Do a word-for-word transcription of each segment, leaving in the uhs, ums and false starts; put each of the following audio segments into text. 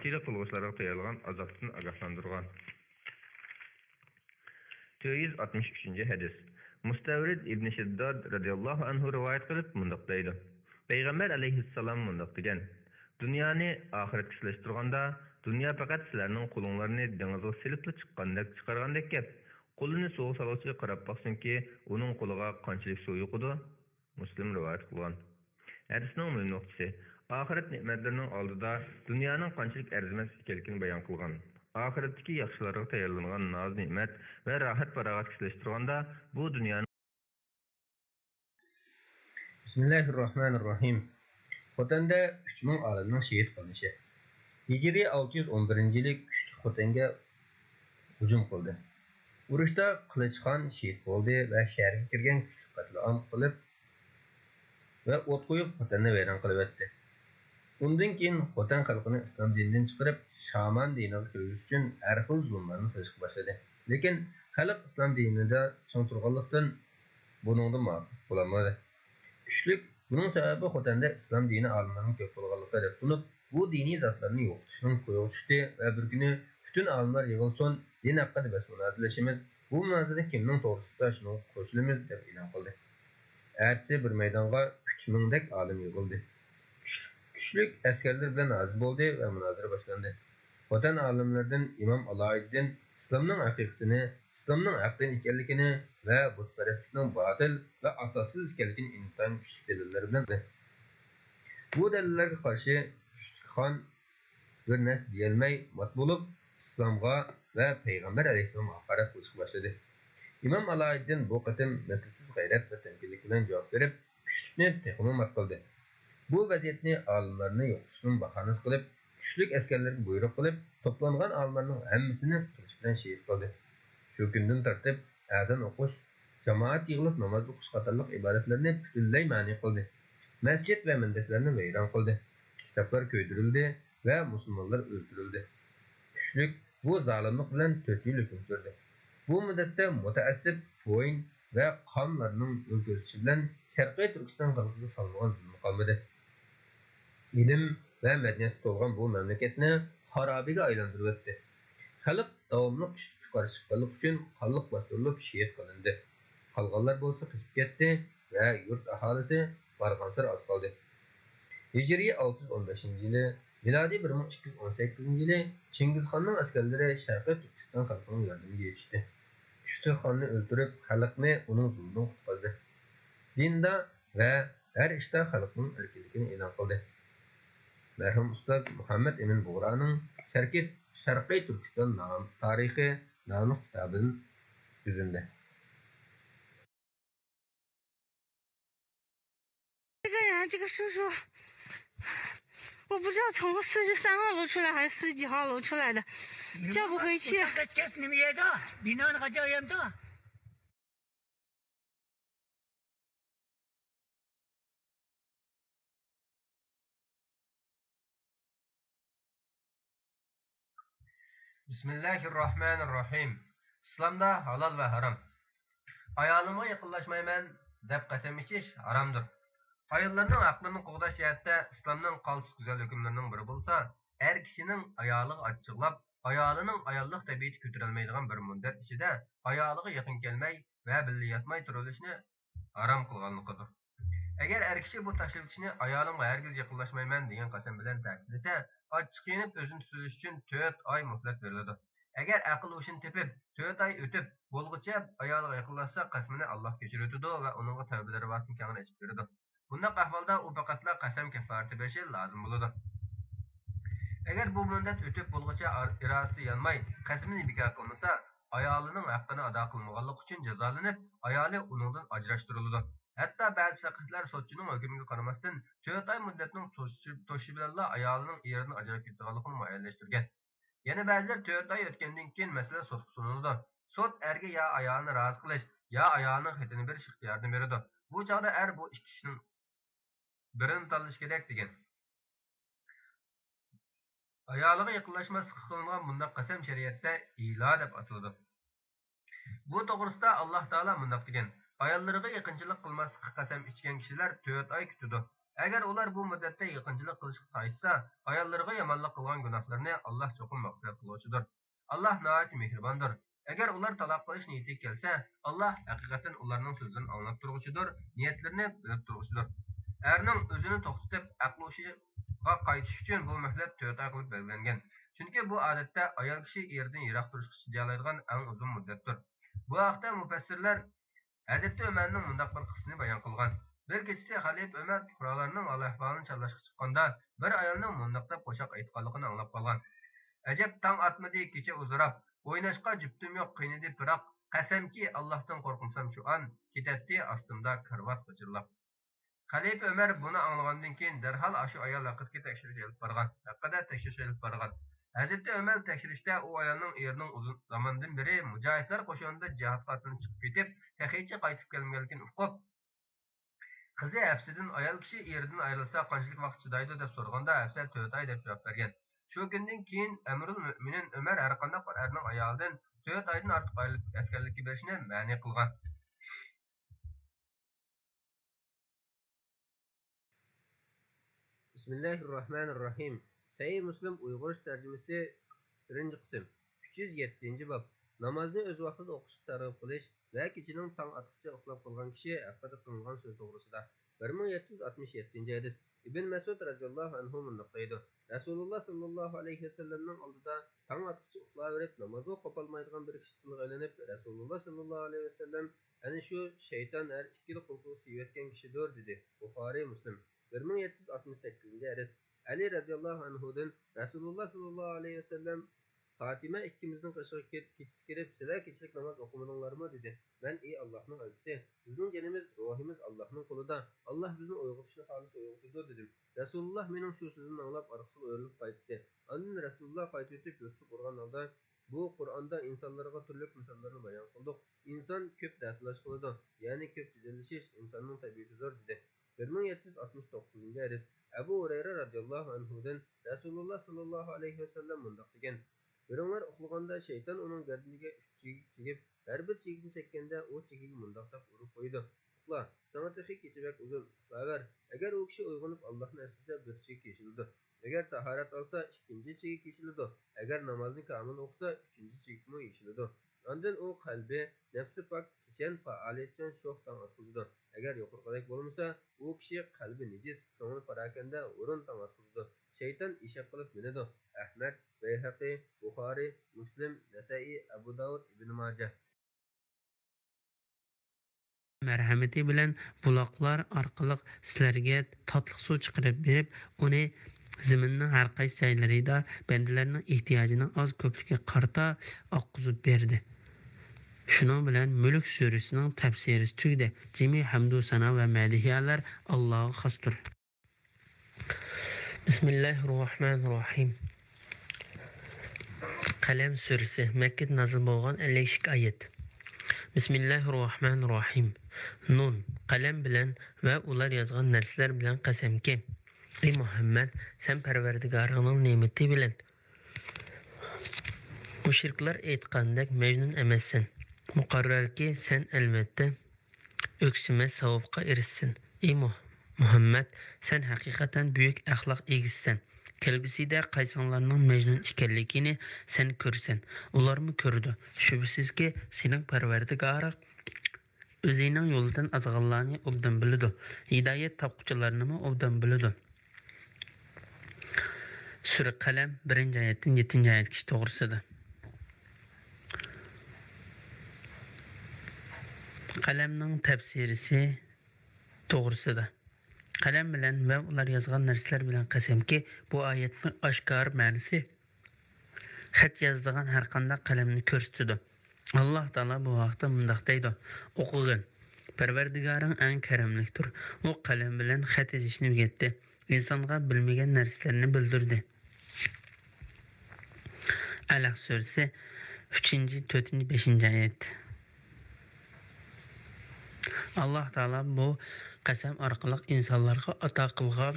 قىلغۇچىلارغا تەييارلىغان ئازابتىن ئاگاھلاندۇرغان. تۆت يۈز ئاتمىش ئۈچىنچى ھەدىس. مۇستەۋرىد ئىبنى شەدداد رەزىياللاھۇ ئەنھۇ رىۋايەت قىلىپ مۇنداق دەيدۇ: پەيغەمبەر ئەلەيھىسسالام مۇنداق دېگەن: دۇنيانى ئاخىرەتكە سېلىشتۇرغاندا، دۇنيا پەقەت سىلەرنىڭ قولۇڭلارنى دېڭىزغا سېلىپلا چىققاندەك، چىقارغاندەك گەپ. قولىنى سۇغا سالغۇچىغا قاراپ باقسۇنكى، ئۇنىڭ قولىغا قانچىلىك سۇ يۇقىدۇ؟ مۇسلىم رىۋايەت قىلغان. ھەدىسنىڭ مۇھىم نۇقتىسى، ئاخىرەت نېمەتلىرىنىڭ ئالدىدا دۇنيانىڭ قانچىلىك ئەرزىمەس ئىكەنلىكىنى بايان قىلغان. ئاخىرەتتىكى ياخشىلارغا تەييارلانغان ناز-نېمەت ۋە راھەت-پاراغەتكە سېلىشتۇرغاندا، بۇ دۇنيانىڭ بىسمىللاھىررەھمانىررەھىم. خوتەندە ئۈچ مىڭ ئالىمنىڭ شېھىت قىلىنىشى. ھىجرىي ئالتە يۈز ئون بىرىنچى يىلى كۈچلۈك خوتەنگە ھۇجۇم قىلدى. ئۇرۇشتا قىلىچخان شېھىت بولدى ۋە شەھەرگە كىرگەن كۈچلۈك قەتلىئام قىلىپ ۋە ئوت قويۇپ، خوتەننى ۋەيران قىلىۋەتتى. ئۇندىن كېيىن خوتەن خەلقىنى ئىسلام دىنىدىن چىقىرىپ، شامان دىنىغا كىرگۈزۈش ئۈچۈن ھەر خىل زۇلۇملارنى قىلىشقا باشلىدى. لېكىن خەلق ئىسلام دىنىدا چىڭ تۇرغانلىقتىن، بۇنىڭدىن مۇۋەپپەق بولالمىدى. كۈچلۈك بۇنىڭ سەۋەبى خوتەندە ئىسلام دىنى ئالىملىرىنىڭ كۆپ بولغانلىقى دەپ تونۇپ، بۇ دىنىي زاتلارنى يوقىتىشنىڭ كويىغا چۈشتى ۋە بىر كۈنى پۈتۈن ئالىملار يىغىلسۇن، دىن ھەققىدە بەس مۇنازىرىلىشىمىز، بۇ مۇنازىرىدە كىمنىڭ توغرا چىقسا، شۇنىڭغا قوشۇلىمىز، دەپ ئېلان قىلدى. ئەتىسى بىر مەيدانغا ئۈچ مىڭدەك ئالىم يىغىلدى. كۈچلۈك ئەسكەرلىرى بىلەن ھازىر بولدى ۋە مۇنازىرە باشلاندى. خوتەن ئالىملىرىدىن ئىمام ئالايىددىن ئىسلامنىڭ ھەقىقىتىنى، ئىسلامنىڭ ھەق دىن ئىكەنلىكىنى ۋە بۇتپەرەسلىكنىڭ باتىل ۋە ئاساسسىز ئىكەنلىكىنى ئىنتايىن كۈچلۈك دەلىللەر بىلەن بۇ دەلىللەرگە قارشى كۈچلۈك خان بىر نەرسە دېيەلمەي مات بولۇپ، ئىسلامغا ۋە پەيغەمبەر ئەلەيھىسسالامغا ھاقارەت قىلىشقا باشلىدى. ئىمام ئالايىددىن بۇ قېتىم مىسلىسىز غەيرەت ۋە تەمكىنلىك بىلەن جاۋاب بېرىپ، كۈچلۈكنى تېخىمۇ مات قىلدى. بۇ ۋەزىيەتنى ئالىملارنى يوقىتىشنىڭ باھانىسى قىلىپ، كۈچلۈك ئەسكەرلەرگە بۇيرۇق قىلىپ، توپلانغان ئالىملارنىڭ ھەممىسىنى قىلىچ بىلەن شېھىت قىلدى. شۇ كۈندىن تارتىپ ئەزان ئوقۇش، جامائەت يىغىلىپ ناماز ئوقۇش قاتارلىق ئىبادەتلەرنى پۈتۈنلەي مەنئى قىلدى. مەسچىت ۋە مەندەسلەرنى ۋەيران قىلدى. كىتابلار كۆيدۈرۈلدى ۋە مۇسۇلمانلار ئۆلتۈرۈلدى. كۈچلۈك بۇ زالىملىق بىلەن تۆت يىل ھۆكۈم سۈردى. بۇ مۇددەتتە مۇتەئەسسىپ فوين ۋە قاملارنىڭ يول كۆرسىتىشى بىلەن شەرقىي تۈركىستان خەلقىگە سالمىغان زۇلمى قالمىدى. ئىلىم ۋە مەدەنىيەتكە تولغان بۇ مەملىكەتنى خارابىگە ئايلاندۇرۇۋەتتى. خەلق داۋاملىق كۈچلۈككە قارشى چىققانلىقى ئۈچۈن قانلىق باستۇرۇلۇپ شېھىت قىلىندى. قالغانلار بولسا قېچىپ كەتتى ۋە يۇرت ئاھالىسى بارغانسېرى ئاز قالدى. ھىجرىي ئالتە يۈز ئون بەشىنچى يىلى، مىلادىي بىر مىڭ ئىككى يۈز ئون سەككىزىنچى يىلى چىڭگىزخاننىڭ ئەسكەرلىرى شەرقىي تۈركىستان خەلقىنىڭ ياردىمىگە يېتىشتى. كۈچلۈك خاننى ئۆلتۈرۈپ، خەلقنى ئۇنىڭ زۇلمىدىن قۇتقۇزدى. دىندا ۋە ھەر ئىشتا خەلقنىڭ ئەركىنلىكىنى ئېلان قىلدى. مەرھۇم ئۇستاز مۇھەممەد ئەمىن بۇغرانىڭ شەرقىي، شەرقىي تۈركىستان نام-، تارىخى ناملىق كىتابىدىن ئۈزۈندە. 这个人，这个叔叔，我不知道从四十三号楼出来还是四十几号楼出来的，叫不回去。 بىسمىللاھىررەھمانىررەھىم. ئىسلامدا ھالال ۋە ھارام. ئايالىمغا يېقىنلاشمايمەن دەپ قەسەم ئىچىش ھارامدۇر. ئاياللارنىڭ ھەقلىرىنى قوغداش جەھەتتە ئىسلامنىڭ قالتىس گۈزەل ھۆكۈملىرىنىڭ بىرى بولسا، ئەر كىشىنىڭ ئايالىغا ئاچچىقلاپ، ئايالىنىڭ ئاياللىق تەبىئىتى كۆتۈرەلمەيدىغان بىر مۇددەت ئىچىدە ئايالىغا يېقىن كەلمەي ۋە بىللە ياتماي تۇرۇۋېلىشنى ھارام قىلغانلىقىدۇر. ئەگەر ئەر كىشى بۇ تاشلىۋېتىشنى ئايالىمغا ھەرگىز يېقىنلاشمايمەن دېگەن قەسەم بىلەن تەكىتلىسە، ئاچچىقىيىپ ئۆزىنى تۇتۇۋېلىش ئۈچۈن تۆت ئاي مۆھلەت بېرىلىدۇ. ئەگەر ئەقىل ھوشىنى تېپىپ، تۆت ئاي ئۆتۈپ بولغۇچە ئايالىغا يېقىنلاشسا، قەسىمىنى ئاللاھ كەچۈرۈۋېتىدۇ ۋە ئۇنىڭغا تەۋبە دەرۋازىسىنى كەڭرى ئېچىپ بېرىدۇ. بۇنداق ئەھۋالدا ئۇ پەقەتلا قەسەم كەففارىتى بېرىشى لازىم بولىدۇ. ئەگەر بۇ مۇددەت ئۆتۈپ بولغۇچە ئار-، ئىرادىسى يانماي، قەسىمىنى بىكار قىلمىسا، ئايالىنىڭ ھەققىنى ئادا قىلمىغانلىقى ئۈچۈن جازالىنىپ، ئايالى ئۇنىڭدىن ئاجراشتۇرۇلىدۇ. ھەتتا بەزى پەقىھلەر سوتچىنىڭ ھۆكمىگە قارىماستىن، تۆت ئاي مۇددەتنىڭ توشۇشى، توشۇشى بىلەنلا ئايالىنىڭ ئېرىدىن ئاجراپ كېتىدىغانلىقىنى مۇئەييەنلەشتۈرگەن. يەنە بەزىلەر تۆت ئاي ئۆتكەندىن كېيىن مەسىلە سوتقا سۇنۇلىدۇ. سوت ئەرگە يا ئايالىنى رازى قىلىش، يا ئايالىنىڭ خېتىنى بېرىش ئىختىيارىنى بېرىدۇ. بۇ چاغدا ئەر بۇ ئىككى ئىشنىڭ بىرىنى تاللىشى كېرەك دېگەن. ئايالىغا يېقىنلاشماسلىققا قىلىنغان بۇنداق قەسەم شەرىئەتتە ئىلا دەپ ئاتىلىدۇ. بۇ توغرىسىدا ئاللاھ تائالا مۇنداق دېگەن: ئاياللىرىغا يېقىنچىلىق قىلماسلىققا قەسەم ئىچكەن كىشىلەر تۆت ئاي كۈتىدۇ. ئەگەر ئۇلار بۇ مۇددەتتە يېقىنچىلىق قىلىشقا تايىنسا، ئاياللىرىغا يامانلىق قىلغان گۇناھلىرىنى ئاللاھ چوقۇم مەغپىرەت قىلغۇچىدۇر. ئاللاھ ناھايىتى مېھرىباندۇر. ئەگەر ئۇلار تالاق قىلىش نىيىتىگە كەلسە، ئاللاھ ھەقىقەتەن ئۇلارنىڭ سۆزلىرىنى ئاڭلاپ تۇرغۇچىدۇر، نىيەتلىرىنى بىلىپ تۇرغۇچىدۇر. ئەرنىڭ ئۆزىنى توختىتىپ، ئەقلى ھوشىغا قايتىشى ئۈچۈن بۇ مۆھلەت تۆت ئاي قىلىپ بەلگىلەنگەن. چۈنكى بۇ ئادەتتە ئايال كىشى ئېرىدىن يىراق تۇرۇشقا چىدىيالايدىغان ئەڭ ئۇزۇن مۇددەتتۇر. بۇ ھەقتە مۇپەسسىرلەر ھەزرىتى ئۆمەرنىڭ مۇنداق بىر قىسسىسىنى بايان قىلغان. بىر كېچىسى خەلىپە ئۆمەر پۇقرالارنىڭ ھال-ئەھۋالىنى چارلاشقا چىققاندا، بىر ئايالنىڭ مۇنداق دەپ قوشاق ئېيتقانلىقىنى ئاڭلاپ قالغان. ئەجەب، تاڭ ئاتمىدى، كېچە ئۇزىراپ، ئويناشقا جۈپتۈم يوق، قىينىدى پىراق، قەسەمكى، ئاللاھتىن قورقمىسام شۇ ئان، كېتەتتى ئاستىمدا كارۋات غىچىرلاپ. خەلىپە ئۆمەر بۇنى ئاڭلىغاندىن كېيىن، دەرھال ئاشۇ ئايال ھەققىدىكى تەكشۈرۈش ئېلىپ بارغان، ھەققىدە تەكشۈرۈش ئېلىپ بارغان. ھەزرىتى ئۆمەر تەكشۈرۈشتە ئۇ ئايالنىڭ ئېرىنىڭ ئۇزۇن زاماندىن بېرى مۇجاھىدلار قوشۇنىدا جىھادقا ئاتلىنىپ چىقىپ كېتىپ، تېخىچە قايتىپ كەلمىگەنلىكىنى ئۇقۇپ، قىزى ھەپسىدىن ئايال كىشى ئېرىدىن ئايرىلسا قانچىلىك ۋاقىت چىدايدۇ دەپ سورىغاندا، ھەپسە تۆت ئاي دەپ جاۋاب بەرگەن. شۇ كۈندىن كېيىن ئەمىرۇل مۆمىنىن ئۆمەر ھەرقانداق بىر ئەرنىڭ ئايالىدىن تۆت ئايدىن ئارتۇق ئايرىلىپ ئەسكەرلىككە بېرىشىنى مەنئى قىلغان. بىسمىللاھىررەھمانىررەھىم. سەھىھ مۇسلىم ئۇيغۇرچە تەرجىمىسى، بىرىنچى قىسىم. ئۈچ يۈز يەتتىنچى باب. نامازنى ئۆز ۋاقتىدا ئوقۇشقا تەرغىب قىلىش ۋە كېچىنىڭ تاڭ ئاتقۇچە ئۇخلاپ قالغان كىشى ھەققىدە قىلىنغان سۆز توغرىسىدا. بىر مىڭ يەتتە يۈز ئاتمىش يەتتىنچى ھەدىس. ئىبن مەسئۇد رەزىياللاھۇ ئەنھۇ مۇنداق دەيدۇ، رەسۇلۇللا ساللاللاھۇ ئەلەيھى ۋەسەللەمنىڭ ئالدىدا تاڭ ئاتقۇچە ئۇخلاۋېرىپ، نامازغا قوپالمايدىغان بىر كىشى تىلغا ئېلىنىپ، رەسۇلۇللا ساللاللاھۇ ئەلەيھى ۋەسەللەم، ئەنە شۇ شەيتان ھەر ئىككىلا قۇلىقىغا سىيىۋەتكەن كىشىدۇر، دېدى. بۇخارىي، مۇسلىم. بىر مىڭ يەتتە يۈز ئاتمىش سەككىزىنچى ھەدىس. ئەلى رەزىياللاھۇ ئەنھۇدىن رەسۇلۇللا ساللاللاھۇ ئەلەيھى ۋەسەللەم، پاتىمە ئىككىمىزنىڭ قېشىغا كىر-، كېچىسى كىرىپ، سىلەر كېچىلىك ناماز ئوقۇمىدىڭلارمۇ؟ دېدى. مەن، ئى ئاللاھنىڭ ئەلچىسى، بىزنىڭ جېنىمىز، روھىمىز ئاللاھنىڭ قولىدا. ئاللاھ بىزنى ئويغىتىشنى خالىسا ئويغىتىدۇ، دېدىم. رەسۇلۇللا مېنىڭ شۇ سۆزۈمنى ئاڭلاپ ئارقىسىغا ئۆرۈلۈپ قايتتى. ئاندىن رەسۇلۇللا قايتىۋېتىپ يوسۇنۇپ ئۇرغان ھالدا، بۇ قۇرئاندا ئىنسانلارغا تۈرلۈك مىساللارنى بايان قىلدۇق. ئىنسان كۆپ دەتالاش قىلىدۇ، يەنى كۆپ جېدەللىشىش ئىنساننىڭ تەبىئىتىدۇر، دېدى. بىر مىڭ يەتتە يۈز ئاتمىش توققۇزىنچى ھەدىس. ئەبۇ ھۇرەيرە رەزىياللاھۇ ئەنھۇدىن رەسۇلۇللا ساللاللاھۇ ئەلەيھى ۋەسەللەم مۇنداق دېگەن، بىرىڭلار ئۇخلىغاندا شەيتان ئۇنىڭ گەردىنىگە ئۈچ چېكە چېكىپ، ھەر بىر چېكىنى چەككەندە ئۇ چېكىگە مۇنداق دەپ ئۇرۇپ قويىدۇ، ئۇخلا، ساڭا تېخى كېچە بەك ئۇزۇن، ئۇخلاۋەر. ئەگەر ئۇ كىشى ئويغىنىپ ئاللاھنى ئەسلىسە بىر چېكە يېشىلىدۇ، ئەگەر تاھارەت ئالسا ئىككىنچى چېكە يېشىلىدۇ، ئەگەر نامازنى كامىل ئوقۇسا ئۈچىنچى چېكىمۇ يېشىلىدۇ. ئاندىن ئۇ قەلبى، نەپسى پاك، چېچەن، پائالىيەتچان شوخ تاڭ ئاتقۇزىدۇ. ئەگەر يۇقىرىقىدەك بولمىسا، ئۇ كىشى قەلبى نىجىس، كۆڭلى پاراكەندە، ھۇرۇن تاڭ ئاتقۇزىدۇ. شەيتان ئېشەك قىلىپ مىنىدۇ. ئەھمەد، بەيھەقى، بۇخارىي، مۇسلىم، نەسەئىي، ئەبۇ داۋۇد، ئىبن ماجە. مەرھەمىتى بىلەن بۇلاقلار ئارقىلىق سىلەرگە تاتلىق سۇ چىقىرىپ بېرىپ، ئۇنى زېمىننىڭ ھەر قايسى جايلىرىدا بەندىلەرنىڭ ئېھتىياجىنىڭ ئاز كۆپلۈكىگە قارىتا ئاققۇزۇپ بەردى. شۇنىڭ بىلەن مۈلۈك سۈرىسىنىڭ تەپسىرى تۈگىدى. جىمى ھەمدۇ سانا ۋە مەدھىيەلەر ئاللاغا خاستۇر. بىسمىللاھىررەھمانىررەھىم. قەلەم سۈرىسى، مەككىدە نازىل بولغان، ئەللىك ئىككى ئايەت. بىسمىللاھىررەھمانىررەھىم. نۇن، قەلەم بىلەن ۋە ئۇلار يازغان نەرسىلەر بىلەن قەسەمكى، ئى مۇھەممەد، سەن پەرۋەردىگارىڭنىڭ نېمىتى بىلەن مۇشرىكلار ئېيتقاندەك مەجنۇن ئەمەسسەن. مۇقەررەركى، سەن ئەلۋەتتە ئۆكسۈمەس ساۋابقا ئېرىشىسەن. ئى مۇھ-، مۇھەممەد، سەن ھەقىقەتەن بۈيۈك ئەخلاق ئىگىسىسەن. كەلگۈسىدە قايسىڭلارنىڭ مەجنۇن ئىكەنلىكىنى سەن كۆرىسەن. ئۇلارمۇ كۆرىدۇ. شۈبھىسىزكى، سېنىڭ پەرۋەردىگارىڭ ئۆزىنىڭ يولىدىن ئازغانلارنى ئوبدان بىلىدۇ. ھىدايەت تاپقۇچىلارنىمۇ ئوبدان بىلىدۇ. سۈرە قەلەم، بىرىنچى ئايەتتىن يەتتىنچى ئايەتكىچە توغرىسىدا. قەلەمنىڭ تەپسىرىسى توغرىسىدا. قەلەم بىلەن ۋە ئۇلار يازغان نەرسىلەر بىلەن قەسەمكى، بۇ ئايەتنىڭ ئاشكارا مەنىسى خەت يازىدىغان ھەرقانداق قەلەمنى كۆرسىتىدۇ. ئاللاھ تائالا بۇ ھەقتە مۇنداق دەيدۇ، ئوقۇغىن، پەرۋەردىگارىڭ ئەڭ كەرەملىكتۇر. ئۇ قەلەم بىلەن خەت يېزىشنى ئۆگەتتى. ئىنسانغا بىلمىگەن نەرسىلەرنى بىلدۈردى. ئەلەق سۈرىسى، ئۈچىنچى، تۆتىنچى، بەشىنچى ئايەت. ئاللاھ تائالا بۇ قەسەم ئارقىلىق ئىنسانلارغا ئاتا قىلغان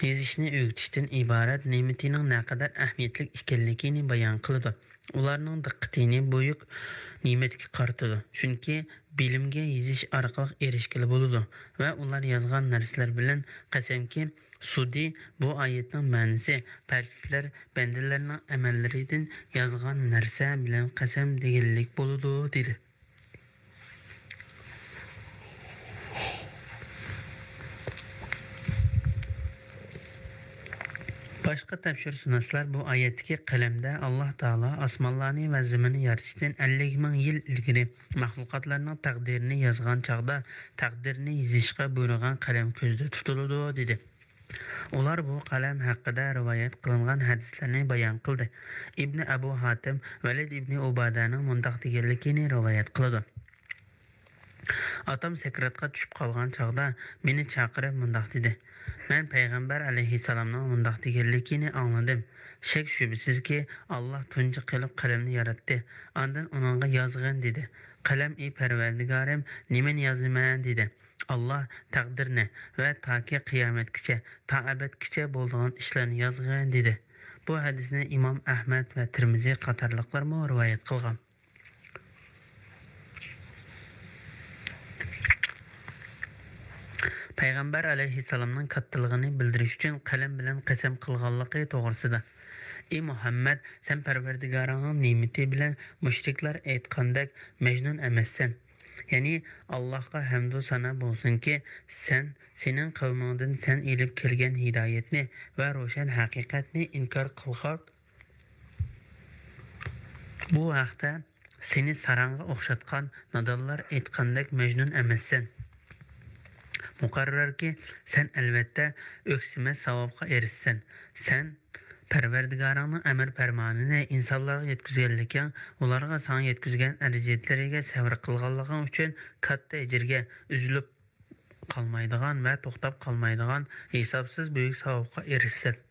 يېزىشنى ئۆگىتىشتىن ئىبارەت نېمىتىنىڭ نەقەدەر ئەھمىيەتلىك ئىكەنلىكىنى بايان قىلىدۇ. ئۇلارنىڭ دىققىتىنى بۈيۈك نېمەتكە قارىتىدۇ. چۈنكى بىلىمگە يېزىش ئارقىلىق ئېرىشكىلى بولىدۇ ۋە ئۇلار يازغان نەرسىلەر بىلەن قەسەمكى، سۇدى، بۇ ئايەتنىڭ مەنىسى پەرىشتىلەر بەندىلەرنىڭ ئەمەللىرىدىن يازغان نەرسە بىلەن قەسەم دېگەنلىك بولىدۇ، دېدى. باشقا تەپسىرشۇناسلار بۇ ئايەتتىكى قەلەمدە ئاللاھ تائالا ئاسمانلارنى ۋە زېمىننى يارىتىشتىن ئەللىك مىڭ يىل ئىلگىرى مەخلۇقاتلارنىڭ تەقدىرىنى يازغان چاغدا تەقدىرنى يېزىشقا بۇيرۇغان قەلەم كۆزدە تۇتۇلىدۇ، دېدى. ئۇلار بۇ قەلەم ھەققىدە رىۋايەت قىلىنغان ھەدىسلەرنى بايان قىلدى. ئىبنى ئەبۇ ھاتىم ۋەلىد ئىبنى ئۇبادەنىڭ مۇنداق دېگەنلىكىنى رىۋايەت قىلىدۇ. ئاتام سەكراتقا چۈشۈپ قالغان چاغدا مېنى چاقىرىپ مۇنداق دېدى، مەن پەيغەمبەر ئەلەيھىسسالامنىڭ مۇنداق دېگەنلىكىنى ئاڭلىدىم، شەك-شۈبھىسىزكى، ئاللاھ تۇنجى قېلىپ قەلەمنى ياراتتى، ئاندىن ئۇنىڭغا يازغىن دېدى. قەلەم، ئى پەرۋەردىگارىم، نېمىنى يازىمەن؟ دېدى. ئاللاھ، تەقدىرنى ۋە تاكى قىيامەتكىچە، تا ئەبەدكىچە بولىدىغان ئىشلارنى يازغىن دېدى. بۇ ھەدىسنى ئىمام ئەھمەد ۋە تىرمىزى قاتارلىقلارمۇ رىۋايەت قىلغان. پەيغەمبەر ئەلەيھىسسالامنىڭ كاتتىلىقىنى بىلدۈرۈش ئۈچۈن قەلەم بىلەن قەسەم قىلغانلىقى توغرىسىدا، ئى مۇھەممەد، سەن پەرۋەردىگارىڭنىڭ نېمىتى بىلەن مۇشرىكلار ئېيتقاندەك مەجنۇن ئەمەسسەن. يەنى، ئاللاھقا ھەمدۇ سانا بولسۇنكى، سەن، سېنىڭ قەۋمىڭدىن سەن ئېلىپ كەلگەن ھىدايەتنى ۋە روشەن ھەقىقەتنى ئىنكار قىلغان، بۇ ھەقتە سېنى ساراڭغا ئوخشاتقان نادانلار ئېيتقاندەك مەجنۇن ئەمەسسەن. مۇقەررەركى، سەن ئەلۋەتتە ئۆكسىمەس ساۋابقا ئېرىشىسەن. سەن پەرۋەردىگارىڭنىڭ ئەمىر پەرمانىنى ئىنسانلارغا يەتكۈزگەنلىكىڭ، ئۇلارغا ساڭا يەتكۈزگەن ئەزىيەتلىرىگە سەۋر قىلغانلىقىڭ ئۈچۈن كاتتا ئەجىرگە، ئۈزۈلۈپ قالمايدىغان ۋە توختاپ قالمايدىغان ھېسابسىز بۈيۈك ساۋابقا ئېرىشىسەن.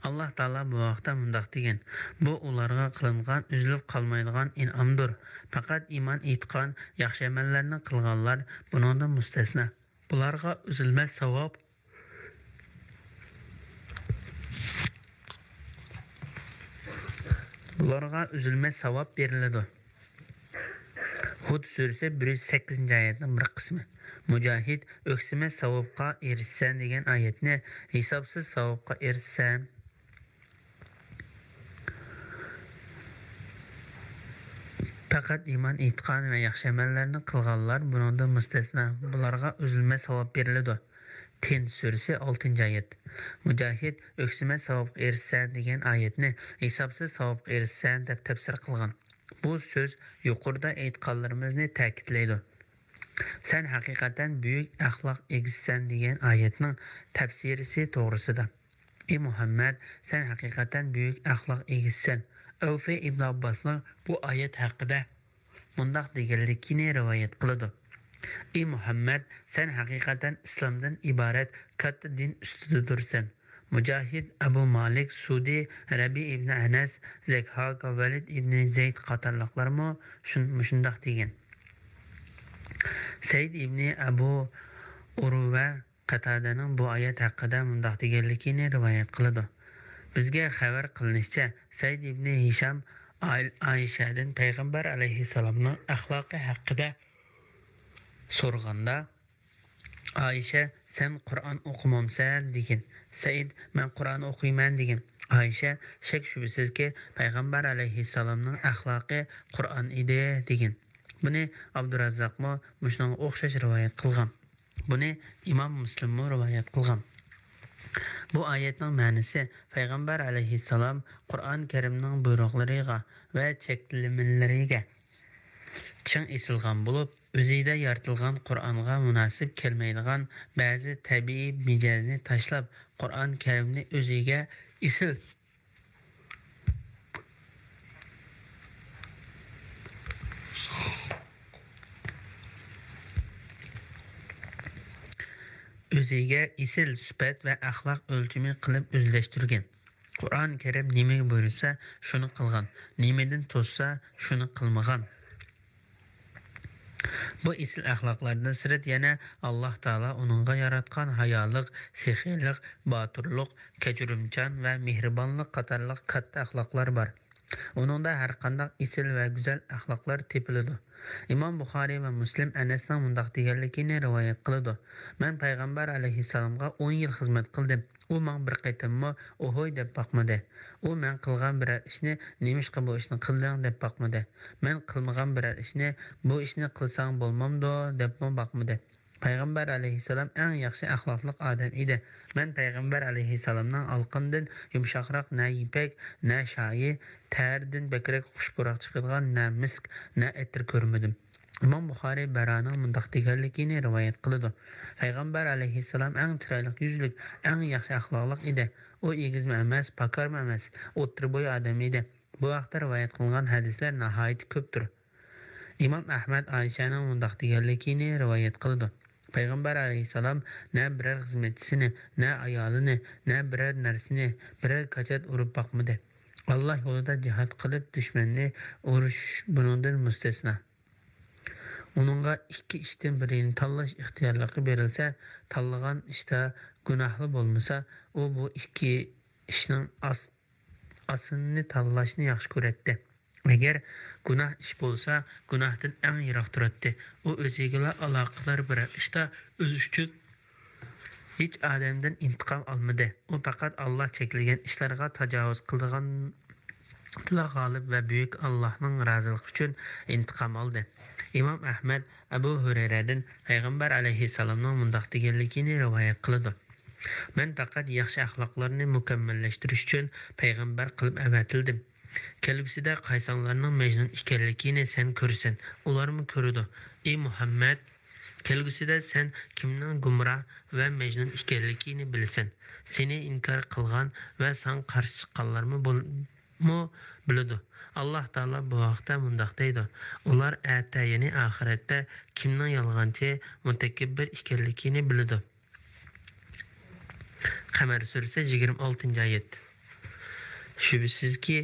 ئاللاھ تائالا بۇ ھەقتە مۇنداق دېگەن، بۇ ئۇلارغا قىلىنغان ئۈزۈلۈپ قالمايدىغان ئىنئامدۇر. پەقەت ئىمان ئېيتقان، ياخشى ئەمەللەرنى قىلغانلار بۇنىڭدىن مۇستەسنا. بۇلارغا ئۈزۈلمەس ساۋاب، بۇلارغا ئۈزۈلمەس ساۋاب بېرىلىدۇ. ھۇد سۈرىسى بىر يۈز سەككىزىنچى ئايەتنىڭ بىر قىسمى. مۇجاھىد، ئۆكسىمەس ساۋابقا ئېرىشىسەن دېگەن ئايەتنى ھېسابسىز ساۋابقا ئېرىشىسەن. پەقەت ئىمان ئېيتقان ۋە ياخشى ئەمەللەرنى قىلغانلار بۇنىڭدىن مۇستەسنا، بۇلارغا ئۈزۈلمەس ساۋاب بېرىلىدۇ. تىن سۈرىسى ئالتىنچى ئايەت. مۇجاھىد، ئۆكسىمەس ساۋابقا ئېرىشىسەن دېگەن ئايەتنى ھېسابسىز ساۋابقا ئېرىشىسەن دەپ تەپسىر قىلغان. بۇ سۆز يۇقىرىدا ئېيتقانلىرىمىزنى تەكىتلەيدۇ. سەن ھەقىقەتەن بۈيۈك ئەخلاق ئىگىسىسەن دېگەن ئايەتنىڭ تەپسىرىسى توغرىسىدا. ئى مۇھەممەد، سەن ھەقىقەتەن بۈيۈك ئەخلاق ئىگىسىسەن. ئەۋفى ئىبن ئابباسنىڭ بۇ ئايەت ھەققىدە مۇنداق دېگەنلىكىنى رىۋايەت قىلىدۇ، ئى مۇھەممەد، سەن ھەقىقەتەن ئىسلامدىن ئىبارەت كاتتا دىن ئۈستىدە تۇرىسەن. مۇجاھىد، ئەبۇ مالىك، سۇدى، رەبىئ ئىبنى ئەنەس، زەكھاك، ۋەلىد ئىبنى زەيد قاتارلىقلارمۇ شۇن-، مۇشۇنداق دېگەن. سەئىد ئىبنى ئەبۇ ئۇرۋە قەتادەنىڭ بۇ ئايەت ھەققىدە مۇنداق دېگەنلىكىنى رىۋايەت قىلىدۇ، بىزگە خەۋەر قىلىنىشىچە، سەئىد ئىبنى ھىشام ئائىل-، ئائىشەدىن پەيغەمبەر ئەلەيھىسسالامنىڭ ئەخلاقى ھەققىدە سورىغاندا، ئائىشە، سەن قۇرئان ئوقۇمامسەن؟ دېگەن. سەئىد، مەن قۇرئان ئوقۇيمەن، دېگەن. ئائىشە، شەك-شۈبھىسىزكى، پەيغەمبەر ئەلەيھىسسالامنىڭ ئەخلاقى قۇرئان ئىدى، دېگەن. بۇنى ئابدۇراززاقمۇ مۇشۇنىڭغا ئوخشاش رىۋايەت قىلغان. بۇنى ئىمام مۇسلىممۇ رىۋايەت قىلغان. بۇ ئايەتنىڭ مەنىسى، پەيغەمبەر ئەلەيھىسسالام قۇرئان كەرىمنىڭ بۇيرۇقلىرىغا ۋە چەكلىمىلىرىگە چىڭ ئېسىلغان بولۇپ، ئۆزىدە يارىتىلغان قۇرئانغا مۇناسىپ كەلمەيدىغان بەزى تەبىئىي مىجەزنى تاشلاپ، قۇرئان كەرىمنى ئۆزىگە ئېسىل ئۆزىگە ئېسىل سۈپەت ۋە ئەخلاق ئۆلچىمى قىلىپ ئۆزلەشتۈرگەن. قۇرئان كەرىم نېمىگە بۇيرۇسا، شۇنى قىلغان، نېمىدىن توسسا، شۇنى قىلمىغان. بۇ ئېسىل ئەخلاقلاردىن سىرت يەنە ئاللاھ تائالا ئۇنىڭغا ياراتقان ھايالىق، سېخىيلىق، باتۇرلۇق، كەچۈرۈمچان ۋە مېھرىبانلىق قاتارلىق كاتتا ئەخلاقلار بار. ئۇنىڭدا ھەرقانداق ئېسىل ۋە گۈزەل ئەخلاقلار تېپىلىدۇ. ئىمام بۇخارىي ۋە مۇسلىم ئەنەسنىڭ مۇنداق دېگەنلىكىنى رىۋايەت قىلىدۇ: مەن پەيغەمبەر ئەلەيھىسسالامغا ئون يىل خىزمەت قىلدىم. ئۇ ماڭا بىر قېتىممۇ «ئوھوي» دەپ باقمىدى. ئۇ مەن قىلغان بىرەر ئىشنى «نېمىشقا بۇ ئىشنى قىلدىڭ؟» دەپ باقمىدى. مەن قىلمىغان بىرەر ئىشنى «بۇ ئىشنى قىلساڭ بولمامدۇ؟» دەپمۇ باقمىدى. پەيغەمبەر ئەلەيھىسسالام ئەڭ ياخشى ئەخلاقلىق ئادەم ئىدى. مەن پەيغەمبەر ئەلەيھىسسالامنىڭ ئالقىنىدىن يۇمشاقراق نە يىپەك، نە شايى، تەرىدىن بەكرەك خۇش پۇراق چىقىدىغان نە مىسك، نە ئەتىر كۆرمىدىم. ئىمام بۇخارىي بەرانىڭ مۇنداق دېگەنلىكىنى رىۋايەت قىلىدۇ: پەيغەمبەر ئەلەيھىسسالام ئەڭ چىرايلىق يۈزلۈك، ئەڭ ياخشى ئەخلاقلىق ئىدى. ئۇ ئېگىزمۇ ئەمەس، پاكارمۇ ئەمەس، ئوتتۇرا بوي ئادەم ئىدى. بۇ ھەقتە رىۋايەت قىلىنغان ھەدىسلەر ناھايىتى كۆپتۇر. ئىمام ئەھمەد ئائىشەنىڭ مۇنداق دېگەنلىكىنى رىۋايەت قىلىدۇ: پەيغەمبەر ئەلەيھىسسالام نە بىرەر خىزمەتچىسىنى، نە ئايالىنى، نە بىرەر نەرسىنى بىرەر كاچات ئۇرۇپ باقمىدى. ئاللا يولىدا جىھاد قىلىپ، دۈشمەننى ئۇرۇش بۇنىڭدىن مۇستەسنا. ئۇنىڭغا ئىككى ئىشتىن بىرىنى تاللاش ئىختىيارلىقى بېرىلسە، تاللىغان ئىشتا گۇناھلا بولمىسا، ئۇ بۇ ئىككى ئىشنىڭ ئاس-، ئاسىنىنى تاللاشنى ياخشى كۆرەتتى. ئەگەر گۇناھ ئىش بولسا، گۇناھتىن ئەڭ يىراق تۇراتتى. ئۇ ئۆزىگىلا ئالاقىدار بىرەر ئىشتا ئۆز ئۈچۈن ھېچ ئادەمدىن ئىنتىقام ئالمىدى. ئۇ پەقەت ئاللا چەكلىگەن ئىشلارغا تاجاۋۇز قىلىدىغانلا غالىب ۋە بۈيۈك ئاللاھنىڭ رازىلىقى ئۈچۈن ئىنتىقام ئالدى. ئىمام ئەھمەد ئەبۇ ھۇرەيرەدىن پەيغەمبەر ئەلەيھىسسالامنىڭ مۇنداق دېگەنلىكىنى رىۋايەت قىلىدۇ: مەن پەقەت ياخشى ئەخلاقلارنى مۇكەممەللەشتۈرۈش ئۈچۈن پەيغەمبەر قىلىپ ئەۋەتىلدىم. كەلگۈسىدە قايسىڭلارنىڭ مەجنۇن ئىكەنلىكىنى سەن كۆرىسەن، ئۇلارمۇ كۆرىدۇ. ئى مۇھەممەد، كەلگۈسىدە سەن كىمنىڭ گۇمراھ ۋە مەجنۇن ئىكەنلىكىنى بىلىسەن. سېنى ئىنكار قىلغان ۋە ساڭا قارشى چىققانلارمۇ بول-، مۇ بىلىدۇ. ئاللا تائالا بۇ ھەقتە مۇنداق دەيدۇ: ئۇلار ئەتە، يەنى ئاخىرەتتە كىمنىڭ يالغانچى، مۇتەكەببىر ئىكەنلىكىنى بىلىدۇ. قەمەر سۈرىسى، يىگىرمە ئالتىنچى ئايەت. شۈبھىسىزكى،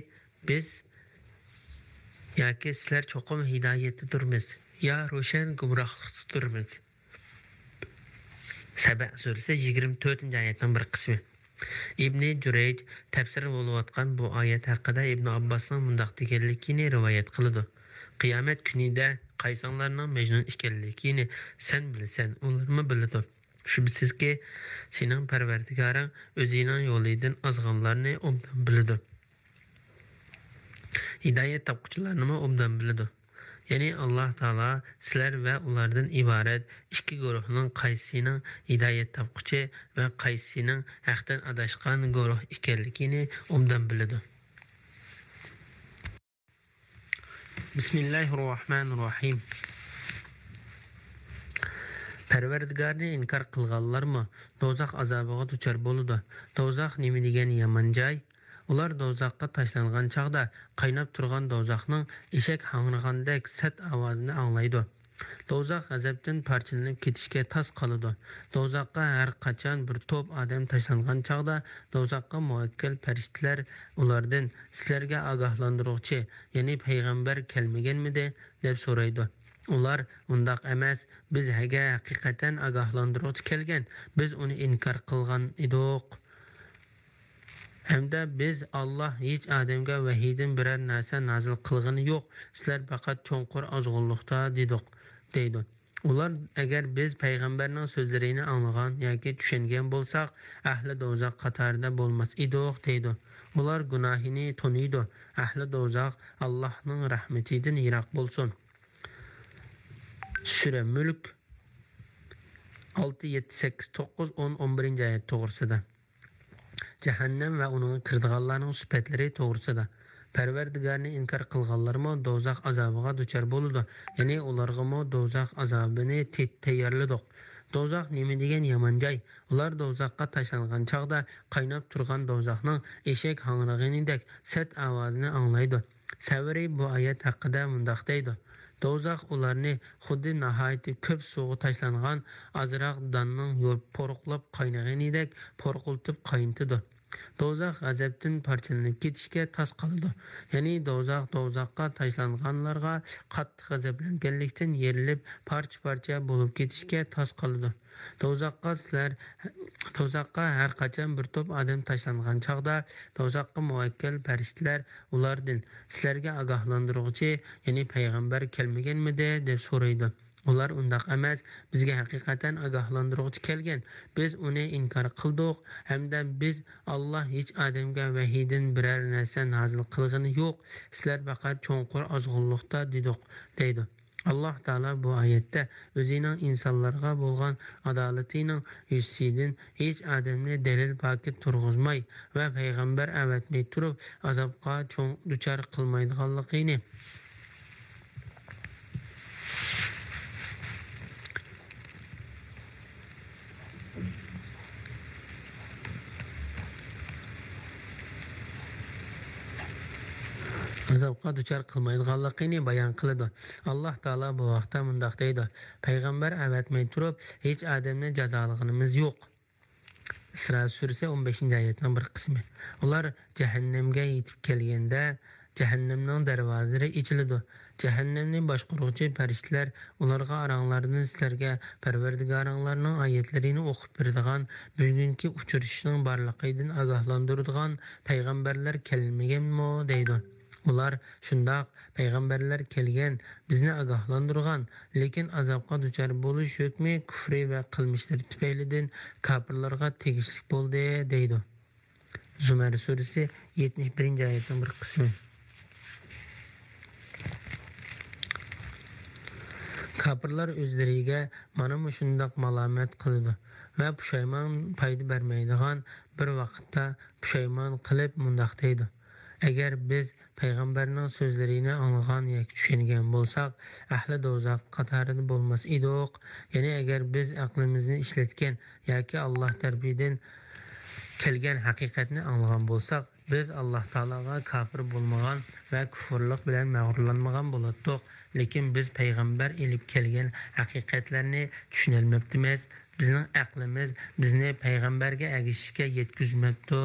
بىز ياكى سىلەر چوقۇم ھىدايەتتە تۇرمىز، يا روشەن گۇمراھلىقتا تۇرمىز. سەبە سۈرىسى، يىگىرمە تۆتىنچى ئايەتنىڭ بىر قىسمى. ئىبنى جۇرەيج تەپسىر بولۇۋاتقان بۇ ئايەت ھەققىدە ئىبن ئابباسنىڭ مۇنداق دېگەنلىكىنى رىۋايەت قىلىدۇ: قىيامەت كۈنىدە قايسىڭلارنىڭ مەجنۇن ئىكەنلىكىنى سەن بىلىسەن، ئۇلارمۇ بىلىدۇ. شۈبھىسىزكى، سېنىڭ پەرۋەردىگارىڭ ئۆزىنىڭ يولىدىن ئازغانلارنى ئوبدان بىلىدۇ. ھىدايەت تاپقۇچىلارنىمۇ ئوبدان بىلىدۇ. يەنى ئاللا تائالا سىلەر ۋە ئۇلاردىن ئىبارەت ئىككى گۇرۇھنىڭ قايسىسىنىڭ ھىدايەت تاپقۇچى ۋە قايسىسىنىڭ ھەقتىن ئاداشقان گۇرۇھ ئىكەنلىكىنى ئوبدان بىلىدۇ. بىسمىللاھىررەھمانىررەھىم. پەرۋەردىگارنى ئىنكار قىلغانلارمۇ دوزاخ ئازابىغا دۇچار بولىدۇ. دوزاخ نېمە دېگەن يامان جاي! ئۇلار دوزاخقا تاشلانغان چاغدا قايناپ تۇرغان دوزاخنىڭ ئېشەك ھاڭرىغاندەك سەت ئاۋازىنى ئاڭلايدۇ. دوزاخ غەزەپتىن پارچىلىنىپ كېتىشكە تاس قالىدۇ. دوزاخقا ھەر قاچان بىر توپ ئادەم تاشلانغان چاغدا، دوزاخقا مۇۋەككىل پەرىشتىلەر ئۇلاردىن: «سىلەرگە ئاگاھلاندۇرغۇچى، يەنى پەيغەمبەر كەلمىگەنمىدى؟» دەپ سورايدۇ. ئۇلار: «ئۇنداق ئەمەس، بىز ھەگە ھەقىقەتەن ئاگاھلاندۇرغۇچى كەلگەن، بىز ئۇنى ئىنكار قىلغان ئىدۇق. ھەمدە بىز، ئاللا ھېچ ئادەمگە ۋەھىيدىن بىرەر نەرسە نازىل قىلغىنى يوق، سىلەر پەقەت چوڭقۇر ئازغۇنلۇقتا دېدۇق» دەيدۇ. ئۇلار: «ئەگەر بىز پەيغەمبەرنىڭ سۆزلىرىنى ئاڭلىغان ياكى چۈشەنگەن بولساق، ئەھلى دوزاخ قاتارىدا بولماس ئىدۇق» دەيدۇ. ئۇلار گۇناھىنى تونۇيدۇ. ئەھلى دوزاخ ئاللاھنىڭ رەھمىتىدىن يىراق بولسۇن. سۈرە مۈلك، ئالتە، يەتتە، سەككىز، توققۇز، ئون، ئون بىرىنچى ئايەت توغرىسىدا. جەھەننەم ۋە ئۇنىڭغا كىرىدىغانلارنىڭ سۈپەتلىرى توغرىسىدا. پەرۋەردىگارنى ئىنكار قىلغانلارمۇ دوزاخ ئازابىغا دۇچار بولىدۇ. يەنى ئۇلارغىمۇ دوزاخ ئازابىنى تى-، تەييارلىدۇق. دوزاخ نېمە دېگەن يامان جاي! ئۇلار دوزاخقا تاشلانغان چاغدا قايناپ تۇرغان دوزاخنىڭ ئېشەك ھاڭرىغىنىدەك سەت ئاۋازىنى ئاڭلايدۇ. سەۋرى بۇ ئايەت ھەققىدە مۇنداق دەيدۇ: دوزاخ ئۇلارنى خۇددى ناھايىتى كۆپ سۇغا تاشلانغان ئازراق داننىڭ يور-، پورۇقلاپ قاينىغىنىدەك پورقۇلتۇپ قاينىتىدۇ. دوزاخ غەزەپتىن پارچىلىنىپ كېتىشكە تاس قالىدۇ. يەنى دوزاخ، دوزاخقا تاشلانغانلارغا قاتتىق غەزەپلەنگەنلىكتىن يېرىلىپ، پارچە-پارچە بولۇپ كېتىشكە تاس قالىدۇ. دوزاخقا سىلەر، دوزاخقا ھەر قاچان بىر توپ ئادەم تاشلانغان چاغدا، دوزاخقا مۇۋەككىل پەرىشتىلەر ئۇلاردىن، «سىلەرگە ئاگاھلاندۇرغۇچى، يەنى پەيغەمبەر كەلمىگەنمىدى؟» دەپ سورايدۇ. ئۇلار، «ئۇنداق ئەمەس، بىزگە ھەقىقەتەن ئاگاھلاندۇرغۇچى كەلگەن، بىز ئۇنى ئىنكار قىلدۇق ھەمدە بىز ئاللا ھېچ ئادەمگە ۋەھىيدىن بىرەر نەرسە نازىل قىلغىنى يوق، سىلەر پەقەت چوڭقۇر ئازغۇنلۇقتا» دېدۇق، دەيدۇ. ئاللا تائالا بۇ ئايەتتە ئۆزىنىڭ ئىنسانلارغا بولغان ئادالىتىنىڭ يۈزىسىدىن ھېچ ئادەمنى دەلىل پاكىت تۇرغۇزماي ۋە پەيغەمبەر ئەۋەتمەي تۇرۇپ ئازابقا چوڭ دۇچار قىلمايدىغانلىقىنى، ئازابقا دۇچار قىلمايدىغانلىقىنى بايان قىلىدۇ. ئاللا تائالا بۇ ھەقتە مۇنداق دەيدۇ: «پەيغەمبەر ئەۋەتمەي تۇرۇپ ھېچ ئادەمنى جازالىغىنىمىز يوق.» ئىسرا سۈرىسى ئون بەشىنچى ئايەتنىڭ بىر قىسمى. ئۇلار جەھەننەمگە يېتىپ كەلگەندە، جەھەننەمنىڭ دەرۋازىلىرى ئېچىلىدۇ. جەھەننەمنى باشقۇرغۇچى پەرىشتىلەر ئۇلارغا ئاراڭلاردىن سىلەرگە پەرۋەردىگارىڭلارنىڭ ئايەتلىرىنى ئوقۇپ بېرىدىغان، بۈگۈنكى ئۇچرىشىشنىڭ بارلىقىدىن ئاگاھلاندۇرىدىغان پەيغەمبەرلەر كەلمىگەنمۇ؟ دەيدۇ. ئۇلار، شۇنداق، پەيغەمبەرلەر كەلگەن، بىزنى ئاگاھلاندۇرغان، لېكىن ئازابقا دۇچار بولۇش ھۆكمى كۇفرى ۋە قىلمىشلىرى تۈپەيلىدىن كاپىرلارغا تېگىشلىك بولدى، دەيدۇ. زۇمەر سۈرىسى، يەتمىش بىرىنچى ئايەتنىڭ بىر قىسمى. كاپىرلار ئۆزلىرىگە مانا مۇشۇنداق مالامەت قىلىدۇ ۋە پۇشايمان پايدا بەرمەيدىغان بىر ۋاقىتتا پۇشايمان قىلىپ مۇنداق دەيدۇ: «ئەگەر بىز پەيغەمبەرنىڭ سۆزلىرىنى ئاڭلىغان ياكى چۈشەنگەن بولساق، ئەھلى دوزاخ قاتارىدا بولماس ئىدۇق.» يەنى ئەگەر بىز ئەقلىمىزنى ئىشلەتكەن ياكى ئاللا تەرىپىدىن كەلگەن ھەقىقەتنى ئاڭلىغان بولساق، بىز ئاللا تائالاغا كاپىر بولمىغان ۋە كۇفۇرلۇق بىلەن مەغرۇرلانمىغان بولاتتۇق. لېكىن بىز پەيغەمبەر ئېلىپ كەلگەن ھەقىقەتلەرنى چۈشىنەلمەپتىمىز. بىزنىڭ ئەقلىمىز بىزنى پەيغەمبەرگە ئەگىشىشكە يەتكۈزمەپتۇ.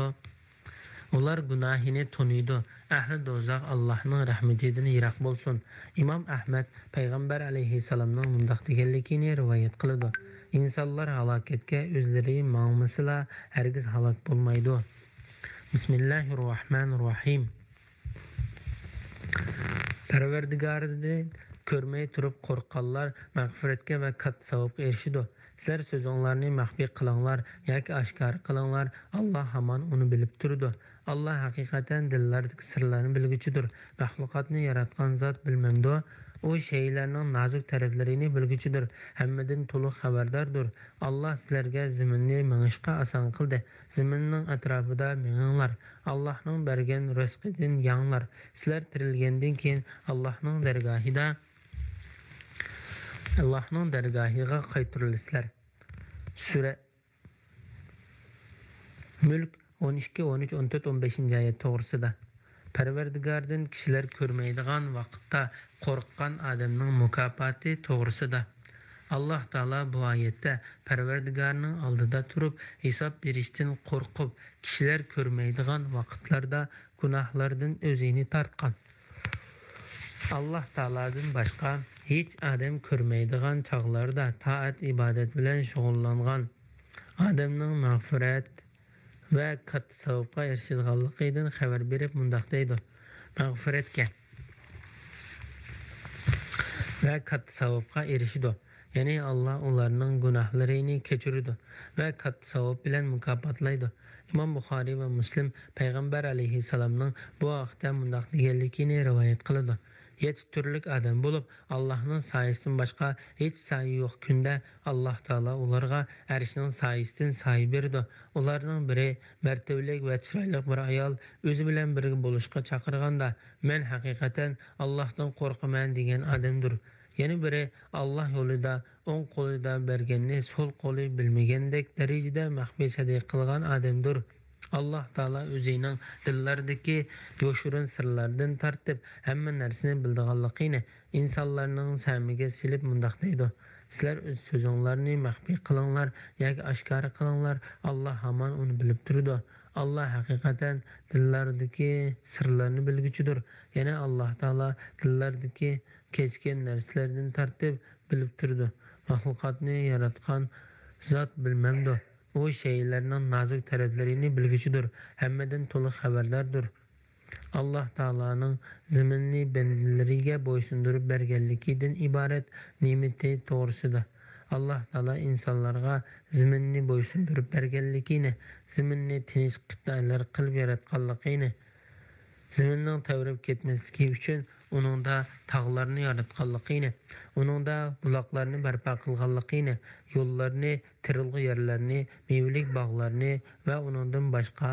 ئۇلار گۇناھىنى تونۇيدۇ. ئەھلى دوزاخ ئاللاھنىڭ رەھمىتىدىن يىراق بولسۇن. ئىمام ئەھمەد پەيغەمبەر ئەلەيھىسسالامنىڭ مۇنداق دېگەنلىكىنى رىۋايەت قىلىدۇ: «ئىنسانلار ھالاكەتكە ئۆزلىرى ماڭمىسىلا، ھەرگىز ھالاك بولمايدۇ.» بىسمىللاھىرراھمانىرراھىم. پەرۋەردىگارىنى كۆرمەي تۇرۇپ قورققانلار مەغپىرەتكە ۋە كاتتا ساۋابقا ئېرىشىدۇ. سىلەر سۆزۈڭلارنى مەخپىي قىلىڭلار ياكى ئاشكارا قىلىڭلار، ئاللا ھامان ئۇنى بىلىپ تۇرىدۇ. ئاللا ھەقىقەتەن دىللاردىكى سىرلارنى بىلگۈچىدۇر. مەخلۇقاتنى ياراتقان زات بىلمەمدۇ؟ ئۇ شەيئىلەرنىڭ نازۇك تەرەپلىرىنى بىلگۈچىدۇر، ھەممىدىن تولۇق خەۋەرداردۇر. ئاللا سىلەرگە زېمىننى مېڭىشقا ئاسان قىلدى. زېمىننىڭ ئەتراپىدا مېڭىڭلار. ئاللاھنىڭ بەرگەن رىزقىدىن يەڭلار. سىلەر تىرىلگەندىن كېيىن ئاللاھنىڭ دەرگاھىدا، ئاللاھنىڭ دەرگاھىغا قايتۇرۇلىسىلەر. سۈرە مۈلك ئون ئىككى، ئون ئۈچ، ئون تۆت، ئون بەشىنچى ئايەت توغرىسىدا. پەرۋەردىگاردىن كىشىلەر كۆرمەيدىغان ۋاقىتتا قورققان ئادەمنىڭ مۇكاپاتى توغرىسىدا. ئاللاھ تائالا بۇ ئايەتتە پەرۋەردىگارنىڭ ئالدىدا تۇرۇپ ھېساب بېرىشتىن قورقۇپ، كىشىلەر كۆرمەيدىغان ۋاقىتلاردا گۇناھلاردىن ئۆزىنى تارتقان، ئاللاھ تائالادىن باشقا ھېچ ئادەم كۆرمەيدىغان چاغلاردا تائەت-ئىبادەت بىلەن شۇغۇللانغان ئادەمنىڭ مەغپىرەت ۋە كاتتا ساۋابقا ئېرىشىدىغانلىقىدىن خەۋەر بېرىپ مۇنداق دەيدۇ: مەغپىرەتكە ۋە كاتتا ساۋابقا ئېرىشىدۇ. يەنى ئاللاھ ئۇلارنىڭ گۇناھلىرىنى كەچۈرىدۇ ۋە كاتتا ساۋاب بىلەن مۇكاپاتلايدۇ. ئىمام بۇخارىي ۋە مۇسلىم پەيغەمبەر ئەلەيھىسسالامنىڭ بۇ ھەقتە مۇنداق دېگەنلىكىنى رىۋايەت قىلىدۇ: يەتتە تۈرلۈك ئادەم بولۇپ، ئاللاھنىڭ سايىسىدىن باشقا ھېچ سايە يوق كۈندە ئاللاھ تائالا ئۇلارغا ئەرشنىڭ سايىسىدىن سايە بېرىدۇ. ئۇلارنىڭ بىرى مەرتىۋىلىك ۋە چىرايلىق بىر ئايال ئۆزى بىلەن بىرگە بولۇشقا چاقىرغاندا، مەن ھەقىقەتەن ئاللاھتىن قورقىمەن دېگەن ئادەمدۇر. يەنە بىرى ئاللاھ يولىدا ئوڭ قولىدا بەرگەننى سول قولى بىلمىگەندەك دەرىجىدە مەخپىي سەدىقە قىلغان ئادەمدۇر. ئاللاھ تائالا ئۆزىنىڭ دىللاردىكى يوشۇرۇن سىرلاردىن تارتىپ ھەممە نەرسىنى بىلىدىغانلىقىنى ئىنسانلارنىڭ سەمىگە سېلىپ مۇنداق دەيدۇ: سىلەر ئۆز سۆزۈڭلارنى مەخپىي قىلىڭلار ياكى ئاشكارا قىلىڭلار، ئاللاھ ھامان ئۇنى بىلىپ تۇرىدۇ. ئاللا ھەقىقەتەن دىللاردىكى سىرلارنى بىلگۈچىدۇر. يەنى ئاللا تائالا دىللاردىكى كەچكەن نەرسىلەردىن تارتىپ بىلىپ تۇرىدۇ. مەخلۇقاتنى ياراتقان زات بىلمەمدۇ؟ ئۇ شەيئىلەرنىڭ نازۇك تەرەپلىرىنى بىلگۈچىدۇر، ھەممىدىن تولۇق خەۋەرداردۇر. ئاللا تائالانىڭ زېمىننى بەندىلىرىگە بويسۇندۇرۇپ بەرگەنلىكىدىن ئىبارەت نېمىتى توغرىسىدا. ئاللا تائالا ئىنسانلارغا زېمىننى بويسۇندۇرۇپ بەرگەنلىكىنى، زېمىننى تىنچ قىتئەلەر قىلىپ ياراتقانلىقىنى، زېمىننىڭ تەۋرەپ كەتمەسلىكى ئۈچۈن ئۇنىڭدا تاغلارنى ياراتقانلىقىنى، ئۇنىڭدا بۇلاقلارنى بەرپا قىلغانلىقىنى، يوللارنى، تېرىلغۇ يەرلەرنى، مېۋىلىك باغلارنى ۋە ئۇنىڭدىن باشقا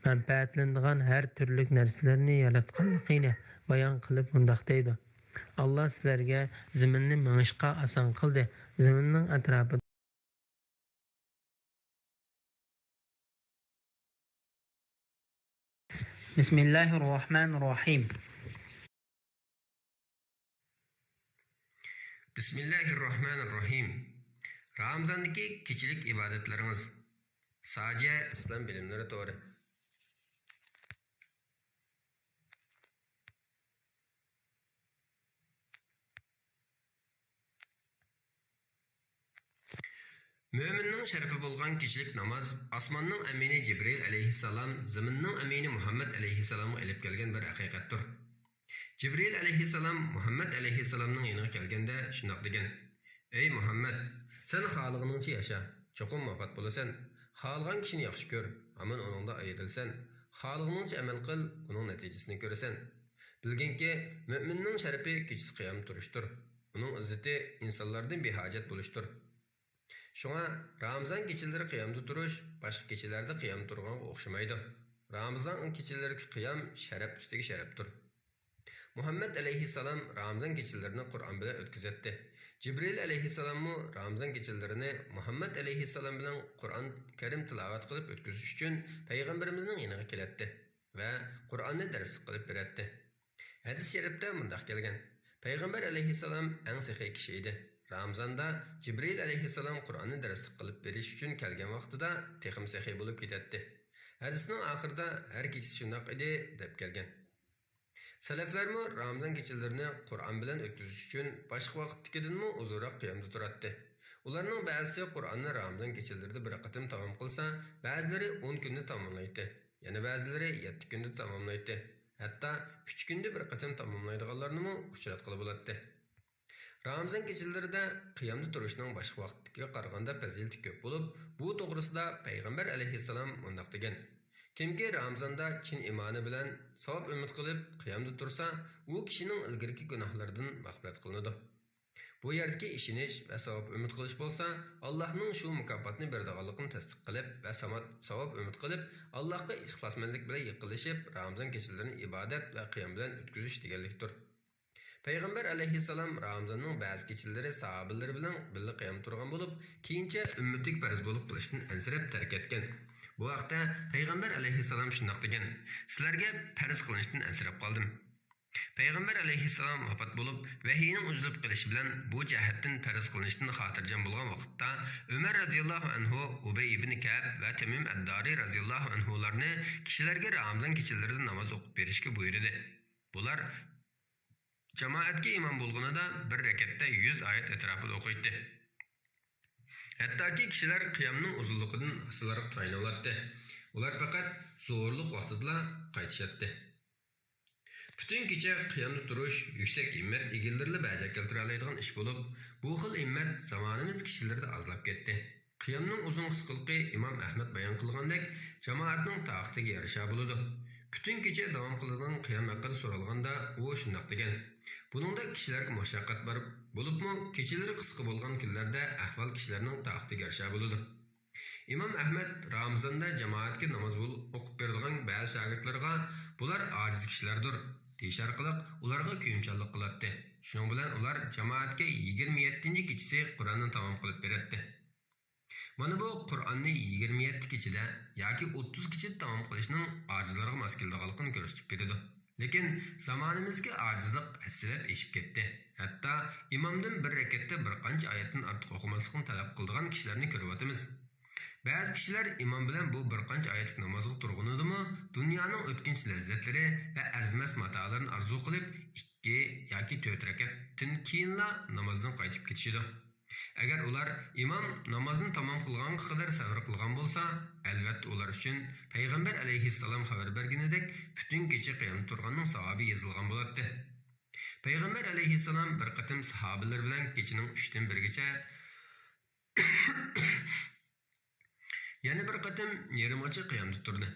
مەنپەئەتلىنىدىغان ھەر تۈرلۈك نەرسىلەرنى ياراتقانلىقىنى بايان قىلىپ مۇنداق دەيدۇ: ئاللا سىلەرگە زېمىننى مېڭىشقا ئاسان قىلدى، زېمىننىڭ ئەتراپىدا بسم الله الرحمن الرحيم. بسم الله الرحمن الرحيم. رامىزاندىكى كېچىلىك ئىبادەتلىرىڭىز. ساجىيە ئىسلام بىلىملىرى تورى. مۆمىننىڭ شەرىپى بولغان كېچىلىك ناماز ئاسماننىڭ ئەمىنى جىبرىئىل ئەلەيھىسسالام زېمىننىڭ ئەمىنى مۇھەممەد ئەلەيھىسسالامغا ئېلىپ كەلگەن بىر ھەقىقەتتۇر. جىبرىئىل ئەلەيھىسسالام مۇھەممەد ئەلەيھىسسالامنىڭ يېنىغا كەلگەندە شۇنداق دېگەن: ئەي مۇھەممەد، سەن خالىغىنىڭچە ياشا، چوقۇم ۋاپات بولىسەن. خالىغان كىشىنى ياخشى كۆر، ھامان ئۇنىڭدا ئايرىلىسەن. خالىغىنىڭچە ئەمەل قىل، ئۇنىڭ نەتىجىسىنى كۆرىسەن. بىلگىنكى، مۆمىننىڭ شەرىپى كېچىسى قىيام تۇرۇشتۇر. ئۇنىڭ ئىززىتى ئىنسانلاردىن بىھاجەت بولۇشتۇر. شۇڭا رامىزان كېچىلىرى قىيامدا تۇرۇش باشقا كېچىلەردە قىيام تۇرغانغا ئوخشىمايدۇ. رامىزان كېچىلىرىدىكى قىيام شەرەپ ئۈستىگە شەرەپتۇر. مۇھەممەد ئەلەيھىسسالام رامىزان كېچىلىرىنى قۇرئان بىلەن ئۆتكۈزەتتى. جىبرىئىل ئەلەيھىسسالاممۇ رامىزان كېچىلىرىنى مۇھەممەد ئەلەيھىسسالام بىلەن قۇرئان كەرىم تىلاۋەت قىلىپ ئۆتكۈزۈش ئۈچۈن پەيغەمبىرىمىزنىڭ يېنىغا كېلەتتى ۋە قۇرئاننى دەرسلىك قىلىپ بېرەتتى. ھەدىس شەرىپتە مۇنداق كەلگەن: پەيغەمبەر ئەلەيھىسسالام ئەڭ سېخىي كىشى ئىدى. رامىزاندا جىبرىئىل ئەلەيھىسسالام قۇرئاننى دەرسلىك قىلىپ بېرىش ئۈچۈن كەلگەن ۋاقتىدا تېخىمۇ سېخىي بولۇپ كېتەتتى. ھەدىسنىڭ ئاخىرىدا ھەر كېچىسى شۇنداق ئىدى دەپ كەلگەن. سەلەفلەرمۇ رامىزان كېچىلىرىنى قۇرئان بىلەن ئۆتكۈزۈش ئۈچۈن باشقا ۋاقىتتىكىدىنمۇ ئۇزۇنراق قىيامدا تۇراتتى. ئۇلارنىڭ بەزىسى قۇرئاننى رامىزان كېچىلىرىدە بىر قېتىم تامام قىلسا، بەزىلىرى ئون كۈندە تاماملايتتى. يەنە بەزىلىرى يەتتە كۈندە تاماملايتتى. ھەتتا ئۈچ كۈندە بىر قېتىم تاماملايدىغانلارنىمۇ ئۇچراتقىلى بولاتتى. رامىزان كېچىلىرىدە قىيامدا تۇرۇشنىڭ باشقا ۋاقىتتىكىگە قارىغاندا پەزىلىتى كۆپ بولۇپ، بۇ توغرىسىدا پەيغەمبەر ئەلەيھىسسالام مۇنداق دېگەن: كىمكى رامىزاندا چىن ئىمانى بىلەن ساۋاب ئۈمىد قىلىپ قىيامدا تۇرسا، ئۇ كىشىنىڭ ئىلگىرىكى گۇناھلىرىدىن مەغپىرەت قىلىنىدۇ. بۇ يەردىكى ئىشىنىش ۋە ساۋاب ئۈمىد قىلىش بولسا، ئاللاھنىڭ شۇ مۇكاپاتنى بېرىدىغانلىقىنى تەستىق قىلىپ ۋە ساما-، ساۋاب ئۈمىد قىلىپ، ئاللاھقا ئىخلاسمەنلىك بىلەن يېقىنلىشىپ، رامىزان كېچىلىرىنى ئىبادەت ۋە قىيام بىلەن ئۆتكۈزۈش دېگەنلىكتۇر. پەيغەمبەر ئەلەيھىسسالام رامىزاننىڭ بەزى كېچىلىرى ساھابىلىرى بىلەن بىللە قىيام تۇرغان بولۇپ، كېيىنچە ئۈممىتىگە پەرز بولۇپ قېلىشتىن ئەنسىرەپ تەرك ئەتكەن. بۇ ھەقتە پەيغەمبەر ئەلەيھىسسالام شۇنداق دېگەن: سىلەرگە پەرز قىلىنىشتىن ئەنسىرەپ قالدىم. پەيغەمبەر ئەلەيھىسسالام ۋاپات بولۇپ، ۋەھىينىڭ ئۈزۈلۈپ قېلىشى بىلەن بۇ جەھەتتىن پەرز قىلىنىشتىن خاتىرجەم بولغان ۋاقىتتا، ئۆمەر رەزىياللاھۇ ئەنھۇ ئۇبەي ئىبنى كەئب ۋە تەمىم ئەددارى رەزىياللاھۇ ئەنھۇلارنى كىشىلەرگە رامىزان كېچىلىرىدە ناماز ئوقۇپ بېرىشكە بۇيرۇدى. بۇلار جامائەتكە ئىمام بولغىنىدا بىر رەكەتتە يۈز ئايەت ئەتراپىدا ئوقۇيتتى. ھەتتاكى كىشىلەر قىيامنىڭ ئۇزۇنلۇقىدىن ھاسىلارغا تايىنىۋالاتتى. ئۇلار پەقەت زوھۇرلۇق ۋاقتىدىلا قايتىشاتتى. پۈتۈن كېچە قىيامدا تۇرۇش يۈكسەك ھىممەت ئىگىلىرىلا بەجا كەلتۈرەلەيدىغان ئىش بولۇپ، بۇ خىل ھىممەت زامانىمىز كىشىلىرىدە ئازلاپ كەتتى. قىيامنىڭ ئۇزۇن قىسقىلىقى ئىمام ئەھمەد بايان قىلغاندەك، جامائەتنىڭ تاقىتىگە يارىشا بولىدۇ. پۈتۈن كېچە داۋام قىلىدىغان قىيام ھەققىدە سورالغاندا، ئۇ شۇنداق دېگەن: بۇنىڭدا كىشىلەرگە مۇشەققەت بار، بولۇپمۇ كېچىلىرى قىسقا بولغان كۈنلەردە ئەھۋال كىشىلەرنىڭ تاقىتىگە يارىشا بولىدۇ. ئىمام ئەھمەد رامىزاندا جامائەتكە ناماز بول-، ئوقۇپ بېرىدىغان بەزى شاگىرتلىرىغا، بۇلار ئاجىز كىشىلەردۇر، دېيىش ئارقىلىق ئۇلارغا كۆيۈمچانلىق قىلاتتى. شۇنىڭ بىلەن ئۇلار جامائەتكە يىگىرمە يەتتىنچى كېچىسى قۇرئاننى تامام قىلىپ بېرەتتى. مانا بۇ قۇرئاننى يىگىرمە يەتتە كېچىدە ياكى ئوتتۇز كېچىدە تامام قىلىشنىڭ ئاجىزلارغا ماس كېلىدىغانلىقىنى كۆرسىتىپ بېرىدۇ. لېكىن زامانىمىزدىكى ئاجىزلىق ھەسسىلەپ ئېشىپ كەتتى. ھەتتا ئىمامدىن بىر رەكەتتە بىر قانچە ئايەتتىن ئارتۇق ئوقۇماسلىقنى تەلەپ قىلىدىغان كىشىلەرنى كۆرۈۋاتىمىز. بەزى كىشىلەر ئىمام بىلەن بۇ بىر قانچە ئايەتلىك نامازغا تۇرغىنىدىمۇ دۇنيانىڭ ئۆتكۈنچى لەززەتلىرى ۋە ئەرزىمەس ماتالىرىنى ئارزۇ قىلىپ، ئىككى ياكى تۆت رەكەتتىن كېيىنلا نامازدىن قايتىپ كېتىشىدۇ. ئەگەر ئۇلار ئىمام نامازنى تامام قىلغانغا قەدەر سەۋر قىلغان بولسا، ئەلۋەتتە ئۇلار ئۈچۈن پەيغەمبەر ئەلەيھىسسالام خەۋەر بەرگىنىدەك پۈتۈن كېچە قىيامدا تۇرغاننىڭ ساۋابى يېزىلغان بولاتتى. پەيغەمبەر ئەلەيھىسسالام بىر قېتىم ساھابىلىرى بىلەن كېچىنىڭ ئۈچتىن بىرىگىچە يەنە بىر قېتىم يېرىمغىچە قىيامدا تۇردى.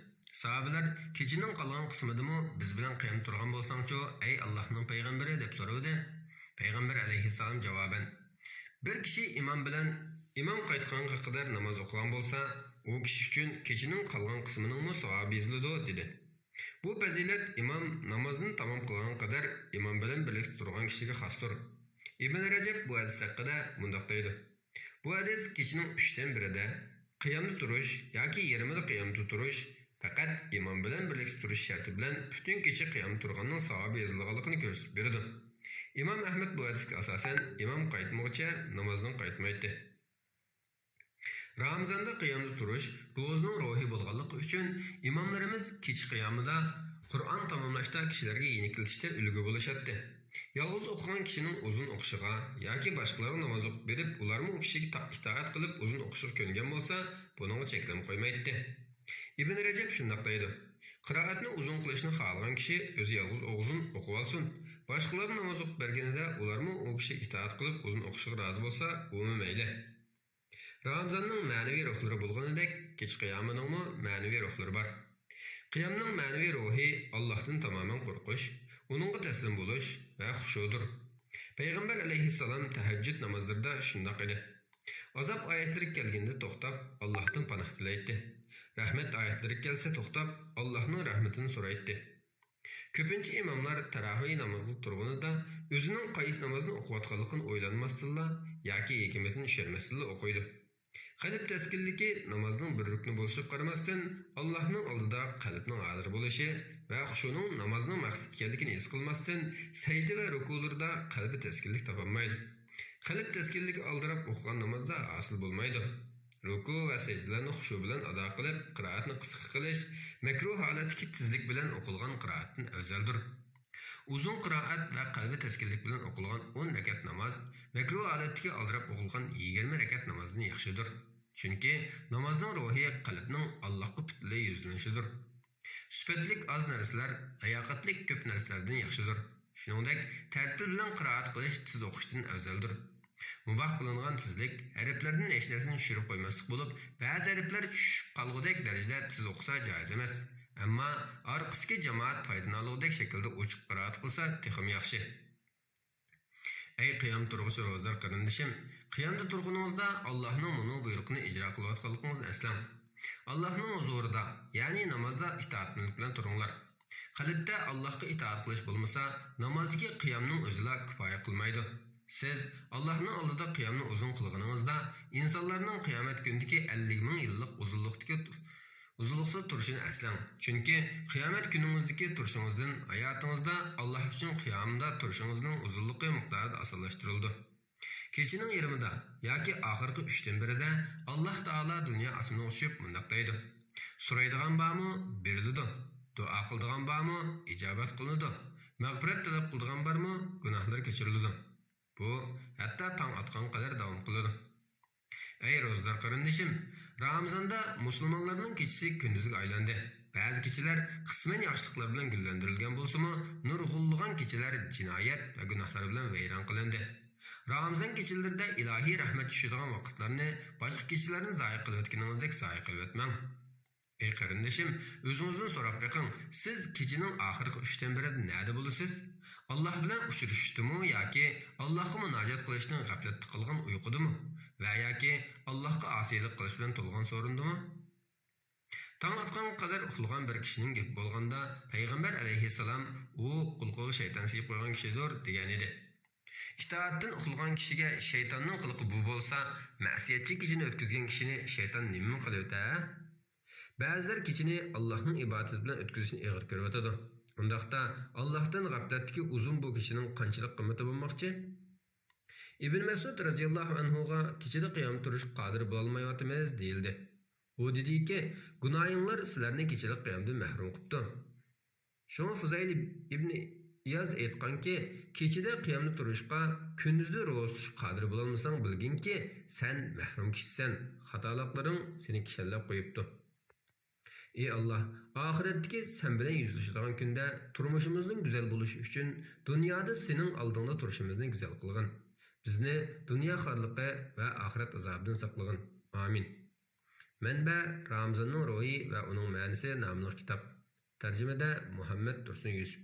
ساھابىلەر، «كېچىنىڭ قالغان قىسمىدىمۇ بىز بىلەن قىيامدا تۇرغان بولساڭچۇ، ئەي ئاللاھنىڭ پەيغەمبىرى؟» دەپ سورىدى. پەيغەمبەر ئەلەيھىسسالام جاۋابەن، «بىر كىشى ئىمام بىلەن، ئىمام قايتقانغا قەدەر ناماز ئوقۇغان بولسا، ئۇ كىشى ئۈچۈن كېچىنىڭ قالغان قىسمىنىڭمۇ ساۋابى يېزىلىدۇ» دېدى. بۇ پەزىلەت ئىمام نامازنى تامام قىلغانغا قەدەر ئىمام بىلەن بىرلىكتە تۇرغان كىشىگە خاستۇر. ئىبن رەجەب بۇ ھەدىس ھەققىدە مۇنداق دەيدۇ، بۇ ھەدىس كېچىنىڭ ئۈچتىن بىرىدە قىيامدا تۇرۇش ياكى يېرىمىدا قىيامدا تۇرۇش، پەقەت ئىمام بىلەن بىرلىكتە تۇرۇش شەرتى بىلەن پۈتۈن كېچە قىيامدا تۇرغاننىڭ ساۋابى يېزىلىدىغانلىقىنى كۆرسىتىپ بېرىدۇ. ئىمام ئەھمەد بۇ ھەدىسكە ئاساسەن ئىمام قايتمىغۇچە نامازدىن قايتمايتتى. رامىزاندا قىيامدا تۇرۇش روزىنىڭ روھى بولغانلىقى ئۈچۈن ئىماملىرىمىز كېچە قىيامىدا قۇرئان تاماملاشتا كىشىلەرگە يېنىكلىتىشتە ئۈلگە بولۇشاتتى. يالغۇز ئوقۇغان كىشىنىڭ ئۇزۇن ئوقۇشىغا ياكى باشقىلارغا ناماز ئوقۇپ بېرىپ، ئۇلارمۇ ئۇ كىشىگە تا-، ئىتائەت قىلىپ ئۇزۇن ئوقۇشىغا كۆنگەن بولسا، بۇنىڭغا چەكلىمە قويمايتتى. ئىبن رەجەب شۇنداق دەيدۇ، قىرائەتنى ئۇزۇن قىلىشنى خالىغان كىشى ئۆزى يالغۇز ئوغزۇن ئوقۇۋالسۇن، باشقىلارمۇ ناماز ئوقۇپ بەرگىنىدە ئۇلارمۇ ئۇ كىشىگە ئىتائەت قىلىپ ئۇزۇن ئوقۇشىغا رازى بولسا، ئۇمۇ مەيلى. رامىزاننىڭ مەنىۋى روھلىرى بولغىنىدەك، كېچە قىيامىنىڭمۇ مەنىۋى روھلىرى بار. قىيامنىڭ مەنىۋى روھى ئاللاھتىن تامامەن قورقۇش، ئۇنىڭغا تەسلىم بولۇش ۋە خۇشۇدۇر. پەيغەمبەر ئەلەيھىسسالام تەھەججۇد نامازلىرىدا شۇنداق ئىدى. ئازاب ئايەتلىرى كەلگەندە توختاپ، ئاللاھتىن پاناھ تىلەيتتى. رەھمەت ئايەتلىرى كەلسە توختاپ، ئاللاھنىڭ رەھمىتىنى سورايتتى. كۆپىنچە ئىماملار تەراۋىھ نامازغا تۇرغىنىدا ئۆزىنىڭ قايسى نامازنى ئوقۇۋاتقانلىقىنى ئويلانماستىنلا ياكى ھېكمىتىنى چۈشەنمەستىنلا ئوقۇيدۇ. قەلب تەسكىنلىكى نامازنىڭ بىر رۇكنى بولۇشىغا قارىماستىن، ئاللاھنىڭ ئالدىدا قەلبنىڭ ھازىر بولۇشى ۋە خۇشۇنىڭ نامازنىڭ مەقسىتى ئىكەنلىكىنى ھېس قىلماستىن، سەجدە ۋە رۇكۇلىرىدا قەلبى تەسكىنلىك تاپالمايدۇ. قەلب تەسكىنلىكى ئالدىراپ ئوقۇغان نامازدا ھاسىل بولمايدۇ. رۇكۇ ۋە سەجدىلەرنى خۇشۇ بىلەن ئادا قىلىپ، قىرائەتنى قىسقا قىلىش مەكرۇھ ھالەتتىكى تېزلىك بىلەن ئوقۇلغان قىرائەتتىن ئەۋزەلدۇر. ئۇزۇن قىرائەت ۋە قەلبى تەسكىنلىك بىلەن ئوقۇلغان ئون رەكەت ناماز مەكرۇھ ھالەتتىكى ئالدىراپ ئوقۇلغان يىگىرمە رەكەت نامازدىن ياخشىدۇر. چۈنكى نامازنىڭ روھى قەلبنىڭ ئاللاھقا پۈتۈنلەي يۈزلىنىشىدۇر. سۈپەتلىك ئاز نەرسىلەر لاياقەتلىك كۆپ نەرسىلەردىن ياخشىدۇر. شۇنىڭدەك تەرتىپ بىلەن قىرائەت قىلىش تېز ئوقۇشتىن ئەۋزەلدۇر. مۇباھ قىلىنغان تېزلىك ھەرپلەردىن ھېچنەرسىنى چۈشۈرۈپ قويماسلىق بولۇپ، بەزى ھەرپلەر چۈشۈپ قالغۇدەك دەرىجىدە تېز ئوقۇسا جائىز ئەمەس. ئەمما ئارقىسىدىكى جامائەت پايدىلىنالىغۇدەك شەكىلدە ئوچۇق قىرائەت قىلسا تېخىمۇ ياخشى. ئەي قىيام تۇرغۇچى روزىدار قېرىندىشىم، قىيامدا تۇرغىنىڭىزدا ئاللاھنىڭ مۇنۇ بۇيرۇقىنى ئىجرا قىلىۋاتقانلىقىڭىزنى ئسلەڭ. ئاللاھنىڭ ھۇزۇرىدا، يەنى نامازدا ئىتائەتمەنلىك بىلەن تۇرۇڭلار. قەلبتە ئاللاھقا ئىتائەت قىلىش بولمىسا، نامازدىكى قىيامنىڭ ئۆزىلا كۇپايە قىلمايدۇ. سىز ئاللاھنىڭ ئالدىدا قىيامنى ئۇزۇن قىلغىنىڭىزدا، ئىنسانلارنىڭ قىيامەت كۈنىدىكى ئەللىك مىڭ يىللىق ئۇزۇنلۇقتىكى ئۇزۇنلۇقتا تۇرۇشىنى ئەسلەڭ. چۈنكى قىيامەت كۈنىڭىزدىكى تۇرۇشىڭىزدىن ھاياتىڭىزدا ئاللاھ ئۈچۈن قىيامدا تۇرۇشىڭىزنىڭ ئۇزۇنلۇقى مىقدارىدا ئاسانلاشتۇرۇلىدۇ. كېچىنىڭ يېرىمىدا ياكى ئاخىرقى ئۈچتىن بىرىدە ئاللاھ تائالا دۇنيا ئاسمىنىغا چۈشۈپ مۇنداق دەيدۇ، سورايدىغان بارمۇ؟ بېرىلىدۇ. دۇئا قىلىدىغان بارمۇ؟ ئىجابەت قىلىنىدۇ. مەغپىرەت تەلەپ قىلىدىغان بارمۇ؟ گۇناھلىرى كەچۈرۈلىدۇ. بۇ ھەتتا تاڭ ئاتقانغا قەدەر داۋام قىلىدۇ. ئەي روزىدار قېرىندىشىم، رامىزاندا مۇسۇلمانلارنىڭ كېچىسى كۈندۈزگە ئايلاندى. بەزى كېچىلەر قىسمەن ياخشىلىقلار بىلەن گۈللەندۈرۈلگەن بولسىمۇ، نۇرغۇنلىغان كېچىلەر جىنايەت ۋە گۇناھلار بىلەن ۋەيران قىلىندى. رامىزان كېچىلىرىدە ئىلاھىي رەھمەت چۈشىدىغان ۋاقىتلارنى باشقا كېچىلەرنى زايە قىلىۋەتكىنىڭىزدەك زايە قىلىۋەتمەڭ. ئەي قېرىندىشىم، ئۆزىڭىزدىن سوراپ بېقىڭ، سىز كېچىنىڭ ئاخىرقى ئۈچتىن بىرىدە نەدە بولىسىز؟ ئاللاھ بىلەن ئۇچرىشىشتىمۇ ياكى ئاللاھقا مۇناجات قىلىشنىڭ غەپلەتتە قالغان ئۇيقۇدىمۇ؟ ۋە ياكى ئاللاھقا ئاسىيلىق قىلىش بىلەن تولغان سورۇندىمۇ؟ تاڭ ئاتقانغا قەدەر ئۇخلىغان بىر كىشىنىڭ گېپى بولغاندا، پەيغەمبەر ئەلەيھىسسالام، ئۇ قۇلىقىغا شەيتان سېلىپ قويغان كىشىدۇر، دېگەنىدى. ئىتائەتتىن ئۇخلىغان كىشىگە شەيتاننىڭ قىلىقى بۇ بولسا، مەسىيەتچى كېچىنى ئۆتكۈزگەن كىشىنى شەيتان نېمىمۇ قىلىۋېتە؟ بەزىلەر كېچىنى ئاللاھنىڭ ئىبادىتى بىلەن ئۆتكۈزۈشنى ئېغىر كۆرۈۋاتىدۇ. ئۇنداقتا، ئاللاھتىن غەپلەتتىكى ئۇزۇن بۇ كېچىنىڭ قانچىلىك قىممىتى بولماقچى؟ ئىبن مەسئۇد رەزىياللاھۇ ئەنھۇغا كېچىدە قىيام تۇرۇشقا قادىر بولالمايۋاتىمىز دېيىلدى. ئۇ دېدىكى، گۇناھىڭلار سىلەرنى كېچىلىك قىيامدىن مەھرۇم قىپتۇ. شۇڭا فۇزەيل ئىبنى ئىياز ئېيتقانكى، كېچىدە قىيامدا تۇرۇشقا، كۈندۈزدە روزا تۇتۇشقا قادىر بولالمىساڭ، بىلگىنكى، سەن مەھرۇم كىشىسەن، خاتالىقلىرىڭ سېنى كىشەنلەپ قويۇپتۇ. ئى ئاللاھ، ئاخىرەتتىكى سەن بىلەن يۈزلىشىدىغان كۈندە تۇرمۇشىمىزنىڭ گۈزەل بولۇشى ئۈچۈن دۇنيادا سېنىڭ ئالدىڭدا تۇرۇشىمىزنى گۈزەل قىلغىن. بىزنى دۇنيا خارلىقى ۋە ئاخىرەت ئازابىدىن ساقلىغىن. ئامىن. مەنبە: رامىزاننىڭ روھى ۋە ئۇنىڭ مەنىسى ناملىق كىتاب. تەرجىمىدە مۇھەممەد تۇرسۇن يۈسۈپ.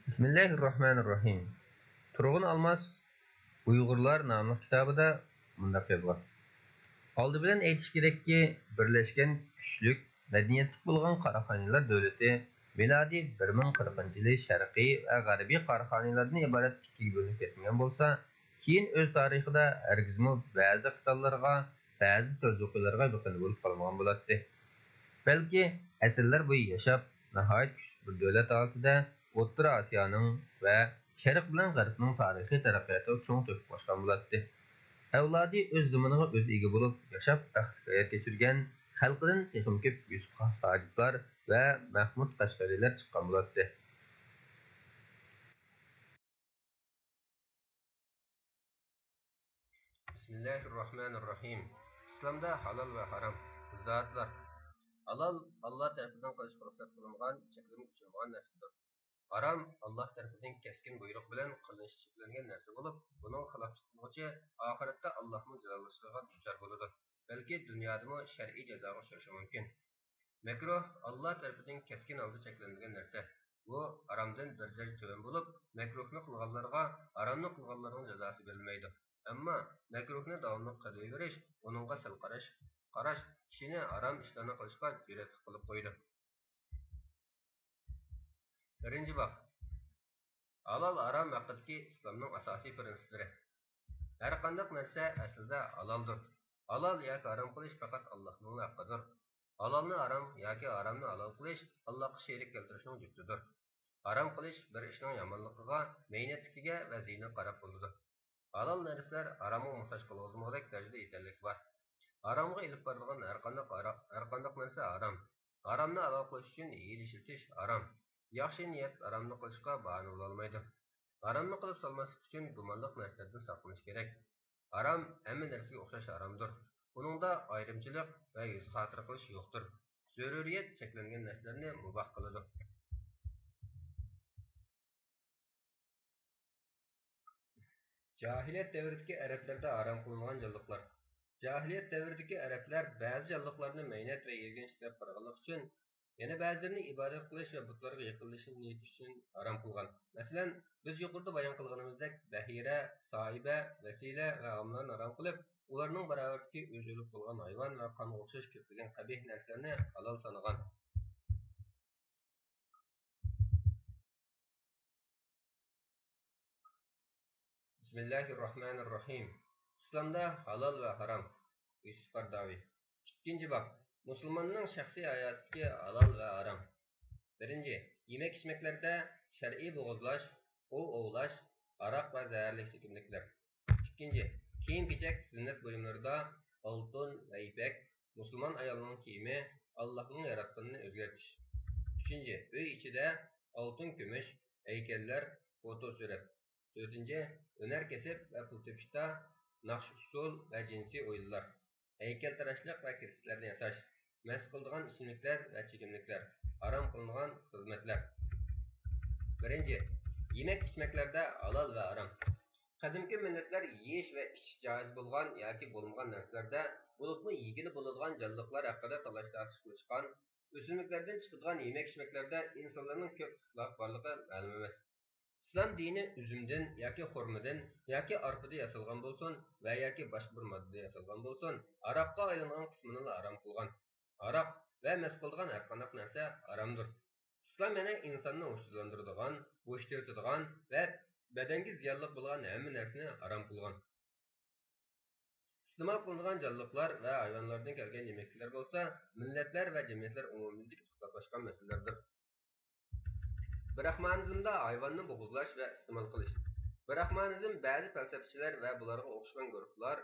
بىسمىللاھىررەھمانىررەھىم. تۇرغۇن ئالماس ئۇيغۇرلار ناملىق كىتابىدا مۇنداق يازغان: ئالدى بىلەن ئېيتىش كېرەككى، بىرلەشكەن كۈچلۈك مەدەنىيەتلىك بولغان قاراخانىيلار دۆلىتى مىلادىي بىر مىڭ قىرىقىنچى يىلى شەرقىي ۋە غەربىي قاراخانىيلاردىن ئىبارەت ئىككىگە بۆلۈنۈپ كەتمىگەن بولسا، كېيىن ئۆز تارىخىدا ھەرگىزمۇ بەزى خىتانلارغا، بەزى سەلجۇقىيلارغا بىخەتەر بولۇپ قالمىغان بولاتتى. بەلكى ئەسىرلەر بويى ياشاپ، ناھايىتى كۈچلۈك بىر دۆلەت ھالىتىدە ئوتتۇرا ئاسىيانىڭ ۋە شەرق بىلەن غەربنىڭ تارىخىي تەرەققىياتىغا چوڭ تۆھپە قوشقان بولاتتى. ئەۋلادى ئۆز زېمىنىغا ئۆزى ئىگە بولۇپ، ياشاپ، بەختلىك ھايات كەچۈرگەن، خەلقىدىن تېخىمۇ كۆپ يۈسۈپ ھاجىپلار ۋە مەھمۇد قەشقەرىلەر چىققان بولاتتى. بىسمىللاھىررەھمانىررەھىم. ئىسلامدا ھالال ۋە ھارام زاتلار. ھالال ئاللا تەرىپىدىن قىلىشقا رۇخسەت قىلىنغان، چەكلىمە قوشۇلمىغان نەرسىدۇر. ھارام ئاللا تەرىپىدىن كەسكىن بۇيرۇق بىلەن قىلىنىشى چەكلەنگەن نەرسە بولۇپ، بۇنىڭغا خىلاپلىق قىلغۇچى ئاخىرەتتە ئاللانىڭ جازالىشىغا دۇچار بولىدۇ، بەلكى دۇنيادىمۇ شەرئىي جازاغا ئۇچرىشى مۇمكىن. مەكرۇھ ئاللا تەرىپىدىن كەسكىن ھالدا چەكلەنگەن نەرسە. بۇ ھارامدىن دەرىجىدە تۆۋەن بولۇپ، مەكرۇھنى قىلغانلارغا ھارامنى قىلغانلارنىڭ جازاسى بېرىلمەيدۇ. ئەمما مەكرۇھنى داۋاملىق قىلىۋېرىش، ئۇنىڭغا سەل قاراش، قاراش كىشىنى ھارام ئىشلارنى قىلىشقا جۈرئەتلىك قىلىپ قويىدۇ. بىرىنچى باب. ھالال ھارام ھەققىدىكى ئىسلامنىڭ ئاساسىي پىرىنسىپلىرى. ھەرقانداق نەرسە ئەسلىدە ھالالدۇر. ھالال ياكى ھارام قىلىش پەقەت ئاللاھنىڭلا ھەققىدۇر. ھالالنى ھارام ياكى ھارامنى ھالال قىلىش ئاللاھقا شېرىك كەلتۈرۈشنىڭ جۈپتىدۇر. ھارام قىلىش بىر ئىشنىڭ يامانلىقىغا، مەينەتلىكىگە ۋە زىيىنىغا قاراپ بولىدۇ. ھالال نەرسىلەر ھارامغا موھتاج قىلغۇزمىغۇدەك دەرىجىدە يېتەرلىك بار. ھارامغا ئېلىپ بارىدىغان ھەرقانداق ھارا-، ھەرقانداق نەرسە ھارام. ھارامنى ھالال قىلىش ئۈچۈن ھىيلە ئىشلىتىش ھارام. ياخشى نىيەت ھارامنى قىلىشقا باھانە بولالمايدۇ. ھارامنى قىلىپ سالماسلىق ئۈچۈن گۇمانلىق نەرسىلەردىن ساقلىنىش كېرەك. ھارام ھەممە نەرسىگە ئوخشاش ھارامدۇر. ئۇنىڭدا ئايرىمچىلىق ۋە يۈز خاتىرە قىلىش يوقتۇر. زۆرۈرىيەت چەكلەنگەن نەرسىلەرنى مۇباھ قىلىدۇ. جاھىلىيەت دەۋرىدىكى ئەرەبلەردە ھارام قىلىنغان جانلىقلار. جاھىلىيەت دەۋرىدىكى ئەرەبلەر بەزى جانلىقلارنى مەينەت ۋە يىرگىنچ دەپ قارىغانلىقى ئۈچۈن، يەنە بەزىلىرىنى ئىبادەت قىلىش ۋە بۇتلارغا يېقىنلىشىش نىيىتى ئۈچۈن ھارام قىلغان. مەسىلەن، بىز يۇقىرىدا بايان قىلغىنىمىزدەك، بەھىرە، سائىبە، ۋەسىلە ۋە ھامىلىنى ھارام قىلىپ، ئۇلارنىڭ باراۋىرىدىكى ئۆزى ئۆلۈپ قالغان ھايۋان ۋە قانغا ئوخشاش كۆپلىگەن قەبىھ نەرسىلەرنى ھالال سانىغان. بىسمىللاھىررەھمانىررەھىم. ئىسلامدا ھالال ۋە ھارام. يۈسۈپ قارداۋى. ئىككىنچى باب. مۇسۇلماننىڭ شەخسىي ھاياتىدىكى ھالال ۋە ھارام. بىرىنچى، يېمەك-ئىچمەكلەردە شەرئىي بوغۇزلاش، ئوۋ ئوۋلاش، ھاراق ۋە زەھەرلىك ئىچىملىكلەر. ئىككىنچى، كىيىم-كېچەك، زىننەت بۇيۇملىرىدا ئالتۇن ۋە يىپەك، مۇسۇلمان ئايالىنىڭ كىيىمى، ئاللاھنىڭ ياراتقىنىنى ئۆزگەرتىش. ئۈچىنچى، ئۆي ئىچىدە ئالتۇن، كۈمۈش، ھەيكەللەر، فوتو سۈرەت. تۆتىنچى، ھۈنەر كەسىپ ۋە پۇل تېپىشتا ناخشا-ئۇسسۇل ۋە جىنسىي ئويۇنلار، ھەيكەلتىراشلىق ۋە كىرپىكلەرنى ياساش، مەست قىلىدىغان ئىچىملىكلەر ۋە چېكىملىكلەر، ھارام قىلىنغان خىزمەتلەر. بىرىنچى، يېمەك-ئىچمەكلەردە ھالال ۋە ھارام. قەدىمكى مىللەتلەر يېيىش ۋە ئىچىش جائىز بولغان ياكى بولمىغان نەرسىلەردە، بولۇپمۇ يېگىلى بولىدىغان جانلىقلار ھەققىدە تالاش-تارتىش قىلىشقان. ئۆسۈملۈكلەردىن چىقىدىغان يېمەك-ئىچمەكلەردە ئىنسانلارنىڭ كۆپ ئىختىلاپى بارلىقى مەلۇم ئەمەس. ئىسلام دىنى ئۈزۈمدىن ياكى خورمىدىن ياكى ئارپىدىن ياسالغان بولسۇن ۋە ياكى باشقا بىر ماددىدىن ياسالغان بولسۇن، ھاراققا ئايلانغان قىسمىنىلا ھارام قىلغان. ھاراق ۋە مەست قىلىدىغان ھەرقانداق نەرسە ھارامدۇر. ئىسلام يەنە ئىنساننى ھوشسىزلاندۇرىدىغان، بوشىتىۋېتىدىغان ۋە بەدەنگە زىيانلىق بولغان ھەممە نەرسىنى ھارام قىلغان. ئىستېمال قىلىنىدىغان جانلىقلار ۋە ھايۋانلاردىن كەلگەن يېمەكلىكلەر بولسا مىللەتلەر ۋە جەمئىيەتلەر ئومۇميۈزلۈك ئىختىلاپلاشقان مەسىلىلەردۇر. براخمانىزمدا ھايۋاننى بوغۇزلاش ۋە ئىستېمال قىلىش. براخمانىزم بەزى پەلسەپىچىلەر ۋە بۇلارغا ئوخشىغان گۇرۇپپىلار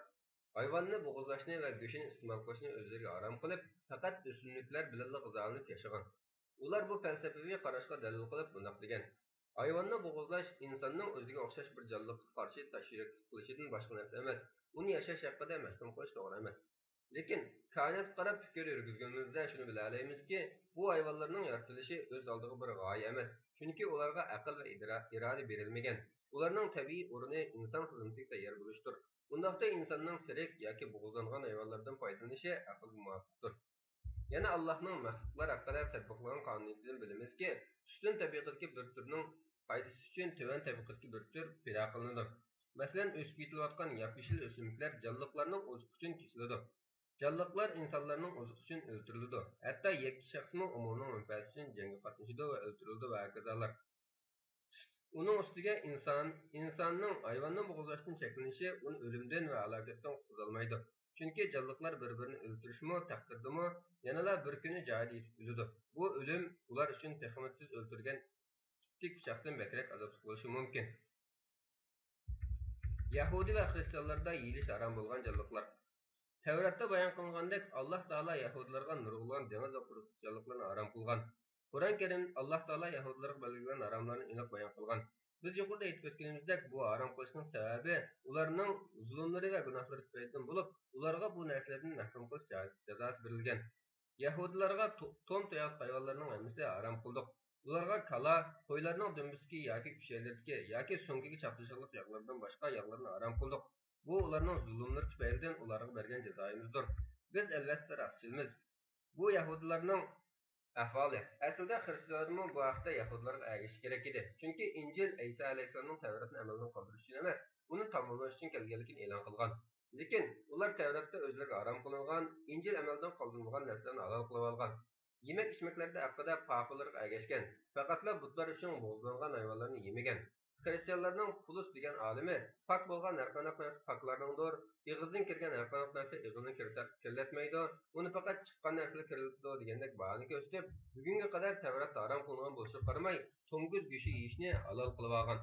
ھايۋاننى بوغۇزلاشنى ۋە گۆشىنى ئىستېمال قىلىشنى ئۆزلىرىگە ھارام قىلىپ، پەقەت ئۆسۈملۈكلەر بىلەنلا غىزالىنىپ ياشىغان. ئۇلار بۇ پەلسەپىۋى قاراشقا دەلىل قىلىپ مۇنداق دېگەن: ھايۋاننى بوغۇزلاش ئىنساننىڭ ئۆزىگە ئوخشاش بىر جانلىققا قارشى تاش يۈرەكلىك قىلىشىدىن باشقا نەرسە ئەمەس، ئۇنى ياشاش ھەققىدە مەھرۇم قىلىش توغرا ئەمەس. لېكىن كائىناتقا قاراپ پىكىر يۈرگۈزگىنىمىزدە شۇنى بىلەلەيمىزكى، بۇ ھايۋانلارنىڭ يارىتىلىشى ئۆز ئالدىغا بىر غايە ئەمەس، چۈنكى ئۇلارغا ئەقىل ۋە ئىدرا-، ئىرادە بېرىلمىگەن. ئۇلارنىڭ تەبىئىي ئورنى ئىنسان خىزمىتىگە تەييار بولۇشتۇر. بۇنداقتا ئىنساننىڭ تىرىك ياكى بوغۇزلانغان ھايۋانلاردىن پايدىلىنىشى ئەقىلگە مۇۋاپىقتۇر. يەنە ئاللاھنىڭ مەخلۇقلار ھەققىدە تەتبىقلىغان قانۇنىيىتىدىن بىلىمىزكى، ئۈستۈن تەبىقىدىكى بىر تۈرنىڭ پايدىسى ئۈچۈن تۆۋەن تەبىقىدىكى بىر تۈر پىدا قىلىنىدۇ. مەسىلەن، ئۆسۈپ يېتىلىۋاتقان ياپيېشىل ئۆسۈملۈكلەر جانلىقلارنىڭ ئوزۇقى ئۈچۈن كېسىلىدۇ. جانلىقلار ئىنسانلارنىڭ ئوزۇقى ئۈچۈن ئۆلتۈرۈلىدۇ. ھەتتا يەككە شەخسمۇ ئومۇمنىڭ مەنپەئەتى ئۈچۈن جەڭگە قاتنىشىدۇ ۋە ئۆلتۈرۈلىدۇ ۋە ھاكازالار. ئۇنىڭ ئۈستىگە ئىنسان، ئىنساننىڭ ھايۋاننى بوغۇزلاشتىن چەكلىنىشى ئۇنى ئۆلۈمدىن ۋە ھالاكەتتىن قۇتقۇزالمايدۇ. چۈنكى جانلىقلار بىر-بىرىنى ئۆلتۈرۈشىمۇ تەقدىردىمۇ، يەنىلا بىر كۈنى جايىدا يېتىپ ئۆلىدۇ. بۇ ئۆلۈم ئۇلار ئۈچۈن تېخىمۇ تېز ئۆلتۈرگەن ئىتتىك پىچاقتىن بەكرەك ئازابلىق بولۇشى مۇمكىن. يەھۇدىي ۋە خىرىستىيانلاردا يېيىلىش ھارام بولغان جانلىقلار. تەۋراتتا بايان قىلىنغاندەك، ئاللاھ تائالا يەھۇدىيلارغا نۇرغۇنلىغان دېڭىز ۋە قۇرۇق جانلىقلارنى ھارام قىلغان. قۇرئان كەرىم ئاللاھ تائالا يەھۇدىيلارغا بەلگىلىگەن ھاراملارنى ئېنىق بايان قىلغان. بىز يۇقىرىدا ئېيتىپ ئۆتكىنىمىزدەك، بۇ ھارام قىلىشنىڭ سەۋەبى ئۇلارنىڭ زۇلۇملىرى ۋە گۇناھلىرى تۈپەيلىدىن بولۇپ، ئۇلارغا بۇ نەرسىلەردىن مەھرۇم قىلىش جا-، جازاسى بېرىلگەن. يەھۇدىيلارغا تو-، توم توياق ھايۋانلارنىڭ ھەممىسى ھارام قىلدۇق. ئۇلارغا كالا، قويلارنىڭ دۈمبىسىدىكى ياكى كۈشەيلىرىدىكى ياكى سۆڭىكىگە چاپلىشىغلىق ياغلىرىدىن باشقا ياغلارنى ھارام قىلدۇق. بۇ ئۇلارنىڭ زۇلۇملىرى تۈپەيلىدىن ئۇلارغا بەرگەن جازايىمىزدۇر. بىز ئەلۋەتتە راستچىلمىز. بۇ يەھۇدىيلارنىڭ ئەھۋالى. ئەسلىدە خىرىستىيانلارمۇ بۇ ھەقتە يەھۇدىيلارغا ئەگىشىشى كېرەك ئىدى. چۈنكى ئىنجىل ئەيسا ئەلەيھىسسالامنىڭ تەۋراتنى ئەمەلدىن قالدۇرۇش ئۈچۈن ئەمەس، ئۇنى تاماملاش ئۈچۈن كەلگەنلىكىنى ئېلان قىلغان. لېكىن ئۇلار تەۋراتتا ئۆزلىرىگە ھارام قىلىنغان، ئىنجىل ئەمەلدىن قالدۇرۇلغان نەرسىلەرنى ھالال قىلىۋالغان. يېمەك-ئىچمەكلەردە ھەققىدە پاپىلىرىغا ئەگەشكەن، پەقەتلا بۇتلار ئۈچۈن بوغۇزلانغان ھايۋانلارنى يېمىگەن. خىرىستىيانلارنىڭ پۇلۇس دېگەن ئالىمى، پاك بولغان ھەرقانداق نەرسە پاكلارنىڭدۇر، ئېغىزدىن كىرگەن ھەرقانداق نەرسە ئېغىزنى كىرىتە-، كىرلەتمەيدۇ، ئۇنى پەقەت چىققان نەرسىلەر كىرلىتىدۇ دېگەندەك باھانى كۆرسىتىپ، بۈگۈنگە قەدەر تەۋراتتا ھارام قىلىنغان بولۇشىغا قارىماي، توڭگۇز گۆشى يېيىشنى ھالال قىلىۋالغان.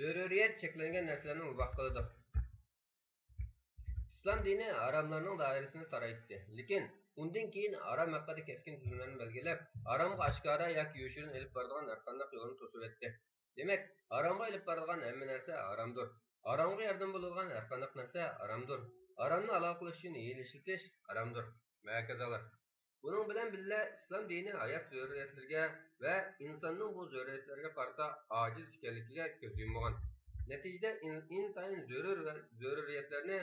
زۆرۈرىيەت چەكلەنگەن نەرسىلەرنى مۇباھ قىلىدۇ. ئىسلام دىنى ھاراملارنىڭ دائىرىسىنى تارايتتى، لېكىن ئۇندىن كېيىن ھارام ھەققىدە كەسكىن تۈزۈملەرنى بەلگىلەپ، ھارامغا ئاشكارا ياكى يوشۇرۇن ئېلىپ بارىدىغان ھەرقانداق يولنى توسۇۋەتتى. دېمەك، ھارامغا ئېلىپ بارىدىغان ھەممە نەرسە ھارامدۇر. ھارامغا ياردەم بولىدىغان ھەرقانداق نەرسە ھارامدۇر. ھارامنى ھالال قىلىش ئۈچۈن ھىيلە ئىشلىتىش ھارامدۇر ۋە ھاكازالار. بۇنىڭ بىلەن بىللە، ئىسلام دىنى ھايات زۆرۈرىيەتلىرىگە ۋە ئىنساننىڭ بۇ زۆرۈرىيەتلەرگە قارىتا ئاجىز ئىكەنلىكىگە كۆز يۇممىغان. نەتىجىدە، ئىن-، ئىنتايىن زۆرۈر ۋە زۆرۈرىيەتلەرنى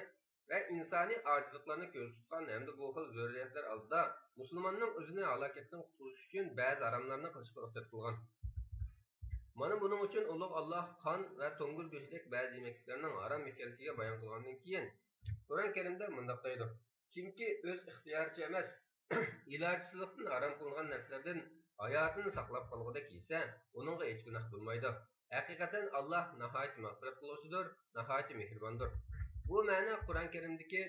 ۋە ئىنسانىي ئاجىزلىقلارنى كۆزدە تۇتقان ھەمدە بۇ خىل زۆرۈرىيەتلەر ئالدىدا مۇسۇلماننىڭ ئۆزىنى ھالاكەتتىن قۇتقۇزۇش ئۈچۈن بەزى ھاراملارنى قىلىشقا رۇخسەت قىلغان. مانا بۇنىڭ ئۈچۈن ئۇلۇغ ئاللاھ قان ۋە توڭگۇز گۆشىدەك بەزى يېمەكلىكلەرنىڭ ھارام ئىكەنلىكىگە بايان قىلغاندىن كېيىن، قۇرئان كەرىمدە مۇنداق دەيدۇ: كىمكى ئۆز ئىختىيارىچە ئەمەس، ئىلاجسىزلىقتىن ھارام قىلىنغان نەرسىلەردىن ھاياتىنى ساقلاپ قالغۇدەك يېسە، ئۇنىڭغا ھېچ گۇناھ بولمايدۇ. ھەقىقەتەن، ئاللاھ ناھايىتى مەغپىرەت قىلغۇچىدۇر، ناھايىتى مېھرىباندۇر. بۇ مەنە قۇرئان كەرىمدىكى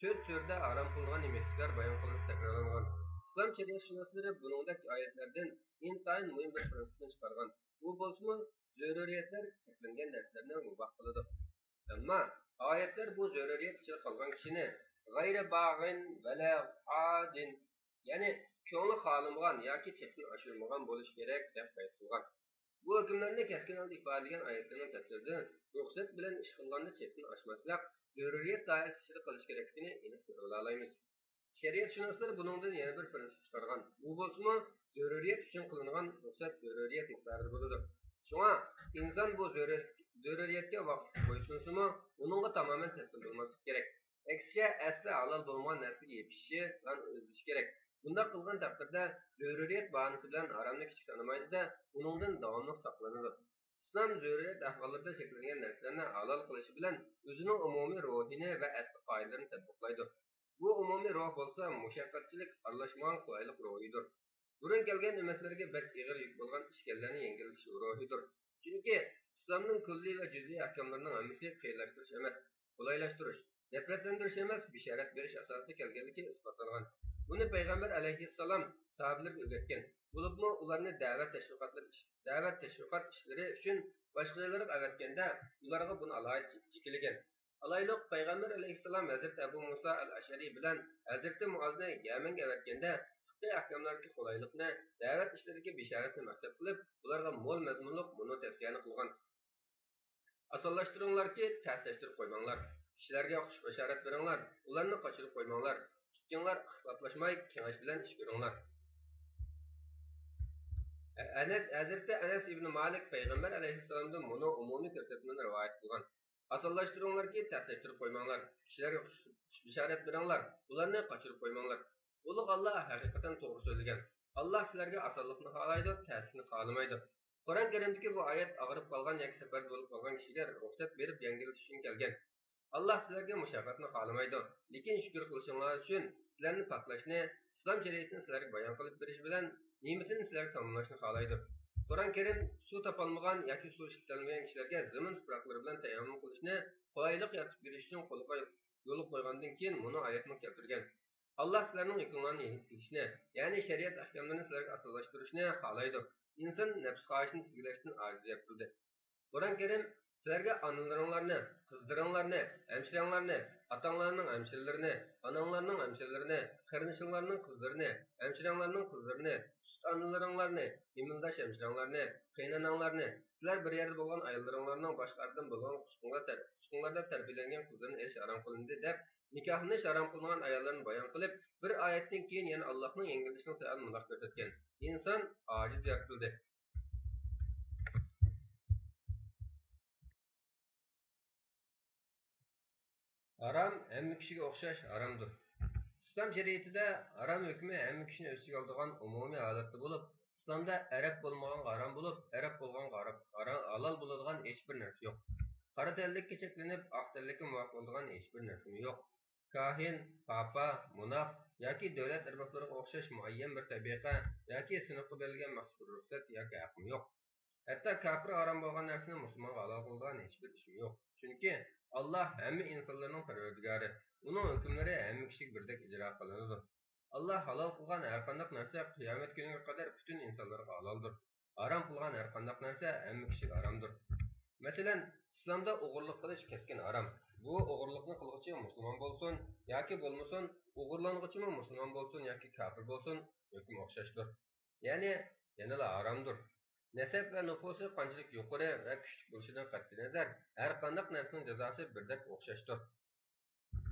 تۆت سۈرىدە ھارام قىلىنغان يېمەكلىكلەر بايان قىلىنىپ تەكرارلانغان. ئىسلام شەرىئەتشۇناسلىرى بۇنىڭدەك ئايەتلەردىن ئىنتايىن مۇھىم بىر پىرىنسىپنى چىقارغان. ئۇ بولسىمۇ، زۆرۈرىيەتلەر چەكلەنگەن نەرسىلەرنى مۇباھ قىلىدۇ. ئەمما ئايەتلەر بۇ زۆرۈرىيەت ئىچىدە قالغان كىشىنى غەيرى باغىن ۋەلا ئادىن، يەنى كۆڭلى خالىمىغان ياكى چەكتىن ئاشۇرمىغان بولۇشى كېرەك، دەپ قەيت قىلغان. بۇ ھۆكۈملەرنى كەسكىن ھالدا ئىپادىلىگەن ئايەتلەرنىڭ تەپسىرىدىن رۇخسەت بىلەن ئىش قىلغاندا چەكتىن ئاشماسلىق زۆرۈرىيەت دائىرىسى ئىچىدە قىلىش كېرەكلىكىنى ئېنىق كۆرۈۋالالايمىز. شەرىئەتشۇناسلار بۇنىڭدىن يەنە بىر پىرىنسىپ چىقارغان. بۇ بولسىمۇ، زۆرۈرىيەت ئۈچۈن قىلىنغان رۇخسەت زۆرۈرىيەت مىقدارىدا بولىدۇ. شۇڭا ئىنسان بۇ زۆرۈر-، زۆرۈرىيەتكە ۋاقىتلىق بويسۇنسىمۇ، ئۇنىڭغا تامامەن تەسلىم بولماسلىق كېرەك. ئەكسىچە، ئەسلى ھالال بولمىغان نەرسىگە يېپىشىشى ۋە ئۆزلىشى كېرەك. بۇنداق قىلغان تەقدىردە، زۆرۈرىيەت باھانىسى بىلەن ھارامنى كىچىك سانىمايدۇ-دە، ئۇنىڭدىن داۋاملىق ساقلىنىدۇ. ئىسلام زۆرۈرىيەت ئەھۋاللىرىدا چەكلەنگەن نەرسىلەرنى ھالال قىلىشى بىلەن ئۆزىنىڭ ئومۇمىي روھىنى ۋە ئەسلى قائىدىلىرىنى تەتبىقلايدۇ. بۇ ئومۇمىي روھ بولسا مۇشەققەتچىلىك ئارىلاشمىغان قولايلىق روھىدۇر. بۇرۇن كەلگەن ئۈممەتلەرگە بەك ئېغىر يۈك بولغان ئىشكەللەرنى يەڭگىللىتىش روھىدۇر. چۈنكى ئىسلامنىڭ كۈللىي ۋە جۈزئىي ئەھكاملىرىنىڭ ھەممىسى قىيىنلاشتۇرۇش ئەمەس، قولايلاشتۇرۇش، نەپرەتلەندۈرۈش ئەمەس، بېشارەت بېرىش ئاساسىدا كەلگەنلىكى ئىسپاتلانغان. بۇنى پەيغەمبەر ئەلەيھىسسالام ساھابىلىرىگە ئۆگەتكەن، بولۇپمۇ ئۇلارنى دەۋەت تەشۋىقاتلىرى ئىش-، دەۋەت تەشۋىقات ئىشلىرى ئۈچۈن باشقا جايلارغا ئەۋەتكەندە، ئۇلارغا بۇنى ئالاھىدە جېكىلىگەن. ئالايلۇق، پەيغەمبەر ئەلەيھىسسالام ھەزرىتى ئەبۇ مۇسا ئەل ئەشئەرى بىلەن ھەزرىتى مۇئازنى يەمەنگە ئەۋەتكەندە، فىقھىي ئەھكاملاردىكى قولايلىقنى، دەۋەت ئىشلىرىدىكى بېشارەتنى مەقسەت قىلىپ، ئۇلارغا مول مەزمۇنلۇق مۇنۇ تەۋسىيەنى قىلغان: ئاسانلاشتۇرۇڭلاركى، تەسلەشتۈرۈپ قويماڭلار. كىشىلەرگە خۇش بېشارەت بېرىڭلار، ئۇلارنى قاچۇرۇپ قويماڭلار. ئىككىڭلار ئىختىلاپلاشماي، كېڭەش بىلەن ئىش كۆرۈڭلار. ئەنەس، ھەزرىتى ئەنەس ئىبنى مالىك پەيغەمبەر ئەلەيھىسسالامدىن مۇنۇ ئومۇمىي كۆرسەتمىنى رىۋايەت قىلغان: ئاسانلاشتۇرۇڭلاركى، تەسلەشتۈرۈپ قويماڭلار. كىشىلەرگە خۇش، خۇش بېشارەت بېرىڭلار، ئۇلارنى قاچۇرۇپ قويماڭلار. ئۇلۇغ ئاللا ھەقىقەتەن توغرا سۆزلىگەن. ئاللا سىلەرگە ئاسانلىقنى خالايدۇ، تەسلىكنى خالىمايدۇ. قۇرئان كەرىمدىكى بۇ ئايەت ئاغرىپ قالغان ياكى سەپەردە بولۇپ قالغان كىشىگە رۇخسەت بېرىپ يەڭگىللىتىش ئۈچۈن كەلگەن. ئاللا سىلەرگە مۇشەققەتنى خالىمايدۇ، لېكىن شۈكۈر قىلىشىڭلار ئۈچۈن سىلەرنى پاكلاشنى، ئىسلام شەرىئىتىنى سىلەرگە بايان قىلىپ بېرىش بىلەن نېمىتىنى سىلەرگە تاماملاشنى خالايدۇ. قۇرئان كەرىم سۇ تاپالمىغان ياكى سۇ ئىشلىتەلمىگەن كىشىلەرگە زېمىن تۇپراقلىرى بىلەن تەيەممۇم قىلىشنى قولايلىق يارىتىپ بېرىش ئۈچۈن قولغا يولغا قويغاندىن كېيىن مۇنۇ ئايەتنى كەلتۈرگەن. ئاللا سىلەرنىڭ ھۆكۈملەرنى يېنىك تۇتۇشنى، يەنى شەرىئەت ئەھكاملىرىنى سىلەرگە ئاسانلاشتۇرۇشنى خالايدۇ. ئىنسان نەپس خاھىشىنى تىزگىنلەشتىن ئاجىز يارىتىلدى. قۇرئان كەرىم سىلەرگە ئانىلىرىڭلارنى، قىزلىرىڭلارنى، ھەمشىرەڭلارنى، ئاتاڭلارنىڭ ھەمشىرىلىرىنى، ئاناڭلارنىڭ ھەمشىرىلىرىنى، قېرىندىشىڭلارنىڭ قىزلىرىنى، ھەمشىرەڭلارنىڭ قىزلىرىنى، سۈت ئانىلىرىڭلارنى، ھامىلىداش ھەمشىرەڭلارنى، قېيىنئاناڭلارنى، سىلەر بىر يەردە بولغان ئاياللىرىڭلارنىڭ باشقا ئاردىن بولغان قۇشقۇڭلار تەر-، قۇشقۇڭلار دەپ تەربىيىلەنگەن قىزلىرىنى ئېلىش ھارام قىلىندى دەپ، نىكاھلىنىش ھارام قىلىنغان ئاياللارنى بايان قىلىپ، بىر ئايەتتىن كېيىن يەنە ئاللاھنىڭ يەڭگىللىشىنىڭ سەۋەبىنى مۇنداق كۆرسەتكەن: ئىنسان ئاجىز يارىتىلدى. ھارام ھەممە كىشىگە ئوخشاش ھارامدۇر. ئىسلام شەرىئىتىدە ھارام ھۆكمى ھەممە كىشىنى ئۆز ئىچىگە ئالىدىغان ئومۇمىي ھالەتتە بولۇپ، ئىسلامدا ئەرەب بولمىغانغا ھارام بولۇپ، ئەرەب بولغانغا ھارام، ھارام، ھالال بولىدىغان ھېچبىر نەرسە يوق. قارا تەنلىككە چەكلىنىپ، ئاق تەنلىككە مۇۋاپىق بولىدىغان ھېچبىر نەرسىمۇ يوق. كاھىن، پاپا، موناخ ياكى دۆلەت ئەربابلىرىغا ئوخشاش مۇئەييەن بىر تەبىقە ياكى سىنىپقا بېرىلگەن مەخسۇس بىر رۇخسەت ياكى ھەقمۇ يوق. ھەتتا كاپىرغا ھارام بولغان نەرسىنى مۇسۇلمانغا ھالال قىلىدىغان ھېچبىر ئىشمۇ يوق. چۈنكى ئاللاھ ھەممە ئىنسانلارنىڭ پەرۋەردىگارى، ئۇنىڭ ھۆكۈملىرى ھەممە كىشىگە بىردەك ئىجرا قىلىنىدۇ. ئاللاھ ھالال قىلغان ھەرقانداق نەرسە قىيامەت كۈنىگە قەدەر پۈتۈن ئىنسانلارغا ھالالدۇر. ھارام قىلغان ھەرقانداق نەرسە ھەممە كىشىگە ھارامدۇر. مەسىلەن، ئىسلامدا ئوغرىلىق قىلىش كەسكىن ھارام. بۇ ئوغرىلىقنى قىلغۇچى مۇسۇلمان بولسۇن ياكى بولمىسۇن، ئوغرىلانغۇچىمۇ مۇسۇلمان بولسۇن ياكى كاپىر بولسۇن، ھۆكمى ئوخشاشتۇر. يەنى، يەنىلا ھارامدۇر. نەسەب ۋە نوپۇسى قانچىلىك يۇقىرى ۋە كۈچلۈك بولۇشىدىن قەتئىينەزەر، ھەرقانداق نەرسىنىڭ جازاسى بىردەك ئوخشاشتۇر.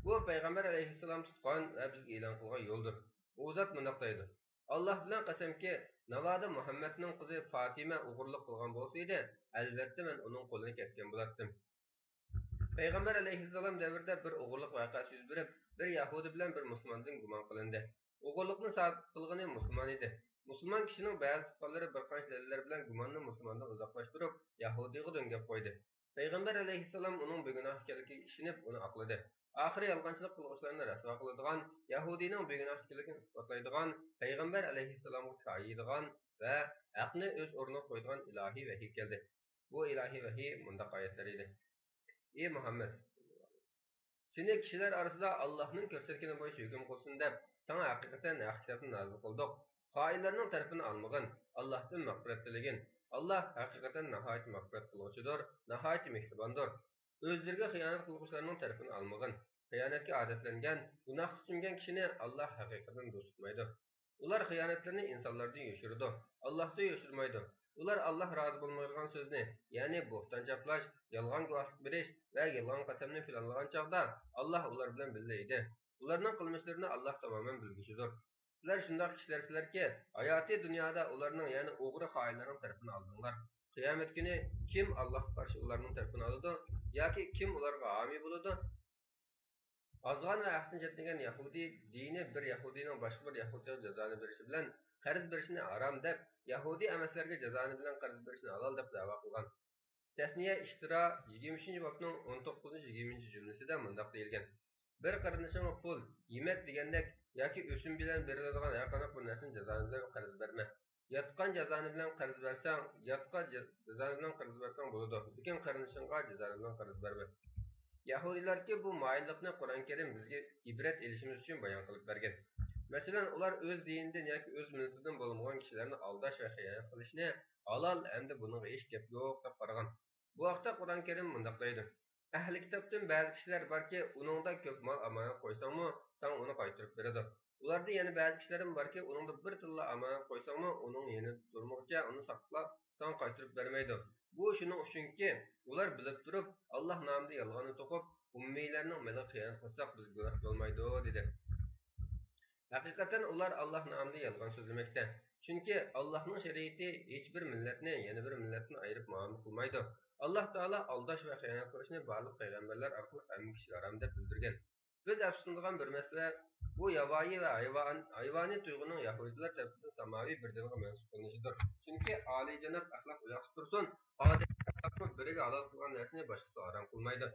بۇ پەيغەمبەر ئەلەيھىسسالام تۇتقان ۋە بىزگە ئېلان قىلغان يولدۇر. ئۇ زات مۇنداق دەيدۇ: ئاللاھ بىلەن قەسەمكى، ناۋادا مۇھەممەدنىڭ قىزى پاتىمە ئوغرىلىق قىلغان بولسىدى، ئەلۋەتتە مەن ئۇنىڭ قولىنى كەسكەن بولاتتىم. پەيغەمبەر ئەلەيھىسسالام دەۋرىدە بىر ئوغرىلىق ۋەقەسى يۈز بېرىپ، بىر يەھۇدىي بىلەن بىر مۇسۇلماندىن گۇمان قىلىندى. ئوغرىلىقنى سادىر قىلغىنى مۇسۇلمان ئىدى. مۇسۇلمان كىشىنىڭ بەزى تۇغقانلىرى بىر قانچە دەلىللەر بىلەن گۇماننى مۇسۇلماندىن ئۇزاقلاشتۇرۇپ، يەھۇدىيغا دۆڭگەپ قويدى. پەيغەمبەر ئەلەيھىسسالام ئۇنىڭ بىگۇناھ ئىكەنلىكىگە ئىشىنىپ، ئۇنى ئاقلىدى. ئاخىرى يالغانچىلىق قىلغۇچىلارنى رەسۋا قىلىدىغان، يەھۇدىينىڭ بىگۇناھ ئىكەنلىكىنى ئىسپاتلايدىغان پەيغەمبەر ئەلەيھىسسالامغا كايىيدىغان ۋە ھەقنى ئۆز ئورنىغا قويىدىغان ئىلاھىي ۋەھىي كەلدى. بۇ ئىلاھىي ۋەھىي مۇنداق ئايەتلەر ئىدى: ئى مۇھەممەد! سېنى كىشىلەر ئارىسىدا ئاللاھنىڭ كۆرسەتكىنى بويىچە ھۆكۈم قىلسۇن دەپ، ساڭا ھەقىقەتەن ھەق كىتابنى نازىل قىلدۇق. خائىنلارنىڭ تەرىپىنى ئالمىغىن. ئاللاھتىن مەغپىرەت تىلىگىن. ئاللاھ ھەقىقەتەن ناھايىتى مەغپىرەت قىلغۇچىدۇر، ناھايىتى مېھرىباندۇر. ئۆزلىرىگە خىيانەت قىلغۇچىلارنىڭ تەرىپىنى ئالمىغىن. خىيانەتكە ئادەتلەنگەن، گۇناھقا چۈمگەن كىشىنى ئاللاھ ھەقىقەتەن دوست تۇتمايدۇ. ئۇلار خىيانەتلىرىنى ئىنسانلاردىن يوشۇرىدۇ، ئاللاھتىن يوشۇرمايدۇ. ئۇلار ئاللاھ رازى بولمايدىغان سۆزنى، يەنى بۇھتان چاپلاش، يالغان گۇۋاھلىق بېرىش ۋە يالغان قەسەمنى پىلانلىغان چاغدا، ئاللاھ ئۇلار بىلەن بىللە ئىدى. ئۇلارنىڭ قىلمىشلىرىنى ئاللاھ تامامەن بىلگۈچىدۇر. سىلەر شۇنداق كىشىلەرسىلەركى، ھاياتىي دۇنيادا ئۇلارنىڭ، يەنى ئوغرى خائىنلارنىڭ تەرىپىنى ئالدىڭلار. قىيامەت كۈنى كىم ئاللاھقا قارشى ئۇلارنىڭ تەرىپىنى ئالىدۇ ياكى كىم ئۇلارغا ھامىي بولىدۇ؟ ئازغان ۋە ھەقتىن چەتنىگەن يەھۇدىي دىنى بىر يەھۇدىينىڭ باشقا بىر يەھۇدىيغا جازانى بېرىشى بىلەن قەرز بېرىشنى ھارام دەپ، يەھۇدىي ئەمەسلەرگە جازانى بىلەن قەرز بېرىشنى ھالال دەپ دەۋا قىلغان. تەسنىيە ئىشتىرا يىگىرمە ئۈچىنچى بابنىڭ ئون توققۇزىنچى، يىگىرمىنچى جۈملىسىدە مۇنداق دېيىلگەن: بىر قېرىندىشىڭغا پۇل، يېمەك دېگەندەك ياكى ئۆسۈم بىلەن بېرىلىدىغان ھەرقانداق بىر نەرسىنى جازانى بىلەن قەرز بەرمە. ياتقان جازانى بىلەن قەرز بەرسەڭ، ياتقان جازانى بىلەن قەرز بەرسەڭ بولىدۇ، لېكىن قېرىندىشىڭغا جازانى بىلەن قەرز بەرمە. يەھۇدىيلاردىكى بۇ مايىللىقنى قۇرئان كەرىم بىزگە ئىبرەت ئېلىشىمىز ئۈچۈن بايان قىلىپ بەرگەن. مەسىلەن، ئۇلار ئۆز دىنىدىن ياكى ئۆز مىللىتىدىن بولمىغان كىشىلەرنى ئالداش ۋە خىيانەت قىلىشنى ھالال ھەمدە بۇنىڭغا ھېچ گەپ يوق دەپ قارىغان. بۇ ھەقتە قۇرئان كەرىم مۇنداق دەيدۇ: ئەھلى كىتابتىن بەزى كىشىلەر باركى، ئۇنىڭدا كۆپ مال ئامانەت قويساڭمۇ، ساڭا ئۇنى قايتۇرۇپ بېرىدۇ. ئۇلاردىن يەنە بەزى كىشىلەرمۇ باركى، ئۇنىڭدا بىر تىللا ئامانەت قويساڭمۇ، ئۇنىڭ يېنىدا تۇرمىغۇچە ئۇنى ساقلاپ، ساڭا قايتۇرۇپ بەرمەيدۇ. بۇ شۇنىڭ ئۈچۈنكى، ئۇلار بىلىپ تۇرۇپ، ئاللاھ نامىدا يالغاننى توقۇپ، ئۈممىيلەرنىڭ مېلىغا خىيانەت قىلساق، بىزگە گۇناھ بولمايدۇ، دېدى. ھەقىقەتەن ئۇلار ئاللاھ نامىدا يالغان سۆزلىمەكتە. چۈنكى ئاللاھنىڭ شەرىئىتى ھېچبىر مىللەتنى يەنە بىر مىللەتتىن ئايرىپ مۇئامىلە قىلمايدۇ. ئاللاھ تائالا ئالداش ۋە خىيانەت قىلىشنى بارلىق پەيغەمبەرلەر ئارقىلىق ھەممە كىشىگە ھارام دەپ بىلدۈرگەن. بىز ئەپسۇسلىنىدىغان بىر مەسىلە، بۇ ياۋايى ۋە ھايۋان-، ھايۋانىي تۇيغۇنىڭ يەھۇدىيلار تەرىپىدىن ساماۋى بىر دىنغا مەنسۇپ قىلىنىشىدۇر. چۈنكى ئالىيجاناب ئەخلاق ئۇياقتا تۇرسۇن، ئادەتتە ئەخلاقمۇ بىرىگە ھالال قىلغان نەرسىنى باشقىسىغا ھارام قىلمايدۇ.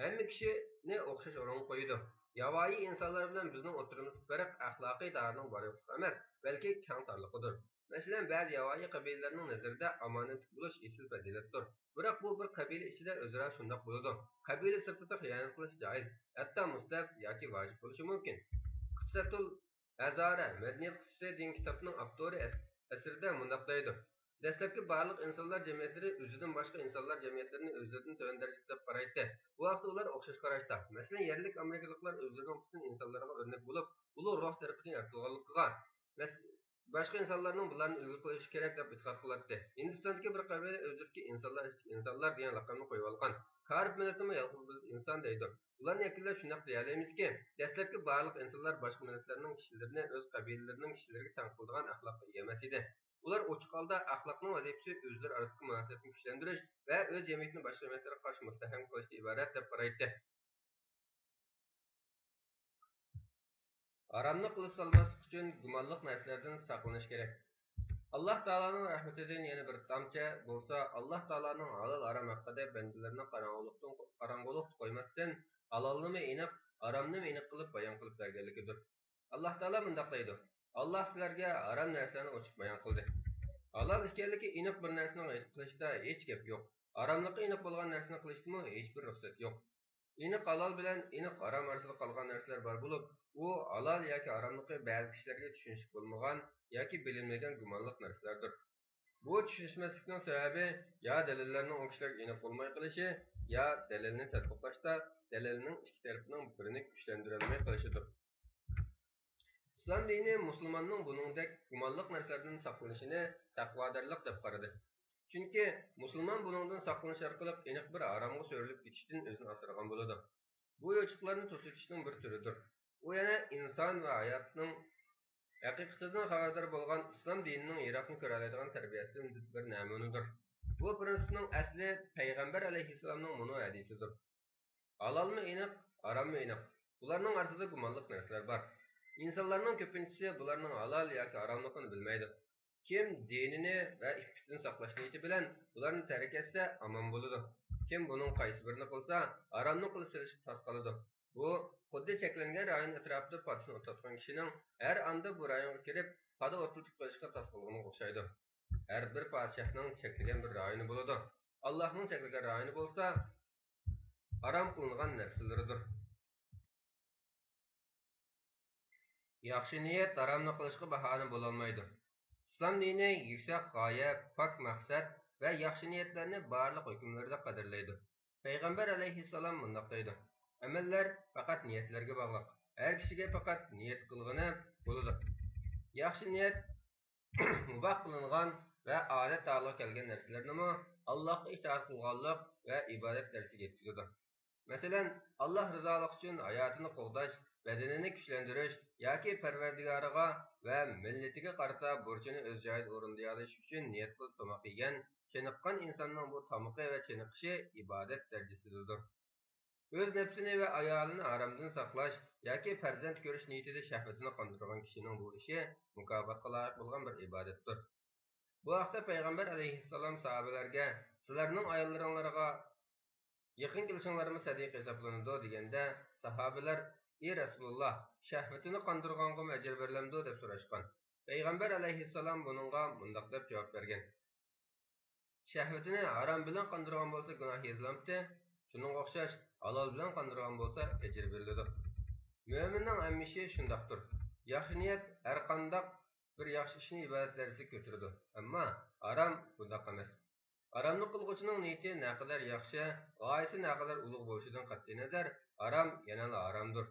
ھەممە كىشىنى ئوخشاش ئورۇنغا قويىدۇ. ياۋايى ئىنسانلار بىلەن بىزنىڭ ئوتتۇرىمىزدىكى پەرق ئەخلاقىي دائىرىنىڭ بار-يوقلۇقى ئەمەس، بەلكى كەڭ-تارلىقىدۇر. مەسىلەن، بەزى ياۋايى قەبىلىلەرنىڭ نەزىرىدە ئامانەتلىك بولۇش ئېسىل پەزىلەتتۇر. بىراق بۇ بىر قەبىلە ئىچىدە ئۆزئارا شۇنداق بولىدۇ. قەبىلە سىرتىدا خىيانەت قىلىش جائىز، ھەتتا مۇستەھەب ياكى ۋاجىپ بولۇشى مۇمكىن. قىسسەتۇل ئەزارە، مەدەنىيەت قىسسىسى دېگەن كىتابنىڭ ئاپتورى ئەس-، ئەسىرىدە مۇنداق دەيدۇ: دەسلەپكى بارلىق ئىنسانلار جەمئىيەتلىرى ئۆزىدىن باشقا ئىنسانلار جەمئىيەتلىرىنى ئۆزلىرىدىن تۆۋەن دەرىجىدە دەپ قارايتتى. بۇ ۋاقىتتا ئۇلار ئوخشاش قاراشتا. مەسىلەن، يەرلىك ئامېرىكىلىقلار ئۆزلىرىنىڭ پۈتۈن ئىنسانلىرىغا ئۆرنەك بولۇپ، ئۇلۇغ روھ تەرىپىدىن يارىتىلغانلىقىغا، مەس-، باشقا ئىنسانلارنىڭ بۇلارنى ئۈلگە قىلىشى كېرەك دەپ ئېتىقاد قىلاتتى. ھىندىستاندىكى بىر قەبىلە ئۆزلىرىگە ئىنسانلار ئىچىدىكى ئىنسانلار دېگەن لەقەمنى قويۇۋالغان. كارىب مىللىتىمۇ يالقۇز بىز ئىنسان دەيدۇ. بۇلارنى يەكۈنلەپ شۇنداق دېيەلەيمىزكى، دەسلەپكى بارلىق ئىنسانلار باشقا مىللەتلەرنىڭ كىشىلىرىنى ئۆز قەبىلىلىرىنىڭ كىشىلىرىگە تەڭ قىلىدىغان ئەخلاققا ئىگە ئەمەس ئىدى. ئۇلار ئوچۇق ھالدا ئەخلاقنىڭ ۋەزىپىسى ئۆزلىرى ئارىسىدىكى مۇناسىۋەتنى كۈچلەندۈرۈش ۋە ئۆز جەمئىيىتىنى باشقا جەمئىيەتلەرگە قارشى مۇستەھكەم قىلىشتىن ئىبارەت دەپ قارايتتى. ھارامنى قىلىپ سالماسلىق ئۈچۈن گۇمانلىق نەرسىلەردىن ساقلىنىش كېرەك. ئاللاھ تائالانىڭ رەھمىتىدىن يەنە بىر تامچە بولسا، ئاللاھ تائالانىڭ ھالال-ھارام ھەققىدە بەندىلىرىنى قاراڭغۇلۇقتىن، قاراڭغۇلۇقتا قويماستىن، ھالالنىمۇ ئېنىق، ھارامنىمۇ ئېنىق قىلىپ بايان قىلىپ بەرگەنلىكىدۇر. ئاللاھ تائالا مۇنداق دەيدۇ: ئاللاھ سىلەرگە ھارام نەرسىلەرنى ئوچۇق بايان قىلدى. ھالال ئىكەنلىكى ئېنىق بىر نەرسىنىڭ قىلىشتا ھېچ گەپ يوق. ھاراملىقى ئېنىق بولغان نەرسىنى قىلىشتىمۇ ھېچبىر رۇخسەت يوق. ئېنىق ھالال بىلەن ئېنىق ھارام ئارىسىدا قالغان نەرسىلەر بار بولۇپ، ئۇ ھالال ياكى ھاراملىقى بەزى كىشىلەرگە چۈشىنىشلىك بولمىغان ياكى بىلىنمىگەن گۇمانلىق نەرسىلەردۇر. بۇ چۈشىنىشمەسلىكنىڭ سەۋەبى يا دەلىللەرنىڭ ئۇ كىشىلەرگە ئېنىق بولماي قېلىشى، يا دەلىلنى تەتبىقلاشتا دەلىلنىڭ ئىككى تەرىپىنىڭ بىرىنى كۈچلەندۈرەلمەي قېلىشىدۇر. ئىسلام دىنى مۇسۇلماننىڭ بۇنىڭدەك گۇمانلىق نەرسىلەردىن ساقلىنىشىنى تەقۋادارلىق دەپ قارىدى. چۈنكى مۇسۇلمان بۇنىڭدىن ساقلىنىش ئارقىلىق ئېنىق بىر ھارامغا سۆرىلىپ كېتىشتىن ئۆزىنى ئاسرىغان بولىدۇ. بۇ يوچۇقلارنى توسۇۋېتىشنىڭ بىر تۈرىدۇر. ئۇ يەنە ئىنسان ۋە ھاياتنىڭ ھەقىقىتىدىن خەۋەردار بولغان ئىسلام دىنىنىڭ يىراقنى كۆرەلەيدىغان تەربىيەسىدىن بىر نەمۇنىدۇر. بۇ پىرىنسىپنىڭ ئەسلى پەيغەمبەر ئەلەيھىسسالامنىڭ مۇنۇ ھەدىسىدۇر: ھالالمۇ ئېنىق، ھاراممۇ ئېنىق. بۇلارنىڭ ئارىسىدا گۇمانلىق نەرسىلەر بار. ئىنسانلارنىڭ كۆپىنچىسى بۇلارنىڭ ھالال ياكى ھاراملىقىنى بىلمەيدۇ. كىم دىنىنى ۋە ئىپپىتىنى ساقلاش نىيىتى بىلەن بۇلارنى تەرك ئەتسە، ئامان بولىدۇ. كىم بۇنىڭ قايسى بىرىنى قىلسا، ھارامنى قىلىپ سېلىشقا تاس قالىدۇ. بۇ خۇددى چەكلەنگەن رايون ئەتراپىدا پادىسىنى ئوتلاتقان كىشىنىڭ ھەر ئاندا بۇ رايونغا كىرىپ، پادا ئوتلىتىپ قېلىشقا تاس قالغىنىغا ئوخشايدۇ. ھەر بىر پادىشاھنىڭ چەكلىگەن بىر رايونى بولىدۇ. ئاللاھنىڭ چەكلىگەن رايونى بولسا، ھارام قىلىنغان نەرسىلىرىدۇر. ياخشى نىيەت ھارامنى قىلىشقا باھانە بولالمايدۇ. ئىسلام دىنى يۈكسەك غايە، پاك مەقسەت ۋە ياخشى نىيەتلەرنى بارلىق ھۆكۈملىرىدە قەدىرلەيدۇ. پەيغەمبەر ئەلەيھىسسالام مۇنداق دەيدۇ: ئەمەللەر پەقەت نىيەتلەرگە باغلىق. ھەر كىشىگە پەقەت نىيەت قىلغىنى بولىدۇ. ياخشى نىيەت مۇباھ قىلىنغان ۋە ئادەت ھالىغا كەلگەن نەرسىلەرنىمۇ ئاللاھقا ئىتائەت قىلغانلىق ۋە ئىبادەت دەرىجىسىگە يەتكۈزىدۇ. مەسىلەن، ئاللاھ رىزالىقى ئۈچۈن ھاياتىنى قوغداش، بەدىنىنى كۈچلەندۈرۈش ياكى پەرۋەردىگارىغا ۋە مىللىتىگە قارىتا بۇرچىنى ئۆز جايىدا ئورۇندىيالاش ئۈچۈن نىيەت قىلىپ تاماق يېگەن، چېنىققان ئىنساننىڭ بۇ تامىقى ۋە چېنىقىشى ئىبادەت دەرىجىسىدىدۇر. ئۆز نەپسىنى ۋە ئايالىنى ھارامدىن ساقلاش ياكى پەرزەنت كۆرۈش نىيىتىدە شەھۋىتىنى قاندۇرغان كىشىنىڭ بۇ ئىشى مۇكاپاتقا لايىق بولغان بىر ئىبادەتتۇر. بۇ ھەقتە پەيغەمبەر ئەلەيھىسسالام ساھابىلەرگە، سىلەرنىڭ ئاياللىرىڭلارغا يېقىن كېلىشىڭلارمۇ سەدىقە ھېسابلىنىدۇ دېگەندە، ساھابىلەر، ئى رەسۇلاللاھ، شەھۋىتىنى قاندۇرغانغىمۇ ئەجىر بېرىلەمدۇ دەپ سوراشقان. پەيغەمبەر ئەلەيھىسسالام بۇنىڭغا مۇنداق دەپ جاۋاب بەرگەن: شەھۋىتىنى ھارام بىلەن قاندۇرغان بولسا گۇناھ يېزىلامتى، شۇنىڭغا ئوخشاش ھالال بىلەن قاندۇرغان بولسا ئەجىر بېرىلىدۇ. مۆمىننىڭ ھەممە ئىشى شۇنداقتۇر. ياخشى نىيەت ھەرقانداق بىر ياخشى ئىشنى ئىبادەت دەرىجىسىگە كۆتۈرىدۇ. ئەمما ھارام بۇنداق ئەمەس. ھارامنى قىلغۇچىنىڭ نىيىتى نەقەدەر ياخشى، غايىسى نەقەدەر ئۇلۇغ بولۇشىدىن قەتئىينەزەر، ھارام يەنىلا ھارامدۇر.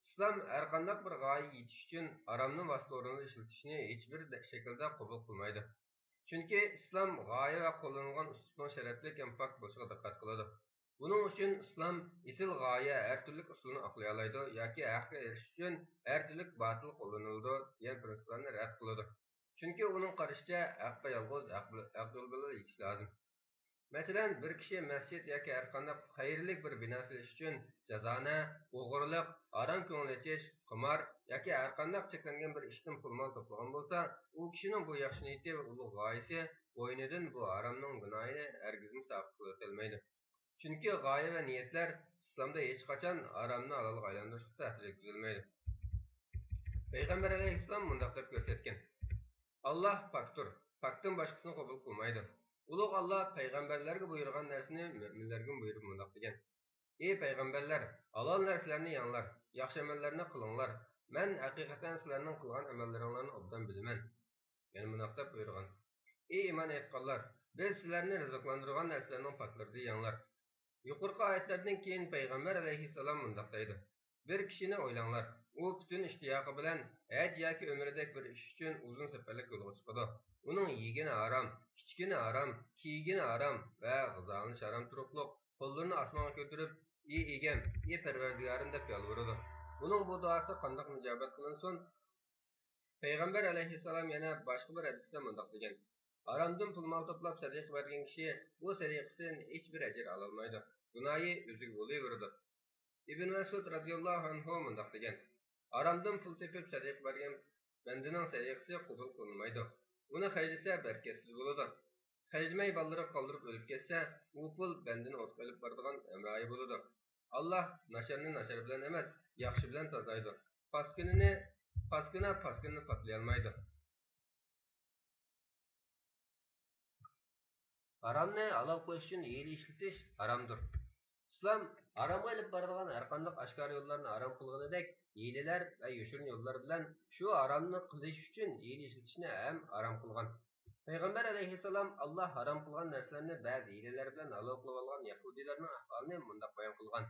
ئىسلام ھەرقانداق بىر غايىگە يېتىش ئۈچۈن ھارامنى ۋاسىتە ئورنىدا ئىشلىتىشنى ھېچبىر شەكىلدە قوبۇل قىلمايدۇ. چۈنكى ئىسلام غايە ۋە قوللىنىلغان ئۇسلۇبنىڭ شەرەپلىك ھەم پاك بولۇشىغا دىققەت قىلىدۇ. بۇنىڭ ئۈچۈن ئىسلام ئېسىل غايە، ھەر تۈرلۈك ئۇسۇلنى ئاقلىيالايدۇ ياكى ھەققە ئېرىشىش ئۈچۈن ھەر تۈرلۈك باتىل قوللىنىلىدۇ دېگەن پىرىنسىپلارنى رەت قىلىدۇ. چۈنكى ئۇنىڭ قارىشىچە، ھەققە يالغۇز ھەق بىل-، ھەق يول بىلەن يېتىش لازىم. مەسىلەن، بىر كىشى مەسچىت ياكى ھەرقانداق خەيرلىك بىر بىنا سېلىش ئۈچۈن جازانە، ئوغرىلىق، ھارام كۆڭۈل ئېچىش، قىمار ياكى ھەرقانداق چەكلەنگەن بىر ئىشتىن پۇل-مال توپلىغان بولسا، ئۇ كىشىنىڭ بۇ ياخشى نىيىتى ۋە ئۇلۇغ غايىسى بوينىدىن بۇ ھارامنىڭ گۇناھىنى ھەرگىزمۇ ساقىت قىلىۋېتەلمەيدۇ. چۈنكى غايە ۋە نىيەتلەر ئىسلامدا ھېچقاچان ھارامنى ھالالغا ئايلاندۇرۇشقا تەسىر يەتكۈزەلمەيدۇ. پەيغەمبەر ئەلەيھىسسالام مۇنداق دەپ كۆرسەتكەن: ئاللاھ پاكتۇر، پاكتىن باشقىسىنى قوبۇل قىلمايدۇ. ئۇلۇغ ئاللاھ پەيغەمبەرلەرگە بۇيرۇغان نەرسىنى مۆمىنلەرگىمۇ بۇيرۇپ مۇنداق دېگەن: ئى پەيغەمبەرلەر، ھالال نەرسىلەرنى يەڭلار، ياخشى ئەمەللەرنى قىلىڭلار. مەن ھەقىقەتەن سىلەرنىڭ قىلغان ئەمەللىرىڭلارنى ئوبدان بىلىمەن. يەنە مۇنداق دەپ بۇيرۇغان: ئى ئىمان ئېيتقانلار، بىز سىلەرنى رىزىقلاندۇرغان نەرسىلەرنىڭ پاكلىرىدا يەڭلار. يۇقىرىقى ئايەتلەردىن كېيىن پەيغەمبەر ئەلەيھىسسالام مۇنداق دەيدۇ: بىر كىشىنى ئويلاڭلار، ئۇ پۈتۈن ئىشتىياقى بىلەن ھەج ياكى ئۆمرىدەك بىر ئىش ئۈچۈن ئۇزۇن سەپەرلىك يولغا چىقىدۇ. ئۇنىڭ يېگىنى ھارام، ئىچكىنى ھارام، كىيگىنى ھارام ۋە غىزالىنىشى ھارام تۇرۇقلۇق قوللىرىنى ئاسمانغا كۆتۈرۈپ، ئى ئىگەم، ئى پەرۋەردىگارىم دەپ يالۋۇرىدۇ. بۇنىڭ بۇ دۇئاسى قانداقمۇ ئىجابەت قىلىنسۇن؟ پەيغەمبەر ئەلەيھىسسالام يەنە باشقا بىر ھەدىستە مۇنداق دېگەن: ھارامدىن پۇل-مال توپلاپ سەدىقە بەرگەن كىشى بۇ سەدىقىسىدىن ھېچبىر ئەجىر ئالالمايدۇ. گۇناھى ئۆزىگە بولۇۋېرىدۇ. ئىبن مەسئۇد رەزىياللاھۇ ئەنھۇ مۇنداق دېگەن: ھارامدىن پۇل تېپىپ سەدىقە بەرگەن بەندىنىڭ سەدىقىسى قوبۇل قىلىنمايدۇ. ئۇنى خەجلىسە بەرىكەتسىز بولىدۇ. خەجلىمەي بالىلىرىغا قالدۇرۇپ ئۆلۈپ كەتسە، ئۇ پۇل بەندىنى ئوتقا ئېلىپ بارىدىغان ھەمراھى بولىدۇ. ئاللاھ ناچارنى ناشار بىلەن ئەمەس، ياخشى بىلەن تازىلايدۇ. پاسكىنىنى، پاسكىنا پاسكىنىنى پاكلىيالمايدۇ. ھارامنى ھالال قىلىش ئۈچۈن ھىيلە ئىشلىتىش ھارامدۇر. ئىسلام ھارامغا ئېلىپ بارىدىغان ھەرقانداق ئاشكارا يوللارنى ھارام قىلغىنىدەك، ھىيلىلەر ۋە يوشۇرۇن يوللار بىلەن شۇ ھارامنى قىلىش ئۈچۈن ھىيلە ئىشلىتىشنى ھەم ھارام قىلغان. پەيغەمبەر ئەلەيھىسسالام ئاللاھ ھارام قىلغان نەرسىلەرنى بەزى ھىيلىلەر بىلەن ھالال قىلىۋالغان يەھۇدىيلارنىڭ ئەھۋالىنى مۇنداق بايان قىلغان: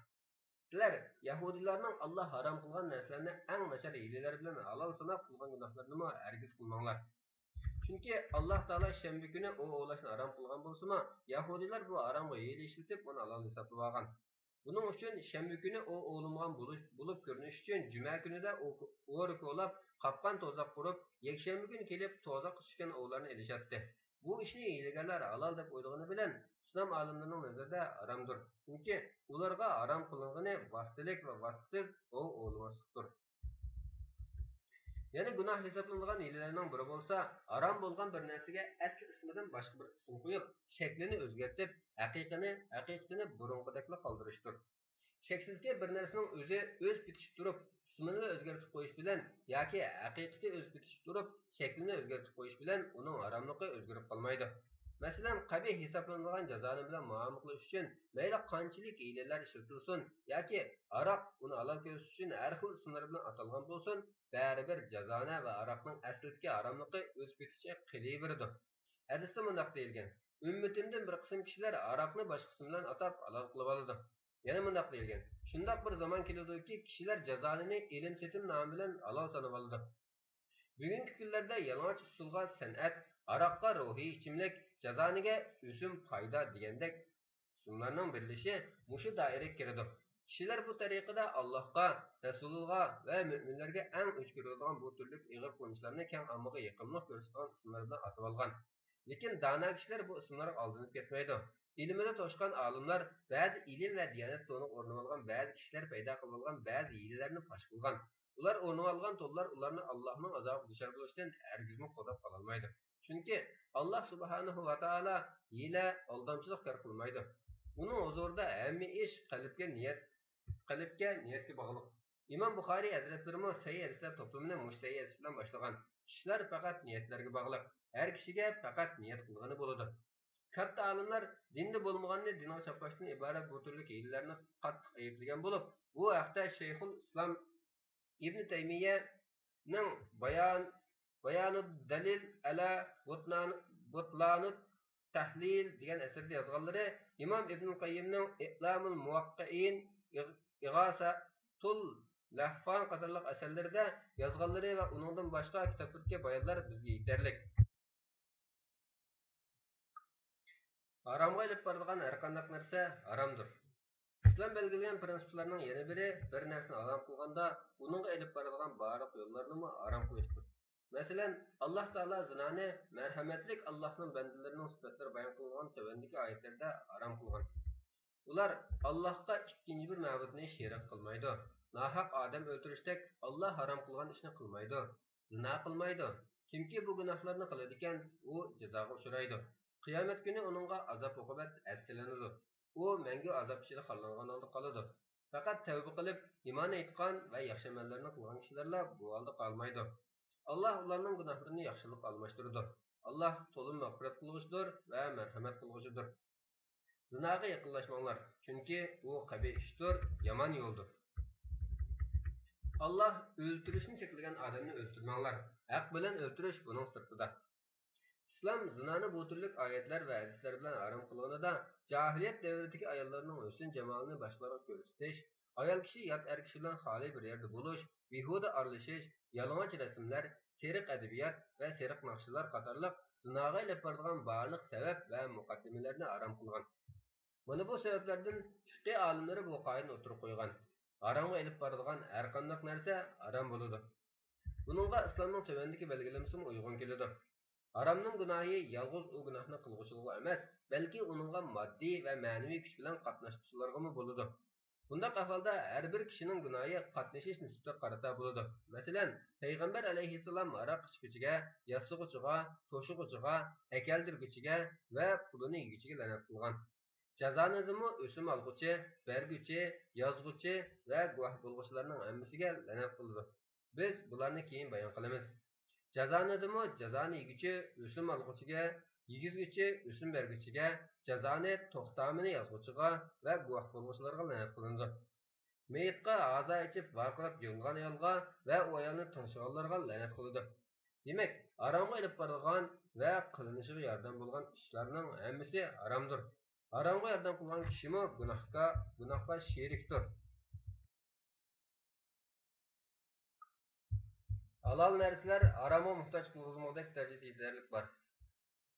سىلەر يەھۇدىيلارنىڭ ئاللاھ ھارام قىلغان نەرسىلەرنى ئەڭ ناچار ھىيلىلەر بىلەن ھالال ساناپ قىلغان گۇناھلىرىنىمۇ ھەرگىز قىلماڭلار. چۈنكى ئاللاھ تائالا شەنبە كۈنى ئوۋ ئوۋلاشنى ھارام قىلغان بولسىمۇ، يەھۇدىيلار بۇ ھارامغا ھىيلە ئىشلىتىپ، ئۇنى ھالال ھېسابلىۋالغان. بۇنىڭ ئۈچۈن شەنبە كۈنى ئوۋ ئوۋلىمىغان بولۇش، بولۇپ كۆرۈنۈش ئۈچۈن جۈمە كۈنىدە ئو-، ئورا كولاپ، قاپقان توزاق قۇرۇپ، يەكشەنبە كۈنى كېلىپ توزاققا چۈشكەن ئوۋلارنى ئېلىشاتتى. بۇ ئىشنى ھىيلىگەرلەر ھالال دەپ ئويلىغىنى بىلەن ئىسلام ئالىملىرىنىڭ نەزىرىدە ھارامدۇر. چۈنكى ئۇلارغا ھارام قىلىنغىنى ۋاسىتىلىك ۋە ۋاسىتىسىز ئوۋ ئوۋلىماسلىقتۇر. يەنە گۇناھ ھېسابلىنىدىغان ھىيلىلەرنىڭ بىرى بولسا، ھارام بولغان بىر نەرسىگە ئەسلى ئىسمىدىن باشقا بىر ئىسىم قويۇپ، شەكلىنى ئۆزگەرتىپ، ھەقىقىنى، ھەقىقىتىنى بۇرۇنقىدەكلا قالدۇرۇشتۇر. شەكسىزكى، بىر نەرسىنىڭ ئۆزى ئۆز پېتىچە تۇرۇپ، ئىسمىنىلا ئۆزگەرتىپ قويۇش بىلەن ياكى ھەقىقىتى ئۆز پېتىچە تۇرۇپ، شەكلىنى ئۆزگەرتىپ قويۇش بىلەن ئۇنىڭ ھاراملىقى ئۆزگىرىپ قالمايدۇ. مەسىلەن، قەبىھ ھېسابلىنىدىغان جازانە بىلەن مۇئامىلە قىلىش ئۈچۈن مەيلى قانچىلىك ھىيلىلەر ئىشلىتىلسۇن ياكى ھاراق ئۇنى ھالال كۆرسىتىش ئۈچۈن ھەر خىل ئىسىملار بىلەن ئاتالغان بولسۇن، بەرىبىر جازانە ۋە ھاراقنىڭ ئەسلىدىكى ھاراملىقى ئۆز پېتىچە قېلىۋېرىدۇ. ھەدىستە مۇنداق دېيىلگەن: ئۈممىتىمدىن بىر قىسىم كىشىلەر ھاراقنى باشقا ئىسىم بىلەن ئاتاپ ھالال قىلىۋالىدۇ. يەنە مۇنداق دېيىلگەن: شۇنداق بىر زامان كېلىدۇكى، كىشىلەر جازانىنى ئېلىم-تېتىم نامى بىلەن ھالال سانىۋالىدۇ. بۈگۈنكى كۈنلەردە يالىڭاچ ئۇسسۇلغا سەنئەت، ھاراققا روھىي ئىچىملىك، جازانىگە ئۆسۈم پايدا دېگەندەك ئىسىملارنىڭ بېرىلىشى مۇشۇ دائىرىگە كىرىدۇ. كىشىلەر بۇ تەرىقىدە ئاللاھقا، رەسۇلۇللاھقا ۋە مۆمىنلەرگە ئەڭ ئۆچ كۆرۈلىدىغان بۇ تۈرلۈك ئېغىر قىلمىشلارنى كەڭ ئاممىغا يېقىملىق كۆرسىتىدىغان ئىسىملار بىلەن ئاتىۋالغان. لېكىن دانا كىشىلەر بۇ ئىسىملارغا ئالدىنىپ كەتمەيدۇ. ئىلمىدە توشقان ئالىملار، بەزى ئىلىم ۋە دىيانەت تونىغا ئورىنىۋالغان بەزى كىشىلەر پەيدا قىلىۋالغان بەزى ھىيلىلەرنى پاش قىلغان. ئۇلار ئورىنىۋالغان تونلار ئۇلارنى ئاللاھنىڭ ئازابىغا دۇچار بولۇشتىن ھەرگىزمۇ قوغداپ قالالمايدۇ. چۈنكى ئاللاھ سۇبھانەھۇ ۋە تائالا ھىيلە، ئالدامچىلىق كار قىلمايدۇ. ئۇنىڭ ھۇزۇرىدا ھەممە ئىش قەلبكە نىيەت، قەلبكە، نىيەتكە باغلىق. ئىمام بۇخارىي ھەزرەتلىرىمۇ سەھىھ ھەدىسلەر توپلىمىنى مۇشۇ سەھىھ ھەدىس بىلەن باشلىغان. ئىشلار پەقەت نىيەتلەرگە باغلىق. ھەر كىشىگە پەقەت نىيەت قىلغىنى بولىدۇ. كاتتا ئالىملار دىندا بولمىغاننى دىنغا چاپلاشتىن ئىبارەت بۇ تۈرلۈك ھىيلىلەرنى قاتتىق ئەيىبلىگەن بولۇپ، بۇ ھەقتە شەيخۇل ئىسلام ئىبن تەيمىيەنىڭ بايان، بايانۇد دەلىل ئەلا بۇتلان-، بۇتلانۇت تەھلىل دېگەن ئەسىرىدە يازغانلىرى، ئىمام ئىبنۇل قەييىمنىڭ ئىئلامۇل مۇۋەققىئىن، ئىغ-، ئىغاسەتۇل لەھفان قاتارلىق ئەسەرلىرىدە يازغانلىرى ۋە ئۇنىڭدىن باشقا كىتابلىرىدىكى بايانلار بىزگە يېتەرلىك. ھارامغا ئېلىپ بارىدىغان ھەرقانداق نەرسە ھارامدۇر. ئىسلام بەلگىلىگەن پرىنسىپلارنىڭ يەنە بىرى، بىر نەرسىنى ھارام قىلغاندا، ئۇنىڭغا ئېلىپ بارىدىغان بارلىق يوللارنىمۇ ھارام قىلىشتۇر. مەسىلەن، ئاللاھ تائالا زىنانى، مەرھەمەتلىك ئاللاھنىڭ بەندىلىرىنىڭ سۈپەتلىرى بايان قىلىنغان تۆۋەندىكى ئايەتلەردە ھارام قىلغان. ئۇلار ئاللاھقا ئىككىنچى بىر مەبۇدنى شېرىك قىلمايدۇ. ناھەق ئادەم ئۆلتۈرۈشتەك ئاللاھ ھارام قىلغان ئىشنى قىلمايدۇ. زىنا قىلمايدۇ. كىمكى بۇ گۇناھلارنى قىلىدىكەن، ئۇ جازاغا ئۇچرايدۇ. قىيامەت كۈنى ئۇنىڭغا ئازاب-ئوقۇبەت ئەسكىلىنىدۇ. ئۇ مەڭگۈ ئازاب ئىچىدە خارلانغان ھالدا قالىدۇ. پەقەت تەۋبە قىلىپ، ئىمان ئېيتقان ۋە ياخشى ئەمەللەرنى قىلغان كىشىلەرلا بۇ ھالدا قالمايدۇ. ئاللاھ ئۇلارنىڭ گۇناھلىرىنى ياخشىلىققا ئالماشتۇرىدۇ. ئاللاھ تولىمۇ مەغپىرەت قىلغۇچىدۇر ۋە مەرھەمەت قىلغۇچىدۇر. زىناغا يېقىنلاشماڭلار، چۈنكى ئۇ قەبىھ ئىشتۇر، يامان يولدۇر. ئاللاھ ئۆلتۈرۈشنى چەكلىگەن ئادەمنى ئۆلتۈرمەڭلار، ھەق بىلەن ئۆلتۈرۈش بۇنىڭ سىرتىدا. ئىسلام زىنانى بۇ تۈرلۈك ئايەتلەر ۋە ھەدىسلەر بىلەن ھارام قىلغىنىدا، جاھىلىيەت دەۋرىدىكى ئاياللارنىڭ ھۆسن-جامالىنى باشقىلارغا كۆرسىتىش، ئايال كىشى يات ئەر كىشى بىلەن خالىي بىر يەردە بولۇش، بىھۇدە ئارىلىشىش، يالىڭاچ رەسىملەر، سېرىق ئەدەبىيات ۋە سېرىق ناخشىلار قاتارلىق زىناغا ئېلىپ بارىدىغان بارلىق سەۋەب ۋە مۇقەددىمىلەرنى ھارام قىلغان. مانا بۇ سەۋەبلەردىن فىقھى ئالىملىرى بۇ قائىدىنى ئوتتۇرىغا قويغان: ھارامغا ئېلىپ بارىدىغان ھەرقانداق نەرسە ھارام بولىدۇ. بۇنىڭغا ئىسلامنىڭ تۆۋەندىكى بەلگىلىمىسىمۇ ئۇيغۇن كېلىدۇ. ھارامنىڭ گۇناھى يالغۇز ئۇ گۇناھنى قىلغۇچىلارغا ئەمەس، بەلكى ئۇنىڭغا ماددىي ۋە مەنىۋى كۈچ بىلەن قاتناشقۇچىلارغىمۇ بولىدۇ. بۇنداق ئەھۋالدا ھەر بىر كىشىنىڭ گۇناھى قاتنىشىش نىسبىتىگە قارىتا بولىدۇ. مەسىلەن، پەيغەمبەر ئەلەيھىسسالام ھاراق ئىچكۈچىگە، ياسىغۇچىغا، توشۇغۇچىغا، ئەكەلدۈرگۈچىگە ۋە پۇلىنى يېگۈچىگە لەنەت قىلغان. جازانىدىمۇ ئۆسۈم ئالغۇچى، بەرگۈچى، يازغۇچى ۋە گۇۋاھ بولغۇچىلارنىڭ ھەممىسىگە لەنەت قىلىدۇ. بىز بۇلارنى كېيىن بايان قىلىمىز. جازانىدىمۇ جازانى يېگۈچى، ئۆسۈم ئالغۇچىگە، يېگۈزگۈچى، ئۆسۈم بەرگۈچىگە، جازانى توختامىنى يازغۇچىغا ۋە گۇۋاھ بولغۇچىلارغا لەنەت قىلىنىدۇ. مېيىتقا ھازا ئېچىپ ۋارقىراپ يىغلىغان ئايالغا ۋە ئۇ ئايالنى تىڭشىغانلارغا لەنەت قىلىدۇ. دېمەك، ھارامغا ئېلىپ بارىدىغان ۋە قىلىنىشىغا ياردەم بولغان ئىشلارنىڭ ھەممىسى ھارامدۇر. ھارامغا ياردەم قىلغان كىشىمۇ گۇناھكار، گۇناھقا شېرىكتۇر. ھالال نەرسىلەر ھارامغا موھتاج قىلغۇزمىغۇدەك دەرىجىدە يېتەرلىك بار.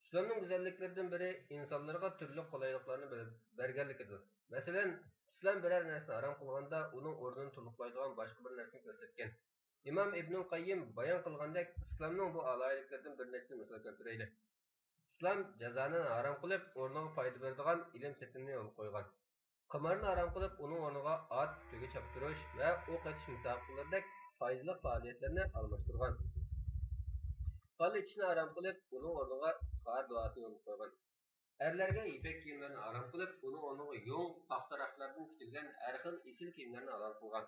ئىسلامنىڭ گۈزەللىكلىرىدىن بىرى ئىنسانلارغا تۈرلۈك قولايلىقلارنى بەر-، بەرگەنلىكىدۇر. مەسىلەن، ئىسلام بىرەر نەرسىنى ھارام قىلغاندا، ئۇنىڭ ئورنىنى تولۇقلايدىغان باشقا بىر نەرسىنى كۆرسەتكەن. ئىمام ئىبنۇل قەييىم بايان قىلغاندەك، ئىسلامنىڭ بۇ ئالاھىدىلىكلىرىدىن بىر نەچچىنى مىسال كەلتۈرەيلى. ئىسلام جازانى ھارام قىلىپ، ئورنىغا پايدا بېرىدىغان ئىلىم سېتىمنى يولغا قويغان. قىمارنى ھارام قىلىپ، ئۇنىڭ ئورنىغا ئات، تۆگە چاپتۇرۇش ۋە ئوق ئېتىش مۇسابىقىلىرىدەك پايدىلىق پائالىيەتلەرنى ئالماشتۇرغان. پال ئېتىشنى ھارام قىلىپ، ئۇنىڭ ئورنىغا ئىستىخارە دۇئاسىنى يولغا قويغان. ئەرلەرگە يىپەك كىيىملەرنى ھارام قىلىپ، ئۇنىڭ ئورنىغا يۇڭ، پاختا رەختلەردىن تىكىلگەن ھەر خىل ئېسىل كىيىملەرنى ھالال قىلغان.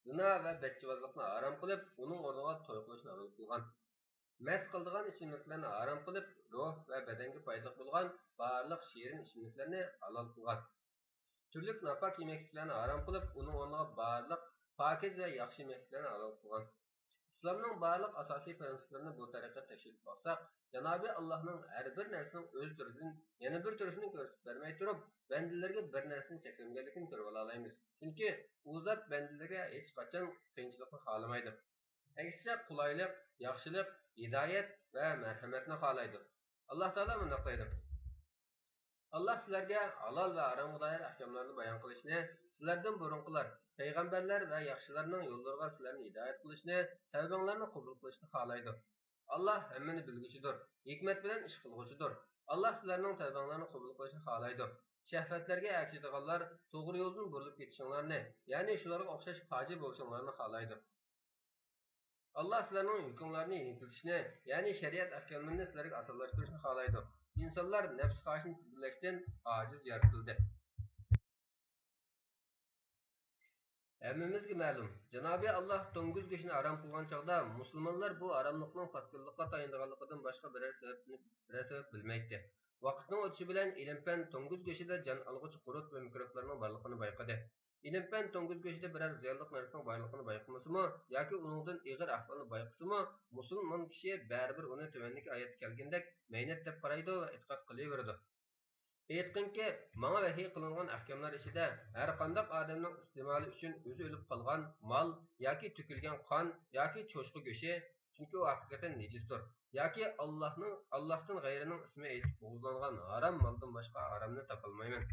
زىنا ۋە بەچچىۋازلىقنى ھارام قىلىپ، ئۇنىڭ ئورنىغا توي قىلىشنى ھالال قىلغان. مەست قىلىدىغان ئىچىملىكلەرنى ھارام قىلىپ، روھ ۋە بەدەنگە پايدىلىق بولغان بارلىق شېرىن ئىچىملىكلەرنى ھالال قىلغان. تۈرلۈك ناپاك يېمەكلىكلەرنى ھارام قىلىپ، ئۇنىڭ ئورنىغا بارلىق پاكىز ۋە ياخشى يېمەكلىكلەرنى ھالال قىلغان. ئىسلامنىڭ بارلىق ئاساسىي پرىنسىپلىرىنى بۇ تەرىقەتتە تەكشۈرۈپ باقساق، جانابى ئاللاھنىڭ ھەر بىر نەرسىنىڭ ئۆز تۈرىدىن يەنە بىر تۈرىسىنى كۆرسىتىپ بەرمەي تۇرۇپ، بەندىلىرىگە بىر نەرسىنى چەكلىمىگەنلىكىنى كۆرۈۋالالايمىز. چۈنكى ئۇ زات بەندىلىرىگە ھېچقاچان قىيىنچىلىقنى خالىمايدۇ. ئەكسىچە، قولايلىق، ياخشىلىق، ھىدايەت ۋە مەرھەمەتنى خالايدۇ. ئاللاھ تائالا مۇنداق دەيدۇ: ئاللاھ سىلەرگە ھالال ۋە ھارامغا دائىر ئەھكاملارنى بايان قىلىشنى، سىلەردىن بۇرۇنقىلار، پەيغەمبەرلەر ۋە ياخشىلارنىڭ يوللىرىغا سىلەرنى ھىدايەت قىلىشنى، تەۋبەڭلارنى قوبۇل قىلىشنى خالايدۇ. ئاللاھ ھەممىنى بىلگۈچىدۇر، ھېكمەت بىلەن ئىش قىلغۇچىدۇر. ئاللاھ سىلەرنىڭ تەۋبەڭلارنى قوبۇل قىلىشنى خالايدۇ. شەھۋەتلەرگە ئەگىشىدىغانلار توغرا يولدىن بۇرۇلۇپ كېتىشىڭلارنى، يەنى شۇلارغا ئوخشاش پاجىر بولۇشۇڭلارنى خالايدۇ. ئاللاھ سىلەرنىڭ يۈكۈڭلارنى يېنىكلىتىشنى، يەنى شەرىئەت ئەھكاملىرىنى سىلەرگە ئاسانلاشتۇرۇشنى خالايدۇ. ئىنسانلار نەپس خاھىشىنى تىزگىنلەشتىن ئاجىز يارىتىلدى. ھەممىمىزگە مەلۇم، جانابى ئاللاھ توڭگۇز گۆشىنى ھارام قىلغان چاغدا مۇسۇلمانلار بۇ ھاراملىقنىڭ پاسكىنىلىققا تايىنىدىغانلىقىدىن باشقا بىرەر سەۋەبنى، بىرەر سەۋەب بىلمەيتتى. ۋاقىتنىڭ ئۆتۈشى بىلەن ئىلىم-پەن توڭگۇز گۆشىدە جان ئالغۇچى قۇرت ۋە مىكروبلارنىڭ بارلىقىنى بايقىدى. ئىلىم-پەن توڭگۇز گۆشىدە بىرەر زىيانلىق نەرسىنىڭ بارلىقىنى بايقىمىسىمۇ ياكى ئۇنىڭدىن ئېغىر ئەھۋالنى بايقىسىمۇ، مۇسۇلمان كىشى بەرىبىر ئۇنى تۆۋەندىكى ئايەتتە كەلگىنىدەك مەينەت دەپ قارايدۇ ۋە ئېتىقاد قىلىۋېرىدۇ. ئېيتقىنكى، ماڭا ۋەھىي قىلىنغان ئەھكاملار ئىچىدە ھەرقانداق ئادەمنىڭ ئىستېمالى ئۈچۈن ئۆزى ئۆلۈپ قالغان مال ياكى تۆكۈلگەن قان ياكى چوشقا گۆشى، چۈنكى ئۇ ھەقىقەتەن نىجىستۇر، ياكى ئاللاھنىڭ، ئاللاھتىن غەيرىنىڭ ئىسمى ئېيتىپ بوغۇزلانغان ھارام مالدىن باشقا ھارامنى تاپالمايمەن.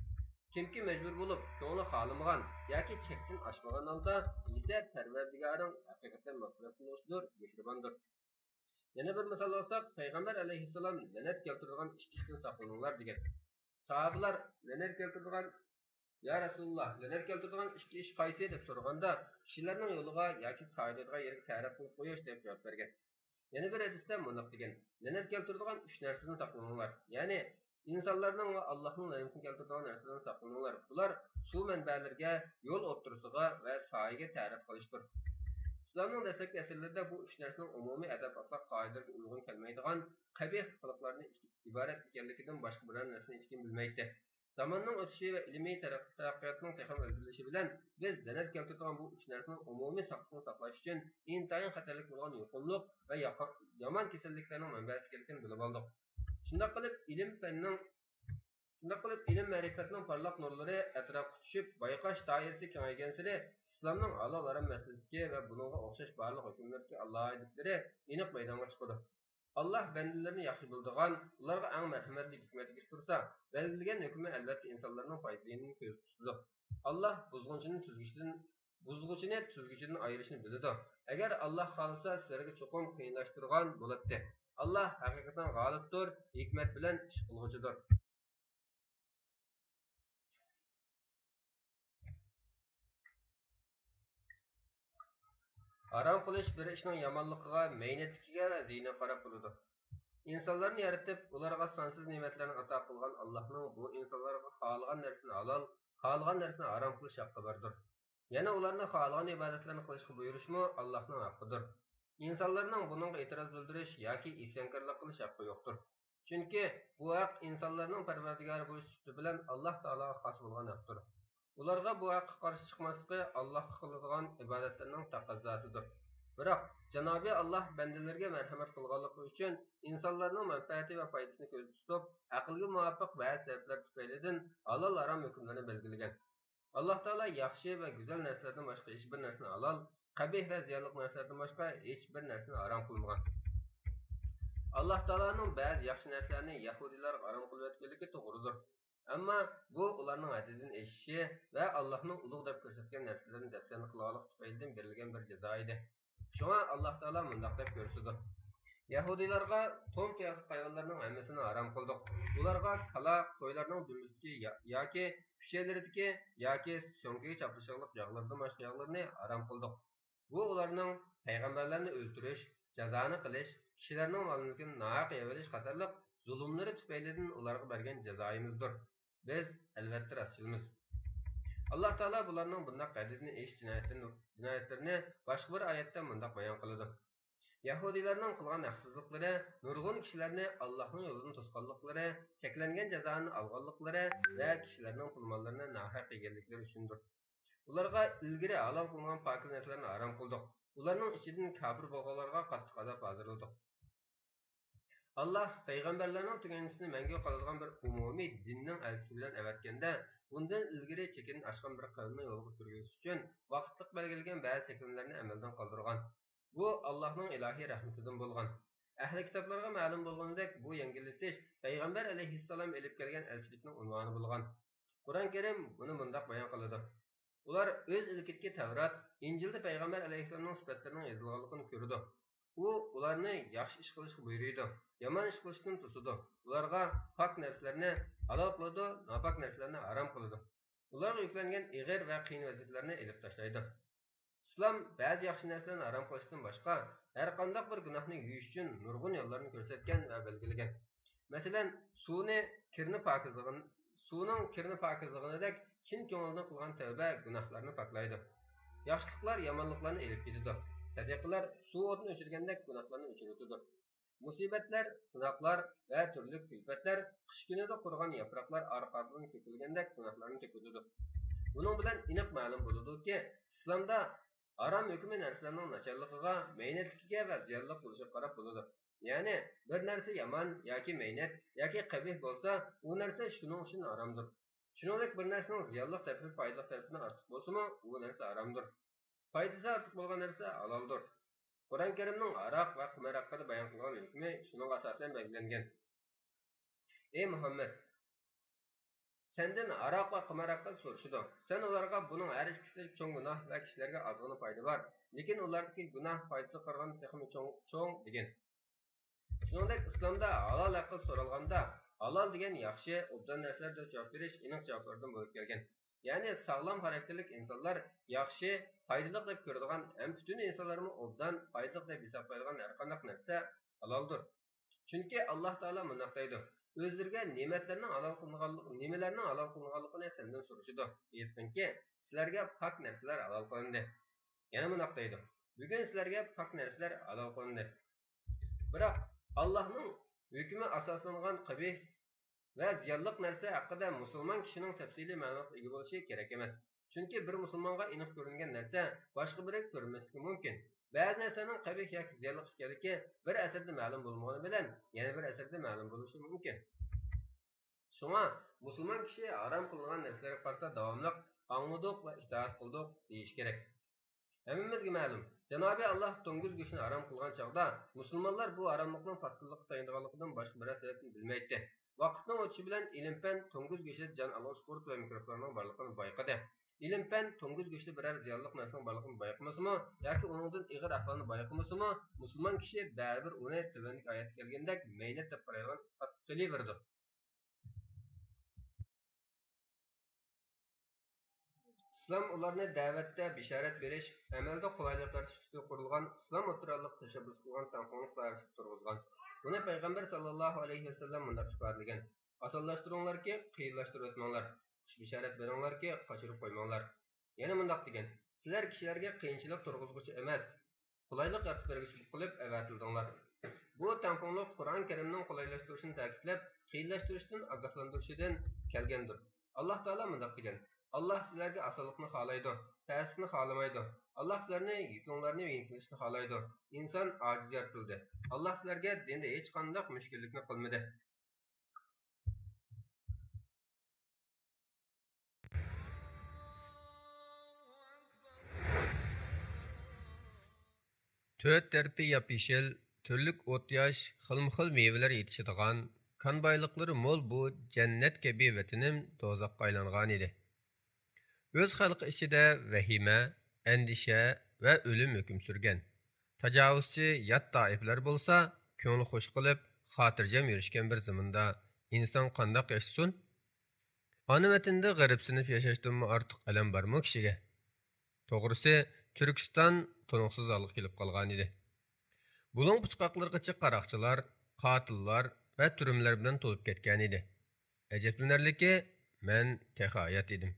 كىمكى مەجبۇر بولۇپ، كۆڭلى خالىمىغان ياكى چەكتىن ئاشمىغان ھالدا يېسە، پەرۋەردىگارىڭ ھەقىقەتەن مەغپىرەت قىلغۇچىدۇر، مېھرىباندۇر. يەنە بىر مىسال ئالساق، پەيغەمبەر ئەلەيھىسسالام لەنەت كەلتۈرىدىغان ئىككى ئىشتىن ساقلىنىڭلار دېگەن. ساھابىلار لەنەت كەلتۈرىدىغان، يا رەسۇلاللاھ، لەنەت كەلتۈرىدىغان ئىككى ئىش قايسى دەپ سورىغاندا، كىشىلەرنىڭ يولىغا ياكى سايىلىدىغان يەرگە تەرەپ قىلىپ قويۇش دەپ جاۋاب بەرگەن. يەنە بىر ھەدىستە مۇنداق دېگەن، لەنەت كەلتۈرىدىغان ئۈچ نەرسىدىن ساقلىنىڭلار، يەنى ئىنسانلارنىڭ ۋە ئاللاھنىڭ لەنىتىنى كەلتۈرىدىغان نەرسىدىن ساقلىنىڭلار. بۇلار سۇ مەنبەلىرىگە، يول ئوتتۇرىسىغا ۋە سايىگە تەرەپ قىلىشتۇر. ئىسلامنىڭ دەسلەپكى ئەسىرلىرىدە بۇ ئۈچ نەرسىنىڭ ئومۇمىي ئەدەپ-ئەخلاق قائىدىلىرىگە ئۇيغۇن كەلمەيدىغان قەبىھ قىلىقلاردىن ئىبارەت ئىكەنلىكىدىن باشقا بىرەر نەرسىنى ھېچكىم بىلمەيتتى. زاماننىڭ ئۆتۈشى ۋە ئىلمىي تەرەق-، تەرەققىياتنىڭ تېخىمۇ ئىلگىرىلىشى بىلەن بىز لەنەت كەلتۈرىدىغان بۇ ئۈچ نەرسىنىڭ ئومۇمىي ساقلىقىنى ساقلاش ئۈچۈن ئىنتايىن خەتەرلىك بولغان يۇقۇملۇق ۋە ياقا-، يامان كېسەللىكلەرنىڭ مەنبەسى ئىكەنلىكىنى بىلىۋالدۇق. شۇنداق قىلىپ ئىلىم پەننىڭ، شۇنداق قىلىپ ئىلىم مەرىپەتنىڭ پارلاق نۇرلىرى ئەتراپقا چۈشۈپ، بايقاش دائىرىسى كېڭەيگەنسېرى ئىسلامنىڭ ھالال ھارام مەسىلىسىدىكى ۋە بۇنىڭغا ئوخشاش بارلىق ھۆكۈملىرىدىكى ئالاھىدىلىكلىرى ئېنىق مەيدانغا چىقىدۇ. ئاللاھ بەندىلىرىنى ياخشى بىلىدىغان، ئۇلارغا ئەڭ مەرھەمەتلىك ھېكمەتكە ئۇچرىسا، بەلگىلىگەن ھۆكمى ئەلۋەتتە ئىنسانلارنىڭ پايدىلىنىشىنى كۆزدە تۇتىدۇ. ئاللاھ بۇزغۇنچىنى تۈزگۈچىدىن، بۇزغۇچىنى تۈزگۈچىدىن ئايرىشنى بىلىدۇ. ئەگەر ئاللاھ خالىسا، سىلەرگە چوقۇم قىيىنلاشتۇرغان بولاتتى. ئاللاھ ھەقىقەتەن غالىبتۇر، ھېكمەت بىلەن ئىش قىلغۇچىدۇر. ھارام قىلىش بىر ئىشنىڭ يامانلىقىغا، مەينەتلىكىگە ۋە زىيىنىگە قاراپ بولىدۇ. ئىنسانلارنى يارىتىپ، ئۇلارغا سانسىز نېمەتلەرنى ئاتا قىلغان ئاللاھنىڭ بۇ ئىنسانلارغا خالىغان نەرسىنى ھالال، خالىغان نەرسىنى ھارام قىلىش ھەققى باردۇر. يەنە ئۇلارنى خالىغان ئىبادەتلەرنى قىلىشقا بۇيرۇشمۇ ئاللاھنىڭ ھەققىدۇر. ئىنسانلارنىڭ بۇنىڭغا ئېتىراز بىلدۈرۈش ياكى ئىسيانكارلىق قىلىش ھەققى يوقتۇر. چۈنكى بۇ ھەق ئىنسانلارنىڭ پەرۋەردىگارى بولۇش سۈپىتى بىلەن ئاللاھ تائالاغا خاس بولغان ھەقتۇر. ئۇلارغا بۇ ھەققە قارشى چىقماسلىقى ئاللاھقا قىلىدىغان ئىبادەتلەرنىڭ تەقەززاسىدۇر. بىراق، جانابى ئاللاھ بەندىلىرىگە مەرھەمەت قىلغانلىقى ئۈچۈن ئىنسانلارنىڭ مەنپەئەتى ۋە پايدىسىنى كۆزدە تۇتۇپ، ئەقىلگە مۇۋاپىق بەزى سەۋەبلەر تۈپەيلىدىن ھالال-ھارام ھۆكۈملىرىنى بەلگىلىگەن. ئاللاھ تائالا ياخشى ۋە گۈزەل نەرسىلەردىن باشقا ھېچبىر نەرسىنى ھالال، قەبىھ ۋە زىيانلىق نەرسىلەردىن باشقا ھېچبىر نەرسىنى ھارام قىلمىغان. ئاللاھ تائالانىڭ بەزى ياخشى نەرسىلەرنى يەھۇدىيلارغا ھارام قىلىۋەتكەنلىكى توغرىدۇر. ئەمما بۇ ئۇلارنىڭ ھەددىدىن ئېشىشى ۋە ئاللاھنىڭ ئۇلۇغ دەپ كۆرسەتكەن نەرسىلىرىنى دەپسەندە قىلغانلىقى تۈپەيلىدىن بېرىلگەن بىر جازا ئىدى. شۇڭا ئاللاھ تائالا مۇنداق دەپ كۆرسىتىدۇ. يەھۇدىيلارغا توم تۇياقلىق ھايۋانلارنىڭ ھەممىسىنى ھارام قىلدۇق. ئۇلارغا كالا، قويلارنىڭ دۈمبىسىدىكى يا-، ياكى ئۈچەيلىرىدىكى ياكى سۆڭىكىگە چاپلىشىغلىق ياغلىرىدىن باشقا ياغلىرىنى ھارام قىلدۇق. بۇ ئۇلارنىڭ پەيغەمبەرلەرنى ئۆلتۈرۈش، جازانى قىلىش، كىشىلەرنىڭ مال-مۈلكىنى ناھەق يەۋېلىش قاتارلىق زۇلۇملىرى تۈپەيلىدىن ئۇلارغا بەرگەن جازايىمىزدۇر. بىز، ئەلۋەتتە، راستچىلمىز. ئاللاھ تائالا بۇلارنىڭ بۇنداق ھەددىدىن ئېشىش جىنايەتتىن-، جىنايەتلىرىنى باشقا بىر ئايەتتە مۇنداق بايان قىلىدۇ. يەھۇدىيلارنىڭ قىلغان ھەقسىزلىقلىرى نۇرغۇن كىشىلەرنى ئاللاھنىڭ يولىدىن توسقانلىقلىرى، چەكلەنگەن جازانى ئالغانلىقلىرى ۋە كىشىلەرنىڭ پۇل-ماللىرىنى ناھەق يېگەنلىكلىرى ئۈچۈندۇر. ئۇلارغا ئىلگىرى ھالال قىلىنغان پاكىز نەرسىلەرنى ھارام قىلدۇق. ئۇلارنىڭ ئىچىدىن كاپىر بولغانلارغا قاتتىق ئازاب ھازىرلىدۇق. ئاللاھ پەيغەمبەرلەرنىڭ تۈگەندىسىنى مەڭگۈ قالىدىغان بىر ئومۇمىي دىننىڭ ئەلچىسى بىلەن ئەۋەتكەندە، بۇندىن ئىلگىرى چېكىدىن ئاشقان بىر قەۋمنى يولغا كىرگۈزۈش ئۈچۈن ۋاقىتلىق بەلگىلىگەن بەزى چەكلىمىلەرنى ئەمەلدىن قالدۇرغان. بۇ ئاللاھنىڭ ئىلاھىي رەھمىتىدىن بولغان. ئەھلى كىتابلارغا مەلۇم بولغىنىدەك، بۇ يەڭگىللىتىش پەيغەمبەر ئەلەيھىسسالام ئېلىپ كەلگەن ئەلچىلىكنىڭ ئۇنۋانى بولغان. قۇرئان كەرىم بۇنى مۇنداق بايان قىلىدۇ. ئۇلار ئۆز ئىلكىدىكى تەۋرات، ئىنجىلدا پەيغەمبەر ئەلەيھىسسالامنىڭ سۈپەتلىرىنىڭ يېزىلغانلىقىنى كۆرىدۇ. ئۇ ئۇلارنى ياخشى ئىش قىلىشقا بۇيرۇيدۇ، يامان ئىش قىلىشتىن توسىدۇ. ئۇلارغا پاك نەرسىلەرنى ھالال قىلىدۇ، ناپاك نەرسىلەرنى ھارام قىلىدۇ. ئۇلارغا يۈكلەنگەن ئېغىر ۋە قىيىن ۋەزىپىلەرنى ئېلىپ تاشلايدۇ. ئىسلام بەزى ياخشى نەرسىلەرنى ھارام قىلىشتىن باشقا، ھەرقانداق بىر گۇناھنى يۇيۇش ئۈچۈن نۇرغۇن يوللارنى كۆرسەتكەن ۋە بەلگىلىگەن. مەسىلەن، سۇنى كىرنى پاكىزلىغىن-، سۇنىڭ كىرنى پاكىزلىغىنىدەك، چىن كۆڭۈلدىن قىلغان تەۋبە گۇناھلارنى پاكلايدۇ. ياخشىلىقلار يامانلىقلارنى ئېلىپ كېتىدۇ. سەدىقىلەر سۇ ئوتنى ئۆچۈرگەندەك گۇناھلارنى ئۆچۈرۈۋېتىدۇ. مۇسىبەتلەر، سىناقلار ۋە تۈرلۈك كۈلپەتلەر قىش كۈنىدە قۇرۇغان ياپراقلار ئارقا-ئارقىدىن تۆكۈلگەندەك گۇناھلارنى تۆكۈۋېتىدۇ. بۇنىڭ بىلەن ئېنىق مەلۇم بولىدۇكى، ئىسلامدا ھارام ھۆكمى نەرسىلەرنىڭ ناچارلىقىغا، مەينەتلىكىگە ۋە زىيانلىق بولۇشىغا قاراپ بولىدۇ. يەنى، بىر نەرسە يامان ياكى مەينەت ياكى قەبىھ بولسا، ئۇ نەرسە شۇنىڭ ئۈچۈن ھارامدۇر. شۇنىڭدەك بىر نەرسىنىڭ زىيانلىق تەرىپى پايدىلىق تەرىپىدىن ئارتۇق بولسىمۇ، ئۇ نەرسە ھارامدۇر. پايدىسى ئارتۇق بولغان نەرسە ھالالدۇر. قۇرئان كەرىمنىڭ ھاراق ۋە قىمار ھەققىدە بايان قىلغان ھۆكمى شۇنىڭغا ئاساسەن بەلگىلەنگەن. ئەي مۇھەممەد! سەندىن ھاراق ۋە قىمار ھەققىدە سورىشىدۇ. سەن ئۇلارغا بۇنىڭ ھەر ئىككىسى چوڭ گۇناھ ۋە كىشىلەرگە ئازغىنا پايدا بار. لېكىن ئۇلاردىكى گۇناھ پايدىسىغا قارىغاندا تېخىمۇ چوڭ، چوڭ دېگىن. شۇنىڭدەك ئىسلامدا ھالال ھەققىدە سورالغاندا، ھالال دېگەن ياخشى، ئوبدان نەرسىلەر دەپ جاۋاب بېرىش ئېنىق جاۋابلاردىن بولۇپ كەلگەن. يەنى ساغلام خاراكتېرلىك ئىنسانلار ياخشى، پايدىلىق دەپ كۆرىدىغان ھەم پۈتۈن ئىنسانلارمۇ ئوبدان، پايدىلىق دەپ ھېسابلايدىغان ھەرقانداق نەرسە ھالالدۇر. چۈنكى ئاللاھ تائالا مۇنداق دەيدۇ، ئۆزلىرىگە نېمەتلەرنىڭ ھالال قىلىنغانلىق-، نېمىلەرنىڭ ھالال قىلىنغانلىقىنى سەندىن سورىشىدۇ. ئېيتقىنكى، سىلەرگە پاك نەرسىلەر ھالال قىلىندى. يەنە مۇنداق دەيدۇ، بۈگۈن سىلەرگە پاك نەرسىلەر ھالال قىلىندى. بىراق، ئاللاھنىڭ ھۆكمى ئاساسلانغان قەبىھ ۋە زىيانلىق نەرسە ھەققىدە مۇسۇلمان كىشىنىڭ تەپسىلىي مەلۇماتقا ئىگە بولۇشى كېرەك ئەمەس. چۈنكى بىر مۇسۇلمانغا ئېنىق كۆرۈنگەن نەرسە باشقا بىرىگە كۆرۈنمەسلىكى مۇمكىن. بەزى نەرسىنىڭ قەبىھ ياكى زىيانلىق ئىكەنلىكى بىر ئەسەردە مەلۇم بولمىغىنى بىلەن، يەنە بىر ئەسەردە مەلۇم بولۇشى مۇمكىن. شۇڭا، مۇسۇلمان كىشى ھارام قىلىنغان نەرسىلەرگە قارىتا داۋاملىق «ئاڭلىدۇق ۋە ئىتائەت قىلدۇق» دېيىشى كېرەك. ھەممىمىزگە مەلۇم، جانابى ئاللاھ توڭگۇز گۆشىنى ھارام قىلغان چاغدا، مۇسۇلمانلار بۇ ھاراملىقنىڭ پاسكىنىلىققا تايىنىدىغانلىقىدىن باشقا بىرەر سەۋەبنى بىلمەيتتى. ۋاقىتنىڭ ئۆتۈشى بىلەن ئىلىم-پەن توڭگۇز گۆشىدە جان ئالغۇچ قۇرت ۋە مىكروبلارنىڭ بارلىقىنى بايقىدى. ئىلىم-پەن توڭگۇز گۆشىدە بىرەر زىيانلىق نەرسىنىڭ بارلىقىنى بايقىمىسىمۇ ياكى ئۇنىڭدىن ئېغىر ئەھۋالنى بايقىمىسىمۇ، مۇسۇلمان كىشى بەرىبىر ئۇنى تۆۋەندىكى ئايەتتە كەلگەندەك مەينەت دەپ قارايدىغان ئېتىقادقا قېلىۋېرىدۇ. ئىسلام ئۇلارنى دەۋەتتە بېشارەت بېرىش، ئەمەلدە قولايلىق يارىتىش ئۈستىگە قۇرۇلغان ئىسلام ئوتتۇرالىق تەشەببۇس قىلغان تەڭپۇڭلۇق دائىرىسىدە تۇرغۇزغان. بۇنى پەيغەمبەر ساللاللاھۇ ئەلەيھى ۋەسەللەم مۇنداق ئىپادىلىگەن: «ئاسانلاشتۇرۇڭلاركى، قىيىنلاشتۇرۇۋەتمەڭلار. خۇش بېشارەت بېرىڭلاركى، قاچۇرۇپ قويماڭلار.» يەنە مۇنداق دېگەن: «سىلەر كىشىلەرگە قىيىنچىلىق تۇرغۇزغۇچى ئەمەس، قولايلىق يارىتىپ بەرگۈچى قىلىپ ئەۋەتىلدىڭلار.» بۇ تەڭپۇڭلۇق قۇرئان كەرىمنىڭ قولايلاشتۇرۇشىنى تەكىتلەپ، قىيىنلاشتۇرۇشتىن ئاگاھلاندۇرۇشىدىن كەلگەندۇر. ئاللاھ تائالا مۇنداق دېگەن: «ئاللاھ سىلەرگە ئاسانلىقنى خالايدۇ، تەسلىكنى خالىمايدۇ. ئاللاھ سىلەرنى يۈكۈڭلارنى يېنىكلىتىشنى خالايدۇ. ئىنسان ئاجىز يارىتىلدى. ئاللاھ سىلەرگە دىندا ھېچقانداق مۈشكۈللۈكنى قىلمىدى.» تۆت تەرىپى ياپيېشىل، تۈرلۈك ئوت-ياش، خىلمۇخىل مېۋىلەر يېتىشىدىغان، كان بايلىقلىرى مول بۇ جەننەت كەبى ۋەتىنىم دوزاخقا ئايلانغانىدى. ئۆز خەلقى ئىچىدە ۋەھىمە، ئەندىشە ۋە ئۆلۈم ھۆكۈم سۈرگەن. تاجاۋۇزچى يات تائىپىلەر بولسا، كۆڭلى خۇش قىلىپ، خاتىرجەم يۈرۈشكەن بىر زېمىندا ئىنسان قانداق ياشىسۇن؟ ئانا ۋەتىنىدە غېرىبسىنىپ ياشاشتىنمۇ ئارتۇق ئەلەم بارمۇ كىشىگە؟ توغرىسى، تۈركىستان تونۇقسىز ھالغا كېلىپ قالغانىدى. بۇلۇڭ پۇچقاقلىرىغىچە قاراقچىلار، قاتىللار ۋە تۈرمىلەر بىلەن تولۇپ كەتكەنىدى. ئەجەبلىنەرلىكى، مەن تېخى ھايات ئىدىم.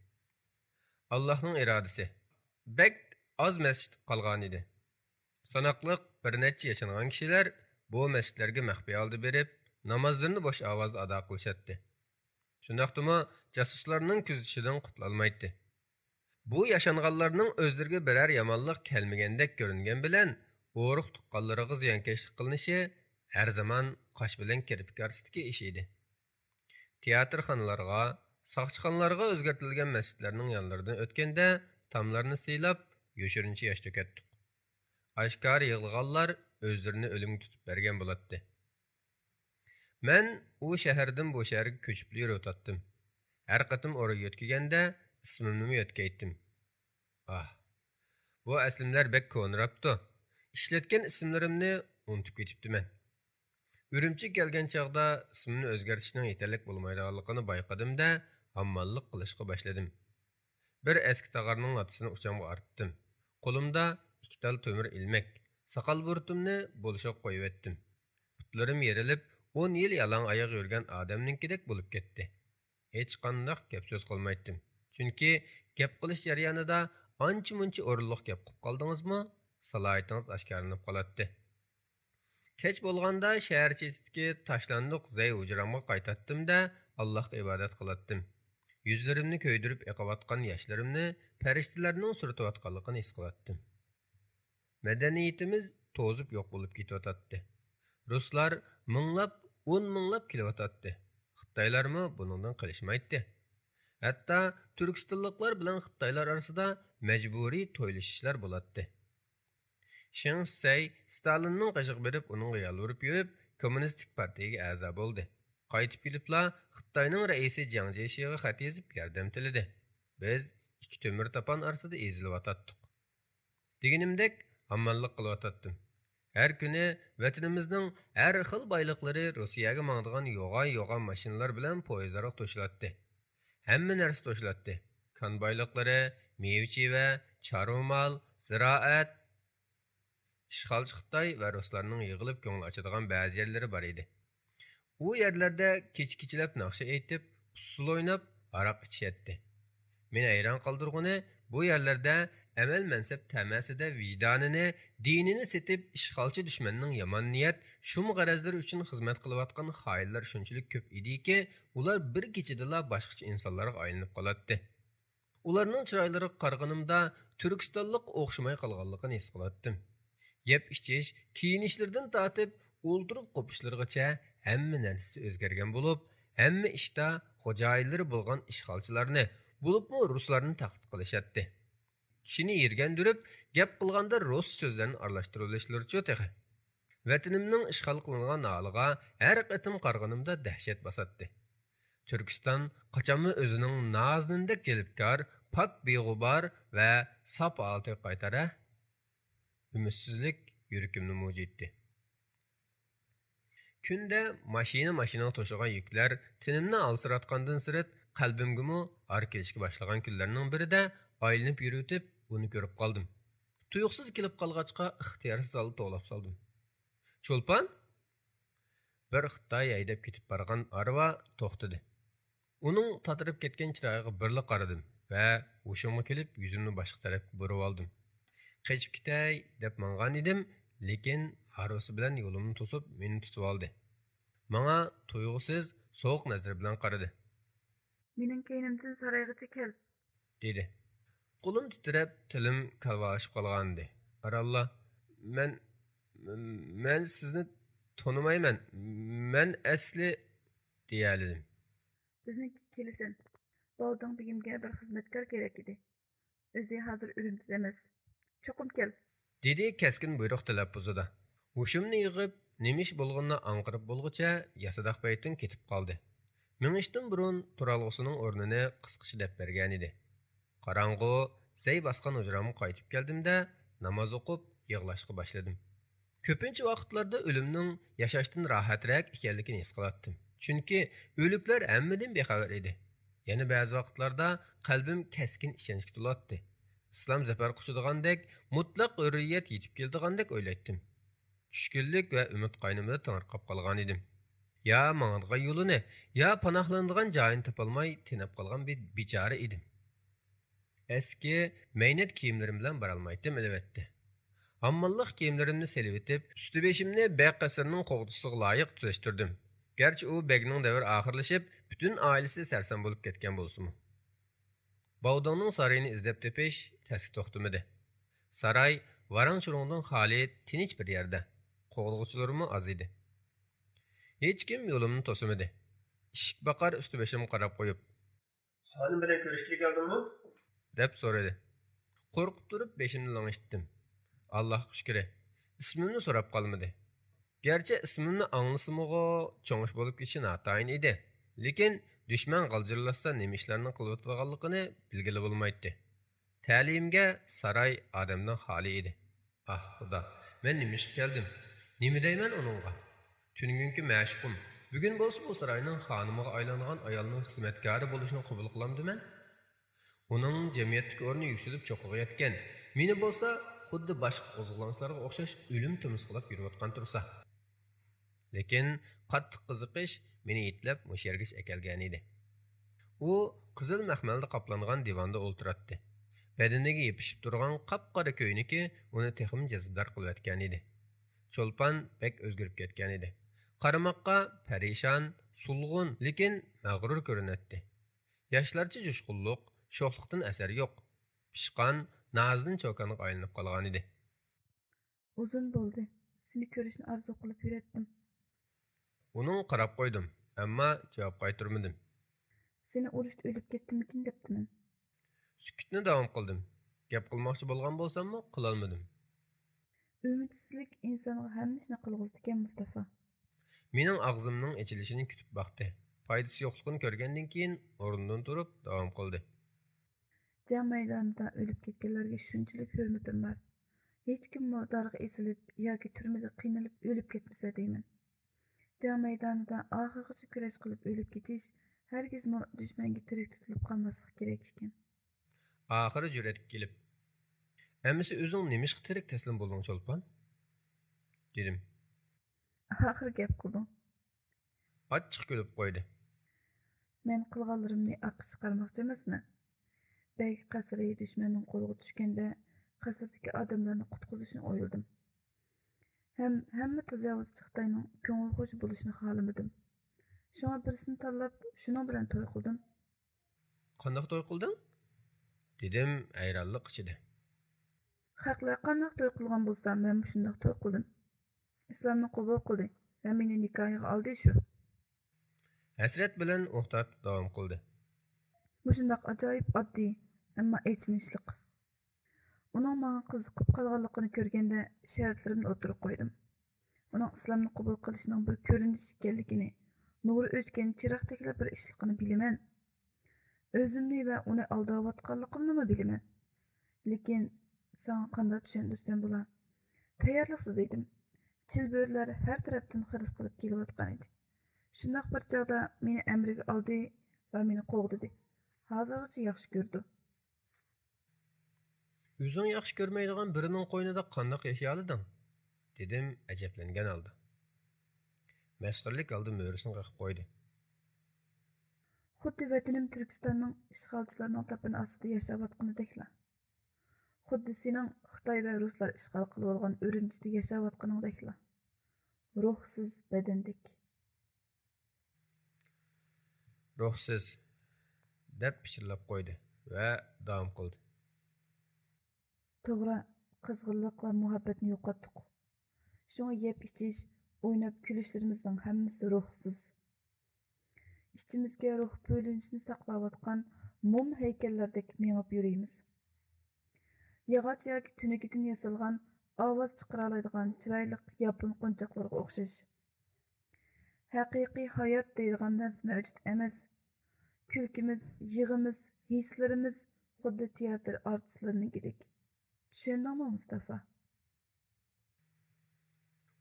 ئاللاھنىڭ ئىرادىسى. بەك ئاز مەسچىت قالغانىدى. ساناقلىق بىر نەچچە ياشانغان كىشىلەر بۇ مەسچىتلەرگە مەخپىي ھالدا بېرىپ، نامازلىرىنى بوش ئاۋازدا ئادا قىلىشاتتى. شۇنداقتىمۇ جاسۇسلارنىڭ كۆزىتىشىدىن قۇتۇلالمايتتى. بۇ ياشانغانلارنىڭ ئۆزلىرىگە بىرەر يامانلىق كەلمىگەندەك كۆرۈنگەن بىلەن، ئۇرۇق تۇغقانلىرىغا زىيانكەشلىك قىلىنىشى ھەر زامان قاش بىلەن كىرپىك ئارىسىدىكى ئىش ئىدى. تىياتىرخانىلارغا، ساقچىخانىلارغا ئۆزگەرتىلگەن مەسچىتلەرنىڭ يانلىرىدىن ئۆتكەندە، تاملارنى سىيلاپ، يوشۇرۇنچە ياش تۆكەتتۇق. ئاشكارا يىغلىغانلار ئۆزلىرىنى ئۆلۈمگە تۇتۇپ بەرگەن بولاتتى. مەن ئۇ شەھەردىن بۇ شەھەرگە كۆچۈپلا يۈرۈۋاتاتتىم. ھەر قېتىم ئورا يۆتكىگەندە، ئىسمىمنىمۇ يۆتكەيتتىم. ئاھ، بۇ ئەسلىمىلەر بەك كونىراپتۇ. ئىشلەتكەن ئىسىملىرىمنى ئۇنتۇپ كېتىپتىمەن. ئۈرۈمچىگە كەلگەن چاغدا ئىسمىمنى ئۆزگەرتىشنىڭ يېتەرلىك بولمايدىغانلىقىنى بايقىدىم-دە، ھامماللىق قىلىشقا باشلىدىم. بىر ئەسكى تاغارنىڭ لاتىسىنى ئۇچامغا ئارتتىم. قولۇمدا ئىككى تال تۆمۈر ئىلمەك، ساقال بۇرۇتۇمنى بولۇشىغا قويۇۋەتتىم. پۇتلىرىم يېرىلىپ، ئون يىل يالاڭ ئاياغ يۈرگەن ئادەمنىڭكىدەك بولۇپ كەتتى. ھېچقانداق گەپ-سۆز قىلمايتتىم. چۈنكى گەپ قىلىش جەريانىدا ئانچە-مۇنچە ئورۇنلۇق گەپ قىلىپ قالدىڭىزمۇ، سالاھىيىتىڭىز ئاشكارىلىنىپ قالاتتى. كەچ بولغاندا شەھەر چېتىدىكى تاشلاندۇق زەي ھۇجرامغا قايتاتتىم-دە، ئاللاھقا ئىبادەت قىلاتتىم. يۈزلىرىمنى كۆيدۈرۈپ ئېقىۋاتقان ياشلىرىمنى پەرىشتىلەرنىڭ سۈرتۈۋاتقانلىقىنى ھېس قىلاتتىم. مەدەنىيىتىمىز توزۇپ يوق بولۇپ كېتىۋاتاتتى. رۇسلار مىڭلاپ، ئون مىڭلاپ كېلىۋاتاتتى. خىتايلارمۇ بۇنىڭدىن قېلىشمايتتى. ھەتتا تۈركىستانلىقلار بىلەن خىتايلار ئارىسىدا مەجبۇرىي تويلىشىشلار بولاتتى. شېڭ شىسەي ستالىننىڭ قېشىغا بېرىپ، ئۇنىڭغا يالۋۇرۇپ يۈرۈپ، كوممۇنىستىك پارتىيىگە ئەزا بولدى. قايتىپ كېلىپلا خىتاينىڭ رەئىسى جياڭ جيېشىغا خەت يېزىپ ياردەم تىلىدى. بىز ئىككى تۆمۈر تاپان ئارىسىدا ئېزىلىۋاتاتتۇق. دېگىنىمدەك، ھامماللىق قىلىۋاتاتتىم. ھەر كۈنى ۋەتىنىمىزنىڭ ھەر خىل بايلىقلىرى روسىيەگە ماڭىدىغان يوغان-يوغان ماشىنىلار بىلەن پويىزلارغا توشۇلاتتى. ھەممە نەرسە توشۇلاتتى. كان بايلىقلىرى، مېۋە-چېۋە، چارۋا مال، زىرائەت. ئىشغالچى خىتاي ۋە رۇسلارنىڭ يىغىلىپ كۆڭۈل ئاچىدىغان بەزى يەرلىرى بار ئىدى. ئۇ يەرلەردە كېچە-كېچىلەپ ناخشا ئېيتىپ، ئۇسسۇل ئويناپ، ھاراق ئىچىشەتتى. مېنى ھەيران قالدۇرغىنى، بۇ يەرلەردە ئەمەل-مەنسەپ تەمەسىدە ۋىجدانىنى، دىنىنى سېتىپ، ئىشغالچى دۈشمەننىڭ يامان نىيەت، شۇم غەرەزلىرى ئۈچۈن خىزمەت قىلىۋاتقان خائىنلار شۇنچىلىك كۆپ ئىدىكى، ئۇلار بىر كېچىدىلا باشقىچە ئىنسانلارغا ئايلىنىپ قالاتتى. ئۇلارنىڭ چىرايلىرىغا قارىغىنىمدا، تۈركىستانلىققا ئوخشىماي قالغانلىقىنى ھېس قىلاتتىم. يەپ-ئىچىش، كىيىنىشلىرىدىن تارتىپ، ئولتۇرۇپ قوپۇشلىرىغىچە ھەممە نەرسىسى ئۆزگەرگەن بولۇپ، ھەممە ئىشتا خوجايىنلىرى بولغان ئىشغالچىلارنى، بولۇپمۇ رۇسلارنى تەقلىد قىلىشاتتى. كىشىنى يىرگەندۈرۈپ، گەپ قىلغاندا رۇس سۆزلەرنى ئارىلاشتۇرۇۋېلىشلىرىچۇ تېخى. ۋەتىنىمنىڭ ئىشغال قىلىنغان ھالىغا ھەر قېتىم قارىغىنىمدا دەھشەت باساتتى. تۈركىستان قاچانمۇ ئۆزىنىڭ نازىنىندەك جەلپكار، پاك بىغۇبار ۋە ساپ ھالىتىگە قايتار ھە؟ ئۈمىدسىزلىك يۈرىكىمنى مۇجۇيتتى. كۈندە ماشىنا-ماشىنىغا توشۇغان يۈكلەر تېنىمنى ھالسىراتقاندىن سىرت، قەلبىمگىمۇ ھار كېلىشكە باشلىغان كۈنلەرنىڭ بىرىدە ئايلىنىپ يۈرۈۋېتىپ، ئۇنى كۆرۈپ قالدىم. تۇيۇقسىز كېلىپ قالغاچقا، ئىختىيارسىز ھالدا توۋلاپ سالدىم. چولپان! بىر خىتاي ھەيدەپ كېتىپ بارغان ھارۋا توختىدى. ئۇنىڭ تاتىرىپ كەتكەن چىرايىغا بىرلا قارىدىم ۋە ھوشۇمغا كېلىپ، يۈزۈمنى باشقا تەرەپكە بۇرۇۋالدىم. قېچىپ كېتەي دەپ ماڭغان ئىدىم، لېكىن ھارۋىسى بىلەن يولۇمنى توسۇپ، مېنى تۇتۇۋالدى. ماڭا تۇيغۇسىز، سوغۇق نەزىرى بىلەن قارىدى. مېنىڭ كەينىمدىن سارايغىچە كەل. دېدى. قولۇم تىترەپ، تىلىم كالۋالىشىپ قالغانىدى. ئارانلا، مەن، مەن سىزنى تونۇمايمەن. مەن ئەسلى، دېيەلىدىم. بىزنىڭكىگە كېلىسەن. بالدىڭ بېگىمگە بىر خىزمەتكار كېرەك ئىدى. ئۆزى ھازىر ئۈرۈمچىدە ئەمەس. چوقۇم كەل. دېدى كەسكىن بۇيرۇق تەلەپپۇزىدا. ھوشۇمنى يىغىپ، نېمە ئىش بولغىنىنى ئاڭقىرىپ بولغۇچە ياسىداق پەيتۇن كېتىپ قالدى. مېڭىشتىن بۇرۇن تۇرالغۇسىنىڭ ئورنىنى قىسقىچە دەپ بەرگەنىدى. قاراڭغۇ، زەي باسقان ھۇجرامغا قايتىپ كەلدىم-دە، ناماز ئوقۇپ، يىغلاشقا باشلىدىم. كۆپىنچە ۋاقىتلاردا ئۆلۈمنىڭ ياشاشتىن راھەترەك ئىكەنلىكىنى ھېس قىلاتتىم. چۈنكى ئۆلۈكلەر ھەممىدىن بىخەۋەر ئىدى. يەنە بەزى ۋاقىتلاردا قەلبىم كەسكىن ئىشەنچكە تولاتتى. ئىسلام زەپەر قۇچىدىغاندەك، مۇتلەق ھۆررىيەت يېتىپ كېلىدىغاندەك ئويلايتتىم. چۈشكۈنلۈك ۋە ئۈمىد قاينىمىدا تېڭىرقاپ قالغانىدىم. يا ماڭىدىغان يولىنى، يا پاناھلىنىدىغان جايىنى تاپالماي تېنەپ قالغان بىر بىچارە ئىدىم. ئەسكى مەينەت كىيىملىرىم بىلەن بارالمايتتىم، ئەلۋەتتە. ھامماللىق كىيىملىرىمنى سېلىۋېتىپ، ئۈستى-بېشىمنى بەگ قەسرىنىڭ قوغدىشىغا لايىق تۈزەشتۈردۈم. گەرچە ئۇ بەگنىڭ دەۋرى ئاخىرلىشىپ، پۈتۈن ئائىلىسى سەرسان بولۇپ كەتكەن بولسىمۇ. باۋدىڭنىڭ سارىيىنى ئىزدەپ تېپىش تەسكە توختىمىدى. ساراي ۋاراڭ-چۇرۇڭدىن خالىي، تىنچ بىر يەردە. قوغدىغۇچىلىرىمۇ ئاز ئىدى. ھېچكىم يولۇمنى توسىمىدى. ئىشىك باقار ئۈستى-بېشىمغا قاراپ قويۇپ، خانىم بىلەن كۆرۈشكىلى كەلدىڭمۇ؟ دەپ سورىدى. قورقۇپ تۇرۇپ بېشىمنى لىڭشىتتىم. ئاللاھقا شۈكرى، ئىسمىمنى سوراپ قالمىدى. گەرچە ئىسمىمنى ئاڭلىسىمۇغۇ، چوڭ ئىش بولۇپ كېتىشى ناتايىن ئىدى. لېكىن دۈشمەن غالجىرلاشسا نېمە ئىشلارنى قىلىۋاتىدىغانلىقىنى بىلگىلى بولمايتتى. تەلىيىمگە ساراي ئادەمدىن خالىي ئىدى. ئاھ، خۇدا، مەن نېمە ئىشقا كەلدىم؟ نېمە دەيمەن ئۇنىڭغا؟ تۈنۈگۈنكى مەشۇقۇم، بۈگۈن بولسا بۇ ساراينىڭ خانىمىغا ئايلانغان ئايالنىڭ خىزمەتكارى بولۇشىنى قوبۇل قىلامدىمەن؟ ئۇنىڭ جەمئىيەتتىكى ئورنى يۈكسىلىپ چوققىغا يەتكەن. مېنى بولسا خۇددى باشقا قوزغىلاڭچىلارغا ئوخشاش ئۆلۈم تىمىسقىلاپ يۈرۈۋاتقان تۇرسا. لېكىن قاتتىق قىزىقىش مېنى يېتىلەپ مۇشۇ يەرگىچە ئەكەلگەنىدى. ئۇ قىزىل مەخمەلدە قاپلانغان دىۋاندا ئولتۇراتتى. بەدىنىگە يېپىشىپ تۇرغان قاپقارا كۆينىكى ئۇنى تېخىمۇ جەزبىدار قىلىۋەتكەنىدى. چولپان بەك ئۆزگىرىپ كەتكەنىدى. قارىماققا پەرىشان، سولغۇن، لېكىن مەغرۇر كۆرۈنەتتى. ياشلارچە جۇشقۇنلۇق، شوخلۇقتىن ئەسەر يوق. پىشقان، نازىنىن چوكانغا ئايلىنىپ قالغانىدى. ئۇزۇن بولدى. سېنى كۆرۈشنى ئارزۇ قىلىپ يۈرەتتىم. ئۇنىڭغا قاراپ قويدۇم، ئەمما جاۋاب قايتۇرمىدىم. سېنى ئۇرۇشتا ئۆلۈپ كەتتىممىكىن دەپتىمەن. سۈكۈتنى داۋام قىلدىم. گەپ قىلماقچى بولغان بولساممۇ، قىلالمىدىم. ئۈمىدسىزلىك ئىنسانغا ھەممە ئىشنى قىلغۇزىدىكەن، مۇستافا. مېنىڭ ئاغزىمنىڭ ئېچىلىشىنى كۈتۈپ باقتى. پايدىسى يوقلۇقىنى كۆرگەندىن كېيىن ئورنىدىن تۇرۇپ داۋام قىلدى. جەڭ مەيدانىدا ئۆلۈپ كەتكەنلەرگە شۇنچىلىك ھۆرمىتىم بار. ھېچكىممۇ دارغا ئېسىلىپ ياكى تۈرمىدە قىينىلىپ ئۆلۈپ كەتمىسە دەيمەن. جەڭ مەيدانىدا ئاخىرغىچە كۈرەش قىلىپ ئۆلۈپ كېتىش ھەرگىزمۇ دۈشمەنگە تىرىك تۇتۇلۇپ قالماسلىق كېرەك ئىكەن. ئاخىرى جۈرئەتكە كېلىپ، ئەمىسە ئۆزۈڭ نېمىشقا تىرىك تەسلىم بولدۇڭ، چولپان؟ دېدىم. ئاخىرى گەپ قىلدىڭ. ئاچچىق كۈلۈپ قويدى. مەن قىلغانلىرىمنى ئارقا چىقارماقچى ئەمەسمەن. بەگ قەسرى دۈشمەننىڭ قولىغا چۈشكەندە، قەسىردىكى ئادەملەرنى قۇتقۇزۇشنى ئويلىدىم. ھەم ھەممە تاجاۋۇزچى خىتاينىڭ كۆڭۈل خۇشى بولۇشىنى خالىمىدىم. شۇڭا بىرسىنى تاللاپ، شۇنىڭ بىلەن توي قىلدىم. قانداق توي قىلدىڭ؟ دېدىم ھەيرانلىق ئىچىدە. خەقلەر قانداق توي قىلغان بولسا، مەنمۇ شۇنداق توي قىلدىم. ئىسلامنى قوبۇل قىلدى ۋە مېنى نىكاھىغا ئالدى شۇ. ھەسرەت بىلەن ئۇھ تارتىپ داۋام قىلدى. مۇشۇنداق ئاجايىپ ئاددىي، ئەمما ئېچىنىشلىق. ئۇنىڭ ماڭا قىزىقىپ قالغانلىقىنى كۆرگەندە، شەرتلىرىمنى ئوتتۇرىغا قويدۇم. ئۇنىڭ ئىسلامنى قوبۇل قىلىشنىڭ بىر كۆرۈنۈش ئىكەنلىكىنى، نۇرى ئۆچكەن چىراغدەكلا بىر ئىشلىقىنى بىلىمەن. ئۆزۈمنى ۋە ئۇنى ئالداۋاتقانلىقىمنىمۇ بىلىمەن. لېكىن ساڭا قانداق چۈشەندۈرسەم بولا؟ تەييارلىقسىز ئىدىم. چىلبۆرىلەر ھەر تەرەپتىن خىرىس قىلىپ كېلىۋاتقان ئىدى. شۇنداق بىر چاغدا مېنى ئەمرىگە ئالدى ۋە مېنى قوغدىدى. ھازىرغىچە ياخشى كۆرىدۇ. ئۆزۈڭ ياخشى كۆرمەيدىغان بىرىنىڭ قوينىدا قانداق ياشىيالىدىڭ؟ دېدىم ئەجەبلەنگەن ھالدا. مەسخىرىلىك ھالدا مۈرىسىنى قېقىپ قويدى. خۇددى ۋەتىنىم تۈركىستاننىڭ ئىشغالچىلارنىڭ تاپىنى ئاستىدا ياشاۋاتقىنىدەكلا. خۇددى سېنىڭ خىتاي ۋە رۇسلار ئىشغال قىلىۋالغان ئۈرۈمچىدە ياشاۋاتقىنىڭدەكلا. روھسىز بەدەندەك. روھسىز، دەپ پىچىرلاپ قويدى ۋە داۋام قىلدى. توغرا، قىزغىنلىق ۋە مۇھەببەتنى يوقاتتۇق. شۇڭا يەپ ئىچىش، ئويناپ كۈلۈشلىرىمىزنىڭ ھەممىسى روھسىز. ئىچىمىزگە روھ بۆلۈنۈشنى ساقلاۋاتقان موم ھەيكەللەردەك مېڭىپ يۈرىمىز. ياغاچ ياكى تۈنۈگۈدىن ياسالغان، ئاۋاز چىقىرالايدىغان چىرايلىق ياپون قونچاقلىرىغا ئوخشاش. ھەقىقىي ھايات دەيدىغان نەرسە مەۋجۇت ئەمەس. كۈلكىمىز، يىغىمىز، ھېسلىرىمىز خۇددى تىياتىر ئارتىسلىرىنىڭكىدەك. چۈشەندىڭمۇ، مۇستافا؟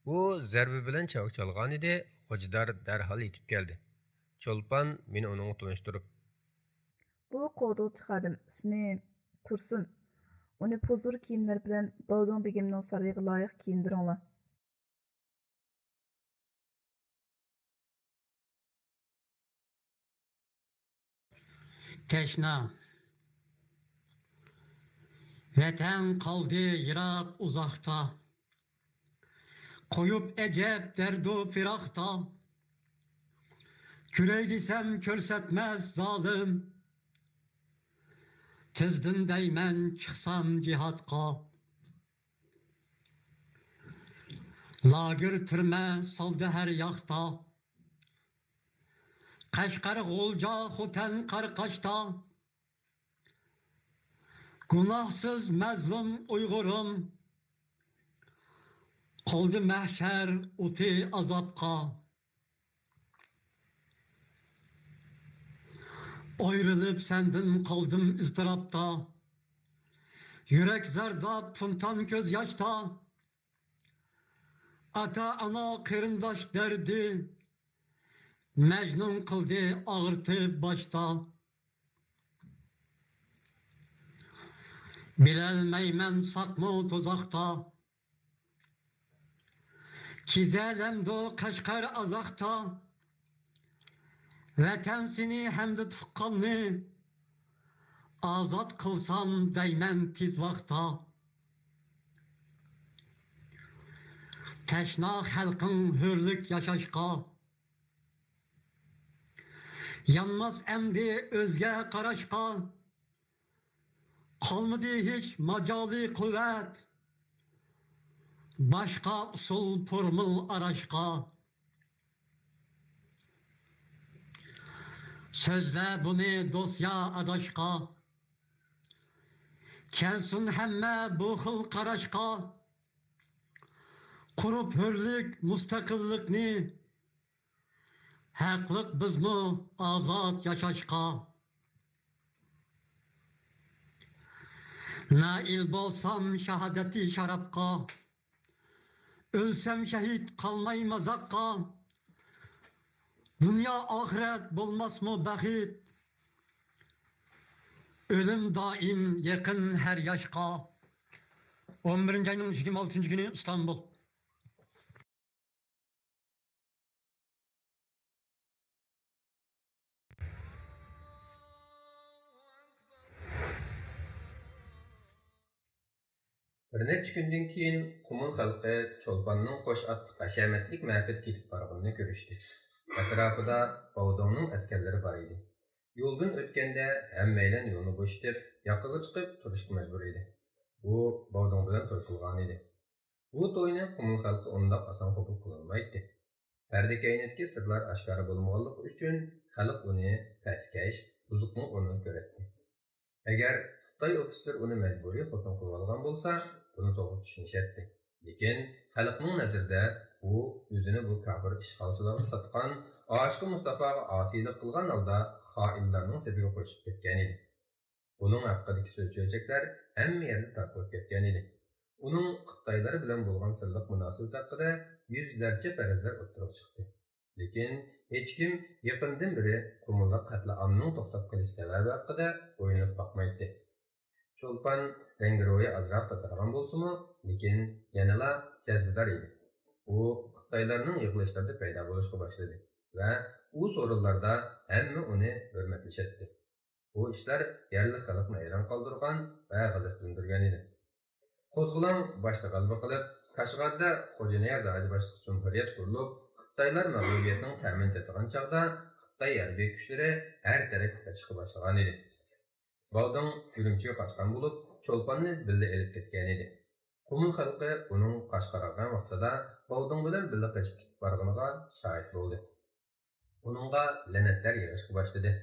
ئۇ زەربە بىلەن چاۋاك چالغانىدى، خوجىدار دەرھال يېتىپ كەلدى. چولپان مېنى ئۇنىڭغا تونۇشتۇرۇپ. بۇ قوغدىغۇچى خادىم، ئىسمى تۇرسۇن. ئۇنى پۇزۇر كىيىملەر بىلەن بالدۇڭ بېگىمنىڭ سارىيىغا لايىق كىيىندۈرۈڭلار. تەشنا. ۋەتەن قالدى يىراق ئۇزاقتا. قويۇپ ئەجەب دەردۇ پىراقتا. كۆرەي دېسەم كۆرسەتمەس زالىم. تېزدىن دەيمەن چىقسام جىھادقا. لاگېر تۈرمە سالدى ھەر ياقتا. قەشقەر، غۇلجا، خوتەن، قاراقاشتا. گۇناھسىز مەزلۇم ئۇيغۇرۇم. قالدى مەھشەر ئوتى ئازابقا. ئايرىلىپ سەندىن قالدىم ئىزتىراپتا. يۈرەك زەرداب، فونتان كۆز ياشتا. ئاتا-ئانا، قېرىنداش دەردى مەجنۇن قىلدى ئاغرىتىپ باشتا. بىلەلمەيمەن ساقمۇ تۇزاقتا. كېزەلەمدۇ قەشقەر ئازاقتا. ۋەتەن سېنى ھەمدە تۇغقاننى. ئازاد قىلسام دەيمەن تېز ۋاقىتتا، تەشنا خەلقىڭ ھۆرلۈك ياشاشقا. يانماس ئەمدى ئۆزگە قاراشقا، قالمىدى ھېچ ماجالى قۇۋۋەت، باشقا ئۇسۇل پورمۇل ئاراشقا. سۆزلە بۇنى دوسيا ئاداشقا، كەلسۇن ھەممە بۇ خىل قاراشقا. قۇرۇپ ھۆرلۈك، مۇستەقىللىقنى، ھەقلىق بىزمۇ ئازاد ياشاشقا. نائىل بولسام شاھادەتى شارابقا، ئۆلسەم شەھىت قالماي مازاققا. دۇنيا ئاخىرەت بولماسمۇ بەخت، ئۆلۈم دائىم يېقىن ھەر ياشقا. ئون بىرىنچى ئاينىڭ يىگىرمە ئالتىنچى كۈنى ئىستانبۇل. بىر نەچچە كۈندىن كېيىن قۇمۇل خەلقى چولپاننىڭ قوش ئاتلىق ھەشەمەتلىك مەپىدە كېتىپ بارغىنىنى كۆرۈشتى. ئەتراپىدا باۋدۇڭنىڭ ئەسكەرلىرى بار ئىدى. يولدىن ئۆتكەندە ھەممەيلەن يولنى بوشىتىپ، ياقىغا چىقىپ تۇرۇشقا مەجبۇر ئىدى. ئۇ باۋدۇڭ بىلەن توي قىلغانىدى. بۇ توينى قۇمۇل خەلقى ئۇنداق ئاسان قوبۇل قىلالمايتتى. پەردە كەينىدىكى سىرلار ئاشكارا بولمىغانلىقى ئۈچۈن خەلق ئۇنى پەسكەش، بۇزۇقنىڭ ئورنىدا كۆرەتتى. ئەگەر خىتاي ئوفىتسېر ئۇنى مەجبۇرىي خوتۇن قىلىۋالغان بولسا، بۇنى توغرا چۈشىنىشەتتى. لېكىن خەلقنىڭ نەزىرىدە ئۇ ئۆزىنى بۇ كاپىر ئىشغالچىلارغا ساتقان، ئاشىقى مۇستافاغا ئاسىيلىق قىلغان ھالدا خائىنلارنىڭ سېپىگە قوشۇپ كەتكەنىدى. ئۇنىڭ ھەققىدىكى سۆز-چۆچەكلەر ھەممە يەردە تارقىلىپ كەتكەنىدى. ئۇنىڭ خىتايلار بىلەن بولغان سىرلىق مۇناسىۋىتى ھەققىدە يۈزلەرچە پەرەزلەر ئوتتۇرىغا چىقتى. لېكىن ھېچكىم يېقىندىن بېرى قۇمۇلدا قەتلىئامنىڭ توختاپ قېلىش سەۋەبى ھەققىدە ئويلىنىپ باقمايتتى. چولپان رەڭگى روھى ئازراق تاتارغان بولسىمۇ، لېكىن يەنىلا جەزبىدار ئىدى. ئۇ خىتايلارنىڭ يىغىلىشلىرىدا پەيدا بولۇشقا باشلىدى ۋە ئۇ سورۇنلاردا ھەممە ئۇنى ھۆرمەتلىشەتتى. بۇ ئىشلار يەرلىك خەلقنى ھەيران قالدۇرغان ۋە غەزەپلەندۈرگەن ئىدى. قوزغىلاڭ باشتا غەلىبە قىلىپ، كاشغەردە خوجانىياز ھاجى باشلىق جۇمھۇرىيەت قۇرۇلۇپ، خىتايلار مەغلۇبىيەتنىڭ تەمىنى تېتىغان چاغدا، خىتاي ھەربىي كۈچلىرى ھەر تەرەپكە قېچىشقا باشلىغان ئىدى. باۋدىڭ ئۈرۈمچىگە قاچقان بولۇپ، چولپاننى بىللە ئېلىپ كەتكەن ئىدى. قۇمۇل خەلقى ئۇنىڭ قاچ قارىغان ۋاقتىدا باۋدىڭ بىلەن بىللە قېچىپ كېتىپ بارغىنىغا شاھىت بولدى. ئۇنىڭغا لەنەتلەر يېغىشقا باشلىدى.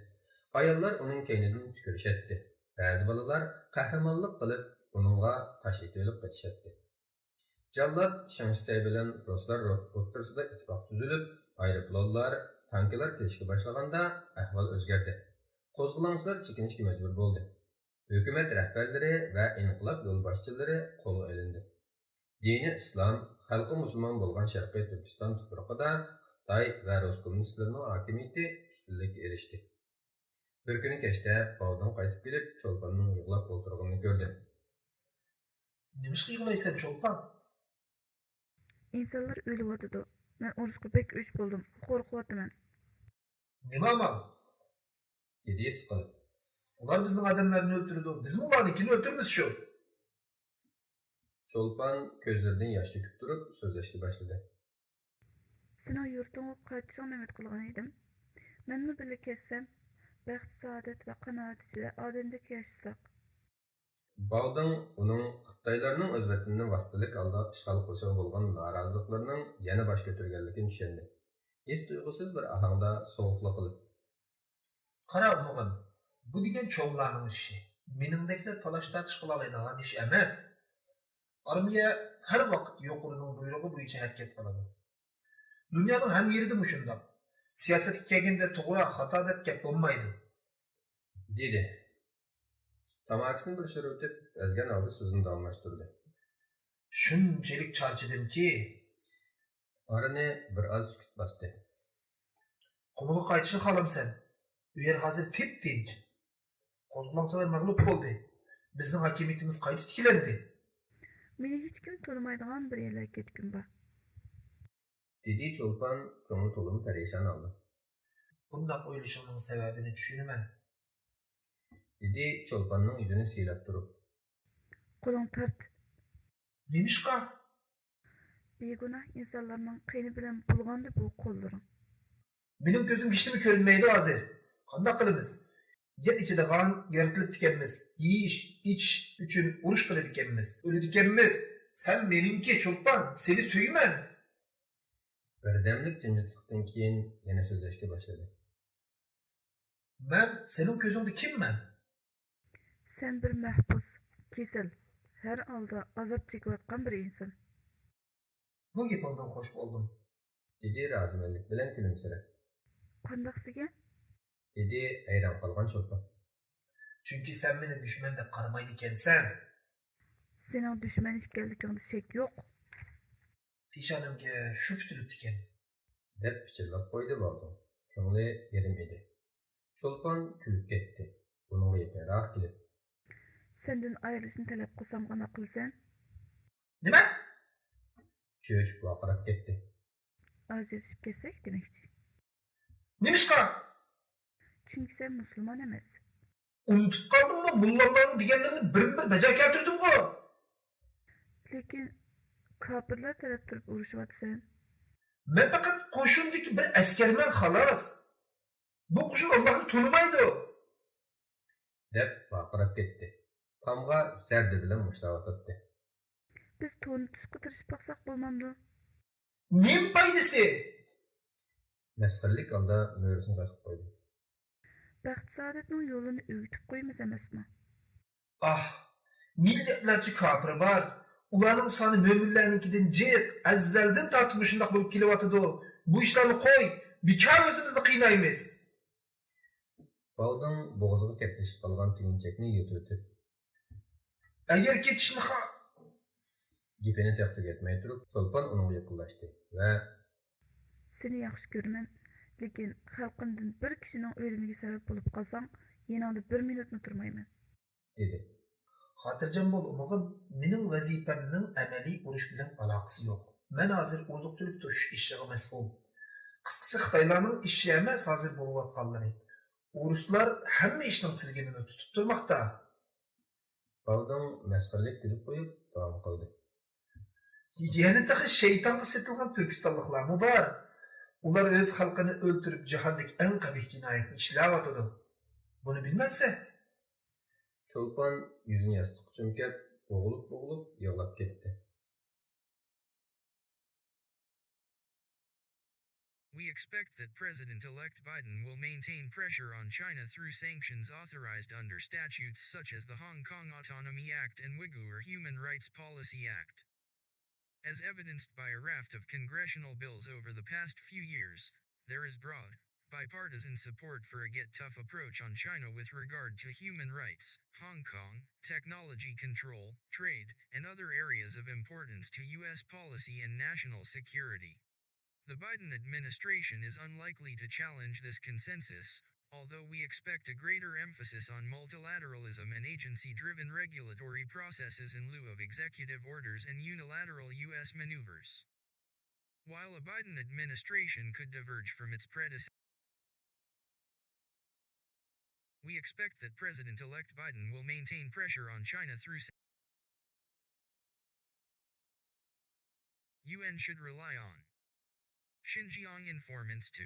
ئاياللار ئۇنىڭ كەينىدىن تۈكۈرۈشەتتى. بەزى بالىلار قەھرىمانلىق قىلىپ، ئۇنىڭغا تاش ئېتىۋېلىپ قېچىشەتتى. جاللات شېڭ شىسەي بىلەن رۇسلار ئوتتۇرىسىدا ئىتتىپاق تۈزۈلۈپ، ئايروپىلانلار، تانكىلار كېلىشكە باشلىغاندا، ئەھۋال ئۆزگەردى. قوزغىلاڭچىلار چېكىنىشكە مەجبۇر بولدى. ھۆكۈمەت رەھبەرلىرى ۋە ئىنقىلاب يولباشچىلىرى قولغا ئېلىندى. دىنى ئىسلام، خەلقى مۇسۇلمان بولغان شەرقىي تۈركىستان تۇپرىقىدا خىتاي ۋە روس كوممۇنىستلىرىنىڭ ھاكىمىيىتى ئۈستۈنلۈككە ئېرىشتى. بىر كۈنى كەچتە باۋدىڭ قايتىپ كېلىپ، چولپاننىڭ يىغلاپ ئولتۇرغىنىنى كۆردى. نېمىشقا يىغلايسەن، چولپان؟ ئىنسانلار ئۆلۈۋاتىدۇ. مەن ئۇرۇشقا بەك ئۆچ بولدۇم. قورقۇۋاتىمەن. نېمە ئامال؟ دېدى سىقىلىپ. ئۇلار بىزنىڭ ئادەملەرنى ئۆلتۈرىدۇ، بىزمۇ ئۇلارنىڭكىنى ئۆلتۈرىمىز شۇ. چولپان كۆزلىرىدىن ياش تۆكۈپ تۇرۇپ سۆزلەشكە باشلىدى. سېنىڭ يۇرتۇڭغا قايتىشىڭنى ئۈمىد قىلغان ئىدىم. مەنمۇ بىللە كەتسەم، بەخت-سائادەت ۋە قانائەت ئىچىدە ئادەمدەك ياشىساق. باۋدىڭ ئۇنىڭ خىتايلارنىڭ ئۆز ۋەتىنىنى ۋاسىتىلىك ھالدا ئىشغال قىلىشىغا بولغان نارازىلىقلىرىنىڭ يەنە باش كۆتۈرگەنلىكىنى چۈشەندى. ھېس-تۇيغۇسىز بىر ئاھاڭدا سوغۇقلا قىلىپ. قارا، مۇغىم، بۇ دېگەن چوڭلارنىڭ ئىشى. مېنىڭدەكلەر تالاش-تارتىش قىلالايدىغان ئىش ئەمەس. ئارمىيە ھەر ۋاقىت يۇقىرىنىڭ بۇيرۇقى بويىچە ھەرىكەت قىلىدۇ. دۇنيانىڭ ھەممە يېرىدە مۇشۇنداق. سىياسەتكە كەلگەندە توغرا، خاتا دەپ گەپ بولمايدۇ. دېدى. تاماكىسىنى بىر شىرىۋېتىپ، ئەزگەن ھالدا سۆزىنى داۋاملاشتۇردى. شۇنچىلىك چارچىدىمكى. ئارىنى بىر ئاز سۈكۈت باستى. قۇمۇلغا قايتىشنى خالامسەن؟ ئۇ يەر ھازىر تىپ-تىنچ. قوزغىلاڭچىلار مەغلۇپ بولدى. بىزنىڭ ھاكىمىيىتىمىز قايتا تىكلەندى. مېنى ھېچكىم تونۇمايدىغان بىر يەرلەرگە كەتكۈم بار. دېدى چولپان كۆڭلى تولىمۇ پەرىشان ھالدا. بۇنداق ئويلىشىڭنىڭ سەۋەبىنى چۈشىنىمەن. دېدى چولپاننىڭ يۈزىنى سىيلاپ تۇرۇپ. قولۇڭ تارت. نېمىشقا؟ بىگۇناھ ئىنسانلارنىڭ قېنى بىلەن بۇلغاندى بۇ قوللىرىڭ. مېنىڭ كۆزۈمگە ھېچنېمە كۆرۈنمەيدۇ ھازىر. قانداق قىلىمىز؟ يەپ ئىچىدىغان يارىتىلىپتىكەنمىز. يېيىش، ئىچىش ئۈچۈن ئۇرۇش قىلىدىكەنمىز. ئۆلىدىكەنمىز. سەن مېنىڭكى، چولپان، سېنى سۆيىمەن. بىردەملىك جىمجىتلىقتىن كېيىن يەنە سۆزلەشكە باشلىدى. مەن سېنىڭ كۆزۈڭدە كىممەن؟ سەن بىر مەھبۇس، كېسەل، ھەر ھالدا ئازاب چېكىۋاتقان بىر ئىنسان. بۇ گېپىڭدىن خوش بولدۇم. دېدى رازىمەنلىك بىلەن كۈلۈمسىرەپ. قانداقسىگە؟ دېدى ھەيران قالغان چولپان. چۈنكى سەن مېنى دۈشمەن دەپ قارىمايدىكەنسەن. سېنىڭ دۈشمەن ئىكەنلىكىڭدە شەك يوق. پېشانەمگە شۇ پۈتۈلۈپتىكەن. دەپ پىچىرلاپ قويدى بالدۇر. كۆڭلى يېرىم ئىدى. چولپان كۈلۈپ كەتتى. بۇنىڭغا يېقىنراق كېلىپ. سەندىن ئايرىلىشنى تەلەپ قىلسام قانداق قىلىسەن؟ نېمە؟ چۆچۈپ ۋارقىراپ كەتتى. ئاجرىشىپ كەتسەك دېمەكچى. نېمىشقا؟ چۈنكى سەن مۇسۇلمان ئەمەس. ئۇنتۇپ قالدىڭمۇ؟ موللاملارنىڭ دېگەنلىرىنى بىرمۇبىر بەجا كەلتۈردۈمغۇ. لېكىن كاپىرلار تەرەپ تۇرۇپ ئۇرۇشۇۋاتىسەن. مەن پەقەت قوشۇندىكى بىر ئەسكەرمەن، خالاس. بۇ قوشۇن ئاللاھنى تونۇمايدۇ. دەپ ۋارقىراپ كەتتى. تامغا زەردە بىلەن مۇشتلاۋاتاتتى. بىز تونۇتۇشقا تىرىشىپ باقساق بولمامدۇ؟ نېمە پايدىسى؟ مەسخىرىلىك ھالدا مۈرىسىنى قېقىپ قويدى. بەخت-سائادەتنىڭ يولىنى ئۆگىتىپ قويىمىز ئەمەسمۇ؟ ئاھ، مىلياردلارچە كاپىر بار. ئۇلارنىڭ سانى مۆمىنلەرنىڭكىدىن جىق، ئەزەلدىن تارتىپ مۇشۇنداق بولۇپ كېلىۋاتىدۇ. بۇ ئىشلارنى قوي، بىكار ئۆزىمىزنى قىينايمىز. بالدىڭ بوغۇزىغا كەپلىشىپ قالغان تۈگۈنچەكنى يۆتىۋېتىپ. ئەگەر كېتىشنى خا- گېپىنى تېخى تۈگەتمەي تۇرۇپ، چولپان ئۇنىڭغا يېقىنلاشتى ۋە. سېنى ياخشى كۆرىمەن، لېكىن خەلقىمدىن بىر كىشىنىڭ ئۆلۈمىگە سەۋەب بولۇپ قالساڭ، يېنىڭدا بىر مىنۇتمۇ تۇرمايمەن. دېدى. خاتىرجەم بول، ئومۇغۇم، مېنىڭ ۋەزىپەمنىڭ ئەمەلىي ئۇرۇش بىلەن ئالاقىسى يوق. مەن ھازىر ئوزۇق-تۈلۈك توشۇش ئىشىغا مەسئۇل. قىسقىسى، خىتايلارنىڭ ئىشى ئەمەس ھازىر بولۇۋاتقانلىرى. ئورۇسلار ھەممە ئىشنىڭ تىزگىنىنى تۇتۇپ تۇرماقتا. بالدىڭ مەسخىرىلىك كۈلۈپ قويۇپ داۋام قىلدى. يەنە تېخى شەيتانغا سېتىلغان تۈركىستانلىقلارمۇ بار. ئۇلار ئۆز خەلقىنى ئۆلتۈرۈپ، جاھاندىكى ئەڭ قەبىھ جىنايەتنى ئىشلەۋاتىدۇ. بۇنى بىلمەمسەن؟ چولپان يۈزىنى ياستۇققا چۈمكەپ، بوغۇلۇپ-بوغۇلۇپ يىغلاپ كەتتى. We expect that President-elect Biden will maintain pressure on China through sanctions authorized under statutes such as the Hong Kong Autonomy Act and Uyghur Human Rights Policy Act. As evidenced by a raft of congressional bills over the past few years, there is broad, bipartisan support for a get tough approach on China with regard to human rights, Hong Kong, technology control, trade, and other areas of importance to U S policy and national security. The Biden administration is unlikely to challenge this consensus, although we expect a greater emphasis on multilateralism and agency-driven regulatory processes in lieu of executive orders and unilateral U S maneuvers. While a Biden administration could diverge from its predecessor, we expect that President-elect Biden will maintain pressure on China through U N should rely on Xinjiang informants to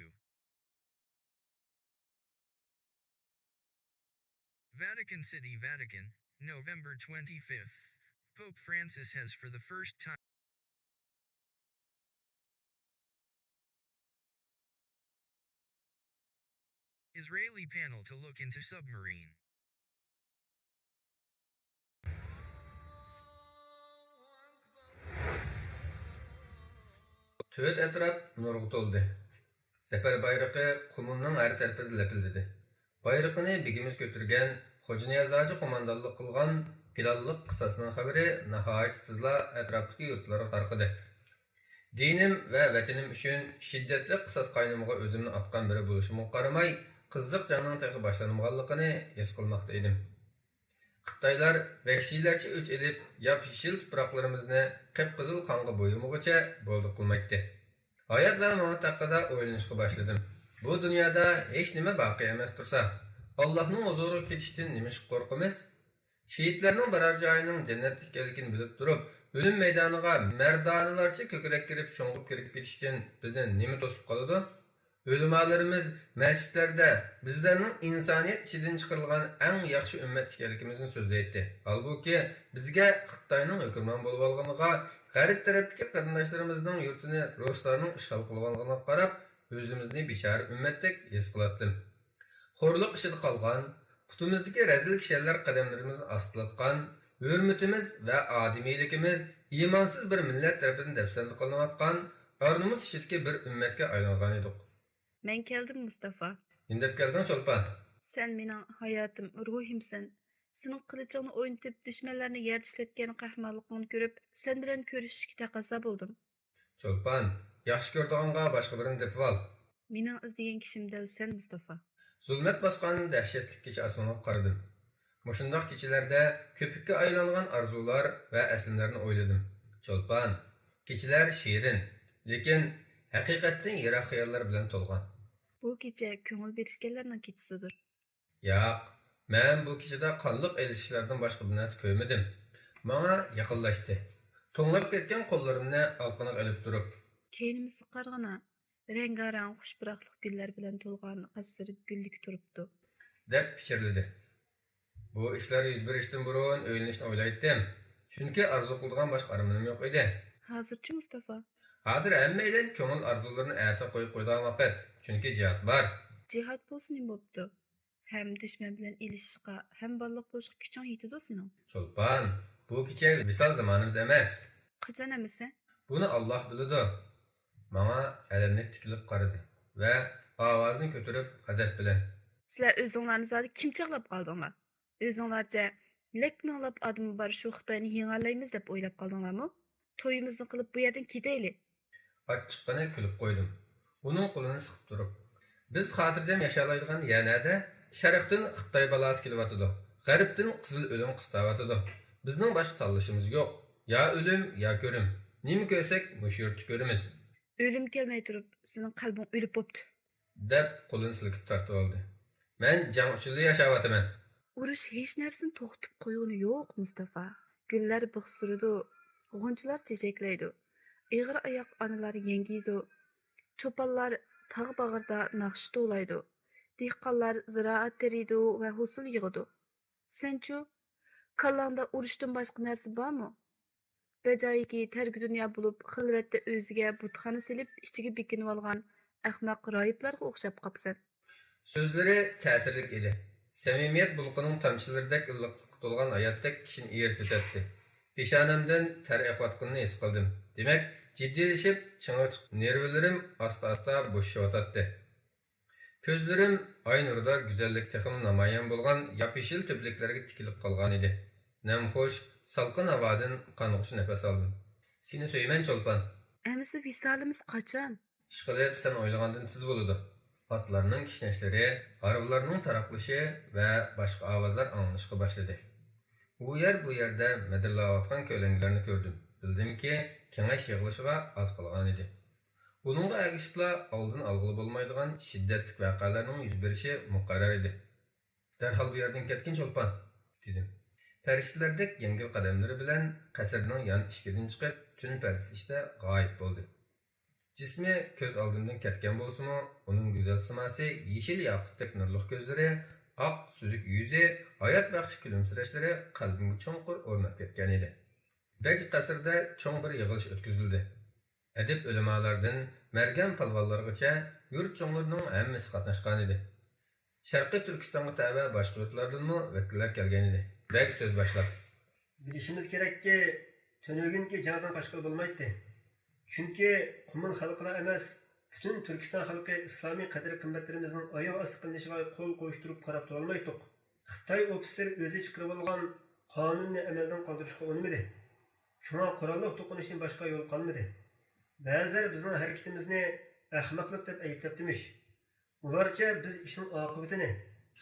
Vatican City, Vatican, November twenty-fifth. Pope Francis has for the first time Israeli panel to look into submarine. تۆت ئەتراپ نۇرغا تولدى. زەپەر بايرىقى قۇمۇلنىڭ ھەر تەرىپىدە لەپىلدىدى. بايرىقىنى بېگىمىز كۆتۈرگەن، خوجانىياز ھاجى قوماندانلىق قىلغان پىلانلىق قىساسنىڭ خەۋىرى ناھايىتى تېزلا ئەتراپتىكى يۇرتلارغا تارقىدى. دىنىم ۋە ۋەتىنىم ئۈچۈن شىددەتلىك قىساس قاينىمىغا ئۆزۈمنى ئاتقان بىرى بولۇشۇمغا قارىماي، قىزىق جەڭنىڭ تېخى باشلانمىغانلىقىنى ھېس قىلماقتا ئىدىم. خىتايلار ۋەھشىيلەرچە ئۆچ ئېلىپ، ياپيېشىل تۇپراقلىرىمىزنى قىپقىزىل قانغا بويىمىغۇچە بولدى قىلمايتتى. ھايات ۋە مامات ھەققىدە ئويلىنىشقا باشلىدىم. بۇ دۇنيادا ھېچنېمە باقىي ئەمەس تۇرسا، ئاللاھنىڭ ھۇزۇرىغا كېتىشتىن نېمىشقا قورقىمىز؟ شېھىتلەرنىڭ بارار جايىنىڭ جەننەتتە ئىكەنلىكىنى بىلىپ تۇرۇپ، ئۆلۈم مەيدانىغا مەردانىلەرچە كۆكرەك كېرىپ شۇڭغۇپ كىرىپ كېتىشتىن بىزنى نېمە توسۇپ قالىدۇ؟ ئۆلىمالىرىمىز مەسچىتلەردە بىزلەرنىڭ ئىنسانىيەت ئىچىدىن چىقىرىلغان ئەڭ ياخشى ئۈممەت ئىكەنلىكىمىزنى سۆزلەيتتى. ھالبۇكى، بىزگە خىتاينىڭ ھۆكۈمران بولۇۋالغىنىغا، غەرب تەرەپتىكى قېرىنداشلىرىمىزنىڭ يۇرتىنى رۇسلارنىڭ ئىشغال قىلىۋالغىنىغا قاراپ، ئۆزىمىزنى بىچارە ئۈممەتتەك ھېس قىلاتتىم. خورلۇق ئىچىدە قالغان، پۇتىمىزدىكى رەزىل كىشەنلەر قەدەملىرىمىزنى ئاستىلاتقان، ھۆرمىتىمىز ۋە ئادىمىيلىكىمىز ئىمانسىز بىر مىللەت تەرىپىدىن دەپسەندە قىلىنىۋاتقان، ئار-نومۇس ئىچىدىكى بىر ئۈممەتكە ئايلانغانىدۇق. مەن كەلدىم، مۇستافا. نېمە دەپ كەلدىڭ، چولپان؟ سەن مېنىڭ ھاياتىم، روھىمسەن. سېنىڭ قىلىچىڭنى ئوينىتىپ، دۈشمەنلەرنى يەردە ئىشلەتكەن قەھرىمانلىقىڭنى كۆرۈپ، سەن بىلەن كۆرۈشۈشكە تەقەززا بولدۇم. چولپان، ياخشى كۆرىدىغانغا باشقا بىرىنى تېپىۋال. مېنىڭ ئىزدىگەن كىشىم دەل سەن، مۇستافا. زۇلمەت باسقان دەھشەتلىك كېچە ئاسمىنىغا قارىدىم. مۇشۇنداق كېچىلەردە كۆپۈككە ئايلانغان ئارزۇلار ۋە ئەسلىمىلەرنى ئويلىدىم. چولپان، كېچىلەر شېرىن، لېكىن ھەقىقەتتىن يىراق خىياللار بىلەن تولغان. بۇ كېچە كۆڭۈل بېرىشكەنلەرنىڭ كېچىسىدۇر. ياق، مەن بۇ كېچىدە قانلىق ئېلىشىشلاردىن باشقا بىر نەرسە كۆرمىدىم. ماڭا يېقىنلاشتى. توڭلاپ كەتكەن قوللىرىمنى ئالىقىنىغا ئېلىپ تۇرۇپ. كەينىمىزگە قارىغىنا، رەڭگارەڭ خۇش پۇراقلىق گۈللەر بىلەن تولغان قەسىر گۈللۈك تۇرۇپتۇ. دەپ پىچىرلىدى. بۇ ئىشلار يۈز بېرىشتىن بۇرۇن ئۆيلىنىشنى ئويلايتتىم. چۈنكى ئارزۇ قىلىدىغان باشقا ئارمىنىم يوق ئىدى. ھازىرچۇ، مۇستافا؟ ھازىر ھەممەيلەن كۆڭۈل ئارزۇلىرىنى ئەتىگە قويۇپ قويىدىغان ۋاقىت. چۈنكى جىھاد بار. جىھاد بولسا نېمە بوپتۇ؟ ھەم دۈشمەن بىلەن ئېلىشىشقا، ھەم بالىلىق بولۇشقا كۈچۈڭ يېتىدۇ سېنىڭ. چولپان، بۇ كېچە ۋىسال زامانىمىز ئەمەس. قاچان ئەمىسە؟ بۇنى ئاللاھ بىلىدۇ. ماڭا ئەلەملىك تىكىلىپ قارىدى ۋە ئاۋازىنى كۆتۈرۈپ غەزەپ بىلەن. سىلەر ئۆزۈڭلارنى زادى كىم چاغلاپ قالدىڭلار؟ ئۆزۈڭلارچە لەك مىڭلاپ ئادىمى بار شۇ خىتاينى ھىڭارلايمىز دەپ ئويلاپ قالدىڭلارمۇ؟ تويىمىزنى قىلىپ بۇ يەردىن كېتەيلى. ئاچچىققىنە كۈلۈپ قويدۇم. ئۇنىڭ قولىنى سىقىپ تۇرۇپ، بىز خاتىرجەم ياشالايدىغان يەر نەدە؟ شەرقتىن خىتاي بالاسى كېلىۋاتىدۇ. غەربتىن قىزىل ئۆلۈم قىستاۋاتىدۇ. بىزنىڭ باشقا تاللىشىمىز يوق. يا ئۆلۈم، يا كۆرۈم. نېمە كۆرسەك، مۇشۇ يۇرتتا كۆرىمىز. ئۆلۈم كەلمەي تۇرۇپ، سېنىڭ قەلبىڭ ئۆلۈپ بوپتۇ. دەپ قولىنى سىلكىپ تارتىۋالدى. مەن جەڭ ئۈچۈنلا ياشاۋاتىمەن. ئۇرۇش ھېچ نەرسىنى توختىتىپ قويغىنى يوق، مۇستافا. گۈللەر بىخ سۈرىدۇ، غۇنچىلار چېچەكلەيدۇ. ئېغىر ئاياق ئانىلار يەڭگىيدۇ. چوپانلار تاغ باغرىدا ناخشا توۋلايدۇ. دېھقانلار زىرائەت تېرىيدۇ ۋە ھوسۇل يىغىدۇ. سەنچۇ؟ كاللاڭدا ئۇرۇشتىن باشقا نەرسە بارمۇ؟ بەجايىكى تەركى دۇنيا بولۇپ، خىلۋەتتە ئۆزىگە بۇتخانا سېلىپ، ئىچىگە بېكىنىۋالغان ئەخمەق راھىبلارغا ئوخشاپ قاپسەن. سۆزلىرى تەسىرلىك ئىدى. سەمىمىيەت بۇلقىنىڭ تامچىلىرىدەك ئىللىقلىققا تولغان ھاياتتەك كىشىنى ئېرىتىۋېتەتتى. پېشانەمدىن تەر ئېقىۋاتقىنىنى ھېس قىلدىم. دېمەك، جىددىيلىشىپ، چىڭىغا چىقىپ، نېرۋىلىرىم ئاستا-ئاستا بوشىشىۋاتاتتى. كۆزلىرىم ئاي نۇرىدا گۈزەللىكى تېخىمۇ نامايان بولغان ياپيېشىل تۈبىلەكلەرگە تىكىلىپ قالغانىدى. نەمخۇش، سالقىن ھاۋادىن قانغۇچە نەپەس ئالدىم. سېنى سۆيىمەن، چولپان. ئەمىسە ۋىسالىمىز قاچان؟ ئىشقىلىپ، سەن ئويلىغاندىن تېز بولىدۇ. ئاتلارنىڭ كىشنەشلىرى، ھارۋىلارنىڭ تاراقلىشى ۋە باشقا ئاۋازلار ئاڭلىنىشقا باشلىدى. ئۇ يەر، بۇ يەردە مىدىرلاۋاتقان كۆلەڭگىلەرنى كۆردۈم. بىلدىمكى، كېڭەش يىغىلىشىغا ئاز قالغانىدى. ئۇنىڭغا ئەگىشىپلا ئالدىنى ئالغىلى بولمايدىغان شىددەتلىك ۋەقەلەرنىڭ يۈز بېرىشى مۇقەررەر ئىدى. دەرھال بۇ يەردىن كەتكىن، چولپان، دېدىم. پەرىشتىلەردەك يەڭگىل قەدەملىرى بىلەن قەسىرنىڭ يان ئىشىكىدىن چىقىپ، تۈن پەردىسى ئىچىدە غايىب بولدى. جىسمى كۆز ئالدىمدىن كەتكەن بولسىمۇ، ئۇنىڭ گۈزەل سىماسى، يېشىل ياقۇتتەك نۇرلۇق كۆزلىرى، ئاق سۈزۈك يۈزى، ھايات بەخش كۈلۈمسىرەشلىرى قەلبىمگە چوڭقۇر ئورناپ كەتكەن ئىدى. بەگ قەسرىدە چوڭ بىر يىغىلىش ئۆتكۈزۈلدى. ئەدىب ئۆلىمالاردىن، مەرگەن پالۋانلارغىچە يۇرت چوڭلىرىنىڭ ھەممىسى قاتناشقانىدى. شەرقىي تۈركىستانغا تەۋە باشقا يۇرتلاردىنمۇ ۋەكىللەر كەلگەنىدى. بەگ سۆز باشلاپ. بىلىشىمىز كېرەككى، تۈنۈگۈنكى جەڭدىن قاچقىلى بولمايتتى. چۈنكى قۇمۇل خەلقىلا ئەمەس، پۈتۈن تۈركىستان خەلقى ئىسلامىي قەدىر-قىممەتلىرىمىزنىڭ ئاياغ ئاستى قىلىنىشىغا قول قويۇشتۇرۇپ قاراپ تۇرالمايتتۇق. خىتاي ئوفىتسېرى ئۆزى چىقىرىۋالغان قانۇننى ئەمەلدىن قالدۇرۇشقا ئۇنىمىدى. شۇڭا قوراللىق توقۇنۇشتىن باشقا يول قالمىدى. بەزىلەر بىزنىڭ ھەرىكىتىمىزنى ئەخمەقلىق دەپ ئەيىبلەپتىمىش. ئۇلارچە بىز ئىشنىڭ ئاقىۋىتىنى،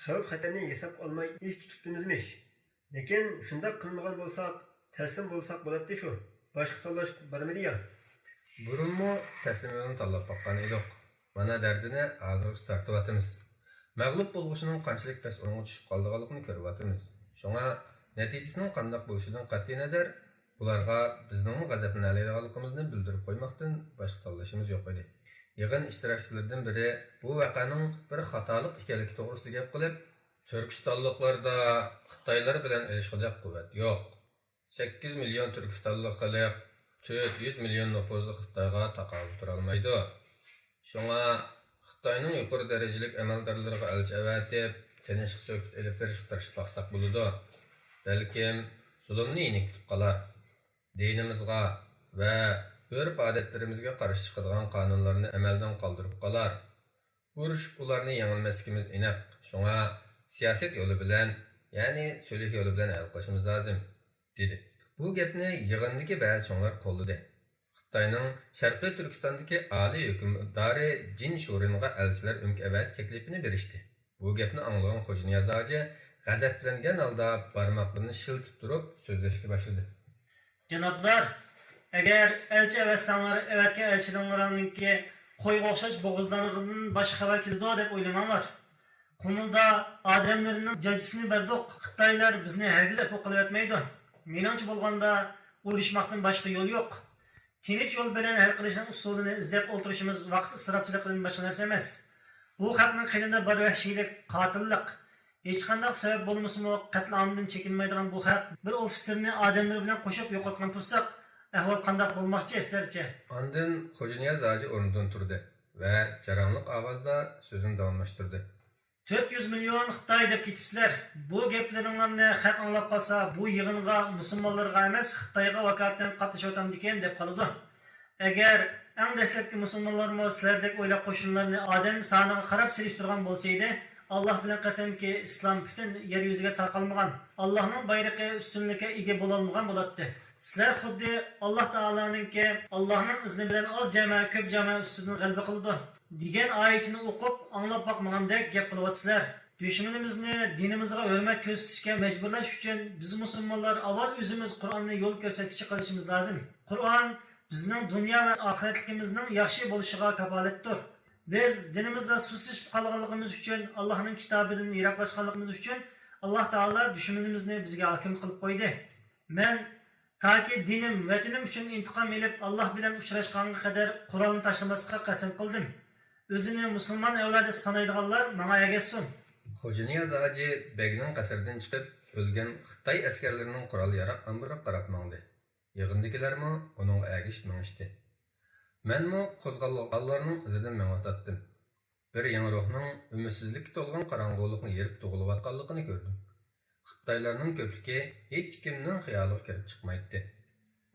خەۋپ-خەتەرنى ھېسابقا ئالماي ئىش تۇتۇپتىمىزمىش. لېكىن شۇنداق قىلمىغان بولساق، تەسلىم بولساق بولاتتى شۇ. باشقا تاللاش بارمىدى يا؟ بۇرۇنمۇ تەسلىم يولىنى تاللاپ باققان ئىدۇق. مانا دەردىنى ھازىرغىچە تارتىۋاتىمىز. مەغلۇپ بولغۇچىنىڭ قانچىلىك پەس ئورۇنغا چۈشۈپ قالىدىغانلىقىنى كۆرۈۋاتىمىز. شۇڭا نەتىجىسىنىڭ قانداق بولۇشىدىن قەتئىينەزەر، ئۇلارغا بىزنىڭمۇ غەزەپلىنەلەيدىغانلىقىمىزنى بىلدۈرۈپ قويماقتىن باشقا تاللىشىمىز يوق ئىدى. يىغىن ئىشتىراكچىلىرىدىن بىرى بۇ ۋەقەنىڭ بىر خاتالىق ئىكەنلىكى توغرىسىدا گەپ قىلىپ، تۈركىستانلىقلاردا خىتايلار بىلەن ئېلىشقۇدەك قۇۋۋەت يوق. سەككىز مىليون تۈركىستانلىق خەلق تۆت يۈز مىليون نوپۇزلۇق خىتايغا تاقابىل تۇرالمايدۇ. شۇڭا خىتاينىڭ يۇقىرى دەرىجىلىك ئەمەلدارلىرىغا ئەلچى ئەۋەتىپ، تىنچلىق سۆھبىتى ئېلىپ بېرىشقا تىرىشىپ باقساق بولىدۇ. بەلكىم زۇلۇمنى يېنىكلىتىپ قالار. دىنىمىزغا ۋە ئۆرپ-ئادەتلىرىمىزگە قارشى چىقىدىغان قانۇنلارنى ئەمەلدىن قالدۇرۇپ قالار. ئۇرۇشۇپ ئۇلارنى يېڭەلمەسلىكىمىز ئېنىق. شۇڭا سىياسەت يولى بىلەن، يەنى سۈلھى يولى بىلەن ھەل قىلىشىمىز لازىم، دېدى. بۇ گەپنى يىغىندىكى بەزى چوڭلار قوللىدى. خىتاينىڭ شەرقىي تۈركىستاندىكى ئالىي ھۆكۈمدارى جىن شۇرىنغا ئەلچىلەر ئۆمىكى ئەۋەتىش تەكلىپىنى بېرىشتى. بۇ گەپنى ئاڭلىغان خوجانىياز ھاجى غەزەپلەنگەن ھالدا بارماقلىرىنى شىلتىپ تۇرۇپ سۆزلەشكە باشلىدى. جانابلار، ئەگەر ئەلچى ئەۋەتسەڭلار، ئەۋەتكەن ئەلچىلىرىڭلارنىڭكى قويغا ئوخشاش بوغۇزلانغىنىدىن باشقا خەۋەر كېلىدۇ دەپ ئويلىماڭلار. قۇمۇلدا ئادەملىرىنىڭ جاجىسىنى بەردۇق. خىتايلار بىزنى ھەرگىز ئەپۇ قىلىۋەتمەيدۇ. مېنىڭچە بولغاندا، ئۇرۇشماقتىن باشقا يول يوق. تىنچ يول بىلەن ھەل قىلىشنىڭ ئۇسۇلىنى ئىزدەپ ئولتۇرۇشىمىز ۋاقىت ئىسراپچىلىقىدىن باشقا نەرسە ئەمەس. بۇ خەقنىڭ قېنىدا بار ۋەھشىيلىك، قاتىللىق. ھېچقانداق سەۋەب بولمىسىمۇ، قەتلىئامدىن چېكىنمەيدىغان بۇ خەق بىر ئوفىتسېرنى ئادەملىرى بىلەن قوشۇپ يوقاتقان تۇرساق، ئەھۋال قانداق بولماقچى سىلەرچە؟ ئاندىن خوجانىياز ھاجى ئورنىدىن تۇردى ۋە جاراڭلىق ئاۋازدا سۆزىنى داۋاملاشتۇردى. تۆت يۈز مىليون خىتاي دەپ كېتىپسىلەر. بۇ گەپلىرىڭلارنى خەق ئاڭلاپ قالسا، بۇ يىغىنغا مۇسۇلمانلارغا ئەمەس، خىتايغا ۋاكالىتەن قاتنىشىۋاتامدىكىن دەپ قالىدۇ. ئەگەر ئەڭ دەسلەپكى مۇسۇلمانلارمۇ سىلەردەك ئويلاپ قوشۇنلارنى ئادەم سانىغا قاراپ سېلىشتۇرغان بولسا ئىدى، ئاللاھ بىلەن قەسەمكى، ئىسلام پۈتۈن يەر يۈزىگە تارقالمىغان، ئاللاھنىڭ بايرىقى ئۈستۈنلۈككە ئىگە بولالمىغان بولاتتى. سىلەر خۇددى ئاللاھ تائالانىڭكى، ئاللاھنىڭ ئىزنى بىلەن ئاز جامائەت كۆپ جامائەت ئۈستىدىن غەلىبە قىلىدۇ، دېگەن ئايىتىنى ئوقۇپ، ئاڭلاپ باقمىغاندەك گەپ قىلىۋاتىسىلەر. دۈشمىنىمىزنى دىنىمىزغا ھۆرمەت كۆرسىتىشكە مەجبۇرلاش ئۈچۈن بىز مۇسۇلمانلار ئاۋۋال ئۆزىمىز قۇرئاننى يول كۆرسەتكۈچى قىلىشىمىز لازىم. قۇرئان بىزنىڭ دۇنيا ۋە ئاخىرەتلىكىمىزنىڭ ياخشى بولۇشىغا كاپالەتتۇر. بىز دىنىمىزدا سۇسلىشىپ قالغانلىقىمىز ئۈچۈن، ئاللاھنىڭ كىتابىدىن يىراقلاشقانلىقىمىز ئۈچۈن، ئاللاھ تائالا دۈشمىنىمىزنى بىزگە ھاكىم قىلىپ قويدى. مەن تاكى دىنىم، ۋەتىنىم ئۈچۈن ئىنتىقام ئېلىپ، ئاللاھ بىلەن ئۇچراشقانغا قەدەر قورالنى تاشلىماسلىققا قەسەم قىلدىم. ئۆزىنى مۇسۇلمان ئەۋلادى سانايدىغانلار ماڭا ئەگەشسۇن. خوجانىياز ھاجى بەگنىڭ قەسرىدىن چىقىپ، ئۆلگەن خىتاي ئەسكەرلىرىنىڭ قورال-ياراغ ئامبىرىغا قاراپ ماڭدى. يىغىندىكىلەرمۇ ئۇنىڭغا ئەگىشىپ مېڭىشتى. مەنمۇ قوزغالغانلارنىڭ ئىزىدىن مېڭىۋاتاتتىم. بىر يېڭى روھنىڭ ئۈمىدسىزلىككە تولغان قاراڭغۇلۇقنى يېرىپ تۇغۇلۇۋاتقانلىقىنى كۆردۈم. خىتايلارنىڭ كۆپلۈكى ھېچكىمنىڭ خىيالىغا كېلىپ چىقمايتتى.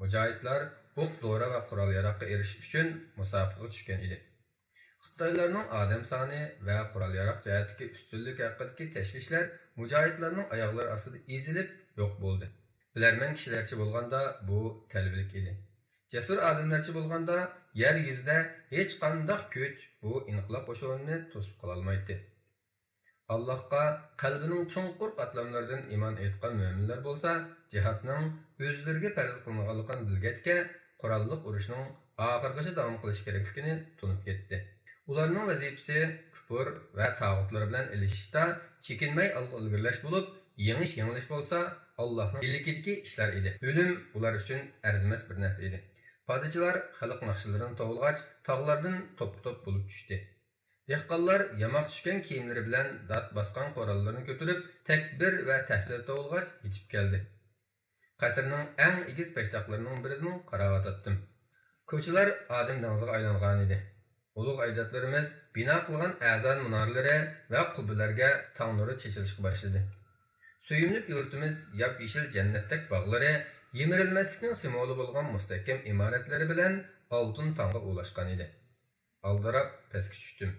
مۇجاھىدلار ئوق-دورا ۋە قورال-ياراغقا ئېرىشىش ئۈچۈن مۇسابىقىگە چۈشكەن ئىدى. خىتايلارنىڭ ئادەم سانى ۋە قورال-ياراغ جەھەتتىكى ئۈستۈنلۈكى ھەققىدىكى تەشۋىشلەر مۇجاھىدلارنىڭ ئاياغلىرى ئاستىدا ئېزىلىپ يوق بولدى. بىلەرمەن كىشىلەرچە بولغاندا بۇ تەلۋىلىك ئىدى. جەسۇر ئادەملەرچە بولغاندا يەر يۈزىدە ھېچقانداق كۈچ بۇ ئىنقىلاب قوشۇنىنى توسۇپ قالالمايتتى. ئاللاھقا قەلبىنىڭ چوڭقۇر قاتلاملىرىدىن ئىمان ئېيتقان مۆمىنلەر بولسا، جىھادنىڭ ئۆزلىرىگە پەرز قىلىنغانلىقىنى بىلگەچكە، قوراللىق ئۇرۇشنىڭ ئاخىرغىچە داۋام قىلىشى كېرەكلىكىنى تونۇپ يەتتى. ئۇلارنىڭ ۋەزىپىسى كۇپۇر ۋە تاغۇتلار بىلەن ئېلىشىشتا چېكىنمەي ئالغا ئىلگىرىلەش بولۇپ، يېڭىش، يېڭىلىش بولسا ئاللاھنىڭ ئىلكىدىكى ئىشلار ئىدى. ئۆلۈم ئۇلار ئۈچۈن ئەرزىمەس بىر نەرسە ئىدى. پادىچىلار خەلق ناخشىلىرىنى توۋلىغاچ، تاغلاردىن توپپا-توپ بولۇپ چۈشتى. دېھقانلار ياماق چۈشكەن كىيىملىرى بىلەن دات باسقان قوراللىرىنى كۆتۈرۈپ، تەكبىر ۋە تەھلىل توۋلىغاچ يېتىپ كەلدى. قەسىرنىڭ ئەڭ ئېگىز پەشتاقلىرىنىڭ بىرىدىن قاراۋاتاتتىم. كوچىلار ئادەم دېڭىزىغا ئايلانغانىدى. ئۇلۇغ ئەجدادلىرىمىز بىنا قىلغان ئەزان مۇنارىلىرى ۋە قۇببىلەرگە تاڭ نۇرى چېچىلىشقا باشلىدى. سۆيۈملۈك يۇرتىمىز ياپيېشىل جەننەتتەك باغلىرى، يىمىرىلمەسلىكنىڭ سىمۋولى بولغان مۇستەھكەم ئىمارەتلىرى بىلەن ئالتۇن تاڭغا ئۇلاشقانىدى. ئالدىراپ پەسكە چۈشتۈم.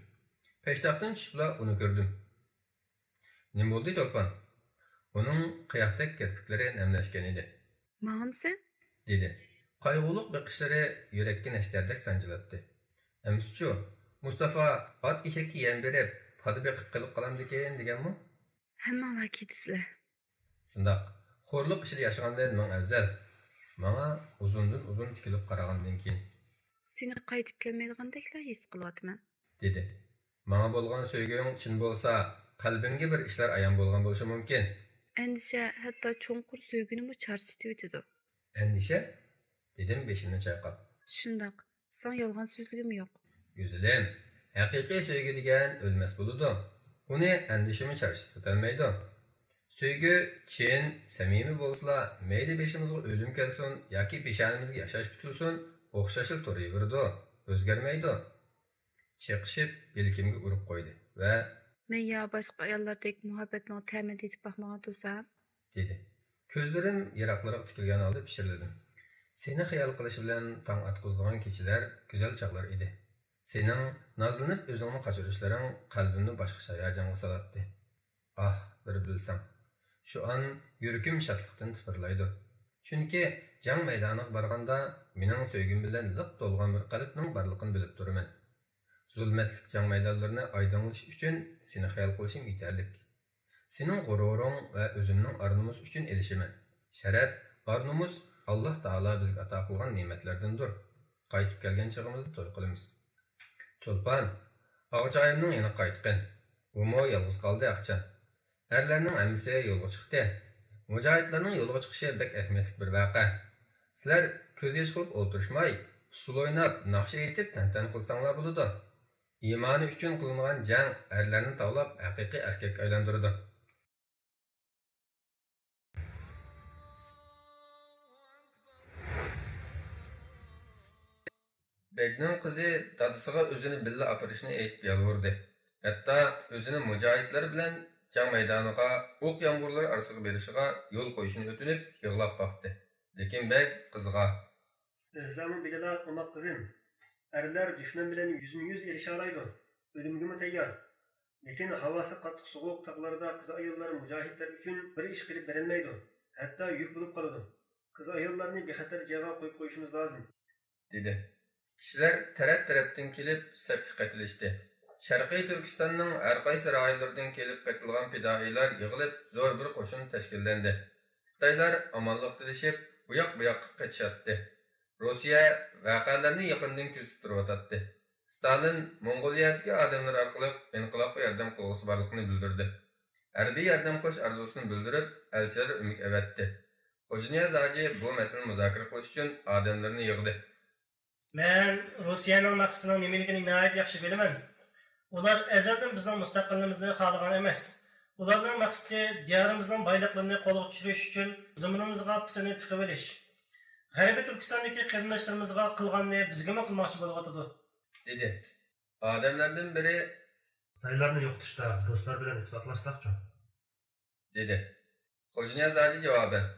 پەشتاقتىن چۈشۈپلا ئۇنى كۆردۈم. نېمە بولدى، چولپان؟ ئۇنىڭ قىياقتەك كىرپىكلىرى نەملەشكەن ئىدى. ماڭامسەن؟ دېدى. قايغۇلۇق بېقىشلىرى يۈرەككە نەشتەردەك سانجىلاتتى. ئەمىسىچۇ، مۇستافا ئات ئېشەككە يەم بېرىپ، پادا بېقىپ قېلىپ قالامدىكىن دېگەنمۇ؟ ھەممىڭلار كېتىسىلەر. شۇنداق. خورلۇق ئىچىدە ياشىغاندىن مىڭ ئەۋزەل. ماڭا ئۇزۇندىن ئۇزۇن تىكىلىپ قارىغاندىن كېيىن. سېنى قايتىپ كەلمەيدىغاندەكلا ھېس قىلىۋاتىمەن. دېدى. ماڭا بولغان سۆيگۈڭ چىن بولسا، قەلبىڭگە بىر ئىشلار ئايان بولغان بولۇشى مۇمكىن. ئەندىشە ھەتتا چوڭقۇر سۆيگۈنىمۇ چارچىتىۋېتىدۇ. ئەندىشە؟ دېدىم بېشىمنى چايقاپ. شۇنداق. ساڭا يالغان سۆزلىگۈم يوق. گۈزىلىم، ھەقىقىي سۆيگۈ دېگەن ئۆلمەس بولىدۇ. ئۇنى ئەندىشىمۇ چارچىتىۋېتەلمەيدۇ. سۆيگۈ چىن، سەمىمىي بولسىلا، مەيلى بېشىمىزغا ئۆلۈم كەلسۇن ياكى پېشانىمىزگە ياشاش پۈتۈلسۇن، ئوخشاشلا تۇرۇۋېرىدۇ، ئۆزگەرمەيدۇ. چېقىشىپ، يەلكەمگە ئۇرۇپ قويدى ۋە مەن يا باشقا ئاياللاردەك مۇھەببەتنىڭ تەمىنى تېتىپ باقمىغان تۇرسام؟ دېدى. كۆزلىرىم يىراقلارغا تىكىلگەن ھالدا پىچىرلىدىم. سېنى خىيال قىلىش بىلەن تاڭ ئاتقۇزىدىغان كېچىلەر گۈزەل چاغلار ئىدى. سېنىڭ نازلىنىپ ئۆزۈڭنى قاچۇرۇشلىرىڭ قەلبىمنى باشقىچە ھاياجانغا سالاتتى. ئاھ، بىر بىلسەڭ. شۇ ئان يۈرىكىم شادلىقتىن تىپىرلايدۇ. چۈنكى جەڭ مەيدانىغا بارغاندا مېنىڭ سۆيگۈم بىلەن لىق تولغان بىر قەلبنىڭ بارلىقىنى بىلىپ تۇرىمەن. زۇلمەتلىك جەڭ مەيدانلىرىنى ئايدىڭلىتىش ئۈچۈن سېنى خىيال قىلىشىم يېتەرلىك. سېنىڭ غۇرۇرۇڭ ۋە ئۆزۈمنىڭ ئار-نومۇس ئۈچۈن ئېلىشىمەن. شەرەپ، ئار-نومۇس ئاللاھ تائالا بىزگە ئاتا قىلغان نېمەتلەردىندۇر. قايتىپ كەلگەن چېغىمىزدا توي قىلىمىز. چولپان، ئاغىچايىمنىڭ يېنىغا قايتقىن. ئۇمۇ يالغۇز قالدى ئاخچان. ئەرلەرنىڭ ھەممىسى يولغا چىقتى. مۇجاھىدلارنىڭ يولغا چىقىشى بەك ئەھمىيەتلىك بىر ۋەقە. سىلەر كۆز يېشى قىلىپ ئولتۇرۇشماي، ئۇسسۇل ئويناپ، ناخشا ئېيتىپ تەنتەنە قىلساڭلار بولىدۇ. ئىمانى ئۈچۈن قىلىنغان جەڭ ئەرلەرنى تاۋلاپ، ھەقىقىي ئەركەككە ئايلاندۇرىدۇ. بەگنىڭ قىزى دادىسىغا ئۆزىنى بىللە ئاپىرىشنى ئېيتىپ يالۋۇردى. ھەتتا ئۆزىنى مۇجاھىدلار بىلەن جەڭ مەيدانىغا، ئوق يامغۇرلىرى ئارىسىغا بېرىشىغا يول قويۇشنى ئۆتۈنۈپ يىغلاپ باقتى. لېكىن بەگ قىزىغا، ئۆزلەرمۇ بىلىلا ئوماق قىزىم. ئەرلەر دۈشمەن بىلەن يۈزمۇ يۈز ئېلىشالايدۇ، ئۆلۈمگىمۇ تەييار. لېكىن ھاۋاسى قاتتىق سوغۇق تاغلاردا قىز-ئاياللار مۇجاھىدلار ئۈچۈن بىر ئىش قىلىپ بېرەلمەيدۇ، ھەتتا يۈك بولۇپ قالىدۇ. قىز-ئاياللارنى بىخەتەر جايغا قويۇپ قويۇشىمىز لازىم، دېدى. كىشىلەر تەرەپ-تەرەپتىن كېلىپ سەپكە قېتىلىشتى. شەرقىي تۈركىستاننىڭ ھەر قايسى رايونلىرىدىن كېلىپ قېتىلغان پىدائىيلار يىغىلىپ زور بىر قوشۇن تەشكىللەندى. خىتايلار ئامانلىق تىلىشىپ، ئۇياق-بۇياققا قېچىشاتتى. روسىيە ۋەقەلەرنى يېقىندىن كۆزىتىپ تۇرۇۋاتاتتى. ستالىن موڭغۇلىيەدىكى ئادەملىرى ئارقىلىق ئىنقىلابقا ياردەم قىلغۇسى بارلىقىنى بىلدۈردى. ھەربىي ياردەم قىلىش ئارزۇسىنى بىلدۈرۈپ، ئەلچىلەر ئۆمىكى ئەۋەتتى. خوجانىياز ھاجى بۇ مەسىلىنى مۇزاكىرە قىلىش ئۈچۈن ئادەملىرىنى يىغدى. مەن روسىيەنىڭ مەقسىتىنىڭ نېمىلىكىنى ناھايىتى ياخشى بىلىمەن. ئۇلار ئەزەلدىن بىزنىڭ مۇستەقىللىقىمىزنى خالىغان ئەمەس. ئۇلارنىڭ مەقسىتى دىيارىمىزنىڭ بايلىقلىرىنى قولغا چۈشۈرۈش ئۈچۈن زېمىنىمىزغا پۇتىنى تىقىۋېلىش. غەربىي تۈركىستاندىكى قېرىنداشلىرىمىزغا قىلغاننى بىزگىمۇ قىلماقچى بولۇۋاتىدۇ، دېدى. ئادەملەردىن بىرى، خىتايلارنى يوقىتىشتا رۇسلار بىلەن ئىتتىپاقلاشساقچۇ؟ دېدى. خوجانىياز ھاجى جاۋابەن،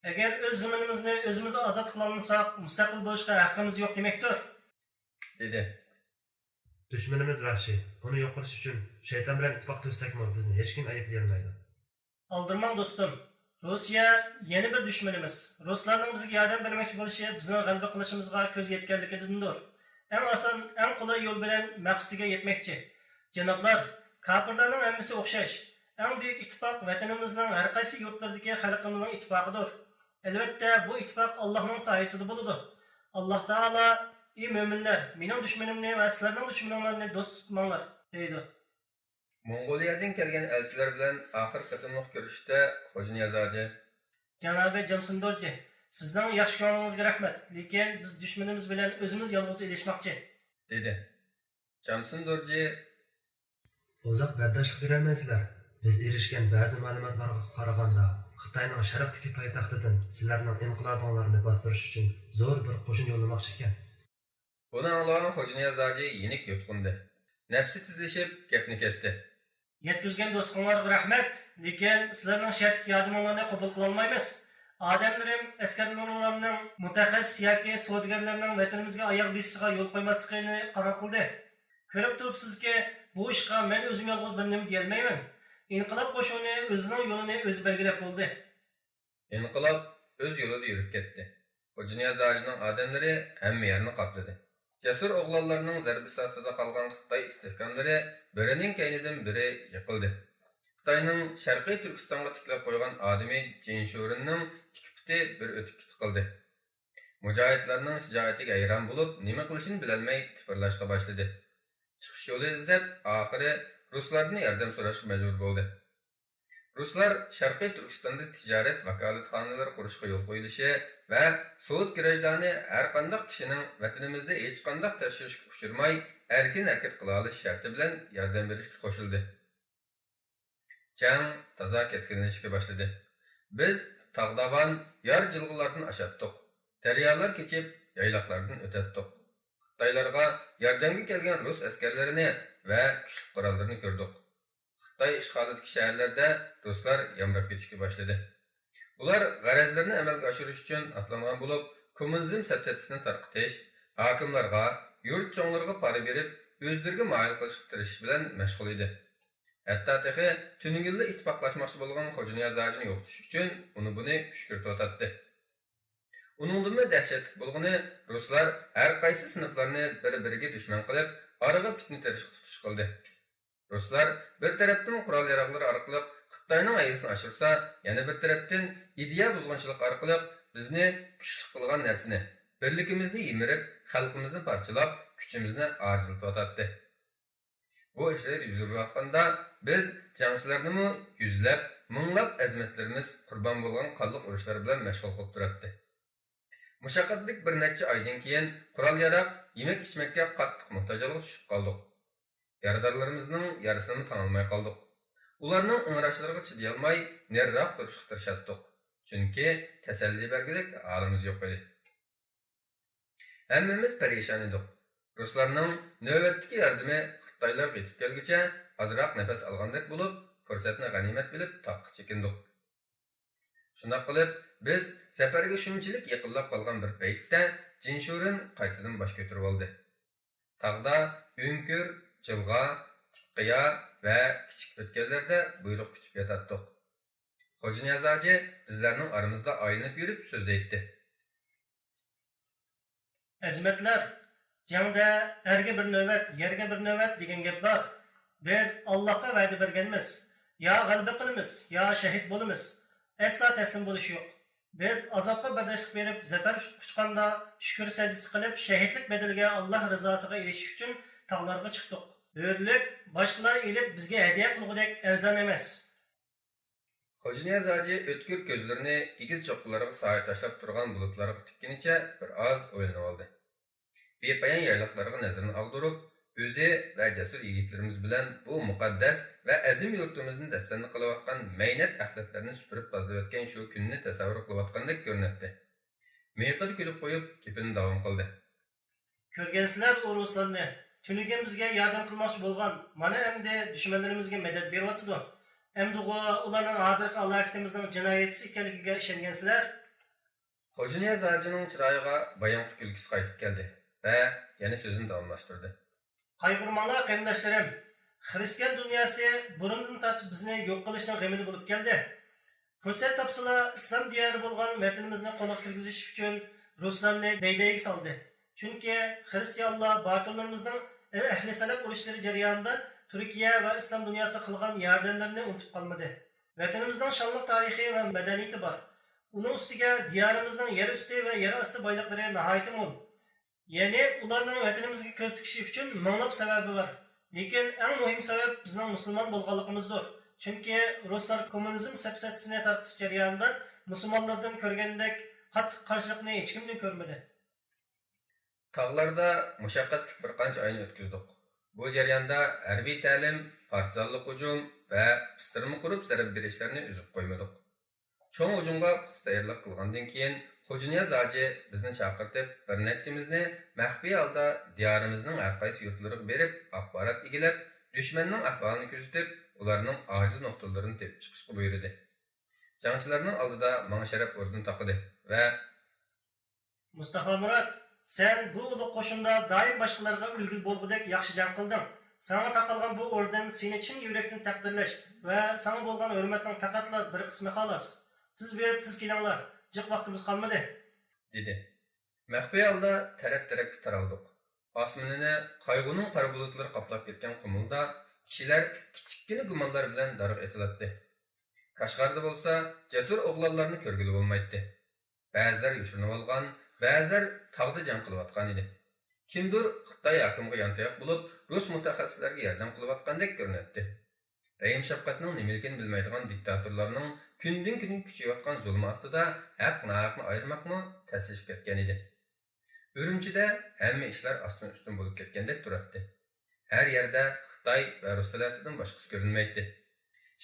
ئەگەر ئۆز زېمىنىمىزنى ئۆزىمىز ئازاد قىلالمىساق، مۇستەقىل بولۇشقا ھەققىمىز يوق دېمەكتۇر، دېدى. دۈشمىنىمىز ۋەھشىي. ئۇنى يوق قىلىش ئۈچۈن شەيتان بىلەن ئىتتىپاق تۈزسەكمۇ، بىزنى ھېچكىم ئەيىبلىيەلمەيدۇ. ئالدىرىماڭ، دوستۇم. روسىيە يەنە بىر دۈشمىنىمىز. رۇسلارنىڭ بىزگە ياردەم بەرمەكچى بولۇشى بىزنىڭ غەلىبە قىلىشىمىزغا كۆز يەتكەنلىكىدىندۇر. ئەڭ ئاسان، ئەڭ قولاي يول بىلەن مەقسىتىگە يەتمەكچى. جانابلار، كاپىرلارنىڭ ھەممىسى ئوخشاش. ئەڭ بۈيۈك ئىتتىپاق ۋەتىنىمىزنىڭ ھەر قايسى يۇرتلىرىدىكى خەلقىمىزنىڭ ئىتتىپاقىدۇر. ئەلۋەتتە، بۇ ئىتتىپاق ئاللاھنىڭ سايىسىدا بولىدۇ. ئاللاھ تائالا، ئى مۆمىنلەر، مېنىڭ دۈشمىنىمنى ۋە سىلەرنىڭ دۈشمىنىڭلارنى دوست تۇتماڭلار، دەيدۇ. موڭغۇلىيەدىن كەلگەن ئەلچىلەر بىلەن ئاخىرقى قېتىملىق كۆرۈشۈشتە خوجانىياز ھاجى، جانابى جامسىن دورجى، سىزنىڭ ياخشى كۆڭلىڭىزگە رەھمەت، لېكىن بىز دۈشمىنىمىز بىلەن ئۆزىمىز يالغۇز ئېلىشماقچى، دېدى. جامسىن دورجى، ئۇزاق بەرداشلىق بېرەلمەيسىلەر. بىز ئېرىشكەن بەزى مەلۇماتلارغا قارىغاندا، خىتاينىڭ شەرقتىكى پايتەختىدىن سىلەرنىڭ ئىنقىلابىڭلارنى باستۇرۇش ئۈچۈن زور بىر قوشۇن يوللىماقچى ئىكەن. بۇنى ئاڭلىغان خوجانىياز ھاجى يېنىك يۇتقۇندى. نەپسى تېزلىشىپ، گەپنى كەستى. يەتكۈزگەن دوستلۇقۇڭلارغا رەھمەت، لېكىن سىلەرنىڭ شەرتلىك ياردىمىڭلارنى قوبۇل قىلالمايمىز. ئادەملىرىم ئەسكەرلىرىڭلارنىڭ مۇتەخەسسىس ياكى سودىگەرلەرنىڭ ۋەتىنىمىزگە ئاياغ بېسىشىغا يول قويماسلىقىنى قارار قىلدى. كۆرۈپ تۇرۇپسىزكى، بۇ ئىشقا مەن ئۆزۈم يالغۇز بىر نېمە دېيەلمەيمەن. ئىنقىلاب قوشۇنى ئۆزىنىڭ يولىنى ئۆزى بەلگىلەپ بولدى. ئىنقىلاب ئۆز يولىدا يۈرۈپ كەتتى. خوجانىياز ھاجىنىڭ ئادەملىرى ھەممە يەرنى قاپلىدى. جەسۇر ئوغلانلارنىڭ زەربىسى ئاستىدا قالغان خىتاي ئىستىھكاملىرى بىرىنىڭ كەينىدىن بىرى يىقىلدى. خىتاينىڭ شەرقىي تۈركىستانغا تىكلەپ قويغان ئادىمى جىن شۇرىننىڭ ئىككى پۇتى بىر ئۆتۈككە تىقىلدى. مۇجاھىدلارنىڭ شىجائىتىگە ھەيران بولۇپ، نېمە قىلىشىنى بىلەلمەي تىپىرلاشقا باشلىدى. چىقىش يولى ئىزدەپ، ئاخىرى رۇسلاردىن ياردەم سوراشقا مەجبۇر بولدى. رۇسلار شەرقىي تۈركىستاندا تىجارەت ۋاكالەتخانىلىرى قۇرۇشقا يول قويۇلۇشى ۋە سوۋېت گراژدانى ھەرقانداق كىشىنىڭ ۋەتىنىمىزدە ھېچقانداق تەكشۈرۈشكە ئۇچرىماي، ئەركىن ھەرىكەت قىلالىشى شەرتى بىلەن ياردەم بېرىشكە قوشۇلدى. جەڭ تازا كەسكىنلىشىشكە باشلىدى. بىز تاغ-داۋان، يار-جىلغىلاردىن ئاشاتتۇق. دەريالار كېچىپ، يايلاقلاردىن ئۆتەتتۇق. خىتايلارغا ياردەمگە كەلگەن رۇس ئەسكەرلىرىنى ۋە كۈچلۈك قوراللىرىنى كۆردۇق. خىتاي ئىشغالىدىكى شەھەرلەردە رۇسلار يامراپ كېتىشكە باشلىدى. ئۇلار غەرەزلىرىنى ئەمەلگە ئاشۇرۇش ئۈچۈن ئاتلانغان بولۇپ، كوممۇنىزم سەپسەتىسىنى تارقىتىش، ھاكىملارغا، يۇرت چوڭلىرىغا پارا بېرىپ، ئۆزلىرىگە مايىل قىلىشقا تىرىشىش بىلەن مەشغۇل ئىدى. ھەتتا تېخى تۈنۈگۈنلا ئىتتىپاقلاشماقچى بولغان خوجانىياز ھاجىنى يوقىتىش ئۈچۈن ئۇنى بۇنى كۈشكۈرتۈۋاتاتتى. ئۇنىڭدىنمۇ دەھشەتلىك بولغىنى، رۇسلار ھەر قايسى سىنىپلارنى بىر-بىرىگە دۈشمەن قىلىپ، ئارىغا پىتنە تېرىشقا تۇتۇش قىلدى. رۇسلار بىر تەرەپتىن قورال-ياراغلىرى ئارقىلىق خىتاينىڭ ھەيۋىسىنى ئاشۇرسا، يەنە بىر تەرەپتىن ئىدىيە بۇزغۇنچىلىقى ئارقىلىق بىزنى كۈچلۈك قىلغان نەرسىنى، بىرلىكىمىزنى يىمىرىپ، خەلقىمىزنى پارچىلاپ، كۈچىمىزنى ئاجىزلىتىۋاتاتتى. بۇ ئىشلار يۈز بېرىۋاتقاندا، بىز جەڭچىلەرنىمۇ يۈزلەپ، مىڭلاپ ئەزىمەتلىرىمىز قۇربان بولغان قانلىق ئۇرۇشلار بىلەن مەشغۇل قىلىپ تۇراتتى. مۇشەققەتلىك بىر نەچچە ئايدىن كېيىن قورال-ياراغ، يېمەك-ئىچمەككە قاتتىق موھتاج ھالغا چۈشۈپ قالدۇق. يارىدارلىرىمىزنىڭ يارىسىنىمۇ تاڭالماي قالدۇق. ئۇلارنىڭ ئىڭراشلىرىغا چىدىيالماي، نېرىراق تۇرۇشقا تىرىشاتتۇق. چۈنكى تەسەللى بەرگۈدەك ھالىمىز يوق ئىدى. ھەممىمىز پەرىشان ئىدۇق. رۇسلارنىڭ نۆۋەتتىكى ياردىمى خىتايلارغا يېتىپ كەلگۈچە ئازراق نەپەس ئالغاندەك بولۇپ، پۇرسەتنى غەنىيمەت بىلىپ تاغقا چېكىندۇق. شۇنداق قىلىپ، بىز سەپەرگە شۇنچىلىك يېقىنلاپ قالغان بىر پەيتتە جىنشۇرېن قايتىدىن باش كۆتۈرۈۋالدى. تاغدا ئۆڭكۈر، جىلغا، تىك قىيا ۋە كىچىك ئۆتكەللەردە بۇيرۇق كۈتۈپ ياتاتتۇق. خوجانىياز ھاجى بىزلەرنىڭ ئارىمىزدا ئايلىنىپ يۈرۈپ سۆزلەيتتى. ئەزىمەتلەر، جەڭدە ئەرگە بىر نۆۋەت، يەرگە بىر نۆۋەت دېگەن گەپ بار. بىز ئاللاھقا ۋەدە بەرگەنمىز، يا غەلىبە قىلىمىز، يا شەھىت بولىمىز. ئەسلا تەسلىم بولۇش يوق. بىز ئازابقا بەرداشلىق بېرىپ، زەپەر قۇچقاندا، شۈكۈر سەجدىسى قىلىپ، شەھىتلىك بەدىلىگە ئاللاھ رىزاسىغا ئېرىشىش ئۈچۈن تاغلارغا چىقتۇق. ھۆرلۈك باشقىلار ئېلىپ بىزگە ھەدىيە قىلغۇدەك ئەرزان ئەمەس. خوجانىياز ھاجى ئۆتكۈر كۆزلىرىنى ئېگىز چوققىلارغا سايە تاشلاپ تۇرغان بۇلۇتلارغا تىككىنىچە بىر ئاز ئويلىنىۋالدى. بىپايان يايلاقلارغا نەزىرىنى ئاغدۇرۇپ، ئۆزى ۋە جەسۇر يىگىتلىرىمىز بىلەن بۇ مۇقەددەس ۋە ئەزىم يۇرتىمىزنى دەپسەندە قىلىۋاتقان مەينەت ئەخلەتلەرنى سۈپۈرۈپ تازىلىۋەتكەن شۇ كۈننى تەسەۋۋۇر قىلىۋاتقاندەك كۆرۈنەتتى. مىيىقىدا كۈلۈپ قويۇپ، گېپىنى داۋام قىلدى. كۆرگەنسىلەر ئۇ رۇسلارنى، تۈنۈگۈن بىزگە ياردەم قىلماقچى بولغان، مانا ئەمدى دۈشمەنلىرىمىزگە مەدەت بېرىۋاتىدۇ. ئەمدىغۇ ئۇلارنىڭ ھازىرقى ھالاكىتىمىزنىڭ جىنايەتچىسى ئىكەنلىكىگە ئىشەنگەنسىلەر؟ خوجانىياز ھاجىنىڭ چىرايىغا بايامقى كۈلكىسى قايتىپ كەلدى ۋە يەنە سۆزىنى داۋاملاشتۇردى. قايغۇرماڭلار، قېرىنداشلىرىم! خىرىستىيان دۇنياسى بۇرۇندىن تارتىپ بىزنى يوق قىلىشنىڭ غېمىدە بولۇپ كەلدى. پۇرسەت تاپسىلا، ئىسلام دىيارى بولغان ۋەتىنىمىزنى قولغا كىرگۈزۈش ئۈچۈن رۇسلارنى دەيدەيگە سالدى. چۈنكى خىرىستىيانلار باتۇرلىرىمىزنىڭ ئەھلى سەلەپ ئۇرۇشلىرى جەريانىدا تۈركىيە ۋە ئىسلام دۇنياسىغا قىلغان ياردەملىرىنى ئۇنتۇپ قالمىدى. ۋەتىنىمىزنىڭ شانلىق تارىخى ۋە مەدەنىيىتى بار. ئۇنىڭ ئۈستىگە دىيارىمىزنىڭ يەر ئۈستى ۋە يەر ئاستى بايلىقلىرى ناھايىتى مول. يەنى ئۇلارنىڭ ۋەتىنىمىزگە كۆز تىكىشى ئۈچۈن مىڭلاپ سەۋەبى بار. لېكىن ئەڭ مۇھىم سەۋەب بىزنىڭ مۇسۇلمان بولغانلىقىمىزدۇر. چۈنكى رۇسلار كوممۇنىزم سەپسەتىسىنى تارقىتىش جەريانىدا مۇسۇلمانلاردىن كۆرگەندەك قاتتىق قارشىلىقنى ھېچكىمدىن كۆرمىدى. تاغلاردا مۇشەققەتلىك بىر قانچە ئاينى ئۆتكۈزدۇق. بۇ جەرياندا ھەربىي تەلىم، پارتىزانلىق ھۇجۇم ۋە پىستىرما قۇرۇپ زەربە بېرىشلەرنى ئۈزۈپ قويمىدۇق. چوڭ ھۇجۇمغا پۇختا تەييارلىق قىلغاندىن كېيىن، خوجانىياز ھاجى بىزنى چاقىرتىپ، بىر نەچچىمىزنى مەخپىي ھالدا دىيارىمىزنىڭ ھەر قايسى يۇرتلىرىغا بېرىپ، ئاخبارات ئىگىلەپ، دۈشمەننىڭ ئەھۋالىنى كۆزىتىپ، ئۇلارنىڭ ئاجىز نۇقتىلىرىنى تېپىپ چىقىشقا بۇيرۇدى. جەڭچىلەرنىڭ ئالدىدا ماڭا شەرەپ ئوردېنى تاقىدى ۋە مۇستافا مۇرات، سەن بۇ ئۇلۇغ قوشۇندا دائىم باشقىلارغا ئۈلگە بولغۇدەك ياخشى جەڭ قىلدىڭ. ساڭا تاقالغان بۇ ئوردېن سېنى چىن يۈرەكتىن تەقدىرلەش ۋە ساڭا بولغان ھۆرمەتنىڭ پەقەتلا بىر قىسمى خالاس. تېز بېرىپ تېز كېلىڭلار، جىق ۋاقتىمىز قالمىدى. دېدى. مەخپىي ھالدا تەرەپ-تەرەپكە تارالدۇق. ئاسمىنىنى قايغۇنىڭ قارا بۇلۇتلىرى قاپلاپ كەتكەن قۇمۇلدا كىشىلەر كىچىككىنە گۇمانلار بىلەن دارغا ئېسىلاتتى. كاشغەردە بولسا جەسۇر ئوغلانلارنى كۆرگىلى بولمايتتى. بەزىلەر يوشۇرۇنۇۋالغان، بەزىلەر تاغدا جەڭ قىلىۋاتقان ئىدى. كىمدۇر خىتاي ھاكىمىغا يانتاياق بولۇپ، رۇس مۇتەخەسسىسلەرگە ياردەم قىلىۋاتقاندەك كۆرۈنەتتى. رەھىم-شەپقەتنىڭ نېمىلىكىنى بىلمەيدىغان دىكتاتورلارنىڭ كۈندىن-كۈنگە كۈچىيىۋاتقان زۇلمى ئاستىدا ھەق-ناھەقنى ئايرىماقمۇ تەسلىشىپ كەتكەن ئىدى. ئۈرۈمچىدە ھەممە ئىشلار ئاستىن-ئۈستۈن بولۇپ كەتكەندەك تۇراتتى. ھەر يەردە خىتاي ۋە رۇس تەلەتىدىن باشقىسى كۆرۈنمەيتتى.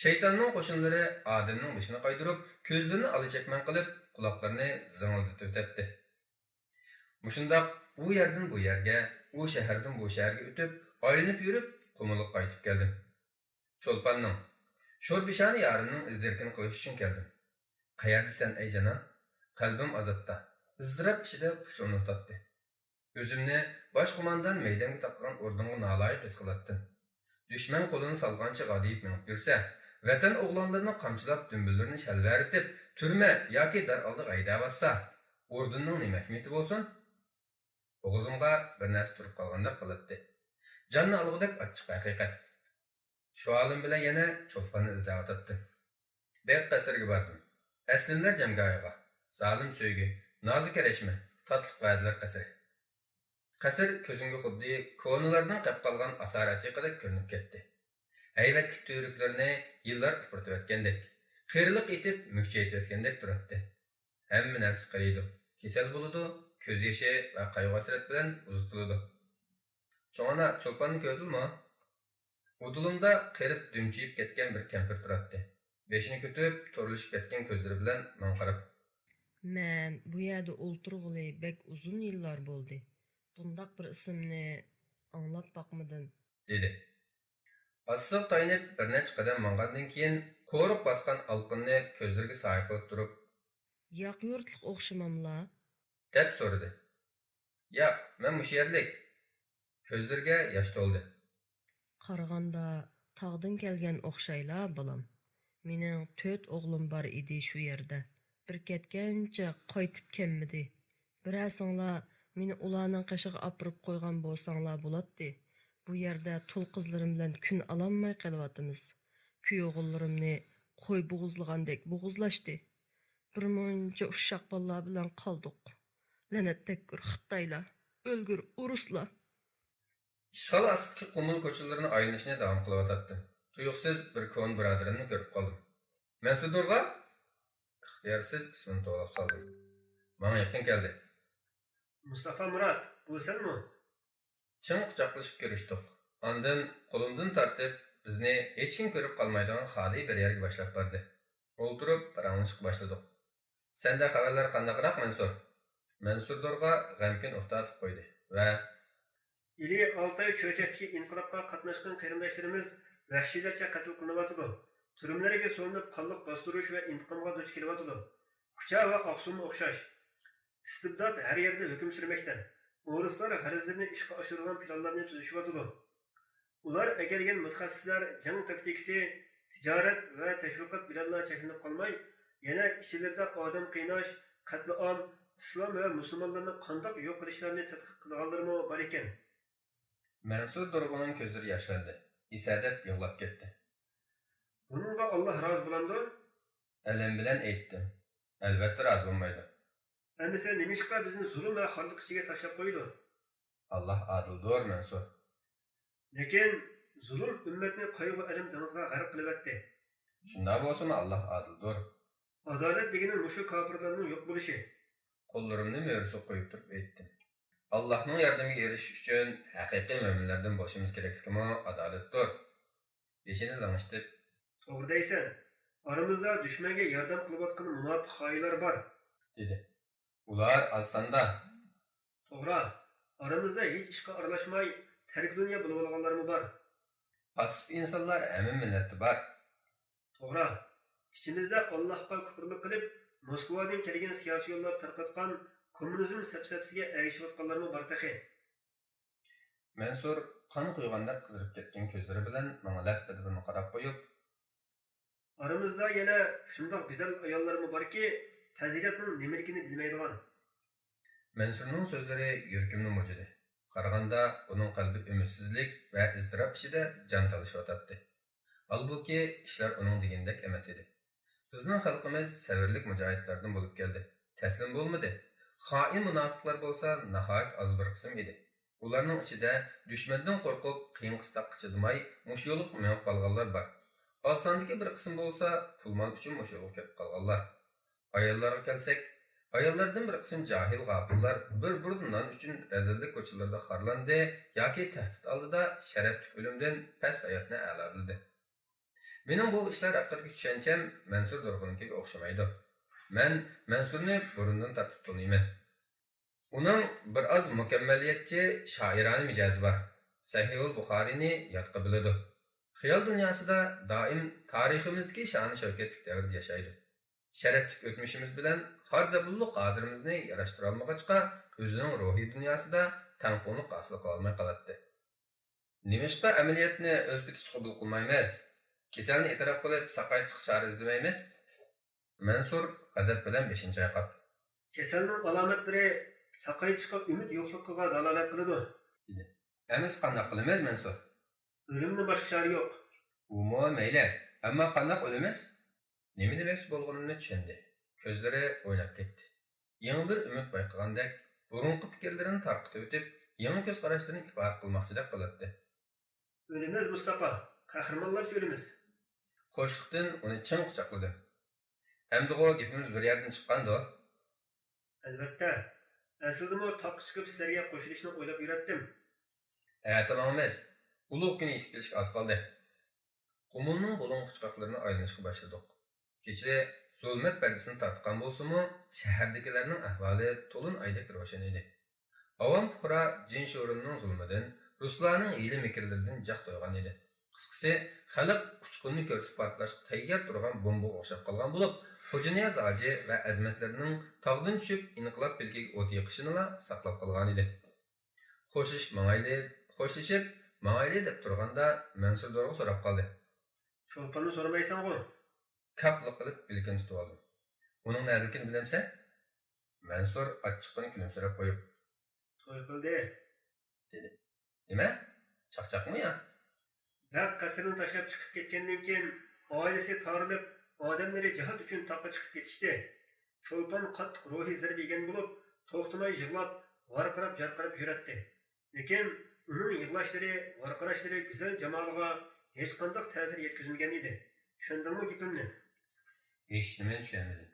شەيتاننىڭ قوشۇنلىرى ئادەمنىڭ بېشىنى قايدۇرۇپ، كۆزلىرىنى ئالا-چەكمەن قىلىپ، قۇلاقلىرىنى زىڭىلدىتىۋېتەتتى. مۇشۇنداق ئۇ يەردىن بۇ يەرگە، ئۇ شەھەردىن بۇ شەھەرگە ئۆتۈپ، ئايلىنىپ يۈرۈپ، قۇمۇلغا قايتىپ كەلدىم. چولپاننىڭ، شورپىشانە يارىمنىڭ ئىز-دېرىكىنى قىلىش ئۈچۈن كەلدىم. قەيەردىسەن، ئەي جانان؟ قەلبىم ئازابتا، ئىزتىراپ ئىچىدە خۇشۇلداپ ياتاتتى. ئۆزۈمنى باش قوماندان مەيدەمگە تاقىغان ئوردىنغا نالايىق ھېس قىلاتتىم. دۈشمەن قولىنى سالغانچە غادىيىپ مېڭىپ يۈرسە، ۋەتەن ئوغلانلىرىنى قامچىلاپ، دۈمبىلىرىنى شەلۋەرىتىپ، تۈرمە ياكى دار ئالدىغا ھەيدەۋاتسا، ئوردېننىڭ نېمە ئەھمىيىتى بولسۇن؟ بوغۇزۇمغا بىر نەرسە تۇرۇپ قالغاندەك قىلاتتى. جاننى ئالغۇدەك ئاچچىق ھەقىقەت. شۇ ئالىم بىلەن يەنە چولپاننى ئىزدەۋاتاتتىم. بەگ قەسرىگە باردىم. ئەسلىملەر جەڭگاھىغا. زالىم سۆيگۈ، نازۇ كەرەشمە، تاتلىق ۋەدىلەر قەسرى. قەسىر كۆزۈمگە خۇددى كونىلارنىڭ قەپ قالغان ئاسارئەتىقىدەك كۆرۈنۈپ كەتتى. ھەيۋەتلىك تۈۋرۈكلىرىنى يىللار ئۇپرىتىۋەتكەندەك، قېرىلىق ئېتىپ مۈكچەيتىۋەتكەندەك تۇراتتى. ھەممە نەرسە قېرىيدۇ، كېسەل بولىدۇ، كۆز يېشى ۋە قايغۇ-ھەسرەت بىلەن ئۇزىتىلىدۇ. شۇڭا ئانا، چولپاننى كۆردۈڭمۇ؟ ئۇدۇلۇمدا قېرىپ دۈمچىيىپ كەتكەن بىر كەمپىر تۇراتتى. بېشىنى كۆتۈرۈپ، تورلىشىپ كەتكەن كۆزلىرى بىلەن ماڭا قاراپ. مەن بۇ يەردە ئولتۇرغىلى بەك ئۇزۇن يىللار بولدى. بۇنداق بىر ئىسىمنى ئاڭلاپ باقمىدىم. دېدى. ئاستىغا تايىنىپ بىر نەچچە قەدەم ماڭغاندىن كېيىن، قورۇق باسقان ئالىقىنى كۆزلىرىگە سايە قىلىپ تۇرۇپ، ياق يۇرتلۇق ئوخشىماملا؟ دەپ سورىدى. ياق، مەن مۇشۇ يەرلىك. كۆزلىرىگە ياش تولدى. قارىغاندا تاغدىن كەلگەن ئوخشايلا، بالام. مېنىڭ تۆت ئوغلۇم بار ئىدى شۇ يەردە. بىر كەتكەنچە قايتىپ كەلمىدى. بىرەرسىڭلار مېنى ئۇلارنىڭ قېشىغا ئاپىرىپ قويغان بولساڭلار بولاتتى. بۇ يەردە تۇل قىزلىرىم بىلەن كۈن ئالالماي قېلىۋاتىمىز. كۈيئوغۇللىرىمنى قوي بوغۇزلىغاندەك بوغۇزلاشتى. بىر مۇنچە ئۇششاق بالىلار بىلەن قالدۇق. لەنەتتەگكۈر خىتايلار، ئۆلگۈر ئورۇسلار. ئىشغال ئاستىدىكى قۇمۇل كوچىلىرىنى ئايلىنىشنى داۋام قىلىۋاتاتتىم. تۇيۇقسىز بىر كونا بۇرادىرىمنى كۆرۈپ قالدىم. مەنسۇر دورغا؟ ئىختىيارسىز ئىسمىنى توۋلاپ سالدىم. ماڭا يېقىن كەلدى. مۇستافا مۇرات، بۇ سەنمۇ؟ چىڭ قۇچاقلىشىپ كۆرۈشتۇق. ئاندىن قولۇمدىن تارتىپ، بىزنى ھېچكىم كۆرۈپ قالمايدىغان خالىي بىر يەرگە باشلاپ باردى. ئولتۇرۇپ پاراڭلىشىشقا باشلىدۇق. سەندە خەۋەرلەر قانداقراق، مەنسۇر؟ مەنسۇر دورغا غەمكىن ئۇھ تارتىپ قويدى ۋە ئىلى ئالتاي چۆچەكتىكى ئىنقىلابقا قاتناشقان قېرىنداشلىرىمىز ۋەھشىيلەرچە قەتل قىلىنىۋاتىدۇ. تۈرمىلەرگە سولىنىپ، قانلىق باستۇرۇش ۋە ئىنتىقامغا دۇچ كېلىۋاتىدۇ. كۇچا ۋە ئاقسۇممۇ ئوخشاش. ئىستىبدات ھەر يەردە ھۆكۈم سۈرمەكتە. ئورۇسلار غەرەزلىرىنى ئىشقا ئاشۇرىدىغان پىلانلارنى تۈزۈشۈۋاتىدۇ. ئۇلار ئەكەلگەن مۇتەخەسسىسلەر جەڭ تاكتىكىسى، تىجارەت ۋە تەشۋىقات بىلەنلا چەكلىنىپ قالماي، يەنە ئىچلىرىدە ئادەم قىيناش، قەتلىئام، ئىسلام ۋە مۇسۇلمانلارنى قانداق يوق قىلىشلارنى تەتقىق قىلىدىغانلىرىمۇ بار ئىكەن. مەنسۇر دورغىنىڭ كۆزلىرى ياشلاندى. ئېسەدەپ يىغلاپ كەتتى. بۇنىڭغا ئاللاھ رازى بولامدۇ؟ ئەلەم بىلەن ئېيتتىم. ئەلۋەتتە رازى بولمايدۇ. ئەمىسە نېمىشقا بىزنى زۇلۇم ۋە خارلىق ئىچىگە تاشلاپ قويىدۇ؟ ئاللاھ ئادىلدۇر، مەنسۇر. لېكىن زۇلۇم ئۈممەتنى قايغۇ-ئەلەم دېڭىزىغا غەرق قىلىۋەتتى. شۇنداق بولسىمۇ ئاللاھ ئادىلدۇر. ئادالەت دېگىنى مۇشۇ كاپىرلارنىڭ يوق بولۇشى. قوللىرىمنى مۈرىسىگە قويۇپ تۇرۇپ ئېيتتىم. ئاللاھنىڭ ياردىمىگە ئېرىشىش ئۈچۈن ھەقىقىي مۆمىنلەردىن بولۇشىمىز كېرەكلىكىمۇ ئادالەتتۇر. بېشىنى لىڭشىتىپ. توغرا دەيسەن. ئارىمىزدا دۈشمەنگە ياردەم قىلىۋاتقان مۇناپىق خائىنلار بار. دېدى. ئۇلار ئاز ساندا. توغرا. ئارىمىزدا ھېچ ئىشقا ئارىلاشماي، تەركى دۇنيا بولۇۋالغانلارمۇ بار. پاسسىپ ئىنسانلار ھەممە مىللەتتە بار. توغرا. ئىچىمىزدە ئاللاھقا كۇپۇرلۇق قىلىپ، موسكۋادىن كەلگەن سىياسىيونلار تارقاتقان كوممۇنىزم سەپسەتىسىگە ئەگىشىۋاتقانلارمۇ بار تېخى. مەنسۇر قان قۇيغاندەك قىزىرىپ كەتكەن كۆزلىرى بىلەن ماڭا لەپپىدە بىرنى قاراپ قويۇپ. ئارىمىزدا يەنە شۇنداق گۈزەل ئاياللارمۇ باركى، پەزىلەتنىڭ نېمىلىكىنى بىلمەيدىغان. مەنسۇرنىڭ سۆزلىرى يۈرىكىمنى مۇجۇدى. قارىغاندا ئۇنىڭ قەلبى ئۈمىدسىزلىك ۋە ئىزتىراپ ئىچىدە جان تالىشىۋاتاتتى. ھالبۇكى، ئىشلار ئۇنىڭ دېگىنىدەك ئەمەس ئىدى. بىزنىڭ خەلقىمىز سەۋرلىك مۇجاھىدلاردىن بولۇپ كەلدى. تەسلىم بولمىدى. خائىن مۇناپىقلار بولسا ناھايىتى ئاز بىر قىسىم ئىدى. ئۇلارنىڭ ئىچىدە دۈشمەندىن قورقۇپ، قىيىن-قىستاققا چىدىماي، مۇشۇ يولغا مېڭىپ قالغانلار بار. ئاز ساندىكى بىر قىسىم بولسا پۇل-مال ئۈچۈن مۇشۇ يولغا كىرىپ قالغانلار. ئاياللارغا كەلسەك، ئاياللاردىن بىر قىسىم جاھىل-غاپىللار بىر بۇردا نان ئۈچۈن رەزىللىك كوچىلىرىدا خارلاندى ياكى تەھدىت ئالدىدا شەرەپلىك ئۆلۈمدىن پەس ھاياتنى ئەلالىدى. مېنىڭ بۇ ئىشلار ھەققىدىكى چۈشەنچەم مەنسۇر دورغىنىڭكىگە ئوخشىمايدۇ. مەن مەنسۇرنى بۇرۇندىن تارتىپ تونۇيمەن. ئۇنىڭ بىر ئاز مۇكەممەلىيەتچى، شائىرانە مىجەزى بار. سەھىھۇل بۇخارىينى ياتقا بىلىدۇ. خىيال دۇنياسىدا دائىم تارىخىمىزدىكى شانى-شەۋكەتلىك دەۋردە ياشايدۇ. شەرەپلىك ئۆتمۈشىمىز بىلەن خار-زەبۇنلۇق ھازىرىمىزنى ياراشتۇرالمىغاچقا، ئۆزىنىڭ روھىي دۇنياسىدا تەڭپۇڭلۇق ھاسىل قىلالماي قالاتتى. نېمىشقا ئەمەلىيەتنى ئۆز پېتىچە قوبۇل قىلمايمىز؟ كېسەلنى ئېتىراپ قىلىپ، ساقايتىشقا چارە ئىزدىمەيمىز؟ مەنسۇر غەزەپ بىلەن بېشىنى چايقاپ. كېسەلنىڭ ئالامەتلىرى ساقايتىشقا ئۈمىد يوقلۇقىغا دالالەت قىلىدۇ، دېدى. ئەمىسە قانداق قىلىمىز، مەنسۇر؟ ئۆلۈمدىن باشقا چارە يوق. ئۇمۇ مەيلى، ئەمما قانداق ئۆلىمىز؟ نېمە دېمەكچى بولغىنىمنى چۈشەندى. كۆزلىرى ئويناپ كەتتى. يېڭى بىر ئۈمىد بايقىغاندەك، بۇرۇنقى پىكىرلىرىنى تارقىتىۋېتىپ، يېڭى كۆز قاراشلىرىنى ئىپادە قىلماقچىدەك قىلاتتى. ئۆلىمىز، مۇستاپا، قەھرىمانلارچە ئۆلىمىز. خوشلۇقتىن ئۇنى چىڭ قۇچاقلىدىم. ئەمدىغۇ گېپىمىز بىر يەردىن چىققاندۇ؟ ئەلۋەتتە. ئەسلىدىمۇ تاغقا چىقىپ سىلەرگە قوشۇلۇشنى ئويلاپ يۈرەتتىم. ئەتە ماڭىمىز. ئۇلۇغ كۈن يېتىپ كېلىشكە ئاز قالدى. قۇمۇلنىڭ بۇلۇڭ پۇچقاقلىرىنى ئايلىنىشقا باشلىدۇق. كېچىلىرى زۇلمەت پەردىسىنى تارتقان بولسىمۇ، شەھەردىكىلەرنىڭ ئەھۋالى تولۇن ئايدەك روشەن ئىدى. ئاۋام پۇقرا جىن-شورۇننىڭ زۇلمىدىن، رۇسلارنىڭ ھىيلە-مىكىرلىرىدىن جاق تويغان ئىدى. قىسقىسى، خەلق ئۇچقۇننى كۆرسە پارتلاشقا تەييار تۇرغان بومبىغا ئوخشاپ قالغان بولۇپ، خوجانىياز ھاجى ۋە ئەزىمەتلىرىنىڭ تاغدىن چۈشۈپ ئىنقىلاب پىلىكىگە ئوت يېقىشىنىلا ساقلاپ قالغانىدى. خوشلىشىپ ماڭايلى، خوشلىشىپ ماڭايلى دەپ تۇرغاندا، مەنسۇر دورغا سوراپ قالدى. چولپاننى سورىمايسەنغۇ؟ كاپلىق قىلىپ بىلىكىنى تۇتۇۋالدىم. ئۇنىڭ نەدىكىنى بىلەمسەن؟ مەنسۇر ئاچچىققىنە كۈلۈمسىرەپ قويۇپ. توي قىلدى، دېدى. نېمە؟ چاقچاقمۇ يا؟ بەگ قەسرىنى تاشلاپ چىقىپ كەتكەندىن كېيىن، ئائىلىسى تارىلىپ، ئادەملىرى جىھاد ئۈچۈن تاغقا چىقىپ كېتىشتى. چولپان قاتتىق روھىي زەربە يېگەن بولۇپ، توختىماي يىغلاپ، ۋارقىراپ-جارقىراپ يۈرەتتى. لېكىن ئۇنىڭ يىغلاشلىرى، ۋارقىراشلىرى گۈزەل جامالىغا ھېچقانداق تەسىر يەتكۈزمىگەن ئىدى. چۈشەندىڭمۇ گېپىمنى؟ ھېچنېمىنى چۈشەنمىدىم.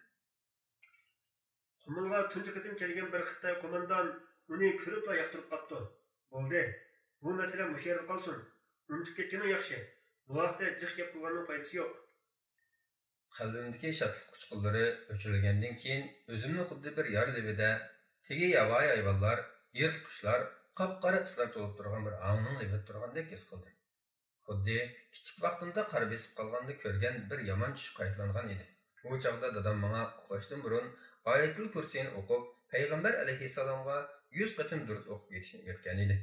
قۇمۇلغا تۇنجى قېتىم كەلگەن بىر خىتاي قوماندان ئۇنى كۆرۈپلا ياقتۇرۇپ قاپتۇ. بولدى، بۇ مەسىلە مۇشۇ يەردە قالسۇن. ئۇنتۇپ كەتكىنىڭ ياخشى. بۇ ھەقتە جىق گەپ قىلغاننىڭ پايدىسى يوق. قەلبىمدىكى شادلىق ئۇچقۇنلىرى ئۆچۈرۈلگەندىن كېيىن، ئۆزۈمنى خۇددى بىر يار لېۋىدە، تېگى ياۋايى ھايۋانلار، يىرتقۇچلار، قاپقارا ئىسلار تولۇپ تۇرغان بىر ھاڭنىڭ لېۋىدە تۇرغاندەك ھېس قىلدىم. خۇددى كىچىك ۋاقتىمدا قار بېسىپ قالغاندا كۆرگەن بىر يامان چۈش قايتىلانغان ئىدى. ئۇ چاغدا دادام ماڭا ئۇخلاشتىن بۇرۇن ئايەتۇل كۇرسىينى ئوقۇپ، پەيغەمبەر ئەلەيھىسسالامغا يۈز قېتىم دۇرۇت ئوقۇپ كېتىشنى ئۆگەتكەنىدى.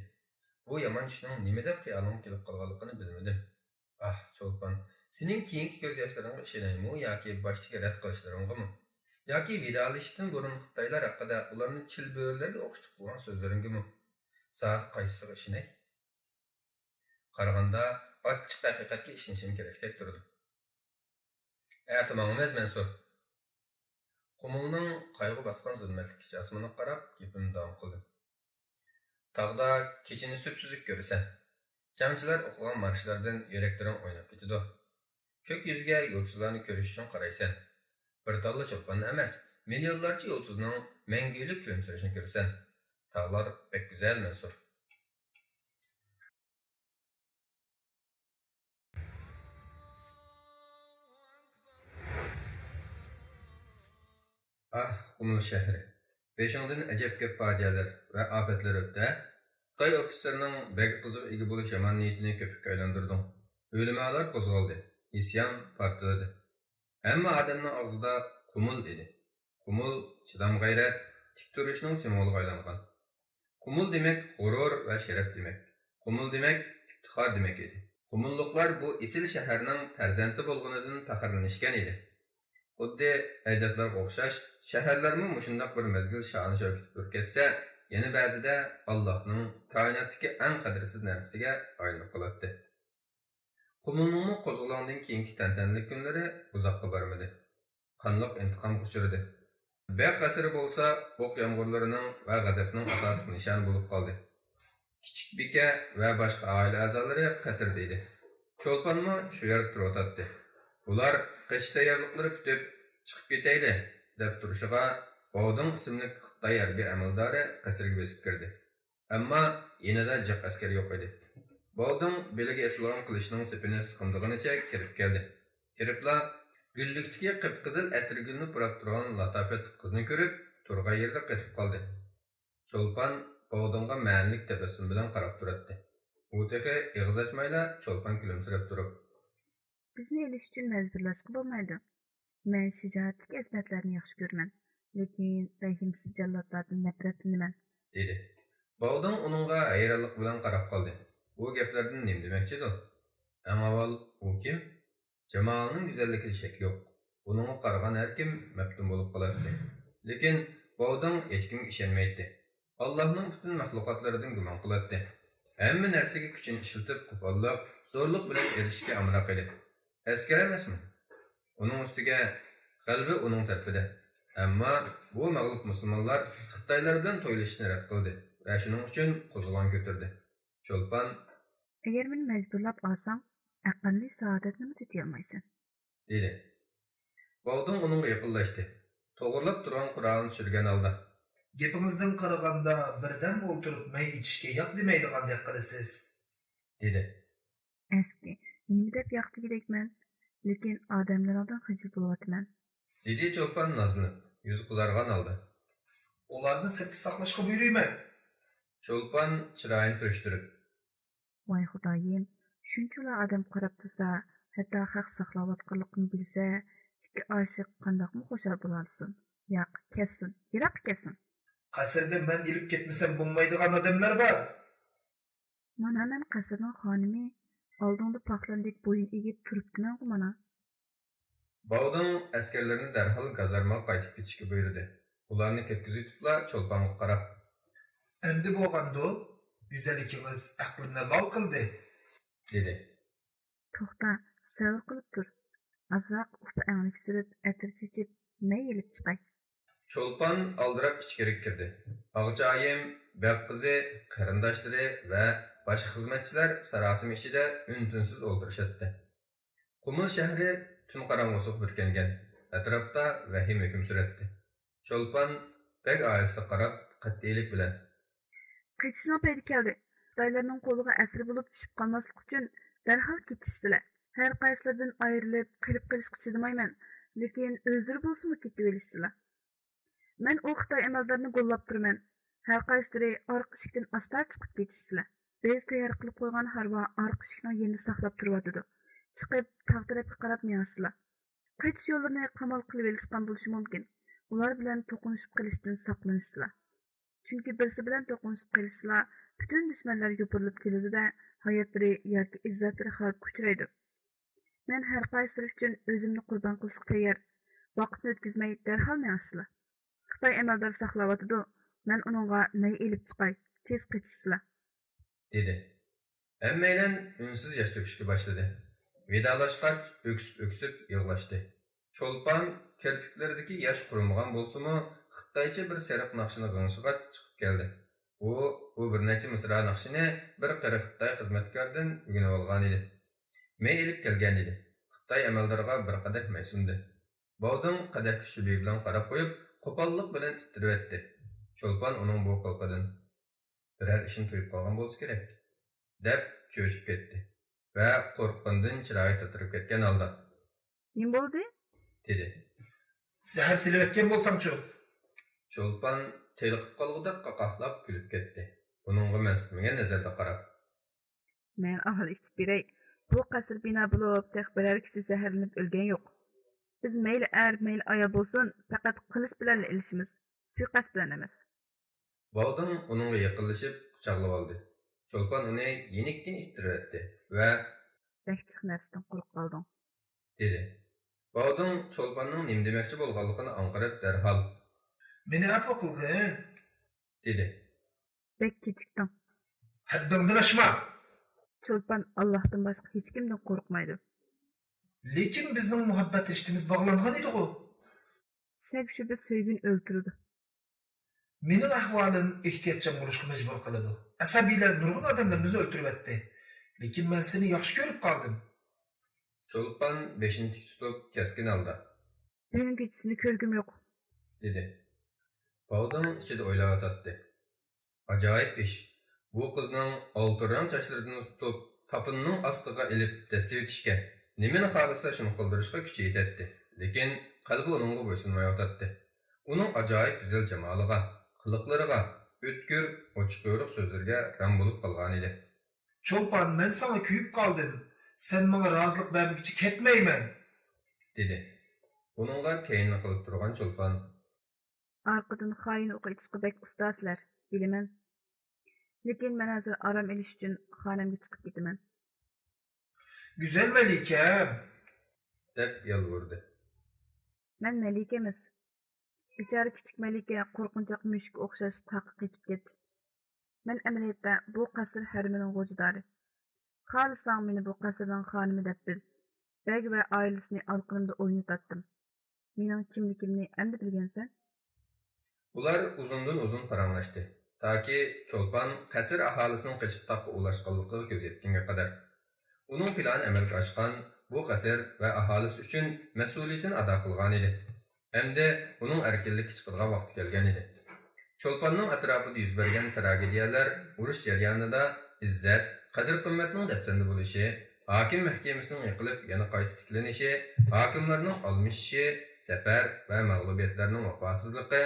بۇ يامان چۈشنىڭ نېمە دەپ خىيالىڭغا كېلىپ قالغانلىقىنى بىلمىدىم. ئاھ، چولپان، سېنىڭ كېيىنكى كۆز ياشلىرىڭغا ئىشىنەيمۇ ياكى باشتىكى رەت قىلىشلىرىڭغىمۇ؟ ياكى ۋىدالىشىشتىن بۇرۇن خىتايلار ھەققىدە ئۇلارنى چىل بۆرىلەرگە ئوخشىتىپ قىلغان سۆزلىرىڭگىمۇ؟ ساڭا قايسىسىغا ئىشىنەي؟ قارىغاندا، ئاچچىق ھەقىقەتكە ئىشىنىشىم كېرەكتەك تۇرىدۇ. ئەتە ماڭىمىز، مەنسۇر. قۇمۇلنىڭ قايغۇ باسقان زۇلمەتلىك كېچە ئاسمىنىغا قاراپ گېپىمنى داۋام قىلدىم. تاغدا كېچىنى سۈپسۈزۈك كۆرىسەن. جەڭچىلەر ئوقۇغان مارشلاردىن يۈرەكلىرىڭ ئويناپ كېتىدۇ. كۆك يۈزىگە يۇلتۇزلارنى كۆرۈش ئۈچۈن قارايسەن. بىر تاللا چولپاننى ئەمەس، مىليونلارچە يۇلتۇزنىڭ مەڭگۈلۈك كۈلۈمسىرىشىنى كۆرىسەن. تاغلار بەك گۈزەل، مەنسۇر. ئاھ، قۇمۇل شەھىرى! بېشىڭدىن ئەجەب كۆپ پاجىئەلەر ۋە ئاپەتلەر ئۆتتى-ھە! خىتاي ئوفىتسېرنىڭ بەگ قىزىغا ئىگە بولۇش يامان نىيىتىنى كۆپۈككە ئايلاندۇردۇڭ. ئۆلىمالار قوزغالدى، ئىسيان پارتلىدى. ھەممە ئادەمنىڭ ئاغزىدا قۇمۇل ئىدى. قۇمۇل چىدام-غەيرەت، تىك تۇرۇشنىڭ سىمۋولىغا ئايلانغان. قۇمۇل دېمەك غۇرۇر ۋە شەرەپ دېمەك. قۇمۇل دېمەك ئىپتىخار دېمەك ئىدى. قۇمۇللۇقلار بۇ ئېسىل شەھەرنىڭ پەرزەنتى بولغىنىدىن پەخىرلىنىشكەن ئىدى. خۇددى ئەجدادلارغا ئوخشاش، شەھەرلەرمۇ مۇشۇنداق بىر مەزگىل شانى-شەۋكىتى پۈركەتسە، يەنە بەزىدە ئاللاھنىڭ كائىناتتىكى ئەڭ قەدىرسىز نەرسىسىگە ئايلىنىپ قالاتتى. قۇمۇلنىڭمۇ قوزغىلاڭدىن كېيىنكى تەنتەنىلىك كۈنلىرى ئۇزاققا بارمىدى. قانلىق ئىنتىقامغا ئۇچرىدى. بەگ قەسرى بولسا ئوق يامغۇرلىرىنىڭ ۋە غەزەپنىڭ ئاساسلىق نىشانى بولۇپ قالدى. كىچىك بىكە ۋە باشقا ئائىلە ئەزالىرى قەسىردە ئىدى. چولپانمۇ شۇ يەردە تۇرۇۋاتاتتى. ئۇلار قېچىش تەييارلىقلىرى پۈتۈپ، «چىقىپ كېتەيلى» دەپ تۇرۇشىغا، باۋدىڭ ئىسىملىك خىتاي ھەربىي ئەمەلدارى قەسىرگە بېسىپ كىردى. ئەمما يېنىدا جىق ئەسكەر يوق ئىدى. باۋدىڭ بېلىگە ئېسىلغان قىلىچنىڭ سېپىنى سىقىمدىغىنىچە كىرىپ كەلدى. كىرىپلا، گۈللۈكتىكى قىپقىزىل ئەتىرگۈلنى پۇراپ تۇرغان لاتاپەتلىك قىزنى كۆرۈپ، تۇرغان يېرىدە قېتىپ قالدى. چولپان باۋدىڭغا مەنىلىك تەبەسسۇم بىلەن قاراپ تۇراتتى. ئۇ تېخى ئېغىز ئاچمايلا چولپان كۈلۈمسىرەپ تۇرۇپ، «بىزنى ئېلىش ئۈچۈن مەجبۇرلاشقا بولمايدۇ. مەن شىجائەتلىك ئەسمەتلەرنى ياخشى كۆرىمەن، لېكىن رەھىمسىز جاللاتلاردىن نەپرەتلىنىمەن.» دېدى. باۋدىڭ ئۇنىڭغا ھەيرانلىق بىلەن قاراپ قالدى. بۇ گەپلەردىن نېمە دېمەكچىدۇ؟ ئەڭ ئاۋۋال، ئۇ كىم؟ جامالىنىڭ گۈزەللىكىدە شەك يوق. ئۇنىڭغا قارىغان ھەركىم مەپتۇن بولۇپ قالاتتى. لېكىن باۋدىڭ ھېچكىمگە ئىشەنمەيتتى. ئاللاھنىڭ پۈتۈن مەخلۇقاتلىرىدىن گۇمان قىلاتتى. ھەممە نەرسىگە كۈچىنى ئىشلىتىپ، قوپاللاپ، زورلۇق بىلەن ئېرىشىشكە ئامراق ئىدى. ئەسكەر ئەمەسمۇ؟ ئۇنىڭ ئۈستىگە غەلىبە ئۇنىڭ تەرىپىدە. ئەمما بۇ مەغلۇپ مۇسۇلمانلار خىتايلار بىلەن تويلىشىشنى رەت قىلدى ۋە شۇنىڭ ئۈچۈن قوزغىلاڭ كۆتۈردى. چولپان، «ئەگەر مېنى مەجبۇرلاپ ئالساڭ، ئەقەللىي سائادەتنىمۇ تېتىيالمايسەن.» دېدى. باۋدىڭ ئۇنىڭغا يېقىنلاشتى. توغرىلاپ تۇرغان قورالىنى چۈشۈرگەن ھالدا، «گېپىڭىزدىن قارىغاندا، بىردەم ئولتۇرۇپ مەي ئىچىشكە ياق دېمەيدىغاندەك قىلىسىز.» دېدى. «ئەسكى، نېمە دەپ ياق دېگۈدەكمەن؟ لېكىن ئادەملىرىڭدىن خىجىل بولۇۋاتىمەن.» دېدى چولپان نازلىنىپ، يۈزى قىزارغان ھالدا. «ئۇلارنى سىرتتا ساقلاشقا بۇيرۇيمەن.» چولپان چىرايىنى تۈرۈشتۈرۈپ، «ۋاي خۇدايىم، شۇنچىۋالا ئادەم قاراپ تۇرسا، ھەتتا خەق ساقلاۋاتقانلىقىنى بىلسە، ئىككى ئاشىق قانداقمۇ خۇشال بولالىسۇن؟ ياق، كەتسۇن، يىراققا كەتسۇن.» «قەسىردە مەن ئېلىپ كەتمىسەم بولمايدىغان ئادەملەر بار.» «مانا مەن قەسىرنىڭ خانىمى، ئالدىڭدا پاخلاندەك بويۇن ئېگىپ تۇرۇپتىمەنغۇ مانا.» باۋدىڭ ئەسكەرلىرىنى دەرھال گازارمىغا قايتىپ كېتىشكە بۇيرۇدى. ئۇلارنى كەتكۈزۈۋېتىپلا چولپانغا قاراپ، «ئەمدى بولغاندۇ؟ گۈزەللىكىڭىز ئەقلىمنى لال قىلدى.» دېدى. «توختا، سەۋر قىلىپ تۇر. ئازراق ئۇپا ئەڭلىك سۈرۈپ، ئەتىر چېچىپ، مەي ئېلىپ چىقاي.» چولپان ئالدىراپ ئىچكىرىگە كىردى. ئاغىچايىم، بەگ قىزى، قېرىنداشلىرى ۋە باشقا خىزمەتچىلەر ساراسىمە ئىچىدە ئۈن-تىنسىز ئولتۇرۇشاتتى. قۇمۇل شەھىرى تۈن قاراڭغۇسىغا بۈركەنگەن، ئەتراپتا ۋەھىمە ھۆكۈم سۈرەتتى. چولپان بەگ ئائىلىسىگە قاراپ قەتئىيلىك بىلەن، «قېچىشنىڭ پەيتى كەلدى. خىتايلارنىڭ قولىغا ئەسىر بولۇپ چۈشۈپ قالماسلىق ئۈچۈن دەرھال كېتىشسىلە. ھەر قايسىلىرىدىن ئايرىلىپ قېلىپ قېلىشقا چىدىمايمەن، لېكىن ئۆزلىرى بولسىمۇ كېتىۋېلىشسىلا. مەن ئۇ خىتاي ئەمەلدارىنى گوللاپ تۇرىمەن. ھەر قايسىلىرى ئارقا ئىشىكتىن ئاستا چىقىپ كېتىشسىلە. بىز تەييار قىلىپ قويغان ھارۋا ئارقا ئىشىكنىڭ يېنىدا ساقلاپ تۇرۇۋاتىدۇ. چىقىپ تاغ تەرەپكە قاراپ مېڭىشسىلا. قېچىش يوللىرىنى قامال قىلىۋېلىشقان بولۇشى مۇمكىن. ئۇلار بىلەن توقۇنۇشۇپ قېلىشتىن ساقلىنىشسىلا. چۈنكى بىرسى بىلەن توقۇنۇشۇپ قېلىشسىلا، پۈتۈن دۈشمەنلەر يوپۇرۇلۇپ كېلىدۇ-دە، ھاياتلىرى ياكى ئىززەتلىرى خەۋپكە ئۇچرايدۇ. مەن ھەر قايسىلىرى ئۈچۈن ئۆزۈمنى قۇربان قىلىشقا تەييار. ۋاقىتنى ئۆتكۈزمەي دەرھال مېڭىشسىلا. خىتاي ئەمەلدارى ساقلاۋاتىدۇ، مەن ئۇنىڭغا مەي ئېلىپ چىقاي، تېز قېچىشسىلا.» دېدى. ھەممەيلەن ئۈنسىز ياش تۆكۈشكە باشلىدى. ۋىدالاشقاچ ئۆكسۈپ-ئۆكسۈپ يىغلاشتى. چولپان كىرپىكلىرىدىكى ياش قۇرۇمىغان بولسىمۇ، خىتايچە بىر سېرىق ناخشىنى غىڭشىغاچ چىقىپ كەلدى. ئۇ بۇ بىر نەچچە مىسرا ناخشىنى بىر قېرى خىتاي خىزمەتكاردىن ئۆگىنىۋالغانىدى. مەي ئېلىپ كەلگەنىدى. خىتاي ئەمەلدارىغا بىر قەدەھ مەي سۇندى. باۋدىڭ قەدەھكە شۈبھە بىلەن قاراپ قويۇپ، قوپاللىق بىلەن ئىتتىرىۋەتتى. چولپان ئۇنىڭ بۇ قىلىقىدىن، بىرەر ئىشنى تۇيۇپ قالغان بولسا كېرەك، دەپ چۆچۈپ كەتتى ۋە قورققىنىدىن چىرايى تاتىرىپ كەتكەن ھالدا، «نېمە بولدى؟» دېدى. «زەھەر سېلىۋەتكەن بولساڭچۇ؟» چولپان تېلىقىپ قالغۇدەك قاقاھلاپ كۈلۈپ كەتتى، ئۇنىڭغا مەنسىتمىگەن نەزەردە قاراپ. «مەن ئاھال ئىچىپ بېرەي. بۇ قەسىر بىنا بولۇپ، تېخى بىرەر كىشى زەھەرلىنىپ ئۆلگەن يوق. بىز مەيلى ئەر، مەيلى ئايال بولسۇن، پەقەت قىلىچ بىلەنلا ئېلىشىمىز، سۇيىقەست بىلەن ئەمەس.» باۋدىڭ ئۇنىڭغا يېقىنلىشىپ قۇچاقلىۋالدى. چولپان ئۇنى يېنىككىنە ئىتتىرىۋەتتى ۋە، «بەك جىق نەرسىدىن قۇرۇق قالدىڭ.» دېدى. باۋدىڭ چولپاننىڭ نېمە دېمەكچى بولغانلىقىنى ئاڭقىرىپ دەرھال، «مېنى ئەپۇ قىلغىن.» دېدى. «بەك كېچىكتىڭ.» «ھەددىڭدىن ئاشما!» چولپان ئاللاھتىن باشقا ھېچكىمدىن قورقمايدۇ. «لېكىن بىزنىڭ مۇھەببەت رىشتىمىز باغلانغان ئىدىغۇ.» «شەك-شۈبھە سۆيگۈنى ئۆلتۈرىدۇ.» «مېنىڭ ئەھۋالىم ئېھتىياتچان بولۇشقا مەجبۇر قىلىدۇ. ئەسەبىيلەر نۇرغۇن ئادەملىرىمىزنى ئۆلتۈرۈۋەتتى. لېكىن مەن سېنى ياخشى كۆرۈپ قالدىم. چولپان بېشىنى تىك تۇتۇپ، كەسكىن ھالدا. بۈگۈن كېچىسىنى كۆرگۈم يوق، دېدى. باۋدىڭ ئىچىدە ئويلاۋاتاتتى. ئاجايىپ ئىش. بۇ قىزنىڭ ئالتۇن رەڭ چاچلىرىدىن تۇتۇپ، تاپىنىنىڭ ئاستىغا ئېلىپ دەسسىۋېتىشكە، نېمىنى خالىسا شۇنى قىلدۇرۇشقا كۈچى يېتەتتى. لېكىن قەلبى ئۇنىڭغا بويسۇنمايۋاتاتتى. ئۇنىڭ ئاجايىپ گۈزەل جامالىغا، قىلىقلىرىغا، ئۆتكۈر، ئوچۇق-يورۇق سۆزلىرىگە رام بولۇپ قالغانىدى. چولپان، مەن ساڭا كۆيۈپ قالدىم. سەن ماڭا رازىلىق بەرمىگۈچە كەتمەيمەن، دېدى. ئۇنىڭغا كەينىنى قىلىپ تۇرغان چولپان. ئارقىدىن خائىن ئوقى ئېتىشقا بەك ئۇستاسىلەر، بىلىمەن. لېكىن مەن ھازىر ئارام ئېلىش ئۈچۈن خانەمگە چىقىپ كېتىمەن. گۈزەل مەلىكەم! دەپ يالۋۇردى. مەن مەلىكە ئەمەس. بىچارە كىچىك مەلىكە قورقۇنچاق مۈشۈككە ئوخشاش تاغقا قېچىپ كەتتى. مەن ئەمەلىيەتتە بۇ قەسىر ھەرىمىنىڭ غوجىدارى. خالىساڭ مېنى بۇ قەسىرنىڭ خانىمى دەپ بىل. بەگ ۋە ئائىلىسىنى ئالىقىنىمدا ئوينىتاتتىم. مېنىڭ كىملىكىمنى ئەمدى بىلگەنسەن؟ ئۇلار ئۇزۇندىن ئۇزۇن پاراڭلاشتى، تاكى چولپان قەسىر ئاھالىسىنىڭ قېچىپ تاغقا ئۇلاشقانلىقىغا كۆز يەتكەنگە قەدەر. ئۇنىڭ پىلانى ئەمەلگە ئاشقان، بۇ قەسىر ۋە ئاھالىسى ئۈچۈن مەسئۇلىيىتىنى ئادا قىلغانىدى. ئەمدى ئۇنىڭ ئەركىنلىككە چىقىدىغان ۋاقتى كەلگەنىدى. چولپاننىڭ ئەتراپىدا يۈز بەرگەن تراگېدىيەلەر، ئۇرۇش جەريانىدا ئىززەت، قەدىر-قىممەتنىڭ دەپسەندە بولۇشى، ھاكىم مەھكىمىسىنىڭ يىقىلىپ، يەنە قايتا تىكلىنىشى، ھاكىملارنىڭ ئالمىشىشى، زەپەر ۋە مەغلۇبىيەتلەرنىڭ ۋاپاسىزلىقى،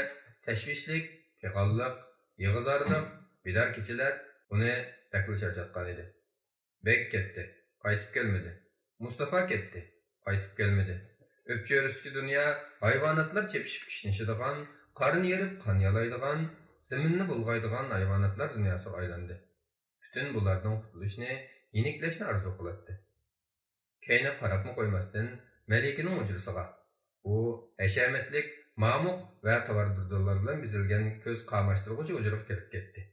تەشۋىشلىك، پىغانلىق، يىغا-زارلىق، بىدار كېچىلەر ئۇنى بەكلا چارچاتقانىدى. بەگ كەتتى، قايتىپ كەلمىدى. مۇستافا كەتتى، قايتىپ كەلمىدى. ئۆپچۆرىسىدىكى دۇنيا ھايۋاناتلار چېپىشىپ كىشنىشىدىغان، قارنى يېرىپ قان يالايدىغان، زېمىننى بۇلغايدىغان ھايۋاناتلار دۇنياسىغا ئايلاندى. پۈتۈن بۇلاردىن قۇتۇلۇشنى، يېنىكلەشنى ئارزۇ قىلاتتى. كەينىگە قاراپمۇ قويماستىن، مەلىكىنىڭ ھۇجرىسىغا، ئۇ ھەشەمەتلىك، مامۇق ۋە تاۋار دۇردانىلار بىلەن بېزەلگەن كۆز قاماشتۇرغۇچى ھۇجرىغا كىرىپ كەتتى.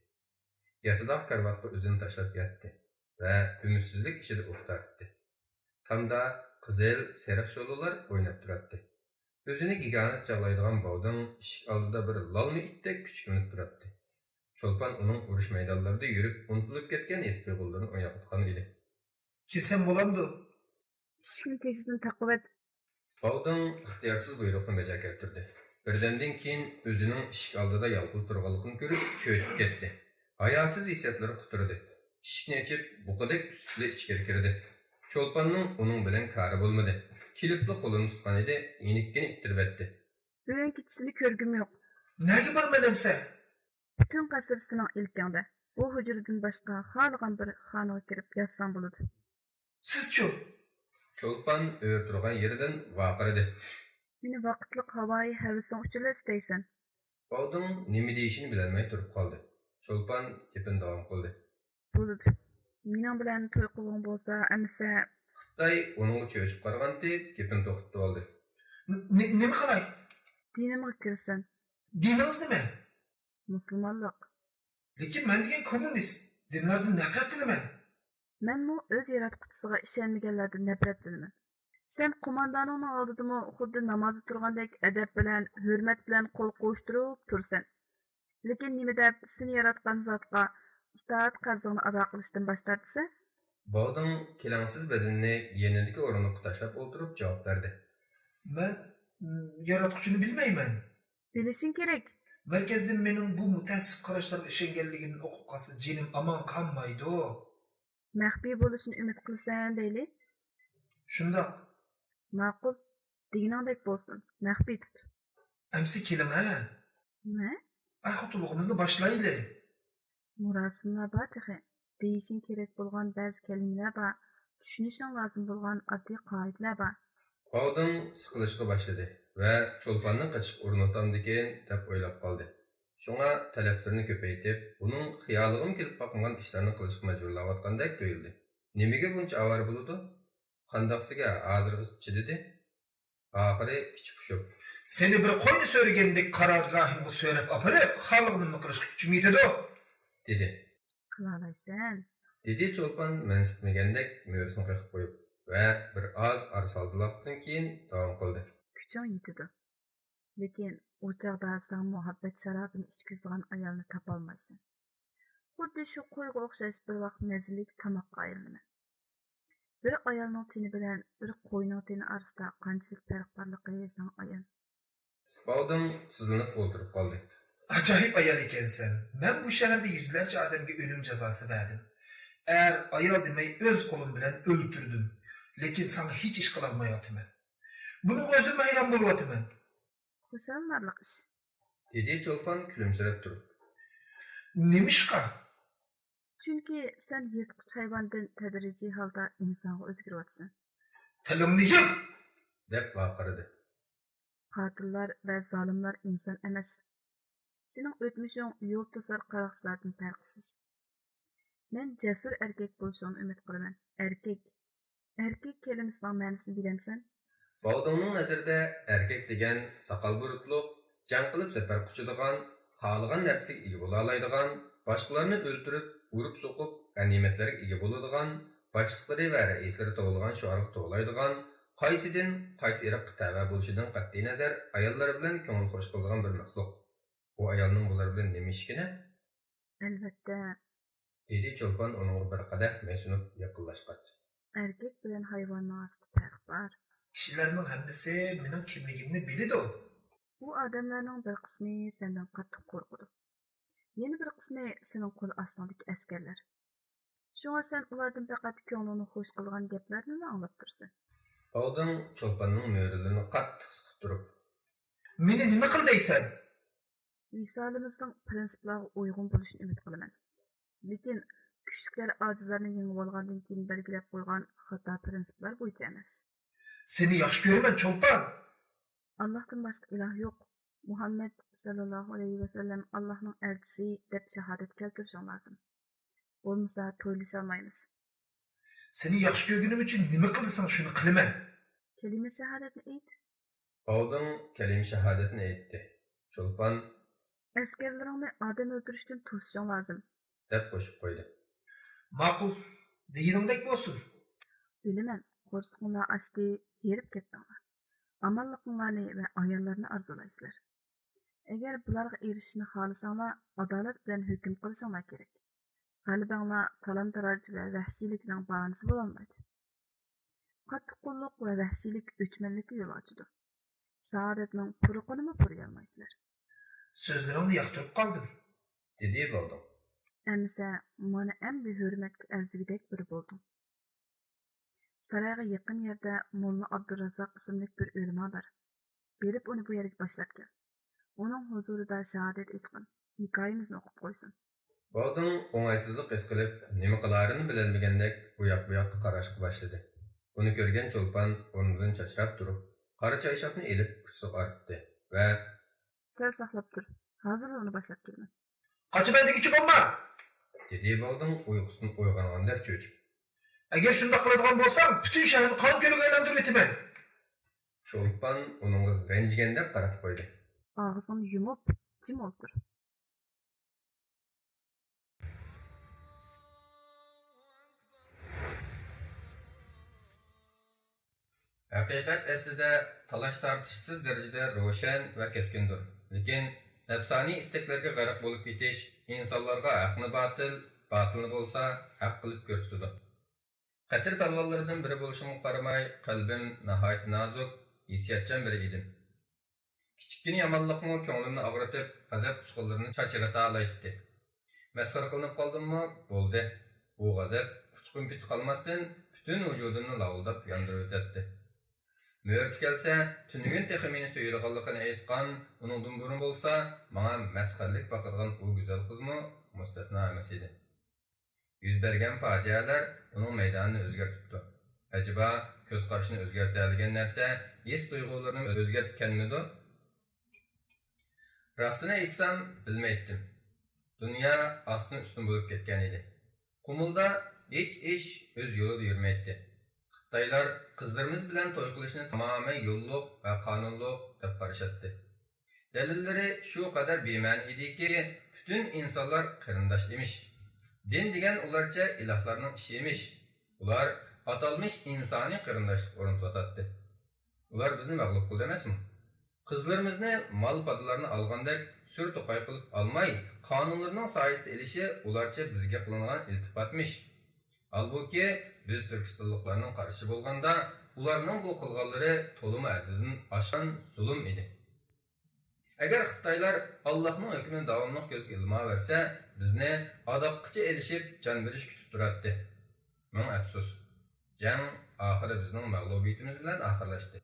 ياسىداغ كارىۋاتقا ئۆزىنى تاشلاپ ياتتى ۋە ئۈمىدسىزلىك ئىچىدە ئۇھ تارتتى. تامدا قىزىل، سېرىق شولىلار ئويناپ تۇراتتى. ئۆزىنى گىگانت چاغلايدىغان باۋدىڭ ئىشىك ئالدىدا بىر لالما ئىتتەك كۈچۈكلىنىپ تۇراتتى. چولپان ئۇنىڭ ئۇرۇش مەيدانلىرىدا يۈرۈپ ئۇنتۇلۇپ كەتكەن ھېس-تۇيغۇلىرىنى ئويناتقان ئىدى. كىرسەم بولامدۇ؟ ئىشىكنى تېزدىن تاقىۋەت. باۋدىڭ ئىختىيارسىز بۇيرۇقنى بەجا كەلتۈردى. بىردەمدىن كېيىن ئۆزىنىڭ ئىشىك ئالدىدا يالغۇز تۇرغانلىقىنى كۆرۈپ چۆچۈپ كەتتى. ھاياسىز ھېسسىياتلىرى قۇترىدى. ئىشىكنى ئېچىپ، بۇقىدەك ئۈستىلى ئىچكىرى كىردى. چولپاننىڭ ئۇنىڭ بىلەن كارى بولمىدى. كېلىپلا قولىنى تۇتقان ئىدى، يېنىككىنە ئىتتىرىۋەتتى. بۈگۈن كېچىسىنى كۆرگۈم يوق. نەگە بارىمەن ئەمسە؟ پۈتۈن قەسىر سېنىڭ ئىلكىڭدە. بۇ ھۇجرىدىن باشقا خالىغان بىر خانىغا كىرىپ ياتساڭ بولىدۇ. سىزچۇ؟ چولپان ئۆرە تۇرغان يېرىدىن ۋارقىرىدى. مېنى ۋاقىتلىق ھاۋايى ھەۋىسىڭ ئۈچۈنلا ئىستەيسەن؟ باۋدىڭ نېمە دېيىشىنى بىلەلمەي تۇرۇپ قالدى. چولپان گېپىنى داۋام قىلدى. بولىدۇ. مېنىڭ بىلەن توي قىلغۇڭ بولسا، ئەمىسە. خىتاي ئۇنىڭغا چۆچۈپ قارىغانتى، گېپىنى توختىتىۋالدى. ن-، ن-، نېمە قىلاي؟ دىنىمغا كىرسۇن. دىنىڭىز نېمە؟ مۇسۇلمانلىق. لېكىن مەن دېگەن كوممۇنىست، دىنلاردىن نەپرەت قىلىمەن. مەنمۇ ئۆز ياراتقۇچىسىغا ئىشەنمىگەنلەردىن نەپرەتلىنىمەن. سەن قوماندانىڭنىڭ ئالدىدىمۇ خۇددى نامازدا تۇرغاندەك ئەدەپ بىلەن، ھۆرمەت بىلەن قول قوۋۇشتۇرۇپ تۇرىسەن. لېكىن نېمە دەپ سېنى ياراتقان زاتقا ئىتائەت قەرزىڭنى ئادا قىلىشتىن باش تارتىسەن؟ باۋدىڭ كېلەڭسىز بەدىنىنى يېنىدىكى ئورۇندۇققا تاشلاپ ئولتۇرۇپ جاۋاب بەردى. مەن، م، ياراتقۇچىنى بىلمەيمەن. بىلىشىڭ كېرەك. مەركەزدىن مېنىڭ بۇ مۇتەئەسسىپ قاراشلارغا ئىشەنگەنلىكىمنى ئوقۇپ قالسا جېنىم ئامان قالمايدۇ. مەخپىي بولۇشىنى ئۈمىد قىلىسەن دەيلى. شۇنداق. ماقۇل. دېگىنىڭدەك بولسۇن. مەخپىي تۇت. ئەمسە كېلىڭ ھە. نېمە؟ ئەر-خوتۇنلۇقىمىزنى باشلايلى. مۇراسىملار بار تېخى. دېيىشىڭ كېرەك بولغان بەزى كەلىمىلەر بار. چۈشىنىشىڭ لازىم بولغان ئاددىي قائىدىلەر بار. باۋدىڭ سىقىلىشقا باشلىدى ۋە چولپاننى قېچىشقا ئۇرۇنۇۋاتامدىكىن دەپ ئويلاپ قالدى. شۇڭا تەلەپلىرىنى كۆپەيتىپ، ئۇنىڭ خىيالىغىمۇ كېلىپ باقمىغان ئىشلارنى قىلىشقا مەجبۇرلاۋاتقاندەك تۇيۇلدى. نېمىگە بۇنچە ئاۋارە بولىدۇ؟ قانداقسىگە ھازىرغىچە چىدىدى؟ ئاخىرى ئىچى پۇشۇپ. سېنى بىر قوينى سۆرىگەندەك قارارگاھىمغا سۆرەپ ئاپىرىپ، خالىغىنىمنى قىلىشقا كۈچۈم يېتىدۇ، دېدى. قىلالايسەن. دېدى چولپان مەنسىتمىگەندەك مۈرىسىنى قېقىپ قويۇپ ۋە بىر ئاز ئارا سالدىلاقتىن كېيىن داۋام قىلدى. كۈچۈڭ يېتىدۇ. لېكىن ئۇ چاغدا ساڭا مۇھەببەت شارابىنى ئىچكۈزىدىغان ئايالنى تاپالمايسەن. خۇددى شۇ قويغا ئوخشاش بىر ۋاق مەززىلىك تاماققا ئايلىنىمەن. بىر ئايالنىڭ تېنى بىلەن بىر قوينىڭ تېنى ئارىسىدا قانچىلىك پەرق بارلىقى ساڭا ئايان. باۋدىڭ سىزلىنىپ ئولتۇرۇپ قالدى. ئاجايىپ ئايال ئىكەنسەن. مەن بۇ شەھەردە يۈزلەرچە ئادەمگە ئۆلۈم جازاسى بەردىم. ئەر، ئايال دېمەي ئۆز قولۇم بىلەن ئۆلتۈردۈم. لېكىن ساڭا ھېچ ئىش قىلالمايۋاتىمەن. بۇنىڭغا ئۆزۈممۇ ھەيران بولۇۋاتىمەن. خۇشاللىنارلىق ئىش. دېدى چولپان كۈلۈمسىرەپ تۇرۇپ. نېمىشقا؟ چۈنكى سەن يىرتقۇچ ھايۋاندىن تەدرىجىي ھالدا ئىنسانغا ئۆزگىرىۋاتىسەن. تىلىڭنى يىغ! دەپ ۋارقىرىدى. قاتىللار ۋە زالىملار ئىنسان ئەمەس. سېنىڭ ئۆتمۈشۈڭ يول توسار قاراقچىلاردىن پەرقسىز. مەن جەسۇر ئەركەك بولۇشۇڭنى ئۈمىد قىلىمەن. ئەركەك. ئەركەك كەلىمىسىنىڭ مەنىسىنى بىلەمسەن؟ باۋدىڭنىڭ نەزىرىدە ئەركەك دېگەن ساقال بۇرۇتلۇق، جەڭ قىلىپ زەپەر قۇچىدىغان، خالىغان نەرسىگە ئىگە بولالايدىغان، باشقىلارنى ئۆلتۈرۈپ، ئۇرۇپ سوقۇپ، غەنىيمەتلەرگە ئىگە بولىدىغان، باشلىقلىرى ۋە رەئىسلىرى توۋلىغان شوئارغا توۋلايدىغان، قايسى دىن، قايسى ئىرققا تەۋە بولۇشىدىن قەتئىينەزەر، ئاياللار بىلەن كۆڭۈل خوش قىلىدىغان بىر مەخلۇق. ئۇ ئايالنىڭ بۇلار بىلەن نېمە ئىشى كېنە؟ ئەلۋەتتە. دېدى چولپان ئۇنىڭغا بىر قەدەھ مەيۈسلىنىپ يېقىنلاشقاچ. ئەركەك بىلەن ھايۋاننىڭ ئارىسىدا پەرق بار. كىشىلەرنىڭ ھەممىسى مېنىڭ كىملىكىمنى بىلىدۇ. ئۇ ئادەملەرنىڭ بىر قىسمى سەندىن قاتتىق قورقىدۇ. يەنە بىر قىسمى سېنىڭ قول ئاستىڭدىكى ئەسكەرلەر. شۇڭا سەن ئۇلاردىن پەقەت كۆڭلۈڭنى خوش قىلىدىغان گەپلەرنىلا ئاڭلاپ تۇرىسەن. باۋدىڭ چولپاننىڭ مۈرىلىرىنى قاتتىق سىقىپ تۇرۇپ. مېنى نېمە قىل دەيسەن؟ ۋىسالىمىزنىڭ پرىنسىپلارغا ئۇيغۇن بولۇشىنى ئۈمىد قىلىمەن. لېكىن كۈچلۈكلەر ئاجىزلارنى يېڭىۋالغاندىن كېيىن بەلگىلەپ قويغان خاتا پرىنسىپلار بويىچە ئەمەس. سېنى ياخشى كۆرىمەن، چولپان! ئاللاھتىن باشقا ئىلاھ يوق. مۇھەممەد سەللەللاھۇ ئەلەيھى ۋەسەللەم ئاللاھنىڭ ئەلچىسى دەپ شاھادەت كەلتۈرۈشۈڭ لازىم. بولمىسا تويلىشالمايمىز. سېنى ياخشى كۆرگىنىم ئۈچۈن نېمە قىلساڭ شۇنى قىلىمەن. كەلىمە شاھادەتنى ئېيت. باۋدىڭ كەلىمە شاھادەتنى ئېيتتى. چولپان. ئەسكەرلىرىڭنى ئادەم ئۆلتۈرۈشتىن توسۇشۇڭ لازىم. دەپ قوشۇپ قويدى. ماقۇل، دېگىنىڭدەك بولسۇن. بىلىمەن، قورسىقىڭلار ئاچتى، ھېرىپ كەتتىڭلار. ئامانلىقىڭلارنى ۋە ئاياللارنى ئارزۇلايسىلەر. ئەگەر بۇلارغا ئېرىشىشنى خالىساڭلار، ئادالەت بىلەن ھۆكۈم قىلىشىڭلار كېرەك. غەلىبەڭلار تالان-تاراج ۋە ۋەھشىيلىكنىڭ باھانىسى بولالمايدۇ. قاتتىققوللۇق ۋە ۋەھشىيلىك ئۆچمەنلىككە يول ئاچىدۇ. سائادەتنىڭ پۇرىقىنىمۇ پۇرىيالمايسىلەر. سۆزلىرىڭنى ياقتۇرۇپ قالدىم. دېدى باۋدىڭ. ئەمىسە، مانا ئەمدى ھۆرمەتكە ئەرزىگۈدەك بىرى بولدۇڭ. سارايغا يېقىن يەردە موللا ئابدۇرازاق ئىسىملىك بىر ئۆلىما بار. بېرىپ ئۇنى بۇ يەرگە باشلاپ كەل. ئۇنىڭ ھۇزۇرىدا شاھادەت ئېيتقىن. ھېكايىمىزنى ئوقۇپ قويسۇن. باۋدىڭ ئوڭايسىزلىق ھېس قىلىپ، نېمە قىلارىنى بىلەلمىگەندەك ئۇ ياق-بۇ ياققا قاراشقا باشلىدى. ئۇنى كۆرگەن چولپان ئورنىدىن چاچراپ تۇرۇپ، قارا چايشاپنى ئېلىپ ئۇچىسىغا ئارتتى ۋە. سەل ساقلاپ تۇر. ھازىرلا ئۇنى باشلاپ كېلىمەن. قاچىمەن دېگۈچى بولما! دېدى باۋدىڭ ئۇيقۇسىدىن ئويغانغاندەك چۆچۈپ. ئەگەر شۇنداق قىلىدىغان بولساڭ، پۈتۈن شەھەرنى قان كۆلىگە ئايلاندۇرۇۋېتىمەن! چولپان ئۇنىڭغا رەنجىگەندەك قاراپ قويدى. ئاغزىڭنى يۇمۇپ، جىم ئولتۇر. ھەقىقەت ئەسلىدە تالاش-تارتىشسىز دەرىجىدە روشەن ۋە كەسكىندۇر. لېكىن نەپسانىي ئىستەكلەرگە غەرق بولۇپ كېتىش ئىنسانلارغا ھەقنى باتىل، باتىلنى بولسا ھەق قىلىپ كۆرسىتىدۇ. قەسىر پەلۋانلىرىدىن بىرى بولۇشۇمغا قارىماي، قەلبىم ناھايىتى نازۇك، ھېسسىياتچان بىرى ئىدىم. كىچىككىنە يامانلىقمۇ كۆڭلۈمنى ئاغرىتىپ، غەزەپ ئۇچقۇنلىرىنى چاچرىتالايتتى. مەسخىرە قىلىنىپ قالدىممۇ، بولدى. بۇ غەزەپ ئۇچقۇن-پېتى قالماستىن، پۈتۈن ۋۇجۇدۇمنى لاۋۇلداپ ياندۇرۇۋېتەتتى. مۆرىتى كەلسە، تۈنۈگۈن تېخى مېنى سۆيىدىغانلىقىنى ئېيتقان، ئۇنىڭدىن بۇرۇن بولسا، ماڭا مەسخىرىلىك باقىدىغان ئۇ گۈزەل قىزمۇ مۇستەسنا ئەمەس ئىدى. يۈز بەرگەن پاجىئەلەر ئۇنىڭ مەيدانىنى ئۆزگەرتىپتۇ. ئەجەبا، كۆز قارىشىنى ئۆزگەرتەلىگەن نەرسە ھېس تۇيغۇلىرىنى ئۆزگەرتكەنمىدۇ؟ راستىنى ئېيتسام، بىلمەيتتىم. دۇنيا ئاستىن-ئۈستۈن بولۇپ كەتكەن ئىدى. قۇمۇلدا ھېچ ئىش ئۆز يولىدا يۈرمەيتتى. خىتايلار قىزلىرىمىز بىلەن توي قىلىشنى تامامەن يوللۇق ۋە قانۇنلۇق دەپ قارىشاتتى. دەلىللىرى شۇ قەدەر بىمەنە ئىدىكى، پۈتۈن ئىنسانلار قېرىنداش ئىمىش. دىن دېگەن ئۇلارچە ئىلاھلارنىڭ ئىشى ئىمىش. ئۇلار ئاتالمىش ئىنسانىي قېرىنداشلىق ئورنىتىۋاتاتتى. ئۇلار بىزنى مەغلۇپ قىلدى ئەمەسمۇ؟ قىزلىرىمىزنى مال-پادىلارنى ئالغاندەك سۈر-توقاي قىلىپ ئالماي، قانۇنلىرىنىڭ سايىسىدا ئېلىشى ئۇلارچە بىزگە قىلىنغان ئىلتىپاتمىش. ھالبۇكى، بىز تۈركىستانلىقلارنىڭ قارىشى بولغاندا، ئۇلارنىڭ بۇ قىلغانلىرى تولىمۇ ھەددىدىن ئاشقان زۇلۇم ئىدى. ئەگەر خىتايلار ئاللاھنىڭ ھۆكمىنى داۋاملىق كۆزگە ئىلماۋەرسە، بىزنى ئاداققىچە ئېلىشىپ، جان بېرىش كۈتۈپ تۇراتتى. مىڭ ئەپسۇس، جەڭ ئاخىرى بىزنىڭ مەغلۇبىيىتىمىز بىلەن ئاخىرلاشتى.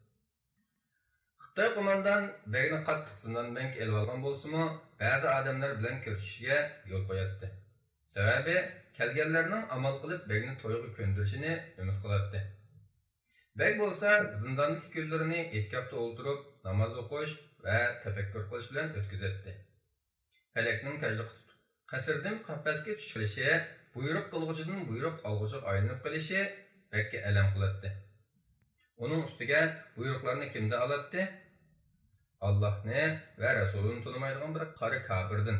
خىتاي قوماندان بەگنى قاتتىق زىنداندىن ئېلىۋالغان بولسىمۇ، بەزى ئادەملەر بىلەن كۆرۈشۈشىگە يول قوياتتى. سەۋەبى، كەلگەنلەرنىڭ ئامال قىلىپ بەگنى تويغا كۆندۈرۈشىنى ئۈمىد قىلاتتى. بەگ بولسا زىنداندىكى كۈنلىرىنى ئېتىكاپتا ئولتۇرۇپ، ناماز ئوقۇش ۋە تەپەككۇر قىلىش بىلەن ئۆتكۈزەتتى. پەلەكنىڭ كاجلىقى تۇتۇپ، قەسىردىن قەپەسكە چۈشۈپ قېلىشى، بۇيرۇق قىلغۇچىدىن بۇيرۇق ئالغۇچىغا ئايلىنىپ قېلىشى بەككە ئەلەم قىلاتتى. ئۇنىڭ ئۈستىگە بۇيرۇقلارنى كىمدىن ئالاتتى؟ ئاللاھنى ۋە رەسۇلىنى تونۇمايدىغان بىر قارا كاپىردىن.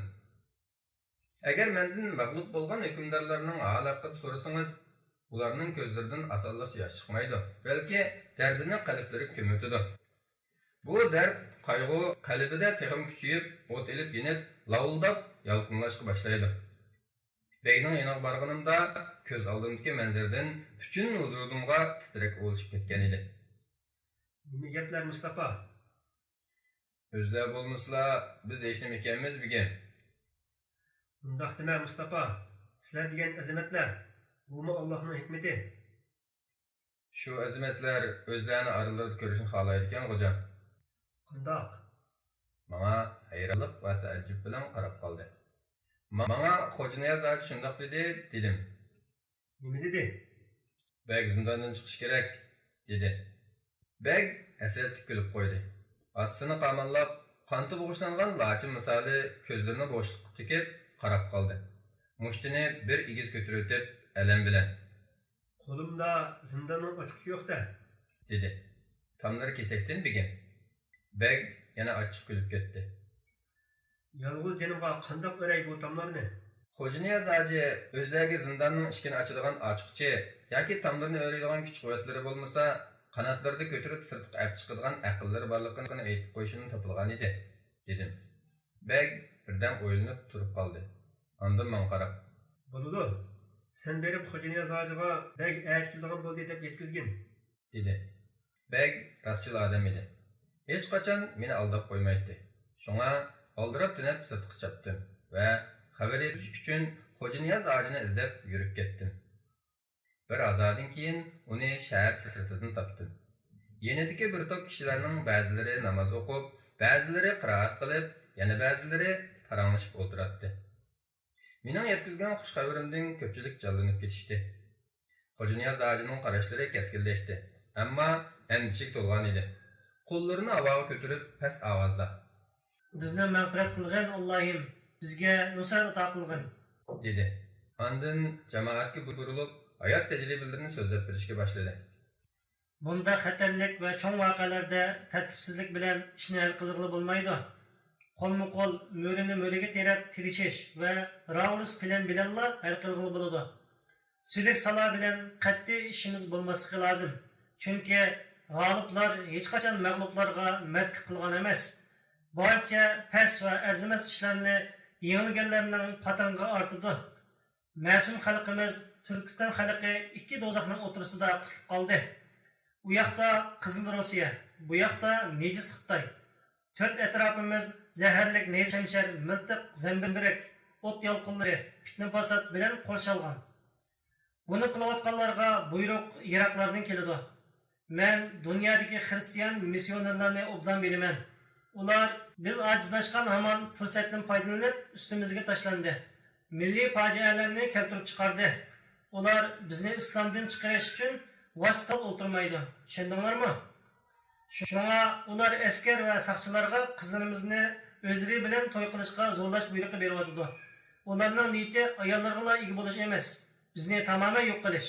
ئەگەر مەندىن مەغلۇپ بولغان ھۆكۈمدارلارنىڭ ھالى ھەققىدە سورىسىڭىز، ئۇلارنىڭ كۆزلىرىدىن ئاسانلىقچە ياش چىقمايدۇ، بەلكى دەردىنى قەلبلىرى كۆمۈۋېتىدۇ. بۇ دەرد، قايغۇ قەلبىدە تېخىمۇ كۈچىيىپ، ئوت ئېلىپ يېنىپ، لاۋۇلداپ يالقۇنلاشقا باشلايدۇ. بەگنىڭ يېنىغا بارغىنىمدا، كۆز ئالدىمدىكى مەنزىرىدىن پۈتۈن ۋۇجۇدۇمغا تىترەك ئۇلىشىپ كەتكەن ئىدى. نېمە گەپلەر، مۇستاپا؟ ئۆزلەر بولمىسىلا، بىز ھېچنېمە ئىكەنمىز، بېگىم. ئۇنداق دېمە، مۇستاپا. سىلەر دېگەن ئەزىمەتلەر، بۇمۇ ئاللاھنىڭ ھېكمىتى. شۇ ئەزىمەتلەر ئۆزلەرنى ئارىلىرىدا كۆرۈشنى خالايدىكەن، غوجام. قانداق؟ ماڭا ھەيرانلىق ۋە تەئەججۈپ بىلەن قاراپ قالدى. ماڭا خوجانىياز ھاجى شۇنداق دېدى، دېدىم. نېمە دېدى؟ بەگ زىنداندىن چىقىشى كېرەك، دېدى. بەگ ھەسرەتلىك كۈلۈپ قويدى. ھاسىسىنى قاماللاپ، قانىتى بوغۇشلانغان لاچىن مىسالى كۆزلىرىنى بوشلۇققا تىكىپ قاراپ قالدى. مۇشتىنى بىر ئېگىز كۆتۈرۈۋېتىپ، ئەلەم بىلەن. قولۇمدا زىنداننىڭ ئاچقۇچى يوق-دە، دېدى. تاملىرى كېسەكتىن، بېگىم. بەگ يەنە ئاچچىق كۈلۈپ كەتتى. يالغۇز جېنىمغا قانداق ئۆرەي بۇ تاملارنى؟ خوجانىياز ھاجى ئۆزلەرگە زىنداننىڭ ئىشىكىنى ئاچىدىغان ئاچقۇچى ياكى تاملىرىنى ئۆرەيدىغان كۈچ-قۇۋۋەتلىرى بولمىسا، قاناتلىرىدا كۆتۈرۈپ سىرتقا ئەپ چىقىدىغان ئەقىللىرى بارلىقىنى ئېيتىپ قويۇشىمۇ تاپىلغانىدى، دېدىم. بەگ بىردەم ئويلىنىپ تۇرۇپ قالدى. ئاندىن ماڭا قاراپ. بولىدۇ. سەن بېرىپ خوجانىياز ھاجىغا بەگ ئەتە كېلىدىغان بولدى دەپ يەتكۈزگىن. دېدى. بەگ راستچىل ئادەم ئىدى. ھېچقاچان مېنى ئالداپ قويمايتتى. شۇڭا ئالدىراپ-تېنەپ سىرتقا چاپتىم ۋە خەۋەر يېتىش ئۈچۈن خوجانىياز ھاجىنى ئىزدەپ يۈرۈپ كەتتىم. بىر ھازادىن كېيىن ئۇنى شەھەر سىرتىدىن تاپتىم. يېنىدىكى بىر توپ كىشىلەرنىڭ بەزىلىرى ناماز ئوقۇپ، بەزىلىرى قىرائەت قىلىپ، يەنە بەزىلىرى پاراڭلىشىپ ئولتۇراتتى. مېنىڭ يەتكۈزگەن خۇش خەۋىرىمدىن كۆپچىلىك جانلىنىپ كېتىشتى. خوجانىياز ھاجىنىڭ قاراشلىرى كەسكىنلەشتى، ئەمما ئەندىشىگە تولغان ئىدى. قوللىرىنى ھاۋاغا كۆتۈرۈپ، پەس ئاۋازدا. بىزنى مەغپىرەت قىلغىن، ئاللاھىم، بىزگە نۇسرەت ئاتا قىلغىن، دېدى. ئاندىن جامائەتكە بۇرۇلۇپ، ھايات تەجرىبىلىرىنى سۆزلەپ بېرىشكە باشلىدى. بۇنداق خەتەرلىك ۋە چوڭ ۋەقەلەردە تەرتىپسىزلىك بىلەن ئىشنى ھەل قىلغىلى بولمايدۇ. قولمۇ قول، مۈرىنى مۈرىگە تىرەپ تىرىشىش ۋە راۋۇرۇس پىلان بىلەنلا ھەل قىلغىلى بولىدۇ. سۈلۈك سالا بىلەن قەتئىي ئىشىمىز بولماسلىقى لازىم. چۈنكى غالىبلار ھېچقاچان مەغلۇپلارغا مەردلىك قىلغان ئەمەس. بارچە پەس ۋە ئەرزىمەس ئىشلارنى يېڭىلگەنلەرنىڭ پاتىڭىغا ئارتىدۇ. مەسۇم خەلقىمىز، تۈركىستان خەلقى ئىككى دوزاخنىڭ ئوتتۇرىسىدا قىسىلىپ قالدى. ئۇ ياقتا قىزىل روسىيە، بۇ ياقتا نىجىس خىتاي. تۆت ئەتراپىمىز زەھەرلىك نەيزە شەمشەر، مىلتىق زەمبىرەك، ئوت يالقۇنلىرى، پىتنە-پاسات بىلەن قورشالغان. بۇنى قىلىۋاتقانلارغا بۇيرۇق يىراقلاردىن كېلىدۇ. مەن دۇنيادىكى خىرىستىيان مىسسىيونېرلارنى ئوبدان بىلىمەن. ئۇلار بىز ئاجىزلاشقان ھامان پۇرسەتتىن پايدىلىنىپ ئۈستىمىزگە تاشلاندى. مىللىي پاجىئەلەرنى كەلتۈرۈپ چىقاردى. ئۇلار بىزنى ئىسلامدىن چىقىرىش ئۈچۈن ۋاسىتە قىلىپ ئولتۇرمايدۇ. چۈشەندىڭلارمۇ؟ شۇڭا ئۇلار ئەسكەر ۋە ساقچىلارغا قىزلىرىمىزنى ئۆزلىرى بىلەن توي قىلىشقا زورلاش بۇيرۇقى بېرىۋاتىدۇ. ئۇلارنىڭ نىيىتى ئاياللىرىغىلا ئىگە بولۇش ئەمەس، بىزنى تامامەن يوق قىلىش.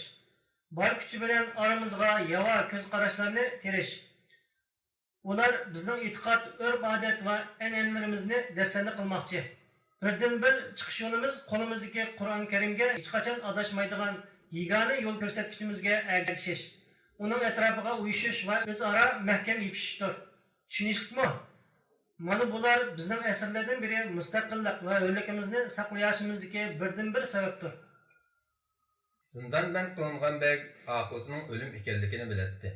بار كۈچى بىلەن ئارىمىزغا ياۋا كۆز قاراشلارنى تېرىش. ئۇلار بىزنىڭ ئېتىقاد، ئۆرپ-ئادەت ۋە ئەنئەنىلىرىمىزنى دەپسەندە قىلماقچى. بىردىنبىر چىقىش يولىمىز قولىمىزدىكى قۇرئان كەرىمگە ھېچقاچان ئاداشمايدىغان يېگانە يول كۆرسەتكۈچىمىزگە ئەگىشىش، ئۇنىڭ ئەتراپىغا ئۇيۇشۇش ۋە ئۆزئارا مەھكەم يېپىشىشتۇر. چۈشىنىشلىكمۇ؟ مانا بۇلار بىزنىڭ ئەسىرلەردىن بېرى مۇستەقىللىق ۋە ھۆرلۈكىمىزنى ساقلىيالىشىمىزدىكى بىردىنبىر سەۋەبتۇر. زىندان بەند قىلىنغان بەگ ئاقىۋىتىنىڭ ئۆلۈم ئىكەنلىكىنى بىلەتتى.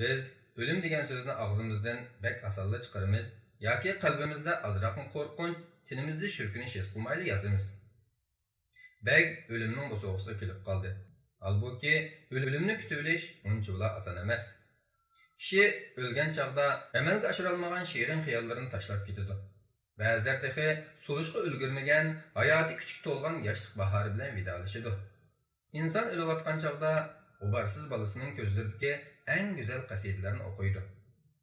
بىز ئۆلۈم دېگەن سۆزنى ئاغزىمىزدىن بەك ئاسانلا چىقىرىمىز ياكى قەلبىمىزدە ئازراقمۇ قورقۇنچ، تېنىمىزدە شۈركۈنۈش ھېس قىلمايلا يازىمىز. بەگ ئۆلۈمنىڭ بوسۇغىسىغا كېلىپ قالدى. ھالبۇكى، ئۆلۈمنى كۈتۈۋېلىش ئۇنچىۋالا ئاسان ئەمەس. كىشى ئۆلگەن چاغدا ئەمەلگە ئاشۇرالمىغان شېرىن خىياللىرىنى تاشلاپ كېتىدۇ. بەزىلەر تېخى سولۇشقا ئۈلگۈرمىگەن، ھاياتىي كۈچكە تولغان ياشلىق باھارى بىلەن ۋىدالىشىدۇ. ئىنسان ئۆلۈۋاتقان چاغدا ئوبارسىز بالىسىنىڭ كۆزلىرىدىكى ئەڭ گۈزەل قەسىدىلەرنى ئوقۇيدۇ.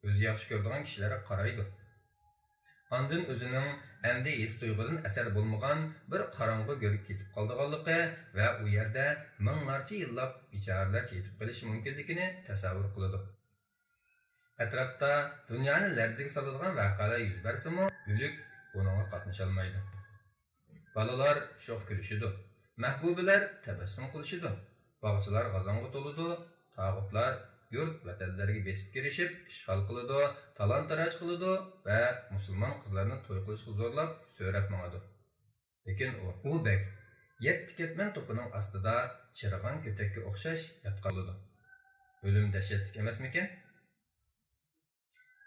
ئۆزى ياخشى كۆرىدىغان كىشىلەرگە قارايدۇ. ئاندىن ئۆزىنىڭ ئەمدى ھېس-تۇيغۇدىن ئەسەر بولمىغان بىر قاراڭغۇ گۆرگە كېتىپ قالىدىغانلىقى ۋە ئۇ يەردە مىڭلارچە يىللاپ بىچارىلەرچە يېتىپ قېلىشى مۇمكىنلىكىنى تەسەۋۋۇر قىلىدۇ. ئەتراپتا دۇنيانى لەرزىگە سالىدىغان ۋەقەلەر يۈز بەرسىمۇ، ئۆلۈك بۇنىڭغا قاتنىشالمايدۇ. بالىلار شوخ كۈلۈشىدۇ، مەھبۇبىلەر تەبەسسۇم قىلىشىدۇ، باغچىلار غازاڭغا تولىدۇ، تاغۇتلار يۇرت ۋەتەنلەرگە بېسىپ كىرىشىپ ئىشغال قىلىدۇ، تالان-تاراج قىلىدۇ ۋە مۇسۇلمان قىزلارنى توي قىلىشقا زورلاپ سۆرەپ ماڭىدۇ. لېكىن ئۇ، ئۇ بەگ يەتتە كەتمەن توپىنىڭ ئاستىدا چىرىغان كۆتەككە ئوخشاش ياتقان بولىدۇ. ئۆلۈم دەھشەتلىك ئەمەسمىكەن؟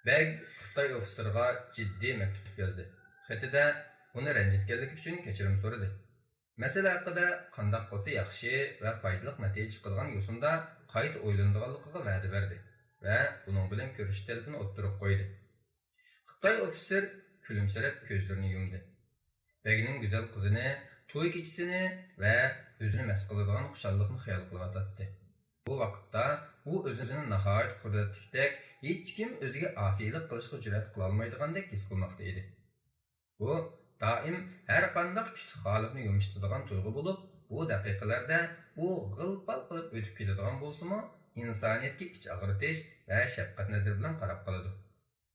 بەگ خىتاي ئوفىتسېرىغا جىددىي مەكتۇپ يازدى. خېتىدە ئۇنى رەنجىتكەنلىكى ئۈچۈن كەچۈرۈم سورىدى. مەسىلە ھەققىدە قانداق قىلسا ياخشى ۋە پايدىلىق نەتىجە چىقىدىغان يوسۇندا قايتا ئويلىنىدىغانلىقىغا ۋەدە بەردى ۋە بۇنىڭ بىلەن كۆرۈشۈش تەلىپىنى ئوتتۇرىغا قويدى. خىتاي ئوفىتسېر كۈلۈمسىرەپ كۆزلىرىنى يۇمدى. بەگنىڭ گۈزەل قىزىنى، توي كېچىسىنى ۋە ئۆزىنى مەست قىلىدىغان خۇشاللىقنى خىيال قىلىۋاتاتتى. بۇ ۋاقىتتا ئۇ ئۆزىنى ناھايىتى قۇدرەتلىكتەك، ھېچكىم ئۆزىگە ئاسىيلىق قىلىشقا جۈرئەت قىلالمايدىغاندەك ھېس قىلماقتا ئىدى. بۇ دائىم ھەرقانداق كۈچلۈك ھالەتنى يۇمشىتىدىغان تۇيغۇ بولۇپ، بۇ دەقىقىلەردە ئۇ غىل-پال قىلىپ ئۆتۈپ كېتىدىغان بولسىمۇ، ئىنسانىيەتكە ئىچ ئاغرىتىش ۋە شەپقەت نەزىرى بىلەن قاراپ قالىدۇ.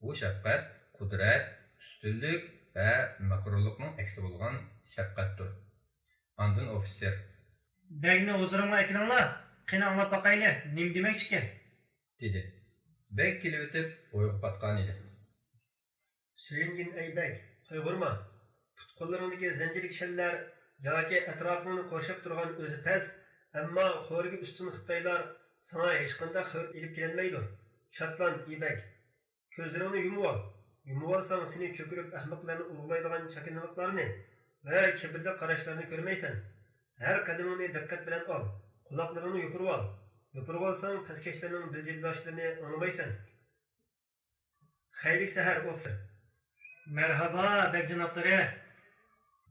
بۇ شەپقەت قۇدرەت، ئۈستۈنلۈك ۋە مەغرۇرلۇقنىڭ ئەكسى بولغان شەپقەتتۇر. ئاندىن ئوفىتسېر: «بەگنى ھۇزۇرۇمغا ئەكىلىڭلار، قېنى ئاڭلاپ باقايلى، نېمە دېمەكچىكەن؟» دېدى. بەگ كېلىۋېتىپ ئويغا پاتقان ئىدى. سۆيۈنگىن ئەي بەگ، قايغۇرما! پۇت-قوللىرىڭدىكى زەنجىر كىشەنلەر ياكى ئەتراپىڭنى قورشاپ تۇرغان ئۆزى پەس، ئەمما خورىكى ئۈستۈن خىتايلار ساڭا ھېچقانداق خەۋپ ئېلىپ كېلەلمەيدۇ. شادلان، ئى بەگ! كۆزلىرىڭنى يۇمۇۋال. يۇمۇۋالساڭ، سېنى چۆكۈرۈپ ئەخمەقلەرنى ئۇلۇغلايدىغان چاكىنىلىقلارنى ۋە كىبىرلىك قاراشلارنى كۆرمەيسەن. ھەر قەدىمىڭنى دىققەت بىلەن ئال. قۇلاقلىرىڭنى يوپۇرۇۋال. يوپۇرۇۋالساڭ، پەسكەشلەرنىڭ بىلجىلداشلىرىنى ئاڭلىمايسەن. خەيرلىك سەھەر، ئوفىتسېر. مەرھابا، بەگ جانابلىرى.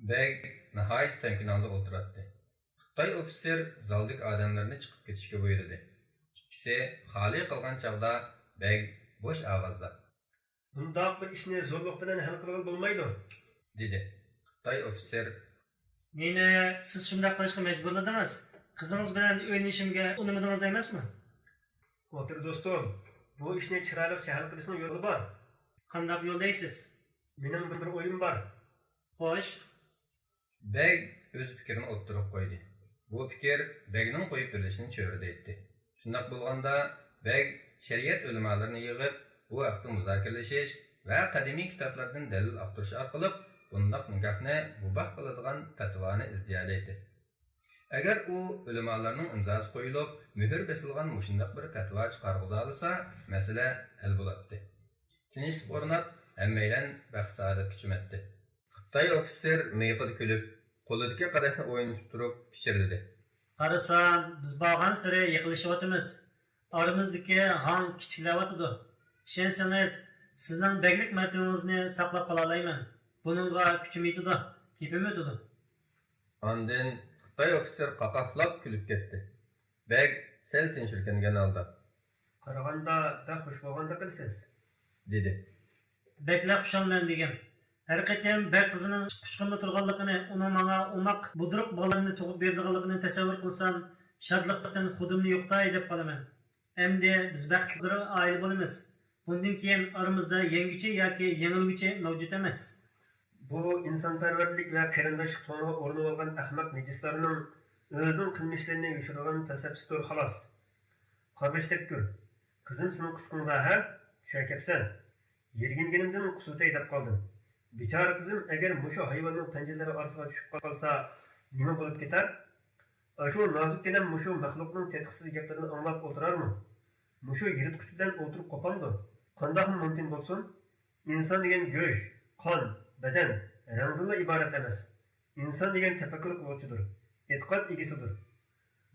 بەگ ناھايىتى تەمكىن ھالدا ئولتۇراتتى. خىتاي ئوفىتسېر زالدىكى ئادەملەرنى چىقىپ كېتىشكە بۇيرۇدى. ئىككىسى خالىي قىلغان چاغدا بەگ بوش ئاۋازدا: «بۇنداق بىر ئىشنى زورلۇق بىلەن ھەل قىلغىلى بولمايدۇ»، دېدى. خىتاي ئوفىتسېر: «مېنى سىز شۇنداق قىلىشقا مەجبۇرلىدىڭىز. قىزىڭىز بىلەن ئۆيلىنىشىمگە ئۇنىمىدىڭىز ئەمەسمۇ؟» «ئوتتۇرا دوستۇم، بۇ ئىشنى چىرايلىقچە ھەل قىلىشنىڭ يولى بار.» «قانداق يول دەيسىز؟» «مېنىڭ بىر ئويۇم بار.» «خوش.» بەگ ئۆز پىكرىنى ئوتتۇرىغا قويدى. بۇ پىكىر بەگنىڭ قويۇپ بېرىلىشىنى چۆرىدەيتتى. شۇنداق بولغاندا، بەگ شەرىئەت ئۆلىمالىرىنى يىغىپ، بۇ ھەقتە مۇزاكىرىلىشىش ۋە قەدىمىي كىتابلاردىن دەلىل ئاختۇرۇش ئارقىلىق بۇنداق نىكاھنى مۇباھ قىلىدىغان پەتىۋانى ئىزدىيەلەيتتى. ئەگەر ئۇ ئۆلىمالارنىڭ ئىمزاسى قويۇلۇپ، مۆھۈر بېسىلغان مۇشۇنداق بىر پەتىۋا چىقارغۇزالىسا، مەسىلە ھەل بولاتتى. تىنچلىق ئورناپ، ھەممەيلەن بەخت-سائادەتكە چۆمەتتى. خىتاي ئوفىتسېر مىيىقىدا كۈلۈپ، قولىدىكى قەدەھنى ئوينىتىپ تۇرۇپ پىچىرلىدى. قارىسام، بىز بارغانسېرى يېقىنلىشىۋاتىمىز. ئارىمىزدىكى ھاڭ كىچىكلەۋاتىدۇ. ئىشەنسىڭىز، سىزنىڭ بەگلىك مەرتىۋىڭىزنى ساقلاپ قالالايمەن. بۇنىڭغا كۈچۈم يېتىدۇ، گېپىم ئۆتىدۇ. ئاندىن خىتاي ئوفىتسېر قاقاھلاپ كۈلۈپ كەتتى. بەگ سەل تىنچ ئۆركەنگەن ھالدا: «قارىغاندا بەك خۇش بولغاندەك قىلىسىز.» دېدى. بەكلا خۇشالمەن بېگىم. ھەر قېتىم بەگ قىزىنىڭ قۇچىقىمدا تۇرغانلىقىنى، ئۇنىڭ ماڭا ئوماق، بۇدرۇق بالىلارنى تۇغۇپ بېرىدىغانلىقىنى تەسەۋۋۇر قىلسام، شادلىقتىن خۇدۇمنى يوقىتاي دەپ قالىمەن. ئەمدى بىز بەختلىك بىر ئائىلە بولىمىز. بۇندىن كېيىن ئارىمىزدا يەڭگۈچى ياكى يېڭىلگۈچى مەۋجۇت ئەمەس. بۇ ئىنسانپەرۋەرلىك ۋە قېرىنداشلىق تۇڭىغا ئورىنىۋالغان ئەخمەق نىجىسلارنىڭ ئۆزىنىڭ قىلمىشلىرىنى يوشۇرىدىغان پەلسەپىسىدۇر، خالاس. قارغىشتەك گۈل. قىزىم سېنىڭ قۇچىقىڭدا ھە؟ چۈشە كەپسەن. يىرگىنگىنىمدىن قۇسۇۋېتەي دەپ قالدىم. بىچارە قىزىم ئەگەر مۇشۇ ھايۋاننىڭ پەنجىلىرى ئارىسىغا چۈشۈپ قالسا، نېمە بولۇپ كېتەر؟ ئاشۇ نازۇككىنەم مۇشۇ مەخلۇقنىڭ تېتىقسىز گەپلىرىنى ئاڭلاپ ئولتۇرارمۇ؟ مۇشۇ يىرتقۇچ بىلەن ئولتۇرۇپ قوپامدۇ؟ قانداقمۇ مۇمكىن بولسۇن؟ ئىنسان دېگەن گۆش، قان، بەدەن، رەڭدىنلا ئىبارەت ئەمەس. ئىنسان دېگەن تەپەككۇر قىلغۇچىدۇر، ئېتىقاد ئىگىسىدۇر.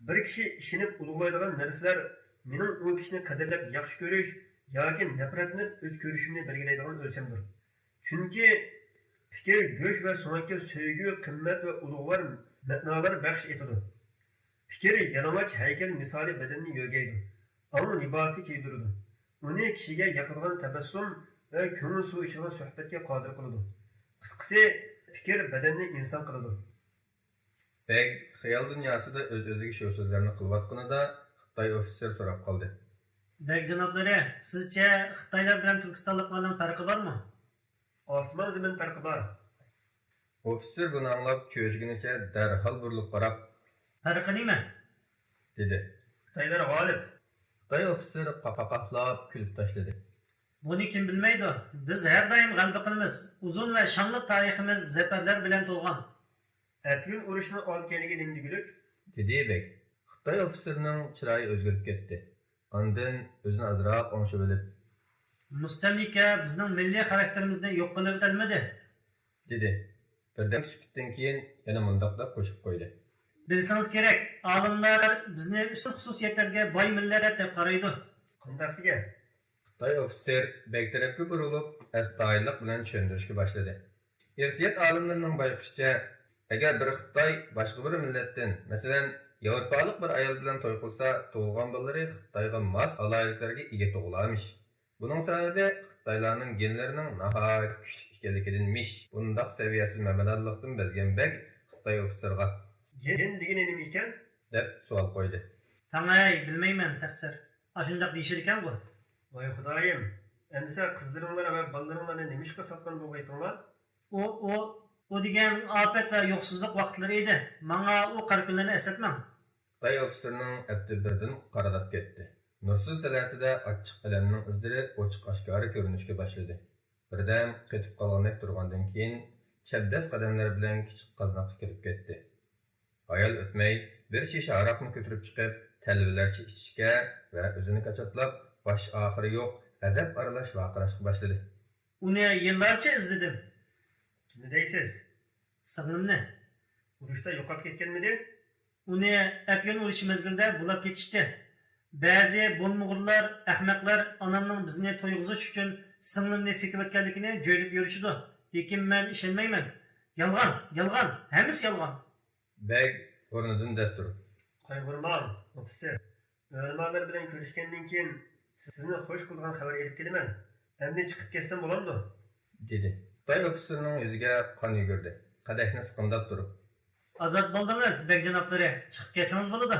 بىر كىشى ئىشىنىپ ئۇلۇغلايدىغان نەرسىلەر مېنىڭ ئۇ كىشىنى قەدىرلەپ ياخشى كۆرۈش ياكى نەپرەتلىنىپ ئۆچ كۆرۈشۈمنى بەلگىلەيدىغان ئۆلچەمدۇر. چۈنكى پىكىر گۆش ۋە سۆڭەككە سۆيگۈ، قىممەت ۋە ئۇلۇغۋار مەنالار بەخش ئېتىدۇ. پىكىر يالىڭاچ ھەيكەل مىسالى بەدەننى يۆگەيدۇ، ئاڭ لىباسى كىيدۈرىدۇ. ئۇنى كىشىگە ياقىدىغان تەبەسسۇم ۋە كۆڭۈل سۇ ئىچىدىغان سۆھبەتكە قادىر قىلىدۇ. قىسقىسى، پىكىر بەدەننى ئىنسان قىلىدۇ. بەگ خىيال دۇنياسىدا ئۆز-ئۆزىگە شۇ سۆزلەرنى قىلىۋاتقىنىدا، خىتاي ئوفىتسېر سوراپ قالدى. بەگ جانابلىرى، سىزچە خىتايلار بىلەن تۈركىستانلىقلارنىڭ پەرقى بارمۇ؟ ئاسمان-زېمىن پەرقى بار. ئوفىتسېر بۇنى ئاڭلاپ، چۆچۈگىنىچە دەرھال بۇرۇلۇپ قاراپ، پەرقى نېمە؟ دېدى. خىتايلار غالىب. خىتاي ئوفىتسېر قاقاقلاپ كۈلۈپ تاشلىدى. بۇنى كىم بىلمەيدۇ؟ بىز ھەر دائىم غەلىبە قىلىمىز. ئۇزۇن ۋە شانلىق تارىخىمىز زەپەرلەر بىلەن تولغان. ئەپيۈن ئۇرۇشنىڭ ئالدى كەينىگە نېمە دېگۈلۈك؟ دېدى بەگ. خىتاي ئوفىتسېرنىڭ چىرايى ئۆزگىرىپ كەتتى. ئاندىن ئۆزىنى ئازراق ئوڭشىۋېلىپ، مۇستەملىكە بىزنىڭ مىللىي خاراكتېرىمىزنى يوق قىلىۋېتەلمىدى، دېدى. بىردەم سۈكۈتتىن كېيىن يەنە مۇنداقدەپ قوشۇپ قويدى. بىلسىڭىز كېرەك، ئالىملار بىزنى ئۈستۈن خۇسۇسىيەتلەرگە باي مىللەت دەپ قارايدۇ. قانداقسىگە؟ خىتاي ئوفىتسېر بەگ تەرەپكە بۇرۇلۇپ، ئەستايىدىللىق بىلەن چۈشەندۈرۈشكە باشلىدى. ئىرسىيەت ئالىملىرىنىڭ بايقىشىچە، ئەگەر بىر خىتاي باشقا بىر مىللەتتىن، مەسىلەن، ياۋروپالىق بىر ئايال بىلەن توي قىلسا، تۇغۇلغان بالىلىرى خىتايغا ماس ئالاھىدىلىكلەرگە ئىگە تۇغۇلارمىش. بۇنىڭ سەۋەبى خىتايلارنىڭ گېنلىرىنىڭ ناھايىتى كۈچلۈك ئىكەنلىكىدىنمىش. بۇنداق سەۋىيەسىز مەمەدانلىقتىن بەزگەن بەگ خىتاي ئوفىتسېرغا، گېن دېگىنى نېمە ئىكەن؟ دەپ سوئال قويدى. تاڭاي، بىلمەيمەن، تەقسىر. ئاشۇنداق دېيىشىدىكەنغۇ. ۋاي خۇدايىم، ئەمىسە قىزلىرىڭلار ۋە بالىلىرىڭلارنى نېمىشقا ساتقان بولغىيتىڭلار؟ ئۇ، ئۇ، ئۇ دېگەن ئاپەت ۋە يوقسۇزلۇق ۋاقىتلىرى ئىدى. ماڭا ئۇ قارا كۈنلەرنى ئەسلەتمەڭ. خىتاي ئوفىتسېرنىڭ ئەپتى بىردىن قارىداپ كەتتى. نۇرسىز تەلەتىدە ئاچچىق ئەلەمنىڭ ئىزلىرى ئوچۇق-ئاشكارا كۆرۈنۈشكە باشلىدى. بىردەم قېتىپ قالغاندەك تۇرغاندىن كېيىن، چەبدەس قەدەملەر بىلەن كىچىك قازناققا كىرىپ كەتتى. ھايال ئۆتمەي، بىر شىشە ھاراقنى كۆتۈرۈپ چىقىپ، تەلۋىلەرچە ئىچىشكە ۋە ئۆزىنى كاچاتلاپ، باش-ئاخىرى يوق غەزەپ ئارىلاش ۋارقىراشقا باشلىدى. ئۇنى يىللارچە ئىزدىدىم. كىمنى دەيسىز؟ سىڭلىمنى. ئۇرۇشتا يوقاپ كەتكەنمىدى؟ ئۇنى ئەپيۈن ئۇرۇشى مەزگىلىدە بۇلاپ كېتىشتى. بەزى بولمىغۇرلار، ئەخمەقلەر ئانامنىڭ بىزنى تويغۇزۇش ئۈچۈن سىڭلىمنى سېتىۋەتكەنلىكىنى جۆيلۈپ يۈرۈشىدۇ. لېكىن مەن ئىشەنمەيمەن. يالغان، يالغان، ھەممىسى يالغان. بەگ ئورنىدىن دەس تۇرۇپ. قايغۇرماڭ، ئوفىتسېر. ئۆلىمالار بىلەن كۆرۈشكەندىن كېيىن سىزنى خوش قىلىدىغان خەۋەر ئېلىپ كېلىمەن. ئەمدى چىقىپ كەتسەم بولامدۇ؟ دېدى. خىتاي ئوفىتسېرنىڭ يۈزىگە قان يۈگۈردى. قەدەھنى سىقىمداپ تۇرۇپ. ئازاد بولدىڭىز، بەگ جانابلىرى. چىقىپ كەتسىڭىز بولىدۇ.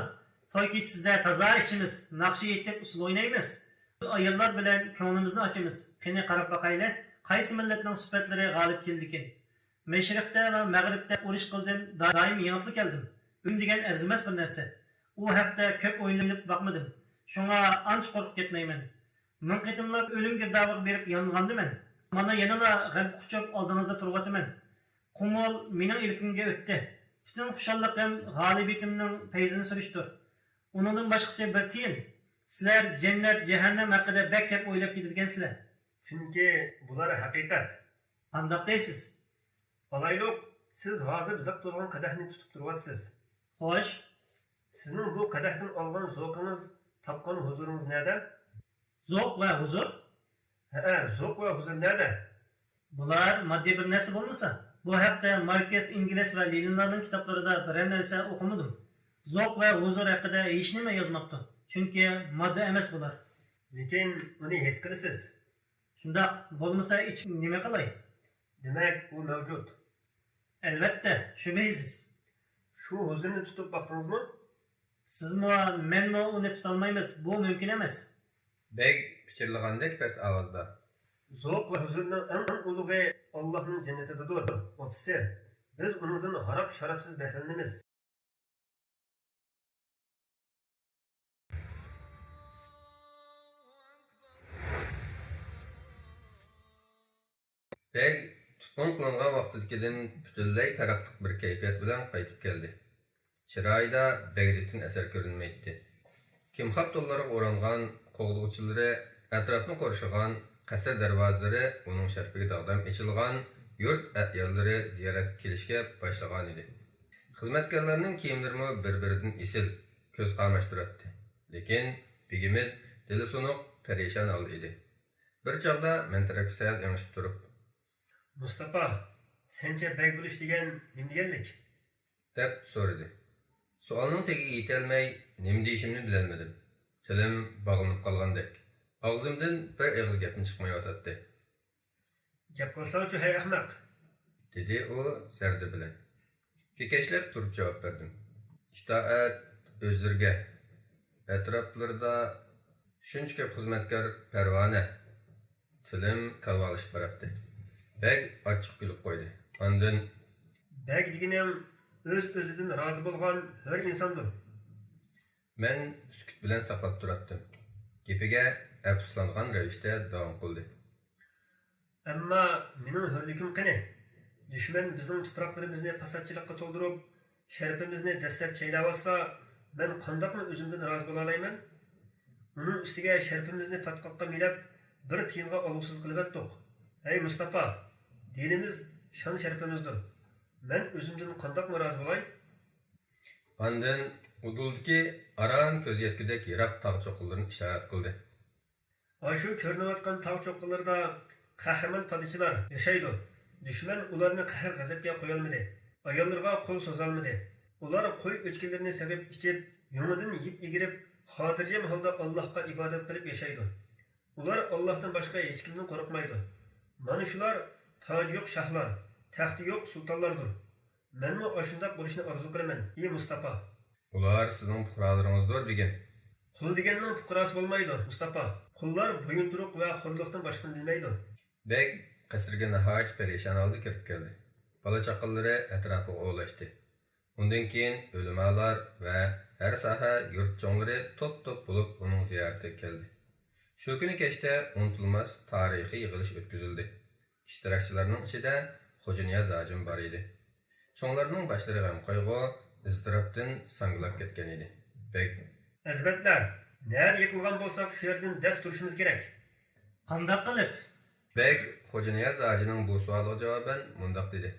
توي كېچىسىدە تازا ئىچىمىز، ناخشا ئېيتىپ، ئۇسسۇل ئوينايمىز. ئاياللار بىلەن كۆڭلىمىزنى ئاچىمىز. قېنى، قاراپ باقايلى، قايسى مىللەتنىڭ سۈپەتلىرى غالىب كېلىدىكىن؟ مەشرىقتە ۋە مەغرىبتە ئۇرۇش قىلدىم، دائىم يېڭىپلا كەلدىم. ئۆلۈم دېگەن ئەرزىمەس بىر نەرسە. ئۇ ھەقتە كۆپ ئويلىنىپ باقمىدىم. شۇڭا ئانچە قورقۇپ كەتمەيمەن. مىڭ قېتىملاپ ئۆلۈم گىردابىغا بېرىپ يانغاندا مەن. مانا يەنىلا غەلىبە قۇچۇپ ئالدىڭىزدا تۇرۇۋاتىمەن. قۇمۇل مېنىڭ ئىلكىمگە ئۆتتى. پۈتۈن خۇشاللىقىم غالىبىيىتىمنىڭ پەيزىنى سۈرۈشتۇر. ئۇنىڭدىن باشقىسى بىر تىيىن. سىلەر جەننەت، جەھەننەم ھەققىدە بەك كەپ ئويلاپ كېتىدىكەنسىلەر. چۈنكى بۇلار ھەقىقەت. قانداق دەيسىز؟ ئالايلۇق، سىز ھازىر لىق تولغان قەدەھنى تۇتۇپ تۇرۇۋاتىسىز. خوش. سىزنىڭ بۇ قەدەھتىن ئالغان زوقىڭىز، تاپقان ھۇزۇرىڭىز نەدە؟ زوق ۋە ھۇزۇر؟ ھەئە، زوق ۋە ھۇزۇر نەدە؟ بۇلار ماددىي بىر نەرسە بولمىسا، بۇ ھەقتە ماركس، ئېنگلىس ۋە لېنىنلارنىڭ كىتابلىرىدا بىرەر نەرسە ئوقۇمىدىم. زوق ۋە ھۇزۇر ھەققىدە ھېچنېمە يازماپتۇ، چۈنكى ماددا ئەمەس بۇلار. لېكىن ئۇنى ھېس قىلىسىز. شۇنداق، بولمىسا ئىچىپ نېمە قىلاي؟ دېمەك، ئۇ مەۋجۇت. ئەلۋەتتە، شۈبھىسىز. شۇ ھۇزۇرنى تۇتۇپ باقتىڭىزمۇ؟ سىزمۇ، مەنمۇ ئۇنى تۇتالمايمىز، بۇ مۇمكىن ئەمەس. بەگ پىچىرلىغاندەك پەس ئاۋازدا. زوق ۋە ھۇزۇرنىڭ ئەڭ ئۇلۇغى ئاللاھنىڭ جەننىتىدىدۇر، ئوفىتسېر. بىز ئۇنىڭدىن ھاراق-شارابسىز بەھرىلىنىمىز. بەگ تۇتقۇن قىلىنغان ۋاقتىدىكىدىن پۈتۈنلەي پەرقلىق بىر كەيپىيات بىلەن قايتىپ كەلدى. چىرايىدا بەگلىكتىن ئەسەر كۆرۈنمەيتتى. كىمخاب تونلارغا ئورانغان قوغدىغۇچىلىرى، ئەتراپنى قورشىغان قەسىر دەرۋازىلىرى ئۇنىڭ شەرىپىگە داغدام ئېچىلغان يۇرت ئەياللىرى زىيارەتكە كېلىشكە باشلىغانىدى. خىزمەتكارلارنىڭ كىيىملىرىمۇ بىر-بىرىدىن ئېسىل، كۆز قاماشتۇراتتى. لېكىن بېگىمىز دىلى سۇنۇق، پەرىشان ھالدا ئىدى. بىر چاغدا مەن تەرەپكە سەل ئېڭىشىپ تۇرۇپ، مۇستاپا، سەنچە بەگ بولۇش دېگەن نېمە دېگەنلىك؟ دەپ سورىدى. سوئالنىڭ تېگىگە يېتەلمەي، نېمە دېيىشىمنى بىلەلمىدىم. تىلىم باغلىنىپ قالغاندەك، ئاغزىمدىن بىر ئېغىز گەپمۇ چىقمايۋاتاتتى. گەپ قىلساڭچۇ، ھەي ئەخمەق! دېدى ئۇ زەردە بىلەن. كېكەچلەپ تۇرۇپ جاۋاب بەردىم. ئىتائەت ئۆزلىرىگە، ئەتراپلىرىدا شۇنچە كۆپ خىزمەتكار پەرۋانە. تىلىم كالۋالىشىپ باراتتى. بەگ ئاچچىق كۈلۈپ قويدى. ئاندىن، بەگ دېگىنىڭ ئۆز-ئۆزىدىن رازى بولغان ھۆر ئىنساندۇر. مەن سۈكۈت بىلەن ساقلاپ تۇراتتىم. گېپىگە ئەپسۇسلانغان رەۋىشتە داۋام قىلدى. ئەمما مېنىڭ ھۆرلۈكۈم قېنى؟ دۈشمەن بىزنىڭ تۇپراقلىرىمىزنى پاساتچىلىققا تولدۇرۇپ، شەرىپىمىزنى دەسسەپ چەيلەۋاتسا، مەن قانداقمۇ ئۆزۈمدىن رازى بولالايمەن؟ ئۇنىڭ ئۈستىگە شەرىپىمىزنى پاتقاققا مىلەپ، بىر تىيىنغا ئالغۇسىز قىلىۋەتتۇق. ھەي مۇستاپا، دىنىمىز شان-شەرىپىمىزدۇر. مەن ئۆزۈمدىن قانداقمۇ رازى بولاي؟ ئاندىن ئۇدۇلدىكى ئاران كۆز يەتكۈدەك يىراق تاغ چوققىلىرىنى ئىشارەت قىلدى. ئاشۇ كۆرۈنۈۋاتقان تاغ چوققىلىرىدا قەھرىمان پادىچىلار ياشايدۇ. دۈشمەن ئۇلارنى قەھر-غەزەپكە قويالمىدى. ئاياللىرىغا قول سوزالمىدى. ئۇلار قوي ئۆچكىلىرىنى سېغىپ ئىچىپ، يۇڭىدىن يىپ ئىگىرىپ، خاتىرجەم ھالدا ئاللاھقا ئىبادەت قىلىپ ياشايدۇ. ئۇلار ئاللاھتىن باشقا ھېچكىمدىن قورقمايدۇ. مانا شۇلار تاجى يوق شاھلار، تەختى يوق سۇلتانلاردۇر. مەنمۇ ئاشۇنداق بولۇشنى ئارزۇ قىلىمەن، ئى مۇستاپا! ئۇلار سىزنىڭ پۇقرالىرىڭىزدۇر، بېگىم. قۇل دېگەننىڭ پۇقراسى بولمايدۇ، مۇستاپا. قۇللار بويۇنتۇرۇق ۋە خورلۇقتىن باشقىنى بىلمەيدۇ. بەگ قەسىرگە ناھايىتى پەرىشان ھالدا كىرىپ كەلدى. بالا-چاقىلىرى ئەتراپىغا ئولاشتى. ئۇندىن كېيىن ئۆلىمالار ۋە ھەر ساھە يۇرت چوڭلىرى توپ-توپ بولۇپ ئۇنىڭ زىيارىتىگە كەلدى. شۇ كۈنى كەچتە ئۇنتۇلماس تارىخىي يىغىلىش ئۆتكۈزۈلدى. ئىشتىراكچىلارنىڭ ئىچىدە خوجانىياز ھاجىمۇ بار ئىدى. چوڭلارنىڭ باشلىرى غەم-قايغۇ، ئىزتىراپتىن ساڭگىلاپ كەتكەن ئىدى. بەگ، ئەزىمەتلەر، نەدە يىقىلغان بولساق، شۇ يەردىن دەس تۇرۇشىمىز كېرەك. قانداق قىلىپ؟ بەگ خوجانىياز ھاجىنىڭ بۇ سوئالىغا جاۋابەن مۇنداق دېدى.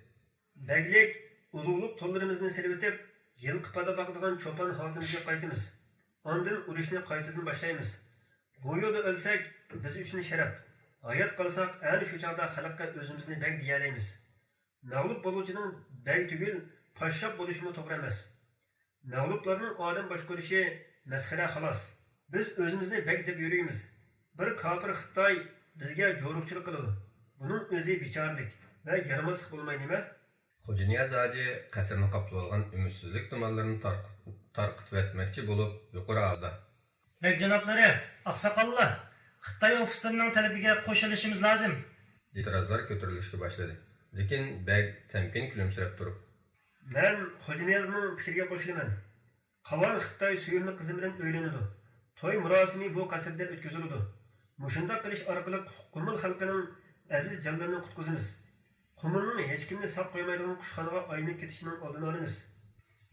بەگلىك، ئۇلۇغلۇق تونلىرىمىزنى سېلىۋېتىپ، يىلقى پادا باقىدىغان چوپان ھالىتىمىزگە قايتىمىز. ئاندىن ئۇرۇشنى قايتىدىن باشلايمىز. بۇ يولدا ئۆلسەك، بىز ئۈچۈن شەرەپ. ھايات قالساق، ئەنە شۇ چاغدا خەلققە ئۆزىمىزنى بەگ دېيەلەيمىز. مەغلۇپ بولغۇچىنىڭ بەگ تۈگۈل، پاششاپ بولۇشىمۇ توغرا ئەمەس. مەغلۇپلارنىڭ ئادەم باشقۇرۇشى مەسخىرە، خالاس. بىز ئۆزىمىزنى بەگ دەپ يۈرىمىز. بىر كاپىر خىتاي بىزگە جورۇقچىلىق قىلىدۇ. بۇنىڭ ئۆزى بىچارىلىك ۋە يارىماسلىق بولماي نېمە؟ خوجانىياز ھاجى قەسىرنى قاپلىۋالغان ئۈمىدسىزلىك تۇمانلىرىنى تارق-، تارقىتىۋەتمەكچى بولۇپ، يۇقىرى ئاۋازدا، بەگ جانابلىرى، ئاقساقاللار، خىتاي ئوفىتسېرىنىڭ تەلىپىگە قوشۇلۇشىمىز لازىم. ئېتىرازلار كۆتۈرۈلۈشكە باشلىدى. لېكىن بەگ تەمكىن كۈلۈمسىرەپ تۇرۇپ، مەن خوجانىيازنىڭ پىكرىگە قوشۇلىمەن. قاۋان خىتاي سۆيۈملۈك قىزى بىلەن ئۆيلىنىدۇ. توي مۇراسىمى بۇ قەسىردە ئۆتكۈزۈلىدۇ. مۇشۇنداق قىلىش ئارقىلىق قۇمۇل خەلقىنىڭ ئەزىز جانلىرىنى قۇتقۇزىمىز. قۇمۇلنىڭ ھېچكىمنى ساق قويمايدىغان قۇشخانىغا ئايلىنىپ كېتىشىنىڭ ئالدىنى ئالىمىز.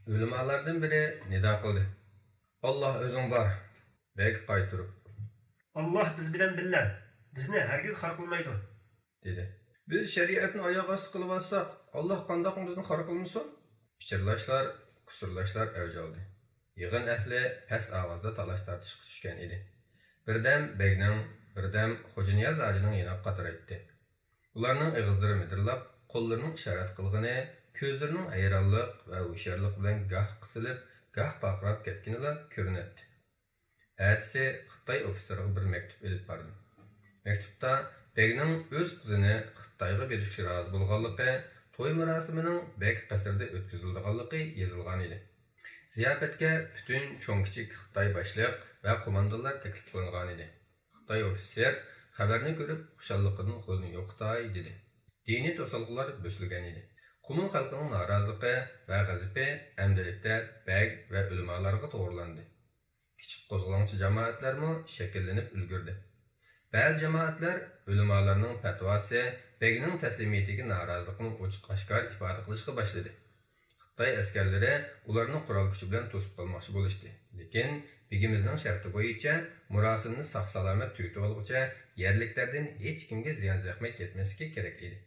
ئۆلىمالاردىن بىرى نىدا قىلدى. ئاللاھ ئۆزۈڭ بار. بەگ قايتۇرۇپ، ئاللاھ بىز بىلەن بىللە، بىزنى ھەرگىز خار قىلمايدۇ، دېدى. بىز شەرىئەتنى ئاياغ ئاستى قىلىۋاتساق، ئاللاھ قانداقمۇ بىزنى خار قىلمىسۇن؟ پىچىرلاشلار، قۇسۇرلاشلار ئەۋج ئالدى. يىغىن ئەھلى پەس ئاۋازدا تالاش-تارتىشقا چۈشكەن ئىدى. بىردەم بەگنىڭ، بىردەم خوجانىياز ھاجىنىڭ يېنىغا قاترايتتى. ئۇلارنىڭ ئېغىزلىرى مىدىرلاپ، قوللىرىنىڭ ئىشارەت قىلغىنى كۆزلىرىنىڭ ھەيرانلىق ۋە ھوشيارلىق بىلەن گاھ قىسىلىپ، گاھ پارقىراپ كەتكىنىلا كۆرۈنەتتى. ئەتىسى خىتاي ئوفىتسېرىغا بىر مەكتۇپ ئېلىپ باردىم. مەكتۇپتا بەگنىڭ ئۆز قىزىنى خىتايغا بېرىشكە رازى بولغانلىقى، توي مۇراسىمىنىڭ بەگ قەسرىدە ئۆتكۈزۈلىدىغانلىقى يېزىلغان ئىدى. زىياپەتكە پۈتۈن چوڭ-كىچىك خىتاي باشلىق ۋە قوماندانلار تەكلىپ قىلىنغانىدى. خىتاي ئوفىتسېر خەۋەرنى كۆرۈپ، خۇشاللىقىدىن قولىنى يوقىتاي دېدى. دىنىي توسالغۇلار بۆسۈلگەن ئىدى. قۇمۇل خەلقىنىڭ نارازىلىقى ۋە غەزىپى ئەمدىلىكتە بەگ ۋە ئۆلىمالارغا توغرىلاندى. كىچىك قوزغىلاڭچى جامائەتلەرمۇ شەكىللىنىپ ئۈلگۈردى. بەزى جامائەتلەر ئۆلىمالارنىڭ پەتىۋاسى، بەگنىڭ تەسلىمىيىتىگە نارازىلىقىنى ئوچۇق-ئاشكارا ئىپادە قىلىشقا باشلىدى. خىتاي ئەسكەرلىرى ئۇلارنى قورال كۈچى بىلەن توسۇپ قالماقچى بولۇشتى. لېكىن بېگىمىزنىڭ شەرتى بويىچە مۇراسىمنى ساق-سالامەت تۈگىتىۋالغۇچە يەرلىكلەردىن ھېچكىمگە زىيان-زەخمەت يەتمەسلىكى كېرەك ئىدى.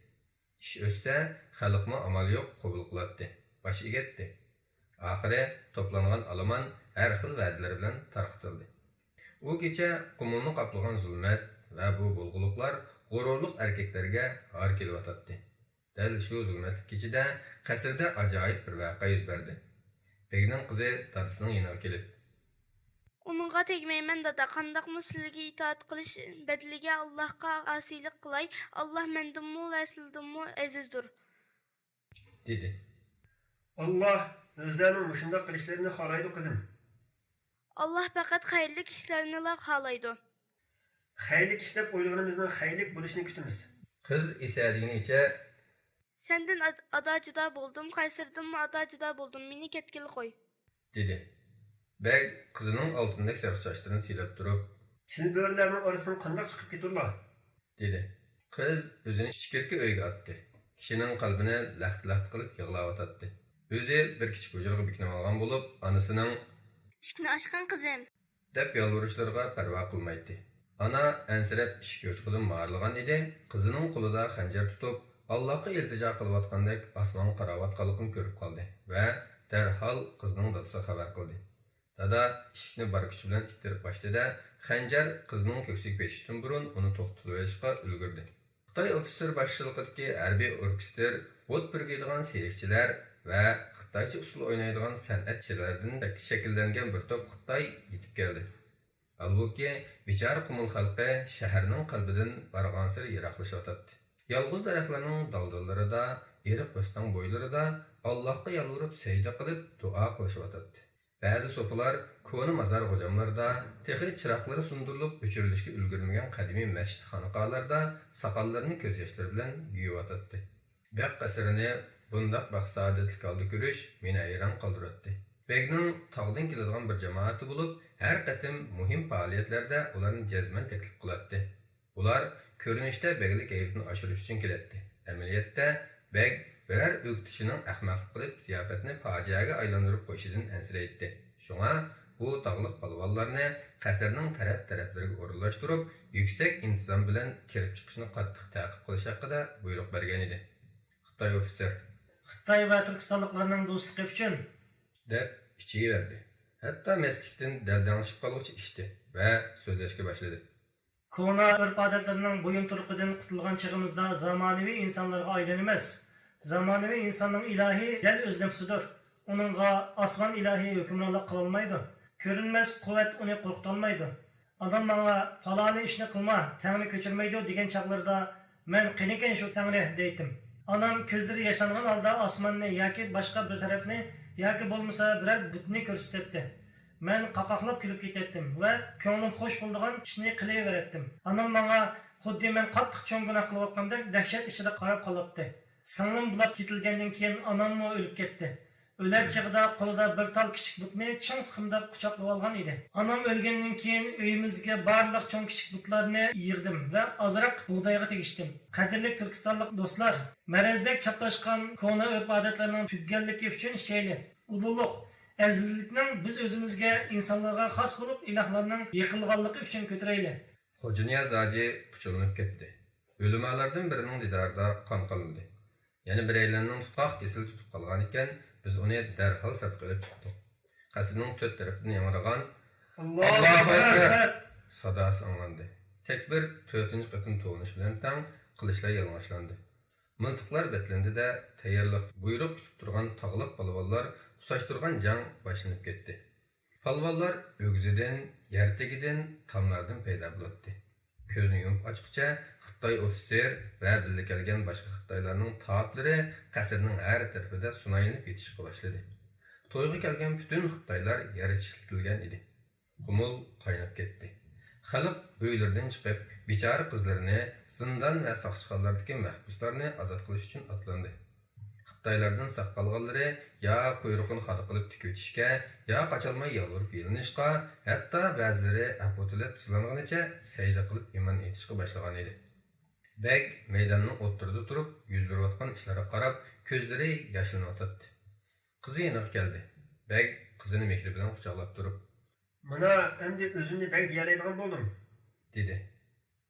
ئىش ئۆتسە، خەلقمۇ ئامال يوق قوبۇل قىلاتتى، باش ئېگەتتى. ئاخىرى توپلانغان ئالىمان ھەر خىل ۋەدىلەر بىلەن تارقىتىلدى. ئۇ كېچە قۇمۇلنى قاپلىغان زۇلمەت ۋە بۇ بۇلغىلىقلار غۇرۇرلۇق ئەركەكلەرگە ھار كېلىۋاتاتتى. دەل شۇ زۇلمەتلىك كېچىدە قەسىردە ئاجايىپ بىر ۋەقە يۈز بەردى. بېگنىڭ قىزى دادىسىنىڭ يېنىغا كېلىپ، ئۇنىڭغا تەگمەيمەن، دادا، قانداقمۇ سىلىگە ئىتائەت قىلىش بەدىلىگە ئاللاھقا ئاسىيلىق قىلاي؟ ئاللاھ مەندىنمۇ ۋە سىلىدىنمۇ ئەزىزدۇر، دېدى. ئاللاھ ئۆزلەرنىڭ مۇشۇنداق قىلىشلىرىنى خالايدۇ، قىزىم. ئاللاھ پەقەت خەيرلىك ئىشلارنىلا خالايدۇ. خەيرلىك ئىش دەپ ئويلىغىنىمىزنىڭ خەيرلىك بولۇشىنى كۈتىمىز. قىز ئېسەدىگىنىچە، سەندىن ئاد-، ئادا جۇدا بولدۇم، قەيسەردىنمۇ ئادا جۇدا بولدۇم، مېنى كەتكىلى قوي، دېدى. بەگ قىزىنىڭ ئالتۇندەك سېرىق چاچلىرىنى سىيلاپ تۇرۇپ، چىلبۆرىلەرنىڭ ئارىسىدىن قانداق چىقىپ كېتىدىلا؟ دېدى. قىز ئۆزىنى ئىچكىرىكى ئۆيگە ئاتتى. كىشىنىڭ قەلبىنى لەختە-لەختە قىلىپ يىغلاۋاتاتتى. ئۆزى بىر كىچىك ھۇجرىغا بېكىنىۋالغان بولۇپ، ئانىسىنىڭ، ئىشىكنى ئاچقىن، قىزىم، دەپ يالۋۇرۇشلىرىغا پەرۋا قىلمايتتى. ئانا ئەنسىرەپ ئىشىك يوچۇقىدىن مارىلىغان ئىدى، قىزىنىڭ قولىدا خەنجەر تۇتۇپ، ئاللاھقا ئىلتىجا قىلىۋاتقاندەك ئاسمانغا قاراۋاتقانلىقىنى كۆرۈپ قالدى ۋە دەرھال قىزىنىڭ دادىسىغا خەۋەر قىلدى. دادا ئىشىكنى بار كۈچى بىلەن ئىتتىرىپ ئاچتى-دە، خەنجەر قىزنىڭ كۆكسىگە پېتىشتىن بۇرۇن ئۇنى توختىتىۋېلىشقا ئۈلگۈردى. خىتاي ئوفىتسېر باشچىلىقىدىكى ھەربىي ئوركېستىر ئوت پۈركەيدىغان سېرىقچىلار ۋە خىتايچە ئۇسسۇل ئوينايدىغان سەنئەتچىلەردىن شەكىللەنگەن بىر توپ خىتاي يېتىپ كەلدى. ھالبۇكى، بىچارە قۇمۇل خەلقى شەھەرنىڭ قەلبىدىن بارغانسېرى يىراقلىشىۋاتاتتى. يالغۇز دەرەخلەرنىڭ دالدىلىرىدا، ئېرىق ئۆستەڭ بويلىرىدا ئاللاھقا يالۋۇرۇپ سەجدە قىلىپ دۇئا قىلىشىۋاتاتتى. بەزى سوپىلار كونا مازار غوجاملىرىدا، تېخى چىراغلىرى سۇندۇرۇلۇپ ئۆچۈرۈلۈشكە ئۈلگۈرمىگەن قەدىمىي مەسچىت خانىقالاردا ساقاللىرىنى كۆز ياشلىرى بىلەن يۇيۇۋاتاتتى. بەگ قەسرىنى بۇنداق بەخت-سائادەتلىك ھالدا كۆرۈش مېنى ھەيران قالدۇراتتى. بەگنىڭ تاغدىن كېلىدىغان بىر جامائىتى بولۇپ، ھەر قېتىم مۇھىم پائالىيەتلەردە ئۇلارنى جەزمەن تەكلىپ قىلاتتى. ئۇلار كۆرۈنۈشتە بەگلىك ھەيۋىتىنى ئاشۇرۇش ئۈچۈن كېلەتتى. ئەمەلىيەتتە، بەگ بىرەر ئۆكتىچىنىڭ ئەخمەقلىق قىلىپ، زىياپەتنى پاجىئەگە ئايلاندۇرۇپ قويۇشىدىن ئەنسىرەيتتى. شۇڭا ئۇ تاغلىق پالۋانلارنى قەسىرنىڭ تەرەپ-تەرەپلىرىگە ئورۇنلاشتۇرۇپ، يۈكسەك ئىنتىزام بىلەن كىرىپ چىقىشنى قاتتىق تەقىب قىلىش ھەققىدە بۇيرۇق بەرگەنىدى. خىتاي ئوفىتسېر، خىتاي ۋە تۈركىستانلىقلارنىڭ دوستلۇقى ئۈچۈن، دەپ ئىچىۋەردى. ھەتتا مەستلىكتىن دەلدەڭشىپ قالغۇچە ئىچتى ۋە سۆزلەشكە باشلىدى. كونا ئۆرپ-ئادەتلەرنىڭ بويۇنتۇرۇقىدىن قۇتۇلغان چېغىمىزدا زامانىۋى ئىنسانلارغا ئايلىنىمىز. زامانىۋى ئىنساننىڭ ئىلاھى دەل ئۆز نەپسىدۇر. ئۇنىڭغا ئاسمان ئىلاھى ھۆكۈمرانلىق قىلالمايدۇ. كۆرۈنمەس قۇۋۋەت ئۇنى قورقۇتالمايدۇ. ئانام ماڭا، پالانى ئىشنى قىلما، تەڭرى كۆچۈرمەيدۇ، دېگەن چاغلىرىدا، مەن قېنىكەن شۇ تەڭرى، دەيتتىم. ئانام كۆزلىرى ياشانغان ھالدا ئاسماننى ياكى باشقا بىر تەرەپنى ياكى بولمىسا بىرەر بۇتنى كۆرسىتەتتى. مەن قاقاقلاپ كۈلۈپ كېتەتتىم ۋە كۆڭلۈم خوش بولىدىغان ئىشنى قىلىۋېرەتتىم. ئانام ماڭا خۇددى مەن قاتتىق چوڭ گۇناھ قىلىۋاتقاندەك دەھشەت ئىچىدە قاراپ قالاتتى. سىڭلىم بۇلاپ كېتىلگەندىن كېيىن ئاناممۇ ئۆلۈپ كەتتى. ئۆلەر چېغىدا قولىدا بىر تال كىچىك بۇتنى چىڭ سىقىمداپ قۇچاقلىۋالغان ئىدى. ئانام ئۆلگەندىن كېيىن ئۆيىمىزگە بارلىق چوڭ كىچىك بۇتلارنى يىغدىم ۋە ئازراق بۇغدايغا تېگىشتىم. قەدىرلىك تۈركىستانلىق دوستلار، مەرەزدەك چاپلاشقان كونا ئۆرپ-ئادەتلەرنىڭ تۈگىگەنلىكى ئۈچۈن ئىچەيلى. ئۇلۇغلۇق، ئەزىزلىكنىڭ بىز ئۆزىمىزگە، ئىنسانلارغا خاس بولۇپ، ئىلاھلارنىڭ يېقىلغانلىقى ئۈچۈن كۆتۈرەيلى. خوجانىياز ھاجى پۇچۇلىنىپ كەتتى. ئۆلىمالاردىن بىرىنىڭ دىدارىدا قان قالمىدى. يەنە بىرەيلەننىڭ تۇتقاق كېسىلى تۇتۇپ قالغانىكەن، بىز ئۇنى دەرھال سىرتقا ئېلىپ چىقتۇق. قەسىرنىڭ تۆت تەرىپىدىن ياڭرىغان «ئاللاھۇ ئەكبەر» ساداسى ئاڭلاندى. تەكبىر تۆتىنچى قېتىم توۋلىنىش بىلەن تەڭ قىلىچلار يالىڭاچلاندى. مىلتىقلار بەتلەندى-دە، تەييارلىق بۇيرۇق كۈتۈپ تۇرغان تاغلىق پالۋانلار تۇتاشتۇرغان جەڭ باشلىنىپ كەتتى. پالۋانلار ئۆگزىدىن، يەر تېگىدىن، تاملاردىن پەيدا بولاتتى. كۆزنى يۇمۇپ ئاچقۇچە خىتاي ئوفىتسېر ۋە بىللە كەلگەن باشقا خىتايلارنىڭ تاپلىرى قەسىرنىڭ ھەر تەرىپىدە سۇنايلىنىپ يېتىشقا باشلىدى. تويغا كەلگەن پۈتۈن خىتايلار يەر چىشلىتىلگەن ئىدى. قۇمۇل قايناپ كەتتى. خەلق ئۆيلىرىدىن چىقىپ، بىچارە قىزلىرىنى، زىندان ۋە ساقچىخانىلاردىكى مەھبۇسلارنى ئازاد قىلىش ئۈچۈن ئاتلاندى. خىتاي خىتايلاردىن ساق قالغانلىرى يا قۇيرۇقىنى خادا قىلىپ تىكىۋېتىشكە، يا قاچالماي يالۋۇرۇپ يېلىنىشقا، ھەتتا بەزىلىرى ئەپۇ تىلەپ سىلانغىنىچە سەجدە قىلىپ ئىمان ئېيتىشقا باشلىغانىدى. بەگ مەيداننىڭ ئوتتۇرىدا تۇرۇپ، يۈز بېرىۋاتقان ئىشلارغا قاراپ، كۆزلىرى ياشلىنىۋاتاتتى. قىزى يېنىغا كەلدى. بەگ قىزىنى مېھرى بىلەن قۇچاقلاپ تۇرۇپ، مانا، ئەمدى ئۆزۈمنى بەگ دېيەلەيدىغان بولدۇم، دېدى.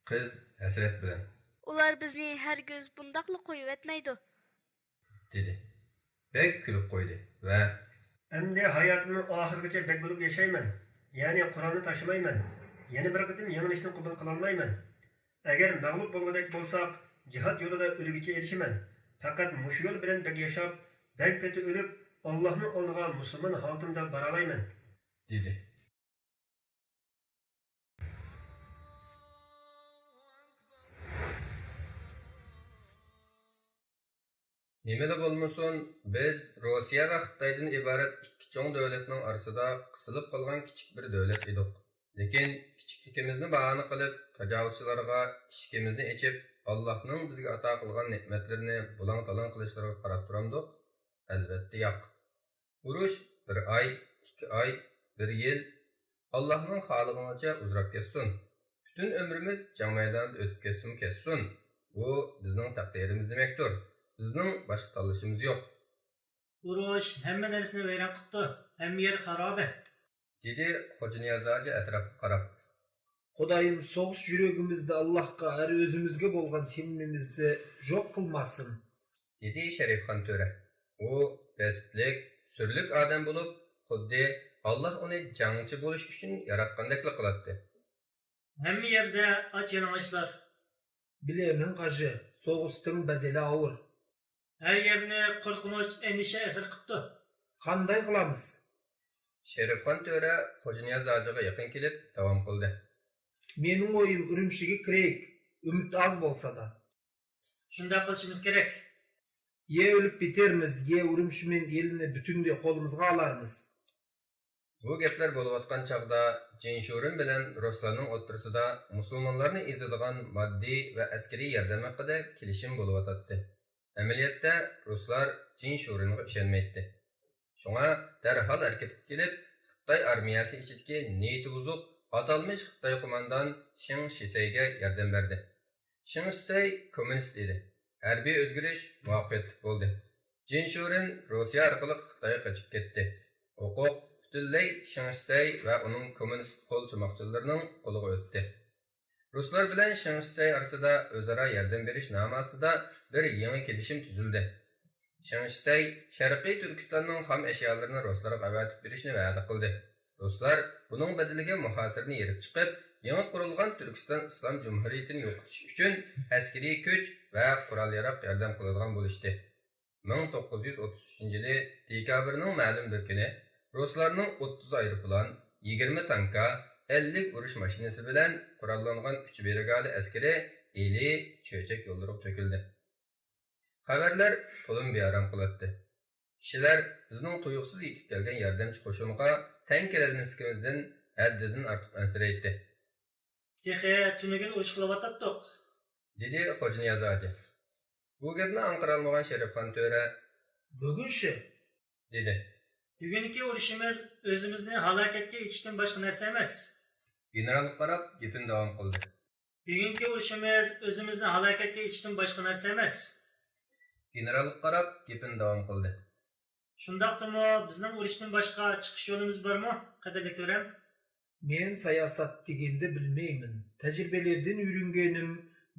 قىز ھەسرەت بىلەن، ئۇلار بىزنى ھەرگىز بۇنداقلا قويۇۋەتمەيدۇ، دېدى. بەگ كۈلۈپ قويدى ۋە، ئەمدى ھاياتىمنىڭ ئاخىرىغىچە بەگ بولۇپ ياشايمەن، يەنى قورالنى تاشلىمايمەن، يەنە بىر قېتىم يېڭىلىشنى قوبۇل قىلالمايمەن. ئەگەر مەغلۇپ بولغۇدەك بولساق، جىھاد يولىدا ئۆلگۈچە ئېلىشىمەن. پەقەت مۇشۇ يول بىلەن بەگ ياشاپ، بەگ پېتى ئۆلۈپ، ئاللاھنىڭ ئالدىغا مۇسۇلمان ھالىتىمدە بارالايمەن، دېدى. نېمىلا بولمىسۇن، بىز روسىيە ۋە خىتايدىن ئىبارەت ئىككى چوڭ دۆلەتنىڭ ئارىسىدا قىسىلىپ قالغان كىچىك بىر دۆلەت ئىدۇق. لېكىن كىچىكلىكىمىزنى باھانە قىلىپ، تاجاۋۇزچىلارغا ئىشىكىمىزنى ئېچىپ، ئاللاھنىڭ بىزگە ئاتا قىلغان نېمەتلىرىنى بۇلاڭ-تالاڭ قىلىشلىرىغا قاراپ تۇرامدۇق؟ ئەلۋەتتە ياق. ئۇرۇش بىر ئاي، ئىككى ئاي، بىر يىل، ئاللاھنىڭ خالىغىنىچە ئۇزىراپ كەتسۇن. پۈتۈن ئۆمرىمىز جەڭ مەيدانىدا ئۆتۈپ كەتسىمۇ كەتسۇن، بۇ بىزنىڭ تەقدىرىمىز دېمەكتۇر. بىزنىڭ باشقا تاللىشىمىز يوق. ئۇرۇش ھەممە نەرسىنى ۋەيران قىپتۇ، ھەممە يەر خارابە، دېدى خوجانىياز ھاجى ئەتراپقا قاراپ. خۇدايىم، سوغۇس يۈرىكىمىزدە ئاللاھقا ھەم ئۆزىمىزگە بولغان سېنىمىمىزنى يوق قىلماسۇن، دېدى شەرىپخان تۆرە. ئۇ بەستلىك، سۈرلۈك ئادەم بولۇپ، خۇددى ئاللاھ ئۇنى جەڭچى بولۇش ئۈچۈن ياراتقاندەكلا قىلاتتى. ھەممە يەردە ئاچ يالىڭاچلار. بىلىمەن، قاجى، سوغۇستىڭ بەدىلى ئاغىر. ھەر يەرنى قورقۇنچ، ئەندىشە ئەسىر قىپتۇ. قانداق قىلىمىز؟ شېرىپخان تۆرە خوجانىياز ھاجىغا يېقىن كېلىپ داۋام قىلدى. مېنىڭ ئويۇم، ئۈرۈمچىگە كىرەيلى، ئۈمىد ئاز بولسىلا. شۇنداق قىلىشىمىز كېرەك. يا ئۆلۈپ بىتەرمىز، يا ئۈرۈمچى مەڭگۈ ئېلىنى پۈتۈنلەي قولىمىزغا ئالارمىز. بۇ گەپلەر بولۇۋاتقان چاغدا جىن شۇرېن بىلەن رۇسلارنىڭ ئوتتۇرىسىدا مۇسۇلمانلارنى ئېزىدىغان ماددىي ۋە ئەسكىرىي ياردەم ھەققىدە كېلىشىم بولۇۋاتاتتى. ئەمەلىيەتتە رۇسلار جىن شۇرېنغا ئىشەنمەيتتى. شۇڭا دەرھال ھەرىكەتكە كېلىپ، خىتاي ئارمىيەسى ئىچىدىكى نىيىتى بۇزۇق ئاتالمىش خىتاي قوماندان شېڭ شىسەيگە ياردەم بەردى. شېڭ شىسەي كوممۇنىست ئىدى. ھەربىي ئۆزگىرىش مۇۋەپپەقىيەتلىك بولدى. جىن شۇرېن روسىيە ئارقىلىق خىتايغا قېچىپ كەتتى. ھوقۇق پۈتۈنلەي شېڭ شىسەي ۋە ئۇنىڭ كوممۇنىست قول چوماقچىلىرىنىڭ قولىغا ئۆتتى. رۇسلار بىلەن شېڭ شىسەي ئارىسىدا ئۆزئارا ياردەم بېرىش نامى ئاستىدا بىر يېڭى كېلىشىم تۈزۈلدى. شېڭ شىسەي شەرقىي تۈركىستاننىڭ خام ئەشيالىرىنى رۇسلارغا ئەۋەتىپ بېرىشنى ۋەدە قىلدى. رۇسلار بۇنىڭ بەدىلىگە مۇھاسىرىنى يېرىپ چىقىپ، يېڭى قۇرۇلغان تۈركىستان ئىسلام جۇمھۇرىيىتىنى يوقىتىش ئۈچۈن ئەسكىرىي كۈچ ۋە قورال-ياراغ ياردەم قىلىدىغان بولۇشتى. مىڭ توققۇز يۈز ئوتتۇز ئۈچىنچى يىلى دېكابىرنىڭ مەلۇم بىر كۈنى رۇسلارنىڭ ئوتتۇز ئايروپىلان، يىگىرمە تانكا، ئەللىك ئۇرۇش ماشىنىسى بىلەن قوراللانغان ئۈچ برىگادا ئەسكىرى ئىلى، چۆچەك يوللىرىغا تۆكۈلدى. خەۋەرلەر تولىمۇ بىئارام قىلاتتى. كىشىلەر بىزنىڭ تۇيۇقسىز يېتىپ كەلگەن ياردەمچى قوشۇنغا تەڭ كېلەلمەسلىكىمىزدىن ھەددىدىن ئارتۇق ئەنسىرەيتتى. تېخى تۈنۈگۈن ئۇرۇش قىلىۋاتاتتۇق، دېدى خوجانىياز ھاجى. بۇ گەپنى ئاڭقىرالمىغان شېرىپخان تۆرە، بۈگۈنچە، دېدى. بۈگۈنكى ئۇرۇشىمىز ئۆزىمىزنى ھالاكەتكە ئېتىشتىن باشقا نەرسە ئەمەس. گېنېرالغا قاراپ گېپىنى داۋام قىلدى. بۈگۈنكى ئۇرۇشىمىز ئۆزىمىزنى ھالاكەتكە ئېتىشتىن باشقا نەرسە ئەمەس. گېنېرالغا قاراپ گېپىنى داۋام قىلدى. شۇنداقتىمۇ بىزنىڭ ئۇرۇشتىن باشقا چىقىش يولىمىز بارمۇ، قەدىرلىك تۆرەم؟ مەن ساياسەت دېگەندە بىلمەيمەن. تەجرىبىلەردىن ئۆگەنگىنىم،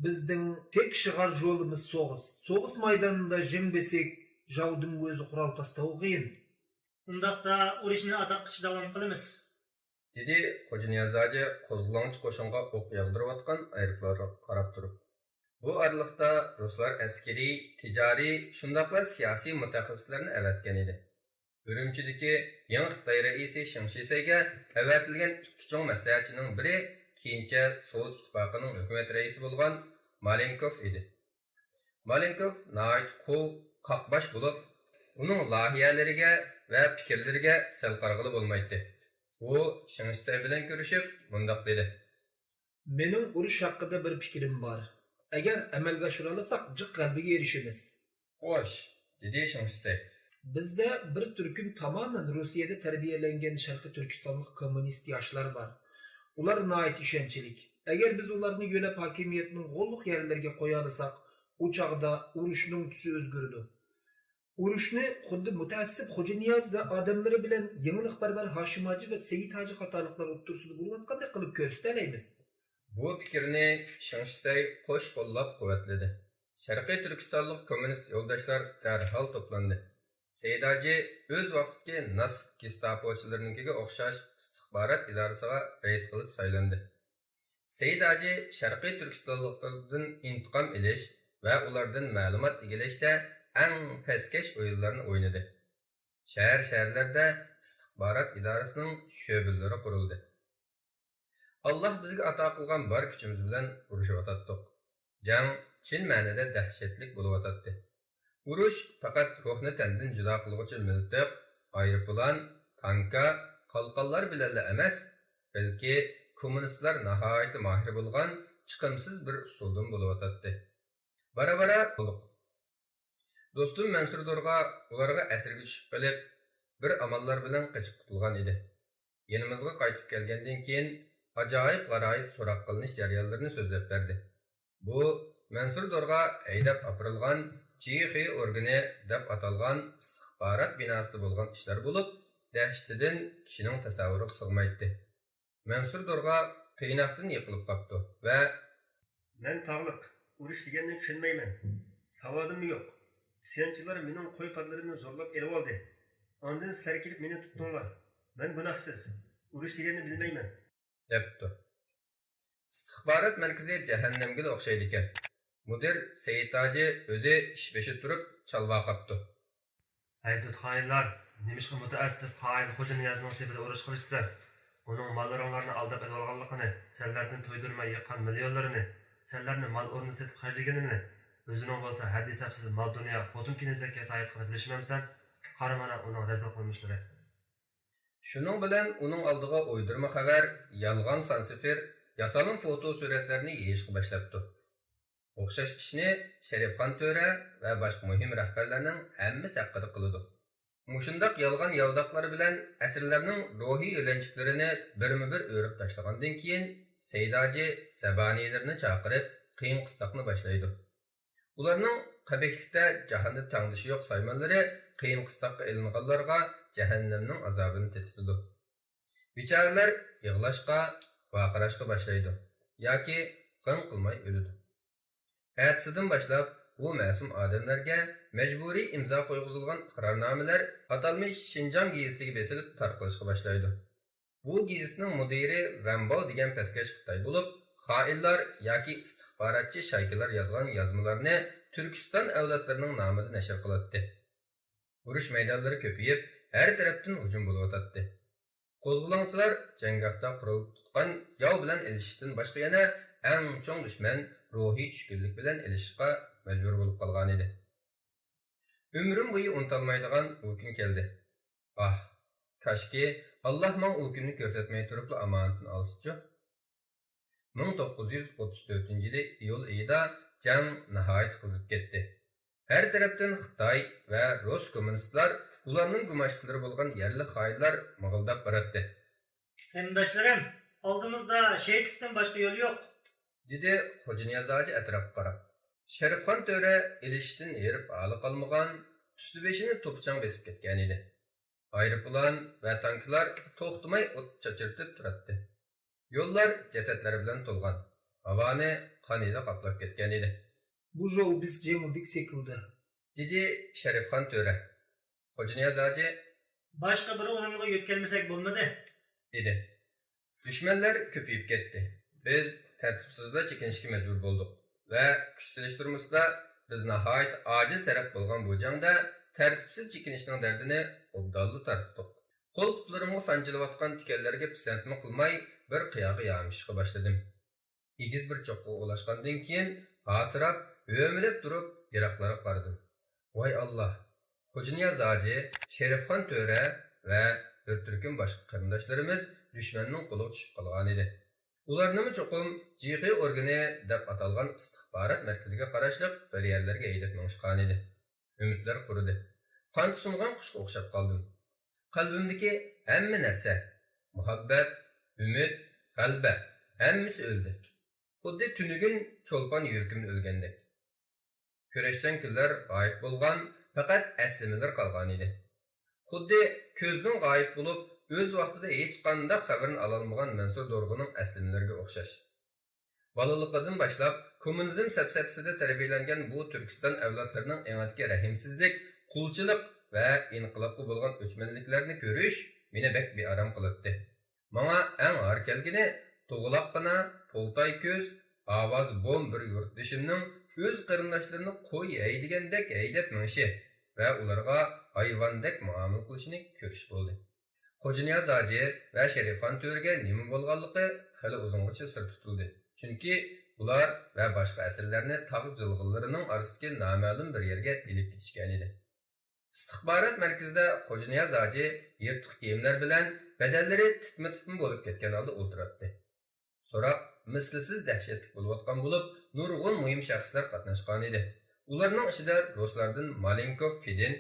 بىزنىڭ تەك شىغار يولىمىز سوغۇس. سوغۇس مەيدانىدا جەڭ بەسەك، جاۋدىن ئۆزى قورال تاشلاۋ قىيىن. ئۇنداقتا ئۇرۇشنى ئاداققىچە داۋام قىلىمىز، دېدى خوجانىياز ھاجى قوزغىلاڭچى قوشۇنغا ئوق ياغدۇرۇۋاتقان ئايروپىلانغا قاراپ تۇرۇپ. بۇ ئارىلىقتا رۇسلار ئەسكىرىي، تىجارىي، شۇنداقلا سىياسىي مۇتەخەسسىسلەرنى ئەۋەتكەن ئىدى. ئۈرۈمچىدىكى يېڭى خىتاي رەئىسى شېڭ شىسەيگە ئەۋەتىلگەن ئىككى چوڭ مەسلىھەتچىنىڭ بىرى كېيىنچە سوۋېت ئىتتىپاقىنىڭ ھۆكۈمەت رەئىسى بولغان مالېنكوف ئىدى. مالېنكوف ناھايىتى قۇۋ، قاقباش بولۇپ، ئۇنىڭ لايىھەلىرىگە ۋە پىكىرلىرىگە سەل قارىغىلى بولمايتتى. ئۇ شېڭ شىسەي بىلەن كۆرۈشۈپ مۇنداق دېدى. مېنىڭ ئۇرۇش ھەققىدە بىر پىكرىم بار. ئەگەر ئەمەلگە ئاشۇرالىساق، جىق غەلىبىگە ئېرىشىمىز. خوش، دېدى شېڭ شىسەي. بىزدە بىر تۈركۈم تامامەن روسىيەدە تەربىيەلەنگەن شەرقىي تۈركىستانلىق كوممۇنىست ياشلار بار. ئۇلار ناھايىتى ئىشەنچلىك. ئەگەر بىز ئۇلارنى يۆلەپ ھاكىمىيەتنىڭ غوللۇق يەرلىرىگە قويالىساق، ئۇ چاغدا ئۇرۇشنىڭ تۈسى ئۆزگىرىدۇ. ئۇرۇشنى خۇددى مۇتەئەسسىپ خوجانىياز ۋە ئادەملىرى بىلەن يېڭىلىقپەرۋەر ھاشىم ھاجى ۋە سېيىت ھاجى قاتارلىقلار ئوتتۇرىسىدا بولۇۋاتقاندەك قىلىپ كۆرسىتەلەيمىز. بۇ پىكىرنى شېڭ شىسەي قوش قوللاپ قۇۋۋەتلىدى. شەرقىي تۈركىستانلىق كوممۇنىست يولداشلار دەرھال توپلاندى. سەيداجى ئۆز ۋاقتىدىكى ناس گېستاپوچىلىرىنىڭكىگە ئوخشاش ئىستىخبارات ئىدارىسىغا رەئىس قىلىپ سايلاندى. سەيداجى شەرقىي تۈركىستانلىقلاردىن ئىنتىقام ئېلىش ۋە ئۇلاردىن مەلۇمات ئىگىلەشتە ئەڭ پەسكەش ئويۇنلارنى ئوينىدى. شەھەر-شەھەرلەردە ئىستىخبارات ئىدارىسىنىڭ شۆبىلىرى قۇرۇلدى. ئاللاھ بىزگە ئاتا قىلغان بار كۈچىمىز بىلەن ئۇرۇشۇۋاتاتتۇق. جەڭ چىن مەنىدە دەھشەتلىك بولۇۋاتاتتى. ئۇرۇش پەقەت روھنى تەندىن جۇدا قىلغۇچى مىلتىق، ئايروپىلان، تانكا، قالقانلار بىلەنلا ئەمەس، بەلكى كوممۇنىستلار ناھايىتى ماھىر بولغان چىقىمسىز بىر ئۇسۇلدىن بولۇۋاتاتتى. بارا-بارا دوستۇم مەنسۇر دورغا ئۇلارغا ئەسىرگە چۈشۈپ قېلىپ، بىر ئاماللار بىلەن قېچىپ قۇتۇلغان ئىدى. يېنىمىزغا قايتىپ كەلگەندىن كېيىن، ئاجايىپ-غارايىپ سوراق قىلىنىش جەريانلىرىنى سۆزلەپ بەردى. بۇ مەنسۇر دورغا ھەيدەپ ئاپىرىلغان جى خې ئورگىنى دەپ ئاتالغان ئىستىخبارات بىناسىدا بولغان ئىشلار بولۇپ، دەھشىتىدىن كىشىنىڭ تەسەۋۋۇرىغا سىغمايتتى. مەنسۇر دورغا قىيناقتىن يىقىلىپ قاپتۇ ۋە، مەن تاغلىق، ئۇرۇش دېگەننى چۈشەنمەيمەن. ساۋادىممۇ يوق. ئىسيانچىلار مېنىڭ قوي پادىلىرىمنى زورلاپ ئېلىۋالدى. ئاندىن سىلەر كېلىپ مېنى تۇتتۇڭلار. مەن گۇناھسىز. ئۇرۇش دېگەننى بىلمەيمەن. دەپتۇ. ئىستىخبارات مەركىزى جەھەننەمگىلا ئوخشايدىكەن. مۇدىر سەيىت ھاجى ئۆزى ئىش بېشىدا تۇرۇپ چالۋاقاپتۇ. ھەي دۇت خائىنلار! نېمىشقا مۇتەئەسسىپ خائىن خوجانىيازنىڭ سېپىدا ئۇرۇش قىلىشىسەن؟ ئۇنىڭ ماللىرىڭلارنى ئالداپ ئېلىۋالغانلىقىنى، سەنلەردىن تويدۇرماي يىغقان مىليونلىرىنى، سەنلەرنى مال ئورنىدا سېتىپ خەجلىگىنىنى، ئۆزىنىڭ بولسا ھەددى-ھېسابسىز مال-دۇنيا، خوتۇن-كېنىزەككە ساھىب قىلىپ بىلىشمەمسەن؟ قارا مانا ئۇنىڭ رەزىل قىلمىشلىرى. شۇنىڭ بىلەن ئۇنىڭ ئالدىغا ئويدۇرما خەۋەر، يالغان سان-سىفىر، ياسالما فوتو سۈرەتلەرنى يېيىشقا باشلاپتۇ. ئوخشاش ئىشنى شەرىپخان تۆرە ۋە باشقا مۇھىم رەھبەرلەرنىڭ ھەممىسى ھەققىدە قىلىدۇ. مۇشۇنداق يالغان-ياۋىداقلار بىلەن ئەسىرلەرنىڭ روھىي يۆلەنچۈكلىرىنى بىرمۇبىر ئۆرۈپ تاشلىغاندىن كېيىن، سەيداجى زەبانىيلىرىنى چاقىرىپ، قىيىن-قىستاقنى باشلايدۇ. ئۇلارنىڭ قەبىھلىكتە جاھاندا تەڭدىشى يوق سايمانلىرى قىيىن-قىستاققا ئېلىنغانلارغا جەھەننەمنىڭ ئازابىنى تېتىتىدۇ. بىچارىلەر يىغلاشقا، ۋارقىراشقا باشلايدۇ ياكى غىڭ قىلماي ئۆلىدۇ. ئەتىسىدىن باشلاپ بۇ مەسۇم ئادەملەرگە مەجبۇرىي ئىمزا قويغۇزۇلغان ئىقرارنامىلەر ئاتالمىش شىنجاڭ گېزىتىگە بېسىلىپ تارقىلىشقا باشلايدۇ. بۇ گېزىتنىڭ مۇدىرى ۋەنباۋ دېگەن پەسكەش خىتاي بولۇپ، خائىنلار ياكى ئىستىخباراتچى شايكىلار يازغان يازمىلارنى تۈركىستان ئەۋلادلىرىنىڭ نامىدا نەشر قىلاتتى. ئۇرۇش مەيدانلىرى كۆپىيىپ، ھەر تەرەپتىن ھۇجۇم بولۇۋاتاتتى. قوزغىلاڭچىلار جەڭگاھتا قورال تۇتقان ياۋ بىلەن ئېلىشىشتىن باشقا يەنە ئەڭ چوڭ دۈشمەن روھىي چۈشكۈنلۈك بىلەن ئېلىشىشقا مەجبۇر بولۇپ قالغانىدى. ئۆمرۈم بويى ئۇنتالمايدىغان ئۇ كۈن كەلدى. ئاھ، كاشكى، ئاللاھ ماڭا ئۇ كۈننى كۆرسەتمەي تۇرۇپلا ئامانىتىنى ئالسىچۇ. مىڭ توققۇز يۈز ئوتتۇز تۆتىنچى يىلى ئىيۇل ئېيىدا جەڭ ناھايىتى قىزىپ كەتتى. ھەر تەرەپتىن خىتاي ۋە رۇس كوممۇنىستلار، ئۇلارنىڭ گۇماشتىلىرى بولغان يەرلىك خائىنلار مىغىلداپ باراتتى. قېرىنداشلىرىم، ئالدىمىزدا شېھىتلىقتىن باشقا يول يوق، دېدى خوجانىياز ھاجى ئەتراپقا قاراپ. شەرىپخان تۆرە ئېلىشىشتىن ھېرىپ ھالى قالمىغان، ئۈستى بېشىنى توپا-چاڭ بېسىپ كەتكەنىدى. ئايروپىلان ۋە تانكىلار توختىماي ئوت چاچرىتىپ تۇراتتى. يوللار جەسەتلەر بىلەن تولغان، ھاۋانى قان ھىدى قاپلاپ كەتكەنىدى. بۇ جاۋ بىز جېڭىلدىك سېكىلدى، دېدى شەرىپخان تۆرە. خوجانىياز ھاجى، باشقا بىر ئورۇنغا يۆتكەلمىسەك بولمىدى، دېدى. دۈشمەنلەر كۆپىيىپ كەتتى. بىز تەرتىپسىزلا چېكىنىشكە مەجبۇر بولدۇق ۋە كۈچ سېلىشتۇرمىسىدا بىز ناھايىتى ئاجىز تەرەپ بولغان بۇ جەڭدە تەرتىپسىز چېكىنىشنىڭ دەردىنى ئوبدانلا تارتتۇق. قول-پۇتلىرىمغا سانجىلىۋاتقان تىكەنلەرگە پىسەنتمۇ قىلماي، بىر قىياغا يامىشىشقا باشلىدىم. ئېگىز بىر چوققىغا ئۇلاشقاندىن كېيىن، ھاسىراپ، ھۆمۈلەپ تۇرۇپ، يىراقلارغا قارىدىم. ۋاي ئاللاھ! خوجانىياز ھاجى، شېرىپخان تۆرە ۋە بىر تۈركۈم باشقا قېرىنداشلىرىمىز دۈشمەننىڭ قولىغا چۈشۈپ قالغانىدى. ئۇلارنىمۇ چوقۇم جىخې ئورگىنى دەپ ئاتالغان ئىستىخبارات مەركىزىگە قاراشلىق بىر يەرلەرگە ھەيدەپ مېڭىشقانىدى. ئۈمىدلەر قۇرۇدى. قانىتى سۇنغان قۇشقا ئوخشاپ قالدىم. قەلبىمدىكى ھەممە نەرسە، مۇھەببەت، ئۈمىد، غەلىبە، ھەممىسى ئۆلدى. خۇددى تۈنۈگۈن چولپان يۈرىكىمدە ئۆلگەندەك. كۈرەشچان كۈنلەر غايىب بولغان، پەقەت ئەسلىمىلەر قالغانىدى. خۇددى كۆزدىن غايىب بولۇپ، ئۆز ۋاقتىدا ھېچقانداق خەۋىرىنى ئالالمىغان مەنسۇر دورغىنىڭ ئەسلىمىلىرىگە ئوخشاش. بالىلىقىدىن باشلاپ كوممۇنىزم سەپسەتىسىدە تەربىيەلەنگەن بۇ تۈركىستان ئەۋلادلىرىنىڭ ئېڭىدىكى رەھىمسىزلىك، قۇلچىلىق ۋە ئىنقىلابقا بولغان ئۆچمەنلىكلەرنى كۆرۈش مېنى بەك بىئارام قىلاتتى. ماڭا ئەڭ ئار كەلگىنى توغلاققىنا، پولتاي كۆز، ئاۋاز بوم بىر يۇرتدىشىمنىڭ ئۆز قېرىنداشلىرىنى قوي ھەيدىگەندەك ھەيدەپ مېڭىشى ۋە ئۇلارغا ھايۋاندەك مۇئامىلە قىلىشىنى كۆرۈش بولدى. خوجانىياز ھاجى ۋە شېرىپخان تۆرىگە نېمە بولغانلىقى خېلى ئۇزۇنغىچە سىر تۇتۇلدى، چۈنكى ئۇلار ۋە باشقا ئەسىرلەرنى تاغ جىلغىلىرىنىڭ ئارىسىدىكى نامەلۇم بىر يەرگە ئېلىپ كېتىشكەنىدى. ئىستىخبارات مەركىزىدە خوجانىياز ھاجى يىرتىق كىيىملەر بىلەن، بەدەنلىرى تىتما-تىتما بولۇپ كەتكەن ھالدا ئولتۇراتتى. سوراق مىسلىسىز دەھشەتلىك بولۇۋاتقان بولۇپ، نۇرغۇن مۇھىم شەخسلەر قاتناشقانىدى. ئۇلارنىڭ ئىچىدە رۇسلاردىن مالېنكوف فېدىن،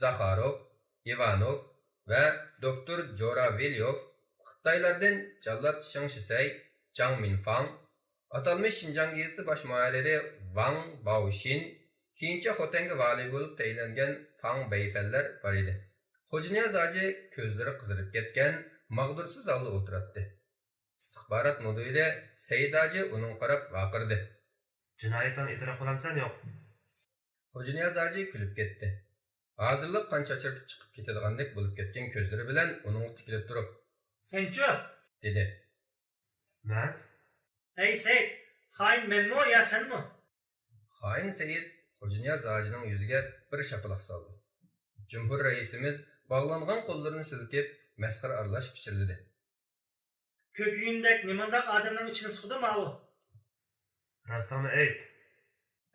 زاخاروف، ئىۋانوف ۋە دوكتور جوراۋېليوف، خىتايلاردىن جاللات شېڭ شىسەي، جاڭ مىنفاڭ، ئاتالمىش شىنجاڭ گېزىتى باش مۇھەررىرى ۋاڭ باۋشىن، كېيىنچە خوتەنگە ۋالىي بولۇپ تەيىنلەنگەن فاڭ بەيفەنلەر بار ئىدى. خوجانىياز ھاجى كۆزلىرى قىزىرىپ كەتكەن، ماغدۇرسىز ھالدا ئولتۇراتتى. ئىستىخبارات مۇدىرى سەيىت ھاجى ئۇنىڭغا قاراپ ۋارقىرىدى. جىنايەتلەرنى ئېتىراپ قىلامسەن، يوق؟ خوجانىياز ھاجى كۈلۈپ كەتتى. ھازىرلا قان چاچرىتىپ چىقىپ كېتىدىغاندەك بولۇپ كەتكەن كۆزلىرى بىلەن ئۇنىڭغا تىكىلىپ تۇرۇپ، سەنچۇ؟ دېدى. مەن؟ ئەي سەيىت، خائىن مەنمۇ يا سەنمۇ؟ خائىن سەيىت خوجانىياز ھاجىنىڭ يۈزىگە بىر شاپىلاق سالدى. جۇمھۇر رەئىسىمىز باغلانغان قوللىرىنى سىلكىپ، مەسخىرە ئارىلاش پىچىرلىدى. كۆكۈيۈندەك نېمانداق ئادەمنىڭ ئىچىنى سىقىدۇ ماۋۇ؟ راستىڭنى ئېيت.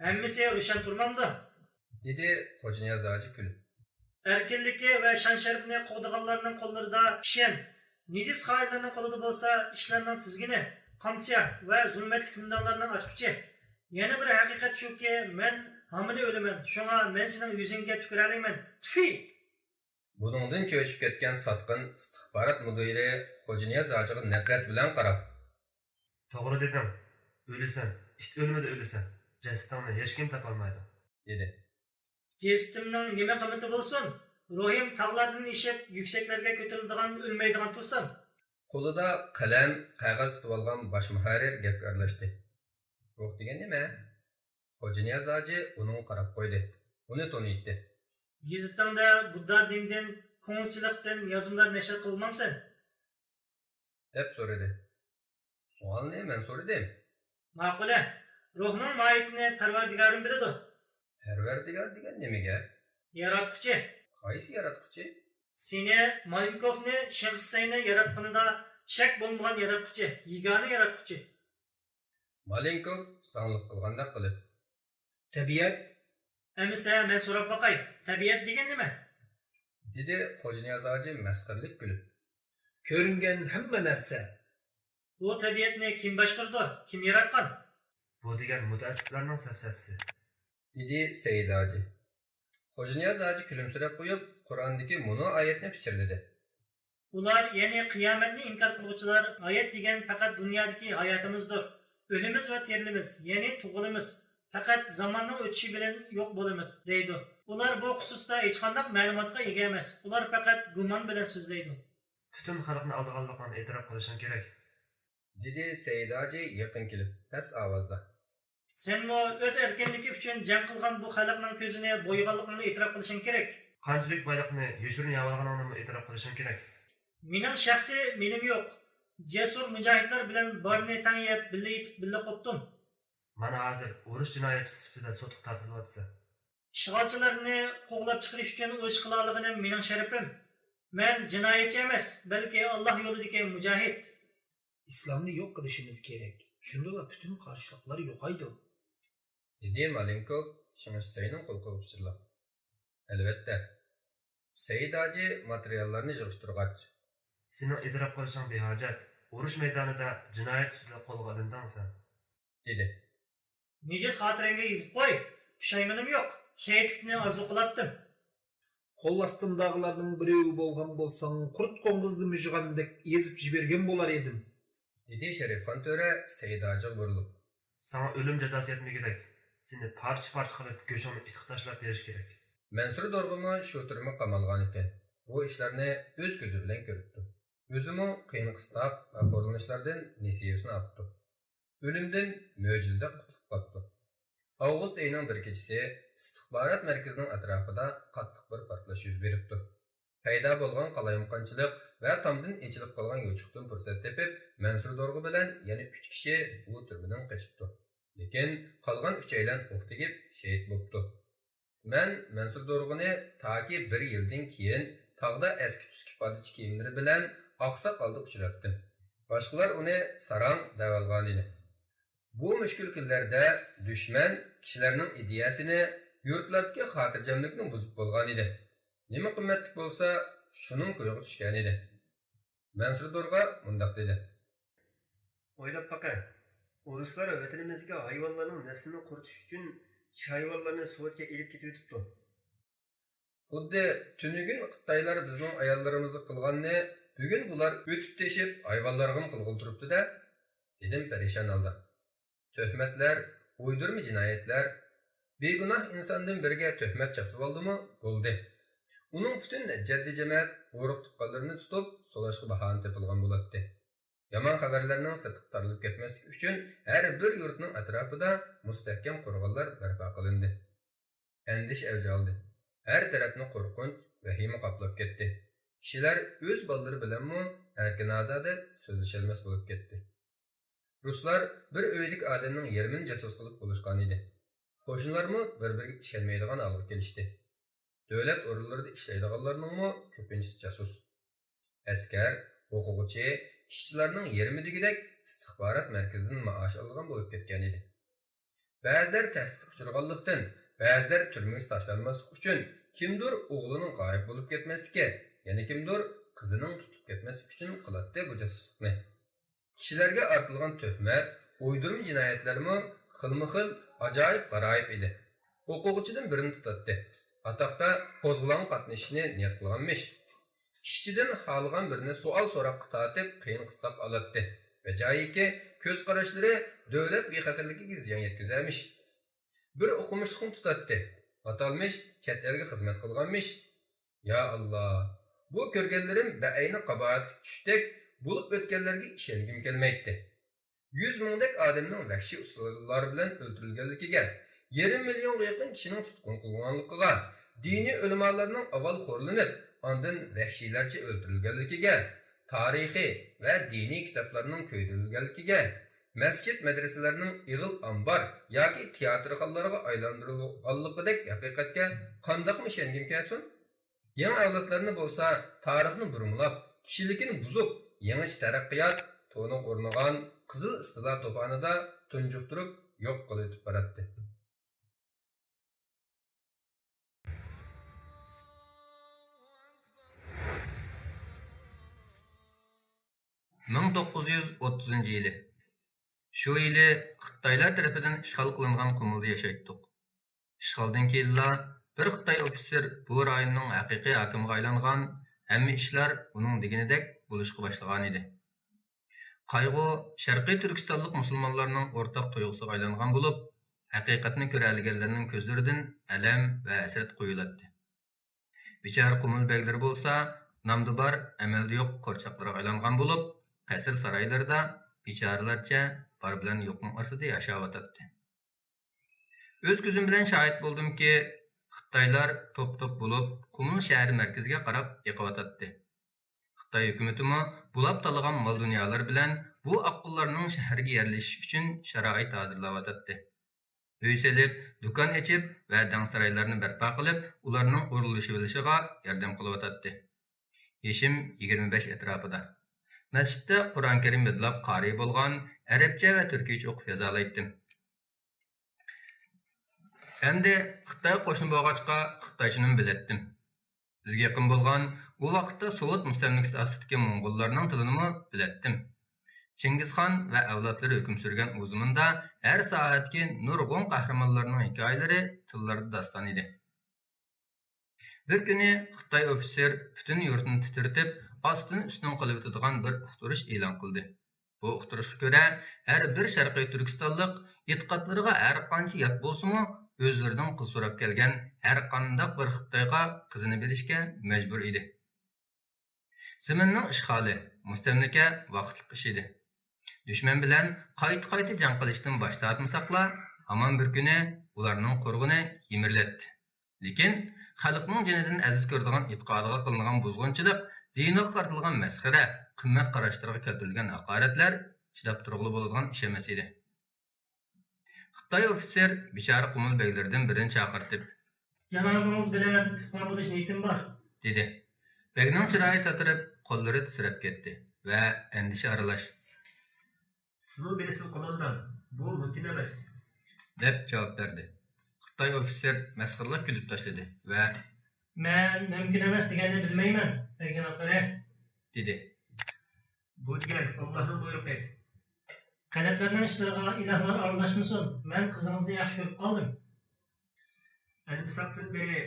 ھەممىسى روشەن تۇرمامدۇ؟ دېدى خوجانىياز ھاجى كۈلۈپ. ئەركىنلىكى ۋە شان-شەرىپىنى قوغدىغانلارنىڭ قوللىرىدا كىشەن، نىجىس خائىنلارنىڭ قولىدا بولسا ئىشلارنىڭ تىزگىنى، قامچا ۋە زۇلمەتلىك زىندانلارنىڭ ئاچقۇچى. يەنە بىر ھەقىقەت شۇكى، مەن ھامىلە ئۆلىمەن، شۇڭا مەن سېنىڭ يۈزۈڭگە تۈكۈرەلەيمەن. تۈفى! بۇنىڭدىن چۆچۈپ كەتكەن ساتقىن ئىستىخبارات مۇدىرى خوجانىياز ھاجىغا نەپرەت بىلەن قاراپ، توغرا دېدىڭ، ئۆلىسەن، ئىت ئۆلمىدى ئۆلىسەن، جەسىتىڭنى ھېچكىم تاپالمايدۇ، دېدى. جەسىتىمنىڭ نېمە قىممىتى بولسۇن؟ روھىم تاغلاردىن ئېشىپ يۈكسەكلەرگە كۆتۈرۈلىدىغان، ئۆلمەيدىغان تۇرسام. قولىدا قەلەم، قەغەز تۇتۇۋالغان باش مۇھەررىر گەپكە ئارىلاشتى. روھ دېگەن نېمە؟ خوجانىياز ھاجى ئۇنىڭغا قاراپ قويدى. ئۇنى تونۇيتتى. گېزىتىڭدە بۇددا دىنىدىن، كوڭزىچىلىقتىن يازمىلار نەشر قىلمامسەن؟ دەپ سورىدى. سوئالنى مەن سورىدىم. ماقۇلە، روھنىڭ ماھىيىتىنى پەرۋەردىگارىم بىلىدۇ. پەرۋەردىگار دېگەن نېمە گەپ؟ ياراتقۇچى. قايسى ياراتقۇچى؟ سېنى، مالېنكوفنى، شېڭ شىسەينى ياراتقىنىدا شەك بولمىغان ياراتقۇچى، يېگانە ياراتقۇچى. مالېنكوف زاڭلىق قىلغاندەك قىلىپ، تەبىئەت. ئەمىسە مەن سوراپ باقاي، تەبىئەت دېگەن نېمە؟ دېدى خوجانىياز ھاجى مەسخىرىلىك كۈلۈپ. كۆرۈنگەن ھەممە نەرسە. بۇ تەبىئەتنى كىم باشقۇرىدۇ، كىم ياراتقان؟ بۇ دېگەن مۇتەئەسسىپلەرنىڭ سەپسەتىسى، دېدى سەئىد ھاجى. خوجانىياز ھاجى كۈلۈمسىرەپ قويۇپ، قۇرئاندىكى مۇنۇ ئايەتنى پىچىرلىدى. ئۇلار، يەنى قىيامەتنى ئىنكار قىلغۇچىلار، ھايات دېگەن پەقەت دۇنيادىكى ھاياتىمىزدۇر. ئۆلىمىز ۋە تىرىلىمىز، يەنى تۇغۇلىمىز، پەقەت زاماننىڭ ئۆتۈشى بىلەن يوق بولىمىز، دەيدۇ. ئۇلار بۇ خۇسۇستا ھېچقانداق مەلۇماتقا ئىگە ئەمەس، ئۇلار پەقەت گۇمان بىلەن سۆزلەيدۇ. پۈتۈن خەلقنى ئالدىغانلىقىڭنى ئېتىراپ قىلىشىڭ كېرەك، دېدى سەئىد ھاجى يېقىن كېلىپ، پەس ئاۋازدا. سەنمۇ ئۆز ئەركىنلىكى ئۈچۈن جەڭ قىلغان بۇ خەلقنىڭ كۆزىنى بويىغانلىقىڭنى ئېتىراپ قىلىشىڭ كېرەك. قانچىلىك بايلىقنى يوشۇرۇن يەۋالغىنىڭنىمۇ ئېتىراپ قىلىشىڭ كېرەك. مېنىڭ شەخسىي مېلىم يوق. جەسۇر مۇجاھىدلار بىلەن بارنى تەڭ يەپ، بىللە يېتىپ، بىللە قوپتۇم. مانا ھازىر ئۇرۇش جىنايەتچىسى سۈپىتىدە سوتقا تارتىلىۋاتىسەن. ئىشغالچىلارنى قوغلاپ چىقىرىش ئۈچۈن ئۇرۇش قىلالىغىنىم مېنىڭ شەرىپىم. مەن جىنايەتچى ئەمەس، بەلكى ئاللاھ يولىدىكى مۇجاھىد. ئىسلامنى يوق قىلىشىمىز كېرەك. شۇندىلا پۈتۈن قارشىلىقلار يوقايدۇ، دېدى مالېنكوف شېڭ شىسەينىڭ قۇلىقىغا پىچىرلاپ. ئەلۋەتتە. سەئىد ھاجى ماتېرىياللارنى يىغىشتۇرغاچ. سېنىڭ ئېتىراپ قىلىشىڭ بىھاجەت. ئۇرۇش مەيدانىدا جىنايەت ئۈستىدە قولغا ئېلىندىڭ سەن، دېدى. نىجىس خاتىرەڭگە يېزىپ قوي، پۇشايمىنىم يوق. شېھىتلىكنى ئارزۇ قىلاتتىم. قول ئاستىمداغىلارنىڭ بىرىۋى بولغان بولساڭ، قۇرت قوڭغۇزنى مىژغاندەك ئېزىپ جىبەرگەن بولار ئىدىم. دېدى شەرىپخان تۆرە سەيداجىغا بۇرۇلۇپ. ساڭا ئۆلۈم جازاسى يەتمىگۈدەك، سېنى پارچە-پارچە قىلىپ، گۆشۈڭنى ئىتقا تاشلاپ بېرىش كېرەك. مەنسۇر دورغىمۇ شۇ تۈرمىگە قامالغانىكەن. بۇ ئىشلارنى ئۆز كۆزى بىلەن كۆرۈپتۇ. ئۆزىمۇ قىيىن-قىستاق ۋە خورلىنىشلاردىن نېسىۋىسىنى ئاپتۇ. ئۆلۈمدىن مۆجىزىدەك قۇتۇلۇپ قاپتۇ. ئاۋغۇست ئېيىنىڭ بىر كېچىسى ئىستىخبارات مەركىزىنىڭ ئەتراپىدا قاتتىق بىر پارتلاش يۈز بېرىپتۇ. پەيدا بولغان قالايمىقانچىلىق ۋە تامدىن ئېچىلىپ قالغان يوچۇقتىن پۇرسەت تېپىپ، مەنسۇر دورغا بىلەن يەنە ئۈچ كىشى بۇ تۈرمىدىن قېچىپتۇ. لېكىن قالغان ئۈچەيلەن ئوق تېگىپ شېھىت بوپتۇ. مەن مەنسۇر دورغىنى تاكى بىر يىلدىن كېيىن تاغدا ئەسكى-تۈسكى پادىچى كىيىملىرى بىلەن ئاقساق ھالدا ئۇچراتتىم. باشقىلار ئۇنى ساراڭ دەۋالغانىدى. بۇ مۈشكۈل كۈنلەردە دۈشمەن كىشىلەرنىڭ ئىدىيەسىنى، يۇرتلاردىكى خاتىرجەملىكنى بۇزۇپ بولغانىدى. نېمە قىممەتلىك بولسا، شۇنىڭ كويىغا چۈشكەنىدى. مەنسۇر دورغا مۇنداق دېدى. ئويلاپ باقە، ئورۇسلار ۋەتىنىمىزدىكى ھايۋانلارنىڭ نەسلىنى قۇرۇتۇش ئۈچۈن چىشى ھايۋانلارنى سوۋېتكە ئېلىپ كېتىۋېتىپتۇ. خۇددى تۈنۈگۈن خىتايلار بىزنىڭ ئاياللىرىمىزغا قىلغاننى بۈگۈن بۇلار ئۆتۈپ تېشىپ ھايۋانلارغىمۇ قىلغىلى تۇرۇپتۇ-دە، دېدىم پەرىشان ھالدا. تۆھمەتلەر، ئويدۇرما جىنايەتلەر، بىگۇناھ ئىنساندىن بىرىگە تۆھمەت چاپلىۋالدىمۇ بولدى. ئۇنىڭ پۈتۈن جەددىي جەمەت، ئۇرۇق-تۇغقانلىرىنى تۇتۇپ سولاشقا باھانە تېپىلغان بولاتتى. يامان خەۋەرلەرنىڭ سىرتقا تارىلىپ كەتمەسلىكى ئۈچۈن ھەر بىر يۇرتنىڭ ئەتراپىدا مۇستەھكەم قورغانلار بەرپا قىلىندى. ئەندىشە ئەۋج ئالدى. ھەر تەرەپنى قورقۇنچ، ۋەھىمە قاپلاپ كەتتى. كىشىلەر ئۆز بالىلىرى بىلەنمۇ ئەركىن-ئازادە سۆزلىشەلمەس بولۇپ كەتتى. رۇسلار بىر ئۆيدىكى ئادەمنىڭ يېرىمىنى جاسۇس قىلىپ بولۇشقانىدى. قوشنىلارمۇ بىر-بىرىگە ئىشەنمەيدىغان ھالغا كېلىشتى. دۆلەت ئورۇنلىرىدا ئىشلەيدىغانلارنىڭمۇ كۆپىنچىسى جاسۇس. ئەسكەر، ئوقۇغۇچى، ئىشچىلارنىڭ يېرىمى دېگۈدەك ئىستىخبارات مەركىزىدىن مائاش ئالىدىغان بولۇپ كەتكەنىدى. بەزىلەر تەھدىتكە ئۇچرىغانلىقتىن، بەزىلەر تۈرمىگە تاشلانماسلىق ئۈچۈن كىمدۇر ئوغلىنىڭ غايىب بولۇپ كەتمەسلىكى، يەنە كىمدۇر قىزىنىڭ تۇتۇپ كەتمەسلىكى ئۈچۈن قىلاتتى بۇ جاسۇسلۇقنى. كىشىلەرگە ئارتىلغان تۆھمەت، ئويدۇرما جىنايەتلەرمۇ خىلمۇخىل، ئاجايىپ-غارايىپ ئىدى. ئوقۇغۇچىدىن بىرىنى تۇتاتتى. ئاتاقتا قوزغىلاڭغا قاتنىشىشنى نىيەت قىلغانمىش. ئىشچىدىن خالىغان بىرىنى سوئال-سوراققا تارتىپ قىيىن-قىستاق ئالاتتى. بەجايىكى، كۆز-قاراشلىرى دۆلەت بىخەتەرلىكىگە زىيان يەتكۈزەرمىش. بىر ئوقۇمۇشلۇقنى تۇتاتتى. ئاتالمىش چەت ئەلگە خىزمەت قىلغانمىش. يا ئاللا، بۇ كۆرگەنلىرىم بەئەينى قاباھەتلىك چۈشتەك بولۇپ ئۆتكەنلەرگە ئىشەنگۈم كەلمەيتتى. يۈز مىڭدەك ئادەمنىڭ ۋەھشىي ئۇسۇللار بىلەن ئۆلتۈرۈلگەنلىكىگە، يېرىم مىليونغا يېقىن كىشىنىڭ تۇتقۇن قىلىنغانلىقىغا، دىنىي ئۆلىمالارنىڭ ئاۋۋال خورلىنىپ، ئاندىن ۋەھشىيلەرچە ئۆلتۈرۈلگەنلىكىگە، تارىخىي ۋە دىنىي كىتابلارنىڭ كۆيدۈرۈلگەنلىكىگە، مەسچىت، مەدرىسىلەرنىڭ ئېغىل ئامبار ياكى تىياتىرخانىلارغا ئايلاندۇرۇلغانلىقىدەك ھەقىقەتكە قانداقمۇ ئىشەنگۈم كەلسۇن؟ يېڭى ئەۋلادلارنى بولسا تارىخنى بۇرمىلاپ، كىشىلىكىنى بۇزۇپ، يېڭىچە تەرەققىيات تونىغا ئورنىغان قىزىل ئىستىلا توپانىدا تۇنجۇقتۇرۇپ يوق قىلىۋېتىپ باراتتى. مىڭ توققۇز يۈز ئوتتۇزىنچى يىلى. شۇ يىلى خىتايلار تەرىپىدىن ئىشغال قىلىنغان قۇمۇلدا ياشايتتۇق. ئىشغالدىن كېيىنلا بىر خىتاي ئوفىتسېر بۇ رايوننىڭ ھەقىقىي ھاكىمىغا ئايلانغان، ھەممە ئىشلار ئۇنىڭ دېگىنىدەك بولۇشقا باشلىغانىدى. قايغۇ شەرقىي تۈركىستانلىق مۇسۇلمانلارنىڭ ئورتاق تۇيغۇسىغا ئايلانغان بولۇپ، ھەقىقەتنى كۆرەلىگەنلەرنىڭ كۆزلىرىدىن ئەلەم ۋە ھەسرەت قۇيۇلاتتى. بىچارە قۇمۇل بەگلىرى بولسا نامدا بار، ئەمەلدە يوق قورچاقلارغا ئايلانغان بولۇپ، قەسىر-سارايلىرىدا بىچارىلەرچە بار بىلەن يوقنىڭ ئارىسىدا ياشاۋاتاتتى. ئۆز كۆزۈم بىلەن شاھىت بولدۇمكى، خىتايلار توپ-توپ بولۇپ قۇمۇل شەھەر مەركىزىگە قاراپ ئېقىۋاتاتتى. خىتاي ھۆكۈمىتىمۇ بۇلاپ تالىغان مال-دۇنيالىرى بىلەن بۇ ئاققۇنلارنىڭ شەھەرگە يەرلىشىش ئۈچۈن شارائىت ھازىرلاۋاتاتتى. ئۆي سېلىپ، دۇكان ئېچىپ ۋە دەڭسارايلارنى بەرپا قىلىپ، ئۇلارنىڭ ئورۇنلىشىۋېلىشىغا ياردەم قىلىۋاتاتتى. يېشىم يىگىرمە بەش ئەتراپىدا. مەسچىتتە قۇرئان كەرىم يادلاپ قارىي بولغان، ئەرەبچە ۋە تۈركىيچە ئوقۇپ يازالايتتىم. ئەمدى خىتايغا قوشنا بولغاچقا، خىتايچىنىمۇ بىلەتتىم. بىزگە يېقىن بولغان، ئۇ ۋاقىتتا سوۋېت مۇستەملىكىسى ئاستىدىكى موڭغۇللارنىڭ تىلىنىمۇ بىلەتتىم. چىڭگىزخان ۋە ئەۋلادلىرى ھۆكۈم سۈرگەن ئۇ زېمىندا ھەر ساھەدىكى نۇرغۇن قەھرىمانلارنىڭ ھېكايىلىرى تىللاردا داستان ئىدى. بىر كۈنى خىتاي ئوفىتسېر پۈتۈن يۇرتنى تىترىتىپ، ئاستىن ئۈستۈن قىلىۋېتىدىغان بىر ئۇقتۇرۇش ئېلان قىلدى. بۇ ئۇقتۇرۇشقا كۆرە، ھەر بىر شەرقىي تۈركىستانلىق ئېتىقادلىرىغا ھەر قانچە يات بولسىمۇ، ئۆزلىرىدىن قىز سوراپ كەلگەن ھەر قانداق بىر خىتايغا قىزىنى بېرىشكە مەجبۇر ئىدى. زېمىننىڭ ئىشغالى، مۇستەملىكە ۋاقىتلىق ئىش ئىدى. دۈشمەن بىلەن قايتا-قايتا جەڭ قىلىشتىن باش تارتمىساقلا، ھامان بىر كۈنى ئۇلارنىڭ قورغىنى يىمىرىلەتتى. لېكىن خەلقنىڭ جېنىدىن ئەزىز كۆرىدىغان ئېتىقادىغا قىلىنغان بۇزغۇنچىلىق، دىنىغا قارىتىلغان مەسخىرە، قىممەت قاراشلىرىغا كەلتۈرۈلگەن ھاقارەتلەر چىداپ تۇرغىلى بولىدىغان ئىش ئەمەس ئىدى. خىتاي ئوفىتسېر بىچارە قۇمۇل بەگلىرىدىن بىرىنى چاقىرتىپ، جانابىڭىز بىلەن تۇغقان بولۇش نىيىتىم بار، دېدى. بەگنىڭ چىرايى تاتىرىپ، قوللىرى تىترەپ كەتتى ۋە ئەندىشە ئارىلاش، سىزمۇ بىلىسىز، قوماندان، بۇ مۇمكىن ئەمەس، دەپ جاۋاب بەردى. خىتاي ئوفىتسېر مەسخىرىلىك كۈلۈپ تاشلىدى ۋە، مەن مۇمكىن ئەمەس دېگەننى بىلمەيمەن، بەگ جانابلىرى، دېدى. بۇ دېگەن ئاللاھنىڭ بۇيرۇقى. غەلەپلەرنىڭ ئىشلىرىغا ئىلاھلار ئارىلاشمىسۇن، مەن قىزىڭىزنى ياخشى كۆرۈپ قالدىم. ئەلمىساقتىن بېرى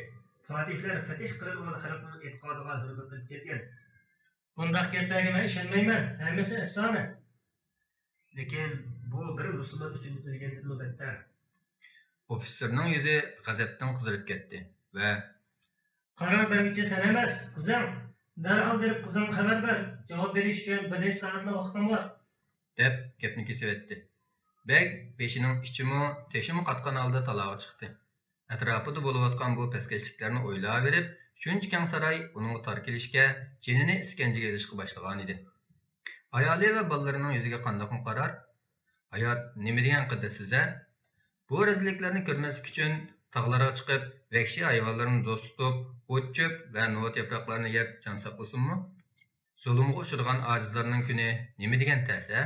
پاتىھلار فەتىھ قىلىنغان خەلقنىڭ ئېتىقادىغا ھۆرمەت قىلىپ كەلگەن. بۇنداق گەپلەرگە مەن ئىشەنمەيمەن، ھەممىسى ئەپسانە. لېكىن بۇ بىر مۇسۇلمان ئۈچۈن ئۆلگەندىنمۇ بەتتەر. ئوفىتسېرنىڭ يۈزى غەزەپتىن قىزىرىپ كەتتى ۋە، قارار بەرگۈچى سەن ئەمەس، قىزىڭ. دەرھال بېرىپ قىزىڭغا خەۋەر بەر. جاۋاب بېرىش ئۈچۈن بىر نەچچە سائەتلا ۋاقتىڭ بار، دەپ گەپنى كېسىۋەتتى. بەگ بېشىنىڭ ئىچىمۇ، تېشىمۇ قاتقان ھالدا تالاغا چىقتى. ئەتراپىدا بولۇۋاتقان بۇ پەسكەشلىكلەرنى ئويلاۋېرىپ، شۇنچە كەڭ ساراي ئۇنىڭغا تار كېلىشكە، جېنىنى ئىسكەنجىگە ئېلىشقا باشلىغانىدى. ئايالى ۋە بالىلىرىنىڭ يۈزىگە قانداقمۇ قارار؟ ھايات نېمە دېگەن قەدىرسىز-ھە؟ بۇ رەزىللىكلەرنى كۆرمەسلىك ئۈچۈن تاغلارغا چىقىپ، ۋەھشىي ھايۋانلىرىنى دوست تۇتۇپ، ئوت-چۆپ ۋە نوۋۇت ياپراقلارنى يەپ جان ساقلىسۇنمۇ؟ زۇلۇمغا ئۇچرىغان ئاجىزلارنىڭ كۈنى نېمە دېگەن تەس-ھە؟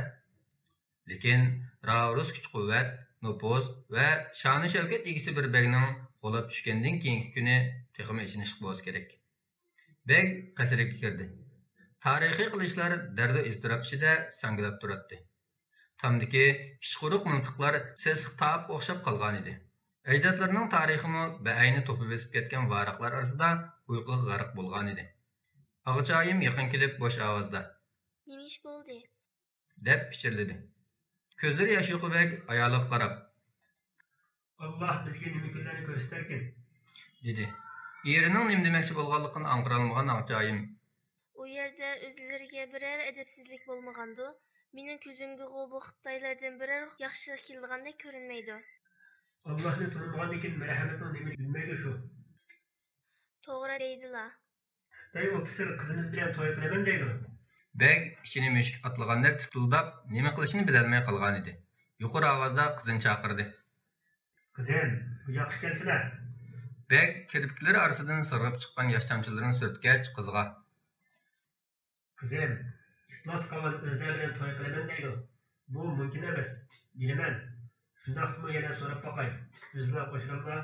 لېكىن راۋۇرۇس كۈچ-قۇۋۋەت، نوپۇز ۋە شانۇ-شەۋكەت ئىگىسى بىر بەگنىڭ غۇلاپ چۈشكەندىن كېيىنكى كۈنى تېخىمۇ ئېچىنىشلىق بولسا كېرەك. بەگ قەسرىگە كىردى. تارىخىي قىلىچلار دەردۇ ئىزتىراپ ئىچىدە ساڭگىلاپ تۇراتتى. تامدىكى كىچىك قۇرۇق مىلتىقلار سېسىق تاپ ئوخشاپ قالغانىدى. ئەجدادلىرىنىڭ تارىخىمۇ بەئەينى توپا بېسىپ كەتكەن ۋاراقلار ئارىسىدا ئۇيقۇغا غەرق بولغانىدى. ئاغىچايىم يېقىن كېلىپ بوش ئاۋازدا، نېمە ئىش بولدى؟ دەپ پىچىرلىدى. كۆزلىرى ياش يۇقى بەگ ئايالىغا قاراپ، ئاللاھ بىزگە نېمە كۈنلەرنى كۆرسىتەركىن؟ دېدى. ئېرىنىڭ نېمە دېمەكچى بولغانلىقىنى ئاڭقىرالمىغان ئاغىچايىم، ئۇ يەردە ئۆزلىرىگە بىرەر ئەدەپسىزلىك بولمىغاندۇ؟ مېنىڭ كۆزۈمگىغۇ بۇ خىتايلاردىن بىرەر ياخشىلىق كېلىدىغاندەك كۆرۈنمەيدۇ. ئاللاھنى تونۇمىغاندىن كېيىن مەرھەمەتنىڭ نېمىلىكىنى بىلمەيدۇ شۇ. توغرا دەيدىلا. خىتاي ئوفىتسېر قىزىمىز بىلەن توي قىلىمەن دەيدۇ. بەگ ئىچىنى مۈشۈك ئاتلىغاندەك تىتىلداپ، نېمە قىلىشىنى بىلەلمەي قالغانىدى. يۇقىرى ئاۋازدا قىزىنى چاقىردى. قىزىم، بۇ ياققا كەلسىلە. بەگ كىرپىكلىرى ئارىسىدىن سىرغىپ چىققان ياش چامچىلىرىنى سۈرتكەچ قىزغا، قىزىم، ئىپلاس قالغان ئۆزلەر بىلەن توي قىلىمەن دەيدۇ. بۇ مۇمكىن ئەمەس. بىلىمەن. شۇنداقتىمۇ يەنە سوراپ باقاي. ئۆزىلا قوشۇلاملا؟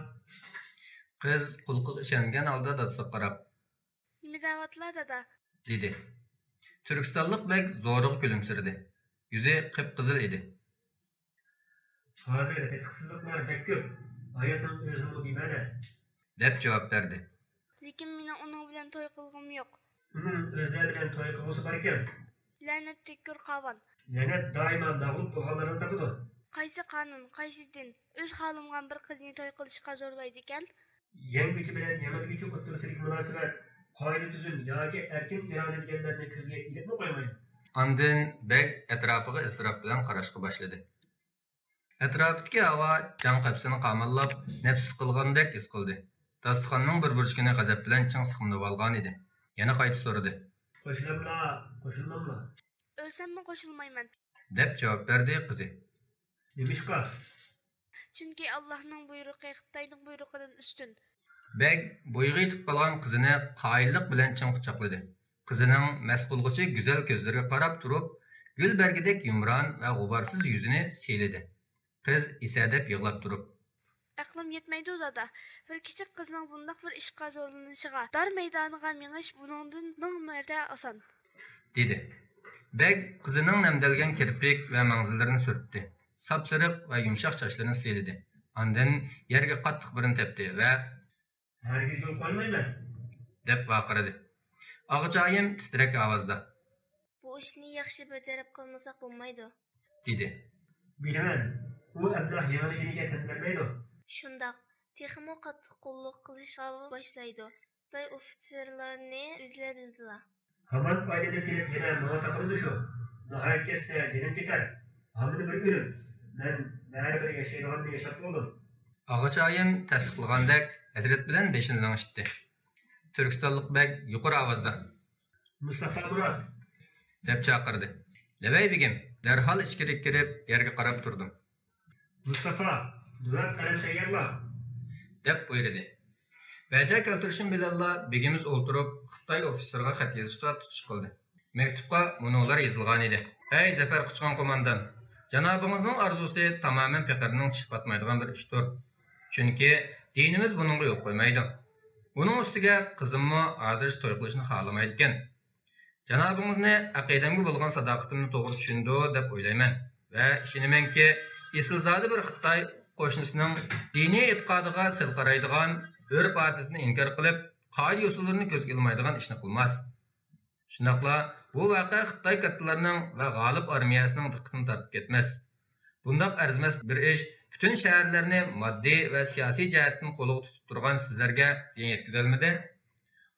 قىز قۇلىقىغا ئىشەنگەن ھالدا دادىسىغا قاراپ، نېمە دەۋاتىلا، دادا؟ دېدى. تۈركىستانلىق بەگ زورىغا كۈلۈمسىرىدى. يۈزى قىپقىزىل ئىدى. ھازىر تېتىقسىزلىقلار بەك كۆپ. ھاياتنىڭ ئۆزىمۇ بىمەنە، دەپ جاۋاب بەردى. لېكىن مېنىڭ ئۇنىڭ بىلەن توي قىلغۇم يوق. ئۇنىڭ ئۆزلەر بىلەن توي قىلغۇسى باركەن. لەنەتتىكى كۆر قاۋان. لەنەت دائىما مەغلۇپ بولغانلارنى تاپىدۇ. قايسى قانۇن، قايسى دىن ئۆز خالىمىغان بىر قىزنى توي قىلىشقا زورلايدىكەن؟ يەڭگۈچى بىلەن يەڭگۈچى ئوتتۇرىسىدىكى مۇناسىۋەت، قائىدە-تۈزۈم ياكى ئەركىن ئىرادە دېگەنلەرنى كۆزگە ئىلىپمۇ قويمايدۇ. ئاندىن بەگ ئەتراپىغا ئىزتىراپ بىلەن قاراشقا باشلىدى. ئەتراپىدىكى ھاۋا جان قەپىسىنى قاماللاپ، نەپسى سىقىلغاندەك ھېس قىلدى. داستىخاننىڭ بىر بۇرجىكىنى غەزەپ بىلەن چىڭ سىقىملىۋالغانىدى. يەنە قايتا سورىدى. قوشۇلاملا، قوشۇلماملا؟ ئۆلسەممۇ قوشۇلمايمەن، دەپ جاۋاب بەردى قىزى. نېمىشقا؟ چۈنكى ئاللاھنىڭ بۇيرۇقى خىتاينىڭ بۇيرۇقىدىن ئۈستۈن. بەگ بويىغا يېتىپ قالغان قىزىنى قايىللىق بىلەن چىڭ قۇچاقلىدى. قىزىنىڭ مەست قىلغۇچى گۈزەل كۆزلىرىگە قاراپ تۇرۇپ، گۈل بەرگىدەك يۇمران ۋە غۇبارسىز يۈزىنى سىيلىدى. قىز ئېسەدەپ يىغلاپ تۇرۇپ، ئەقلىم يەتمەيدۇ، دادا. بىر كىچىك قىزنىڭ بۇنداق بىر ئىشقا زورلىنىشىغا، دار مەيدانىغا مېڭىش بۇنىڭدىن مىڭ مەرتە ئاسان، دېدى. بەگ قىزىنىڭ نەمدەلگەن كىرپىك ۋە ماڭزىلىرىنى سۈرتتى. ساپسېرىق ۋە يۇمشاق چاچلىرىنى سىيلىدى. ئاندىن يەرگە قاتتىق بىرنى تەپتى ۋە، «ھەرگىزمۇ قويمايمەن!» دەپ ۋارقىرىدى. ئاغىچايىم تىترەك ئاۋازدا، «بۇ ئىشنى ياخشى بىر تەرەپ قىلمىساق بولمايدۇ.» دېدى. «بىلىمەن، ئۇ ئەبلەخ يېڭىلگىنىگە تەن بەرمەيدۇ.» شۇنداق، تېخىمۇ قاتتىق قۇللۇق قىلىشقا باشلايدۇ. خىتاي ئوفىتسېرلارنى ئىزدەۋېلىدىلا. ھامان ئايلىنىپ كېلىپ يەنە ماڭا تاقىلىدۇ شۇ. ناھايىتى كەتسە جېنىم كېتەر. ھامىنى بىر ئۆلۈم. مەن بەرىبىر ياشايدىغاننى ياشاپ بولدۇم. ئاغىچايىم تەستىقلىغاندەك ھەسرەت بىلەن بېشىنى لىڭشىتتى. تۈركىستانلىق بەگ يۇقىرى ئاۋازدا، «مۇستافا مۇرات!» دەپ چاقىردى. لەۋەي بېگىم، دەرھال ئىچكىرىگە كىرىپ يەرگە قاراپ تۇردۇم. «مۇستافا، نۆۋەت قەلەم تەييارلا!» دەپ بۇيرۇدى. بەجا كەلتۈرۈشۈم بىلەنلا بېگىمىز ئولتۇرۇپ خىتاي ئوفىتسېرغا خەت يېزىشقا تۇتۇش قىلدى. مەكتۇپقا مۇنۇلار يېزىلغانىدى: «ئەي زەپەر قۇچقان قوماندان! جانابىڭىزنىڭ ئارزۇسى تامامەن پېقىرنىڭ چىشى پاتمايدىغان بىر ئىشتۇر. چۈنكى دىنىمىز بۇنىڭغا يول قويمايدۇ. ئۇنىڭ ئۈستىگە قىزىممۇ ھازىرچە توي قىلىشنى خالىمايدىكەن. جانابىڭىزنى ئەقىدەمگە بولغان ساداقىتىمنى توغرا چۈشىنىدۇ دەپ ئويلايمەن ۋە ئىشىنىمەنكى، ئېسىلزادە بىر خىتاي قوشنىسىنىڭ دىنىي ئېتىقادىغا سەل قارايدىغان، ئۆرپ-ئادىتىنى ئىنكار قىلىپ، قائىدە-يوسۇنلىرىنى كۆزگە ئىلمايدىغان ئىشنى قىلماس. شۇنداقلا بۇ ۋەقە خىتاي كاتتىلىرىنىڭ ۋە غالىب ئارمىيەسىنىڭ دىققىتىنى تارتىپ كەتمەس. بۇنداق ئەرزىمەس بىر ئىش پۈتۈن شەھەرلەرنى ماددىي ۋە سىياسىي جەھەتتىن قولىغا تۇتۇپ تۇرغان سىزلەرگە زىيان يەتكۈزەلمىدى؟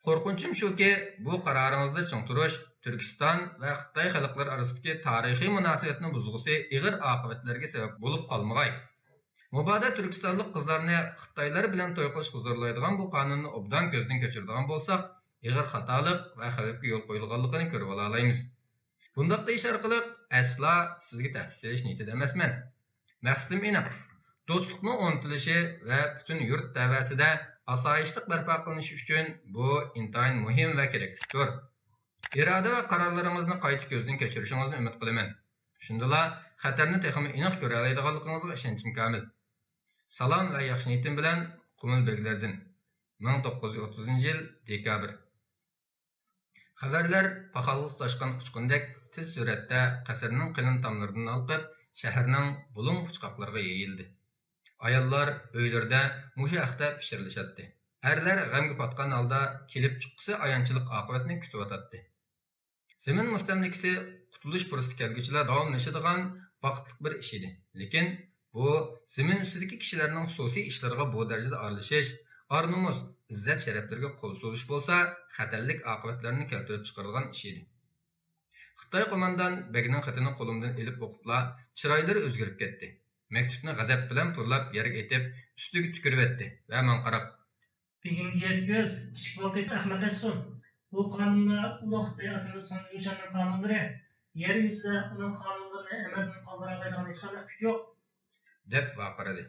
قورقۇنچۇم شۇكى، بۇ قارارىڭىزدا چىڭ تۇرۇش تۈركىستان ۋە خىتاي خەلقلىرى ئارىسىدىكى تارىخىي مۇناسىۋەتنى بۇزغۇسى ئېغىر ئاقىۋەتلەرگە سەۋەب بولۇپ قالمىغاي. مۇبادا تۈركىستانلىق قىزلارنى خىتايلار بىلەن توي قىلىشقا زورلايدىغان بۇ قانۇننى ئوبدان كۆزدىن كەچۈرىدىغان بولساق، ئېغىر خاتالىق ۋە خەۋپكە يول قويۇلغانلىقىنى كۆرۈۋالالايمىز. بۇنداق دېيىش ئارقىلىق ئەسلا سىزگە تەھدىت سېلىش نىيىتىدە ئەمەسمەن. مەقسىتىم ئېنىق. دوستلۇقنىڭ ئورنىتىلىشى ۋە پۈتۈن يۇرت تەۋەسىدە ئاسايىشلىق بەرپا قىلىنىشى ئۈچۈن بۇ ئىنتايىن مۇھىم ۋە كېرەكلىكتۇر. ئىرادە ۋە قارارلىرىڭىزنى قايتا كۆزدىن كەچۈرۈشىڭىزنى ئۈمىد قىلىمەن. شۇندىلا خەتەرنى تېخىمۇ ئېنىق كۆرەلەيدىغانلىقىڭىزغا ئىشەنچىم كامىل. سالام ۋە ياخشى نىيىتىم بىلەن، قۇمۇل بېگلىرىدىن. مىڭ توققۇز يۈز ئوتتۇزىنچى يىل دېكابىر. خەۋەرلەر پاخالغا تۇتاشقان ئۇچقۇندەك تېز سۈرئەتتە قەسىرنىڭ قېلىن تاملىرىدىن ھالقىپ، شەھەرنىڭ بۇلۇڭ-پۇچقاقلىرىغا يېيىلدى. ئاياللار ئۆيلىرىدە مۇشۇ ھەقتە پىچىرلىشاتتى. ئەرلەر غەمگە پاتقان ھالدا كېلىپ چىققۇسى ئايانچلىق ئاقىۋەتنى كۈتۈۋاتاتتى. زېمىن مۇستەملىكىسى قۇتۇلۇش پۇرسىتى كەلگۈچىلا داۋاملىشىدىغان بەختلىك بىر ئىش ئىدى. لېكىن بۇ زېمىن ئۈستىدىكى كىشىلەرنىڭ خۇسۇسىي ئىشلىرىغا بۇ دەرىجىدە ئارىلىشىش، ئار-نومۇس، ئىززەت-شەرەپلىرىگە قول سوزۇش بولسا، خەتەرلىك ئاقىۋەتلەرنى كەلتۈرۈپ چىقىرىدىغان ئىش ئىدى. خىتاي قوماندان بەگنىڭ خېتىنى قولۇمدىن ئېلىپ ئوقۇپلا، چىرايلىرى ئۆزگىرىپ كەتتى. مەكتۇپنى غەزەپ بىلەن پۇرلاپ يەرگە ئېتىپ، ئۈستىگە تۈكۈرۈۋەتتى ۋە ماڭا قاراپ، بېگىمگە يەتكۈز، كىچىك بالىقى ئەخمەق ئەتسۇن. بۇ قانۇنلار ئۇلۇغ خىتاي ئاتىمىز سۇن يۈشەننىڭ قانۇنلىرى. يەر يۈزىدە ئۇنىڭ قانۇنلىرىنى ئەمەلدىن قالدۇرالايدىغان ھېچقانداق كۈچ يوق. دەپ ۋارقىرىدى.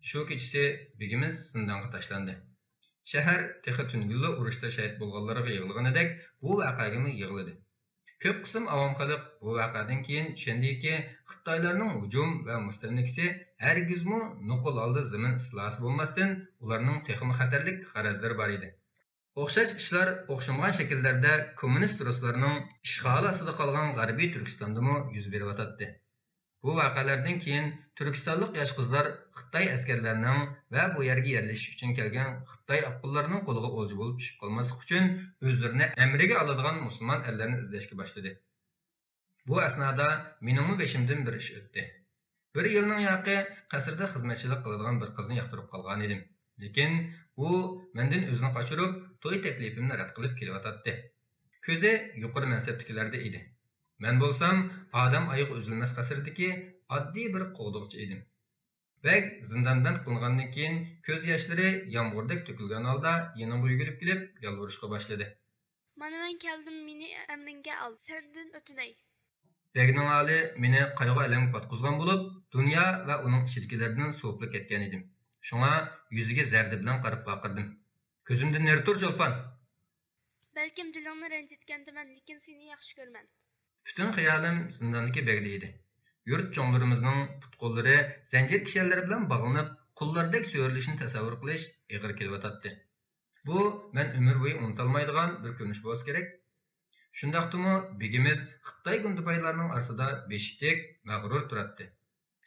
شۇ كېچىسى بېگىمىز زىندانغا تاشلاندى. شەھەر تېخى تۈنۈگۈنلا ئۇرۇشتا شەھىت بولغانلارغا يىغلىغىنىدەك بۇ ۋەقەگىمۇ يىغلىدى. كۆپ قىسىم ئاۋام خەلق بۇ ۋەقەدىن كېيىن چۈشەندىكى، خىتايلارنىڭ ھۇجۇم ۋە مۇستەملىكىسى ھەرگىزمۇ نوقۇل ھالدا زېمىن ئىستىلاسى بولماستىن، ئۇلارنىڭ تېخىمۇ خەتەرلىك غەرەزلىرى بار ئىدى. ئوخشاش ئىشلار ئوخشىمىغان شەكىللەردە كوممۇنىست رۇسلارنىڭ ئىشغالى ئاستىدا قالغان غەربىي تۈركىستاندىمۇ يۈز بېرىۋاتاتتى. بۇ ۋەقەلەردىن كېيىن تۈركىستانلىق ياش قىزلار خىتاي ئەسكەرلەرنىڭ ۋە بۇ يەرگە يەرلىشىش ئۈچۈن كەلگەن خىتاي ئاپغانلارنىڭ قولىغا ئولجا بولۇپ چۈشۈپ قالماسلىق ئۈچۈن، ئۆزلىرىنى ئەمرىگە ئالىدىغان مۇسۇلمان ئەرلەرنى ئىزدەشكە باشلىدى. بۇ ئەسنادا مېنىڭمۇ بېشىمدىن بىر ئىش ئۆتتى. بىر يىلنىڭ ياقى قەسىردە خىزمەتچىلىك قىلىدىغان بىر قىزنى ياقتۇرۇپ قالغانىدىم. لېكىن ئۇ مەندىن ئۆزىنى قاچۇرۇپ، توي تەكلىپىمنى رەت قىلىپ كېلىۋاتاتتى. كۆزى يۇقىرى مەنسەپتىكىلەردە ئىدى. مەن بولسام ئادەم ئايىغى ئۈزۈلمەس قەسىردىكى ئاددىي بىر قوغدىغۇچى ئىدىم. بەگ زىندان بەند قىلىنغاندىن كېيىن كۆز ياشلىرى يامغۇردەك تۆكۈلگەن ھالدا يېنىمغا يۈگۈرۈپ كېلىپ يالۋۇرۇشقا باشلىدى. مانا مەن كەلدىم، مېنى ئەمرىڭگە ئال، سەندىن ئۆتۈنەي. بەگنىڭ ھالى مېنى قايغۇ-ئەلەمگە پاتقۇزغان بولۇپ، دۇنيا ۋە ئۇنىڭ ئىچىدىكىلەردىن سوۋۇپلا كەتكەن ئىدىم. شۇڭا يۈزىگە زەردە بىلەن قاراپ ۋارقىرىدىم. كۆزۈمدىن نېرى تۇر، چولپان! بەلكىم دىلىڭنى رەنجىتكەندىمەن، لېكىن سېنى ياخشى كۆرىمەن. پۈتۈن خىيالىم زىنداندىكى بەگدە ئىدى. يۇرت چوڭلىرىمىزنىڭ پۇت-قوللىرى زەنجىر كىشەنلىرى بىلەن باغلىنىپ، قۇللاردەك سۆرىلىشىنى تەسەۋۋۇر قىلىش ئېغىر كېلىۋاتاتتى. بۇ مەن ئۆمۈر بويى ئۇنتۇالمايدىغان بىر كۆرۈنۈش بولسا كېرەك. شۇنداقتىمۇ بېگىمىز خىتاي گۇندىپايلارنىڭ ئارىسىدا بېشى تىك، مەغرۇر تۇراتتى.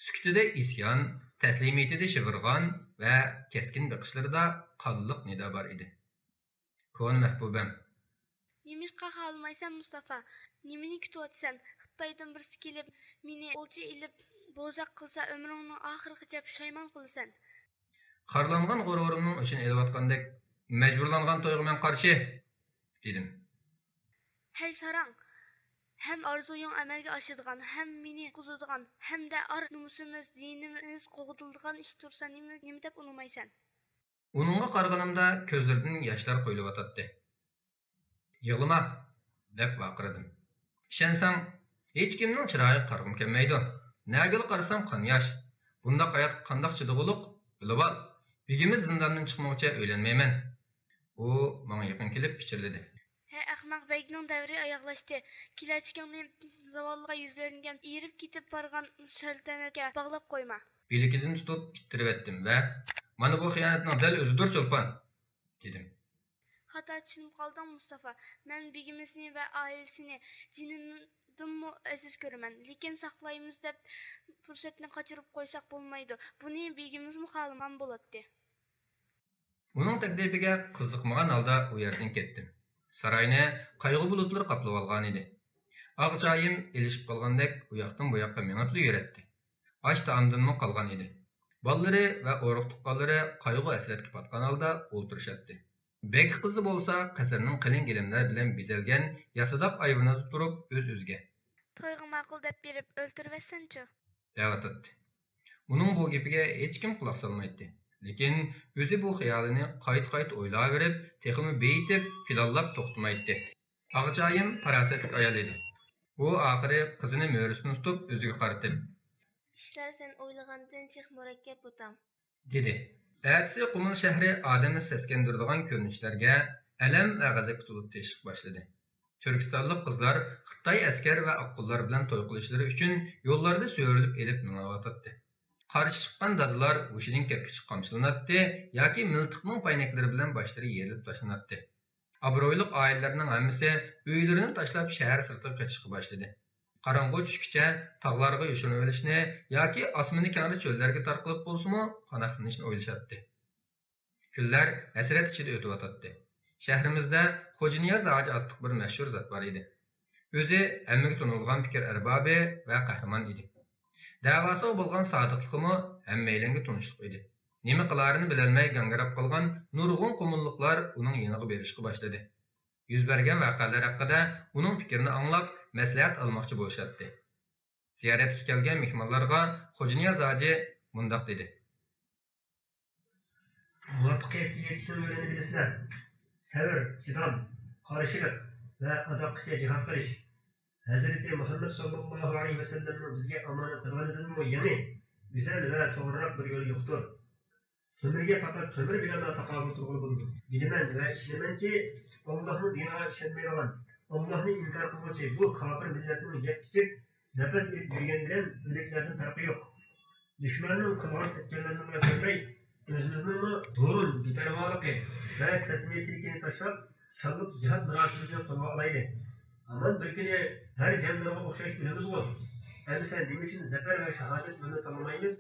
سۈكۈتىدە ئىسيان، تەسلىمىيىتىدە شىۋىرغان ۋە كەسكىن بېقىشلىرىدا قانلىق نىدا بار ئىدى. كونا مەھبۇبەم! نېمىشقا خالىمايسەن، مۇستافا؟ نېمىنى كۈتۈۋاتىسەن؟ خىتايدىن بىرسى كېلىپ، مېنى ئولجا ئېلىپ بوزەك قىلسا، ئۆمرۈڭنىڭ ئاخىرىغىچە پۇشايمان قىلىسەن. خارلانغان غۇرۇرۇمنىڭ ئۆچىنى ئېلىۋاتقاندەك، مەجبۇرلانغان تويغا مەن قارشى! دېدىم. ھەي ساراڭ! ھەم ئارزۇيۇڭ ئەمەلگە ئاشىدىغان، ھەم مېنى قۇتقۇزىدىغان، ھەمدە ئار نومۇسىمىز، دىنىمىز قوغدىلىدىغان ئىش تۇرسا، نېمە، نېمە دەپ ئۇنىمايسەن؟ ئۇنىڭغا قارىغىنىمدا كۆزلىرىدىن ياشلار قۇيۇلۇۋاتاتتى. يىغلىما! دەپ ۋارقىرىدىم. ئىشەنسەڭ، ھېچكىمنىڭ چىرايىغا قارىغۇم كەلمەيدۇ. نەگىلا قارىسام قان ياش. بۇنداق ھاياتقا قانداق چىدىغۇلۇق؟ بىلىۋال، بېگىمىز زىنداندىن چىقمىغۇچە ئۆيلەنمەيمەن. ئۇ ماڭا يېقىن كېلىپ پىچىرلىدى. ھەي ئەخمەق، بەگنىڭ دەۋرى ئاياغلاشتى. كېلەچىكىڭنى زاۋاللىققا يۈزلەنگەن، ئېرىپ كېتىپ بارغان سەلتەنەتكە باغلاپ قويما. بىلىكىدىن تۇتۇپ ئىتتىرىۋەتتىم ۋە، مانا بۇ خىيانەتنىڭ دەل ئۆزىدۇر، چولپان! دېدىم. خاتا چۈشىنىپ قالدىڭ، مۇستافا. مەن بېگىمىزنى ۋە ئائىلىسىنى جېنىمدىنمۇ ئەزىز كۆرىمەن. لېكىن ساقلايمىز دەپ پۇرسەتنى قاچۇرۇپ قويساق بولمايدۇ. بۇنى بېگىمىزمۇ خالىمىغان بولاتتى. ئۇنىڭ تەكلىپىگە قىزىقمىغان ھالدا ئۇ يەردىن كەتتىم. ساراينى قايغۇ بۇلۇتلىرى قاپلىۋالغانىدى. ئاغىچايىم ئېلىشىپ قالغاندەك ئۇياقتىن بۇياققا مېڭىپلا يۈرەتتى. ئاش-تائامدىنمۇ قالغان ئىدى. بالىلىرى ۋە ئۇرۇق-تۇغقانلىرى قايغۇ-ھەسرەتكە پاتقان ھالدا ئولتۇرۇشاتتى. بەگ قىزى بولسا قەسىرنىڭ قېلىن گىلەملەر بىلەن بېزەلگەن ياسىداق ئايۋىنىدا تۇرۇپ ئۆز-ئۆزىگە، تويغا ماقۇل دەپ بېرىپ ئۆلتۈرۈۋەتسەمچۇ؟ دەۋاتاتتى. ئۇنىڭ بۇ گېپىگە ھېچكىم قۇلاق سالمايتتى. لېكىن ئۆزى بۇ خىيالىنى قايتا-قايتا ئويلاۋېرىپ، تېخىمۇ بېيىتىپ، پىلانلاپ توختىمايتتى. ئاغىچايىم پاراسەتلىك ئايال ئىدى. ئۇ ئاخىرى قىزىنى مۈرىسىدىن تۇتۇپ ئۆزىگە قارىتىپ، ئىشلار سەن ئويلىغاندىن جىق مۇرەككەپ، ئۇتام. دېدى. ئەتىسى قۇمۇل شەھىرى ئادەمنى سەسكەندۈرىدىغان كۆرۈنۈشلەرگە، ئەلەم ۋە غەزەپكە تولۇپ تېشىشقا باشلىدى. تۈركىستانلىق قىزلار خىتاي ئەسكەر ۋە ئاققۇنلار بىلەن توي قىلىشلىرى ئۈچۈن يوللاردا سۆرىلىپ ئېلىپ مېڭىلىۋاتاتتى. قارشى چىققان دادىلار ھوشىدىن كەتكۈچە قامچىلىناتتى ياكى مىلتىقنىڭ پاينەكلىرى بىلەن باشلىرى يېرىلىپ تاشلىناتتى. ئابرۇيلۇق ئائىلىلەرنىڭ ھەممىسى ئۆيلىرىنى تاشلاپ شەھەر سىرتىغا قېچىشقا باشلىدى. قاراڭغۇ چۈشكىچە تاغلارغا يوشۇرۇنۇۋېلىشنى ياكى ئاسمىنى كەڭرى چۆللەرگە تارقىلىپ بولسىمۇ پاناھلىنىشنى ئويلىشاتتى. كۈنلەر ھەسرەت ئىچىدە ئۆتۈۋاتاتتى. شەھىرىمىزدە خوجانىياز ھاجى ئاتلىق بىر مەشھۇر زات بار ئىدى. ئۆزى ھەممىگە تونۇلغان پىكىر ئەربابى ۋە قەھرىمان ئىدى. دەۋاسىغا بولغان سادىقلىقىمۇ ھەممەيلەنگە تونۇشلۇق ئىدى. نېمە قىلارىنى بىلەلمەي گاڭگىراپ قالغان نۇرغۇن قۇمۇللۇقلار ئۇنىڭ يېنىغا بېرىشقا باشلىدى. يۈز بەرگەن ۋەقەلەر ھەققىدە ئۇنىڭ پىكرىنى ئاڭلاپ، مەسلىھەت ئالماقچى بولۇشاتتى. زىيارەتكە كەلگەن مېھمانلارغا خوجانىياز ھاجى مۇنداق دېدى. مۇۋەپپەقىيەتكە يېتىشنىڭ يولىنى بىلىسىلەر. سەۋر، چىدام، قارشىلىق ۋە ئاداققىچە جىھاد قىلىش. ھەزرىتى مۇھەممەد ساللاللاھۇ ئەلەيھى ۋەسەللەمنىڭ بىزگە ئامانەت قىلغىنىدىنمۇ يېڭى، گۈزەل ۋە توغرىراق بىر يول يوقتۇر. تۆمۈرگە پەقەت تۆمۈر بىلەنلا تاقابىل تۇرغىلى بولىدۇ. بىلىمەن ۋە ئىشىنىمەنكى، ئاللاھنىڭ دىنىغا ئىشەنمەيدىغان، ئاللاھنى ئىنكار قىلغۇچى بۇ كاپىر مىللەتنىڭ يەپ-ئىچىپ نەپەس ئېلىپ يۈرگەن بىلەن ئۆلۈكلەردىن پەرقى يوق. دۈشمەننىڭ قىلغان-ئەتكەنلىرىنىڭلا كۆرمەي، ئۆزىمىزنىڭمۇ بۇرۇن بىپەرۋالىقى ۋە تەسلىمىيەتچىلىكىنى تاشلاپ، شانلىق جىھاد مىراسىمىزنى قولغا ئالايلى. ھامان بىر كۈنى ھەر جەڭدىلىرىغا ئوخشاش ئۆلىمىزغۇ. ئەمىسە نېمە ئۈچۈن زەپەر ۋە شاھادەت يولىنى تاللىمايمىز؟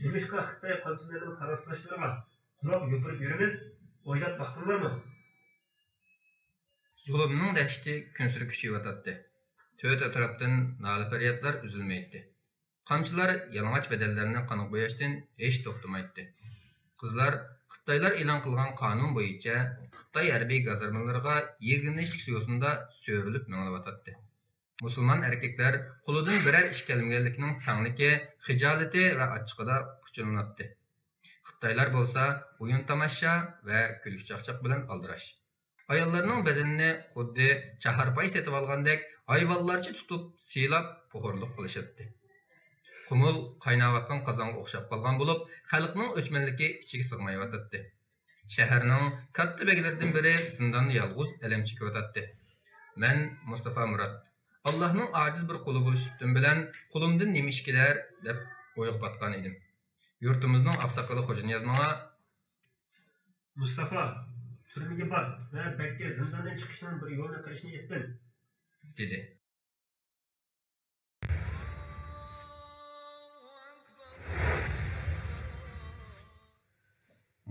نېمىشقا خىتاي قانچىلىرىنىڭ تاراسلاشلىرىغا قۇلاق يوپۇرۇپ يۈرىمىز؟ ئويلاپ باقتىڭلارمۇ؟ زۇلۇمنىڭ دەھشىتى كۈنسېرى كۈچىيىۋاتاتتى. تۆت ئەتراپتىن نالە-پەريادلار ئۈزۈلمەيتتى. قامچىلار يالىڭاچ بەدەنلەرنى قانغا بوياشتىن ھېچ توختىمايتتى. قىزلار خىتايلار ئېلان قىلغان قانۇن بويىچە خىتاي ھەربىي گازارمىلىرىغا يىرگىنچلىك يوسۇندا سۆرىلىپ مېڭىلىۋاتاتتى. مۇسۇلمان ئەركەكلەر قولىدىن بىرەر ئىش كەلمىگەنلىكىنىڭ تەڭلىكى، خىجالىتى ۋە ئاچچىقىدا پۇچۇلىناتتى. خىتايلار بولسا ئويۇن-تاماشا ۋە كۈلكە-چاقچاق بىلەن ئالدىراش. ئاياللارنىڭ بەدىنىنى خۇددى چاھارپاي سېتىۋالغاندەك ھايۋانلارچە تۇتۇپ، سىيلاپ، پوخۇرلۇق قىلىشاتتى. قۇمۇل قايناۋاتقان قازانغا ئوخشاپ قالغان بولۇپ، خەلقنىڭ ئۆچمەنلىكى ئىچىگە سىغمايۋاتاتتى. شەھەرنىڭ كاتتا بەگلىرىدىن بىرى زىنداندا يالغۇز ئەلەم چېكىۋاتاتتى. مەن مۇستافا مۇرات، ئاللاھنىڭ ئاجىز بىر قۇلى بولۇش سۈپىتىم بىلەن قولۇمدىن نېمە ئىش كېلەر دەپ ئويغا پاتقان ئىدىم. يۇرتىمىزنىڭ ئاقساقىلى خوجانىياز ماڭا، مۇستافا، تۈرمىگە بار ۋە بەگكە زىنداندىن چىقىشنىڭ بىر يولىنى قىلىشنى ئېيتقىن. دېدى.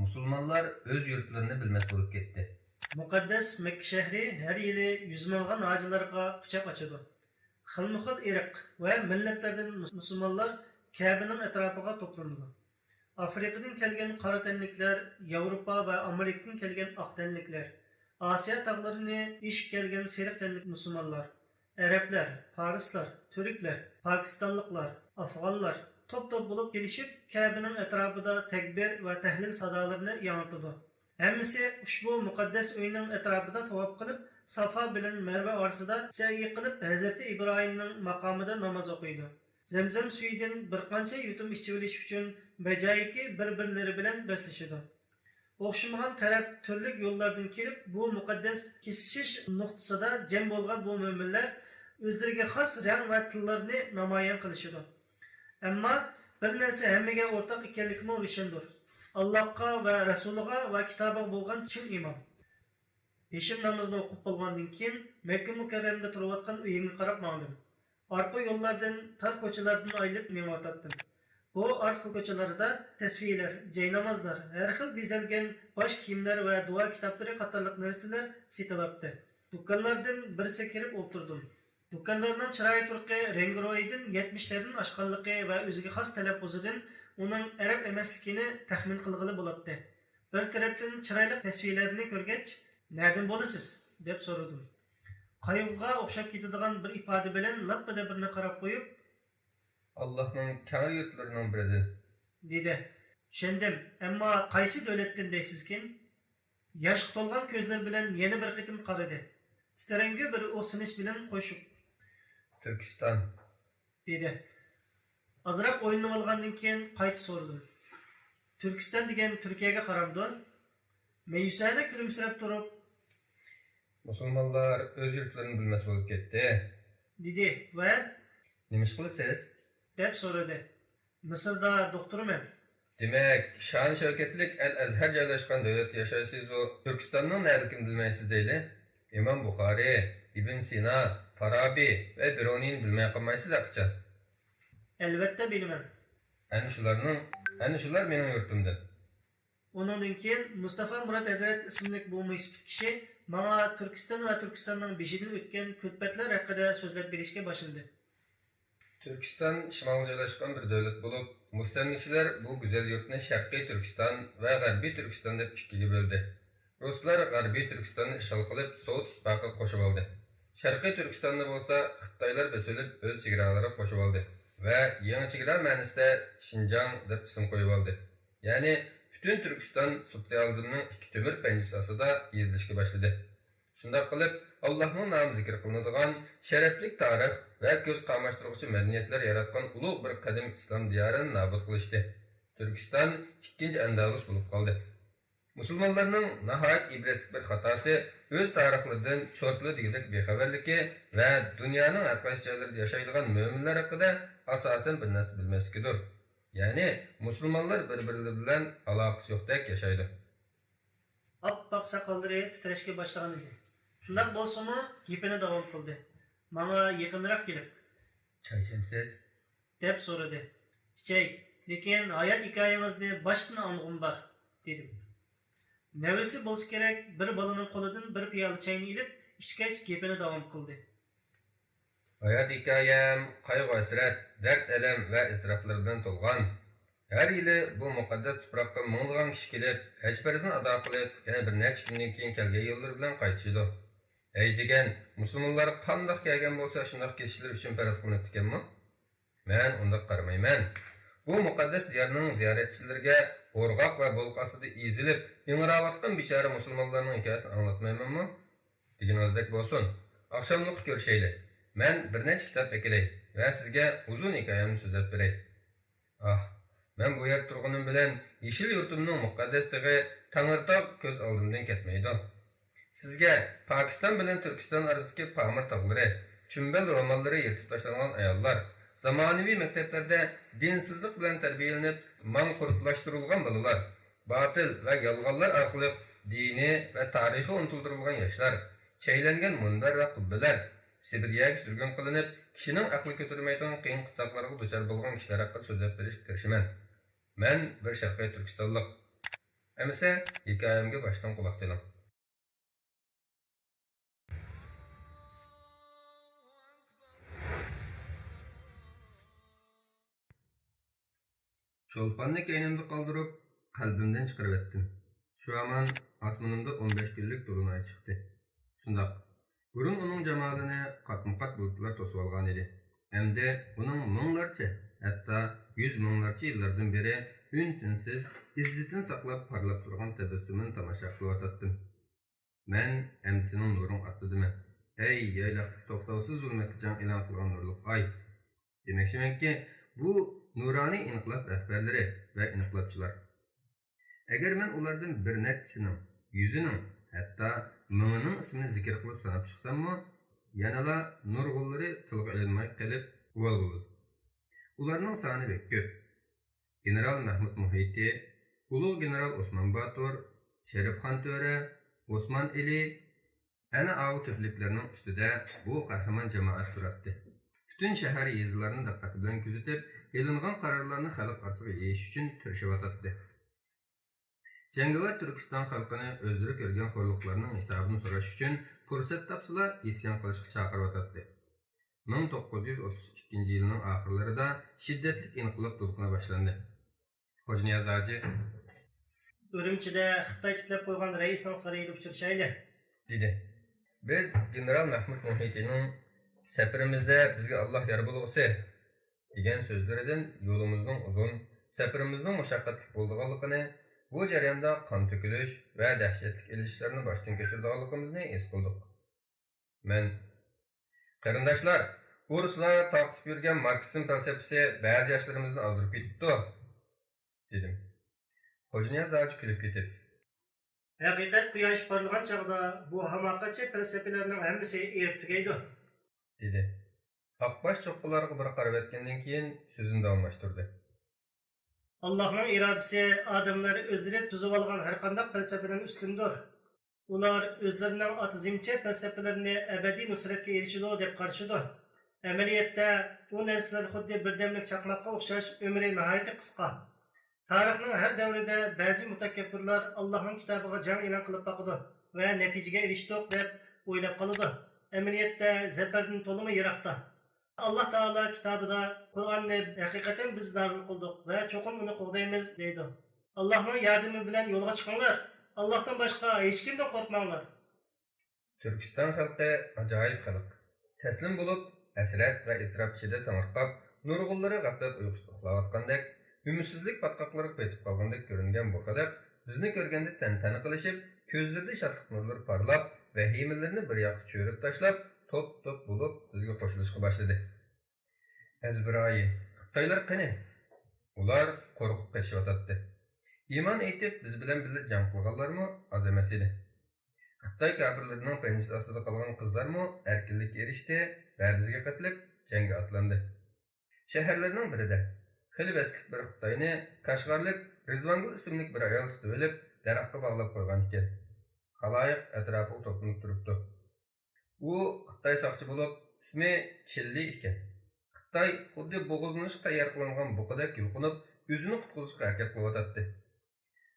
مۇسۇلمانلار ئۆز يۇرتلىرىنى بىلمەس بولۇپ كەتتى. مۇقەددەس مەككە شەھىرى ھەر يىلى يۈز مىڭلىغان ھاجىلارغا قۇچاق ئاچىدۇ. خىلمۇخىل ئىرق ۋە مىللەتلەردىن مۇس-، مۇسۇلمانلار كەبىنىڭ ئەتراپىغا توپلىنىدۇ. ئافرىقىدىن كەلگەن قارا تەنلىكلەر، ياۋروپا ۋە ئامېرىكىدىن كەلگەن ئاق تەنلىكلەر، ئاسىيا تاغلىرىنى ئېشىپ كەلگەن سېرىق تەنلىك مۇسۇلمانلار، ئەرەبلەر، پارسلار، تۈركلەر، پاكىستانلىقلار، ئافغانلار توپ-توپ بولۇپ كېلىشىپ، كەبىنىڭ ئەتراپىدا تەكبىر ۋە تەھلىل سادالىرىنى ياڭرىتىدۇ. ھەممىسى ئۇشبۇ مۇقەددەس ئۆينىڭ ئەتراپىدا تاۋاپ قىلىپ، سافا بىلەن مەرۋە ئارىسىدا سەئيى قىلىپ، ھەزرىتى ئىبراھىمنىڭ ماقامىدا ناماز ئوقۇيدۇ. زەمزەم سۈيىدىن بىر قانچە يۇتۇم ئىچىۋېلىش ئۈچۈن بەجايىكى بىر-بىرلىرى بىلەن بەسلىشىدۇ. ئوخشىمىغان تەرەپ تۈرلۈك يوللاردىن كېلىپ، بۇ مۇقەددەس كېسىشىش نۇقتىسىدا جەم بولغان بۇ مۆمىنلەر ئۆزلىرىگە خاس رەڭ ۋە تىللارنى نامايان قىلىشىدۇ. ئەمما بىر نەرسە ھەممىگە ئورتاق ئىكەنلىكىمۇ روشەندۇر. ئاللاھقا ۋە رەسۇلىغا ۋە كىتابىغا بولغان چىن ئىمان. پېشىن نامىزىنى ئوقۇپ بولغاندىن كېيىن، مەككە مۇكەررەمدە تۇرۇۋاتقان ئۆيۈمگە قاراپ ماڭدىم. ئارقا يوللاردىن، تار كوچىلاردىن ئايلىنىپ مېڭىۋاتاتتىم. بۇ ئارقا كوچىلاردا تەسۋىھلەر، جاينامازلار، ھەر خىل بېزەلگەن باش كىيىملەر ۋە دۇئا كىتابلىرى قاتارلىق نەرسىلەر سېتىلاتتى. دۇكانلاردىن بىرسىگە كىرىپ ئولتۇردۇم. دۇكاندارنىڭ چىراي تۇرقى، رەڭگىرويىدىن يەتمىشلەردىن ئاشقانلىقى ۋە ئۆزىگە خاس تەلەپپۇزىدىن ئۇنىڭ ئەرەب ئەمەسلىكىنى تەخمىن قىلغىلى بولاتتى. بىر تەرەپتىن چىرايلىق تەسۋىرلەرنى كۆرگەچ، «نەدىن بولىسىز؟» دەپ سورىدىم. قايغۇغا ئوخشاپ كېتىدىغان بىر ئىپادە بىلەن لاپپىدە بىرنى قاراپ قويۇپ، «ئاللاھنىڭ كەڭرى يۇرتلىرىنىڭ بىرىدىن» دېدى. چۈشەندىم، ئەمما قايسى دۆلەتتىن دەيسىزكىن؟ ياشقا تولغان كۆزلىرى بىلەن يەنە بىر قېتىم قارىدى. تىترەڭگۈ بىر ئۇھسىنىش بىلەن قوشۇپ، «تۈركىستان» دېدى. ئازراق ئويلىنىۋالغاندىن كېيىن قايتا سورىدىم. «تۈركىستان دېگەن تۈركىيەگە قارامدۇ؟» مەيۈسانە كۈلۈمسىرەپ تۇرۇپ، «مۇسۇلمانلار ئۆز يۇرتلىرىنى بىلمەس بولۇپ كەتتى» دېدى ۋە «نېمە ئىش قىلىسىز؟» دەپ سورىدى. «مىسىردا دوختۇرمەن.» «دېمەك، شان-شەۋكەتلىك ئەل-ئەزھەر جايلاشقان دۆلەتتە ياشايسىزۇ، تۈركىستاننىڭ نەدىكىنى بىلمەيسىز دەيلى؟ ئىمام بۇخارى، ئىبن سىنا، فارابى ۋە بىرۇنىينى بىلمەي قالمايسىز ھەقىچان.» «ئەلۋەتتە بىلىمەن.» «ئەنە شۇلارنىڭ، ئەنە شۇلار مېنىڭ يۇرتۇمدىن.» ئۇنىڭدىن كېيىن مۇستافا مۇرات ھەزرەت ئىسىملىك بۇ مۆھسىپىت كىشى ماڭا تۈركىستان ۋە تۈركىستاننىڭ بېشىدىن ئۆتكەن كۈلپەتلەر ھەققىدە سۆزلەپ بېرىشكە باشلىدى. تۈركىستان شىمالغا جايلاشقان بىر دۆلەت بولۇپ، مۇستەملىكىچىلەر بۇ گۈزەل يۇرتنى شەرقىي تۈركىستان ۋە غەربىي تۈركىستان دەپ ئىككىگە بۆلدى. رۇسلار غەربىي تۈركىستاننى ئىشغال قىلىپ، سوۋېت ئىتتىپاقىغا قوشۇۋالدى. شەرقىي تۈركىستاننى بولسا خىتايلار بېسىۋېلىپ، ئۆز چېگرالىرىغا قوشۇۋالدى ۋە يېڭى چېگرا مەنىسىدە شىنجاڭ دەپ ئىسىم قويۇۋالدى. يەنى پۈتۈن تۈركىستان سوتسىيالىزمنىڭ ئىككى تۆمۈر پەنجىسى ئاستىدا يېزىلىشكە باشلىدى. شۇنداق قىلىپ، ئاللاھنىڭ نامى زىكىر قىلىنىدىغان شەرەپلىك تارىخ ۋە كۆز قاماشتۇرغۇچى مەدەنىيەتلەر ياراتقان ئۇلۇغ بىر قەدىم ئىسلام دىيارىنى نابۇت قىلىشتى. تۈركىستان ئىككىنچى ئەندەلۇس بولۇپ قالدى. مۇسۇلمانلارنىڭ ناھايىتى ئىبرەتلىك بىر خاتاسى ئۆز تارىخلىرىدىن شورپىلا دېگۈدەك بىخەۋەرلىكى ۋە دۇنيانىڭ ھەر قايسى جايلىرىدا ياشايدىغان مۆمىنلەر ھەققىدە ئاساسەن بىر نەرسە بىلمەسلىكىدۇر. يەنى مۇسۇلمانلار بىر-بىرلىرى بىلەن ئالاقىسى يوقتەك ياشايدۇ. ئاپئاق ساقاللىرى تىترەشكە باشلىغان ئىدى. شۇنداق بولسىمۇ، گېپىنى داۋام قىلدى. ماڭا يېقىنراق كېلىپ، «چاي ئىچەمسىز؟» دەپ سورىدى. «ئىچەي، لېكىن ھايات ھېكايىڭىزنى باشتىن ئاڭلىغۇم بار» دېدىم. نەۋرىسى بولسا كېرەك، بىر بالىنىڭ قولىدىن بىر پىيالە چاينى ئېلىپ، ئىچكەچ گېپىنى داۋام قىلدى. ھايات ھېكايەم قايغۇ-ھەسرەت، دەرد-ئەلەم ۋە ئىزتىراپلار بىلەن تولغان. ھەر يىلى بۇ مۇقەددەس تۇپراققا مىڭلىغان كىشى كېلىپ، ھەج پەرزىنى ئادا قىلىپ، يەنە بىر نەچچە كۈندىن كېيىن كەلگەن يوللىرى بىلەن قايتىشىدۇ. ھەج دېگەن مۇسۇلمانلار قانداق كەلگەن بولسا، شۇنداق كېتىشلىرى ئۈچۈن پەرز قىلىنىپتىكەنمۇ؟ مەن ئۇنداق قارىمايمەن. بۇ مۇقەددەس دىيارنىڭ زىيارەتچىلىرىگە ئورغاق ۋە بولقا ئاستىدا ئېزىلىپ، ئىڭراۋاتقان بىچارە مۇسۇلمانلارنىڭ ھېكايىسىنى ئاڭلاتمايمەنمۇ؟ دېگىنىڭىزدەك بولسۇن. ئاخشاملىققا كۆرۈشەيلى. مەن بىر نەچچە كىتاب ئەكېلەي ۋە سىزگە ئۇزۇن ھېكايەمنى سۆزلەپ بېرەي. ئاھ، مەن بۇ يەردە تۇرغىنىم بىلەن يېشىل يۇرتۇمنىڭ مۇقەددەس تېغى تەڭرىتاغ كۆز ئالدىمدىن كەتمەيدۇ. سىزگە پاكىستان بىلەن تۈركىستان ئارىسىدىكى پامىر تاغلىرى، چۈمبەل روماللىرى يىرتىپ تاشلانغان ئاياللار، زامانىۋى مەكتەپلەردە دىنسىزلىق بىلەن تەربىيەلىنىپ ماڭقۇرتلاشتۇرۇلغان بالىلار، باتىل ۋە يالغانلار ئارقىلىق دىنى ۋە تارىخى ئۇنتۇلدۇرۇلغان ياشلار، چەيلەنگەن مۇنبەر ۋە قۇببىلەر، سىبىرىيەگە سۈرگۈن قىلىنىپ، كىشىنىڭ ئەقلى كۆتۈرمەيدىغان قىيىن قىستاقلارغا دۇچار بولغان كىشىلەر ھەققىدە سۆزلەپ بېرىشكە تىرىشىمەن. مەن بىر شەرقىي تۈركىستانلىق. ئەمىسە، ھېكايەمگە باشتىن قۇلاق سېلىڭ. چولپاننى كەينىمدە قالدۇرۇپ، قەلبىمدىن چىقىرىۋەتتىم. شۇ ھامان ئاسمىنىمدا ئون بەش كۈنلۈك دولۇناي چىقتى. شۇنداق، بۇرۇن ئۇنىڭ جامالىنى قاتمۇقات بۇلۇتلار توسۇۋالغانىدى. ئەمدى ئۇنىڭ مىڭلارچە، ھەتتا يۈز مىڭلارچە يىللاردىن بېرى ئۈن-تىنسىز، ئىززىتىنى ساقلاپ پارلاپ تۇرغان تەبەسسۇمىنى تاماشا قىلىۋاتاتتىم. مەن ئەمدى سېنىڭ نۇرۇڭ ئاستىدىمەن، ئەي يايلاقتىكى توختاۋسىز زۇلمەتكە جەڭ ئېلان قىلغان نۇرلۇق ئاي! دېمەكچىمەنكى، بۇ نۇرانىي ئىنقىلاب رەھبەرلىرى ۋە ئىنقىلابچىلار. ئەگەر مەن ئۇلاردىن بىر نەچچىسىنىڭ، يۈزىنىڭ، ھەتتا مىڭىنىڭ ئىسمىنى زىكىر قىلىپ ساناپ چىقساممۇ، يەنىلا نۇرغۇنلىرى تىلغا ئېلىنماي قېلىپ ئۇۋال بولىدۇ. ئۇلارنىڭ سانى بەك كۆپ. گېنېرال مەھمۇت مۇھىتى، ئۇلۇغ گېنېرال ئوسمان باتۇر، شېرىپخان تۆرە، ئوسمان ئېلى، ئەنە ئاۋۇ تۆپىلىكلەرنىڭ ئۈستىدە بۇ قەھرىمان جامائەت تۇراتتى. پۈتۈن شەھەر، يېزىلارنى دىققەت بىلەن كۆزىتىپ، ئېلىنغان قارارلارنى خەلق ئارىسىغا يېيىش ئۈچۈن تىرىشىۋاتاتتى. جەڭگىۋار تۈركىستان خەلقىنى ئۆزلىرى كۆرگەن خورلۇقلارنىڭ ھېسابىنى سوراش ئۈچۈن پۇرسەت تاپسىلا ئىسيان قىلىشقا چاقىرىۋاتاتتى. مىڭ توققۇز يۈز ئوتتۇز ئىككىنچى يىلنىڭ ئاخىرلىرىدا شىددەتلىك ئىنقىلاب دولقۇنى باشلاندى. خوجانىياز ھاجى، ئۈرۈمچىدە خىتاي تىكلەپ قويغان رەئىسنىڭ سارىيىدا ئۇچرىشايلى، دېدى. بىز گېنېرال مەھمۇت مۇھىتىنىڭ «سەپىرىمىزدە بىزگە ئاللاھ يار بولغۇسى» دېگەن سۆزلىرىدىن يولىمىزنىڭ ئۇزۇن، سەپىرىمىزنىڭ مۇشەققەتلىك بولىدىغانلىقىنى، بۇ جەرياندا قان تۆكۈلۈش ۋە دەھشەتلىك ئېلىشىشلارنى باشتىن كەچۈرىدىغانلىقىمىزنى ھېس قىلدۇق. مەن، «قېرىنداشلار، ئۇ رۇسلار تارقىتىپ يۈرگەن ماركسىزم پەلسەپىسى بەزى ياشلىرىمىزنى ئازدۇرۇپ كېتىپتۇ» دېدىم. خوجانىياز ھاجى كۈلۈپ كېتىپ، «ھەقىقەت قۇياش پارلىغان چاغدا بۇ ھاماقەتچى پەلسەپىلەرنىڭ ھەممىسى ئېرىپ تۈگەيدۇ» دېدى. ئاقباش چوققىلارغا بىر قارىۋەتكەندىن كېيىن سۆزىنى داۋاملاشتۇردى. ئاللاھنىڭ ئىرادىسى ئادەملەر ئۆزلىرى تۈزۈۋالغان ھەرقانداق پەلسەپىدىن ئۈستۈندۇر. ئۇلار ئۆزلىرىنىڭ ئاتىزمچە پەلسەپىلىرىنى ئەبەدىي نۇسرەتكە ئېرىشىدۇ دەپ قارىشىدۇ. ئەمەلىيەتتە، ئۇ نەرسىلەر خۇددى بىردەملىك چاقماققا ئوخشاش، ئۆمرى ناھايىتى قىسقا. تارىخنىڭ ھەر دەۋرىدە بەزى مۇتەكەببۇرلار ئاللاھنىڭ كىتابىغا جەڭ ئېلان قىلىپ باقىدۇ ۋە نەتىجىگە ئېرىشتۇق دەپ ئويلاپ قالىدۇ. ئەمەلىيەتتە زەپەردىن تولىمۇ يىراقتا. ئاللاھ تائالا كىتابىدا، «قۇرئاننى ھەقىقەتەن بىز نازىل قىلدۇق ۋە چوقۇم ئۇنى قوغدايمىز» دەيدۇ. «ئاللاھنىڭ ياردىمى بىلەن يولغا چىقىڭلار، ئاللاھتىن باشقا ھېچكىمدىن قورقماڭلار.» تۈركىستان خەلقى ئاجايىپ خەلق. تەسلىم بولۇپ، ھەسرەت ۋە ئىزتىراپ ئىچىدە تېڭىرقاپ، نۇرغۇنلىرى غەپلەت ئۇيقۇسىدا ئۇخلاۋاتقاندەك، ئۈمىدسىزلىك پاتقاقلىرىغا پېتىپ قالغاندەك كۆرۈنگەن بۇ خەلق بىزنى كۆرگەندە تەنتەنە قىلىشىپ، كۆزلىرىدە شادلىق نۇرلىرى پارلاپ، ۋەھىمىلىرىنى بىر ياققا چۆرۈپ تاشلاپ، توپ-توپ بولۇپ بىزگە قوشۇلۇشقا باشلىدى. «ئەزبىرايى، خىتايلار قېنى؟ ئۇلار قورقۇپ قېچىشىۋاتاتتى. ئىمان ئېيتىپ، بىز بىلەن بىللە جەڭ قىلغانلارمۇ ئاز ئەمەس ئىدى. خىتاي كاپىرلىرىنىڭ پەنجىسى ئاستىدا قالغان قىزلارمۇ ئەركىنلىككە ئېرىشتى ۋە بىزگە قېتىلىپ، جەڭگە ئاتلاندى. شەھەرلەرنىڭ بىرىدە خېلى بەستلىك بىر خىتاينى كاشغارلىق رىزۋانگۈل ئىسىملىك بىر ئايال تۇتۇۋېلىپ، دەرەخكە باغلاپ قويغانىكەن. خالايىق ئەتراپىغا توپلىنىپ تۇرۇپتۇ. ئۇ خىتاي ساقچى بولۇپ، ئىسمى چىن لى ئىكەن. خىتاي خۇددى بوغۇزلىنىشقا تەييار قىلىنغان بۇقىدەك يۇلقۇنۇپ، ئۆزىنى قۇتقۇزۇشقا ھەرىكەت قىلىۋاتاتتى.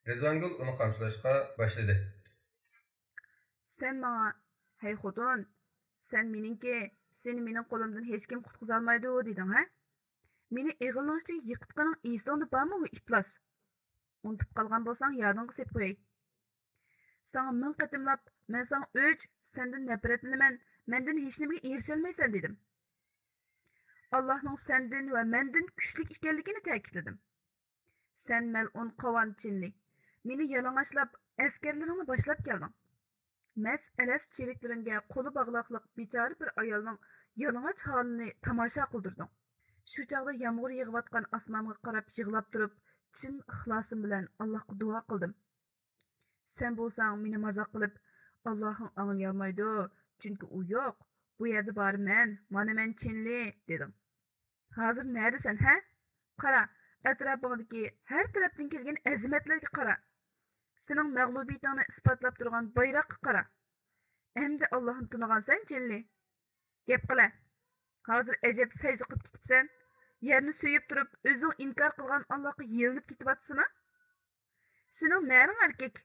رىزۋانگۈل ئۇنى قامچىلاشقا باشلىدى. سەن ماڭا، ھەي خوتۇن، سەن مېنىڭكى، سېنى مېنىڭ قولۇمدىن ھېچكىم قۇتقۇزالمايدۇ دېدىڭ ھە؟ مېنى ئېغىلنىڭ ئىچىگە يىقىتقىنىڭ ئېسىڭدە بارمۇ بۇ ئىپلاس؟ ئۇنتۇپ قالغان بولساڭ يادىڭغا سېلىپ قوياي. ساڭا مىڭ قېتىملاپ، مەن ساڭا ئۆچ، سەندىن نەپرەتلىنىمەن، مەندىن ھېچنېمىگە ئېرىشەلمەيسەن دېدىم. ئاللاھنىڭ سەندىن ۋە مەندىن كۈچلۈك ئىكەنلىكىنى تەكىتلىدىم. سەن مەلئۇن قاۋان چىن لى، مېنى يالىڭاچلاپ، ئەسكەرلىرىڭنى باشلاپ كەلدىڭ. مەس-ئەلەس چېرىكلىرىڭگە قولى باغلاقلىق بىچارە بىر ئايالنىڭ يالىڭاچ ھالىنى تاماشا قىلدۇردۇڭ. شۇ چاغدا يامغۇر يېغىۋاتقان ئاسمانغا قاراپ يىغلاپ تۇرۇپ، چىن ئىخلاسىم بىلەن ئاللاھقا دۇئا قىلدىم. سەن بولساڭ مېنى مازاق قىلىپ، «ئاللاھىڭ ئاڭلىيالمايدۇ، چۈنكى ئۇ يوق، بۇ يەردە بارى مەن، مانا مەن چىن لى» دېدىڭ. ھازىر نەدىسەن، ھە؟ قارا، ئەتراپىڭدىكى ھەر تەرەپتىن كەلگەن ئەزىمەتلەرگە قارا. سېنىڭ مەغلۇبىيىتىڭنى ئىسپاتلاپ تۇرغان بايراققا قارا. ئەمدى ئاللاھنى تونۇغانسەن، چىن لى؟ گەپ قىلە. ھازىر ئەجەب سەجدە قىلىپ كېتىپسەن. يەرنى سۆيۈپ تۇرۇپ، ئۆزۈڭ ئىنكار قىلغان ئاللاغا يېلىنىپ كېتىۋاتىسىنا؟ سېنىڭ نەرىڭ ئەركەك؟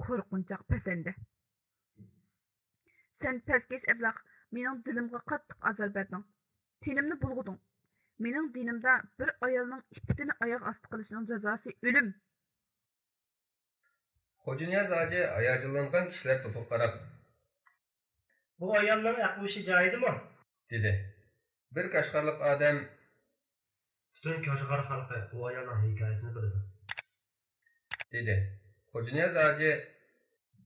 قورقۇنچاق پەسەندە. سەن پەسكەش ئەبلەخ، مېنىڭ دىلىمغا قاتتىق ئازار بەردىڭ. تېنىمنى بۇلغىدىڭ. مېنىڭ دىنىمدا بىر ئايالنىڭ ئىپپىتىنى ئاياغ ئاستى قىلىشنىڭ جازاسى ئۆلۈم. خوجانىياز ھاجى ھاياجانلانغان كىشىلەر توپىغا قاراپ، بۇ ئايالنىڭ ئەقلى-ھوشى جايىدىمۇ؟ دېدى. بىر قەشقەرلىك ئادەم، پۈتۈن كاشغەر خەلقى ئۇ ئايالنىڭ ھېكايىسىنى بىلىدۇ، دېدى. خوجانىياز ھاجى،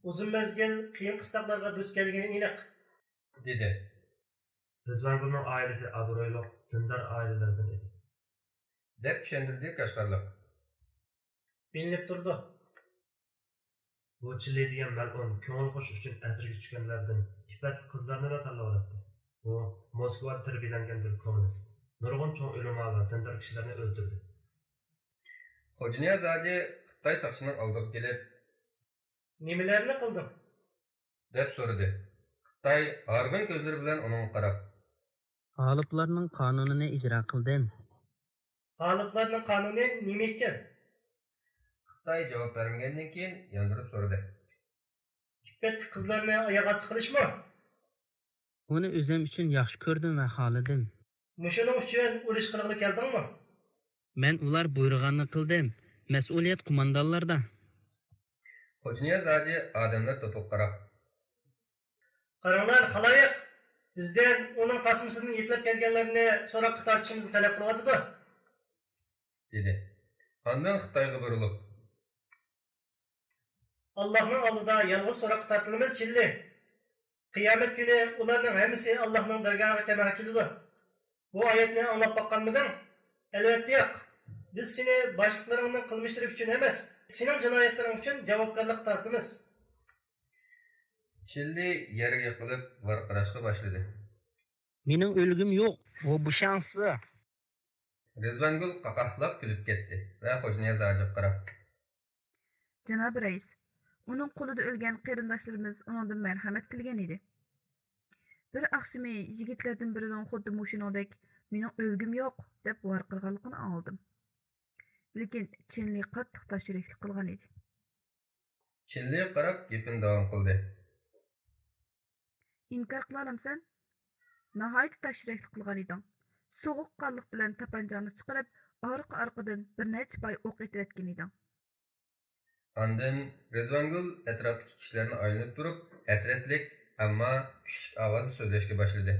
ئۇزۇن مەزگىل قىيىن قىستاقلارغا دۇچ كەلگىنى ئېنىق، دېدى. رىزۋانگۈلنىڭ ئائىلىسى ئابرۇيلۇق دىندار ئائىلىلەردىن ئىدى، دەپ چۈشەندۈردى قەشقەرلىك. بىلىنىپ تۇرىدۇ. بۇ چىللى دېگەن مەلئۇن كۆڭۈل خۇش ئۈچۈن ئەسىرگە چۈشكەنلەردىن ئىپپەتلىك قىزلارنىلا تاللاۋالاتتى. ئۇ موسكۋادا تەربىيەلەنگەن بىر كوممۇنىست. نۇرغۇن چوڭ ئۆلىما ۋە دىندار كىشىلەرنى ئۆلتۈردى. خوجانىياز ھاجى خىتاي ساقچىنىڭ ئالدىغا كېلىپ، نېمىلەرنى قىلدىڭ؟ دەپ سورىدى. خىتاي ھارغىن كۆزلىرى بىلەن ئۇنىڭغا قاراپ، غالىبلارنىڭ قانۇنىنى ئىجرا قىلدىم. غالىبلارنىڭ قانۇنى نېمە ئىكەن؟ خىتاي جاۋاب بەرمىگەندىن كېيىن ياندۇرۇپ سورىدى. ئىپپەتلىك قىزلارنى ئاياغ ئاستى قىلىشمۇ؟ ئۇنى ئۆزۈم ئۈچۈن ياخشى كۆردۈم ۋە خالىدىم. مۇشۇنىڭ ئۈچۈن ئۇرۇش قىلغىلى كەلدىڭمۇ؟ مەن ئۇلار بۇيرۇغاننى قىلدىم. مەسئۇلىيەت قوماندانلاردا. خوجانىياز ھاجى ئادەملەر توپىغا قاراپ، قاراڭلار، خالايىق، بىزدىن ئۇنىڭ تاسمىسىدىن يېتىلىپ كەلگەنلەرنى سوراققا تارتىشىمىزنى تەلەپ قىلىۋاتىدۇ، دېدى. ئاندىن خىتايغا بۇرۇلۇپ، ئاللاھنىڭ ئالدىدا يالغۇز سوراققا تارتىلىمىز، چىللى. قىيامەت كۈنى ئۇلارنىڭ ھەممىسى ئاللاھنىڭ دەرگاھىغا تەنھا كېلىدۇ. بۇ ئايەتنى ئاڭلاپ باققانمىدىڭ؟ ئەلۋەتتە ياق. بىز سېنى باشلىقلىرىڭنىڭ قىلمىشلىرى ئۈچۈن ئەمەس، سېنىڭ جىنايەتلىرىڭ ئۈچۈن جاۋابكارلىققا تارتىمىز. چىللى يەرگە يىقىلىپ ۋارقىراشقا باشلىدى. مېنىڭ ئۆلگۈم يوق، 我不想死. رىزۋانگۈل قاقاھلاپ كۈلۈپ كەتتى ۋە خوجانىياز ھاجىغا قاراپ، جانابىي رەئىس، ئۇنىڭ قولىدا ئۆلگەن قېرىنداشلىرىمىز ئۇنىڭدىن مەرھەمەت تىلىگەن ئىدى. بىر ئاخشىمى يىگىتلەردىن بىرىنىڭ خۇددى مۇشۇنىڭدەك مېنىڭ ئۆلگۈم يوق دەپ ۋارقىرىغانلىقىنى ئاڭلىدىم. لېكىن چىنلى قاتتىق تاش يۈرەكلىك قىلغان ئىدى. چىنلىگە قاراپ گېپىنى داۋام قىلدى. ئىنكار قىلالامسەن؟ ناھايىتى تاش يۈرەكلىك قىلغان ئىدىڭ. سوغۇق قانلىق بىلەن تاپانچاڭنى چىقىرىپ، ئارقا-ئارقىدىن بىر نەچچە پاي ئوق ئېتىۋەتكەن ئىدىڭ. ئاندىن رىزۋانگۈل ئەتراپتىكى كىشىلەرنى ئايلىنىپ تۇرۇپ، ھەسرەتلىك، ئەمما كۈچلۈك ئاۋازدا سۆزلەشكە باشلىدى.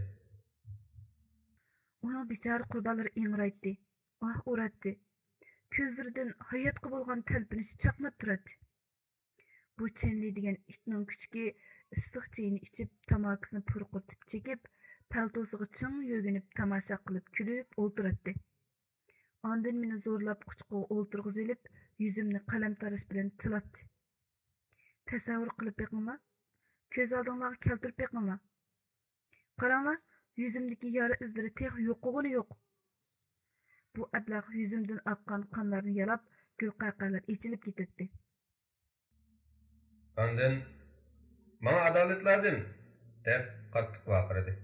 ئۇنىڭ بىچارە قۇربانلىرى ئىڭرايتتى، ئاھ ئۇراتتى. كۆزلىرىدىن ھاياتقا بولغان تەلپۈنۈش چاقناپ تۇراتتى. بۇ چېنلى دېگەن ئىتنىڭ كۈچۈكى ئىسسىق چېيىنى ئىچىپ، تاماكىسىنى پۇرقۇرتۇپ چېكىپ، پەلتوسىغا چىڭ يۆگىنىپ، تاماشا قىلىپ كۈلۈپ ئولتۇراتتى. ئاندىن مېنى زورلاپ قۇچىقىغا ئولتۇرغۇزۇۋېلىپ، يۈزۈمنى قەلەم تاراش بىلەن تىلاتتى. تەسەۋۋۇر قىلىپ بېقىڭلار. كۆز ئالدىڭلارغا كەلتۈرۈپ بېقىڭلار. قاراڭلار، يۈزۈمدىكى يارا ئىزلىرى تېخى يوقىغىنى يوق. بۇ ئەبلەخ يۈزۈمدىن ئاققان قانلارنى يالاپ، گۈلقەقەلەر ئېچىلىپ كېتەتتى. ئاندىن، «ماڭا ئادالەت لازىم!» دەپ قاتتىق ۋارقىرىدى.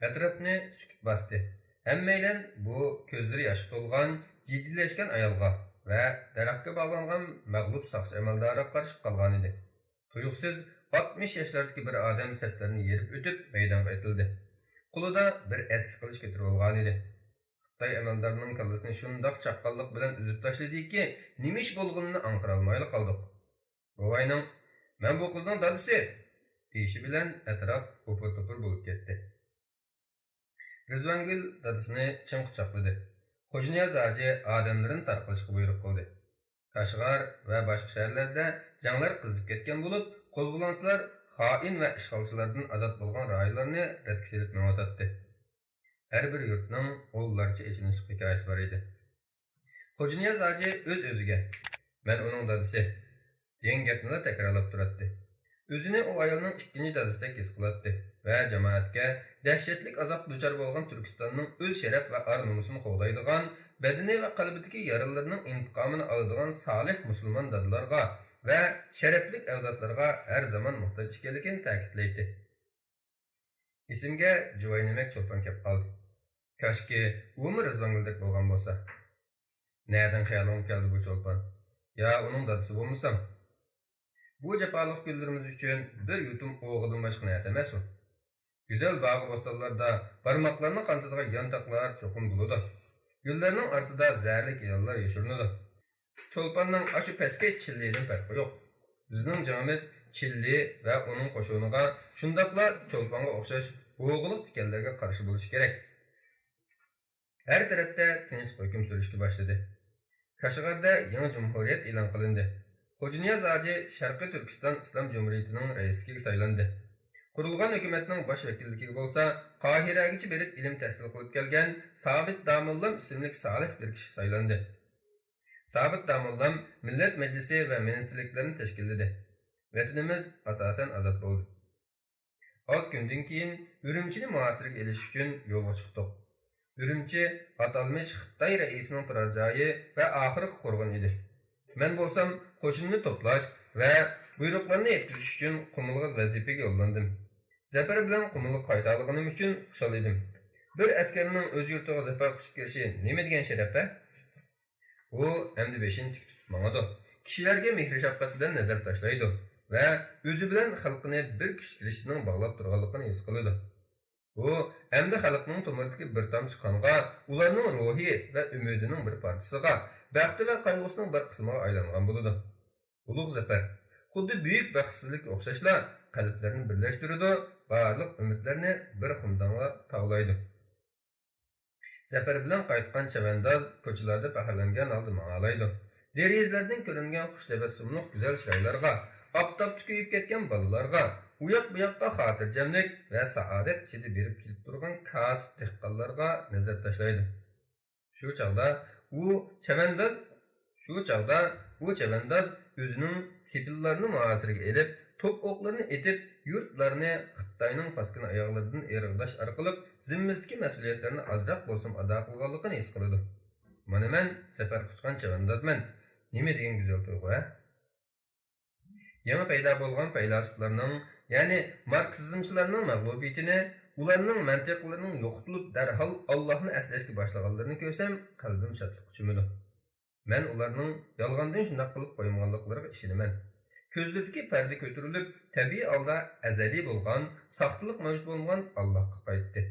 ئەتراپنى سۈكۈت باستى. ھەممەيلەن بۇ كۆزلىرى ياشقا تولغان، جىددىيلەشكەن ئايالغا ۋە دەرەخكە باغلانغان مەغلۇپ ساقچى ئەمەلدارىغا قارىشىپ قالغانىدى. تۇيۇقسىز ئاتمىش ياشلاردىكى بىر ئادەم سەپلەرنى يېرىپ ئۆتۈپ مەيدانغا ئېتىلدى. قولىدا بىر ئەسكى قىلىچ كۆتۈرۈۋالغانىدى. خىتاي ئەمەلدارىنىڭ كاللىسىنى شۇنداق چاققانلىق بىلەن ئۈزۈپ تاشلىدىكى، نېمە ئىش بولغىنىنى ئاڭقىرالمايلا قالدۇق. بوۋاينىڭ، «مەن بۇ قىزنىڭ دادىسى!» دېيىشى بىلەن ئەتراپ ئوپۇر-توپۇر بولۇپ كەتتى. رىزۋانگۈل دادىسىنى چىڭ قۇچاقلىدى. خوجانىياز ھاجى ئادەملىرىنى تارقىلىشقا بۇيرۇق قىلدى. كاشغار ۋە باشقا شەھەرلەردە جەڭلەر قىزىپ كەتكەن بولۇپ، قوزغىلاڭچىلار خائىن ۋە ئىشغالچىلاردىن ئازاد بولغان رايونلارنى رەتكە سېلىپ مېڭىۋاتاتتى. ھەر بىر يۇرتنىڭ ئونلارچە ئېچىنىشلىق ھېكايىسى بار ئىدى. خوجانىياز ھاجى ئۆز-ئۆزىگە، «مەن ئۇنىڭ دادىسى» دېگەن گەپنىلا تەكرارلاپ تۇراتتى. ئۆزىنى ئۇ ئايالنىڭ ئىككىنچى دادىسىدەك ھېس قىلاتتى ۋە جامائەتكە دەھشەتلىك ئازابقا دۇچار بولغان تۈركىستاننىڭ ئۆز شەرەپ ۋە ئار-نومۇسىنى قوغدايدىغان، بەدىنى ۋە قەلبىدىكى يارىلىرىنىڭ ئىنتىقامىنى ئالىدىغان سالىھ مۇسۇلمان دادىلارغا ۋە شەرەپلىك ئەۋلادلارغا ھەر زامان موھتاج ئىكەنلىكىنى تەكىتلەيتتى. ئېسىمگە جۇۋاينىمەك چولپان كەپ قالدى. كاشكى، ئۇمۇ رىزۋانگۈلدەك بولغان بولسا. نەدىن خىيالىڭغا كەلدى بۇ چولپان؟ يا ئۇنىڭ دادىسى بولمىسام؟ بۇ جاپالىق كۈنلىرىمىز ئۈچۈن بىر يۇتۇم ئوغىدىن باشقا نەرسە ئەمەس ئۇ. گۈزەل باغۇ بوستانلاردا بارماقلارنى قانىتىدىغان يانتاقلار چوقۇم بولىدۇ. گۈللەرنىڭ ئارىسىدا زەھەرلىك يىلانلار يوشۇرۇنىدۇ. چولپاننىڭ ئاشۇ پەسكەش چىللىدىن پەرقى يوق. بىزنىڭ جېڭىمىز چىللى ۋە ئۇنىڭ قوشۇنىغا، شۇنداقلا چولپانغا ئوخشاش ئوغىلىق تىكەنلەرگە قارشى بولۇشى كېرەك. ھەر تەرەپتە تىنچلىق ھۆكۈم سۈرۈشكە باشلىدى. كاشغەردە يېڭى جۇمھۇرىيەت ئېلان قىلىندى. خوجانىياز ھاجى شەرقىي تۈركىستان ئىسلام جۇمھۇرىيىتىنىڭ رەئىسلىكىگە سايلاندى. قۇرۇلغان ھۆكۈمەتنىڭ باش ۋەكىللىكىگە بولسا قاھىرەگىچە بېرىپ ئىلىم تەھسىل قىلىپ كەلگەن سابىت داموللام ئىسىملىك سالىھ بىر كىشى سايلاندى. سابىت داموللام مىللەت مەجلىسى ۋە مىنىستىرلىكلەرنى تەشكىللىدى. ۋەتىنىمىز ئاساسەن ئازاد بولدى. ئاز كۈندىن كېيىن ئۈرۈمچىنى مۇھاسىرىگە ئېلىش ئۈچۈن يولغا چىقتۇق. ئۈرۈمچى ئاتالمىش خىتاي رەئىسىنىڭ تۇرار جايى ۋە ئاخىرقى قورغىنى ئىدى. مەن بولسام قوشۇننى توپلاش ۋە بۇيرۇقلارنى يەتكۈزۈش ئۈچۈن قۇمۇلغا ۋەزىپىگە يوللاندىم. زەپەر بىلەن قۇمۇلغا قايتالىغىنىم ئۈچۈن خۇشال ئىدىم. بىر ئەسكەرنىڭ ئۆز يۇرتىغا زەپەر قۇچۇپ كىرىشى نېمە دېگەن شەرەپ ھە؟ ئۇ ئەمدى بېشىنى تىك تۇتۇپ ماڭىدۇ. كىشىلەرگە مېھرى-شەپقەت بىلەن نەزەر تاشلايدۇ ۋە ئۆزى بىلەن خەلقىنى بىر كۈچلۈك رىشتىنىڭ باغلاپ تۇرغانلىقىنى ھېس قىلىدۇ. ئۇ ئەمدى خەلقنىڭ تومۇرىدىكى بىر تامچە قانغا، ئۇلارنىڭ روھى ۋە ئۈمىدىنىڭ بىر پارچىسىغا، بەختى ۋە قايغۇسىنىڭ بىر قىسمىغا ئايلانغان بولىدۇ. ئۇلۇغ زەپەر، خۇددى بۈيۈك بەختسىزلىككە ئوخشاشلا، قەلبلەرنى بىرلەشتۈرىدۇ، بارلىق ئۈمىدلەرنى بىر خۇمدانغا تاۋلايدۇ. زەپەر بىلەن قايتقان چەۋەنداز كوچىلاردا پەخىرلەنگەن ھالدا ماڭالايدۇ. دېرىزىلەردىن كۆرۈنگەن خۇش تەبەسسۇملۇق گۈزەل چىرايلارغا، ئاپتاپتا كۆيۈپ كەتكەن بالىلارغا، ئۇياق-بۇياققا خاتىرجەملىك ۋە سائادەت ئىچىدە بېرىپ كېلىپ تۇرغان كاسىپ دېھقانلارغا نەزەر تاشلايدۇ. شۇ چاغدا ئۇ چەۋەنداز، شۇ چاغدا ئۇ چەۋەنداز ئۆزىنىڭ سېپىللارنى مۇھاسىرىگە ئېلىپ، توپ ئوقلىرىنى ئېتىپ، يۇرتلارنى خىتاينىڭ پاسكىنا ئاياغلىرىدىن ئېرىغداش ئارقىلىق زىممىسىدىكى مەسئۇلىيەتلەرنى ئازراق بولسىمۇ ئادا قىلغانلىقىنى ھېس قىلىدۇ. مانا مەن زەپەر قۇچقان چەۋەندازمەن. نېمە دېگەن گۈزەل تۇيغۇ ھە؟ يېڭى پەيدا بولغان پەيلاسوپلارنىڭ، يەنى ماركسىزمچىلارنىڭ مەغلۇبىيىتىنى، ئۇلارنىڭ مەنتىقلىرىنىڭ يوقىتىلىپ، دەرھال ئاللاھنى ئەسلەشكە باشلىغانلىرىنى كۆرسەم، قەلبىم شادلىققا چۆمىدۇ. مەن ئۇلارنىڭ يالغاندىن شۇنداق قىلىپ قويمىغانلىقلىرىغا ئىشىنىمەن. كۆزلىرىدىكى پەردە كۆتۈرۈلۈپ، تەبىئىي ھالدا ئەزەلىي بولغان، ساختىلىق مەۋجۇت بولمىغان ئاللاھقا قايتتى.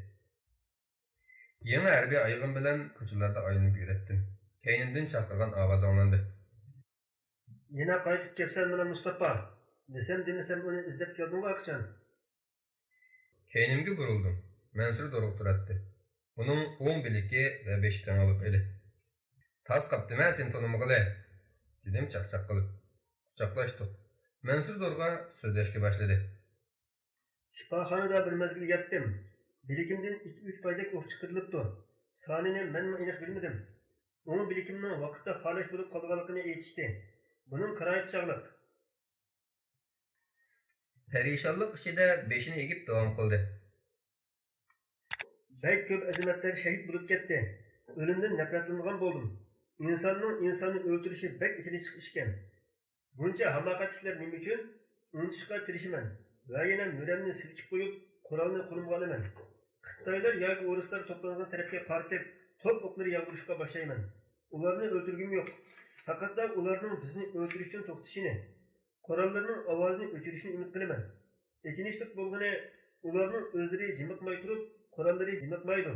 يېڭى ھەربىي ئايىغىم بىلەن كوچىلاردا ئايلىنىپ يۈرەتتىم. كەينىمدىن چاقىرغان ئاۋاز ئاڭلاندى. يەنە قايتىپ كەپسەن مانا مۇستاپا. دېسەم دېمىسەم ئۇنى ئىزدەپ كەلدىڭغۇ ئاقشام. كەينىمگە بۇرۇلدۇم. مەنسۇر دورغا تۇراتتى. ئۇنىڭ ئوڭ بىلىكى ۋە بېشى تېڭىلىق ئىدى. تاس قاپتىمەن سېنى تونۇمىغىلى، دېدىم چاقچاق قىلىپ. قۇچاقلاشتۇق. مەنسۇر دورغا سۆزلەشكە باشلىدى. شىپاخانىدا بىر مەزگىل ياتتىم. بىلىكىمدىن ئىككى-ئۈچ پايدەك ئوق چىقىرىلىپتۇ. سانىنى مەنمۇ ئېنىق بىلمىدىم. ئوڭ بىلىكىمنىڭ ۋاقىتتا پالەچ بولۇپ قالىدىغانلىقىنى ئېيتىشتى. بۇنىڭ قىرايىتى چاغلىق. پەرىشانلىق ئىچىدە بېشىنى ئېگىپ داۋام قىلدى. بەك كۆپ ئەزىمەتلەر شەھىت بولۇپ كەتتى. ئۆلۈمدىن نەپرەتلىنىدىغان بولدۇم. ئىنساننىڭ ئىنساننى ئۆلتۈرۈشى بەك ئېچىنىشلىق ئىشكەن. بۇنچە ھاماقەتلىكلەر نېمە ئۈچۈن؟ ئۇنتۇشقا تىرىشىمەن ۋە يەنە مۈرەمنى سىلكىپ قويۇپ، قورالنى قولۇمغا ئالىمەن. خىتايلار ياكى ئورۇسلار توپلانغان تەرەپكە قارىتىپ، توپ ئوقلىرى ياغدۇرۇشقا باشلايمەن. ئۇلارنى ئۆلتۈرگۈم يوق. پەقەتلا ئۇلارنىڭ بىزنى ئۆلتۈرۈشتىن توختىشىنى، قوراللىرىنىڭ ئاۋازىنى ئۆچۈرۈشىنى ئۈمىد قىلىمەن. ئېچىنىشلىق بولغىنى، ئۇلارنىڭ ئۆزلىرى جىمىقماي تۇرۇپ، قوراللىرى جىمىقمايدۇ.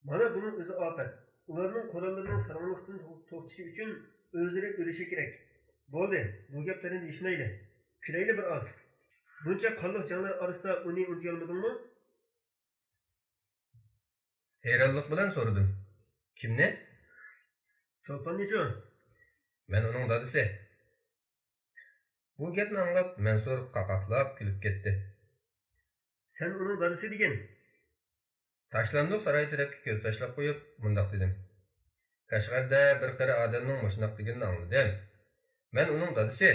مانا بۇنىڭ ئۆزى ئاپەت. ئۇلارنىڭ قوراللىرىنىڭ ساراڭلىقتىن تو-، توختىشى ئۈچۈن ئۆزلىرى ئۆلۈشى كېرەك. بولدى، بۇ گەپلەرنى دېيىشمەيلى. كۈلەيلى بىر ئاز. بۇنچە قانلىق جەڭلەر ئارىسىدا ئۇنى ئۇنتۇيالمىدىڭمۇ؟ ھەيرانلىق بىلەن سورىدىم. كىمنى؟ چولپاننىچۇ؟ مەن ئۇنىڭ دادىسى. بۇ گەپنى ئاڭلاپ مەنسۇر قاقاقلاپ كۈلۈپ كەتتى. سەن ئۇنىڭ دادىسى دېگىن. تاشلاندۇق ساراي تەرەپكە كۆز تاشلاپ قويۇپ مۇنداق دېدىم. كاشغەردە بىر قېرى ئادەمنىڭ مۇشۇنداق دېگىنىنى ئاڭلىدىم. مەن ئۇنىڭ دادىسى.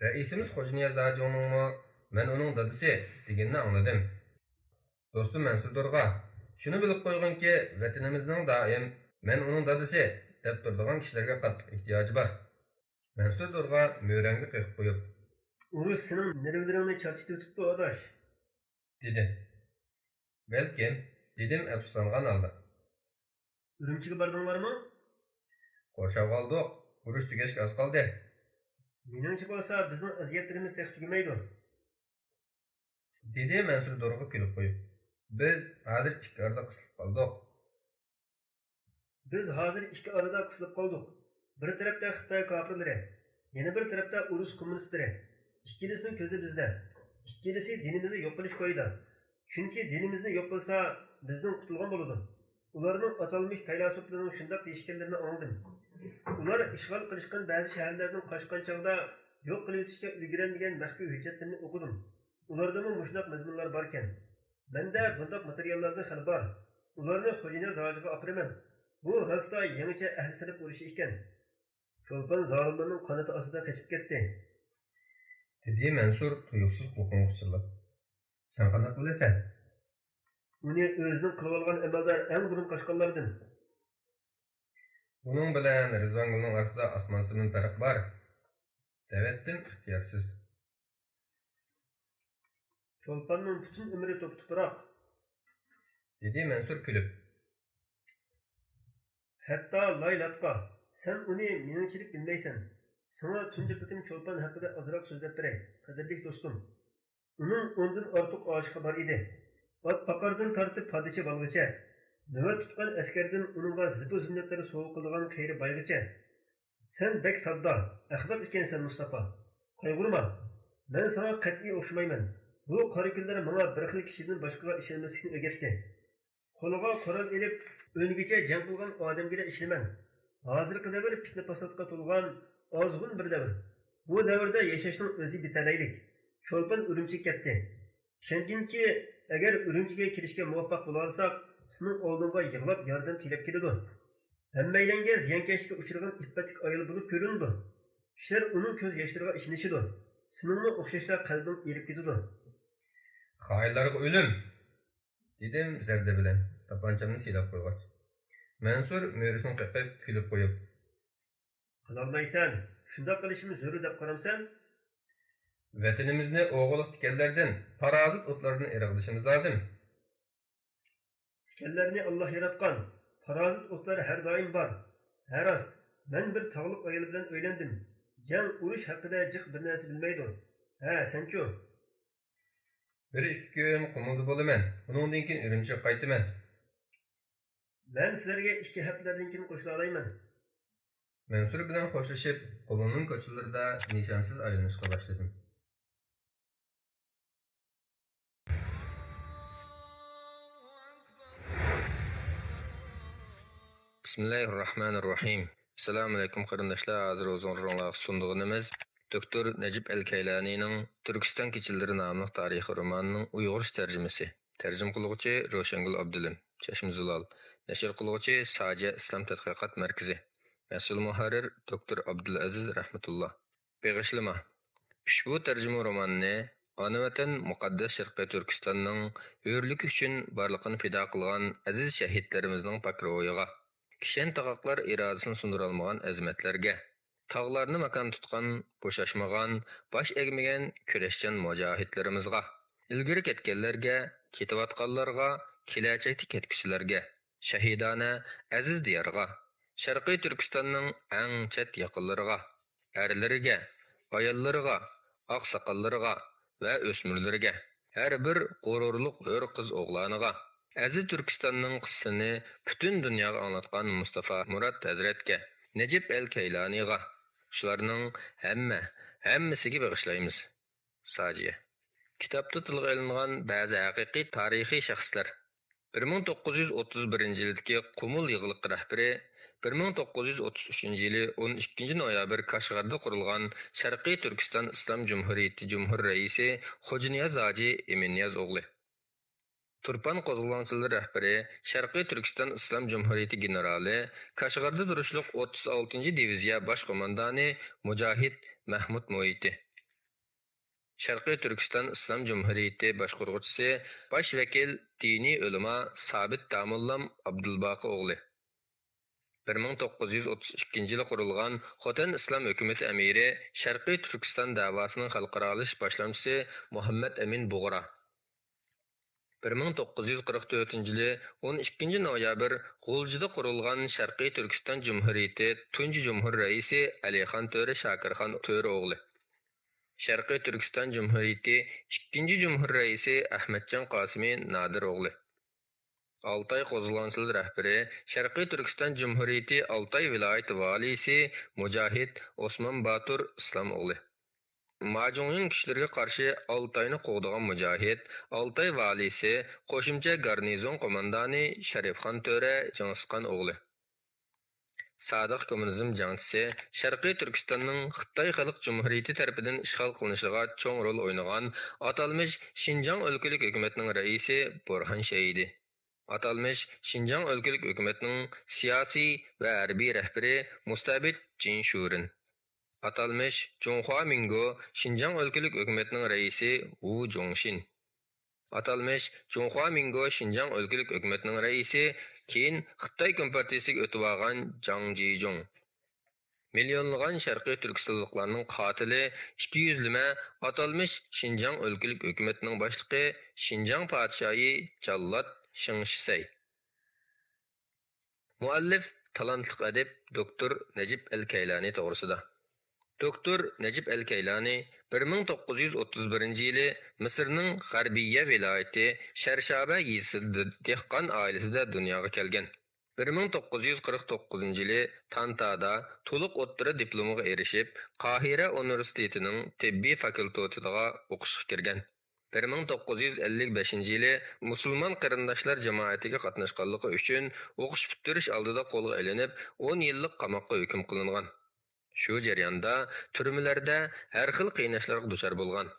رەئىسىمىز خوجانىياز ھاجىڭنىڭمۇ مەن ئۇنىڭ دادىسى دېگىنىنى ئاڭلىدىم. دوستۇم مەنسۇر دورغا، شۇنى بىلىپ قويغىنكى، ۋەتىنىمىزنىڭ دائىم مەن ئۇنىڭ دادىسى دەپ تۇرىدىغان كىشىلەرگە قاتتىق ئېھتىياجى بار. مەنسۇر دورغا مۈرەڭگە قېقىپ قويۇپ. ئۇرۇش سېنىڭ نېرۋىلىرىڭنى چارچىتىۋېتىپتۇ، ئاداش. دېدى. بەلكىم، دېدىم ئەپسۇسلانغان ھالدا. ئۈرۈمچىگە باردىڭلارمۇ؟ قورشاۋغا ئالدۇق. ئۇرۇش تۈگەشكە ئاز قالدى. مېنىڭچە بولسا، بىزنىڭ ئەزىيەتلىرىمىز تېخى تۈگىمەيدۇ. دېدى مەنسۇر دورىغا كۈلۈپ قويۇپ. بىز ھازىر ئىككى ئارىدا قىسىلىپ قالدۇق. بىز ھازىر ئىككى ئارىدا قىسىلىپ قالدۇق. بىر تەرەپتە خىتاي كاپىرلىرى، يەنە بىر تەرەپتە ئۇرۇس كوممۇنىستلىرى. ئىككىلىسىنىڭ كۆزى بىزدە. ئىككىلىسى دىنىمىزنى يوق قىلىش كويىدا. چۈنكى دىنىمىزنى يوق قىلسا، بىزدىن قۇتۇلغان بولىدۇ. ئۇلارنىڭ ئاتالمىش پەيلاسوپلىرىنىڭ شۇنداق دېيىشكەنلىرىنى ئاڭلىدىم. ئۇلار ئىشغال قىلىشقان بەزى شەھەرلەردىن قاچقان چاغدا يوق قىلىۋېتىشكە ئۈلگۈرەلمىگەن مەخپىي ھۆججەتلىرىنى ئوقۇدۇم. ئۇلاردىمۇ مۇشۇنداق مەزمۇنلار باركەن. مەندە بۇنداق ماتېرىياللاردىن خېلى بار. ئۇلارنى خوجانىياز ھاجىغا ئاپىرىمەن. بۇ راسلا يېڭىچە ئەھلى سىنىپ ئۇرۇشى ئىكەن. چولپان زالىملارنىڭ قانىتى ئاستىدا قېچىپ كەتتى. دېدى مەنسۇر تۇيۇقسىز قۇلىقىنى غۇچچىلاپ. سەن قانداق بىلىسەن؟ ئۇنى ئۆزىنىڭ قىلىۋالغان ئەمەلدار ئەڭ بۇرۇن قاچقانلاردىن. بۇنىڭ بىلەن رىزۋانگۈلنىڭ ئارىسىدا ئاسمان-زېمىن پەرق بار. دەۋەتتىم ئىختىيارسىز. چولپاننىڭ پۈتۈن ئۆمرى توپا-توپىراق. دېدى مەنسۇر كۈلۈپ. ھەتتا لاي لاتقا، سەن ئۇنى مېنىڭچىلىك بىلمەيسەن. ساڭا تۇنجى قېتىم چولپان ھەققىدە ئازراق سۆزلەپ بېرەي، قەدىرلىك دوستۇم. ئۇنىڭ ئوندىن ئارتۇق ئاشىقى بار ئىدى. ئات پاقاردىن تارتىپ پادىچى بالىغىچە، نۆۋەت تۇتقان ئەسكەردىن ئۇنىڭغا زىبۇ-زىننەتلەر سوۋغا قىلىدىغان قېرى بايغىچە. سەن بەك ساددا، ئەخمەق ئىكەنسەن، مۇستاپا. قايغۇرما، مەن ساڭا قەتئىي ئوخشىمايمەن. بۇ قارا كۈنلەر ماڭا بىر خىل كىشىدىن باشقىغا ئىشەنمەسلىكنى ئۆگەتتى. قولىغا قورال ئېلىپ، ئۆلگۈچە جەڭ قىلغان ئادەمگىلا ئىشىنىمەن. ھازىرقى دەۋر پىتنە-پاساتقا تولغان ئازغۇن بىر دەۋر. بۇ دەۋردە ياشاشنىڭ ئۆزى بىتەلەيلىك. چولپان ئۈرۈمچىگە كەتتى. ئىشەنگىنكى، ئەگەر ئۈرۈمچىگە كىرىشكە مۇۋەپپەق بولالىساق، سېنىڭ ئالدىڭغا يىغلاپ ياردەم تىلەپ كېلىدۇ. ھەممەيلەنگە زىيانكەشلىككە ئۇچرىغان ئىپپەتلىك ئايال بولۇپ كۆرۈنىدۇ. كىشىلەر ئۇنىڭ كۆز ياشلىرىغا ئىشىنىشىدۇ. سېنىڭمۇ ئوخشاشلا قەلبىڭ ئېرىپ كېتىدۇ. خائىنلارغا ئۆلۈم! دېدىم زەردە بىلەن، تاپانچامنى سىلاپ قويغاچ. مەنسۇر مۈرىسىنى قېقىپ، كۈلۈپ قويۇپ. قىلالمايسەن، شۇنداق قىلىشىمىز زۆرۈر دەپ قارامسەن؟ ۋەتىنىمىزنى ئوغرىلىق تىكەنلەردىن، پارازىت ئوتلاردىن ئېرىغلىشىمىز لازىم. تىكەنلەرنى ئاللا ياراتقان، پارازىت ئوتلار ھەر دائىم بار. ھە راست، مەن بىر تاغلىق ئايال بىلەن ئۆيلەندىم. جەڭ، ئۇرۇش ھەققىدە جىق بىر نەرسە بىلمەيدۇ. ھە، سەنچۇ؟ بىر ئىككى كۈن قۇمۇلدا بولىمەن، ئۇنىڭدىن كېيىن ئۈرۈمچىگە قايتىمەن. مەن سىلەرگە ئىككى ھەپتىلەردىن كېيىن قوشۇلالايمەن. مەنسۇر بىلەن خوشلىشىپ، قۇمۇلنىڭ كوچىلىرىدا نىشانسىز ئايلىنىشقا باشلىدىم. بىسمىللاھىررەھمانىررەھىم. ئەسسالامۇئەلەيكۇم قېرىنداشلار، ھازىر ھۇزۇرۇڭلارغا سۇنىدىغىنىمىز دوكتور نەجىپ ئەل كەيلانىنىڭ تۈركىستان كېچىلىرى ناملىق تارىخىي رومانىنىڭ ئۇيغۇرچە تەرجىمىسى. تەرجىمە قىلغۇچى روشەنگۈل ئابدۇلىم، چەشمە زۇلال. نەشر قىلغۇچى ساجىيە ئىسلام تەتقىقات مەركىزى. مەسئۇل مۇھەررىر دوكتور ئابدۇلئەزىز رەھمەتۇللا. بېغىشلىما. ئۇشبۇ تەرجىمە روماننى ئانا ۋەتەن مۇقەددەس شەرقىي تۈركىستاننىڭ ھۆرلۈكى ئۈچۈن بارلىقىنى پىدا قىلغان ئەزىز شەھىدلىرىمىزنىڭ پاك روھىغا، كىشەن تاغاقلار ئىرادىسىنى سۇندۇرالمىغان ئەزىمەتلەرگە، تاغلارنى ماكان تۇتقان، بوشاشمىغان، باش ئەگمىگەن كۈرەشچان مۇجاھىدلىرىمىزغا، ئىلگىرى كەتكەنلەرگە، كېتىۋاتقانلارغا، كېلەچەكتە كەتكۈچىلەرگە، شەھىدانە ئەزىز دىيارغا، شەرقىي تۈركىستاننىڭ ئەڭ چەت يېقىنلىرىغا، ئەرلىرىگە، ئاياللىرىغا، ئاقساقاللىرىغا ۋە ئۆسمۈرلىرىگە، ھەر بىر غۇرۇرلۇق ھۆر قىز-ئوغلانىغا، ئەزىز تۈركىستاننىڭ قىسسىسىنى پۈتۈن دۇنياغا ئاڭلاتقان مۇستافا مۇرات ھەزرەتكە، نەجىپ ئەل كەيلانىغا، شۇلارنىڭ ھەممە، ھەممىسىگە بېغىشلايمىز. ساجىيە. كىتابتا تىلغا ئېلىنغان بەزى ھەقىقىي تارىخىي شەخسلەر. بىر مىڭ توققۇز يۈز ئوتتۇز بىرىنچى يىلدىكى قۇمۇل يىغلىقى رەھبىرى، بىر مىڭ توققۇز يۈز ئوتتۇز ئۈچىنچى يىلى ئون ئىككىنچى نويابىر كاشغەردە قۇرۇلغان شەرقىي تۈركىستان ئىسلام جۇمھۇرىيىتى جۇمھۇر رەئىسى خوجانىياز ھاجى ئىمىنىياز ئوغلى. تۇرپان قوزغىلاڭچىلىرى رەھبىرى، شەرقىي تۈركىستان ئىسلام جۇمھۇرىيىتى گېنېرالى، كاشغەردە تۇرۇشلۇق ئوتتۇز ئالتىنچى دىۋىزىيە باش قوماندانى مۇجاھىد مەھمۇت مۇھىتى. شەرقىي تۈركىستان ئىسلام جۇمھۇرىيىتى باشقۇرغۇچىسى، باش ۋەكىل، دىنىي ئۆلىما سابىت داموللام ئابدۇلباقى ئوغلى. بىر مىڭ توققۇز يۈز ئوتتۇز ئىككىنچى يىلى قۇرۇلغان خوتەن ئىسلام ھۆكۈمىتى ئەمىرى، شەرقىي تۈركىستان دەۋاسىنىڭ خەلقئارالىشىش باشلامچىسى مۇھەممەد ئەمىن بۇغرا. بىر مىڭ توققۇز يۈز قىرىق تۆتىنچى يىلى ئون ئىككىنچى نويابىر غۇلجىدا قۇرۇلغان شەرقىي تۈركىستان جۇمھۇرىيىتى تۇنجى جۇمھۇر رەئىسى ئەلىخان تۆرە شاكىرخان تۆرە ئوغلى. شەرقىي تۈركىستان جۇمھۇرىيىتى ئىككىنچى جۇمھۇر رەئىسى ئەخمەتجان قاسىمى نادىر ئوغلى. ئالتاي قوزغىلاڭچىلىرى رەھبىرى، شەرقىي تۈركىستان جۇمھۇرىيىتى ئالتاي ۋىلايىتى ۋالىيسى مۇجاھىد ئوسمان باتۇر ئىسلام ئوغلى. ماجۇڭيىڭ كۈچلىرىگە قارشى ئالتاينى قوغدىغان مۇجاھىد، ئالتاي ۋالىيسى، قوشۇمچە گارنىزون قوماندانى شەرىپخان تۆرە جىڭسىخان ئوغلى. سادىق كوممۇنىزم جەڭچىسى، شەرقىي تۈركىستاننىڭ خىتاي خەلق جۇمھۇرىيىتى تەرىپىدىن ئىشغال قىلىنىشىغا چوڭ رول ئوينىغان ئاتالمىش شىنجاڭ ئۆلكىلىك ھۆكۈمەتنىڭ رەئىسى بورھان شەيدى. ئاتالمىش شىنجاڭ ئۆلكىلىك ھۆكۈمەتنىڭ سىياسىي ۋە ھەربىي رەھبىرى مۇستەبىت جىن شۇرىن. ئاتالمىش جۇڭخۇا مىڭگو شىنجاڭ ئۆلكىلىك ھۆكۈمەتنىڭ رەئىسى ۋۇ جۇڭشىن. ئاتالمىش جۇڭخۇا مىڭگو شىنجاڭ ئۆلكىلىك ھۆكۈمەتنىڭ رەئىسى، كېيىن خىتاي كومپارتىيىسىگە ئۆتۈۋالغان جاڭ جىجۇڭ. مىليونلىغان شەرقىي تۈركىستانلىقلارنىڭ قاتىلى، ئىككى يۈزلىمە ئاتالمىش شىنجاڭ ئۆلكىلىك ھۆكۈمەتنىڭ باشلىقى، شىنجاڭ پادىشاھى جاللات شېڭ شىسەي. مۇئەللىپ تالانتلىق ئەدىب دوكتور نەجىپ ئەل كەيلانى توغرىسىدا. دوكتور نەجىپ ئەل كەيلانى بىر مىڭ توققۇز يۈز ئوتتۇز بىرىنچى يىلى مىسىرنىڭ غەربىيە ۋىلايىتى شەرشابە يېزىسىدا دېھقان ئائىلىسىدە دۇنياغا كەلگەن. بىر مىڭ توققۇز يۈز قىرىق توققۇزىنچى يىلى تانتادا تولۇق ئوتتۇرا دىپلومىغا ئېرىشىپ، قاھىرە ئۇنىۋېرسىتېتىنىڭ تېببىي فاكۇلتېتىغا ئوقۇشقا كىرگەن. بىر مىڭ توققۇز يۈز ئەللىك بەشىنچى يىلى مۇسۇلمان قېرىنداشلار جامائىتىگە قاتناشقانلىقى ئۈچۈن ئوقۇش پۈتتۈرۈش ئالدىدا قولغا ئېلىنىپ، ئون يىللىق قاماققا ھۆكۈم قىلىنغان. شۇ جەرياندا تۈرمىلەردە ھەر خىل قىيناشلارغا دۇچار بولغان.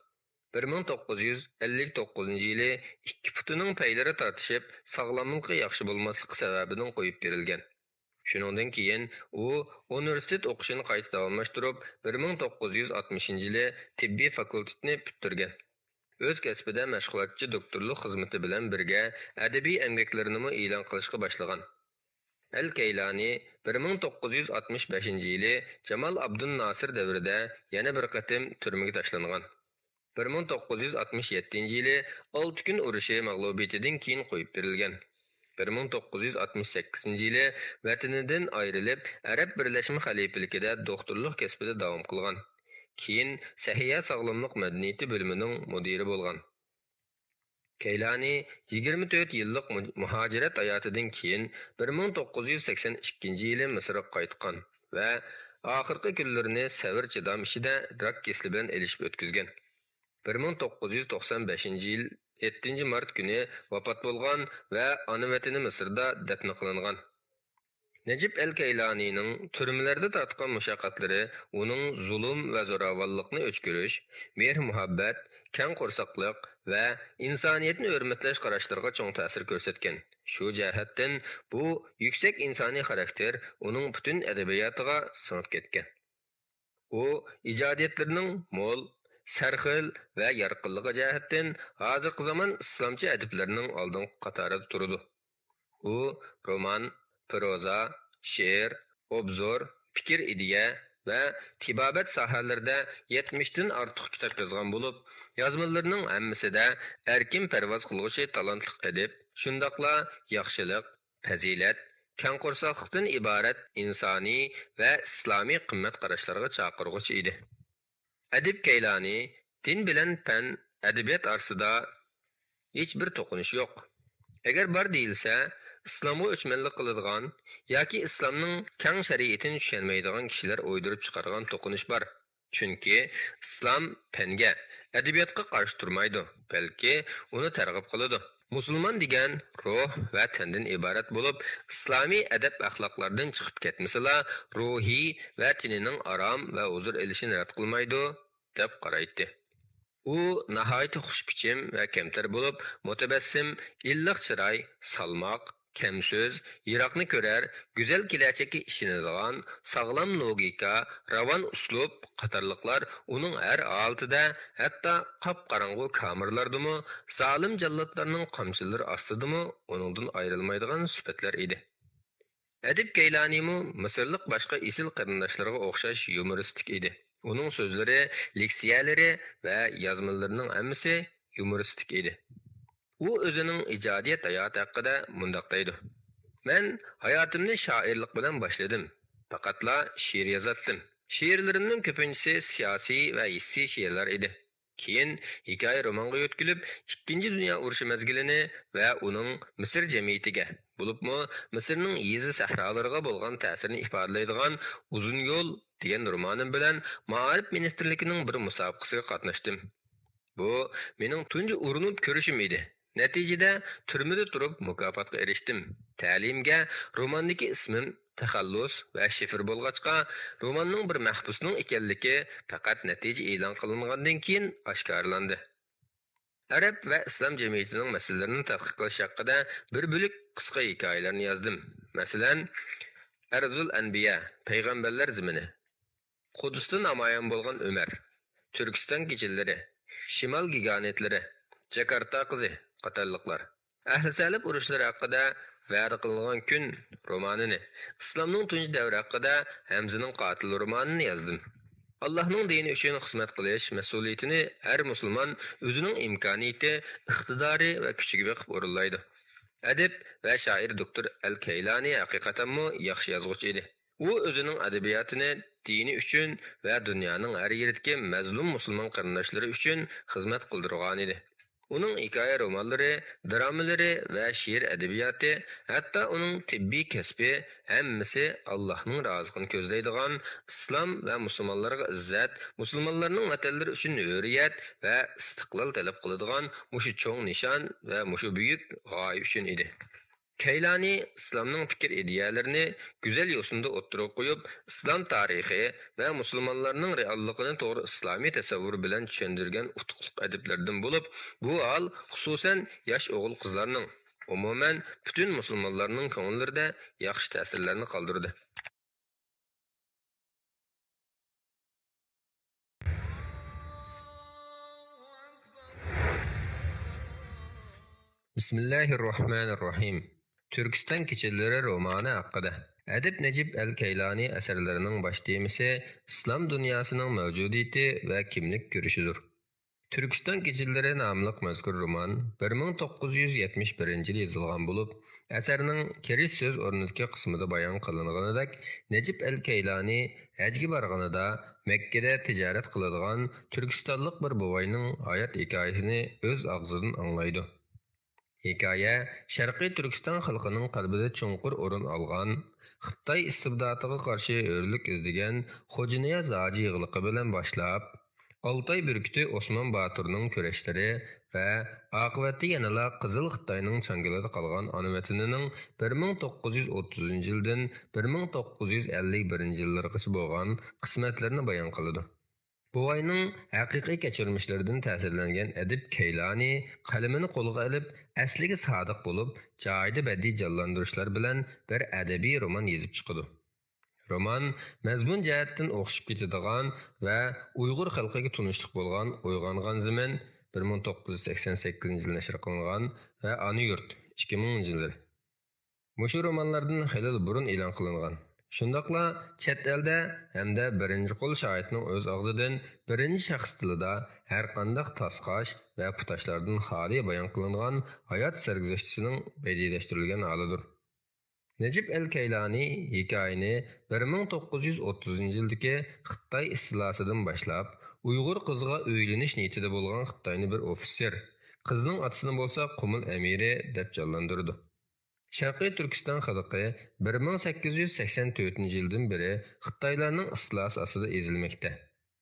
بىر مىڭ توققۇز يۈز ئەللىك توققۇزىنچى يىلى ئىككى پۇتىنىڭ پەيلىرى تارتىشىپ، ساغلاملىقى ياخشى بولماسلىقى سەۋەبىدىن قويۇپ بېرىلگەن. شۇنىڭدىن كېيىن ئۇ ئۇنىۋېرسىتېت ئوقۇشىنى قايتا داۋاملاشتۇرۇپ، بىر مىڭ توققۇز يۈز ئاتمىشىنچى يىلى تېببىي فاكۇلتېتنى پۈتتۈرگەن. ئۆز كەسپىدە مەشغۇلاتچى دوكتورلۇق خىزمىتى بىلەن بىرگە، ئەدەبىي ئەمگەكلىرىنىمۇ ئېلان قىلىشقا باشلىغان. ئەل كەيلانى بىر مىڭ توققۇز يۈز ئاتمىش بەشىنچى يىلى جامال ئابدۇنناسىر دەۋرىدە يەنە بىر قېتىم تۈرمىگە تاشلانغان. بىر مىڭ توققۇز يۈز ئاتمىش يەتتىنچى يىلى ئالتە كۈن ئۇرۇشى مەغلۇبىيىتىدىن كېيىن قويۇپ بېرىلگەن. بىر مىڭ توققۇز يۈز ئاتمىش سەككىزىنچى يىلى ۋەتىنىدىن ئايرىلىپ، ئەرەب بىرلەشمە خەلىپىلىكىدە دوختۇرلۇق كەسپىدە داۋام قىلغان. كېيىن سەھىيە ساغلاملىق مەدەنىيىتى بۆلۈمىنىڭ مۇدىرى بولغان. كەيلانى يىگىرمە تۆت يىللىق مۇ-، مۇھاجىرەت ھاياتىدىن كېيىن، بىر مىڭ توققۇز يۈز سەكسەن ئىككىنچى يىلى مىسىرغا قايتقان ۋە ئاخىرقى كۈنلىرىنى سەۋر-چىدام ئىچىدە راك كېسىلى بىلەن ئېلىشىپ ئۆتكۈزگەن. بىر مىڭ توققۇز يۈز توقسان بەشىنچى يىل يەتتىنچى مارت كۈنى ۋاپات بولغان ۋە ئانا ۋەتىنى مىسىردا دەپنە قىلىنغان. نەجىپ ئەل كەيلانىنىڭ تۈرمىلەردە تارتقان مۇشەققەتلىرى ئۇنىڭ زۇلۇم ۋە زوراۋانلىقنى ئۆچ كۆرۈش، مېھىر-مۇھەببەت، كەڭ قورساقلىق ۋە ئىنسانىيەتنى ھۆرمەتلەش قاراشلىرىغا چوڭ تەسىر كۆرسەتكەن. شۇ جەھەتتىن بۇ يۈكسەك ئىنسانىي خاراكتېر ئۇنىڭ پۈتۈن ئەدەبىياتىغا سىڭىپ كەتكەن. ئۇ ئىجادىيەتلىرىنىڭ مول، سەرخىل ۋە يارقىنلىقى جەھەتتىن ھازىرقى زامان ئىسلامچە ئەدىبلىرىنىڭ ئالدىنقى قاتارىدا تۇرىدۇ. ئۇ رومان، پروزا، شېئىر، ئوبزور، پىكىر ئىدىيە ۋە تېبابەت ساھەلىرىدە يەتمىشتىن ئارتۇق كىتاب يازغان بولۇپ، يازمىلىرىنىڭ ھەممىسىدە ئەركىن پەرۋاز قىلغۇچى تالانتلىق ئەدىب، شۇنداقلا ياخشىلىق، پەزىلەت، كەڭ قورساقلىقتىن ئىبارەت ئىنسانىي ۋە ئىسلامىي قىممەت قاراشلارغا چاقىرغۇچى ئىدى. ئەدىب كەيلانى دىن بىلەن پەن، ئەدەبىيات ئارىسىدا ھېچ بىر توقۇنۇش يوق. ئەگەر بار دېيىلسە، ئىسلامغا ئۆچمەنلىك قىلىدىغان ياكى ئىسلامنىڭ كەڭ شەرىئىتىنى چۈشەنمەيدىغان كىشىلەر ئويدۇرۇپ چىقارغان توقۇنۇش بار. چۈنكى ئىسلام پەنگە، ئەدەبىياتقا قارشى تۇرمايدۇ، بەلكى ئۇنى تەرغىب قىلىدۇ. مۇسۇلمان دېگەن روھ ۋە تەندىن ئىبارەت بولۇپ، ئىسلامىي ئەدەپ-ئەخلاقلاردىن چىقىپ كەتمىسىلا، روھى ۋە تېنىنىڭ ئارام ۋە ھۇزۇر ئېلىشىنى رەت قىلمايدۇ، دەپ قارايتتى. ئۇ ناھايىتى خۇشبىچىم ۋە كەمتەر بولۇپ، مۇتەبەسسىم، ئىللىق چىراي، سالماق، كەم سۆز، يىراقنى كۆرەر، گۈزەل كېلەچەككە ئىشىنىدىغان، ساغلام لوگىكا، راۋان ئۇسلۇب قاتارلىقلار ئۇنىڭ ھەر ھالىتىدە، ھەتتا قاپقاراڭغۇ كامېرلاردىمۇ، زالىم جاللاتلارنىڭ قامچىلىرى ئاستىدىمۇ ئۇنىڭدىن ئايرىلمايدىغان سۈپەتلەر ئىدى. ئەدىب كەيلانىمۇ مىسىرلىق باشقا ئېسىل قېرىنداشلىرىغا ئوخشاش يۇمۇرىستىك ئىدى. ئۇنىڭ سۆزلىرى، لېكسىيەلىرى ۋە يازمىلىرىنىڭ ھەممىسى يۇمۇرىستىك ئىدى. ئۇ ئۆزىنىڭ ئىجادىيەت ھاياتى ھەققىدە مۇنداق دەيدۇ: مەن ھاياتىمنى شائىرلىق بىلەن باشلىدىم. پەقەتلا شېئىر يازاتتىم. شېئىرلىرىمنىڭ كۆپىنچىسى سىياسىي ۋە ھېسسىي شېئىرلار ئىدى. كېيىن ھېكايە رومانغا يۆتكىلىپ، ئىككىنچى دۇنيا ئۇرۇشى مەزگىلىنى ۋە ئۇنىڭ مىسىر جەمئىيىتىگە، بولۇپمۇ مىسىرنىڭ يېزا سەھرالىرىغا بولغان تەسىرىنى ئىپادىلەيدىغان ئۇزۇن يول دېگەن رومانىم بىلەن مائارىپ مىنىستىرلىكىنىڭ بىر مۇسابىقىسىگە قاتناشتىم. بۇ مېنىڭ تۇنجى ئۇرۇنۇپ كۆرۈشۈم ئىدى. نەتىجىدە تۈرمىدە تۇرۇپ مۇكاپاتقا ئېرىشتىم. تەلىيىمگە روماندىكى ئىسمىم تەخەللۇس ۋە شىفىر بولغاچقا، روماننىڭ بىر مەھبۇسنىڭ ئىكەنلىكى پەقەت نەتىجە ئېلان قىلىنغاندىن كېيىن ئاشكارىلاندى. ئەرەب ۋە ئىسلام جەمئىيىتىنىڭ مەسىلىلىرىنى تەتقىق قىلىش ھەققىدە بىر بۆلەك قىسقا ھېكايىلەرنى يازدىم. مەسىلەن، ئەرزۇل ئەنبىيا، پەيغەمبەرلەر زېمىنى، قۇدۇستا نامايان بولغان ئۆمەر، تۈركىستان كېچىلىرى، شىمال گىگانتلىرى، جاكارتا قىزى قاتارلىقلار. ئەھلى سەلىپ ئۇرۇشلىرى ھەققىدە ۋەدە قىلىنغان كۈن رومانىنى، ئىسلامنىڭ تۇنجى دەۋرى ھەققىدە ھەمزىنىڭ قاتىلى رومانىنى يازدىم. ئاللاھنىڭ دىنى ئۈچۈن خىزمەت قىلىش مەسئۇلىيىتىنى ھەر مۇسۇلمان ئۆزىنىڭ ئىمكانىيىتى، ئىقتىدارى ۋە كۈچىگە بېقىپ ئورۇنلايدۇ. ئەدىب ۋە شائىر دوكتور ئەل كەيلانى ھەقىقەتەنمۇ ياخشى يازغۇچى ئىدى. ئۇ ئۆزىنىڭ ئەدەبىياتىنى دىنى ئۈچۈن ۋە دۇنيانىڭ ھەر يېرىدىكى مەزلۇم مۇسۇلمان قېرىنداشلىرى ئۈچۈن خىزمەت قىلدۇرغانىدى. ئۇنىڭ ھېكايە رومانلىرى، درامىلىرى ۋە شېئىر ئەدەبىياتى، ھەتتا ئۇنىڭ تېببىي كەسپى، ھەممىسى ئاللاھنىڭ رازىلىقىنى كۆزلەيدىغان، ئىسلام ۋە مۇسۇلمانلارغا ئىززەت، مۇسۇلمانلارنىڭ ۋەتەنلىرى ئۈچۈن ھۆرىيەت ۋە ئىستىقلال تەلەپ قىلىدىغان مۇشۇ چوڭ نىشان ۋە مۇشۇ بۈيۈك غايە ئۈچۈن ئىدى. كەيلانى ئىسلامنىڭ پىكىر ئىدىيەلىرىنى گۈزەل يوسۇندا ئوتتۇرىغا قويۇپ، ئىسلام تارىخى ۋە مۇسۇلمانلارنىڭ رېئاللىقىنى توغرا ئىسلامىي تەسەۋۋۇر بىلەن چۈشەندۈرگەن ئۇتۇقلۇق ئەدىبلەردىن بولۇپ، بۇ ھال خۇسۇسەن ياش ئوغۇل-قىزلارنىڭ، ئومۇمەن پۈتۈن مۇسۇلمانلارنىڭ كۆڭۈللىرىدە ياخشى تەسىرلەرنى قالدۇردى. بىسمىللاھىررەھمانىررەھىم. تۈركىستان كېچىلىرى رومانى ھەققىدە. ئەدىب نەجىپ ئەل كەيلانى ئەسەرلىرىنىڭ باش تېمىسى ئىسلام دۇنياسىنىڭ مەۋجۇدىيىتى ۋە كىملىك كۈرىشىدۇر. تۈركىستان كېچىلىرى ناملىق مەزكۇر رومان بىر مىڭ توققۇز يۈز يەتمىش بىرىنچى يىلى يېزىلغان بولۇپ، ئەسەرنىڭ كىرىش سۆز ئورنىدىكى قىسمىدا بايان قىلىنغىنىدەك، نەجىپ ئەل كەيلانى ھەجگە بارغىنىدا مەككىدە تىجارەت قىلىدىغان تۈركىستانلىق بىر بوۋاينىڭ ھايات ھېكايىسىنى ئۆز ئاغزىدىن ئاڭلايدۇ. ھېكايە شەرقىي تۈركىستان خەلقىنىڭ قەلبىدە چوڭقۇر ئورۇن ئالغان، خىتاي ئىستىبداتىغا قارشى ھۆرلۈك ئىزدىگەن خوجانىياز ھاجى يىغلىقى بىلەن باشلاپ، ئالتاي بۈركۈتى ئوسمان باتۇرنىڭ كۈرەشلىرى ۋە ئاقىۋەتتە يەنىلا قىزىل خىتاينىڭ چاڭگىلىدا قالغان ئانا ۋەتىنىنىڭ بىر مىڭ توققۇز يۈز ئوتتۇزىنچى يىلدىن بىر مىڭ توققۇز يۈز ئەللىك بىرىنچى يىللىرىغىچە بولغان قىسمەتلىرىنى بايان قىلىدۇ. بوۋاينىڭ ھەقىقىي كەچۈرمىشلىرىدىن تەسىرلەنگەن ئەدىب كەيلانى قەلىمىنى قولىغا ئېلىپ، ئەسلىگە سادىق بولۇپ، جايىدا بەدىئىي جانلاندۇرۇشلار بىلەن بىر ئەدەبىي رومان يېزىپ چىقىدۇ. رومان مەزمۇن جەھەتتىن ئوخشىشىپ كېتىدىغان ۋە ئۇيغۇر خەلقىگە تونۇشلۇق بولغان ئويغانغان زېمىن، بىر مىڭ توققۇز يۈز سەكسەن سەككىزىنچى يىلى نەشر قىلىنغان، ۋە ئانا يۇرت، ئىككى مىڭىنچى يىللىرى. مۇشۇ رومانلاردىن خېلىلا بۇرۇن ئېلان قىلىنغان، شۇنداقلا چەت ئەلدە ھەمدە بىرىنچى قول شاھىتنىڭ ئۆز ئاغزىدىن بىرىنچى شەخس تىلىدا ھەرقانداق تاسقاش ۋە پۇتاشلاردىن خالىي بايان قىلىنغان ھايات سەرگۈزەشتىسىنىڭ بەدىئىيلەشتۈرۈلگەن ھالىدۇر. نەجىپ ئەل كەيلانى ھېكايىنى بىر مىڭ توققۇز يۈز ئوتتۇزىنچى يىلدىكى خىتاي ئىستىلاسىدىن باشلاپ، ئۇيغۇر قىزىغا ئۆيلىنىش نىيىتىدە بولغان خىتاينى بىر ئوفىتسېر، قىزنىڭ ئاتىسىنى بولسا قۇمۇل ئەمىرى دەپ جانلاندۇرىدۇ. شەرقىي تۈركىستان خەلقى بىر مىڭ سەككىز يۈز سەكسەن تۆتىنچى يىلدىن بېرى خىتايلارنىڭ ئىستىلاسى ئاستىدا ئېزىلمەكتە.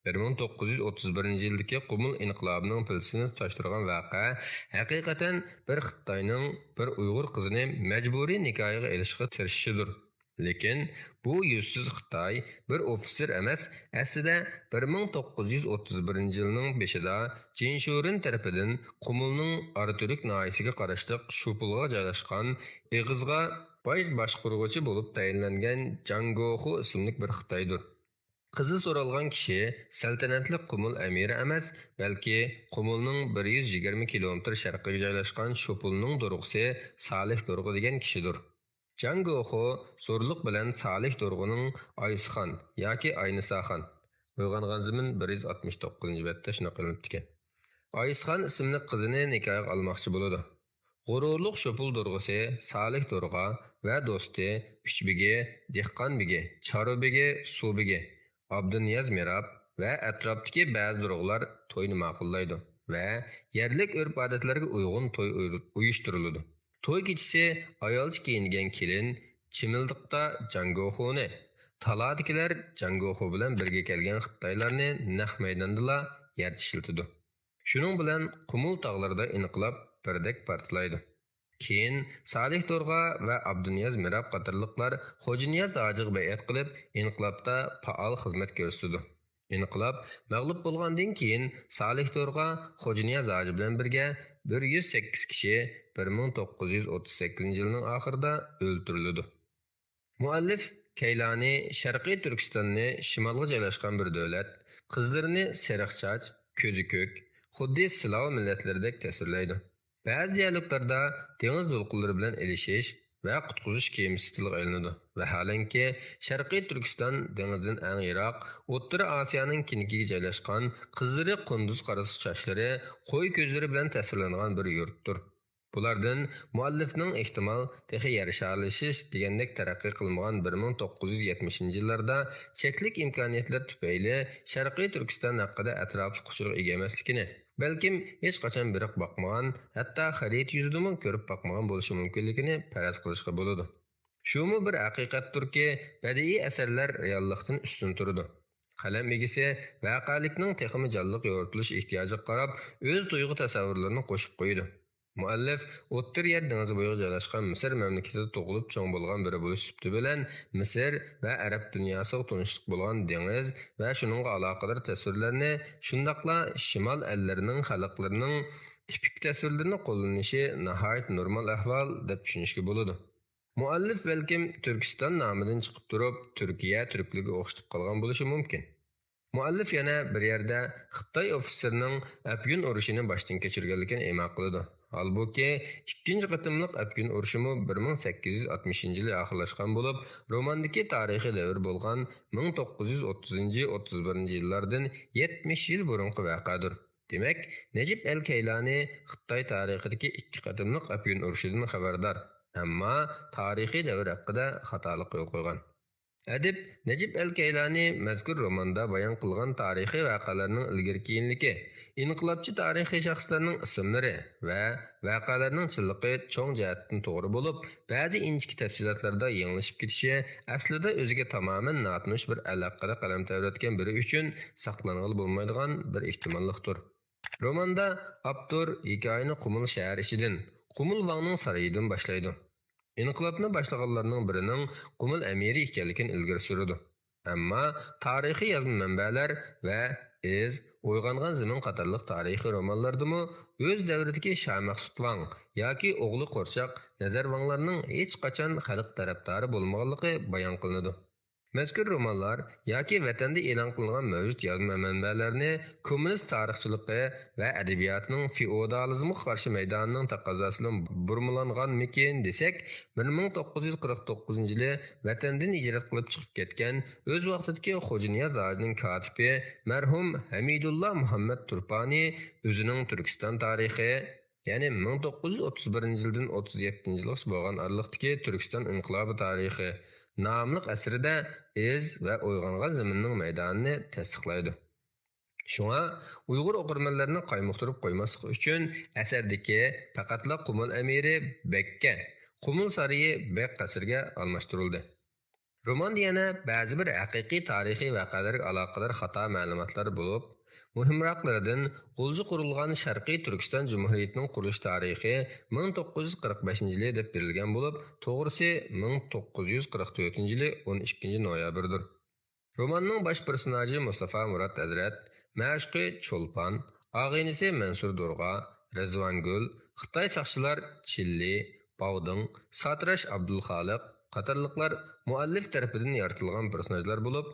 بىر مىڭ توققۇز يۈز ئوتتۇز بىرىنچى يىلدىكى قۇمۇل ئىنقىلابىنىڭ پىلتىسىنى تۇتاشتۇرغان ۋەقە ھەقىقەتەن بىر خىتاينىڭ بىر ئۇيغۇر قىزىنى مەجبۇرىي نىكاھىغا ئېلىشقا تىرىشىشىدۇر. لېكىن بۇ يۈزسىز خىتاي بىر ئوفىتسېر ئەمەس، ئەسلىدە بىر مىڭ توققۇز يۈز ئوتتۇز بىرىنچى يىلنىڭ بېشىدا جىنشۇرېن تەرىپىدىن قۇمۇلنىڭ ئاراتۈرك ناھىيىسىگە قاراشلىق شۇپۇلغا جايلاشقان ئېغىزغا باش باشقۇرغۇچى بولۇپ تەيىنلەنگەن جاڭ گوخۇ ئىسىملىك بىر خىتايدۇر. قىزى سورالغان كىشى سەلتەنەتلىك قۇمۇل ئەمىرى ئەمەس، بەلكى قۇمۇلنىڭ بىر يۈز يىگىرمە كىلومېتىر شەرقىگە جايلاشقان شۇپۇلنىڭ دورغىسى سالىھ دورغا دېگەن كىشىدۇر. جاڭ گوخۇ زورلۇق بىلەن سالىھ دورغىنىڭ ئايسىخان ياكى ئاينىساخان، ئويغانغان زېمىن بىر يۈز ئاتمىش توققۇزىنچى بەتتە شۇنداق ئېلىنىپتىكەن، ئايسىخان ئىسىملىك قىزىنى نىكاھىغا ئالماقچى بولىدۇ. غۇرۇرلۇق شوپۇل دورغىسى سالىھ دورغا ۋە دوستى ئۈچ بېگى، دېھقان بېگى، چارۋا بېگى، سۇ بېگى، ئابدۇنىياز مىراب ۋە ئەتراپتىكى بەزى دورغىلار توينى ماقۇللايدۇ ۋە يەرلىك ئۆرپ-ئادەتلەرگە ئۇيغۇن توي ئۇيرۇ-، ئۇيۇشتۇرۇلىدۇ. توي كېچىسى ئايالچە كىيىنگەن كېلىن چىمىلدىقتا جاڭگوخۇنى، تالادىكىلەر جاڭگوخۇ بىلەن بىرگە كەلگەن خىتايلارنى نەق مەيداندىلا يەر چىشلىتىدۇ. شۇنىڭ بىلەن قۇمۇل تاغلىرىدا ئىنقىلاب بىردەك پارتلايدۇ. كېيىن سالىھ دورغا ۋە ئابدۇنىياز مىراب قاتارلىقلار خوجانىياز ھاجىغا بەيئەت قىلىپ، ئىنقىلابتا پائال خىزمەت كۆرسىتىدۇ. ئىنقىلاب مەغلۇپ بولغاندىن كېيىن، سالىھ دورغا خوجانىياز ھاجى بىلەن بىرگە بىر يۈز سەككىز كىشى بىر مىڭ توققۇز يۈز ئوتتۇز سەككىزىنچى يىلنىڭ ئاخىرىدا ئۆلتۈرۈلىدۇ. مۇئەللىف كەيلانى شەرقىي تۈركىستاننى شىمالغا جايلاشقان بىر دۆلەت، قىزلىرىنى سېرىق چاچ، كۆزى كۆك، خۇددى سلاۋ مىللەتلىرىدەك تەسۋىرلەيدۇ. بەزى دىيالوگلاردا دېڭىز دولقۇنلىرى بىلەن ئېلىشىش ۋە قۇتقۇزۇش كېمىسى تىلغا ئېلىنىدۇ. ۋەھالەنكى، شەرقىي تۈركىستان دېڭىزدىن ئەڭ يىراق، ئوتتۇرا ئاسىيانىڭ كېنىكىگە جايلاشقان، قىزلىرى قۇندۇز قارىسا چاچلىرى، قوي كۆزلىرى بىلەن تەسۋىرلەنگەن بىر يۇرتتۇر. بۇلاردىن مۇئەللىفنىڭ ئېھتىمال تېخى يەر شارلىشىش دېگەندەك تەرەققىي قىلمىغان بىر مىڭ توققۇز يۈز يەتمىشىنچى يىللاردا چەكلىك ئىمكانىيەتلەر تۈپەيلى شەرقىي تۈركىستان ھەققىدە ئەتراپلىق ئۇچۇرغا ئىگە ئەمەسلىكىنى، بەلكىم ھېچقاچان بېرىپ باقمىغان، ھەتتا خەرىتە يۈزىدىمۇ كۆرۈپ باقمىغان بولۇشى مۇمكىنلىكىنى پەرەز قىلىشقا بولىدۇ. شۇمۇ بىر ھەقىقەتتۇركى، بەدىئىي ئەسەرلەر رېئاللىقتىن ئۈستۈن تۇرىدۇ. قەلەم ئىگىسى ۋەقەلىكنىڭ تېخىمۇ جانلىق يورۇتۇلۇش ئېھتىياجىغا قاراپ، ئۆز تۇيغۇ تەسەۋۋۇرلىرىنى قوشۇپ قويىدۇ. مۇئەللىف ئوتتۇرا يەر دېڭىزى بويىغا جايلاشقان مىسىر مەملىكىتىدە تۇغۇلۇپ چوڭ بولغان بىرى بولۇش سۈپىتى بىلەن، مىسىر ۋە ئەرەب دۇنياسىغا تونۇشلۇق بولغان دېڭىز ۋە شۇنىڭغا ئالاقىدار تەسۋىرلەرنى، شۇنداقلا شىمال ئەللىرىنىڭ خەلقلىرىنىڭ تىپىك تەسۋىرلىرىنى قوللىنىشى ناھايىتى نورمال ئەھۋال دەپ چۈشىنىشكە بولىدۇ. مۇئەللىف بەلكىم تۈركىستان نامىدىن چىقىپ تۇرۇپ، تۈركىيە تۈركلىرىگە ئوخشىتىپ قالغان بولۇشى مۇمكىن. مۇئەللىف يەنە بىر يەردە خىتاي ئوفىتسېرىنىڭ ئەپيۈن ئۇرۇشىنى باشتىن كەچۈرگەنلىكىنى ئىما قىلىدۇ. ھالبۇكى، ئىككىنچى قېتىملىق ئەپيۈن ئۇرۇشىمۇ بىر مىڭ سەككىز يۈز ئاتمىشىنچى يىلى ئاخىرلاشقان بولۇپ، روماندىكى تارىخىي دەۋر بولغان مىڭ توققۇز يۈز ئوتتۇزىنچى، ئوتتۇز بىرىنچى يىللاردىن يەتمىش يىل بۇرۇنقى ۋەقەدۇر. دېمەك، نەجىپ ئەل كەيلانى خىتاي تارىخىدىكى ئىككى قېتىملىق ئەپيۈن ئۇرۇشىدىن خەۋەردار، ئەمما تارىخىي دەۋر ھەققىدە خاتالىق يول قويغان. ئەدىب نەجىپ ئەل كەيلانى مەزكۇر روماندا بايان قىلغان تارىخىي ۋەقەلەرنىڭ ئىلگىرى-كېيىنلىكى، ئىنقىلابچى تارىخىي شەخسلەرنىڭ ئىسىملىرى ۋە ۋەقەلەرنىڭ چىنلىقى چوڭ جەھەتتىن توغرا بولۇپ، بەزى ئىنچىكە تەپسىلاتلاردا يېڭىلىشىپ كېتىشى ئەسلىدە ئۆزىگە تامامەن ناتونۇش بىر ئەل ھەققىدە قەلەم تەۋرەتكەن بىرى ئۈچۈن ساقلانغىلى بولمايدىغان بىر ئېھتىماللىقتۇر. روماندا ئاپتور ھېكايىنى قۇمۇل شەھەر ئىچىدىن، قۇمۇل ۋاڭنىڭ سارىيىدىن باشلايدۇ. ئىنقىلابنى باشلىغانلارنىڭ بىرىنىڭ قۇمۇل ئەمىرى ئىكەنلىكىنى ئىلگىرى سۈرىدۇ. ئەمما تارىخىي يازما مەنبەلەر ۋە ئىز، ئويغانغان زېمىن قاتارلىق تارىخىي رومانلاردىمۇ ئۆز دەۋرىدىكى شاھ مەخسۇت ۋاڭ ياكى ئوغلى قورچاق نەزەر ۋاڭلارنىڭ ھېچقاچان خەلق تەرەپدارى بولمىغانلىقى بايان قىلىنىدۇ. مەزكۇر رومانلار ياكى ۋەتەندە ئېلان قىلىنغان مەۋجۇت يازما مەنبەلەرنى كوممۇنىست تارىخچىلىقى ۋە ئەدەبىياتىنىڭ فېئودالىزمغا قارشى مەيدانىنىڭ تەقەززاسى بىلەن بۇرمىلانغانمىكىن دېسەك، بىر مىڭ توققۇز يۈز قىرىق توققۇزىنچى يىلى ۋەتەندىن ھىجرەت قىلىپ چىقىپ كەتكەن، ئۆز ۋاقتىدىكى خوجانىياز ھاجىنىڭ كاتىپى مەرھۇم ھەمىدۇللا مۇھەممەد تۇرپانى ئۆزىنىڭ تۈركىستان تارىخى، يەنى مىڭ توققۇز يۈز ئوتتۇز بىرىنچى يىلدىن ئوتتۇز يەتتىنچى يىلغىچە بولغان ئارىلىقتىكى تۈركىستان ئىنقىلابى تارىخى ناملىق ئەسىرىدە ئىز ۋە ئويغانغان زېمىننىڭ مەيدانىنى تەستىقلايدۇ. شۇڭا ئۇيغۇر ئوقۇرمەنلىرىنى قايمۇقتۇرۇپ قويماسلىق ئۈچۈن ئەسەردىكى پەقەتلا قۇمۇل ئەمىرى بەگكە، قۇمۇل سارىيى بەگ قەسرىگە ئالماشتۇرۇلدى. روماندا يەنە بەزى بىر ھەقىقىي تارىخىي ۋەقەلەرگە ئالاقىدار خاتا مەلۇماتلار بولۇپ، مۇھىمراقلىرىدىن غۇلجا قۇرۇلغان شەرقىي تۈركىستان جۇمھۇرىيىتىنىڭ قۇرۇلۇش تارىخى مىڭ توققۇز يۈز قىرىق بەشىنچى يىلى دەپ بېرىلگەن بولۇپ، توغرىسى مىڭ توققۇز يۈز قىرىق تۆتىنچى يىلى ئون ئىككىنچى نويابىردۇر. روماننىڭ باش پېرسوناژى مۇستافا مۇرات ھەزرەت، مەشۇقى چولپان، ئاغىنىسى مەنسۇر دورغا، رىزۋانگۈل، خىتاي ساقچىلار چىللى، باۋدىڭ، ساتىراش ئابدۇلخالىق قاتارلىقلار مۇئەللىپ تەرىپىدىن يارىتىلغان پېرسوناژلار بولۇپ،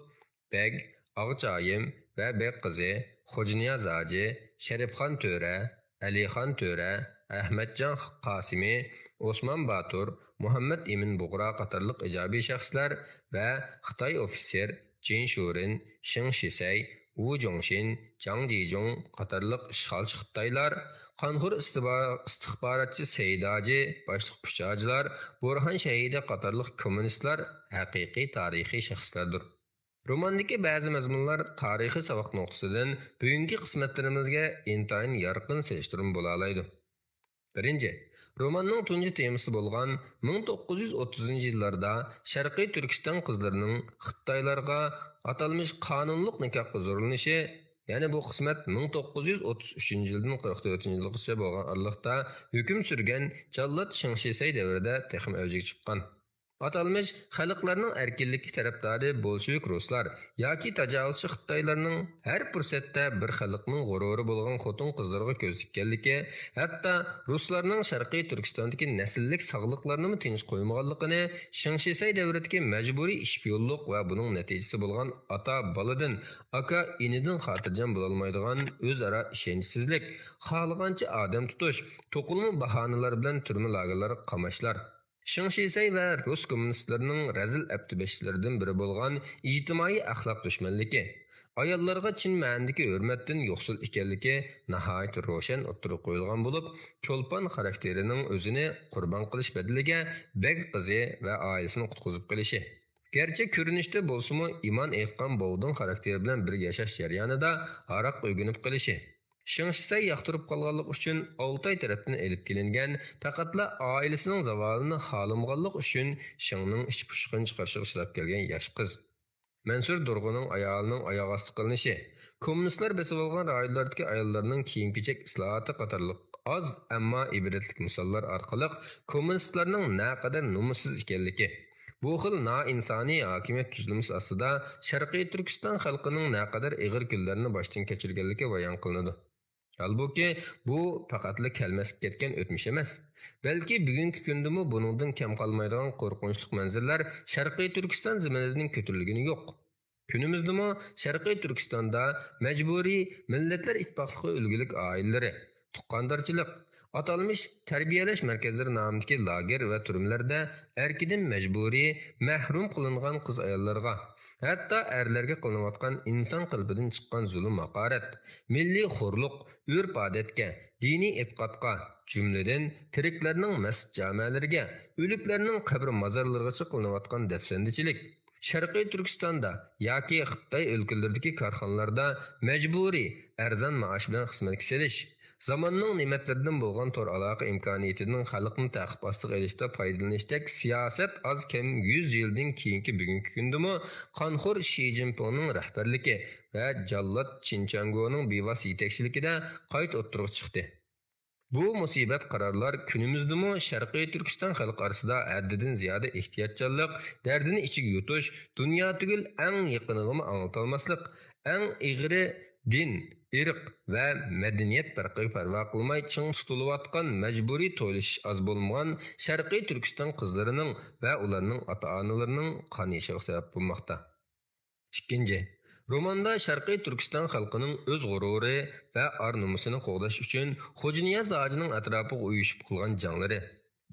بەگ، ئاغچايىم ۋە بەگ قىزى، خوجانىياز ھاجى، شەرىپخان تۆرە، ئەلىخان تۆرە، ئەخمەتجان قاسىمى، ئوسمان باتۇر، مۇھەممەد ئىمىن بۇغرا قاتارلىق ئىجابىي شەخسلەر ۋە خىتاي ئوفىتسېر جىن شۇرىن، شېڭ شىسەي، ۋۇ جۇڭشىن، جاڭ جىجۇڭ قاتارلىق ئىشغالچى خىتايلار، قانخور ئىستىبا-، ئىستىخباراتچى سەيداجى، باشلىق پۇچاجىلار، بورھان شەھىدى قاتارلىق كوممۇنىستلار ھەقىقىي تارىخىي شەخسلەردۇر. روماندىكى بەزى مەزمۇنلار تارىخىي ساۋاق نۇقتىسىدىن بۈگۈنكى قىسمەتلىرىمىزگە ئىنتايىن يارقىن سېلىشتۇرما بولالايدۇ. بىرىنچى، روماننىڭ تۇنجى تېمىسى بولغان مىڭ توققۇز يۈز ئوتتۇزىنچى يىللاردا شەرقىي تۈركىستان قىزلىرىنىڭ خىتايلارغا ئاتالمىش قانۇنلۇق نىكاھقا زورلىنىشى، يەنى بۇ قىسمەت مىڭ توققۇز يۈز ئوتتۇز ئۈچىنچى يىلدىن قىرىق تۆتىنچى يىلغىچە بولغان ئارىلىقتا ھۆكۈم سۈرگەن جاللات شېڭ شىسەي دەۋرىدە تېخىمۇ ئەۋجىگە چىققان. ئاتالمىش خەلقلەرنىڭ ئەركىنلىكى تەرەپدارى بولشېۋىك رۇسلار ياكى تاجاۋۇزچى خىتايلارنىڭ ھەر پۇرسەتتە بىر خەلقنىڭ غۇرۇرى بولغان خوتۇن-قىزلىرىغا كۆز تىككەنلىكى، ھەتتا رۇسلارنىڭ شەرقىي تۈركىستاندىكى نەسىللىك ساغلىقلارنىمۇ تىنچ قويمىغانلىقىنى، شېڭ شىسەي دەۋرىدىكى مەجبۇرىي ئىشپىيونلۇق ۋە بۇنىڭ نەتىجىسى بولغان ئاتا-بالىدىن، ئاكا-ئىنىدىن خاتىرجەم بولالمايدىغان ئۆزئارا ئىشەنچسىزلىك، خالىغانچە ئادەم تۇتۇش، توقۇلما باھانىلار بىلەن تۈرمە لاگېرلارغا قاماشلار، شېڭ شىسەي ۋە رۇس كوممۇنىستلىرىنىڭ رەزىل ئەپتىبەشلىرىدىن بىرى بولغان ئىجتىمائىي ئەخلاق دۈشمەنلىكى، ئاياللارغا چىن مەنىدىكى ھۆرمەتتىن يوقسۇل ئىكەنلىكى ناھايىتى روشەن ئوتتۇرىغا قويۇلغان بولۇپ، چولپان خاراكتېرىنىڭ ئۆزىنى قۇربان قىلىش بەدىلىگە بەگ قىزى ۋە ئائىلىسىنى قۇتقۇزۇپ قېلىشى، گەرچە كۆرۈنۈشتە بولسىمۇ ئىمان ئېيتقان بوۋدىن خاراكتېرى بىلەن بىر ياشاش جەريانىدا ھاراق ئۆگىنىپ قېلىشى، شېڭ شىسەي ياقتۇرۇپ قالغانلىقى ئۈچۈن ئالتاي تەرەپتىن ئېلىپ كېلىنگەن، پەقەتلا ئائىلىسىنىڭ زاۋالىنى خالىمىغانلىقى ئۈچۈن شېڭنىڭ ئىچ پۇشۇقىنى چىقىرىشىغا چىداپ كەلگەن ياش قىز. مەنسۇر دۇرغۇننىڭ ئايالىنىڭ ئاياغ ئاستى قىلىنىشى، كوممۇنىستلار بېسىۋالغان رايونلاردىكى ئاياللارنىڭ كىيىم-كېچەك ئىسلاھاتى قاتارلىق ئاز، ئەمما ئىبرەتلىك مىساللار ئارقىلىق كوممۇنىستلارنىڭ نەقەدەر نومۇسسىز ئىكەنلىكى، بۇ خىل نائىنسانىي ھاكىمىيەت تۈزۈلمىسى ئاستىدا شەرقىي تۈركىستان خەلقىنىڭ نەقەدەر ئېغىر كۈنلەرنى باشتىن كەچۈرگەنلىكى بايان قىلىنىدۇ. ھالبۇكى، بۇ پەقەتلا كەلمەسكە كەتكەن ئۆتمۈش ئەمەس، بەلكى بۈگۈنكى كۈندىمۇ بۇنىڭدىن كەم قالمايدىغان قورقۇنچلۇق مەنزىرىلەر شەرقىي تۈركىستان زېمىنىدىن كۆتۈرۈلگىنى يوق. كۈنىمىزدىمۇ شەرقىي تۈركىستاندا مەجبۇرىي مىللەتلەر ئىتتىپاقلىقى ئۈلگىلىك ئائىلىلىرى، تۇغقاندارچىلىق، ئاتالمىش تەربىيەلەش مەركەزلىرى نامىدىكى لاگېر ۋە تۈرمىلەردە ئەركىدىن مەجبۇرىي مەھرۇم قىلىنغان قىز-ئاياللارغا، ھەتتا ئەرلەرگە قىلىنىۋاتقان ئىنسان قېلىپىدىن چىققان زۇلۇم-ھاقارەت، مىللىي خورلۇق، ئۆرپ-ئادەتكە، دىنىي ئېتىقادقا، جۈملىدىن تىرىكلەرنىڭ مەسچىت-جامەلىرىگە، ئۆلۈكلەرنىڭ قەبرە-مازارلىرىغىچە قىلىنىۋاتقان دەپسەندىچىلىك، شەرقىي تۈركىستاندا ياكى خىتاي ئۆلكىلىرىدىكى كارخانىلاردا مەجبۇرىي ئەرزان مائاش بىلەن خىزمەتكە سېلىش، زاماننىڭ نېمەتلىرىدىن بولغان تور ئالاقە ئىمكانىيىتىدىن خەلقنى تەقىب ئاستىغا ئېلىشتا پايدىلىنىشتەك سىياسەت ئاز كەم يۈز يىلدىن كېيىنكى بۈگۈنكى كۈندىمۇ قانخور شى جىنپىڭنىڭ رەھبەرلىكى ۋە جاللات چىن چياڭگونىڭ بىۋاسىتە يېتەكچىلىكىدە قايتا ئوتتۇرىغا چىقتى. بۇ مۇسىبەت قارارلار كۈنىمىزدىمۇ شەرقىي تۈركىستان خەلقى ئارىسىدا ھەددىدىن زىيادە ئېھتىياتچانلىق، دەردىنى ئىچىگە يۇتۇش، دۇنيا تۈگۈل ئەڭ يېقىنىغىمۇ ئاڭلىتالماسلىق، ئەڭ ئېغىرى دىن، ئىرق ۋە مەدەنىيەت پەرقىگە پەرۋا قىلماي چىڭ تۇتۇلۇۋاتقان مەجبۇرىي تويلىشىش ئاز بولمىغان شەرقىي تۈركىستان قىزلىرىنىڭ ۋە ئۇلارنىڭ ئاتا-ئانىلىرىنىڭ قان يېشىغا سەۋەب بولماقتا. ئىككىنچى، روماندا شەرقىي تۈركىستان خەلقىنىڭ ئۆز غۇرۇرى ۋە ئار-نومۇسىنى قوغداش ئۈچۈن خوجانىياز ھاجىنىڭ ئەتراپىغا ئۇيۇشۇپ قىلغان جەڭلىرى،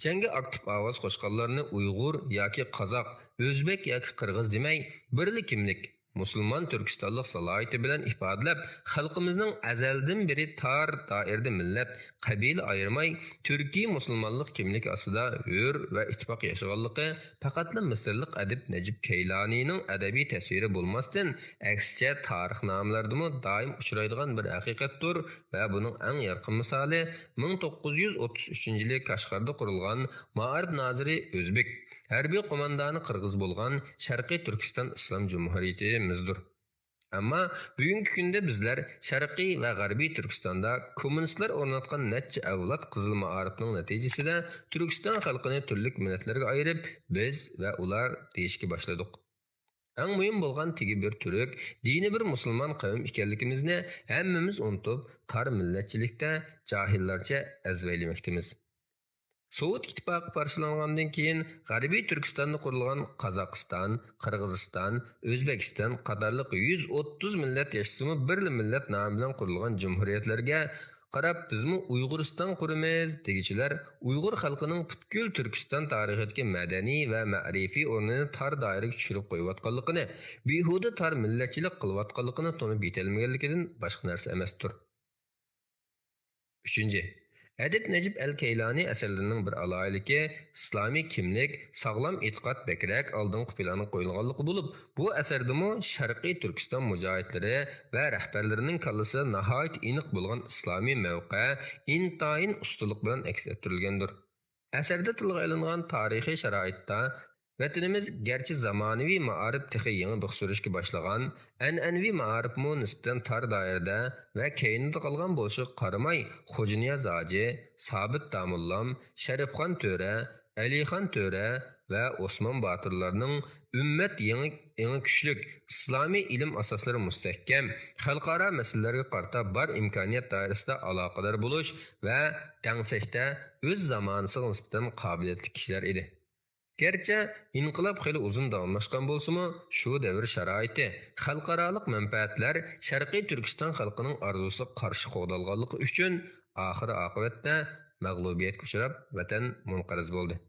جەڭگە ئاكتىپ ئاۋاز قوشقانلارنى ئۇيغۇر ياكى قازاق، ئۆزبېك ياكى قىرغىز دېمەي، بىرلا كىملىك، مۇسۇلمان تۈركىستانلىق سالاھىيىتى بىلەن ئىپادىلەپ، خەلقىمىزنىڭ ئەزەلدىن بېرى تار دائىرىدە مىللەت، قەبىلە ئايرىماي، تۈركىي مۇسۇلمانلىق كىملىكى ئاستىدا ھۆر ۋە ئىتتىپاق ياشىغانلىقى پەقەتلا مىسىرلىق ئەدىب نەجىپ كەيلانىنىڭ ئەدەبىي تەسۋىرى بولماستىن، ئەكسىچە تارىخنامىلەردىمۇ دائىم ئۇچرايدىغان بىر ھەقىقەتتۇر ۋە بۇنىڭ ئەڭ يارقىن مىسالى مىڭ توققۇز يۈز ئوتتۇز ئۈچىنچى يىلى كاشغاردا قۇرۇلغان مائارىپ نازىرى ئۆزبېك، ھەربىي قوماندانى قىرغىز بولغان شەرقىي تۈركىستان ئىسلام جۇمھۇرىيىتىمىزدۇر. ئەمما بۈگۈنكى كۈندە بىزلەر شەرقىي ۋە غەربىي تۈركىستاندا كوممۇنىستلار ئورناتقان نەچچە ئەۋلاد قىزىل مائارىپنىڭ نەتىجىسىدە تۈركىستان خەلقىنى تۈرلۈك مىللەتلەرگە ئايرىپ، بىز ۋە ئۇلار دېيىشكە باشلىدۇق. ئەڭ مۇھىم بولغان تېگى بىر تۈرك، دىنى بىر مۇسۇلمان قەۋم ئىكەنلىكىمىزنى ھەممىمىز ئۇنتۇپ، تار مىللەتچىلىكتە جاھىللارچە ئەزۋەيلىمەكتىمىز. سوۋېت ئىتتىپاقى پارچىلانغاندىن كېيىن، غەربىي تۈركىستاندا قۇرۇلغان قازاقىستان، قىرغىزىستان، ئۆزبېكىستان قاتارلىق يۈز ئوتتۇز مىللەت ياشىسىمۇ، بىرلا مىللەت نامى بىلەن قۇرۇلغان جۇمھۇرىيەتلەرگە قاراپ، بىزمۇ ئۇيغۇرىستان قۇرىمىز دېگۈچىلەر ئۇيغۇر خەلقىنىڭ پۈتكۈل تۈركىستان تارىخىدىكى مەدەنىي ۋە مەرىپىي ئورنىنى تار دائىرىگە چۈشۈرۈپ قويۇۋاتقانلىقىنى، بىھۇدە تار مىللەتچىلىك قىلىۋاتقانلىقىنى تونۇپ يېتەلمىگەنلىكىدىن باشقا نەرسە ئەمەستۇر. ئۈچىنچى، ئەدىب نەجىپ ئەل كەيلانى ئەسەرلىرىنىڭ بىر ئالاھىدىلىكى، ئىسلامىي كىملىك، ساغلام ئېتىقاد بەكرەك ئالدىنقى پىلانغا قويۇلغانلىقى بولۇپ، بۇ ئەسەردىمۇ شەرقىي تۈركىستان مۇجاھىدلىرى ۋە رەھبەرلىرىنىڭ كاللىسىدا ناھايىتى ئېنىق بولغان ئىسلامىي مەۋقە ئىنتايىن ئۇستىلىق بىلەن ئەكس ئەتتۈرۈلگەندۇر. ئەسەردە تىلغا ئېلىنغان تارىخىي شارائىتتا، ۋەتىنىمىز گەرچە زامانىۋى مائارىپ تېخى يېڭى بىخ سۈرۈشكە باشلىغان، ئەنئەنىۋى مائارىپمۇ نىسبەتەن تار دائىرىدە ۋە كەينىدە قالغان بولۇشىغا قارىماي، خوجانىياز ھاجى، سابىت داموللام، شەرىپخان تۆرە، ئەلىخان تۆرە ۋە ئوسمان باتۇرلارنىڭ ئۈممەت يېڭى، ئېڭى كۈچلۈك، ئىسلامىي ئىلىم ئاساسلىرى مۇستەھكەم، خەلقئارا مەسىلىلەرگە قارىتا بار ئىمكانىيەت دائىرىسىدە ئالاقىدار بولۇش ۋە دەڭسەشتە ئۆز زامانىسىغا نىسبەتەن قابىلىيەتلىك كىشىلەر ئىدى. گەرچە ئىنقىلاب خېلى ئۇزۇن داۋاملاشقان بولسىمۇ، شۇ دەۋر شارائىتى، خەلقئارالىق مەنپەئەتلەر شەرقىي تۈركىستان خەلقىنىڭ ئارزۇسىغا قارشى قوغدالغانلىقى ئۈچۈن، ئاخىر ئاقىۋەتتە مەغلۇبىيەتكە ئۇچراپ، ۋەتەن مۇنقەرز بولدى.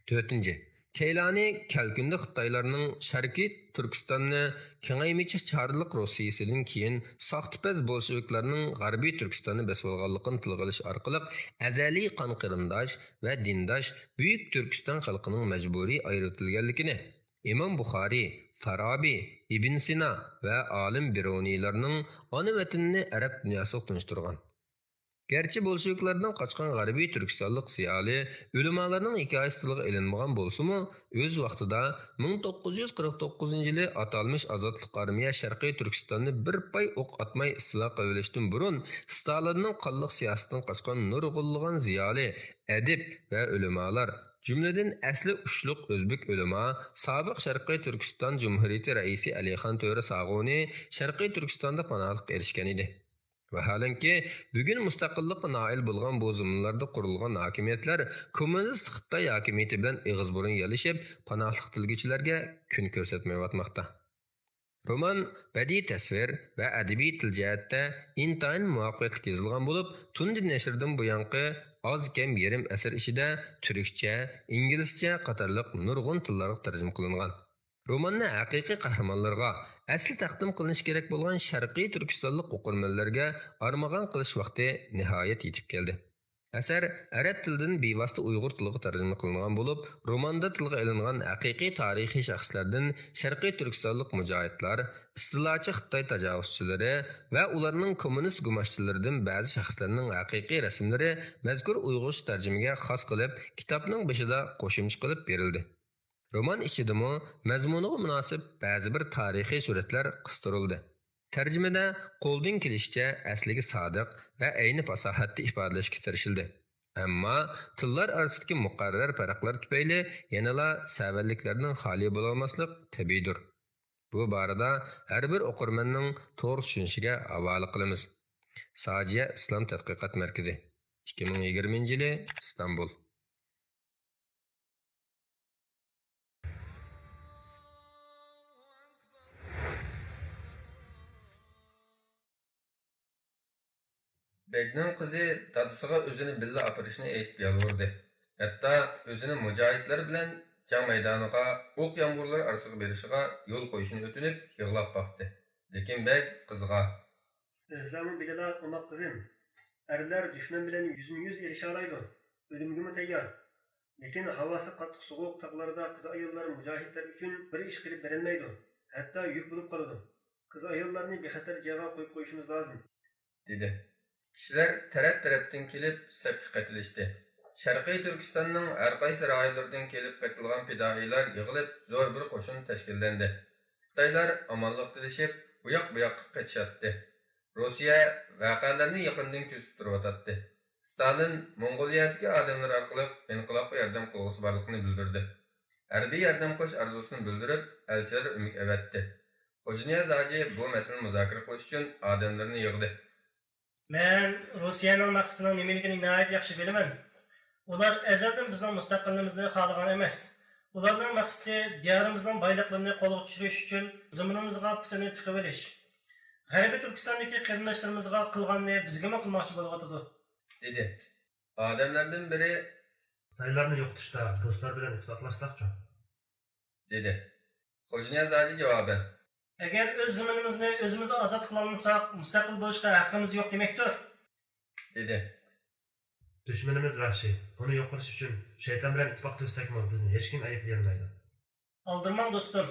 تۆتىنچى، كەيلانى كەلكۈندە خىتايلارنىڭ شەرقىي تۈركىستاننى كېڭەيمىچى چارلىق روسىيىسىدىن كېيىن، ساختىپەز بولشېۋىكلارنىڭ غەربىي تۈركىستاننى بېسىۋالغانلىقىنى تىلغا ئېلىش ئارقىلىق، ئەزەلىي قان قېرىنداش ۋە دىنداش بۈيۈك تۈركىستان خەلقىنىڭ مەجبۇرىي ئايرىۋېتىلگەنلىكىنى، ئىمام بۇخارىي، فارابى، ئىبن سىنا ۋە ئالىم بىرۇنىيلارنىڭ ئانا ۋەتىنىنى ئەرەب دۇنياسىغا تونۇشتۇرغان. گەرچە بولشېۋىكلاردىن قاچقان غەربىي تۈركىستانلىق زىيالىي ئۆلىمالارنىڭ ھېكايىسى تىلغا ئېلىنمىغان بولسىمۇ، ئۆز ۋاقتىدا مىڭ توققۇز يۈز قىرىق توققۇزىنچى يىلى ئاتالمىش ئازادلىق ئارمىيە شەرقىي تۈركىستاننى بىر پاي ئوق ئاتماي ئىستىلا قىلىۋېلىشتىن بۇرۇن، ستالىننىڭ قانلىق سىياسىتىدىن قاچقان نۇرغۇنلىغان زىيالىي، ئەدىب ۋە ئۆلىمالار، جۈملىدىن ئەسلى ئۇچلۇق ئۆزبېك ئۆلىما، سابىق شەرقىي تۈركىستان جۇمھۇرىيىتى رەئىسى ئەلىخان تۆرە ساغۇنى شەرقىي تۈركىستاندا پاناھلىققا ئېرىشكەن ئىدى. ۋاھالەنكى، بۈگۈن مۇستەقىللىققا نائىل بولغان بۇ زېمىنلاردا قۇرۇلغان ھاكىمىيەتلەر كوممۇنىست خىتاي ھاكىمىيىتى بىلەن ئېغىز بۇرۇن يالىشىپ، پاناھلىق تىلىگۈچىلەرگە كۈن كۆرسەتمەيۋاتماقتا. رومان بەدىئىي تەسۋىر ۋە ئەدەبىي تىل جەھەتتە ئىنتايىن مۇۋەپپەقىيەتلىك يېزىلغان بولۇپ، تۇنجى نەشردىن بۇيانقى ئاز كەم يېرىم ئەسىر ئىچىدە تۈركچە، ئىنگلىزچە قاتارلىق نۇرغۇن تىللارغا تەرجىمە قىلىنغان. روماننى ھەقىقىي قەھرىمانلىرىغا، ئەسلى تەقدىم قىلىنىشى كېرەك بولغان شەرقىي تۈركىستانلىق ئوقۇرمەنلەرگە ئارمىغان قىلىش ۋاقتى نىھايەت يېتىپ كەلدى. ئەسەر ئەرەب تىلىدىن بىۋاسىتە ئۇيغۇر تىلىغا تەرجىمە قىلىنغان بولۇپ، روماندا تىلغا ئېلىنغان ھەقىقىي تارىخىي شەخسلەردىن شەرقىي تۈركىستانلىق مۇجاھىدلار، ئىستىلاچى خىتاي تاجاۋۇزچىلىرى ۋە ئۇلارنىڭ كوممۇنىست گۇماشچىلىرىدىن بەزى شەخسلەرنىڭ ھەقىقىي رەسىملىرى مەزكۇر ئۇيغۇرچە تەرجىمىگە خاس قىلىپ، كىتابنىڭ بېشىدا قوشۇمچە قىلىپ بېرىلدى. رومان ئىچىدىمۇ مەزمۇنىغا مۇناسىپ بەزى بىر تارىخىي سۈرەتلەر قىستۇرۇلدى. تەرجىمىدە قولدىن كېلىشىچە ئەسلىگە سادىق ۋە ئەينى پاساھەتتە ئىپادىلەشكە تىرىشىلدى. ئەمما تىللار ئارىسىدىكى مۇقەررەر پەرقلەر تۈپەيلى يەنىلا سەۋەنلىكلەردىن خالىي بولالماسلىق تەبىئىيدۇر. بۇ بارىدا ھەر بىر ئوقۇرمەننىڭ توغرا چۈشىنىشىگە ھاۋالە قىلىمىز. ساجىيە ئىسلام تەتقىقات مەركىزى، ئىككى مىڭ يىگىرمىنچى يىلى، ئىستانبۇل. بەگنىڭ قىزى دادىسىغا ئۆزىنى بىللە ئاپىرىشنى ئېيتىپ يالۋۇردى. ھەتتا ئۆزىنى مۇجاھىدلار بىلەن جەڭ مەيدانىغا، ئوق يامغۇرلار ئارىسىغا بېرىشىغا يول قويۇشنى ئۆتۈنۈپ يىغلاپ باقتى. لېكىن بەگ قىزىغا، ئۆزلەرمۇ بىللە ئوماق قىزىم. ئەرلەر دۈشمەن بىلەن يۈزمۇ يۈز ئېلىشالايدۇ، ئۆلۈمگىمۇ تەييار. لېكىن ھاۋاسى قاتتىق سوغۇق تاغلاردا قىز-ئاياللار مۇجاھىدلار ئۈچۈن بىر ئىش قىلىپ بېرەلمەيدۇ، ھەتتا يۈك بولۇپ قالىدۇ. قىز-ئاياللارنى بىخەتەر جايغا قويۇپ قويۇشىمىز لازىم، دېدى. كىشىلەر تەرەپ-تەرەپتىن كېلىپ سەپكە قېتىلىشتى. شەرقىي تۈركىستاننىڭ ھەر قايسى رايونلىرىدىن كېلىپ قېتىلغان پىدائىيلار يىغىلىپ، زور بىر قوشۇن تەشكىللەندى. خىتايلار ئامانلىق تىلىشىپ، ئۇياق-بۇياققا قېچىشاتتى. روسىيە ۋەقەلەرنى يېقىندىن كۆزىتىپ تۇرۇۋاتاتتى. ستالىن موڭغۇلىيەدىكى ئادەملىرى ئارقىلىق ئىنقىلابقا ياردەم قىلغۇسى بارلىقىنى بىلدۈردى. ھەربىي ياردەم قىلىش ئارزۇسىنى بىلدۈرۈپ، ئەلچىلەر ئۆمىكى ئەۋەتتى. خوجانىياز ھاجى بۇ مەسىلىنى مۇزاكىرە قىلىش ئۈچۈن ئادەملىرىنى يىغدى. مەن روسىيەنىڭ مەقسىتىنىڭ نېمىلىكىنى ناھايىتى ياخشى بىلىمەن. ئۇلار ئەزەلدىن بىزنىڭ مۇستەقىللىقىمىزنى خالىغان ئەمەس. ئۇلارنىڭ مەقسىتى دىيارىمىزنىڭ بايلىقلىرىنى قولغا چۈشۈرۈش ئۈچۈن زېمىنىمىزغا پۇتىنى تىقىۋېلىش. غەربىي تۈركىستاندىكى قېرىنداشلىرىمىزغا قىلغاننى بىزگىمۇ قىلماقچى بولۇۋاتىدۇ. دېدى. ئادەملەردىن بىرى، خىتايلارنى يوقىتىشتا رۇسلار بىلەن ئىتتىپاقلاشساقچۇ؟ دېدى. خوجانىياز ھاجى جاۋابەن، ئەگەر ئۆز زېمىنىمىزنى ئۆزىمىز ئازاد قىلالمىساق، مۇستەقىل بولۇشقا ھەققىمىز يوق دېمەكتۇر. دېدى. دۈشمىنىمىز ۋەھشىي. ئۇنى يوق قىلىش ئۈچۈن شەيتان بىلەن ئىتتىپاق تۈزسەكمۇ، بىزنى ھېچكىم ئەيىبلىيەلمەيدۇ. ئالدىرىماڭ دوستۇم،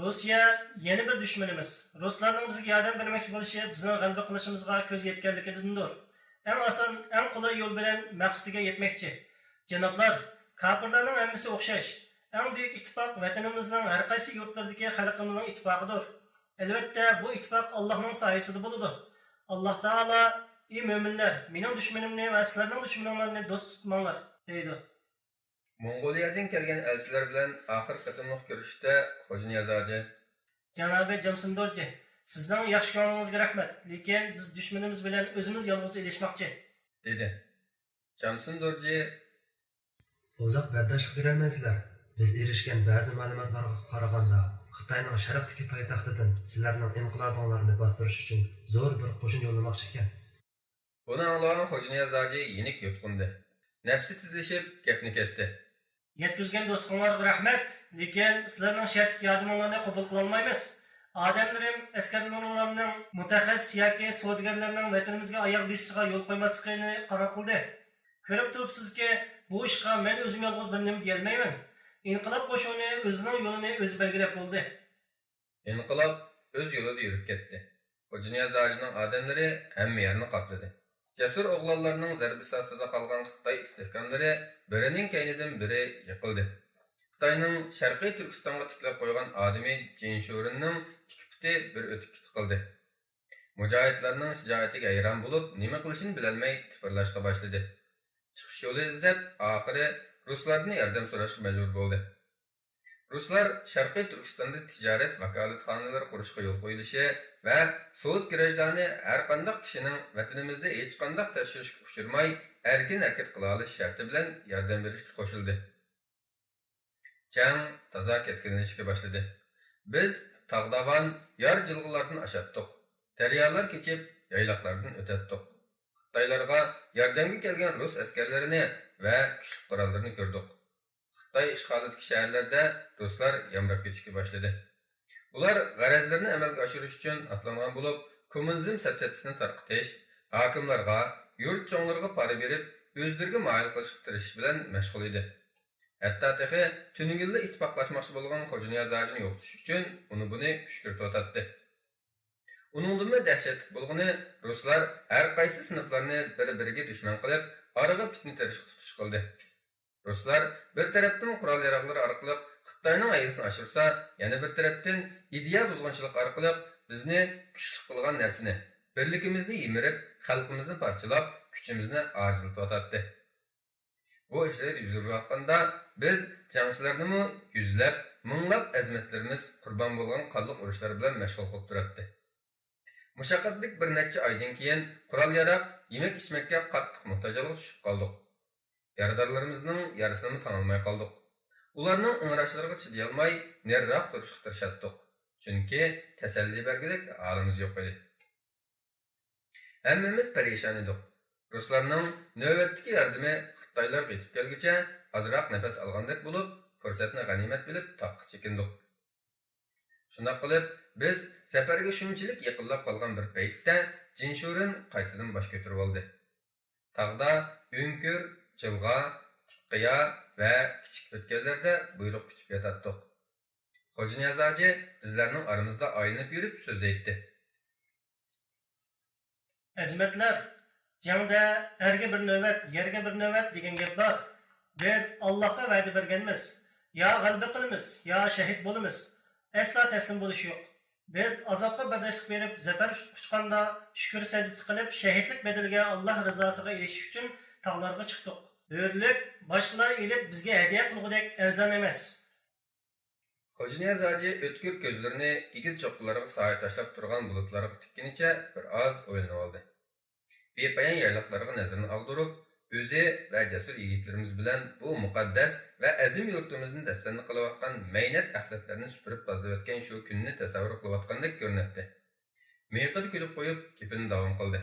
روسىيە يەنە بىر دۈشمىنىمىز. رۇسلارنىڭ بىزگە ياردەم بەرمەكچى بولۇشى بىزنىڭ غەلىبە قىلىشىمىزغا كۆز يەتكەنلىكىدىندۇر. ئەڭ ئاسان، ئەڭ قولاي يول بىلەن مەقسىتىگە يەتمەكچى. جانابلار، كاپىرلارنىڭ ھەممىسى ئوخشاش. ئەڭ بۈيۈك ئىتتىپاق ۋەتىنىمىزنىڭ ھەر قايسى يۇرتلىرىدىكى خەلقىمىزنىڭ ئىتتىپاقىدۇر. ئەلۋەتتە، بۇ ئىتتىپاق ئاللاھنىڭ سايىسىدا بولىدۇ. ئاللاھ تائالا، ئى مۆمىنلەر، مېنىڭ دۈشمىنىمنى ۋە سىلەرنىڭ دۈشمىنىڭلارنى دوست تۇتماڭلار، دەيدۇ. موڭغۇلىيەدىن كەلگەن ئەلچىلەر بىلەن ئاخىرقى قېتىملىق كۆرۈشۈشتە خوجانىياز ھاجى، جانابى جامسىندورجى، سىزنىڭ ياخشى كۆڭلىڭىزگە رەھمەت، لېكىن بىز دۈشمىنىمىز بىلەن ئۆزىمىز يالغۇز ئېلىشماقچى. دېدى. جامسىندورجى، ئۇزاق بەرداشلىق بېرەلمەيسىلەر. بىز ئېرىشكەن بەزى مەلۇماتلارغا قارىغاندا، خىتاينىڭ شەرقتىكى پايتەختىدىن سىلەرنىڭ ئىنقىلابىڭلارنى باستۇرۇش ئۈچۈن زور بىر قوشۇن يوللىماقچى ئىكەن. بۇنى ئاڭلىغان خوجانىياز ھاجى يېنىك يۇتقۇندى. نەپسى تېزلىشىپ، گەپنى كەستى. يەتكۈزگەن دوستلۇقۇڭلارغا رەھمەت، لېكىن سىلەرنىڭ شەرتلىك ياردىمىڭلارنى قوبۇل قىلالمايمىز. ئادەملىرىم، ئەسكەرلىرىڭلارنىڭ مۇتەخەسسىس ياكى سودىگەرلەرنىڭ ۋەتىنىمىزگە ئاياغ بېسىشىغا يول قويماسلىقىنى قارار قىلدى. كۆرۈپ تۇرۇپسىزكى، بۇ ئىشقا مەن ئۆزۈم يالغۇز بىر نېمە دېيەلمەيمەن. ئىنقىلاب قوشۇنى ئۆزىنىڭ يولىنى ئۆزى بەلگىلەپ بولدى. ئىنقىلاب ئۆز يولىدا يۈرۈپ كەتتى. خوجانىياز ھاجىنىڭ ئادەملىرى ھەممە يەرنى قاپلىدى. جەسۇر ئوغلانلارنىڭ زەربىسى ئاستىدا قالغان خىتاي ئىستىھكاملىرى بىرىنىڭ كەينىدىن بىرى يىقىلدى. خىتاينىڭ شەرقىي تۈركىستانغا تىكلەپ قويغان ئادىمى جىن شۇرېننىڭ ئىككى پۇتى بىر ئۆتۈپ كېتىپ قالدى. مۇجاھىدلارنىڭ شىجائىتىگە ھەيران بولۇپ، نېمە قىلىشىنى بىلەلمەي تىپىرلاشقا باشلىدى. چىقىش يولى ئىزدەپ، ئاخىرى رۇسلاردىن ياردەم سوراشقا مەجبۇر بولدى. رۇسلار شەرقىي تۈركىستاندا تىجارەت ۋاكالەتخانىلىرى قۇرۇشقا يول قويۇلۇشى ۋە سودا گىرژدانى ھەرقانداق كىشىنىڭ ۋەتىنىمىزدە ھېچقانداق تەكشۈرۈشكە ئۇچرىماي ئەركىن ھەرىكەت قىلالىشى شەرتى بىلەن ياردەم بېرىشكە قوشۇلدى. جەڭ تازا كەسكىنلىشىشكە باشلىدى. بىز تاغ داۋان، يار جىلغىلاردىن ئاشاتتۇق. دەريالار كېچىپ، يايلاقلاردىن ئۆتەتتۇق. خىتايلارغا ياردەمگە كەلگەن رۇس ئەسكەرلىرىنى ۋە كۈچلۈك قوراللىرىنى كۆردۇق. خىتاي ئىشغالىدىكى شەھەرلەردە رۇسلار يامراپ كېتىشكە باشلىدى. ئۇلار غەرەزلىرىنى ئەمەلگە ئاشۇرۇش ئۈچۈن ئاتلانغان بولۇپ، كوممۇنىزم سەپسەتىسىنى تارقىتىش، ھاكىملارغا، يۇرت چوڭلىرىغا پارا بېرىپ، ئۆزلىرىگە مايىل قىلىشقا تىرىشىش بىلەن مەشغۇل ئىدى. ھەتتا تېخى تۈنۈگۈنلا ئىتتىپاقلاشماقچى بولغان خوجانىياز ھاجىنى يوقىتىش ئۈچۈن ئۇنى-بۇنى كۈشكۈرتۈۋاتاتتى. ئۇنىڭدىنمۇ دەھشەتلىك بولغىنى، رۇسلار ھەر قايسى سىنىپلارنى بىر-بىرىگە دۈشمەن قىلىپ، ئارىغا پىتنە تېرىشقا تۇتۇش قىلدى. رۇسلار بىر تەرەپتىن قورال-ياراغلىرى ئارقىلىق خىتاينىڭ ھەيۋىسىنى ئاشۇرسا، يەنە بىر تەرەپتىن ئىدىيە بۇزغۇنچىلىقى ئارقىلىق بىزنى كۈچلۈك قىلغان نەرسىنى، بىرلىكىمىزنى يىمىرىپ، خەلقىمىزنى پارچىلاپ، كۈچىمىزنى ئاجىزلىتىۋاتاتتى. بۇ ئىشلار يۈز بېرىۋاتقاندا، بىز جەڭچىلەرنىمۇ يۈزلەپ، مىڭلاپ ئەزىمەتلىرىمىز قۇربان بولغان قانلىق ئۇرۇشلار بىلەن مەشغۇل قىلىپ تۇراتتى. مۇشەققەتلىك بىر نەچچە ئايدىن كېيىن قورال-ياراغ، يېمەك-ئىچمەككە قاتتىق موھتاج ھالغا چۈشۈپ قالدۇق. يارىدارلىرىمىزنىڭ يارىسىنىمۇ تاڭالماي قالدۇق. ئۇلارنىڭ ئىڭراشلىرىغا چىدىيالماي، نېرىراق تۇرۇشقا تىرىشاتتۇق. چۈنكى تەسەللى بەرگۈدەك ھالىمىز يوق ئىدى. ھەممىمىز پەرىشان ئىدۇق. رۇسلارنىڭ نۆۋەتتىكى ياردىمى خىتايلارغا يېتىپ كەلگۈچە ئازراق نەپەس ئالغاندەك بولۇپ، پۇرسەتنى غەنىيمەت بىلىپ تاغقا چېكىندۇق. شۇنداق قىلىپ، بىز سەپەرگە شۇنچىلىك يېقىنلاپ قالغان بىر پەيتتە جىنشۇرېن قايتىدىن باش كۆتۈرۈۋالدى. تاغدا ئۆڭكۈر، جىلغا، تىك قىيا ۋە كىچىك ئۆتكەللەردە بۇيرۇق كۈتۈپ ياتاتتۇق. خوجانىياز ھاجى بىزلەرنىڭ ئارىمىزدا ئايلىنىپ يۈرۈپ سۆزلەيتتى. ئەزىمەتلەر، جەڭدە ئەرگە بىر نۆۋەت، يەرگە بىر نۆۋەت دېگەن گەپ بار. بىز ئاللاھقا ۋەدە بەرگەنمىز، يا غەلىبە قىلىمىز، يا شەھىت بولىمىز. ئەسلا تەسلىم بولۇش يوق. بىز ئازابقا بەرداشلىق بېرىپ، زەپەر قۇچقاندا، شۈكۈر سەجدىسى قىلىپ، شەھىتلىك بەدىلىگە ئاللاھ رىزاسىغا ئېرىشىش ئۈچۈن تاغلارغا چىقتۇق. ھۆرلۈك باشقىلار ئېلىپ بىزگە ھەدىيە قىلغۇدەك ئەرزان ئەمەس. خوجانىياز ھاجى ئۆتكۈر كۆزلىرىنى ئېگىز چوققىلارغا سايە تاشلاپ تۇرغان بۇلۇتلارغا تىككىنىچە بىر ئاز ئويلىنىۋالدى. بىپايان يايلاقلارغا نەزىرىنى ئاغدۇرۇپ، ئۆزى ۋە جەسۇر يىگىتلىرىمىز بىلەن بۇ مۇقەددەس ۋە ئەزىم يۇرتىمىزنى دەپسەندە قىلىۋاتقان مەينەت ئەخلەتلەرنى سۈپۈرۈپ تازىلاۋەتكەن شۇ كۈننى تەسەۋۋۇر قىلىۋاتقاندەك كۆرۈنەتتى. مىيىقىدا كۈلۈپ قويۇپ، گېپىنى داۋام قىلدى.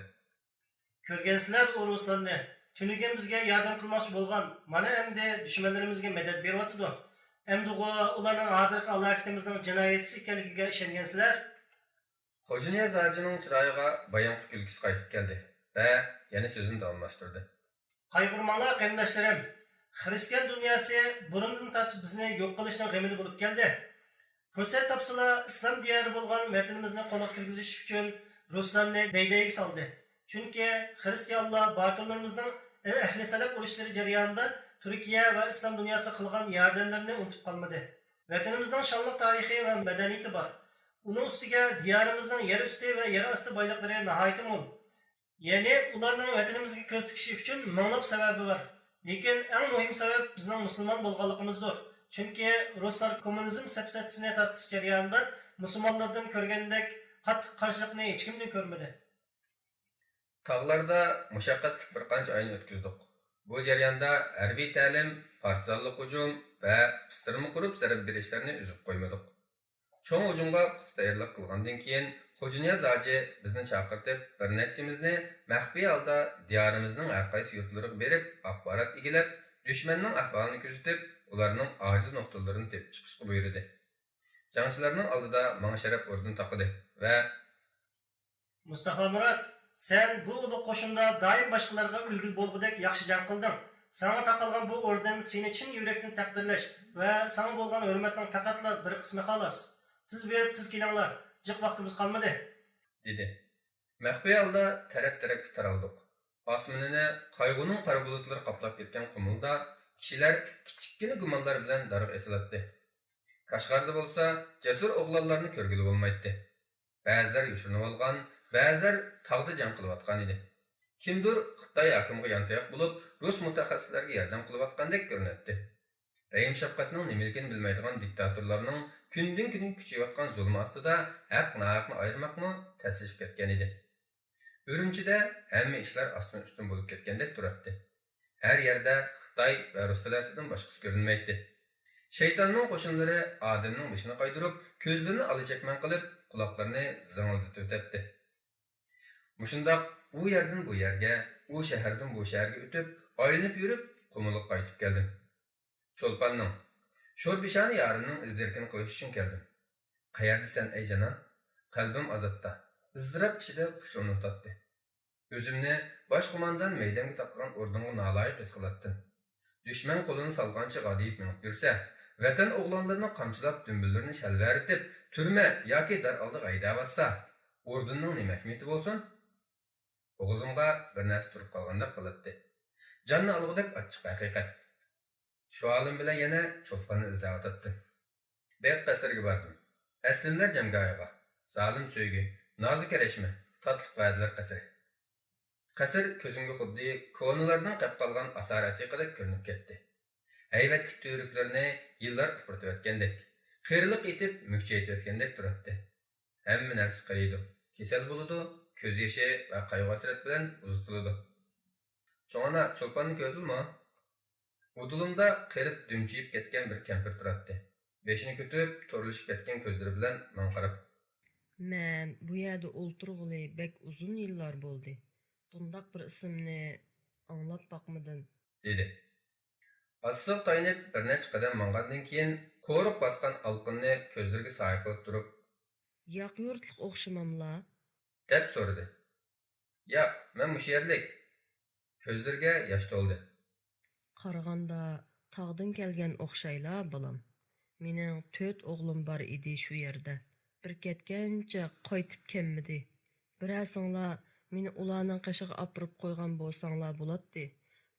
كۆرگەنسىلەر ئۇ رۇسلارنى، تۈنۈگۈن بىزگە ياردەم قىلماقچى بولغان، مانا ئەمدى دۈشمەنلىرىمىزگە مەدەت بېرىۋاتىدۇ. ئەمدىغۇ ئۇلارنىڭ ھازىرقى ھالاكىتىمىزنىڭ جىنايەتچىسى ئىكەنلىكىگە ئىشەنگەنسىلەر؟ خوجانىياز ھاجىنىڭ چىرايىغا بايامقى كۈلكىسى قايتىپ كەلدى ۋە يەنە سۆزىنى داۋاملاشتۇردى. قايغۇرماڭلار، قېرىنداشلىرىم! خىرىستىيان دۇنياسى بۇرۇندىن تارتىپ بىزنى يوق قىلىشنىڭ غېمىدە بولۇپ كەلدى. پۇرسەت تاپسىلا، ئىسلام دىيارى بولغان ۋەتىنىمىزنى قولغا كىرگۈزۈش ئۈچۈن رۇسلارنى دەيدەيگە سالدى. چۈنكى خىرىستىيانلار باتۇرلىرىمىزنىڭ ئەھلى سەلەپ ئۇرۇشلىرى جەريانىدا تۈركىيە ۋە ئىسلام دۇنياسىغا قىلغان ياردەملىرىنى ئۇنتۇپ قالمىدى. ۋەتىنىمىزنىڭ شانلىق تارىخى ۋە مەدەنىيىتى بار. ئۇنىڭ ئۈستىگە دىيارىمىزنىڭ يەر ئۈستى ۋە يەر ئاستى بايلىقلىرى ناھايىتى مول. يەنى ئۇلارنىڭ ۋەتىنىمىزگە كۆز تىكىشى ئۈچۈن مىڭلاپ سەۋەبى بار. لېكىن ئەڭ مۇھىم سەۋەب بىزنىڭ مۇسۇلمان بولغانلىقىمىزدۇر. چۈنكى رۇسلار كوممۇنىزم سەپسەتىسىنى تارقىتىش جەريانىدا مۇسۇلمانلاردىن كۆرگەندەك قاتتىق قارشىلىقنى ھېچكىمدىن كۆرمىدى. تاغلاردا مۇشەققەتلىك بىر قانچە ئاينى ئۆتكۈزدۇق. بۇ جەرياندا ھەربىي تەلىم، پارتىزانلىق ھۇجۇم ۋە پىسىرما قۇرۇپ زەربە بېرىشلىرىنى ئۈزۈپ قويمىدۇق. چوڭ ھۇجۇمغا پۇختا تەييارلىق قىلغاندىن كېيىن، خوجانىياز ھاجى بىزنى چاقىرتىپ، بىر نەچچىمىزنى مەخپىي ھالدا دىيارىمىزنىڭ ھەر قايسى يۇرتلىرىغا بېرىپ، ئاخبارات ئىگىلەپ، دۈشمەننىڭ ئەھۋالىنى كۆزىتىپ، ئۇلارنىڭ ئاجىز نۇقتىلىرىنى تېپىپ چىقىشقا بۇيرۇدى. جەڭچىلەرنىڭ ئالدىدا ماڭا شەرەپ ئوردېنى تاقىدى ۋە مۇستافا مۇرات، سەن بۇ ئۇلۇغ قوشۇندا دائىم باشقىلارغا ئۈلگە بولغۇدەك ياخشى جەڭ قىلدىڭ. ساڭا تاقالغان بۇ ئوردېن سېنى چىن يۈرەكتىن تەقدىرلەش ۋە ساڭا بولغان ھۆرمەتنىڭ پەقەتلا بىر قىسمى خالاس. تېز بېرىپ تېز كېلىڭلار، جىق ۋاقتىمىز قالمىدى. دېدى. مەخپىي ھالدا تەرەپ-تەرەپكە تارالدۇق. ئاسمىنىنى قايغۇنىڭ قارا بۇلۇتلىرى قاپلاپ كەتكەن قۇمۇلدا كىشىلەر كىچىككىنە گۇمانلار بىلەن دارغا ئېسىلاتتى. كاشغەردە بولسا جەسۇر ئوغلانلارنى كۆرگىلى بولمايتتى. بەزىلەر يوشۇرۇنۇۋالغان، بەزىلەر تاغدا جەڭ قىلىۋاتقان ئىدى. كىمدۇر خىتاي ھاكىمىغا يانتاياق بولۇپ، رۇس مۇتەخەسسىسلەرگە يەردەم قىلىۋاتقاندەك كۆرۈنەتتى. رەھىم-شەپقەتنىڭ نېمىلىكىنى بىلمەيدىغان دىكتاتورلارنىڭ كۈندىن-كۈنگە كۈچىيىۋاتقان زۇلمى ئاستىدا ھەق-ناھەقنى ئايرىماقمۇ تەسلىشىپ كەتكەن ئىدى. ئۈرۈمچىدە ھەممە ئىشلار ئاستىن-ئۈستۈن بولۇپ كەتكەندەك تۇراتتى. ھەر يەردە خىتاي ۋە رۇس دۆلىتىدىن باشقىسى كۆرۈنمەيتتى. شەيتاننىڭ قوشۇنلىرى ئادەمنىڭ بېشىنى قايدۇرۇپ، كۆزلىرىنى ئالا-چەكمەن قىلىپ، قۇلاقلىرىنى زىڭىلدىتىۋېتەتتى. مۇشۇنداق ئۇ يەردىن بۇ يەرگە، ئۇ شەھەردىن بۇ شەھەرگە ئۆتۈپ، ئايلىنىپ يۈرۈپ، قۇمۇلغا قايتىپ كەلدىم. چولپاننىڭ، شورپىشانە يارىمنىڭ ئىز-دېرىكىنى قىلىش ئۈچۈن كەلدىم. قەيەردىسەن، ئەي جانان؟ قەلبىم ئازابتا، ئىزتىراپ ئىچىدە پۇشۇلۇۋاتاتتى. ئۆزۈمنى باش قوماندان مەيدەمگە تاقىغان ئوردىنغا نالايىق ھېس قىلاتتىم. دۈشمەن قولىنى سالغانچە غادىيىپ مېڭىپ يۈرسە، ۋەتەن ئوغلانلىرىنى قامچىلاپ، دۈمبىلىرىنى شەلۋەرىتىپ، تۈرمە ياكى دار ئالدىغا ھەيدەۋاتسا، ئوردېننىڭ نېمە ئەھمىيىتى بولسۇن؟ بوغۇزۇمغا بىر نەرسە تۇرۇپ قالغاندەك قىلاتتى. جاننى ئالغۇدەك ئاچچىق ھەقىقەت. شۇ ئالىم بىلەن يەنە چولپاننى ئىزدەۋاتاتتىم. بەگ قەسرىگە باردىم. ئەسلىمىلەر جەڭگاھىغا. زالىم سۆيگۈ، نازۇ كەرەشمە، تاتلىق ۋەدىلەر قەسرى. قەسىر كۆزۈمگە خۇددى كونىلارنىڭ قەپ قالغان ئاسارە ئەتىقىدەك كۆرۈنۈپ كەتتى. ھەيۋەتلىك تۈۋرۈكلىرىنى يىللار ئۇپرىتىۋەتكەندەك، قېرىلىق ئېتىپ مۈكچەيتىۋەتكەندەك تۇراتتى. ھەممە نەرسە قېرىيدۇ. كېسەل بولىدۇ، كۆز يېشى ۋە قايغۇ-ھەسرەت بىلەن ئۇزىتىلىدۇ. چوڭ ئانا، چولپاننى كۆردۈڭمۇ؟ ئۇدۇلۇمدا قېرىپ دۈمچىيىپ كەتكەن بىر كەمپىر تۇراتتى. بېشىنى كۆتۈرۈپ، تورلىشىپ كەتكەن كۆزلىرى بىلەن ماڭا قاراپ. مەن بۇ يەردە ئولتۇرغىلى بەك ئۇزۇن يىللار بولدى. بۇنداق بىر ئىسىمنى ئاڭلاپ باقمىدىم. دېدى. ئاستىغا تايىنىپ بىر نەچچە قەدەم ماڭغاندىن كېيىن، قورۇق باسقان ئالىقىنىنى كۆزلىرىگە سايە قىلىپ تۇرۇپ. ياقا يۇرتلۇق ئوخشىماملا؟ دەپ سورىدى. ياق، مەن مۇشۇ يەرلىك. كۆزلىرىگە ياش تولدى. قارىغاندا تاغدىن كەلگەن ئوخشايلا، بالام. مېنىڭ تۆت ئوغلۇم بار ئىدى شۇ يەردە. بىر كەتكەنچە قايتىپ كەلمىدى. بىرەرسىڭلار مېنى ئۇلارنىڭ قېشىغا ئاپىرىپ قويغان بولساڭلار بولاتتى.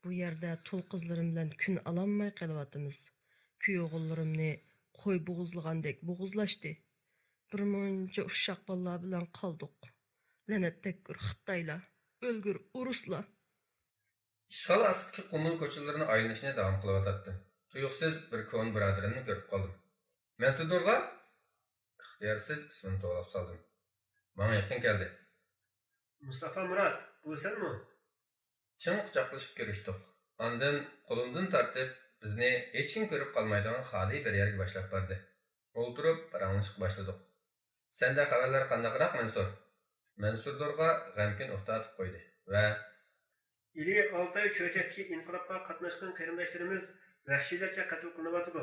بۇ يەردە تۇل قىزلىرىم بىلەن كۈن ئالالماي قېلىۋاتىمىز. كۈيئوغۇللىرىمنى قوي بوغۇزلىغاندەك بوغۇزلاشتى. بىر مۇنچە ئۇششاق بالىلار بىلەن قالدۇق. لەنەتتەگكۈر خىتايلار، ئۆلگۈر ئورۇسلار! ئىشغال ئاستىدىكى قۇمۇل كوچىلىرىنى ئايلىنىشنى داۋام قىلىۋاتاتتىم. تۇيۇقسىز بىر كونا بۇرادىرىمنى كۆرۈپ قالدىم. مەنسۇر نۇرغا؟ ئىختىيارسىز ئىسمىنى توۋلاپ سالدىم. ماڭا يېقىن كەلدى. مۇستافا مۇرات، بۇ سەنمۇ؟ چىڭ قۇچاقلىشىپ كۆرۈشتۇق. ئاندىن قولۇمدىن تارتىپ، بىزنى ھېچكىم كۆرۈپ قالمايدىغان خالىي بىر يەرگە باشلاپ باردى. ئولتۇرۇپ پاراڭلىشىشقا باشلىدۇق. سەندە خەۋەرلەر قانداقراق، مەنسۇر؟ مەنسۇر دورغا غەمكىن ئۇھ تارتىپ قويدى ۋە ئىلى ئالتاي چۆچەكتىكى ئىنقىلابقا قاتناشقان قېرىنداشلىرىمىز ۋەھشىيلەرچە قەتل قىلىنىۋاتىدۇ.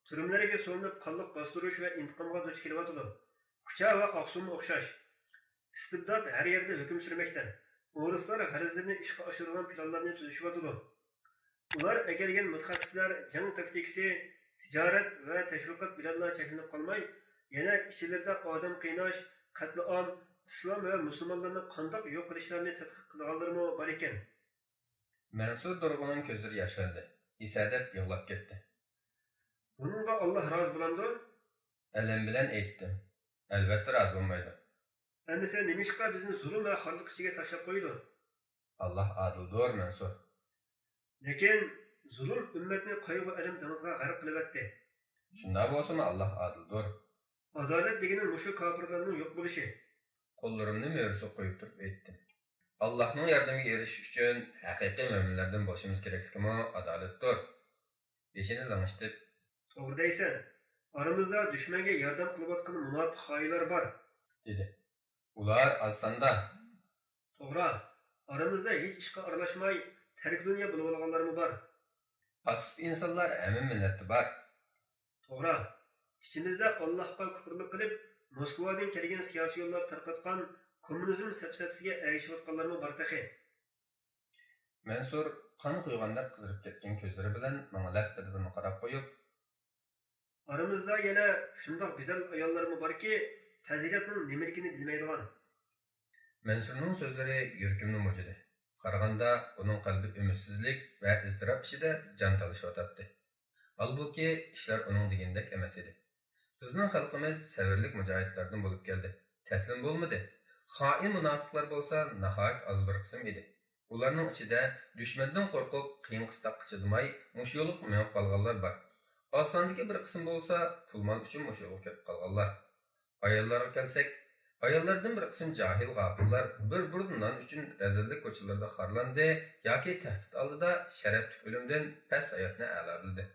تۈرمىلەرگە سولىنىپ قانلىق باستۇرۇش ۋە ئىنتىقامغا دۇچ كېلىۋاتىدۇ. كۇچا ۋە ئاقسۇممۇ ئوخشاش. ئىستىبدات ھەر يەردە ھۆكۈم سۈرمەكتە. ئورۇسلار غەرەزلىرىنى ئىشقا ئاشۇرىدىغان پىلانلارنى تۈزۈشۈۋاتىدۇ. ئۇلار ئەكەلگەن مۇتەخەسسىسلەر جەڭ تاكتىكىسى، تىجارەت ۋە تەشۋىقات بىلەنلا چەكلىنىپ قالماي، يەنە ئىچىلىرىدە ئادەم قىيناش، قەتلىئام، ئىسلام ۋە مۇسۇلمانلارنى قانداق يوق قىلىشلارنى تەتقىق قىلىدىغانلىرىمۇ بار ئىكەن. مەنسۇر دورغىنىڭ كۆزلىرى ياشلاندى. ھېسەدەپ يىغلاپ كەتتى. بۇنىڭغا ئاللاھ رازى بولامدۇ؟ ئەلەم بىلەن ئېيتتىم. ئەلۋەتتە رازى بولمايدۇ. ئەمىسە نېمىشقا بىزنى زۇلۇم ۋە خارلىق ئىچىگە تاشلاپ قويىدۇ؟ ئاللاھ ئادىلدۇر، مەنسۇر. لېكىن زۇلۇم ئۈممەتنى قايغۇ-ئەلەم دېڭىزىغا غەرق قىلىۋەتتى. شۇنداق بولسىمۇ ئاللاھ ئادىلدۇر. ئادالەت دېگىنى مۇشۇ كاپىرلارنىڭ يوق بولۇشى. قوللىرىمنى مۈرىسىگە قويۇپ تۇرۇپ ئېيتتىم. ئاللاھنىڭ ياردىمىگە ئېرىشىش ئۈچۈن ھەقىقىي مۆمىنلەردىن بولۇشىمىز كېرەكلىكىمۇ ئادالەتتۇر. بېشىنى لىڭشىتىپ. توغرا دەيسەن. ئارىمىزدا دۈشمەنگە ياردەم قىلىۋاتقان مۇناپىق خائىنلار بار. دېدى. ئۇلار ئاز ساندا. توغرا. ئارىمىزدا ھېچ ئىشقا ئارىلاشماي، تەركى دۇنيا بولۇۋالغانلارمۇ بار. پاسسىپ ئىنسانلار ھەممە مىللەتتە بار. توغرا. ئىچىمىزدە ئاللاھقا كۇپۇرلۇق قىلىپ، موسكۋادىن كەلگەن سىياسىيونلار تارقاتقان كوممۇنىزم سەپسەتىسىگە ئەگىشىۋاتقانلارمۇ بار تېخى. مەنسۇر قان قۇيغاندەك قىزىرىپ كەتكەن كۆزلىرى بىلەن ماڭا لەپپىدە بىرنى قاراپ قويۇپ. ئارىمىزدا يەنە شۇنداق گۈزەل ئاياللارمۇ باركى، پەزىلەتنىڭ نېمىلىكىنى بىلمەيدىغان. مەنسۇرنىڭ سۆزلىرى يۈرىكىمنى مۇجۇدى. قارىغاندا ئۇنىڭ قەلبى ئۈمىدسىزلىك ۋە ئىزتىراپ ئىچىدە جان تالىشىۋاتاتتى. ھالبۇكى، ئىشلار ئۇنىڭ دېگىنىدەك ئەمەس ئىدى. بىزنىڭ خەلقىمىز سەۋرلىك مۇجاھىدلاردىن بولۇپ كەلدى. تەسلىم بولمىدى. خائىن مۇناپىقلار بولسا ناھايىتى ئاز بىر قىسىم ئىدى. ئۇلارنىڭ ئىچىدە دۈشمەندىن قورقۇپ، قىيىن-قىستاققا چىدىماي، مۇشۇ يولغا مېڭىپ قالغانلار بار. ئاز ساندىكى بىر قىسىم بولسا پۇل-مال ئۈچۈن مۇشۇ يولغا كىرىپ قالغانلار. ئاياللارغا كەلسەك، ئاياللاردىن بىر قىسىم جاھىل غاپىللار بىر بۇردا نان ئۈچۈن رەزىللىك كوچىلىرىدا خارلاندى ياكى تەھدىت ئالدىدا شەرەپلىك ئۆلۈمدىن پەس ھاياتنى ئەلالىدى.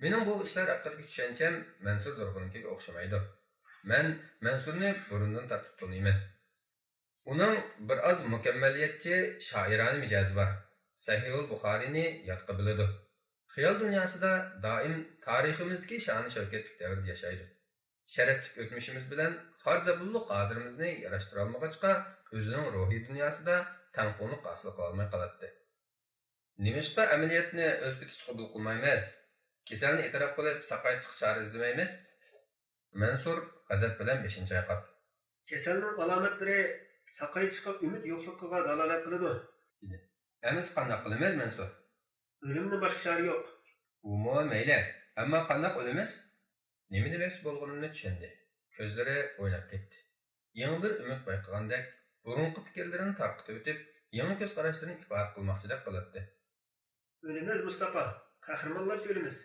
مېنىڭ بۇ ئىشلار ھەققىدىكى چۈشەنچەم مەنسۇر دورغىنىڭكىگە ئوخشىمايدۇ. مەن مەنسۇرنى بۇرۇندىن تارتىپ تونۇيمەن. ئۇنىڭ بىر ئاز مۇكەممەلىيەتچى، شائىرانە مىجەزى بار. سەھىھۇل بۇخارىنى ياتقا بىلىدۇ. خىيال دۇنياسىدا دائىم تارىخىمىزدىكى شانى-شەۋكەتلىك دەۋردە ياشايدۇ. شەرەپلىك ئۆتمۈشىمىز بىلەن خار-زەبۇنلۇق ھازىرىمىزنى ياراشتۇرالمىغاچقا، ئۆزىنىڭ روھىي دۇنياسىدا تەڭپۇڭلۇق ھاسىل قىلالماي قالاتتى. نېمىشقا ئەمەلىيەتنى ئۆز پېتىچە قوبۇل قىلمايمىز؟ كېسەلنى ئېتىراپ قىلىپ، ساقايتىشقا چارە ئىزدىمەيمىز؟ مەنسۇر غەزەپ بىلەن بېشىنى چايقاپ. كېسەلنىڭ ئالامەتلىرى ساقايتىشقا ئۈمىد يوقلۇقىغا دالالەت قىلىدۇ. دېدى. ئەمىسە قانداق قىلىمىز، مەنسۇر؟ ئۆلۈمدىن باشقا چارە يوق. ئۇمۇ مەيلى، ئەمما قانداق ئۆلىمىز؟ نېمە دېمەكچى بولغىنىمنى چۈشەندى. كۆزلىرى ئويناپ كەتتى. يېڭى بىر ئۈمىد بايقىغاندەك، بۇرۇنقى پىكىرلىرىنى تارقىتىۋېتىپ، يېڭى كۆز قاراشلىرىنى ئىپادە قىلماقچىدەك قىلاتتى. ئۆلىمىز، مۇستاپا، قەھرىمانلارچە ئۆلىمىز.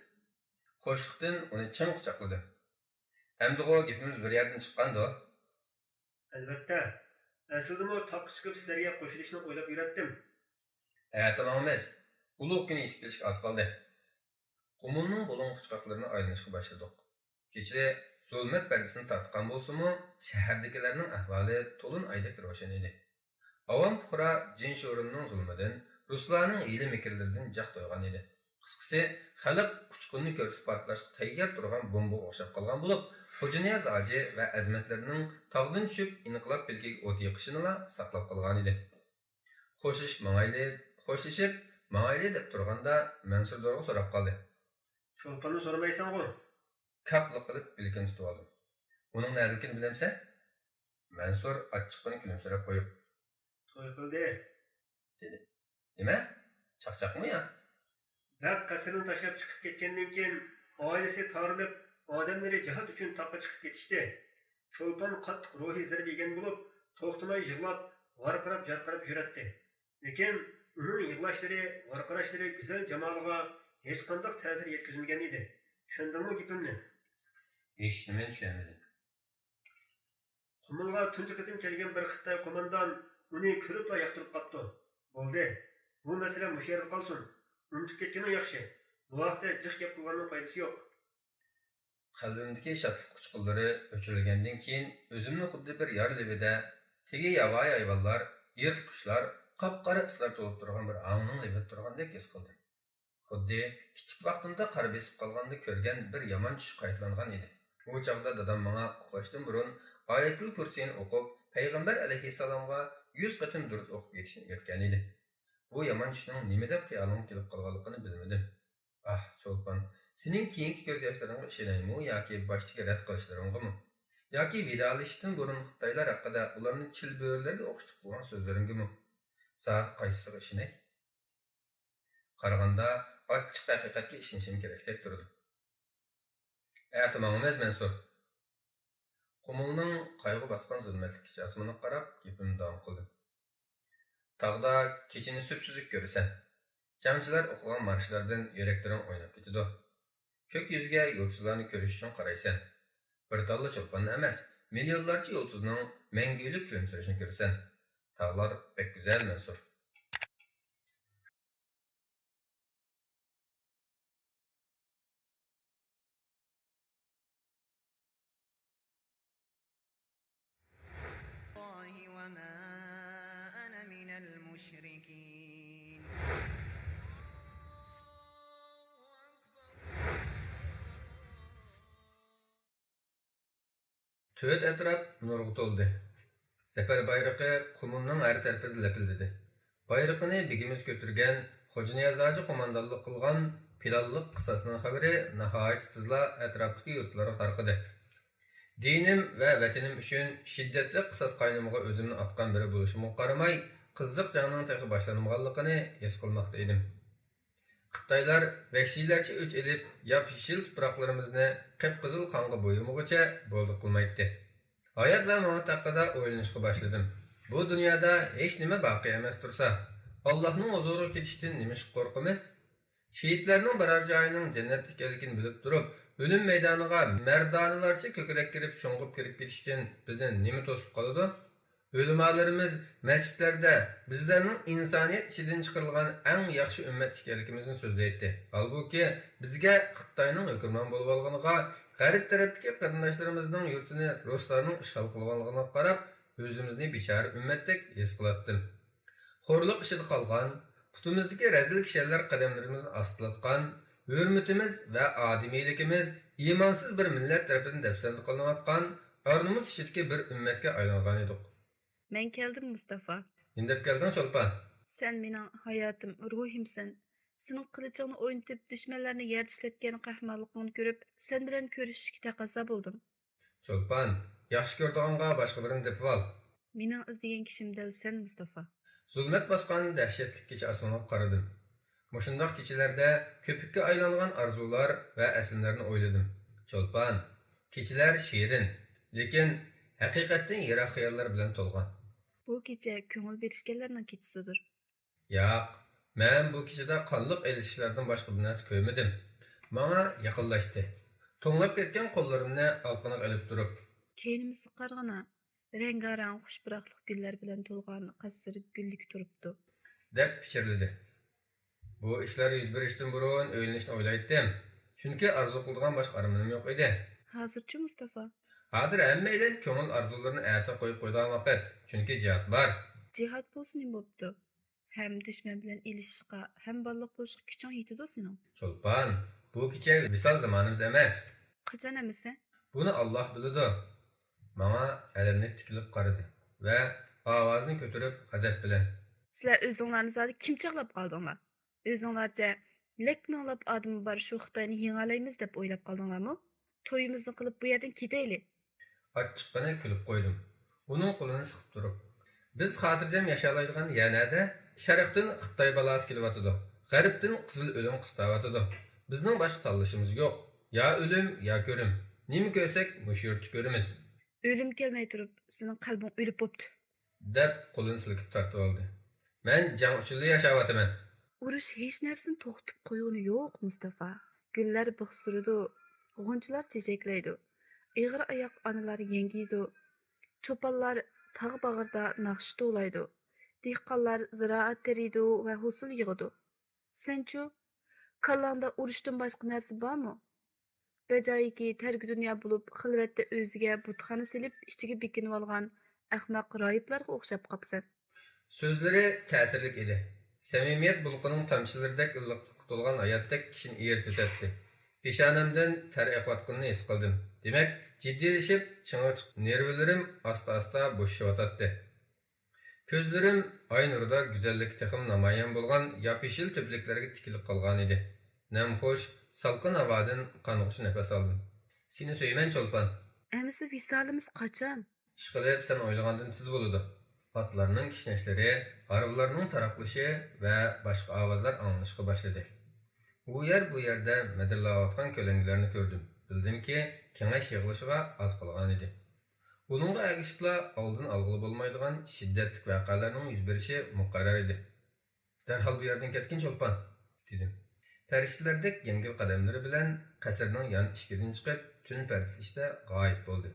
خۇشلۇقتىن ئۇنى چىڭ قۇچاقلىدىم. ئەمدىغۇ گېپىمىز بىر يەردىن چىققاندۇ؟ ئەلۋەتتە. ئەسلىدىمۇ تاغقا چىقىپ سىلەرگە قوشۇلۇشنى ئويلاپ يۈرەتتىم. ئەتە ماڭىمىز. ئۇلۇغ كۈن يېتىپ كېلىشكە ئاز قالدى. قۇمۇلنىڭ بۇلۇڭ پۇچقاقلىرىنى ئايلىنىشقا باشلىدۇق. كېچە زۇلمەت پەردىسىنى تارتقان بولسىمۇ، شەھەردىكىلەرنىڭ ئەھۋالى تولۇن ئايدەك روشەن ئىدى. ئاۋام پۇقرا جىن شورۇننىڭ زۇلمىدىن، رۇسلارنىڭ ھىيلە-مىكىرلىرىدىن جاق تويغان ئىدى. قىسقىسى، خەلق ئۇچقۇننى كۆرسە پارتلاشقا تەييار تۇرغان بومبىغا ئوخشاپ قالغان بولۇپ، خوجانىياز ھاجى ۋە ئەزىمەتلىرىنىڭ تاغدىن چۈشۈپ ئىنقىلاب پىلىكىگە ئوت يېقىشىنىلا ساقلاپ قالغانىدى. خوشلىشىپ ماڭايلى، خوشلىشىپ ماڭايلى دەپ تۇرغاندا، مەنسۇر دورغا سوراپ قالدى. چولپاننى سورىمايسەنغۇ؟ كاپلا قىلىپ بىلىكىنى تۇتۇۋالدىم. ئۇنىڭ نەدىكىنى بىلەمسەن؟ مەنسۇر ئاچچىقىدىن كۈلۈمسىرەپ قويۇپ. توي قىلدى. دېدى. نېمە؟ چاقچاقمۇ يا؟ بەخت قەسرىنى تاشلاپ چىقىپ كەتكەندىن كېيىن، ئائىلىسى تارىلىپ، ئادەملىرى جىھاد ئۈچۈن تاغقا چىقىپ كېتىشتى. چولپان قاتتىق روھىي زەربە يېگەن بولۇپ، توختىماي يىغلاپ، ۋارقىراپ-جارقىراپ يۈرەتتى. لېكىن ئۇنىڭ يىغلاشلىرى، ۋارقىراشلىرى گۈزەل جامالىغا ھېچقانداق تەسىر يەتكۈزمىگەن ئىدى. چۈشەندىڭمۇ گېپىمنى؟ ھېچنېمىنى چۈشەنمىدىم. قۇمۇلغا تۇنجى قېتىم كەلگەن بىر خىتاي قوماندان ئۇنى كۆرۈپلا ياقتۇرۇپ قاپتۇ. بولدى، بۇ مەسىلە مۇشۇ يەردە قالسۇن. ئۇنتۇپ كەتكىنىڭ ياخشى. بۇ ھەقتە جىق گەپ قىلغاننىڭ پايدىسى يوق. قەلبىمدىكى شادلىق ئۇچقۇنلىرى ئۆچۈرۈلگەندىن كېيىن، ئۆزۈمنى خۇددى بىر يار لېۋىدە تېگى ياۋايى ھايۋانلار، يىرتقۇچلار، قاپقارا ئىسلار تولۇپ تۇرغان بىر ھاڭنىڭ لېۋىدە تۇرغاندەك ھېس قىلدىم. خۇددى كىچىك ۋاقتىمدا قار بېسىپ قالغاندا كۆرگەن بىر يامان چۈش قايتىلانغان ئىدى. ئۇ چاغدا دادام ماڭا ئۇخلاشتىن بۇرۇن ئايەتۇل كۇرسىينى ئوقۇپ، پەيغەمبەر ئەلەيھىسسالامغا يۈز قېتىم دۇرۇت ئوقۇپ كېتىشنى ئۆگەتكەنىدى. بۇ يامان چۈشنىڭ نېمە دەپ خىيالىڭغا كېلىپ قالغانلىقىنى بىلمىدىم. ئاھ، چولپان، سېنىڭ كېيىنكى كۆز ياشلىرىڭغا ئىشىنەيمۇ ياكى باشتىكى رەت قىلىشلىرىڭغىمۇ؟ ياكى ۋىدالىشىشتىن بۇرۇن خىتايلار ھەققىدە ئۇلارنى چىلبۆرىلەرگە ئوخشىتىپ قىلغان سۆزلىرىڭگىمۇ؟ ساڭا قايسىسىغا ئىشىنەي؟ قارىغاندا، ئاچچىق ھەقىقەتكە ئىشىنىشىم كېرەكتەك تۇرىدۇ. ئەتە ماڭىمىز، مەنسۇر. قۇمۇلنىڭ قايغۇ باسقان زۇلمەتلىك كېچە ئاسمىنىغا قاراپ، گېپىمنى داۋام قىلدىم. تاغدا كېچىنى سۈپسۈزۈك كۆرىسەن. چاڭچىلار ئوقۇغان مارشلاردىن يۈرەكلىرىڭ ئويناپ كېتىدۇ. كۆك يۈزىگە يۇلتۇزلارنى كۆرۈش ئۈچۈن قارايسەن. بىر تاللا چولپاننى ئەمەس، مىليونلارچە يۇلتۇزنىڭ مەڭگۈلۈك كۈلۈمسىرىشىنى كۆرىسەن. تاغلار بەك گۈزەل، مەنسۇر. الله وما أنا من المشركين. تۆت ئەتراپ نۇرغا تولدى. زەپەر بايرىقى قۇمۇلنىڭ ھەر تەرىپىدە لەپىلدىدى. بايرىقىنى بېگىمىز كۆتۈرگەن، خوجانىياز ھاجى قوماندانلىق قىلغان پىلانلىق قىساسنىڭ خەۋىرى ناھايىتى تېزلا ئەتراپتىكى يۇرتلارغا تارقىدى. دىنىم ۋە ۋەتىنىم ئۈچۈن شىددەتلىك قىساس قاينىمىغا ئۆزۈمنى ئاتقان بىرى بولۇشۇمغا قارىماي، قىزىق جەڭنىڭ تېخى باشلانمىغانلىقىنى ھېس قىلماقتا ئىدىم. خىتايلار ۋەھشىيلەرچە ئۆچ ئېلىپ، ياپيېشىل تۇپراقلىرىمىزنى قىپقىزىل قانغا بويىمىغۇچە بولدى قىلمايتتى. ھايات ۋە مامات ھەققىدە ئويلىنىشقا باشلىدىم. بۇ دۇنيادا ھېچنېمە باقىي ئەمەس تۇرسا، ئاللاھنىڭ ھۇزۇرىغا كېتىشتىن نېمىشقا قورقىمىز؟ شېھىتلەرنىڭ بارار جايىنىڭ جەننەتلىك ئىكەنلىكىنى بىلىپ تۇرۇپ، ئۆلۈم مەيدانىغا مەردانىلارچە كۆكرەك كېرىپ، شۇڭغۇپ كىرىپ كېتىشتىن بىزنى نېمە توسۇپ قالىدۇ؟ ئۆلىمالىرىمىز مەسچىتلەردە بىزلەرنىڭ ئىنسانىيەت ئىچىدىن چىقىرىلغان ئەڭ ياخشى ئۈممەت ئىكەنلىكىمىزنى سۆزلەيتتى. ھالبۇكى، بىزگە خىتاينىڭ ھۆكۈمران بولۇۋالغىنىغا، غەرب تەرەپتىكى قېرىنداشلىرىمىزنىڭ يۇرتىنى رۇسلارنىڭ ئىشغال قىلىۋالغىنىغا قاراپ، ئۆزىمىزنى بىچارە ئۈممەتتەك ھېس قىلاتتىم. خورلۇق ئىچىدە قالغان، پۇتىمىزدىكى رەزىل كىشەنلەر قەدەملىرىمىزنى ئاستىلاتقان، ھۆرمىتىمىز ۋە ئادىمىيلىكىمىز ئىمانسىز بىر مىللەت تەرىپىدىن دەپسەندە قىلىنىۋاتقان ئار-نومۇس ئىچىدىكى بىر ئۈممەتكە ئايلانغانىدۇق. مەن كەلدىم، مۇستافا. نېمە دەپ كەلدىڭ، چولپان؟ سەن مېنىڭ ھاياتىم، روھىمسەن. سېنىڭ قىلىچىڭنى ئوينىتىپ، دۈشمەنلەرنى يەردە ئىشلەتكەن قەھرىمانلىقىڭنى كۆرۈپ، سەن بىلەن كۆرۈشۈشكە تەقەززا بولدۇم. چولپان، ياخشى كۆرىدىغانغا باشقا بىرىنى تېپىۋال. مېنىڭ ئىزدىگەن كىشىم دەل سەن، مۇستافا. زۇلمەت باسقان دەھشەتلىك كېچە ئاسمىنىغا قارىدىم. مۇشۇنداق كېچىلەردە كۆپۈككە ئايلانغان ئارزۇلار ۋە ئەسلىمىلەرنى ئويلىدىم. چولپان، كېچىلەر شېرىن، لېكىن ھەقىقەتتىن يىراق خىياللار بىلەن تولغان. بۇ كېچە كۆڭۈل بېرىشكەنلەرنىڭ كېچىسىدۇر. ياق، مەن بۇ كېچىدە قانلىق ئېلىشىشلاردىن باشقا بىر نەرسە كۆرمىدىم. ماڭا يېقىنلاشتى. توڭلاپ كەتكەن قوللىرىمنى ئالقىنىغا ئېلىپ تۇرۇپ. كەينىمىزگە قارىغىنا، رەڭگارەڭ خۇش پۇراقلىق گۈللەر بىلەن تولغان قەسىر گۈللۈكى تۇرۇپتۇ. دەپ پىچىرلىدى. بۇ ئىشلار يۈز بېرىشتىن بۇرۇن ئۆيلىنىشنى ئويلايتتىم. چۈنكى ئارزۇ قىلىدىغان باشقا ئارمىنىم يوق ئىدى. ھازىرچۇ، مۇستافا؟ ھازىر ھەممەيلەن كۆڭۈل ئارزۇلىرىنى ئەتە قويۇپ قويىدىغان ۋاقىت. چۈنكى جىھاد بار. جىھاد بولسا نېمە بوپتۇ؟ ھەم دۈشمەن بىلەن ئېلىشىشقا، ھەم بالىلىق بولۇشقا كۈچۈڭ يېتىدۇ سېنىڭ. چولپان، بۇ كېچە ۋىسال زامانىمىز ئەمەس. قاچان ئەمىسە؟ بۇنى ئاللاھ بىلىدۇ. ماڭا ئەلەملىك تىكىلىپ قارىدى ۋە ئاۋازىنى كۆتۈرۈپ غەزەپ بىلەن. سىلەر ئۆزۈڭلارنى زادى كىم چاغلاپ قالدىڭلار؟ ئۆزۈڭلارچە لەك مىڭلاپ ئادىمى بار شۇ خىتاينى يېڭەلەيمىز دەپ ئويلاپ قالدىڭلارمۇ؟ تويىمىزنى قىلىپ بۇ يەردىن كېتەيلى. ئاچچىققىنە كۈلۈپ قويدۇم، ئۇنىڭ قولىنى سىقىپ تۇرۇپ. بىز خاتىرجەم ياشالايدىغان يەر نەدە؟ شەرقتىن خىتاي بالاسى كېلىۋاتىدۇ، غەربتىن قىزىل ئۆلۈم قىستاۋاتىدۇ. بىزنىڭ باشقا تاللىشىمىز يوق. يا ئۆلۈم، يا كۆرۈم. نېمە كۆرسەك، مۇشۇ يۇرتتا كۆرىمىز. ئۆلۈم كەلمەي تۇرۇپ، سېنىڭ قەلبىڭ ئۆلۈپ بوپتۇ. دەپ قولىنى سىلكىپ تارتىۋالدى. مەن جەڭ ئۈچۈنلا ياشاۋاتىمەن. ئۇرۇش ھېچ نەرسىنى توختىتىپ قويغىنى يوق، مۇستافا. گۈللەر بىخ سۈرىدۇ، غۇنچىلار چېچەكلەيدۇ. ئېغىر ئاياق ئانىلار يەڭگىيدۇ. چوپانلار تاغ باغرىدا ناخشا توۋلايدۇ. دېھقانلار زىرائەت تېرىيدۇ ۋە ھوسۇل يىغىدۇ. سەنچۇ؟ كاللاڭدا ئۇرۇشتىن باشقا نەرسە بارمۇ؟ بەجايىكى تەركى دۇنيا بولۇپ، خىلۋەتتە ئۆزىگە بۇتخانا سېلىپ، ئىچىگە بېكىنىۋالغان ئەخمەق راھىبلارغا ئوخشاپ قاپسەن. سۆزلىرى تەسىرلىك ئىدى. سەمىمىيەت بۇلقىنىڭ تامچىلىرىدەك ئىللىقلىققا تولغان ھاياتتەك كىشىنى ئېرىتىۋېتەتتى. پېشانەمدىن تەر ئېقىۋاتقىنىنى ھېس قىلدىم. دېمەك، جىددىيلىشىپ، چىڭىغا چىقىپ، نېرۋىلىرىم ئاستا-ئاستا بوشىشىۋاتاتتى. كۆزلىرىم ئاي نۇرىدا گۈزەللىكى تېخىمۇ نامايان بولغان ياپيېشىل تۈپلۈكلەرگە تىكىلىپ قالغانىدى. نەمخۇش، سالقىن ھاۋادىن قانغۇچە نەپەس ئالدىم. سېنى سۆيىمەن، چولپان. ئەمىسە ۋىسالىمىز قاچان؟ ئىشقىلىپ، سەن ئويلىغاندىن تېز بولىدۇ. ئاتلارنىڭ كىشنەشلىرى، ھارۋىلارنىڭ تاراقلىشى ۋە باشقا ئاۋازلار ئاڭلىنىشقا باشلىدى. ئۇ يەر، بۇ يەردە مىدىرلاۋاتقان كۆلەڭگىلەرنى كۆردۈم. بىلدىمكى، كېڭەش يىغىلىشىغا ئاز قالغانىدى. بۇنىڭغا ئەگىشىپلا، ئالدىنى ئالغىلى بولمايدىغان شىددەتلىك ۋەقەلەرنىڭ يۈز بېرىشى مۇقەررەر ئىدى. دەرھال بۇ يەردىن كەتكىن، چولپان، دېدىم. پەرىشتىلەردەك يەڭگىل قەدەملىرى بىلەن قەسىرنىڭ يان ئىشىكىدىن چىقىپ، تۈن پەردىسى ئىچىدە غايىب بولدى.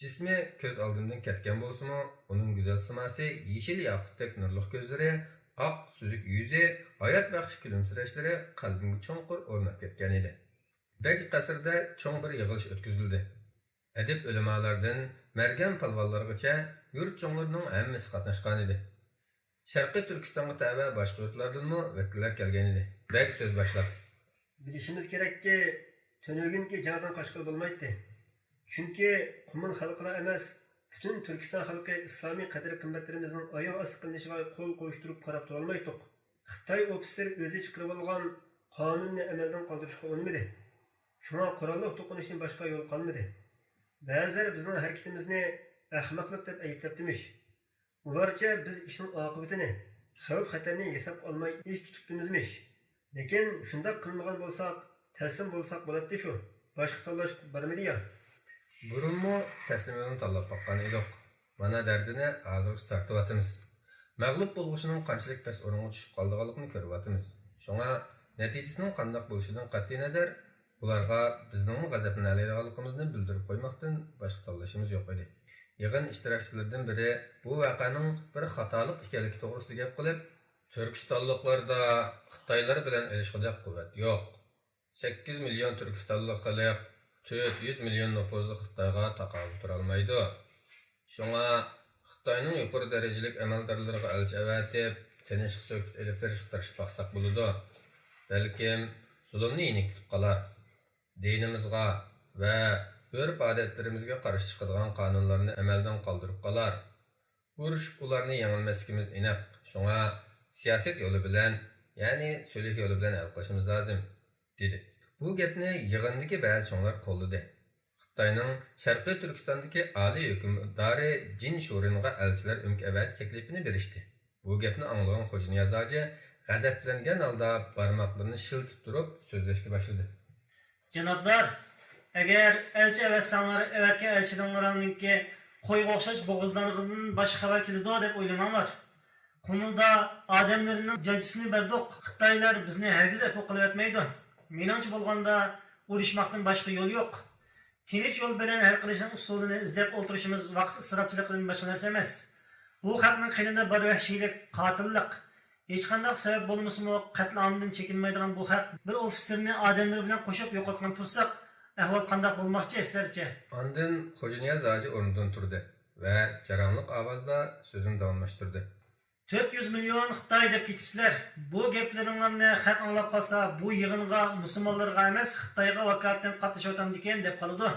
جىسمى كۆز ئالدىمدىن كەتكەن بولسىمۇ، ئۇنىڭ گۈزەل سىماسى، يېشىل ياقۇتتەك نۇرلۇق كۆزلىرى، ئاق سۈزۈك يۈزى، ھايات بەخش كۈلۈمسىرەشلىرى قەلبىمگە چوڭقۇر ئورناپ كەتكەن ئىدى. بەگ قەسرىدە چوڭ بىر يىغىلىش ئۆتكۈزۈلدى. ئەدىب ئۆلىمالاردىن مەرگەن پالۋانلارغىچە يۇرت چوڭلىرىنىڭ ھەممىسى قاتناشقانىدى. شەرقىي تۈركىستانغا تەۋە باشقا يۇرتلاردىنمۇ ۋەكىللەر كەلگەنىدى. بەگ سۆز باشلاپ، بىلىشىمىز كېرەككى، تۈنۈگۈنكى جەڭدىن قاچقىلى بولمايتتى. چۈنكى قۇمۇل خەلقىلا ئەمەس، پۈتۈن تۈركىستان خەلقى ئىسلامىي قەدىر-قىممەتلىرىمىزنىڭ ئاياغ ئاستى قىلىنىشىغا قول قويۇشتۇرۇپ قاراپ تۇرالمايتتۇق. خىتاي ئوفىتسېرى ئۆزى چىقىرىۋالغان قانۇننى ئەمەلدىن قالدۇرۇشقا ئۇنىمىدى. شۇڭا قوراللىق توقۇنۇشتىن باشقا يول قالمىدى. بەزىلەر بىزنىڭ ھەرىكىتىمىزنى ئەخمەقلىق دەپ ئەيىبلەپتىمىش. ئۇلارچە بىز ئىشنىڭ ئاقىۋىتىنى، خەۋپ-خەتەرنى ھېسابقا ئالماي ئىش تۇتۇپتىمىزمىش. لېكىن شۇنداق قىلمىغان بولساق، تەسلىم بولساق بولاتتى شۇ. باشقا تاللاش بارمىدى يا؟ بۇرۇنمۇ تەسلىم يولىنى تاللاپ باققان ئىدۇق. مانا دەردىنى ھازىرغىچە تارتىۋاتىمىز. مەغلۇپ بولغۇچىنىڭ قانچىلىك پەس ئورۇنغا چۈشۈپ قالىدىغانلىقىنى كۆرۈۋاتىمىز. شۇڭا نەتىجىسىنىڭ قانداق بولۇشىدىن قەتئىينەزەر، ئۇلارغا بىزنىڭمۇ غەزەپلىنەلەيدىغانلىقىمىزنى بىلدۈرۈپ قويماقتىن باشقا تاللىشىمىز يوق ئىدى. يىغىن ئىشتىراكچىلىرىدىن بىرى بۇ ۋەقەنىڭ بىر خاتالىق ئىكەنلىكى توغرىسىدا گەپ قىلىپ، تۈركىستانلىقلاردا خىتايلار بىلەن ئېلىشقۇدەك قۇۋۋەت يوق. سەككىز مىليون تۈركىستانلىق خەلق تۆت يۈز مىليون نوپۇزلۇق خىتايغا تاقابىل تۇرالمايدۇ. شۇڭا خىتاينىڭ يۇقىرى دەرىجىلىك ئەمەلدارلىرىغا ئەلچى ئەۋەتىپ، تىنچلىق سۆھبىتى ئېلىپ بېرىشقا تىرىشىپ باقساق بولىدۇ. بەلكىم زۇلۇمنى يېنىكلىتىپ قالار. دىنىمىزغا ۋە ئۆرپ-ئادەتلىرىمىزگە قارشى چىقىدىغان قانۇنلارنى ئەمەلدىن قالدۇرۇپ قالار. ئۇرۇشۇپ ئۇلارنى يېڭەلمەسلىكىمىز ئېنىق. شۇڭا سىياسەت يولى بىلەن، يەنى سۈلھ يولى بىلەن ھەل قىلىشىمىز لازىم، دېدى. بۇ گەپنى يىغىندىكى بەزى چوڭلار قوللىدى. خىتاينىڭ شەرقىي تۈركىستاندىكى ئالىي ھۆكۈمدارى جىن شۇرىنغا ئەلچىلەر ئۆمىكى ئەۋەتىش تەكلىپىنى بېرىشتى. بۇ گەپنى ئاڭلىغان خوجانىياز ھاجى غەزەپلەنگەن ھالدا بارماقلىرىنى شىلتىتىپ تۇرۇپ سۆزلەشكە باشلىدى. جانابلار، ئەگەر ئەلچى ئەۋەتسەڭلار، ئەۋەتكەن ئەلچىلىرىڭلارنىڭكى قويغا ئوخشاش بوغۇزلانغىنىدىن باشقا خەۋەر كېلىدۇ دەپ ئويلىماڭلار. قۇمۇلدا ئادەملىرىنىڭ جاجىسىنى بەردۇق. خىتايلار بىزنى ھەرگىز ئەپۇ قىلىۋەتمەيدۇ. مېنىڭچە بولغاندا، ئۇرۇشماقتىن باشقا يول يوق. تىنچ يول بىلەن ھەل قىلىشنىڭ ئۇسۇلىنى ئىزدەپ ئولتۇرۇشىمىز ۋاقىت ئىسراپچىلىقىدىن باشقا نەرسە ئەمەس. بۇ خەقنىڭ قېنىدا بار ۋەھشىيلىك، قاتىللىق. ھېچقانداق سەۋەب بولمىسىمۇ، قەتلىئامدىن چېكىنمەيدىغان بۇ خەق بىر ئوفىتسېرنى ئادەملىرى بىلەن قوشۇپ يوقاتقان تۇرساق، ئەھۋال قانداق بولماقچى سىلەرچە؟ ئاندىن خوجانىياز ھاجى ئورنىدىن تۇردى ۋە جاراڭلىق ئاۋازدا سۆزىنى داۋاملاشتۇردى. تۆت يۈز مىليون خىتاي دەپ كېتىپسىلەر. بۇ گەپلىرىڭلارنى خەق ئاڭلاپ قالسا، بۇ يىغىنغا مۇسۇلمانلارغا ئەمەس، خىتايغا ۋاكالىتەن قاتنىشىۋاتامدىكىن دەپ قالىدۇ.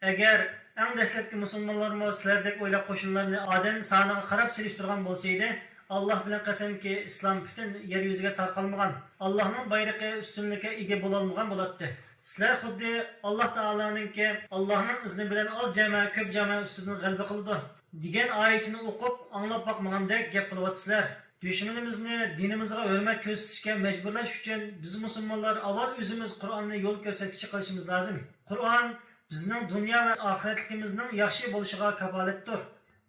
ئەگەر ئەڭ دەسلەپكى مۇسۇلمانلارمۇ سىلەردەك ئويلاپ قوشۇنلارنى ئادەم سانىغا قاراپ سېلىشتۇرغان بولسا ئىدى، ئاللاھ بىلەن قەسەمكى، ئىسلام پۈتۈن يەر يۈزىگە تارقالمىغان، ئاللاھنىڭ بايرىقى ئۈستۈنلۈككە ئىگە بولالمىغان بولاتتى. سىلەر خۇددى ئاللاھ تائالانىڭكى، ئاللاھنىڭ ئىزنى بىلەن ئاز جامائە كۆپ جامائە ئۈستىدىن غەلىبە قىلىدۇ، دېگەن ئايىتىنى ئوقۇپ، ئاڭلاپ باقمىغاندەك گەپ قىلىۋاتىسىلەر. دۈشمىنىمىزنى دىنىمىزغا ھۆرمەت كۆرسىتىشكە مەجبۇرلاش ئۈچۈن، بىز مۇسۇلمانلار ئاۋۋال ئۆزىمىز قۇرئاننى يول كۆرسەتكۈچى قىلىشىمىز لازىم. قۇرئان بىزنىڭ دۇنيا ۋە ئاخىرەتلىكىمىزنىڭ ياخشى بولۇشىغا كاپالەتتۇر.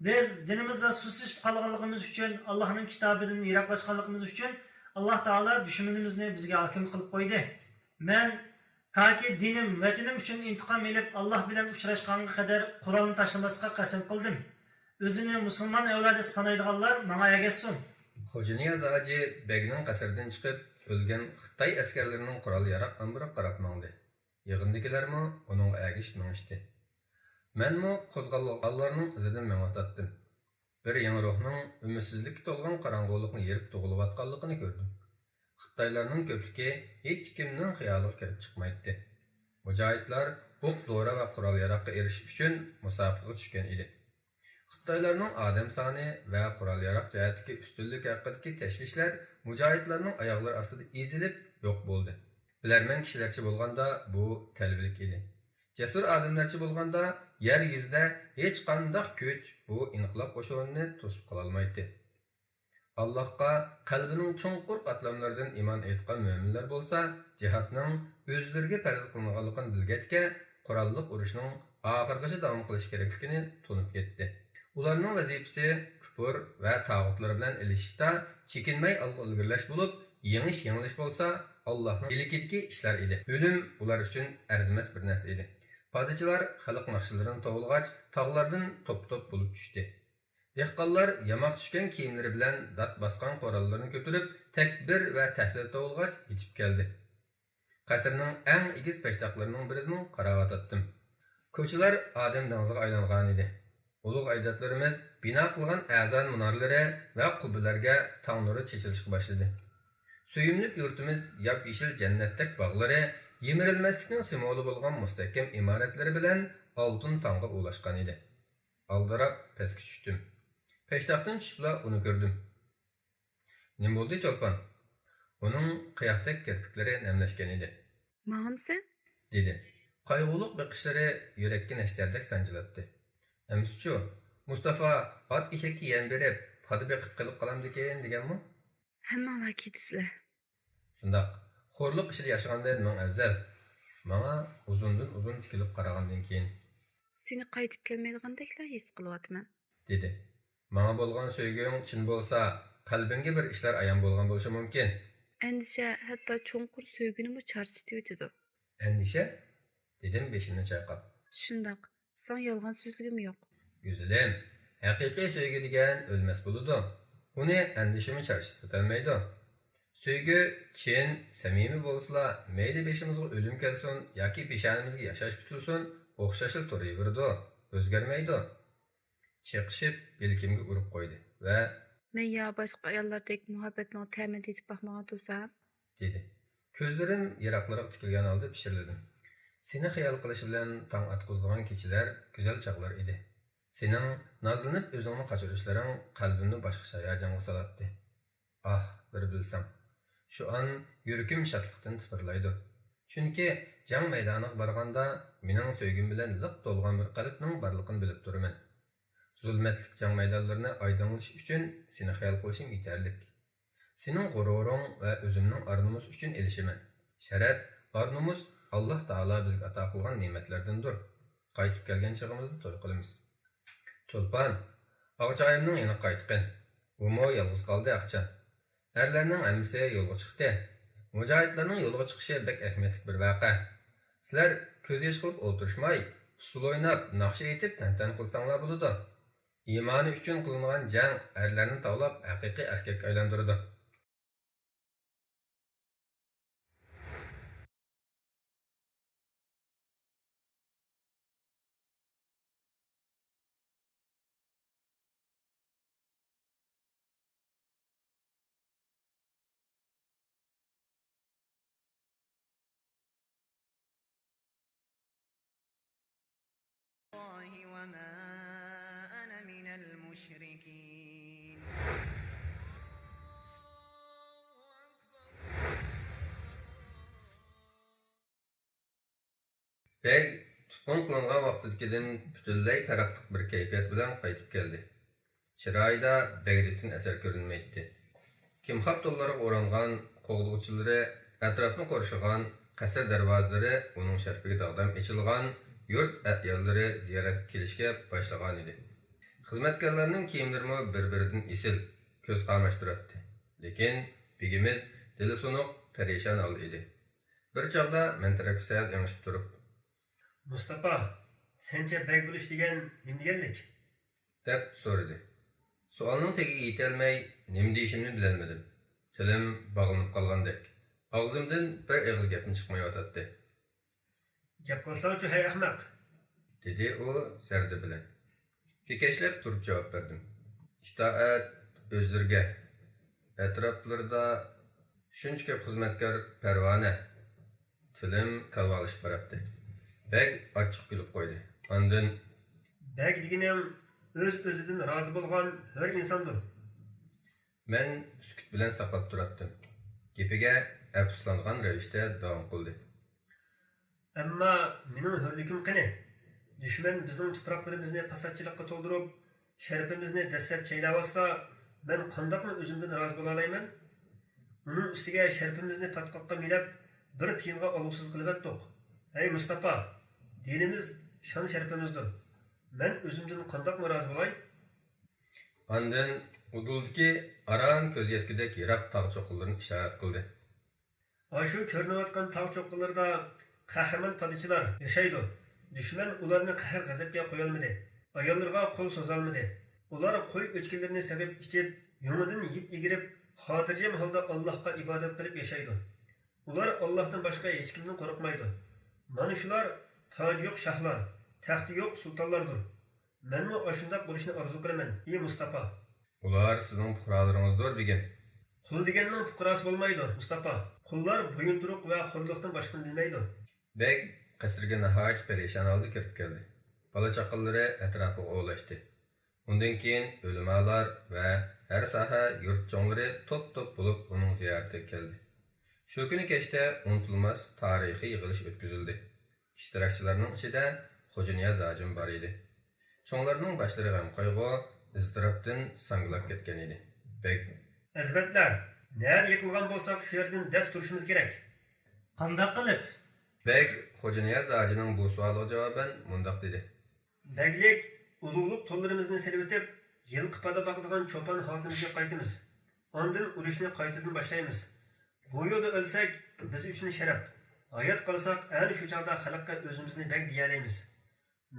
بىز دىنىمىزدا سۇسلىشىپ قالغانلىقىمىز ئۈچۈن، ئاللاھنىڭ كىتابىدىن يىراقلاشقانلىقىمىز ئۈچۈن، ئاللاھ تائالا دۈشمىنىمىزنى بىزگە ھاكىم قىلىپ قويدى. مەن تاكى دىنىم، ۋەتىنىم ئۈچۈن ئىنتىقام ئېلىپ، ئاللاھ بىلەن ئۇچراشقانغا قەدەر قورالنى تاشلىماسلىققا قەسەم قىلدىم. ئۆزىنى مۇسۇلمان ئەۋلادى سانايدىغانلار ماڭا ئەگەشسۇن. خوجانىياز ھاجى بەگنىڭ قەسرىدىن چىقىپ، ئۆلگەن خىتاي ئەسكەرلىرىنىڭ قورال-ياراغ ئامبىرىغا قاراپ ماڭدى. يىغىندىكىلەرمۇ ئۇنىڭغا ئەگىشىپ مېڭىشتى. مەنمۇ قوزغالغانلارنىڭ ئىزىدىن مېڭىۋاتاتتىم. بىر يېڭى روھنىڭ ئۈمىدسىزلىككە تولغان قاراڭغۇلۇقنى يېرىپ تۇغۇلۇۋاتقانلىقىنى كۆردۈم. خىتايلارنىڭ كۆپلۈكى ھېچكىمنىڭ خىيالىغا كىرىپ چىقمايتتى. مۇجاھىدلار ئوق-دورا ۋە قورال-ياراغقا ئېرىشىش ئۈچۈن مۇسابىقىگە چۈشكەن ئىدى. خىتايلارنىڭ ئادەم سانى ۋە قورال-ياراغ جەھەتتىكى ئۈستۈنلۈكى ھەققىدىكى تەشۋىشلەر مۇجاھىدلارنىڭ ئاياغلىرى ئاستىدا ئېزىلىپ يوق بولدى. بىلەرمەن كىشىلەرچە بولغاندا بۇ تەلۋىلىك ئىدى. جەسۇر ئادەملەرچە بولغاندا يەر يۈزىدە ھېچقانداق كۈچ بۇ ئىنقىلاب قوشۇنىنى توسۇپ قالالمايتتى. ئاللاھقا قەلبىنىڭ چوڭقۇر قاتلاملىرىدىن ئىمان ئېيتقان مۆمىنلەر بولسا، جىھادنىڭ ئۆزلىرىگە پەرز قىلىنغانلىقىنى بىلگەچكە، قوراللىق ئۇرۇشنىڭ ئاخىرغىچە داۋام قىلىشى كېرەكلىكىنى تونۇپ يەتتى. ئۇلارنىڭ ۋەزىپىسى كۇپۇر ۋە تاغۇتلار بىلەن ئېلىشىشتا چېكىنمەي ئالغا ئىلگىرىلەش بولۇپ، يېڭىش-يېڭىلىش بولسا ئاللاھنىڭ ئىلكىدىكى ئىشلار ئىدى. ئۆلۈم ئۇلار ئۈچۈن ئەرزىمەس بىر نەرسە ئىدى. پادىچىلار خەلق ناخشىلىرىنى توۋلىغاچ، تاغلاردىن توپ-توپ بولۇپ چۈشتى. دېھقانلار ياماق چۈشكەن كىيىملىرى بىلەن دات باسقان قوراللىرىنى كۆتۈرۈپ، تەكبىر ۋە تەھلىل توۋلىغاچ يېتىپ كەلدى. قەسىرنىڭ ئەڭ ئېگىز پەشتاقلىرىنىڭ بىرىدىن قاراۋاتاتتىم. كوچىلار ئادەم دېڭىزىغا ئايلانغانىدى. ئۇلۇغ ئەجدادلىرىمىز بىنا قىلغان ئەزان مۇنارلىرى ۋە قۇببىلەرگە تاڭ نۇرى چېچىلىشقا باشلىدى. سۆيۈملۈك يۇرتىمىز ياپيېشىل جەننەتتەك باغلىرى، يىمىرىلمەسلىكنىڭ سىمۋولى بولغان مۇستەھكەم ئىمارەتلىرى بىلەن ئالتۇن تاڭغا ئۇلاشقان ئىدى. ئالدىراپ پەسكە چۈشتۈم. پەشتاقتىن چۈشۈپلا ئۇنى كۆردۈم. نېمە بولدى، چولپان؟ ئۇنىڭ قىياقتەك كىرپىكلىرى نەملەشكەن ئىدى. ماڭامسەن؟ دېدى. قايغۇلۇق بېقىشلىرى يۈرەككە نەشتەردەك سانجىلاتتى. ئەمىسىچۇ، مۇستافا ئات ئېشەككە يەم بېرىپ، پادا بېقىپ قېلىپ قالامدىكىن دېگەنمۇ؟ ھەممىڭلار كېتىسىلەر. شۇنداق. خورلۇق ئىچىدە ياشىغاندىن مىڭ ئەۋزەل. ماڭا ئۇزۇندىن ئۇزۇن تىكىلىپ قارىغاندىن كېيىن. سېنى قايتىپ كەلمەيدىغاندەكلا ھېس قىلىۋاتىمەن. دېدى. ماڭا بولغان سۆيگۈڭ چىن بولسا، قەلبىڭگە بىر ئىشلار ئايان بولغان بولۇشى مۇمكىن. ئەندىشە ھەتتا چوڭقۇر سۆيگۈنىمۇ چارچىتىۋېتىدۇ. ئەندىشە؟ دېدىم بېشىمنى چايقاپ. شۇنداق. ساڭا يالغان سۆزلىگۈم يوق. گۈزىلىم، ھەقىقىي سۆيگۈ دېگەن ئۆلمەس بولىدۇ. ئۇنى ئەندىشىمۇ چارچىتىۋېتەلمەيدۇ. سۆيگۈ چىن، سەمىمىي بولسىلا، مەيلى بېشىمىزغا ئۆلۈم كەلسۇن ياكى پېشانىمىزگە ياشاش پۈتۈلسۇن، ئوخشاشلا تۇرۇۋېرىدۇ، ئۆزگەرمەيدۇ. چېقىشىپ، يەلكەمگە ئۇرۇپ قويدى ۋە مەن يا باشقا ئاياللاردەك مۇھەببەتنىڭ تەمىنى تېتىپ باقمىغان تۇرسام؟ دېدى. كۆزلىرىم يىراقلىرىغا تىكىلگەن ھالدا پىچىرلىدىم. سېنى خىيال قىلىش بىلەن تاڭ ئاتقۇزىدىغان كېچىلەر گۈزەل چاغلار ئىدى. سېنىڭ نازلىنىپ ئۆزۈڭنى قاچۇرۇشلىرىڭ قەلبىمنى باشقىچە ھاياجانغا سالاتتى. ئاھ، بىر بىلسەڭ! شۇ ئان يۈرىكىم شادلىقتىن تىپىرلايدۇ. چۈنكى جەڭ مەيدانىغا بارغاندا مېنىڭ سۆيگۈم بىلەن لىق تولغان بىر قەلبنىڭ بارلىقىنى بىلىپ تۇرىمەن. زۇلمەتلىك جەڭ مەيدانلىرىنى ئايدىڭلىتىش ئۈچۈن سېنى خىيال قىلىشىم يېتەرلىك. سېنىڭ غۇرۇرۇڭ ۋە ئۆزۈمنىڭ ئار-نومۇسى ئۈچۈن ئېلىشىمەن. شەرەپ، ئار-نومۇس ئاللاھ تائالا بىزگە ئاتا قىلغان نېمەتلەردىندۇر. قايتىپ كەلگەن چېغىمىزدا توي قىلىمىز. چولپان، ئاغىچايىمنىڭ يېنىغا قايتقىن. ئۇمۇ يالغۇز قالدى ھەقىچان. ئەرلەرنىڭ ھەممىسى يولغا چىقتى. مۇجاھىدلارنىڭ يولغا چىقىشى بەك ئەھمىيەتلىك بىر ۋەقە. سىلەر كۆز يېشى قىلىپ ئولتۇرۇشماي، ئۇسسۇل ئويناپ، ناخشا ئېيتىپ تەنتەنە قىلساڭلار بولىدۇ. ئىمانى ئۈچۈن قىلىنغان جەڭ ئەرلەرنى تاۋلاپ ھەقىقىي ئەركەككە ئايلاندۇرىدۇ. الله وما أنا من المشركين. بەگ تۇتقۇن قىلىنغان ۋاقتىدىكىدىن پۈتۈنلەي پەرقلىق بىر كەيپىيات بىلەن قايتىپ كەلدى. چىرايىدا بەگلىكتىن ئەسەر كۆرۈنمەيتتى. كىمخاب تونلارغا ئورانغان قوغدىغۇچىلىرى، ئەتراپنى قورشىغان قەسىر دەرۋازىلىرى ئۇنىڭ شەرىپىگە داغدام ئېچىلغان يۇرت ئەئياللىرى زىيارەتكە كېلىشكە باشلىغانىدى. خىزمەتكارلارنىڭ كىيىملىرىمۇ بىر-بىرىدىن ئېسىل، كۆز قاماشتۇراتتى. لېكىن بېگىمىز دىلى سۇنۇق، پەرىشان ھالدا ئىدى. بىر چاغدا مەن تەرەپكە سەل ئېڭىشىپ تۇرۇپ، مۇستاپا، سەنچە بەگ بولۇش دېگەن نېمە دېگەنلىك؟ دەپ سورىدى. سوئالنىڭ تېگىگە يېتەلمەي، نېمە دېيىشىمنى بىلەلمىدىم. تىلىم باغلىنىپ قالغاندەك، ئاغزىمدىن بىر ئېغىز گەپمۇ چىقمايۋاتاتتى. گەپ قىلساڭچۇ، ھەي ئەخمەق! دېدى ئۇ زەردە بىلەن. كېكەچلەپ تۇرۇپ جاۋاب بەردىم. ئىتائەت ئۆزلىرىگە. ئەتراپلىرىدا شۇنچە كۆپ خىزمەتكار پەرۋانە. تىلىم كالۋالىشىپ باراتتى. بەگ ئاچچىق كۈلۈپ قويدى. ئاندىن، بەگ دېگىنىڭ ئۆز-ئۆزىدىن رازى بولغان ھۆر ئىنساندۇر. مەن سۈكۈت بىلەن ساقلاپ تۇراتتىم. گېپىگە ئەپسۇسلانغان رەۋىشتە داۋام قىلدى. ئەمما مېنىڭ ھۆرلۈكۈم قېنى؟ دۈشمەن بىزنىڭ تۇپراقلىرىمىزنى پاساتچىلىققا تولدۇرۇپ، شەرىپىمىزنى دەسسەپ چەيلەۋاتسا، مەن قانداقمۇ ئۆزۈمدىن رازى بولالايمەن؟ ئۇنىڭ ئۈستىگە شەرىپىمىزنى پاتقاققا مىلەپ، بىر تىيىنغا ئالغۇسىز قىلىۋەتتۇق. ھەي مۇستاپا، دىنىمىز شان-شەرىپىمىزدۇر. مەن ئۆزۈمدىن قانداقمۇ رازى بولاي؟ ئاندىن ئۇدۇلدىكى ئاران كۆز يەتكۈدەك يىراق تاغ چوققىلىرىنى ئىشارەت قىلدى. ئاشۇ كۆرۈنۈۋاتقان تاغ چوققىلىرىدا قەھرىمان پادىچىلار ياشايدۇ. دۈشمەن ئۇلارنى قەھر-غەزەپكە قويالمىدى. ئاياللىرىغا قول سوزالمىدى. ئۇلار قوي ئۆچكىلىرىنى سېغىپ ئىچىپ، يۇڭىدىن يىپ ئېگىرىپ، خاتىرجەم ھالدا ئاللاھقا ئىبادەت قىلىپ ياشايدۇ. ئۇلار ئاللاھتىن باشقا ھېچكىمدىن قورقمايدۇ. مانا شۇلار تاجى يوق شاھلار، تەختى يوق سۇلتانلاردۇر. مەنمۇ ئاشۇنداق بولۇشنى ئارزۇ قىلىمەن، ئى مۇستاپا. ئۇلار سىزنىڭ پۇقرالىرىڭىزدۇر، بېگىم. قۇل دېگەننىڭ پۇقراسى بولمايدۇ، مۇستاپا. قۇللار بويۇنتۇرۇق ۋە خورلۇقتىن باشقىنى بىلمەيدۇ. بەگ قەسىرگە ناھايىتى پەرىشان ھالدا كىرىپ كەلدى. بالا-چاقىلىرى ئەتراپىغا ئولاشتى. ئۇندىن كېيىن ئۆلىمالار ۋە ھەر ساھە يۇرت چوڭلىرى توپ-توپ بولۇپ ئۇنىڭ زىيارىتىگە كەلدى. شۇ كۈنى كەچتە ئۇنتۇلماس تارىخىي يىغىلىش ئۆتكۈزۈلدى. ئىشتىراكچىلارنىڭ ئىچىدە خوجانىياز ھاجىمۇ بار ئىدى. چوڭلارنىڭ باشلىرى غەم-قايغۇ، ئىزتىراپتىن ساڭگىلاپ كەتكەن ئىدى. بەگ، ئەزىمەتلەر، نەدە يىقىلغان بولساق، شۇ يەردىن دەس تۇرۇشىمىز كېرەك. قانداق قىلىپ؟ بەگ خوجانىياز ھاجىنىڭ بۇ سوئالىغا جاۋابەن مۇنداق دېدى. بەگلىك، ئۇلۇغلۇق تونلىرىمىزنى سېلىۋېتىپ، يىلقى پادا باقىدىغان چوپان ھالىتىمىزگە قايتىمىز. ئاندىن ئۇرۇشنى قايتىدىن باشلايمىز. بۇ يولدا ئۆلسەك، بىز ئۈچۈن شەرەپ. ھايات قالساق، ئەنە شۇ چاغدا خەلققە ئۆزىمىزنى بەگ دېيەلەيمىز.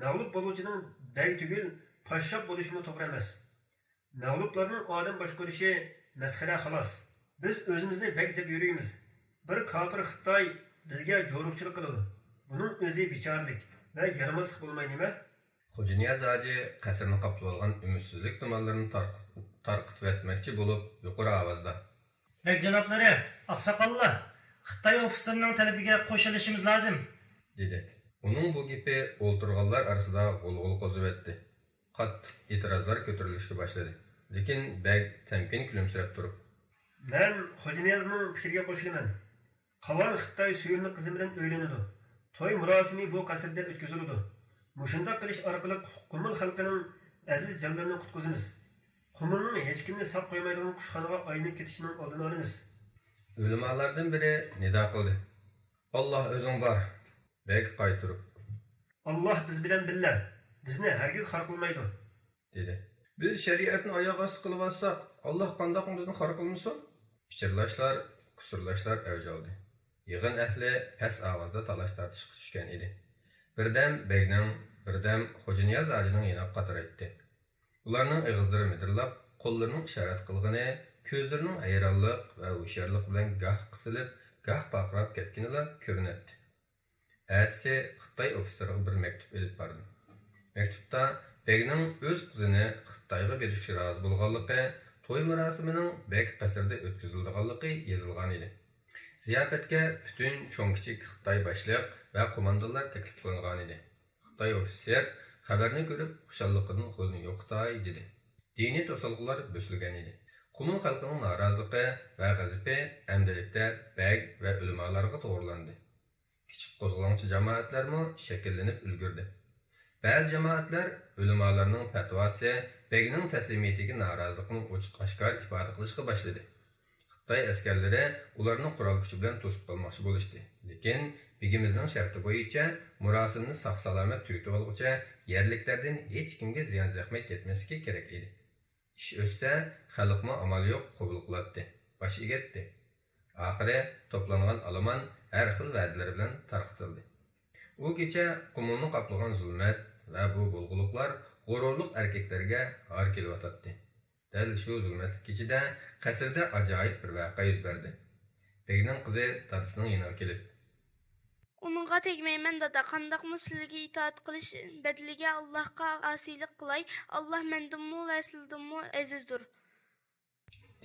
مەغلۇپ بولغۇچىنىڭ بەگ تۈگۈل، پاششاپ بولۇشىمۇ توغرا ئەمەس. مەغلۇپلارنىڭ ئادەم باشقۇرۇشى مەسخىرە خالاس. بىز ئۆزىمىزنى بەگ دەپ يۈرىمىز. بىر كاپىر خىتاي بىزگە جورۇقچىلىق قىلىدۇ. بۇنىڭ ئۆزى بىچارىلىك ۋە يارىماسلىق بولماي نېمە؟ خوجانىياز ھاجى قەسىرنى قاپلىۋالغان ئۈمىدسىزلىك تۇمانلىرىنى تارقىت-، تارقىتىۋەتمەكچى بولۇپ يۇقىرى ئاۋازدا. بەگ جانابلىرى، ئاقساقاللار، خىتاي ئوفىتسېرىنىڭ تەلىپىگە قوشۇلۇشىمىز لازىم، دېدى. ئۇنىڭ بۇ گېپى ئولتۇرغانلار ئارىسىدا غۇلغۇلا قوزۇۋەتتى. قاتتىق ئېتىرازلار كۆتۈرۈلۈشكە باشلىدى. لېكىن بەگ تەمكىن كۈلۈمسىرەپ تۇرۇپ، مەن خوجانىيازنىڭ پىكرىگە قوشۇلىمەن. قاۋان خىتاي سۆيۈملۈك قىزى بىلەن ئۆيلىنىدۇ. توي مۇراسىمى بۇ قەسىردە ئۆتكۈزۈلىدۇ. مۇشۇنداق قىلىش ئارقىلىق قۇمۇل خەلقىنىڭ ئەزىز جانلىرىنى قۇتقۇزىمىز. قۇمۇلنىڭ ھېچكىمنى ساق قويمايدىغان قۇشخانىغا ئايلىنىپ كېتىشىنىڭ ئالدىنى ئالىمىز. ئۆلىمالاردىن بىرى نىدا قىلدى. ئاللاھ ئۆزۈڭ بار. بەگ قايتۇرۇپ، ئاللاھ بىز بىلەن بىللە، بىزنى ھەرگىز خار قىلمايدۇ، دېدى. بىز شەرىئەتنى ئاياغ ئاستى قىلىۋاتساق، ئاللاھ قانداقمۇ بىزنى خار قىلمىسۇن؟ پىچىرلاشلار، كۇسۇرلاشلار ئەۋج ئالدى. يىغىن ئەھلى پەس ئاۋازدا تالاش-تارتىشقا چۈشكەن ئىدى. بىردەم بەگنىڭ، بىردەم خوجانىياز ھاجىنىڭ يېنىغا قاترايتتى. ئۇلارنىڭ ئېغىزلىرى مىدىرلاپ، قوللىرىنىڭ ئىشارەت قىلغىنى كۆزلىرىنىڭ ھەيرانلىق ۋە ھوشيارلىق بىلەن گاھ قىسىلىپ، گاھ پارقىراپ كەتكىنىلا كۆرۈنەتتى. ئەتىسى خىتاي ئوفىتسېرىغا بىر مەكتۇپ ئېلىپ باردىم. مەكتۇپتا بەگنىڭ ئۆز قىزىنى خىتايغا بېرىشكە رازى بولغانلىقى، توي مۇراسىمىنىڭ بەگ قەسرىدە ئۆتكۈزۈلىدىغانلىقى يېزىلغانىدى. زىياپەتكە پۈتۈن چوڭ-كىچىك خىتاي باشلىق ۋە قوماندانلار تەكلىپ قىلىنغانىدى. خىتاي ئوفىتسېر خەۋەرنى كۆرۈپ، خۇشاللىقىدىن قولىنى يوقىتاي دېدى. دىنىي توسالغۇلار بۆسۈلگەن ئىدى. قۇمۇل خەلقىنىڭ نارازىلىقى ۋە غەزىپى ئەمدىلىكتە بەگ ۋە ئۆلىمالارغا توغرىلاندى. كىچىك قوزغىلاڭچى جامائەتلەرمۇ شەكىللىنىپ ئۈلگۈردى. بەزى جامائەتلەر ئۆلىمالارنىڭ پەتىۋاسى، بەگنىڭ تەسلىمىيىتىگە نارازىلىقىنى ئوچۇق-ئاشكارا ئىپادە قىلىشقا باشلىدى. خىتاي ئەسكەرلىرى ئۇلارنى قورال كۈچى بىلەن توسۇپ قالماقچى بولۇشتى. لېكىن بېگىمىزنىڭ شەرتى بويىچە مۇراسىمنى ساق-سالامەت تۈگىتىۋالغۇچە يەرلىكلەردىن ھېچكىمگە زىيان-زەخمەت يەتمەسلىكى كېرەك ئىدى. ئىش ئۆتسە، خەلقمۇ ئامال يوق قوبۇل قىلاتتى، باش ئىگەتتى. ئاخىرى توپلانغان ئالىمان ھەر خىل ۋەدىلەر بىلەن تارقىتىلدى. ئۇ كېچە قۇمۇلنى قاپلىغان زۇلمەت ۋە بۇ بۇلغىلىقلار غۇرۇرلۇق ئەركەكلەرگە ھار كېلىۋاتاتتى. دەل شۇ زۇلمەتلىك كېچىدە قەسىردە ئاجايىپ بىر ۋەقە يۈز بەردى. بەگنىڭ قىزى دادىسىنىڭ يېنىغا كېلىپ، ئۇنىڭغا تەگمەيمەن، دادا. قانداقمۇ سىلىگە ئىتائەت قىلىش بەدىلىگە ئاللاھقا ئاسىيلىق قىلاي؟ ئاللاھ مەندىنمۇ ۋە سىلىدىنمۇ ئەزىزدۇر.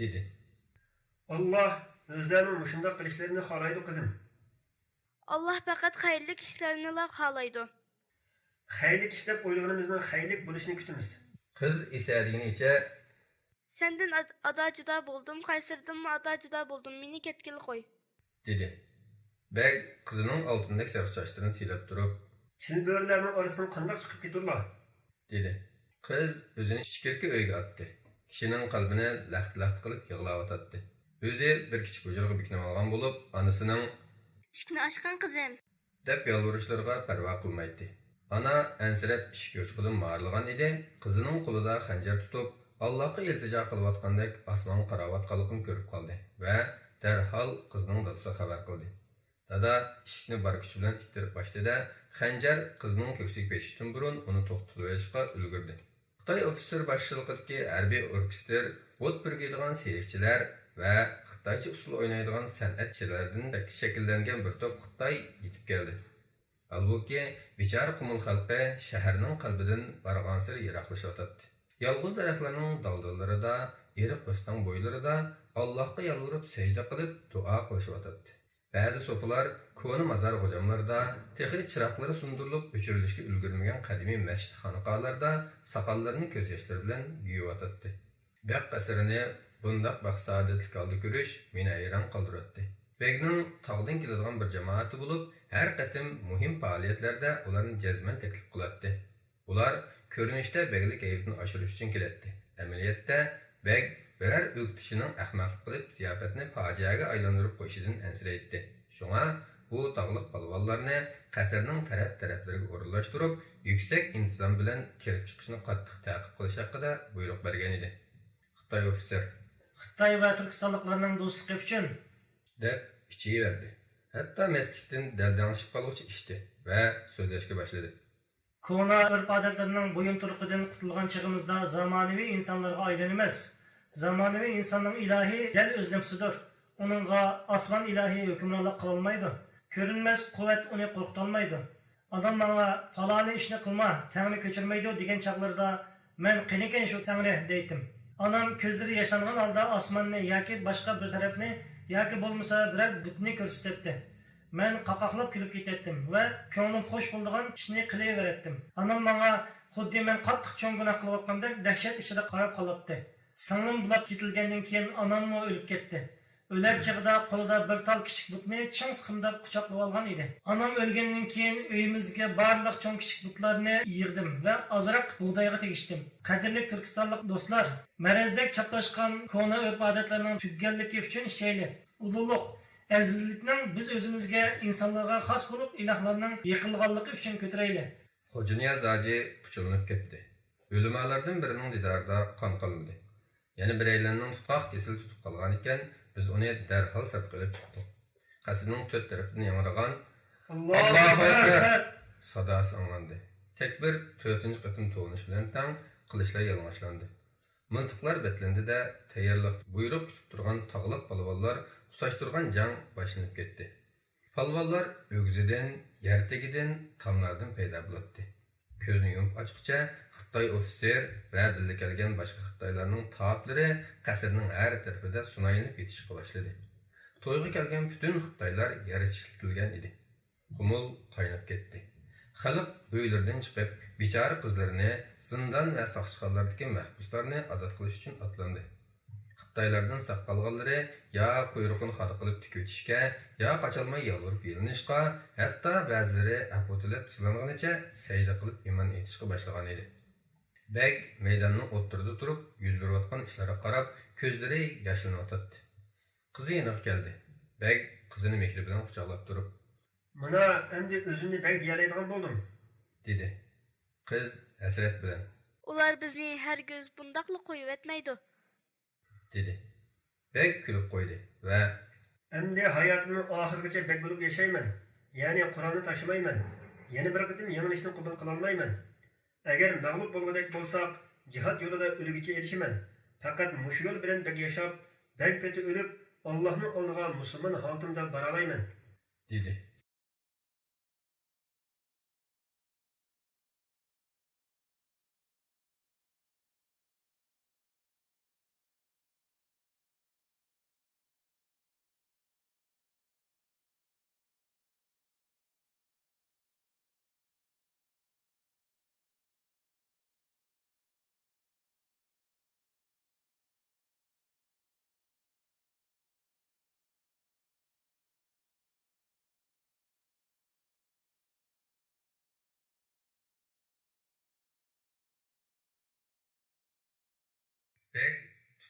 دېدى. ئاللاھ ئۆزلەرنىڭ مۇشۇنداق قىلىشلىرىنى خالايدۇ، قىزىم. ئاللاھ پەقەت خەيرلىك ئىشلارنىلا خالايدۇ. خەيرلىك ئىش دەپ ئويلىغىنىمىزنىڭ خەيرلىك بولۇشىنى كۈتىمىز. قىز ئېسەدىگىنىچە، سەندىن ئاد-، ئادا جۇدا بولدۇم، قەيسەردىنمۇ ئادا جۇدا بولدۇم، مېنى كەتكىلى قوي. دېدى. بەگ قىزىنىڭ ئالتۇندەك سېرىق چاچلىرىنى سىيلاپ تۇرۇپ، چىلبۆرىلەرنىڭ ئارىسىدىن قانداق چىقىپ كېتىدۇلا؟ دېدى. قىز ئۆزىنى ئىچكىرىكى ئۆيگە ئاتتى. كىشىنىڭ قەلبىنى لەختە-لەختە قىلىپ يىغلاۋاتاتتى. ئۆزى بىر كىچىك ھۇجرىغا بېكىنىۋالغان بولۇپ، ئانىسىنىڭ ئىشىكنى ئاچقىن، قىزىم، دەپ يالۋۇرۇشلىرىغا پەرۋا قىلمايتتى. ئانا ئەنسىرەپ ئىشىك يوچۇقىدىن مارىلىغان ئىدى، قىزىنىڭ قولىدا خەنجەر تۇتۇپ، ئاللاھقا ئىلتىجا قىلىۋاتقاندەك ئاسمانغا قاراۋاتقانلىقىنى كۆرۈپ قالدى ۋە دەرھال قىزىنىڭ دادىسىغا خەۋەر قىلدى. دادا، ئىشىكنى بارغۇچى بىلەن ئىتتىرىپ ئاچتى-دە، خەنجەر قىزنىڭ كۆكسىگە پېتىشتىن بۇرۇن ئۇنى توختىتىۋېلىشقا ئۈلگۈردى. خىتاي ئوفىتسېر باشچىلىقىدىكى ھەربىي ئوركېستىر ئوت پۈركەيدىغان سېيىقچىلار ۋە خىتايچە ئۇسسۇل ئوينايدىغان سەنئەتچىلەردىن شەكىللەنگەن بىر توپ خىتاي يېتىپ كەلدى. ھالبۇكى، بىچارە قۇمۇل خەلقى شەھەرنىڭ قەلبىدىن بارغانسېرى يىراقلىشىۋاتاتتى. يالغۇز دەرەخلەرنىڭ دالدىلىرىدا، ئېرىق ئۆستەڭ بويلىرىدا ئاللاھقا يالۋۇرۇپ سەجدە قىلىپ دۇئا قىلىشىۋاتاتتى. بەزى سوپىلار كونا مازار غوجاملىرىدا، تېخى چىراغلىرى سۇندۇرۇلۇپ ئۆچۈرۈلۈشكە ئۈلگۈرمىگەن قەدىمىي مەسچىت خانىقالاردا ساقاللىرىنى كۆز ياشلىرى بىلەن يۇيۇۋاتاتتى. بەگ قەسرىنى بۇنداق بەختسائادەتلىك ھالدا كۆرۈش مېنى ھەيران قالدۇراتتى. بەگنىڭ تاغدىن كېلىدىغان بىر جامائىتى بولۇپ، ھەر قېتىم مۇھىم پائالىيەتلەردە ئۇلارنى جەزمەن تەكلىپ قىلاتتى. ئۇلار كۆرۈنۈشتە بەگلىك ھەيۋىتىنى ئاشۇرۇش ئۈچۈن كېلەتتى. ئەمەلىيەتتە، بەگ بىرەر ئۆكتىچىنىڭ ئەخمەقلىق قىلىپ، زىياپەتنى پاجىئەگە ئايلاندۇرۇپ قويۇشىدىن ئەنسىرەيتتى. شۇڭا بۇ تاغلىق پالۋانلارنى قەسىرنىڭ تەرەپ-تەرەپلىرىگە ئورۇنلاشتۇرۇپ، يۈكسەك ئىنتىزام بىلەن كىرىپ چىقىشنى قاتتىق تەقىب قىلىش ھەققىدە بۇيرۇق بەرگەنىدى. خىتاي ئوفىتسېر. خىتاي ۋە تۈركىستانلىقلارنىڭ دوستلۇقى ئۈچۈن، دەپ ئىچىۋەردى. ھەتتا مەستلىكتىن دەلدەڭشىپ قالغۇچە ئىچتى ۋە سۆزلەشكە باشلىدى. كونا ئۆرپ-ئادەتلىرىنىڭ بويۇنتۇرۇقىدىن قۇتۇلغان چېغىمىزدا زامانىۋى ئىنسانلارغا ئايلىنىمىز. زامانىۋى ئىنساننىڭ ئىلاھى دەل ئۆز نەپسىدۇر. ئۇنىڭغا ئاسمان ئىلاھى ھۆكۈمرانلىق قىلالمايدۇ. كۆرۈنمەس قۇۋۋەت ئۇنى قورقۇتالمايدۇ. ئانام ماڭا، «پالانى ئىشنى قىلما، تەڭرى كۆچۈرمەيدۇ» دېگەن چاغلىرىدا، مەن، «قېنىكەن شۇ تەڭرى؟» دەيتتىم. ئانام كۆزلىرى ياشانغان ھالدا ئاسماننى ياكى باشقا بىر تەرەپنى ياكى بولمىسا بىرەر بۇتنى كۆرسىتەتتى. مەن قاقاقلاپ كۈلۈپ كېتەتتىم ۋە كۆڭلۈم خوش بولىدىغان ئىشنى قىلىۋېرەتتىم. ئانام ماڭا، «خۇددى مەن قاتتىق چوڭ گۇناھ قىلىۋاتقاندەك دەھشەت ئىچىدە قاراپ قالاتتى.» سىڭلىم بۇلاپ كېتىلگەندىن كېيىن ئاناممۇ ئۆلۈپ كەتتى. ئۆلەر چېغىدا قولىدا بىر تال كىچىك بۇتنى چىڭ سىقىمداپ قۇچاقلىۋالغان ئىدى. ئانام ئۆلگەندىن كېيىن ئۆيىمىزدىكى بارلىق چوڭ-كىچىك بۇتلارنى يىغدىم ۋە ئازراق بۇغدايغا تېگىشتىم. قەدىرلىك تۈركىستانلىق دوستلار، مەرەزدەك چاپلاشقان كونا ئۆرپ-ئادەتلەرنىڭ تۈگىگەنلىكى ئۈچۈن ئىچەيلى. ئۇلۇغلۇق، ئەزىزلىكنىڭ بىز ئۆزىمىزگە، ئىنسانلارغا خاس بولۇپ، ئىلاھلارنىڭ يېقىنلىغانلىقى ئۈچۈن كۆتۈرەيلى. خوجانىياز ھاجى پۇچۇلىنىپ كەتتى. ئۆلىمالاردىن بىرىنىڭ دىدارىدا قان قالمىدى. يەنە بىرەيلەننىڭ تۇتقاق كېسىلى تۇتۇپ قالغانىكەن، بىز ئۇنى دەرھال سىرتقا ئېلىپ چىقتۇق. قەسىرنىڭ تۆت تەرىپىدىن ياڭرىغان، «ئاللاھۇ ئەكبەر!» ساداسى ئاڭلاندى. تەكبىر تۆتىنچى قېتىم توۋلىنىش بىلەن تەڭ قىلىچلار يالىڭاچلاندى. مىلتىقلار بەتلەندى-دە، تەييارلىقتا بۇيرۇق كۈتۈپ تۇرغان تاغلىق پالۋانلار تۇتاشتۇرغان جەڭ باشلىنىپ كەتتى. پالۋانلار ئۆگزىدىن، يەر تېگىدىن، تاملاردىن پەيدا بولاتتى. كۆزنى يۇمۇپ ئاچقۇچە خىتاي ئوفىتسېر ۋە بىللە كەلگەن باشقا خىتايلارنىڭ تاپلىرى قەسىرنىڭ ھەر تەرىپىدە سۇنايلىنىپ يېتىشقا باشلىدى. تويغا كەلگەن پۈتۈن خىتايلار يەر چىشلىتىلگەن ئىدى. قۇمۇل قايناپ كەتتى. خەلق ئۆيلىرىدىن چىقىپ، بىچارە قىزلىرىنى، زىندان ۋە ساقچىخانىلاردىكى مەھبۇسلارنى ئازاد قىلىش ئۈچۈن ئاتلاندى. خىتايلاردىن ساق قالغانلىرى يا قۇيرۇقىنى خادا قىلىپ تىكىۋېتىشكە، يا قاچالماي يالۋۇرۇپ يېلىنىشقا، ھەتتا بەزىلىرى ئەپۇ تىلەپ سىلانغىنىچە سەجدە قىلىپ ئىمان ئېيتىشقا باشلىغانىدى. بەگ مەيداننىڭ ئوتتۇرىدا تۇرۇپ، يۈز بېرىۋاتقان ئىشلارغا قاراپ، كۆزلىرى ياشلىنىۋاتاتتى. قىزى يېنىغا كەلدى. بەگ قىزىنى مېھرى بىلەن قۇچاقلاپ تۇرۇپ، «مانا، ئەمدى ئۆزۈمنى بەگ دېيەلەيدىغان بولدۇم.» دېدى. قىز ھەسرەت بىلەن، «ئۇلار بىزنى ھەرگىز بۇنداقلا قويۇۋەتمەيدۇ.» دېدى. بەگ كۈلۈپ قويدى ۋە، «ئەمدى ھاياتىمنىڭ ئاخىرىغىچە بەگ بولۇپ ياشايمەن، يەنى قورالنى تاشلىمايمەن، يەنە بىر قېتىم يېڭىلىشنى قوبۇل قىلالمايمەن. ئەگەر مەغلۇپ بولغۇدەك بولساق، جىھاد يولىدا ئۆلگۈچە ئېلىشىمەن. پەقەت مۇشۇ يول بىلەن بەگ ياشاپ، بەگ پېتى ئۆلۈپ، ئاللاھنىڭ ئالدىغا مۇسۇلمان ھالىتىمدە بارالايمەن.» دېدى.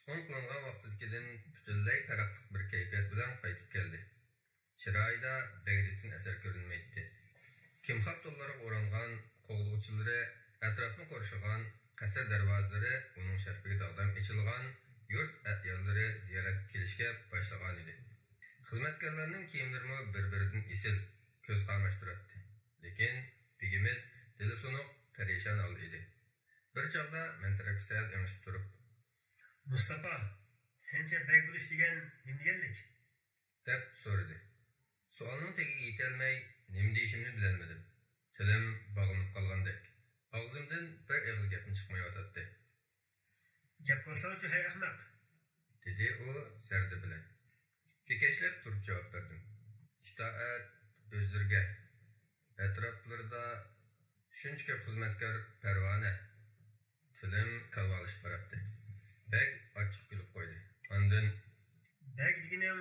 تۇتقۇن قىلىنغان ۋاقتىدىكىدىن پۈتۈنلەي پەرقلىق بىر كەيپىيات بىلەن قايتىپ كەلدى. چىرايىدا بەگلىكتىن ئەسەر كۆرۈنمەيتتى. كىمخاب تونلىرىغا ئورانغان قوغدىغۇچىلىرى ئەتراپنى قورشىغان، قەسىر دەرۋازىلىرى ئۇنىڭ شەرىپىگە داغدام ئېچىلغان، يۇرت ئەھيالىرى زىيارەتكە كېلىشكە باشلىغانىدى. خىزمەتكارلارنىڭ كىيىملىرىمۇ بىر-بىرىدىن ئېسىل، كۆز قاماشتۇراتتى. لېكىن بېگىمىز دىلى سۇنۇق، پەرىشان ھالدا ئىدى. بىر چاغدا مەن تەرەپكە سەل ئېڭىشىپ تۇرۇپ، مۇستاپا، سەنچە بەگ بولۇش دېگەن نېمە دېگەنلىك؟ دەپ سورىدى. سوئالنىڭ تېگىگە يېتەلمەي، نېمە دېيىشىمنى بىلەلمىدىم. تىلىم باغلىنىپ قالغاندەك، ئاغزىمدىن بىر ئېغىز گەپمۇ چىقمايۋاتاتتى. گەپ قىلساڭچۇ، ھەي ئەخمەق! دېدى ئۇ زەردە بىلەن. كېكەچلەپ تۇرۇپ جاۋاب بەردىم. ئىتائەت ئۆزلىرىگە، ئەتراپلىرىدا شۇنچە كۆپ خىزمەتكار پەرۋانە. تىلىم كالۋالىشىپ باراتتى. بەگ ئاچچىق كۈلۈپ قويدى. ئاندىن، بەگ دېگىنىڭ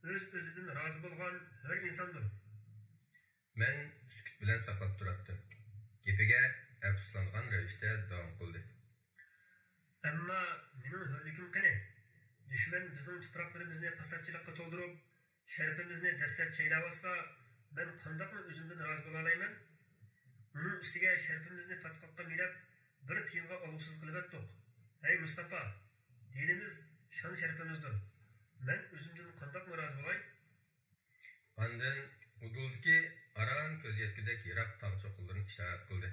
ئۆز-ئۆزىدىن رازى بولغان ھۆر ئىنساندۇر. مەن سۈكۈت بىلەن ساقلاپ تۇراتتىم. گېپىگە ئەپسۇسلانغان رەۋىشتە داۋام قىلدى. ئەمما مېنىڭ ھۆرلۈكۈم قېنى؟ دۈشمەن بىزنىڭ تۇپراقلىرىمىزنى پاساتچىلىققا تولدۇرۇپ، شەرىپىمىزنى دەسسەپ چەيلەۋاتسا، مەن قانداقمۇ ئۆزۈمدىن رازى بولالايمەن؟ ئۇنىڭ ئۈستىگە شەرىپىمىزنى پاتقاققا مىلەپ، بىر تىيىنغا ئالغۇسىز قىلىۋەتتۇق. ھەي مۇستاپا، دىنىمىز شان-شەرىپىمىزدۇر. مەن ئۆزۈمدىن قانداقمۇ رازى بولاي؟ ئاندىن ئۇدۇلدىكى ئاران كۆز يەتكۈدەك يىراق تاغ چوققىلىرىنى ئىشارەت قىلدى.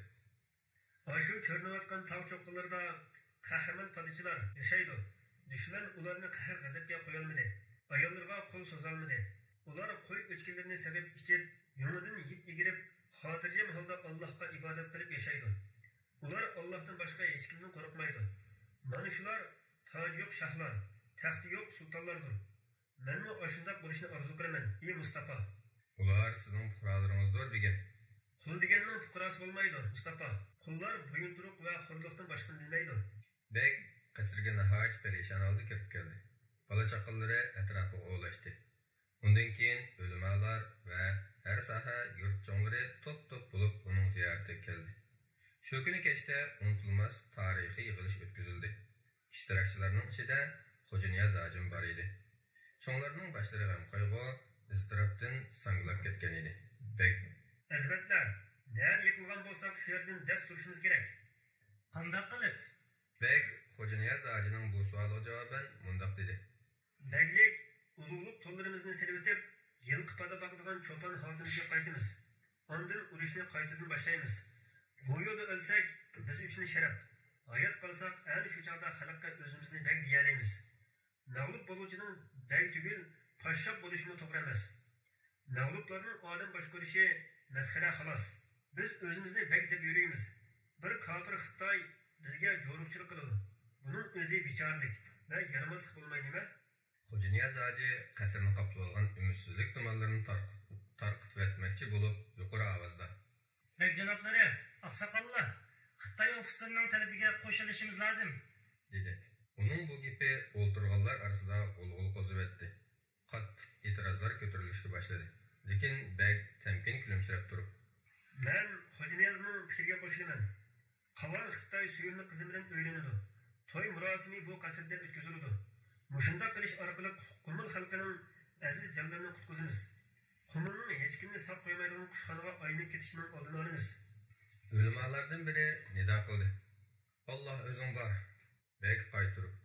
ئاشۇ كۆرۈنۈۋاتقان تاغ چوققىلىرىدا قەھرىمان پادىچىلار ياشايدۇ. دۈشمەن ئۇلارنى قەھر-غەزەپكە قويالمىدى. ئاياللىرىغا قول سوزالمىدى. ئۇلار قوي ئۆچكىلىرىنى سېغىپ ئىچىپ، يۇڭىدىن يىپ ئېگىرىپ، خاتىرجەم ھالدا ئاللاھقا ئىبادەت قىلىپ ياشايدۇ. ئۇلار ئاللاھتىن باشقا ھېچكىمدىن قورقمايدۇ. مانا شۇلار تاجى يوق شاھلار، تەختى يوق سۇلتانلاردۇر. مەنمۇ ئاشۇنداق بولۇشنى ئارزۇ قىلىمەن، ئى مۇستاپا. ئۇلار سىزنىڭ پۇقرالىرىڭىزدۇر، بېگىم. قۇل دېگەننىڭ پۇقراسى بولمايدۇ، مۇستاپا. قۇللار بويۇنتۇرۇق ۋە خورلۇقتىن باشقىنى بىلمەيدۇ. بەگ قەسىرگە ناھايىتى پەرىشان ھالدا كىرىپ كەلدى. بالا-چاقىلىرى ئەتراپىغا ئولاشتى. ئۇندىن كېيىن ئۆلىمالار ۋە ھەر ساھە يۇرت چوڭلىرى توپ-توپ بولۇپ ئۇنىڭ زىيارىتىگە كەلدى. شۇ كۈنى كەچتە ئۇنتۇلماس تارىخىي يىغىلىش ئۆتكۈزۈلدى. ئىشتىراكچىلارنىڭ ئىچىدە خوجانىياز ھاجىمۇ بار ئىدى. چوڭلارنىڭ باشلىرى غەم-قايغۇ، ئىزتىراپتىن ساڭگىلاپ كەتكەن ئىدى. بەگ، ئەزىمەتلەر، نەدە يىقىلغان بولساق، شۇ يەردىن دەس تۇرۇشىمىز كېرەك. قانداق قىلىپ؟ بەگ خوجانىياز ھاجىنىڭ بۇ سوئالىغا جاۋابەن مۇنداق دېدى. بەگلىك، ئۇلۇغلۇق تونلىرىمىزنى سېلىۋېتىپ، يىلقى پادا باقىدىغان چوپان ھالىتىمىزگە قايتىمىز. ئاندىن ئۇرۇشنى قايتىدىن باشلايمىز. بۇ يولدا ئۆلسەك، بىز ئۈچۈن شەرەپ. ھايات قالساق، ئەنە شۇ چاغدا خەلققە ئۆزىمىزنى بەگ دېيەلەيمىز. مەغلۇپ بولغۇچىنىڭ بەگ تۈگۈل، پاششاپ بولۇشىمۇ توغرا ئەمەس. مەغلۇپلارنىڭ ئادەم باشقۇرۇشى مەسخىرە، خالاس. بىز ئۆزىمىزنى بەگ دەپ يۈرىمىز. بىر كاپىر خىتاي بىزگە جورۇقچىلىق قىلىدۇ. بۇنىڭ ئۆزى بىچارىلىك ۋە يارىماسلىق بولماي نېمە؟ خوجانىياز ھاجى قەسىرنى قاپلىۋالغان ئۈمىدسىزلىك تۇمانلىرىنى تارق-، تارقىتىۋەتمەكچى بولۇپ، يۇقىرى ئاۋازدا، بەگ جانابلىرى، ئاقساقاللار، خىتاي ئوفىتسېرىنىڭ تەلىپىگە قوشۇلۇشىمىز لازىم، دېدى. ئۇنىڭ بۇ گېپى ئولتۇرغانلار ئارىسىدا غۇلغۇلا قوزۇۋەتتى. قاتتىق ئېتىرازلار كۆتۈرۈلۈشكە باشلىدى. لېكىن بەگ تەمكىن كۈلۈمسىرەپ تۇرۇپ، مەن خوجانىيازنىڭ پىكرىگە قوشۇلىمەن. قاۋان خىتاي سۆيۈملۈك قىزى بىلەن ئۆيلىنىدۇ. توي مۇراسىمى بۇ قەسىردە ئۆتكۈزۈلىدۇ. مۇشۇنداق قىلىش ئارقىلىق قۇمۇل خەلقىنىڭ ئەزىز جانلىرىنى قۇتقۇزىمىز. قۇمۇلنىڭ ھېچكىمنى ساق قويمايدىغان قۇشخانىغا ئايلىنىپ كېتىشىنىڭ ئالدىنى ئالىمىز. ئۆلىمالاردىن بىرى نىدا قىلدى. ئاللا ئۆزۈڭ بار. بەگ قايتۇرۇپ،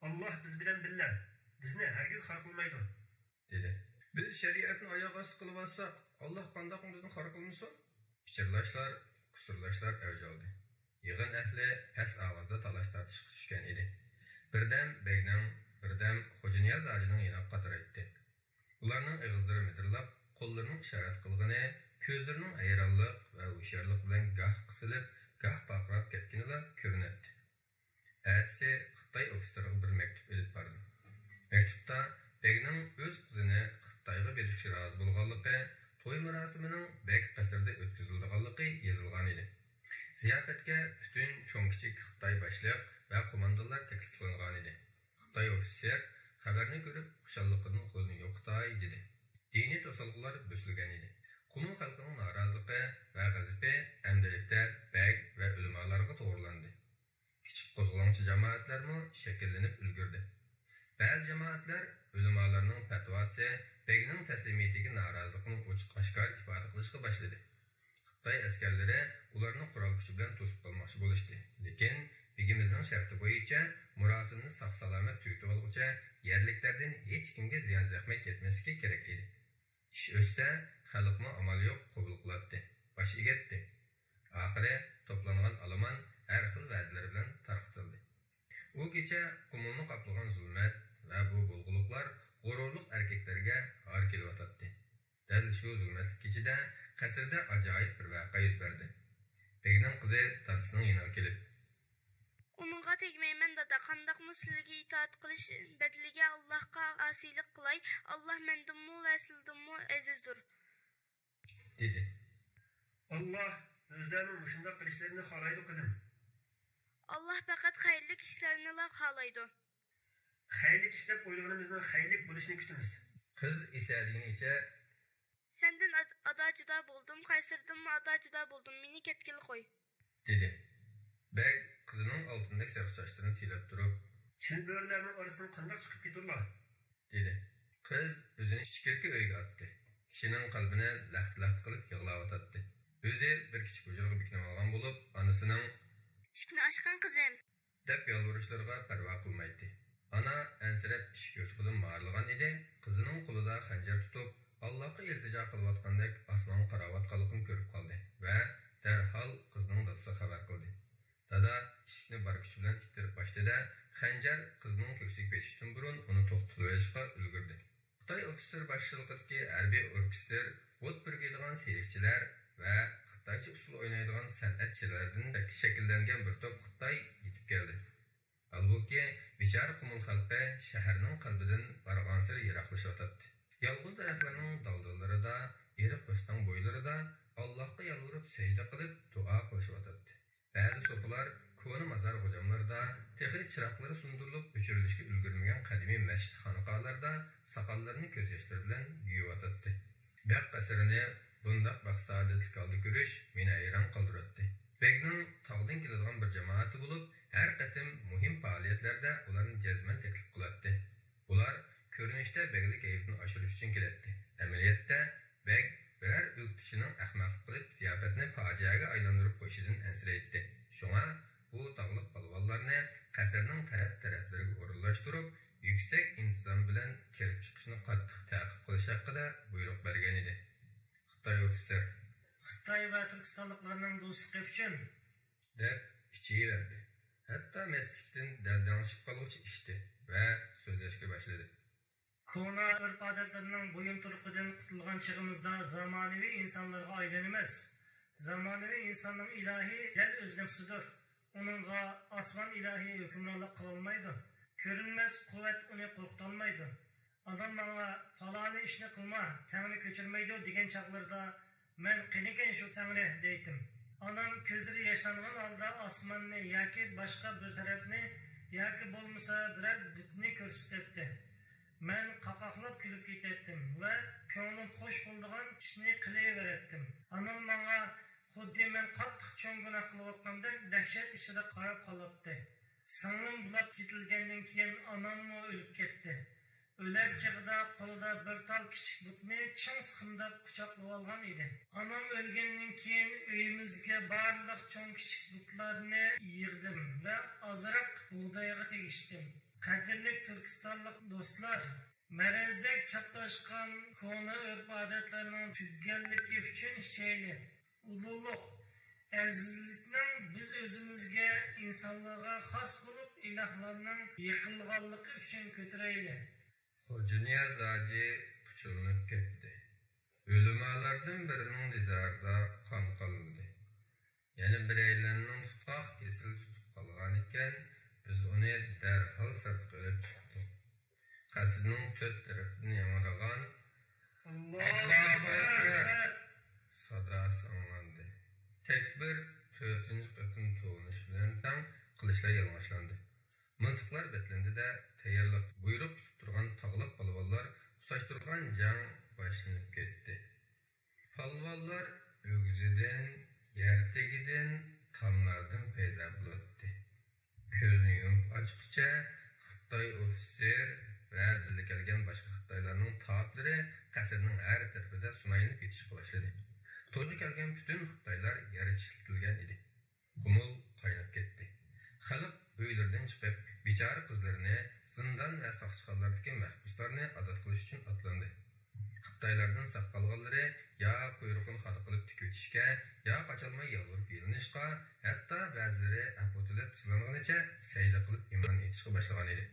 ئاللا بىز بىلەن بىللە، بىزنى ھەرگىز خار قىلمايدۇ، دېدى. بىز شەرىئەتنى ئاياغ ئاستى قىلىۋالساق، ئاللا قانداقمۇ بىزنى خار قىلمىسۇن؟ پىچىرلاشلار، قۇسۇرلاشلار ئەۋج ئالدى. يىغىن ئەھلى پەس ئاۋازدا تالاش-تارتىشقا چۈشكەن ئىدى. بىردەم بەگنىڭ، بىردەم خوجانىياز ھاجىنىڭ يېنىغا قاترايتتى. ئۇلارنىڭ ئېغىزلىرى مىدىرلاپ، قوللىرىنىڭ ئىشارەت قىلغىنى، كۆزلىرىنىڭ ھەيرانلىق ۋە ھوشيارلىق بىلەن گاھ قىسىلىپ، گاھ پارقىراپ كەتكىنىلا كۆرۈنەتتى. ئەتىسى خىتاي ئوفىتسېرىغا بىر مەكتۇپ ئېلىپ باردىم. مەكتۇپتا بەگنىڭ ئۆز قىزىنى خىتايغا بېرىشكە رازى بولغانلىقى، توي مۇراسىمىنىڭ بەگ قەسرىدە ئۆتكۈزۈلىدىغانلىقى يېزىلغانىدى. زىياپەتكە پۈتۈن چوڭ-كىچىك خىتاي باشلىق ۋە قوماندانلار تەكلىپ قىلىنغانىدى. خىتاي ئوفىتسېر خەۋەرنى كۆرۈپ، خۇشاللىقىدىن قولىنى يوقىتاي دېدى. دىنىي توسالغۇلار بۆسۈلگەنىدى. قۇمۇل خەلقىنىڭ نارازىلىقى ۋە غەزىپى ئەمدىلىكتە بەگ ۋە ئۆلىمالارغا توغرىلاندى. كىچىك قوزغىلاڭچى جامائەتلەرمۇ شەكىللىنىپ ئۈلگۈردى. بەزى جامائەتلەر ئۆلىمالارنىڭ پەتىۋاسى، بەگنىڭ تەسلىمىيىتىگە نارازىلىقىنى ئوچۇق-ئاشكارا ئىپادە قىلىشقا باشلىدى. خىتاي ئەسكەرلىرى ئۇلارنى قورال كۈچى بىلەن توسۇپ قالماقچى بولۇشتى. لېكىن بېگىمىزنىڭ شەرتى بويىچە مۇراسىمنى ساق-سالامەت تۈگىتىۋالغۇچە يەرلىكلەردىن ھېچكىمگە زىيان-زەخمەت يەتمەسلىكى كېرەك ئىدى. ئىش ئۆتسە، خەلقمۇ ئامال يوق قوبۇل قىلاتتى، باش ئېگەتتى. ئاخىرى توپلانغان ئالىمان ھەر خىل ۋەدىلەر بىلەن تارقىتىلدى. ئۇ كېچە قۇمۇلنى قاپلىغان زۇلمەت ۋە بۇ بۇلغىلىقلار غۇرۇرلۇق ئەركەكلەرگە ھار كېلىۋاتاتتى. دەل شۇ زۇلمەتلىك كېچىدە قەسىردە ئاجايىپ بىر ۋەقە يۈز بەردى. بېگنىڭ قىزى دادىسىنىڭ يېنىغا كېلىپ، ئۇنىڭغا تەگمەيمەن، دادا. قانداقمۇ سىلىگە ئىتائەت قىلىش بەدىلىگە ئاللاھقا ئاسىيلىق قىلاي؟ ئاللاھ مەندىنمۇ ۋە سىلىدىنمۇ ئەزىزدۇر. دېدى. ئاللاھ ئۆزلەرنىڭ مۇشۇنداق قىلىشلىرىنى خالايدۇ، قىزىم. ئاللاھ پەقەت خەيرلىك ئىشلارنىلا خالايدۇ. خەيرلىك ئىش دەپ ئويلىغىنىمىزنىڭ خەيرلىك بولۇشىنى كۈتىمىز. قىز ئېسەدىگىنىچە، سەندىن ئاد-، ئادا-جۇدا بولدۇم، قەسىردىنمۇ ئادا-جۇدا بولدۇم، مېنى كەتكىلى قوي. دېدى. بەگ قىزىنىڭ ئالتۇندەك سېرىق چاچلىرىنى سىيلاپ تۇرۇپ، سىلى بۆرىلەرنىڭ ئارىسىدىن قانداق چىقىپ كېتىدۇلا؟ دېدى. قىز ئۆزىنى ئىچكىرىكى ئۆيگە ئاتتى. كىشىنىڭ قەلبىنى لەختە-لەختە قىلىپ يىغلاۋاتاتتى. ئۆزى بىر كىچىك ھۇجرىغا بېكىنىۋالغان بولۇپ، ئانىسىنىڭ، ئىشىكنى ئاچقىن، قىزىم، دەپ يالۋۇرۇشلىرىغا پەرۋا قىلمايتتى. ئانا ئەنسىرەپ ئىشىك يوچۇقىدىن مارىلىغان ئىدى، قىزىنىڭ قولىدا خەنجەر تۇتۇپ، ئاللاھقا ئىلتىجا قىلىۋاتقاندەك ئاسمانغا قاراۋاتقانلىقىنى كۆرۈپ قالدى ۋە دەرھال قىزنىڭ دادىسىغا خەۋەر قىلدى. دادا ئىشىكنى بار كۈچى بىلەن ئىتتىرىپ ئاچتى-دە، خەنجەر قىزنىڭ كۆكسىگە پېتىشتىن بۇرۇن ئۇنى توختىتىۋېلىشقا ئۈلگۈردى. خىتاي ئوفىتسېر باشچىلىقىدىكى ھەربىي ئوركېستىر، ئوت پۈركەيدىغان سېرىقچىلار ۋە خىتايچە ئۇسسۇل ئوينايدىغان سەنئەتچىلەردىن شەكىللەنگەن بىر توپ خىتاي يېتىپ كەلدى. ھالبۇكى، بىچارە قۇمۇل خەلقى شەھەرنىڭ قەلبىدىن بارغانسېرى يىراقلىشىۋاتاتتى. يالغۇز دەرەخلەرنىڭ دالدىلىرىدا، ئېرىق ئۆستەڭ بويلىرىدا ئاللاھقا يالۋۇرۇپ سەجدە قىلىپ دۇئا قىلىشىۋاتاتتى. بەزى سوپىلار كونا مازار غوجاملىرىدا، تېخى چىراغلىرى سۇندۇرۇلۇپ ئۆچۈرۈلۈشكە ئۈلگۈرمىگەن قەدىمىي مەسچىت خانىقالاردا ساقاللىرىنى كۆز ياشلىرى بىلەن يۇيۇۋاتاتتى. بەگ قەسرىنى بۇنداق بەخت-سائادەتلىك ھالدا كۆرۈش مېنى ھەيران قالدۇراتتى. بەگنىڭ تاغدىن كېلىدىغان بىر جامائىتى بولۇپ، ھەر قېتىم مۇھىم پائالىيەتلەردە ئۇلارنى جەزمەن تەكلىپ قىلاتتى. ئۇلار كۆرۈنۈشتە بەگلىك ھەيۋىتىنى ئاشۇرۇش ئۈچۈن كېلەتتى. ئەمەلىيەتتە، بەگ بىرەر ئۆكتىچىنىڭ ئەخمەقلىق قىلىپ، زىياپەتنى پاجىئەگە ئايلاندۇرۇپ قويۇشىدىن ئەنسىرەيتتى. شۇڭا ئۇ تاغلىق پالۋانلارنى قەسىرنىڭ تەرەپ-تەرەپلىرىگە ئورۇنلاشتۇرۇپ، يۈكسەك ئىنتىزام بىلەن كىرىپ چىقىشنى قاتتىق تەقىب قىلىش ھەققىدە بۇيرۇق بەرگەنىدى. خىتاي ئوفىتسېر، خىتاي ۋە تۈركىستانلىقلارنىڭ دوستلۇقى ئۈچۈن، دەپ ئىچىۋەردى. ھەتتا مەستلىكتىن دەلدەڭشىپ قالغۇچە ئىچتى ۋە سۆزلەشكە باشلىدى. كونا ئۆرپ-ئادەتلەرنىڭ بويۇنتۇرۇقىدىن قۇتۇلغان چېغىمىزدا زامانىۋى ئىنسانلارغا ئايلىنىمىز. زامانىۋى ئىنساننىڭ ئىلاھى دەل ئۆز نەپسىدۇر. ئۇنىڭغا ئاسمان ئىلاھى ھۆكۈمرانلىق قىلالمايدۇ. كۆرۈنمەس قۇۋۋەت ئۇنى قورقۇتالمايدۇ. ئانام ماڭا، «پالانى ئىشنى قىلما، تەڭرى كۆچۈرمەيدۇ» دېگەن چاغلىرىدا، مەن، «قېنىكەن شۇ تەڭرى؟» دەيتتىم. ئانام كۆزلىرى ياشلانغان ھالدا ئاسماننى ياكى باشقا بىر تەرەپنى ياكى بولمىسا بىرەر بۇتنى كۆرسىتەتتى. مەن قاقاقلاپ كۈلۈپ كېتەتتىم ۋە كۆڭلۈم خوش بولىدىغان ئىشنى قىلىۋېرەتتىم. ئانام ماڭا خۇددى مەن قاتتىق چوڭ گۇناھ قىلىۋاتقاندەك دەھشەت ئىچىدە قاراپ قالاتتى. سىڭلىم بۇلاپ كېتىلگەندىن كېيىن ئاناممۇ ئۆلۈپ كەتتى. ئۆلەر چېغىدا قولىدا بىر تال كىچىك بۇتنى چىڭ سىقىمداپ قۇچاقلىۋالغان ئىدى. ئانام ئۆلگەندىن كېيىن ئۆيىمىزگە بارلىق چوڭ-كىچىك بۇتلارنى يىغدىم ۋە ئازراق بۇغدايغا تېگىشتىم. قەدىرلىك تۈركىستانلىق دوستلار، مەرەزدەك چاپلاشقان كونا ئۆرپ-ئادەتلەرنىڭ تۈگىگەنلىكى ئۈچۈن ئىچەيلى. ئۇلۇغلۇق، ئەزىزلىكنىڭ بىز ئۆزىمىزگە، ئىنسانلارغا خاس بولۇپ، ئىلاھلارنىڭ يېقىلغانلىقى ئۈچۈن كۆتۈرەيلى. خوجانىياز ھاجى پۇچۇلىنىپ كەتتى. ئۆلىمالاردىن بىرىنىڭ دىدارىدا قان قالمىدى. يەنە بىرەيلەننىڭ تۇتقاق كېسىلى تۇتۇپ قالغانىكەن، بىز ئۇنى دەرھال سىرتقا ئېلىپ چىقتۇق. قەسىرنىڭ تۆت تەرىپىدىن ياڭرىغان، «ئاللاھۇ ئەكبەر!» ساداسى ئاڭلاندى. تەكبىر تۆتىنچى قېتىم توۋلىنىش بىلەن تەڭ قىلىچلار يالىڭاچلاندى. مىلتىقلار بەتلەندى-دە، تەييارلىق بۇيرۇق كۈتۈپ تۇرغان تاغلىق پالۋانلار تۇتاشتۇرغان جەڭ باشلىنىپ كەتتى. پالۋانلار ئۆگزىدىن، يەر تېگىدىن، تاملاردىن پەيدا بولاتتى. كۆزنى يۇمۇپ ئاچقۇچە خىتاي ئوفىتسېر ۋە بىللە كەلگەن باشقا خىتايلارنىڭ تاپلىرى قەسىرنىڭ ھەر تەرىپىدە سۇنايلىنىپ يېتىشقا باشلىدى. تويغا كەلگەن پۈتۈن خىتايلار يەر چىشلىتىلگەن ئىدى. قۇمۇل قايناپ كەتتى. خەلق ئۆيلىرىدىن چىقىپ، بىچارە قىزلىرىنى، زىندان ۋە ساقچىخانىلاردىكى مەھبۇسلارنى ئازاد قىلىش ئۈچۈن ئاتلاندى. خىتايلاردىن ساق قالغانلىرى يا قۇيرۇقىنى خادا قىلىپ تىكىۋېتىشكە، يا قاچالماي يالۋۇرۇپ يېلىنىشقا، ھەتتا بەزىلىرى ئەپۇ تىلەپ سىلانغىنىچە سەجدە قىلىپ ئىمان ئېيتىشقا باشلىغانىدى.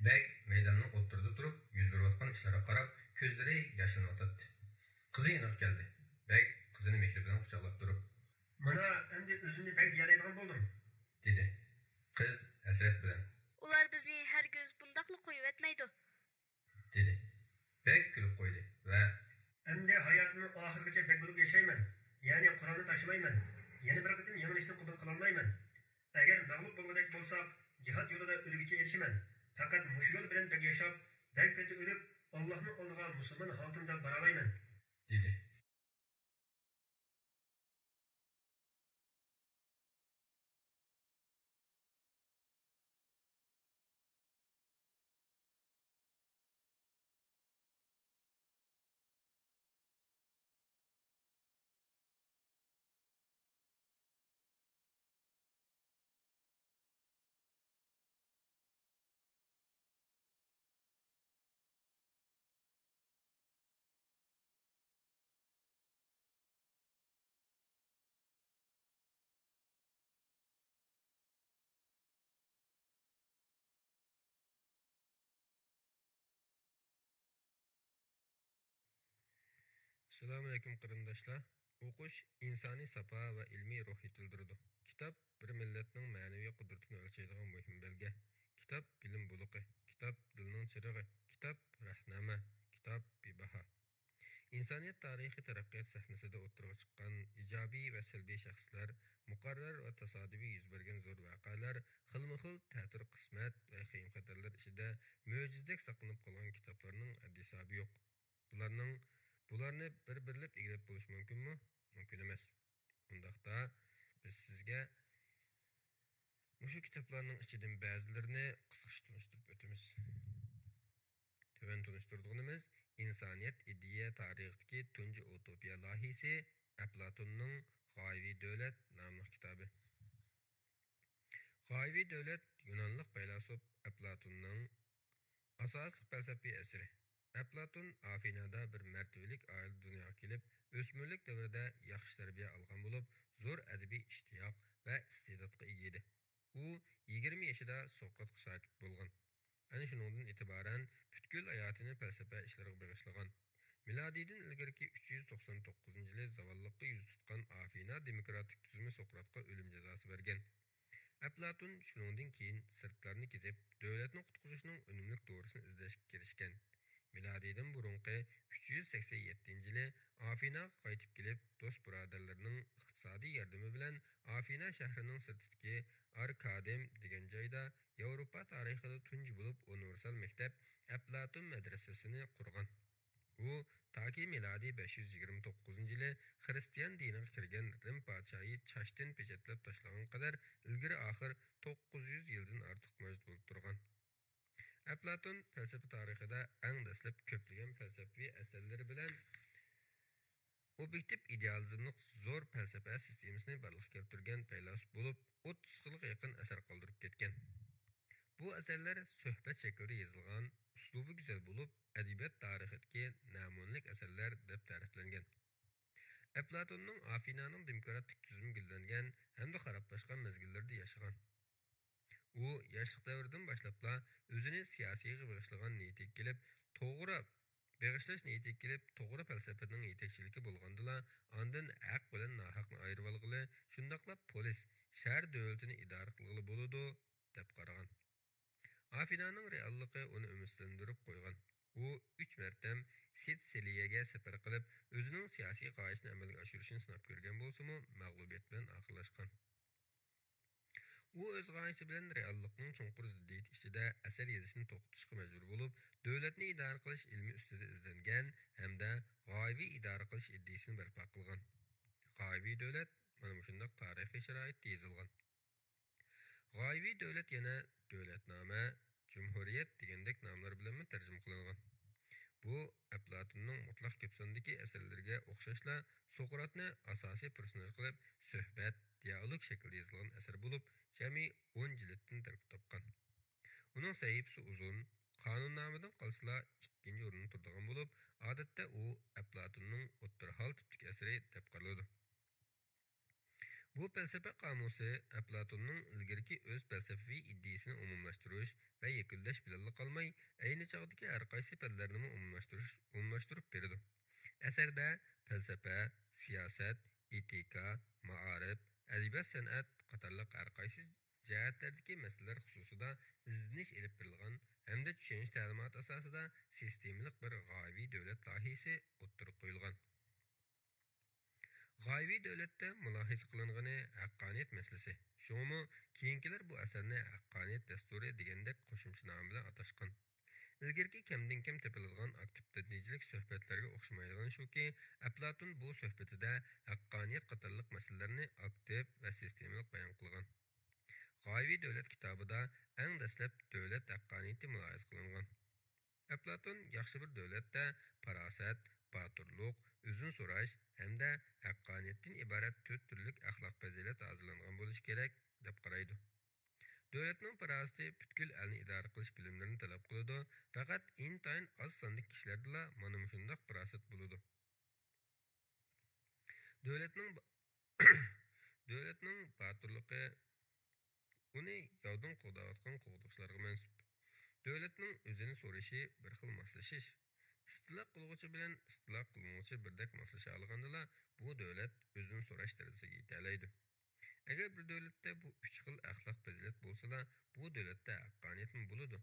بەگ مەيداننىڭ ئوتتۇرىدا تۇرۇپ، يۈز بېرىۋاتقان ئىشلارغا قاراپ، كۆزلىرى ياشلىنىۋاتاتتى. قىزى يېنىغا كەلدى. بەگ قىزىنى مېھرى بىلەن قۇچاقلاپ تۇرۇپ، مانا، ئەمدى ئۆزۈمنى بەگ دېيەلەيدىغان بولدۇم، دېدى. قىز ھەسرەت بىلەن، ئۇلار بىزنى ھەرگىز بۇنداقلا قويۇۋەتمەيدۇ، دېدى. بەگ كۈلۈپ قويدى ۋە، ئەمدى ھاياتىمنىڭ ئاخىرىغىچە بەگ بولۇپ ياشايمەن، يەنى قورالنى تاشلىمايمەن، يەنە بىر قېتىم يېڭىلىشنى قوبۇل قىلالمايمەن. ئەگەر مەغلۇپ بولغۇدەك بولساق، جىھاد يولىدا ئۆلگۈچە ئېرىشىمەن. پەقەت مۇشۇ يول بىلەن بەگ ياشاپ، بەگ پېتى ئۆلۈپ، ئاللاھنىڭ ئالدىغا مۇسۇلمان ھالىتىمدە بارالايمەن، دېدى. ئەسسالامۇئەلەيكۇم قېرىنداشلار. ئوقۇش ئىنسانىي ساپا ۋە ئىلمىي روھ يېتىلدۈرىدۇ. كىتاب بىر مىللەتنىڭ مەنىۋى قۇدرىتىنى ئۆلچەيدىغان مۇھىم بەلگە. كىتاب بىلىم بۇلىقى، كىتاب دىلنىڭ چىرىغى، كىتاب رەھنامە، كىتاب بىباھا. ئىنسانىيەت تارىخىي تەرەققىيات سەھنىسىدە ئوتتۇرىغا چىققان ئىجابىي ۋە سەلبىي شەخسلەر، مۇقەررەر ۋە تاسادىپىي يۈز بەرگەن زور ۋەقەلەر، خىلمۇخىل تەتۈر قىسمەت ۋە خېيىم-خەتەرلەر ئىچىدە مۆجىزىدەك ساقلىنىپ قالغان كىتابلارنىڭ ھەددى-ھېسابى يوق. بۇلارنىڭ، بۇلارنى بىر-بىرلەپ ئىگىلەپ بولۇش مۇمكىنمۇ؟ مۇمكىن ئەمەس. ئۇنداقتا بىز سىزگە مۇشۇ كىتابلارنىڭ ئىچىدىن بەزىلىرىنى قىسقىچە تونۇشتۇرۇپ ئۆتىمىز. تۆۋەن تونۇشتۇرىدىغىنىمىز ئىنسانىيەت ئىدىيە تارىخىدىكى تۇنجى ئۇتوپىيە لايىھىسى ئەپلاتوننىڭ غايىۋى دۆلەت ناملىق كىتابى. غايىۋى دۆلەت يۇنانلىق پەيلاسوپ ئەپلاتوننىڭ ئاساسلىق پەلسەپىۋى ئەسىرى. ئەپلاتون ئافىنادا بىر مەرتىۋىلىك ئائىلىدە دۇنياغا كېلىپ، ئۆسمۈرلۈك دەۋرىدە ياخشى تەربىيە ئالغان بولۇپ، زور ئەدەبىي ئىشتىياق ۋە ئىستېداتقا ئىگە ئىدى. ئۇ يىگىرمە يېشىدا سوقراتقا شاگىرت بولغان. ئەنە شۇنىڭدىن ئېتىبارەن پۈتكۈل ھاياتىنى پەلسەپە ئىشلىرىغا بېغىشلىغان. مىلادىيدىن ئىلگىرىكى ئۈچ يۈز توقسان توققۇزىنچى يىلى زاۋاللىققا يۈز تۇتقان ئافىنا دېموكراتىك تۈزۈمى سوقراتقا ئۆلۈم جازاسى بەرگەن. ئەپلاتون شۇنىڭدىن كېيىن سىرتلارنى كېزىپ، دۆلەتنى قۇتقۇزۇشنىڭ ئۈنۈملۈك دورىسىنى ئىزدەشكە كىرىشكەن. مىلادىيدىن بۇرۇنقى ئۈچ يۈز سەكسەن يەتتىنچى يىلى ئافىناغا قايتىپ كېلىپ، دوست-بۇرادەرلىرىنىڭ ئىقتىسادىي ياردىمى بىلەن ئافىنا شەھىرىنىڭ سىرتىدىكى ئاركادېم دېگەن جايدا ياۋروپا تارىخىدا تۇنجى بولۇپ ئۇنىۋېرسال مەكتەپ ئەپلاتون مەدرەسىسىنى قۇرغان. ئۇ تاكى مىلادىي بەش يۈز يىگىرمە توققۇزىنچى يىلى خىرىستىيان دىنىغا كىرگەن رىم پادىشاھى چاشتىن پېچەتلەپ تاشلىغانغا قەدەر ئىلگىرى-ئاخىر توققۇز يۈز يىلدىن ئارتۇق مەۋجۇت بولۇپ تۇرغان. ئەپلاتون پەلسەپە تارىخىدا ئەڭ دەسلەپ كۆپلىگەن پەلسەپىۋى ئەسەرلىرى بىلەن ئوبيېكتىپ ئىدېئالىزملىق زور پەلسەپە سىستېمىسىنى بارلىققا كەلتۈرگەن پەيلاسوپ بولۇپ، ئوتتۇزغا يېقىن ئەسەر قالدۇرۇپ كەتكەن. بۇ ئەسەرلەر سۆھبەت شەكلىدە يېزىلغان، ئۇسلۇبى گۈزەل بولۇپ، ئەدەبىيات تارىخىدىكى نەمۇنىلىك ئەسەرلەر دەپ تەرىپلەنگەن. ئەپلاتوننىڭ ئافىنانىڭ دېموكراتىك تۈزۈمى گۈللەنگەن ھەمدە خارابلاشقان مەزگىللىرىدە ياشىغان. ئۇ ياشلىق دەۋرىدىن باشلاپلا ئۆزىنى سىياسىيغا بېغىشلىغان نىيىتىگە كېلىپ، توغرا بېغىشلاش نىيىتىگە كېلىپ، توغرا پەلسەپىنىڭ يېتەكچىلىكى بولغاندىلا، ئاندىن ھەق بىلەن ناھەقنى ئايرىۋالغىلى، شۇنداقلا پولىس، شەھەر دۆلىتىنى ئىدارە قىلغىلى بولىدۇ، دەپ قارىغان. ئافىنانىڭ رېئاللىقى ئۇنى ئۈمىدسىزلەندۈرۈپ قويغان. ئۇ ئۈچ مەرتەم سىتسىلىيەگە سەپەر قىلىپ، ئۆزىنىڭ سىياسىي غايىسىنى ئەمەلگە ئاشۇرۇشنى سىناپ كۆرگەن بولسىمۇ، مەغلۇبىيەت بىلەن ئاخىرلاشقان. ئۇ ئۆز غايىسى بىلەن رېئاللىقنىڭ چوڭقۇر زىددىيىتى ئىچىدە ئەسەر يېزىشنى توختىتىشقا مەجبۇر بولۇپ، دۆلەتنى ئىدارە قىلىش ئىلمى ئۈستىدە ئىزدەنگەن ھەمدە غايىۋى ئىدارە قىلىش ئىدىيىسىنى بەرپا قىلغان. غايىۋى دۆلەت مانا مۇشۇنداق تارىخىي شارائىتتا يېزىلغان. غايىۋى دۆلەت يەنە دۆلەتنامە، جۇمھۇرىيەت دېگەندەك ناملار بىلەنمۇ تەرجىمە قىلىنغان. بۇ ئەپلاتوننىڭ مۇتلەق كۆپ ساندىكى ئەسەرلىرىگە ئوخشاشلا، سوقراتنى ئاساسىي پېرسوناژ قىلىپ، سۆھبەت، دىئالوگ شەكلىدە يېزىلغان ئەسەر بولۇپ، جەمئىي ئون جىلدتىن تەركىب تاپقان. ئۇنىڭ سەھىپىسى ئۇزۇن، قانۇننامىدىن قالسىلا ئىككىنچى ئورۇندا تۇرىدىغان بولۇپ، ئادەتتە ئۇ ئەپلاتوننىڭ ئوتتۇرا ھال تىپتىكى ئەسىرى دەپ قارىلىدۇ. بۇ پەلسەپە قامۇسى ئەپلاتوننىڭ ئىلگىرىكى ئۆز پەلسەپىۋى ئىدىيىسىنى ئومۇملاشتۇرۇش ۋە يەكۈنلەش بىلەنلا قالماي، ئەينى چاغدىكى ھەر قايسى پەنلەرنىمۇ ئومۇملاشتۇرۇش، ئومۇملاشتۇرۇپ بېرىدۇ. ئەسەردە پەلسەپە، سىياسەت، ئېتىكا، مائارىپ، ئەدەبىيات-سەنئەت قاتارلىق ھەر قايسى جەھەتلەردىكى مەسىلىلەر خۇسۇسىدا ئىزدىنىش ئېلىپ بېرىلغان ھەمدە چۈشەنچە تەلىماتى ئاساسىدا سىستېمىلىق بىر غايىۋى دۆلەت لايىھىسى ئوتتۇرىغا قويۇلغان. غايىۋى دۆلەتتە مۇلاھىزە قىلىنغىنى ھەققانىيەت مەسىلىسى. شۇڭىمۇ كېيىنكىلەر بۇ ئەسەرنى ھەققانىيەت دەستۇرى دېگەندەك قوشۇمچە نامى بىلەن ئاتاشقان. ئىلگىرىكى كەمدىن-كەم تېپىلىدىغان ئاكتىپ نەتىجىلىك سۆھبەتلەرگە ئوخشىمايدىغىنى شۇكى، ئەپلاتون بۇ سۆھبىتىدە ھەققانىيەت قاتارلىق مەسىلىلەرنى ئاكتىپ ۋە سىستېمىلىق بايان قىلغان. غايىۋى دۆلەت كىتابىدا ئەڭ دەسلەپ دۆلەت ھەققانىيىتى مۇلاھىزە قىلىنغان. ئەپلاتون ياخشى بىر دۆلەتتە پاراسەت، باتۇرلۇق، ئۆزىنى سوراش ھەمدە ھەققانىيەتتىن ئىبارەت تۆت تۈرلۈك ئەخلاق پەزىلەت ھازىرلانغان بولۇشى كېرەك، دەپ قارايدۇ. دۆلەتنىڭ پاراسىتى پۈتكۈل ئەلنى ئىدارە قىلىش بىلىملىرىنى تەلەپ قىلىدۇ، پەقەت ئىنتايىن ئاز ساندىكى كىشىلەردىلا مانا مۇشۇنداق پاراسەت بولىدۇ. دۆلەتنىڭ با-، دۆلەتنىڭ باتۇرلۇقى ئۇنى ياۋدىن قوغداۋاتقان قوغدىغۇچىلارغا مەنسۇپ. دۆلەتنىڭ ئۆزىنى سورىشى بىر خىل ماسلىشىش. ئىستىلا قىلغۇچى بىلەن ئىستىلا قىلمىغۇچى بىردەك ماسلىشالىغاندىلا، بۇ دۆلەت ئۆزىنى سوراش دەرىجىسىگە يېتەلەيدۇ. ئەگەر بىر دۆلەتتە بۇ ئۈچ خىل ئەخلاق پەزىلەت بولسىلا، بۇ دۆلەتتە ھەققانىيەتمۇ بولىدۇ.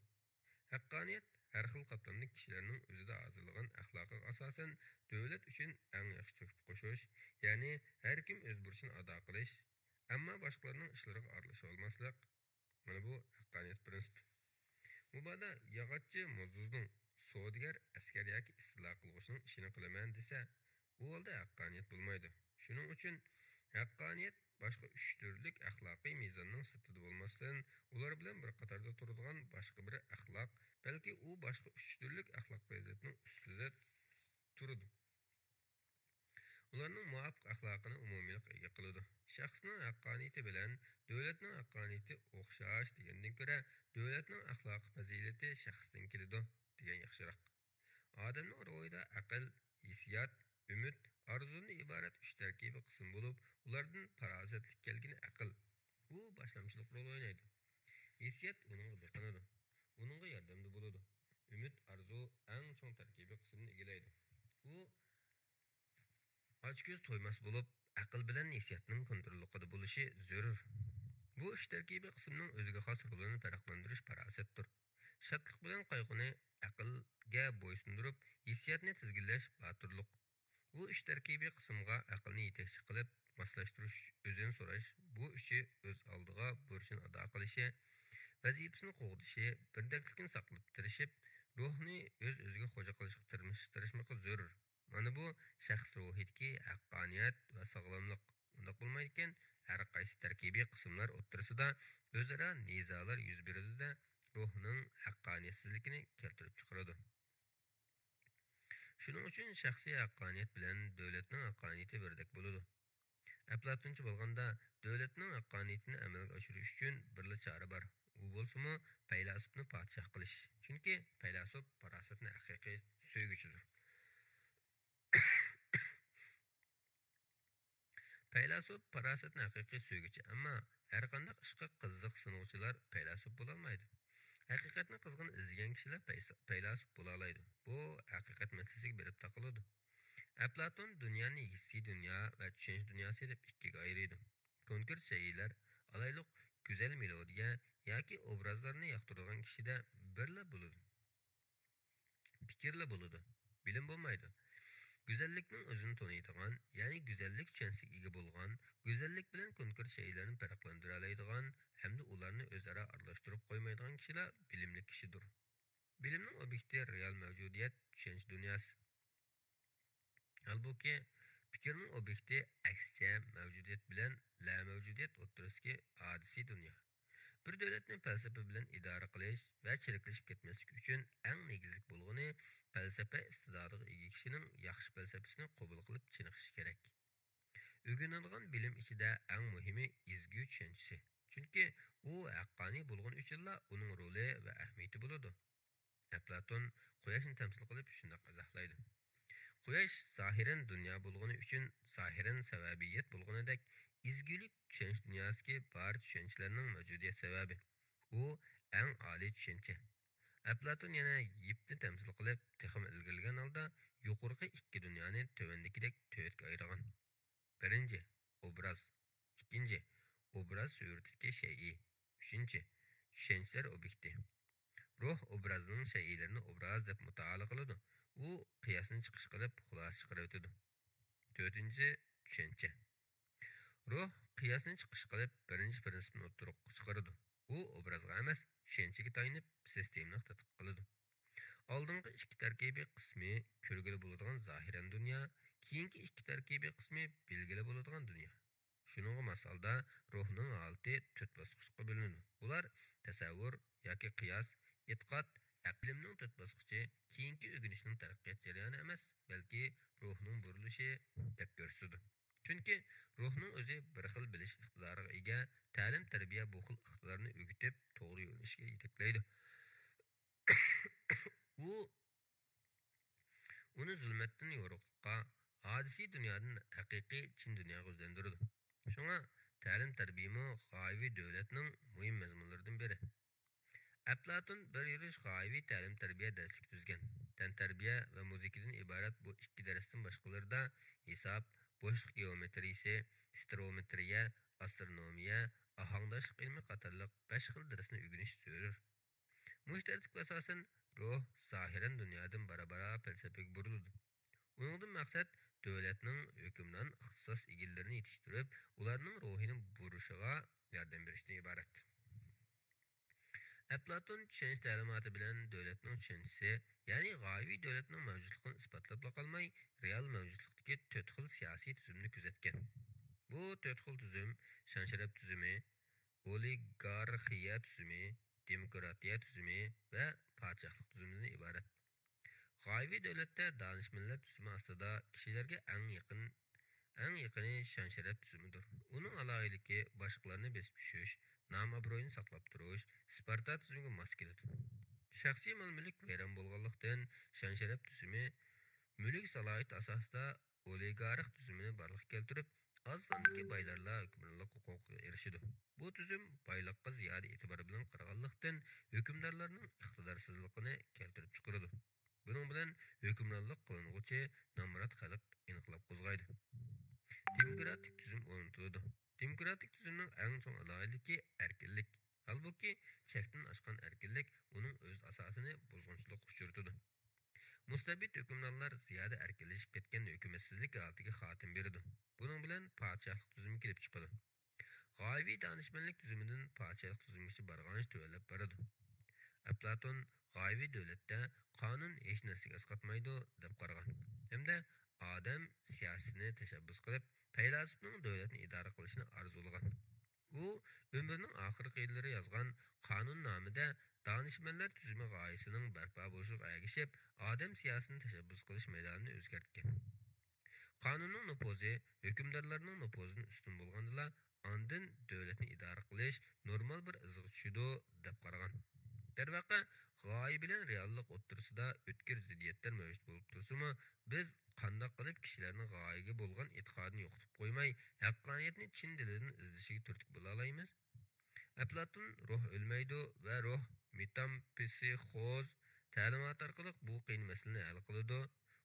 ھەققانىيەت ھەر خىل قاتلامدىكى كىشىلەرنىڭ ئۆزىدە ھازىرلىغان ئەخلاقىغا ئاساسەن، دۆلەت ئۈچۈن ئەڭ ياخشى تۆھپە قوشۇش، يەنى ھەر كىم ئۆز بۇرچىنى ئادا قىلىش، ئەمما باشقىلارنىڭ ئىشلىرىغا ئارىلىشىۋالماسلىق. مانا بۇ ھەققانىيەت پىرىنسىپى. مۇبادا ياغاچچى موزدۇزنىڭ سودىگەر، ئەسكەر ياكى ئىستىلا قىلغۇچىنىڭ ئىشىنى قىلىمەن دېسە، ئۇ ھالدا ھەققانىيەت بولمايدۇ. شۇنىڭ ئۈچۈن ھەققانىيەت باشقا ئۈچ تۈرلۈك ئەخلاقىي مىزاننىڭ سىرتىدا بولماستىن، ئۇلار بىلەن بىر قاتاردا تۇرىدىغان باشقا بىر ئەخلاق، بەلكى ئۇ باشقا ئۈچ تۈرلۈك ئەخلاق پەزىلەتنىڭ ئۈستىدە تۇرىدۇ. ئۇلارنىڭ مۇۋاپىق ئەخلاقىنى ئومۇمىيلىق ئىگە قىلىدۇ. شەخسنىڭ ھەققانىيىتى بىلەن دۆلەتنىڭ ھەققانىيىتى ئوخشاش دېگەندىن كۆرە، دۆلەتنىڭ ئەخلاقىي پەزىلىتى شەخستىن كېلىدۇ دېگەن ياخشىراق. ئادەمنىڭ روھىدا ئەقىل، ھېسسىيات، ئۈمىد، ئارزۇدىن ئىبارەت ئۈچ تەركىبىي قىسىم بولۇپ، ئۇلاردىن پاراسەتلىك كەلگىنى ئەقىل. بۇ باشلامچىلىق رول ئوينايدۇ. ھېسسىيات ئۇنىڭغا بېقىنىدۇ، ئۇنىڭغا ياردەمدە بولىدۇ. ئۈمىد، ئارزۇ ئەڭ چوڭ تەركىبىي قىسىمنى ئىگىلەيدۇ. ئۇ ئاچ كۆز تويماس بولۇپ، ئەقىل بىلەن ھېسسىياتنىڭ كونتروللۇقىدا بولۇشى زۆرۈر. بۇ ئۈچ تەركىبىي قىسىمنىڭ ئۆزىگە خاس رولىنى پەرقلەندۈرۈش پاراسەتتۇر. شادلىق بىلەن قايغۇنى ئەقىلگە بويسۇندۇرۇپ، ھېسسىياتنى تىزگىنلەش باتۇرلۇق. بۇ ئۈچ تەركىبىي قىسىمغا ئەقىلنى يېتەكچى قىلىپ، ماسلاشتۇرۇش، ئۆزىنى سوراش، بۇ ئۈچى ئۆز ئالدىغا بۇرچىنى ئادا قىلىشى، ۋەزىپىسىنى قوغدىشى، بىردەكلىكىنى ساقلاپ تىرىشىپ، روھنى ئۆز-ئۆزىگە خوجا قىلىشقا تىرمىش-، تىرىشمىقى زۆرۈر. مانا بۇ شەخس روھىدىكى ھەققانىيەت ۋە ساغلاملىق. ئۇنداق بولمايدىكەن، ھەر قايسى تەركىبىي قىسىملار ئوتتۇرىسىدا ئۆزئارا نىزالار يۈز بېرىدۇ-دە، روھنىڭ ھەققانىيەتسىزلىكىنى كەلتۈرۈپ چىقىرىدۇ. شۇنىڭ ئۈچۈن شەخسىي ھەققانىيەت بىلەن دۆلەتنىڭ ھەققانىيىتى بىردەك بولىدۇ. ئەپلاتونچە بولغاندا، دۆلەتنىڭ ھەققانىيىتىنى ئەمەلگە ئاشۇرۇش ئۈچۈن بىرلا چارە بار. ئۇ بولسىمۇ پەيلاسوپنى پادىشاھ قىلىش. چۈنكى پەيلاسوپ پاراسەتنى ھەقىقىي سۆيگۈچىدۇر. پەيلاسوپ پاراسەتنى ھەقىقىي سۆيگۈچى، ئەمما ھەرقانداق ئىشقا قىزىقسىنغۇچىلار پەيلاسوپ بولالمايدۇ. ھەقىقەتنى قىزغىن ئىزدىگەن كىشىلەر پەيسا-، پەيلاسوپ بولالايدۇ. بۇ ھەقىقەت مەسىلىسىگە بېرىپ تاقىلىدۇ. ئەپلاتون دۇنيانى ھېسسىي دۇنيا ۋە چۈشەنچە دۇنياسى دەپ ئىككىگە ئايرىيدۇ. كونكرېت شەيئىلەر، ئالايلۇق، گۈزەل مېلودىيە ياكى ئوبرازلارنى ياقتۇرىدىغان كىشىدە بىرلا بولىدۇ. پىكىرلا بولىدۇ، بىلىم بولمايدۇ. گۈزەللىكنىڭ ئۆزىنى تونۇيدىغان، يەنى گۈزەللىك چۈشەنچىسىگە ئىگە بولغان، گۈزەللىك بىلەن كونكرېت شەيئىلەرنى پەرقلەندۈرەلەيدىغان ھەمدە ئۇلارنى ئۆزئارا ئارىلاشتۇرۇپ قويمايدىغان كىشىلا بىلىملىك كىشىدۇر. بىلىمنىڭ ئوبيېكتى رېئال مەۋجۇدىيەت، چۈشەنچە دۇنياسى. ھالبۇكى، پىكىرنىڭ ئوبيېكتى ئەكسىچە مەۋجۇدىيەت بىلەن لامەۋجۇدىيەت ئوتتۇرىسىدىكى ھادىسىي دۇنيا. بىر دۆلەتنى پەلسەپە بىلەن ئىدارە قىلىش ۋە چىرىكلىشىپ كەتمەسلىك ئۈچۈن ئەڭ نېگىزلىك بولغىنى پەلسەپە ئىستىداتىغا ئىگە كىشىنىڭ ياخشى پەلسەپىسىنى قوبۇل قىلىپ چېنىقىشى كېرەك. ئۆگىنىدىغان بىلىم ئىچىدە ئەڭ مۇھىمى ئىزگۈ چۈشەنچىسى. چۈنكى ئۇ ھەققانىي بولغىنى ئۈچۈنلا ئۇنىڭ رولى ۋە ئەھمىيىتى بولىدۇ. ئەپلاتون قۇياشنى تەمسىل قىلىپ شۇنداق ئىزاھلايدۇ: قۇياش زاھىرەن دۇنيا بولغىنى ئۈچۈن زاھىرەن سەۋەبىيەت بولغىنىدەك، ئىزگۈلۈك چۈشەنچە دۇنياسىدىكى بارچە چۈشەنچىلەرنىڭ مەۋجۇدىيەت سەۋەبى. ئۇ ئەڭ ئالىي چۈشەنچە. ئەپلاتون يەنە يىپنى تەمسىل قىلىپ، تېخىمۇ ئىلگىرىلىگەن ھالدا يۇقىرىقى ئىككى دۇنيانى تۆۋەندىكىدەك تۆتكە ئايرىغان. بىرىنچى، ئوبراز. ئىككىنچى، ئوبراز سۈرىتىدىكى شەيئى. ئۈچىنچى، چۈشەنچىلەر ئوبيېكتى. روھ ئوبرازنىڭ شەيئىلىرىنى ئوبراز دەپ مۇتائالا قىلىدۇ. ئۇ قىياسنى چىقىش قىلىپ خۇلاسە چىقىرىۋېتىدۇ. تۆتىنچى، چۈشەنچە. روھ قىياسنى چىقىش قىلىپ بىرىنچى پىرىنسىپنى ئوتتۇرىغا چىقىرىدۇ. ئۇ ئوبرازغا ئەمەس، چۈشەنچىگە تايىنىپ سىستېمىلىق تەتقىق قىلىدۇ. ئالدىنقى ئىككى تەركىبىي قىسمى كۆرگىلى بولىدىغان زاھىرەن دۇنيا، كېيىنكى ئىككى تەركىبىي قىسمى بىلگىلى بولىدىغان دۇنيا. شۇنىڭغا ماس ھالدا روھنىڭ ھالىتى تۆت باسقۇچقا بۆلۈنىدۇ. بۇلار تەسەۋۋۇر ياكى قىياس، ئېتىقاد، ئەقىل. بىلىمنىڭ تۆت باسقۇچى كېيىنكى ئۆگىنىشنىڭ تەرەققىيات جەريانى ئەمەس، بەلكى روھنىڭ بۇرۇلۇشى دەپ كۆرسىتىدۇ. چۈنكى روھنىڭ ئۆزى بىر خىل بىلىش ئىقتىدارىغا ئىگە، تەلىم-تەربىيە بۇ خىل ئىقتىدارنى ئۆگىتىپ، توغرا يۆنىلىشكە يېتەكلەيدۇ. ئۇ ئۇنى زۇلمەتتىن يورۇقلۇققا، ھادىسىي دۇنيادىن ھەقىقىي چىن دۇنياغا ئۆزلەندۈرىدۇ. شۇڭا تەلىم-تەربىيەمۇ غايىۋى دۆلەتنىڭ مۇھىم مەزمۇنلىرىدىن بىرى. ئەپلاتون بىر يۈرۈش غايىۋى تەلىم-تەربىيە دەرسلىكى تۈزگەن. تەنتەربىيە ۋە مۇزىكىدىن ئىبارەت بۇ ئىككى دەرستىن باشقىلىرىدا ھېساب، بوشلۇق گېئومېترىيىسى، ئىستېرېئومېترىيە، ئاسترونومىيە، ئاھاڭداشلىق ئىلمى قاتارلىق بەش خىل دەرسنى ئۆگىنىش زۆرۈر. مۇشۇ تەرتىپكە ئاساسەن، روھ زاھىرەن دۇنيادىن بارا-بارا پەلسەپىگە بۇرۇلىدۇ. ئۇنىڭدىن مەقسەت دۆلەتنىڭ ھۆكۈمران ئىختىساس ئىگىلىرىنى يېتىشتۈرۈپ، ئۇلارنىڭ روھىنى بۇرۇشىغا ياردەم بېرىشتىن ئىبارەت. ئەپلاتون چۈشەنچە تەلىماتى بىلەن دۆلەتنىڭ چۈشەنچىسى، يەنى غايىۋى دۆلەتنىڭ مەۋجۇتلۇقىنى ئىسپاتلاپلا قالماي، رېئال مەۋجۇتلۇقتىكى تۆت خىل سىياسىي تۈزۈمنى كۆزەتكەن. بۇ تۆت خىل تۈزۈم شان-شەرەپ تۈزۈمى، ئولىگارخىيە تۈزۈمى، دېموكراتىيە تۈزۈمى ۋە پادىشاھلىق تۈزۈمىدىن ئىبارەت. غايىۋى دۆلەتتە دانىشمەنلەر تۈزۈمى ئاستىدا كىشىلەرگە ئەڭ يېقىن، ئەڭ يېقىنى شان-شەرەپ تۈزۈمىدۇر. ئۇنىڭ ئالاھىدىلىكى باشقىلارنى بېسىپ چۈشۈش، نام-ئابرۇينى ساقلاپ تۇرۇش، سپارتا تۈزۈمىگە ماس كېلىدۇ. شەخسىي مال-مۈلۈك ۋەيران بولغانلىقتىن، شان-شەرەپ تۈزۈمى مۈلۈك سالاھىيىتى ئاساسىدا ئولىگارخ تۈزۈمىنى بارلىققا كەلتۈرۈپ، ئاز ساندىكى بايلارلا ھۆكۈمرانلىق ھوقۇقىغا ئېرىشىدۇ. بۇ تۈزۈم بايلىققا زىيادە ئېتىبار بىلەن قارىغانلىقتىن، ھۆكۈمدارلارنىڭ ئىقتىدارسىزلىقىنى كەلتۈرۈپ چىقىرىدۇ. بۇنىڭ بىلەن ھۆكۈمرانلىق قىلىنغۇچى نامرات خەلق ئىنقىلاب قوزغايدۇ. دېموكراتىك تۈزۈم ئورنىتىلىدۇ. دېموكراتىك تۈزۈمنىڭ ئەڭ چوڭ ئالاھىدىلىكى ئەركىنلىك. ھالبۇكى، چەكتىن ئاشقان ئەركىنلىك ئۇنىڭ ئۆز ئاساسىنى بۇزغۇنچىلىققا ئۇچرىتىدۇ. مۇستەبىت ھۆكۈمرانلار زىيادە ئەركىنلىشىپ كەتكەن ھۆكۈمەتسىزلىك ھالىتىگە خاتىمە بېرىدۇ. بۇنىڭ بىلەن پادىشاھلىق تۈزۈمى كېلىپ چىقىدۇ. غايىۋى دانىشمەنلىك تۈزۈمىدىن پادىشاھلىق تۈزۈمىگىچە بارغانچە تۆۋەنلەپ بارىدۇ. ئەپلاتون غايىۋى دۆلەتتە قانۇن ھېچ نەرسىگە ئەسقاتمايدۇ، دەپ قارىغان ھەمدە ئادەم سىياسىتىنى تەشەببۇس قىلىپ، پەيلاسوپنىڭ دۆلەتنى ئىدارە قىلىشىنى ئارزۇلىغان. ئۇ ئۆمرىنىڭ ئاخىرقى يىللىرى يازغان قانۇننامىدە دانىشمەنلەر تۈزۈمى غايىسىنىڭ بەرپا بولۇشىغا ئەگىشىپ، ئادەم سىياسىتىنى تەشەببۇس قىلىش مەيدانىنى ئۆزگەرتكەن. قانۇننىڭ نوپۇزى ھۆكۈمدارلارنىڭ نوپۇزىدىن ئۈستۈن بولغاندىلا، ئاندىن دۆلەتنى ئىدارە قىلىش نورمال بىر ئىزغا چۈشىدۇ، دەپ قارىغان. دەرۋەقە، غايە بىلەن رېئاللىق ئوتتۇرىسىدا ئۆتكۈر زىددىيەتلەر مەۋجۇت بولۇپ تۇرسىمۇ، بىز قانداق قىلىپ كىشىلەرنىڭ غايىگە بولغان ئېتىقادىنى يوقىتىپ قويماي، ھەققانىيەتنى چىن دىلىدىن ئىزدىشىگە تۈرتكە بولالايمىز؟ ئەپلاتون روھ ئۆلمەيدۇ ۋە روھ مېتامپسىخوز تەلىماتى ئارقىلىق بۇ قىيىن مەسىلىنى ھەل قىلىدۇ.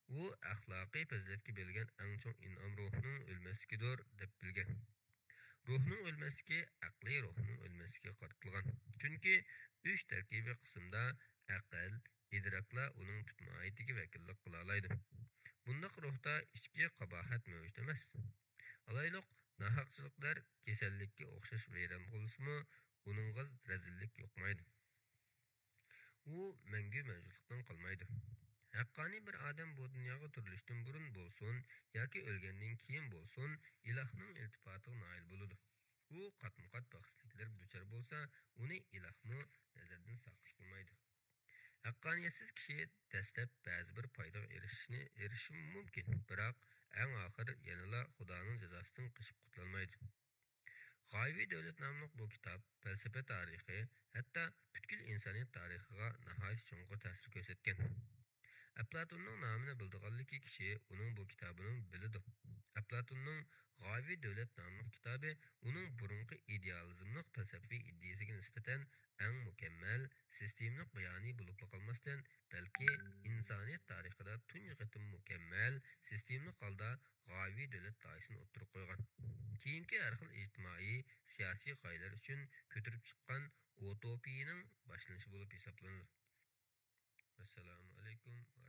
ئۇ ئەخلاقىي پەزىلەتكە بېرىلگەن ئەڭ چوڭ ئىنئام روھنىڭ ئۆلمەسلىكىدۇر، دەپ بىلگەن. روھنىڭ ئۆلمەسلىكى ئەقلىي روھنىڭ ئۆلمەسلىكىگە قارىتىلغان. چۈنكى ئۈچ تەركىبىي قىسىمدا ئەقىل، ئىدراكلا ئۇنىڭ تۈپ ماھىيىتىگە ۋەكىللىك قىلالايدۇ. بۇنداق روھتا ئىچكى قاباھەت مەۋجۇت ئەمەس. ئالايلۇق، ناھەقچىلىكلەر كېسەللىككە ئوخشاش ۋەيران بولسىمۇ، ئۇنىڭغا رەزىللىك يۇقمايدۇ. ئۇ مەڭگۈ مەۋجۇتلۇقتىن قالمايدۇ. ھەققانىي بىر ئادەم بۇ دۇنياغا تۈرۈلۈشتىن بۇرۇن بولسۇن ياكى ئۆلگەندىن كېيىن بولسۇن، ئىلاھنىڭ ئىلتىپاتىغا نائىل بولىدۇ. ئۇ قاتمۇقات بەختسىزلىكلەرگە دۇچار بولسا، ئۇنى ئىلاھمۇ نەزەردىن ساقىت قىلمايدۇ. ھەققانىيەتسىز كىشى دەسلەپ بەزى بىر پايدىغا ئېرىشىشنى، ئېرىشىشىمۇ مۇمكىن، بىراق ئەڭ ئاخىر يەنىلا خۇدانىڭ جازاسىدىن قېچىپ قۇتۇلالمايدۇ. غايىۋى دۆلەت ناملىق بۇ كىتاب پەلسەپە تارىخى، ھەتتا پۈتكۈل ئىنسانىيەت تارىخىغا ناھايىتى چوڭقۇر تەسىر كۆرسەتكەن. ئەپلاتوننىڭ نامىنى بىلىدىغانلىكى كىشى ئۇنىڭ بۇ كىتابىنى بىلىدۇ. ئەپلاتوننىڭ غايىۋى دۆلەت ناملىق كىتابى ئۇنىڭ بۇرۇنقى ئىدېئالىزملىق پەلسەپىۋى ئىدىيىسىگە نىسبەتەن ئەڭ مۇكەممەل، سىستېمىلىق بايانى بولۇپلا قالماستىن، بەلكى ئىنسانىيەت تارىخىدا تۇنجى قېتىم مۇكەممەل، سىستېمىلىق ھالدا غايىۋى دۆلەت لايىھىسىنى ئوتتۇرىغا قويغان. كېيىنكى ھەر خىل ئىجتىمائىي، سىياسىي غايىلەر ئۈچۈن كۆتۈرۈپ چىققان ئۇتوپىيىنىڭ باشلىنىشى بولۇپ ھېسابلىنىدۇ. ۋەسسالامۇ ئەلەيكۇم ۋە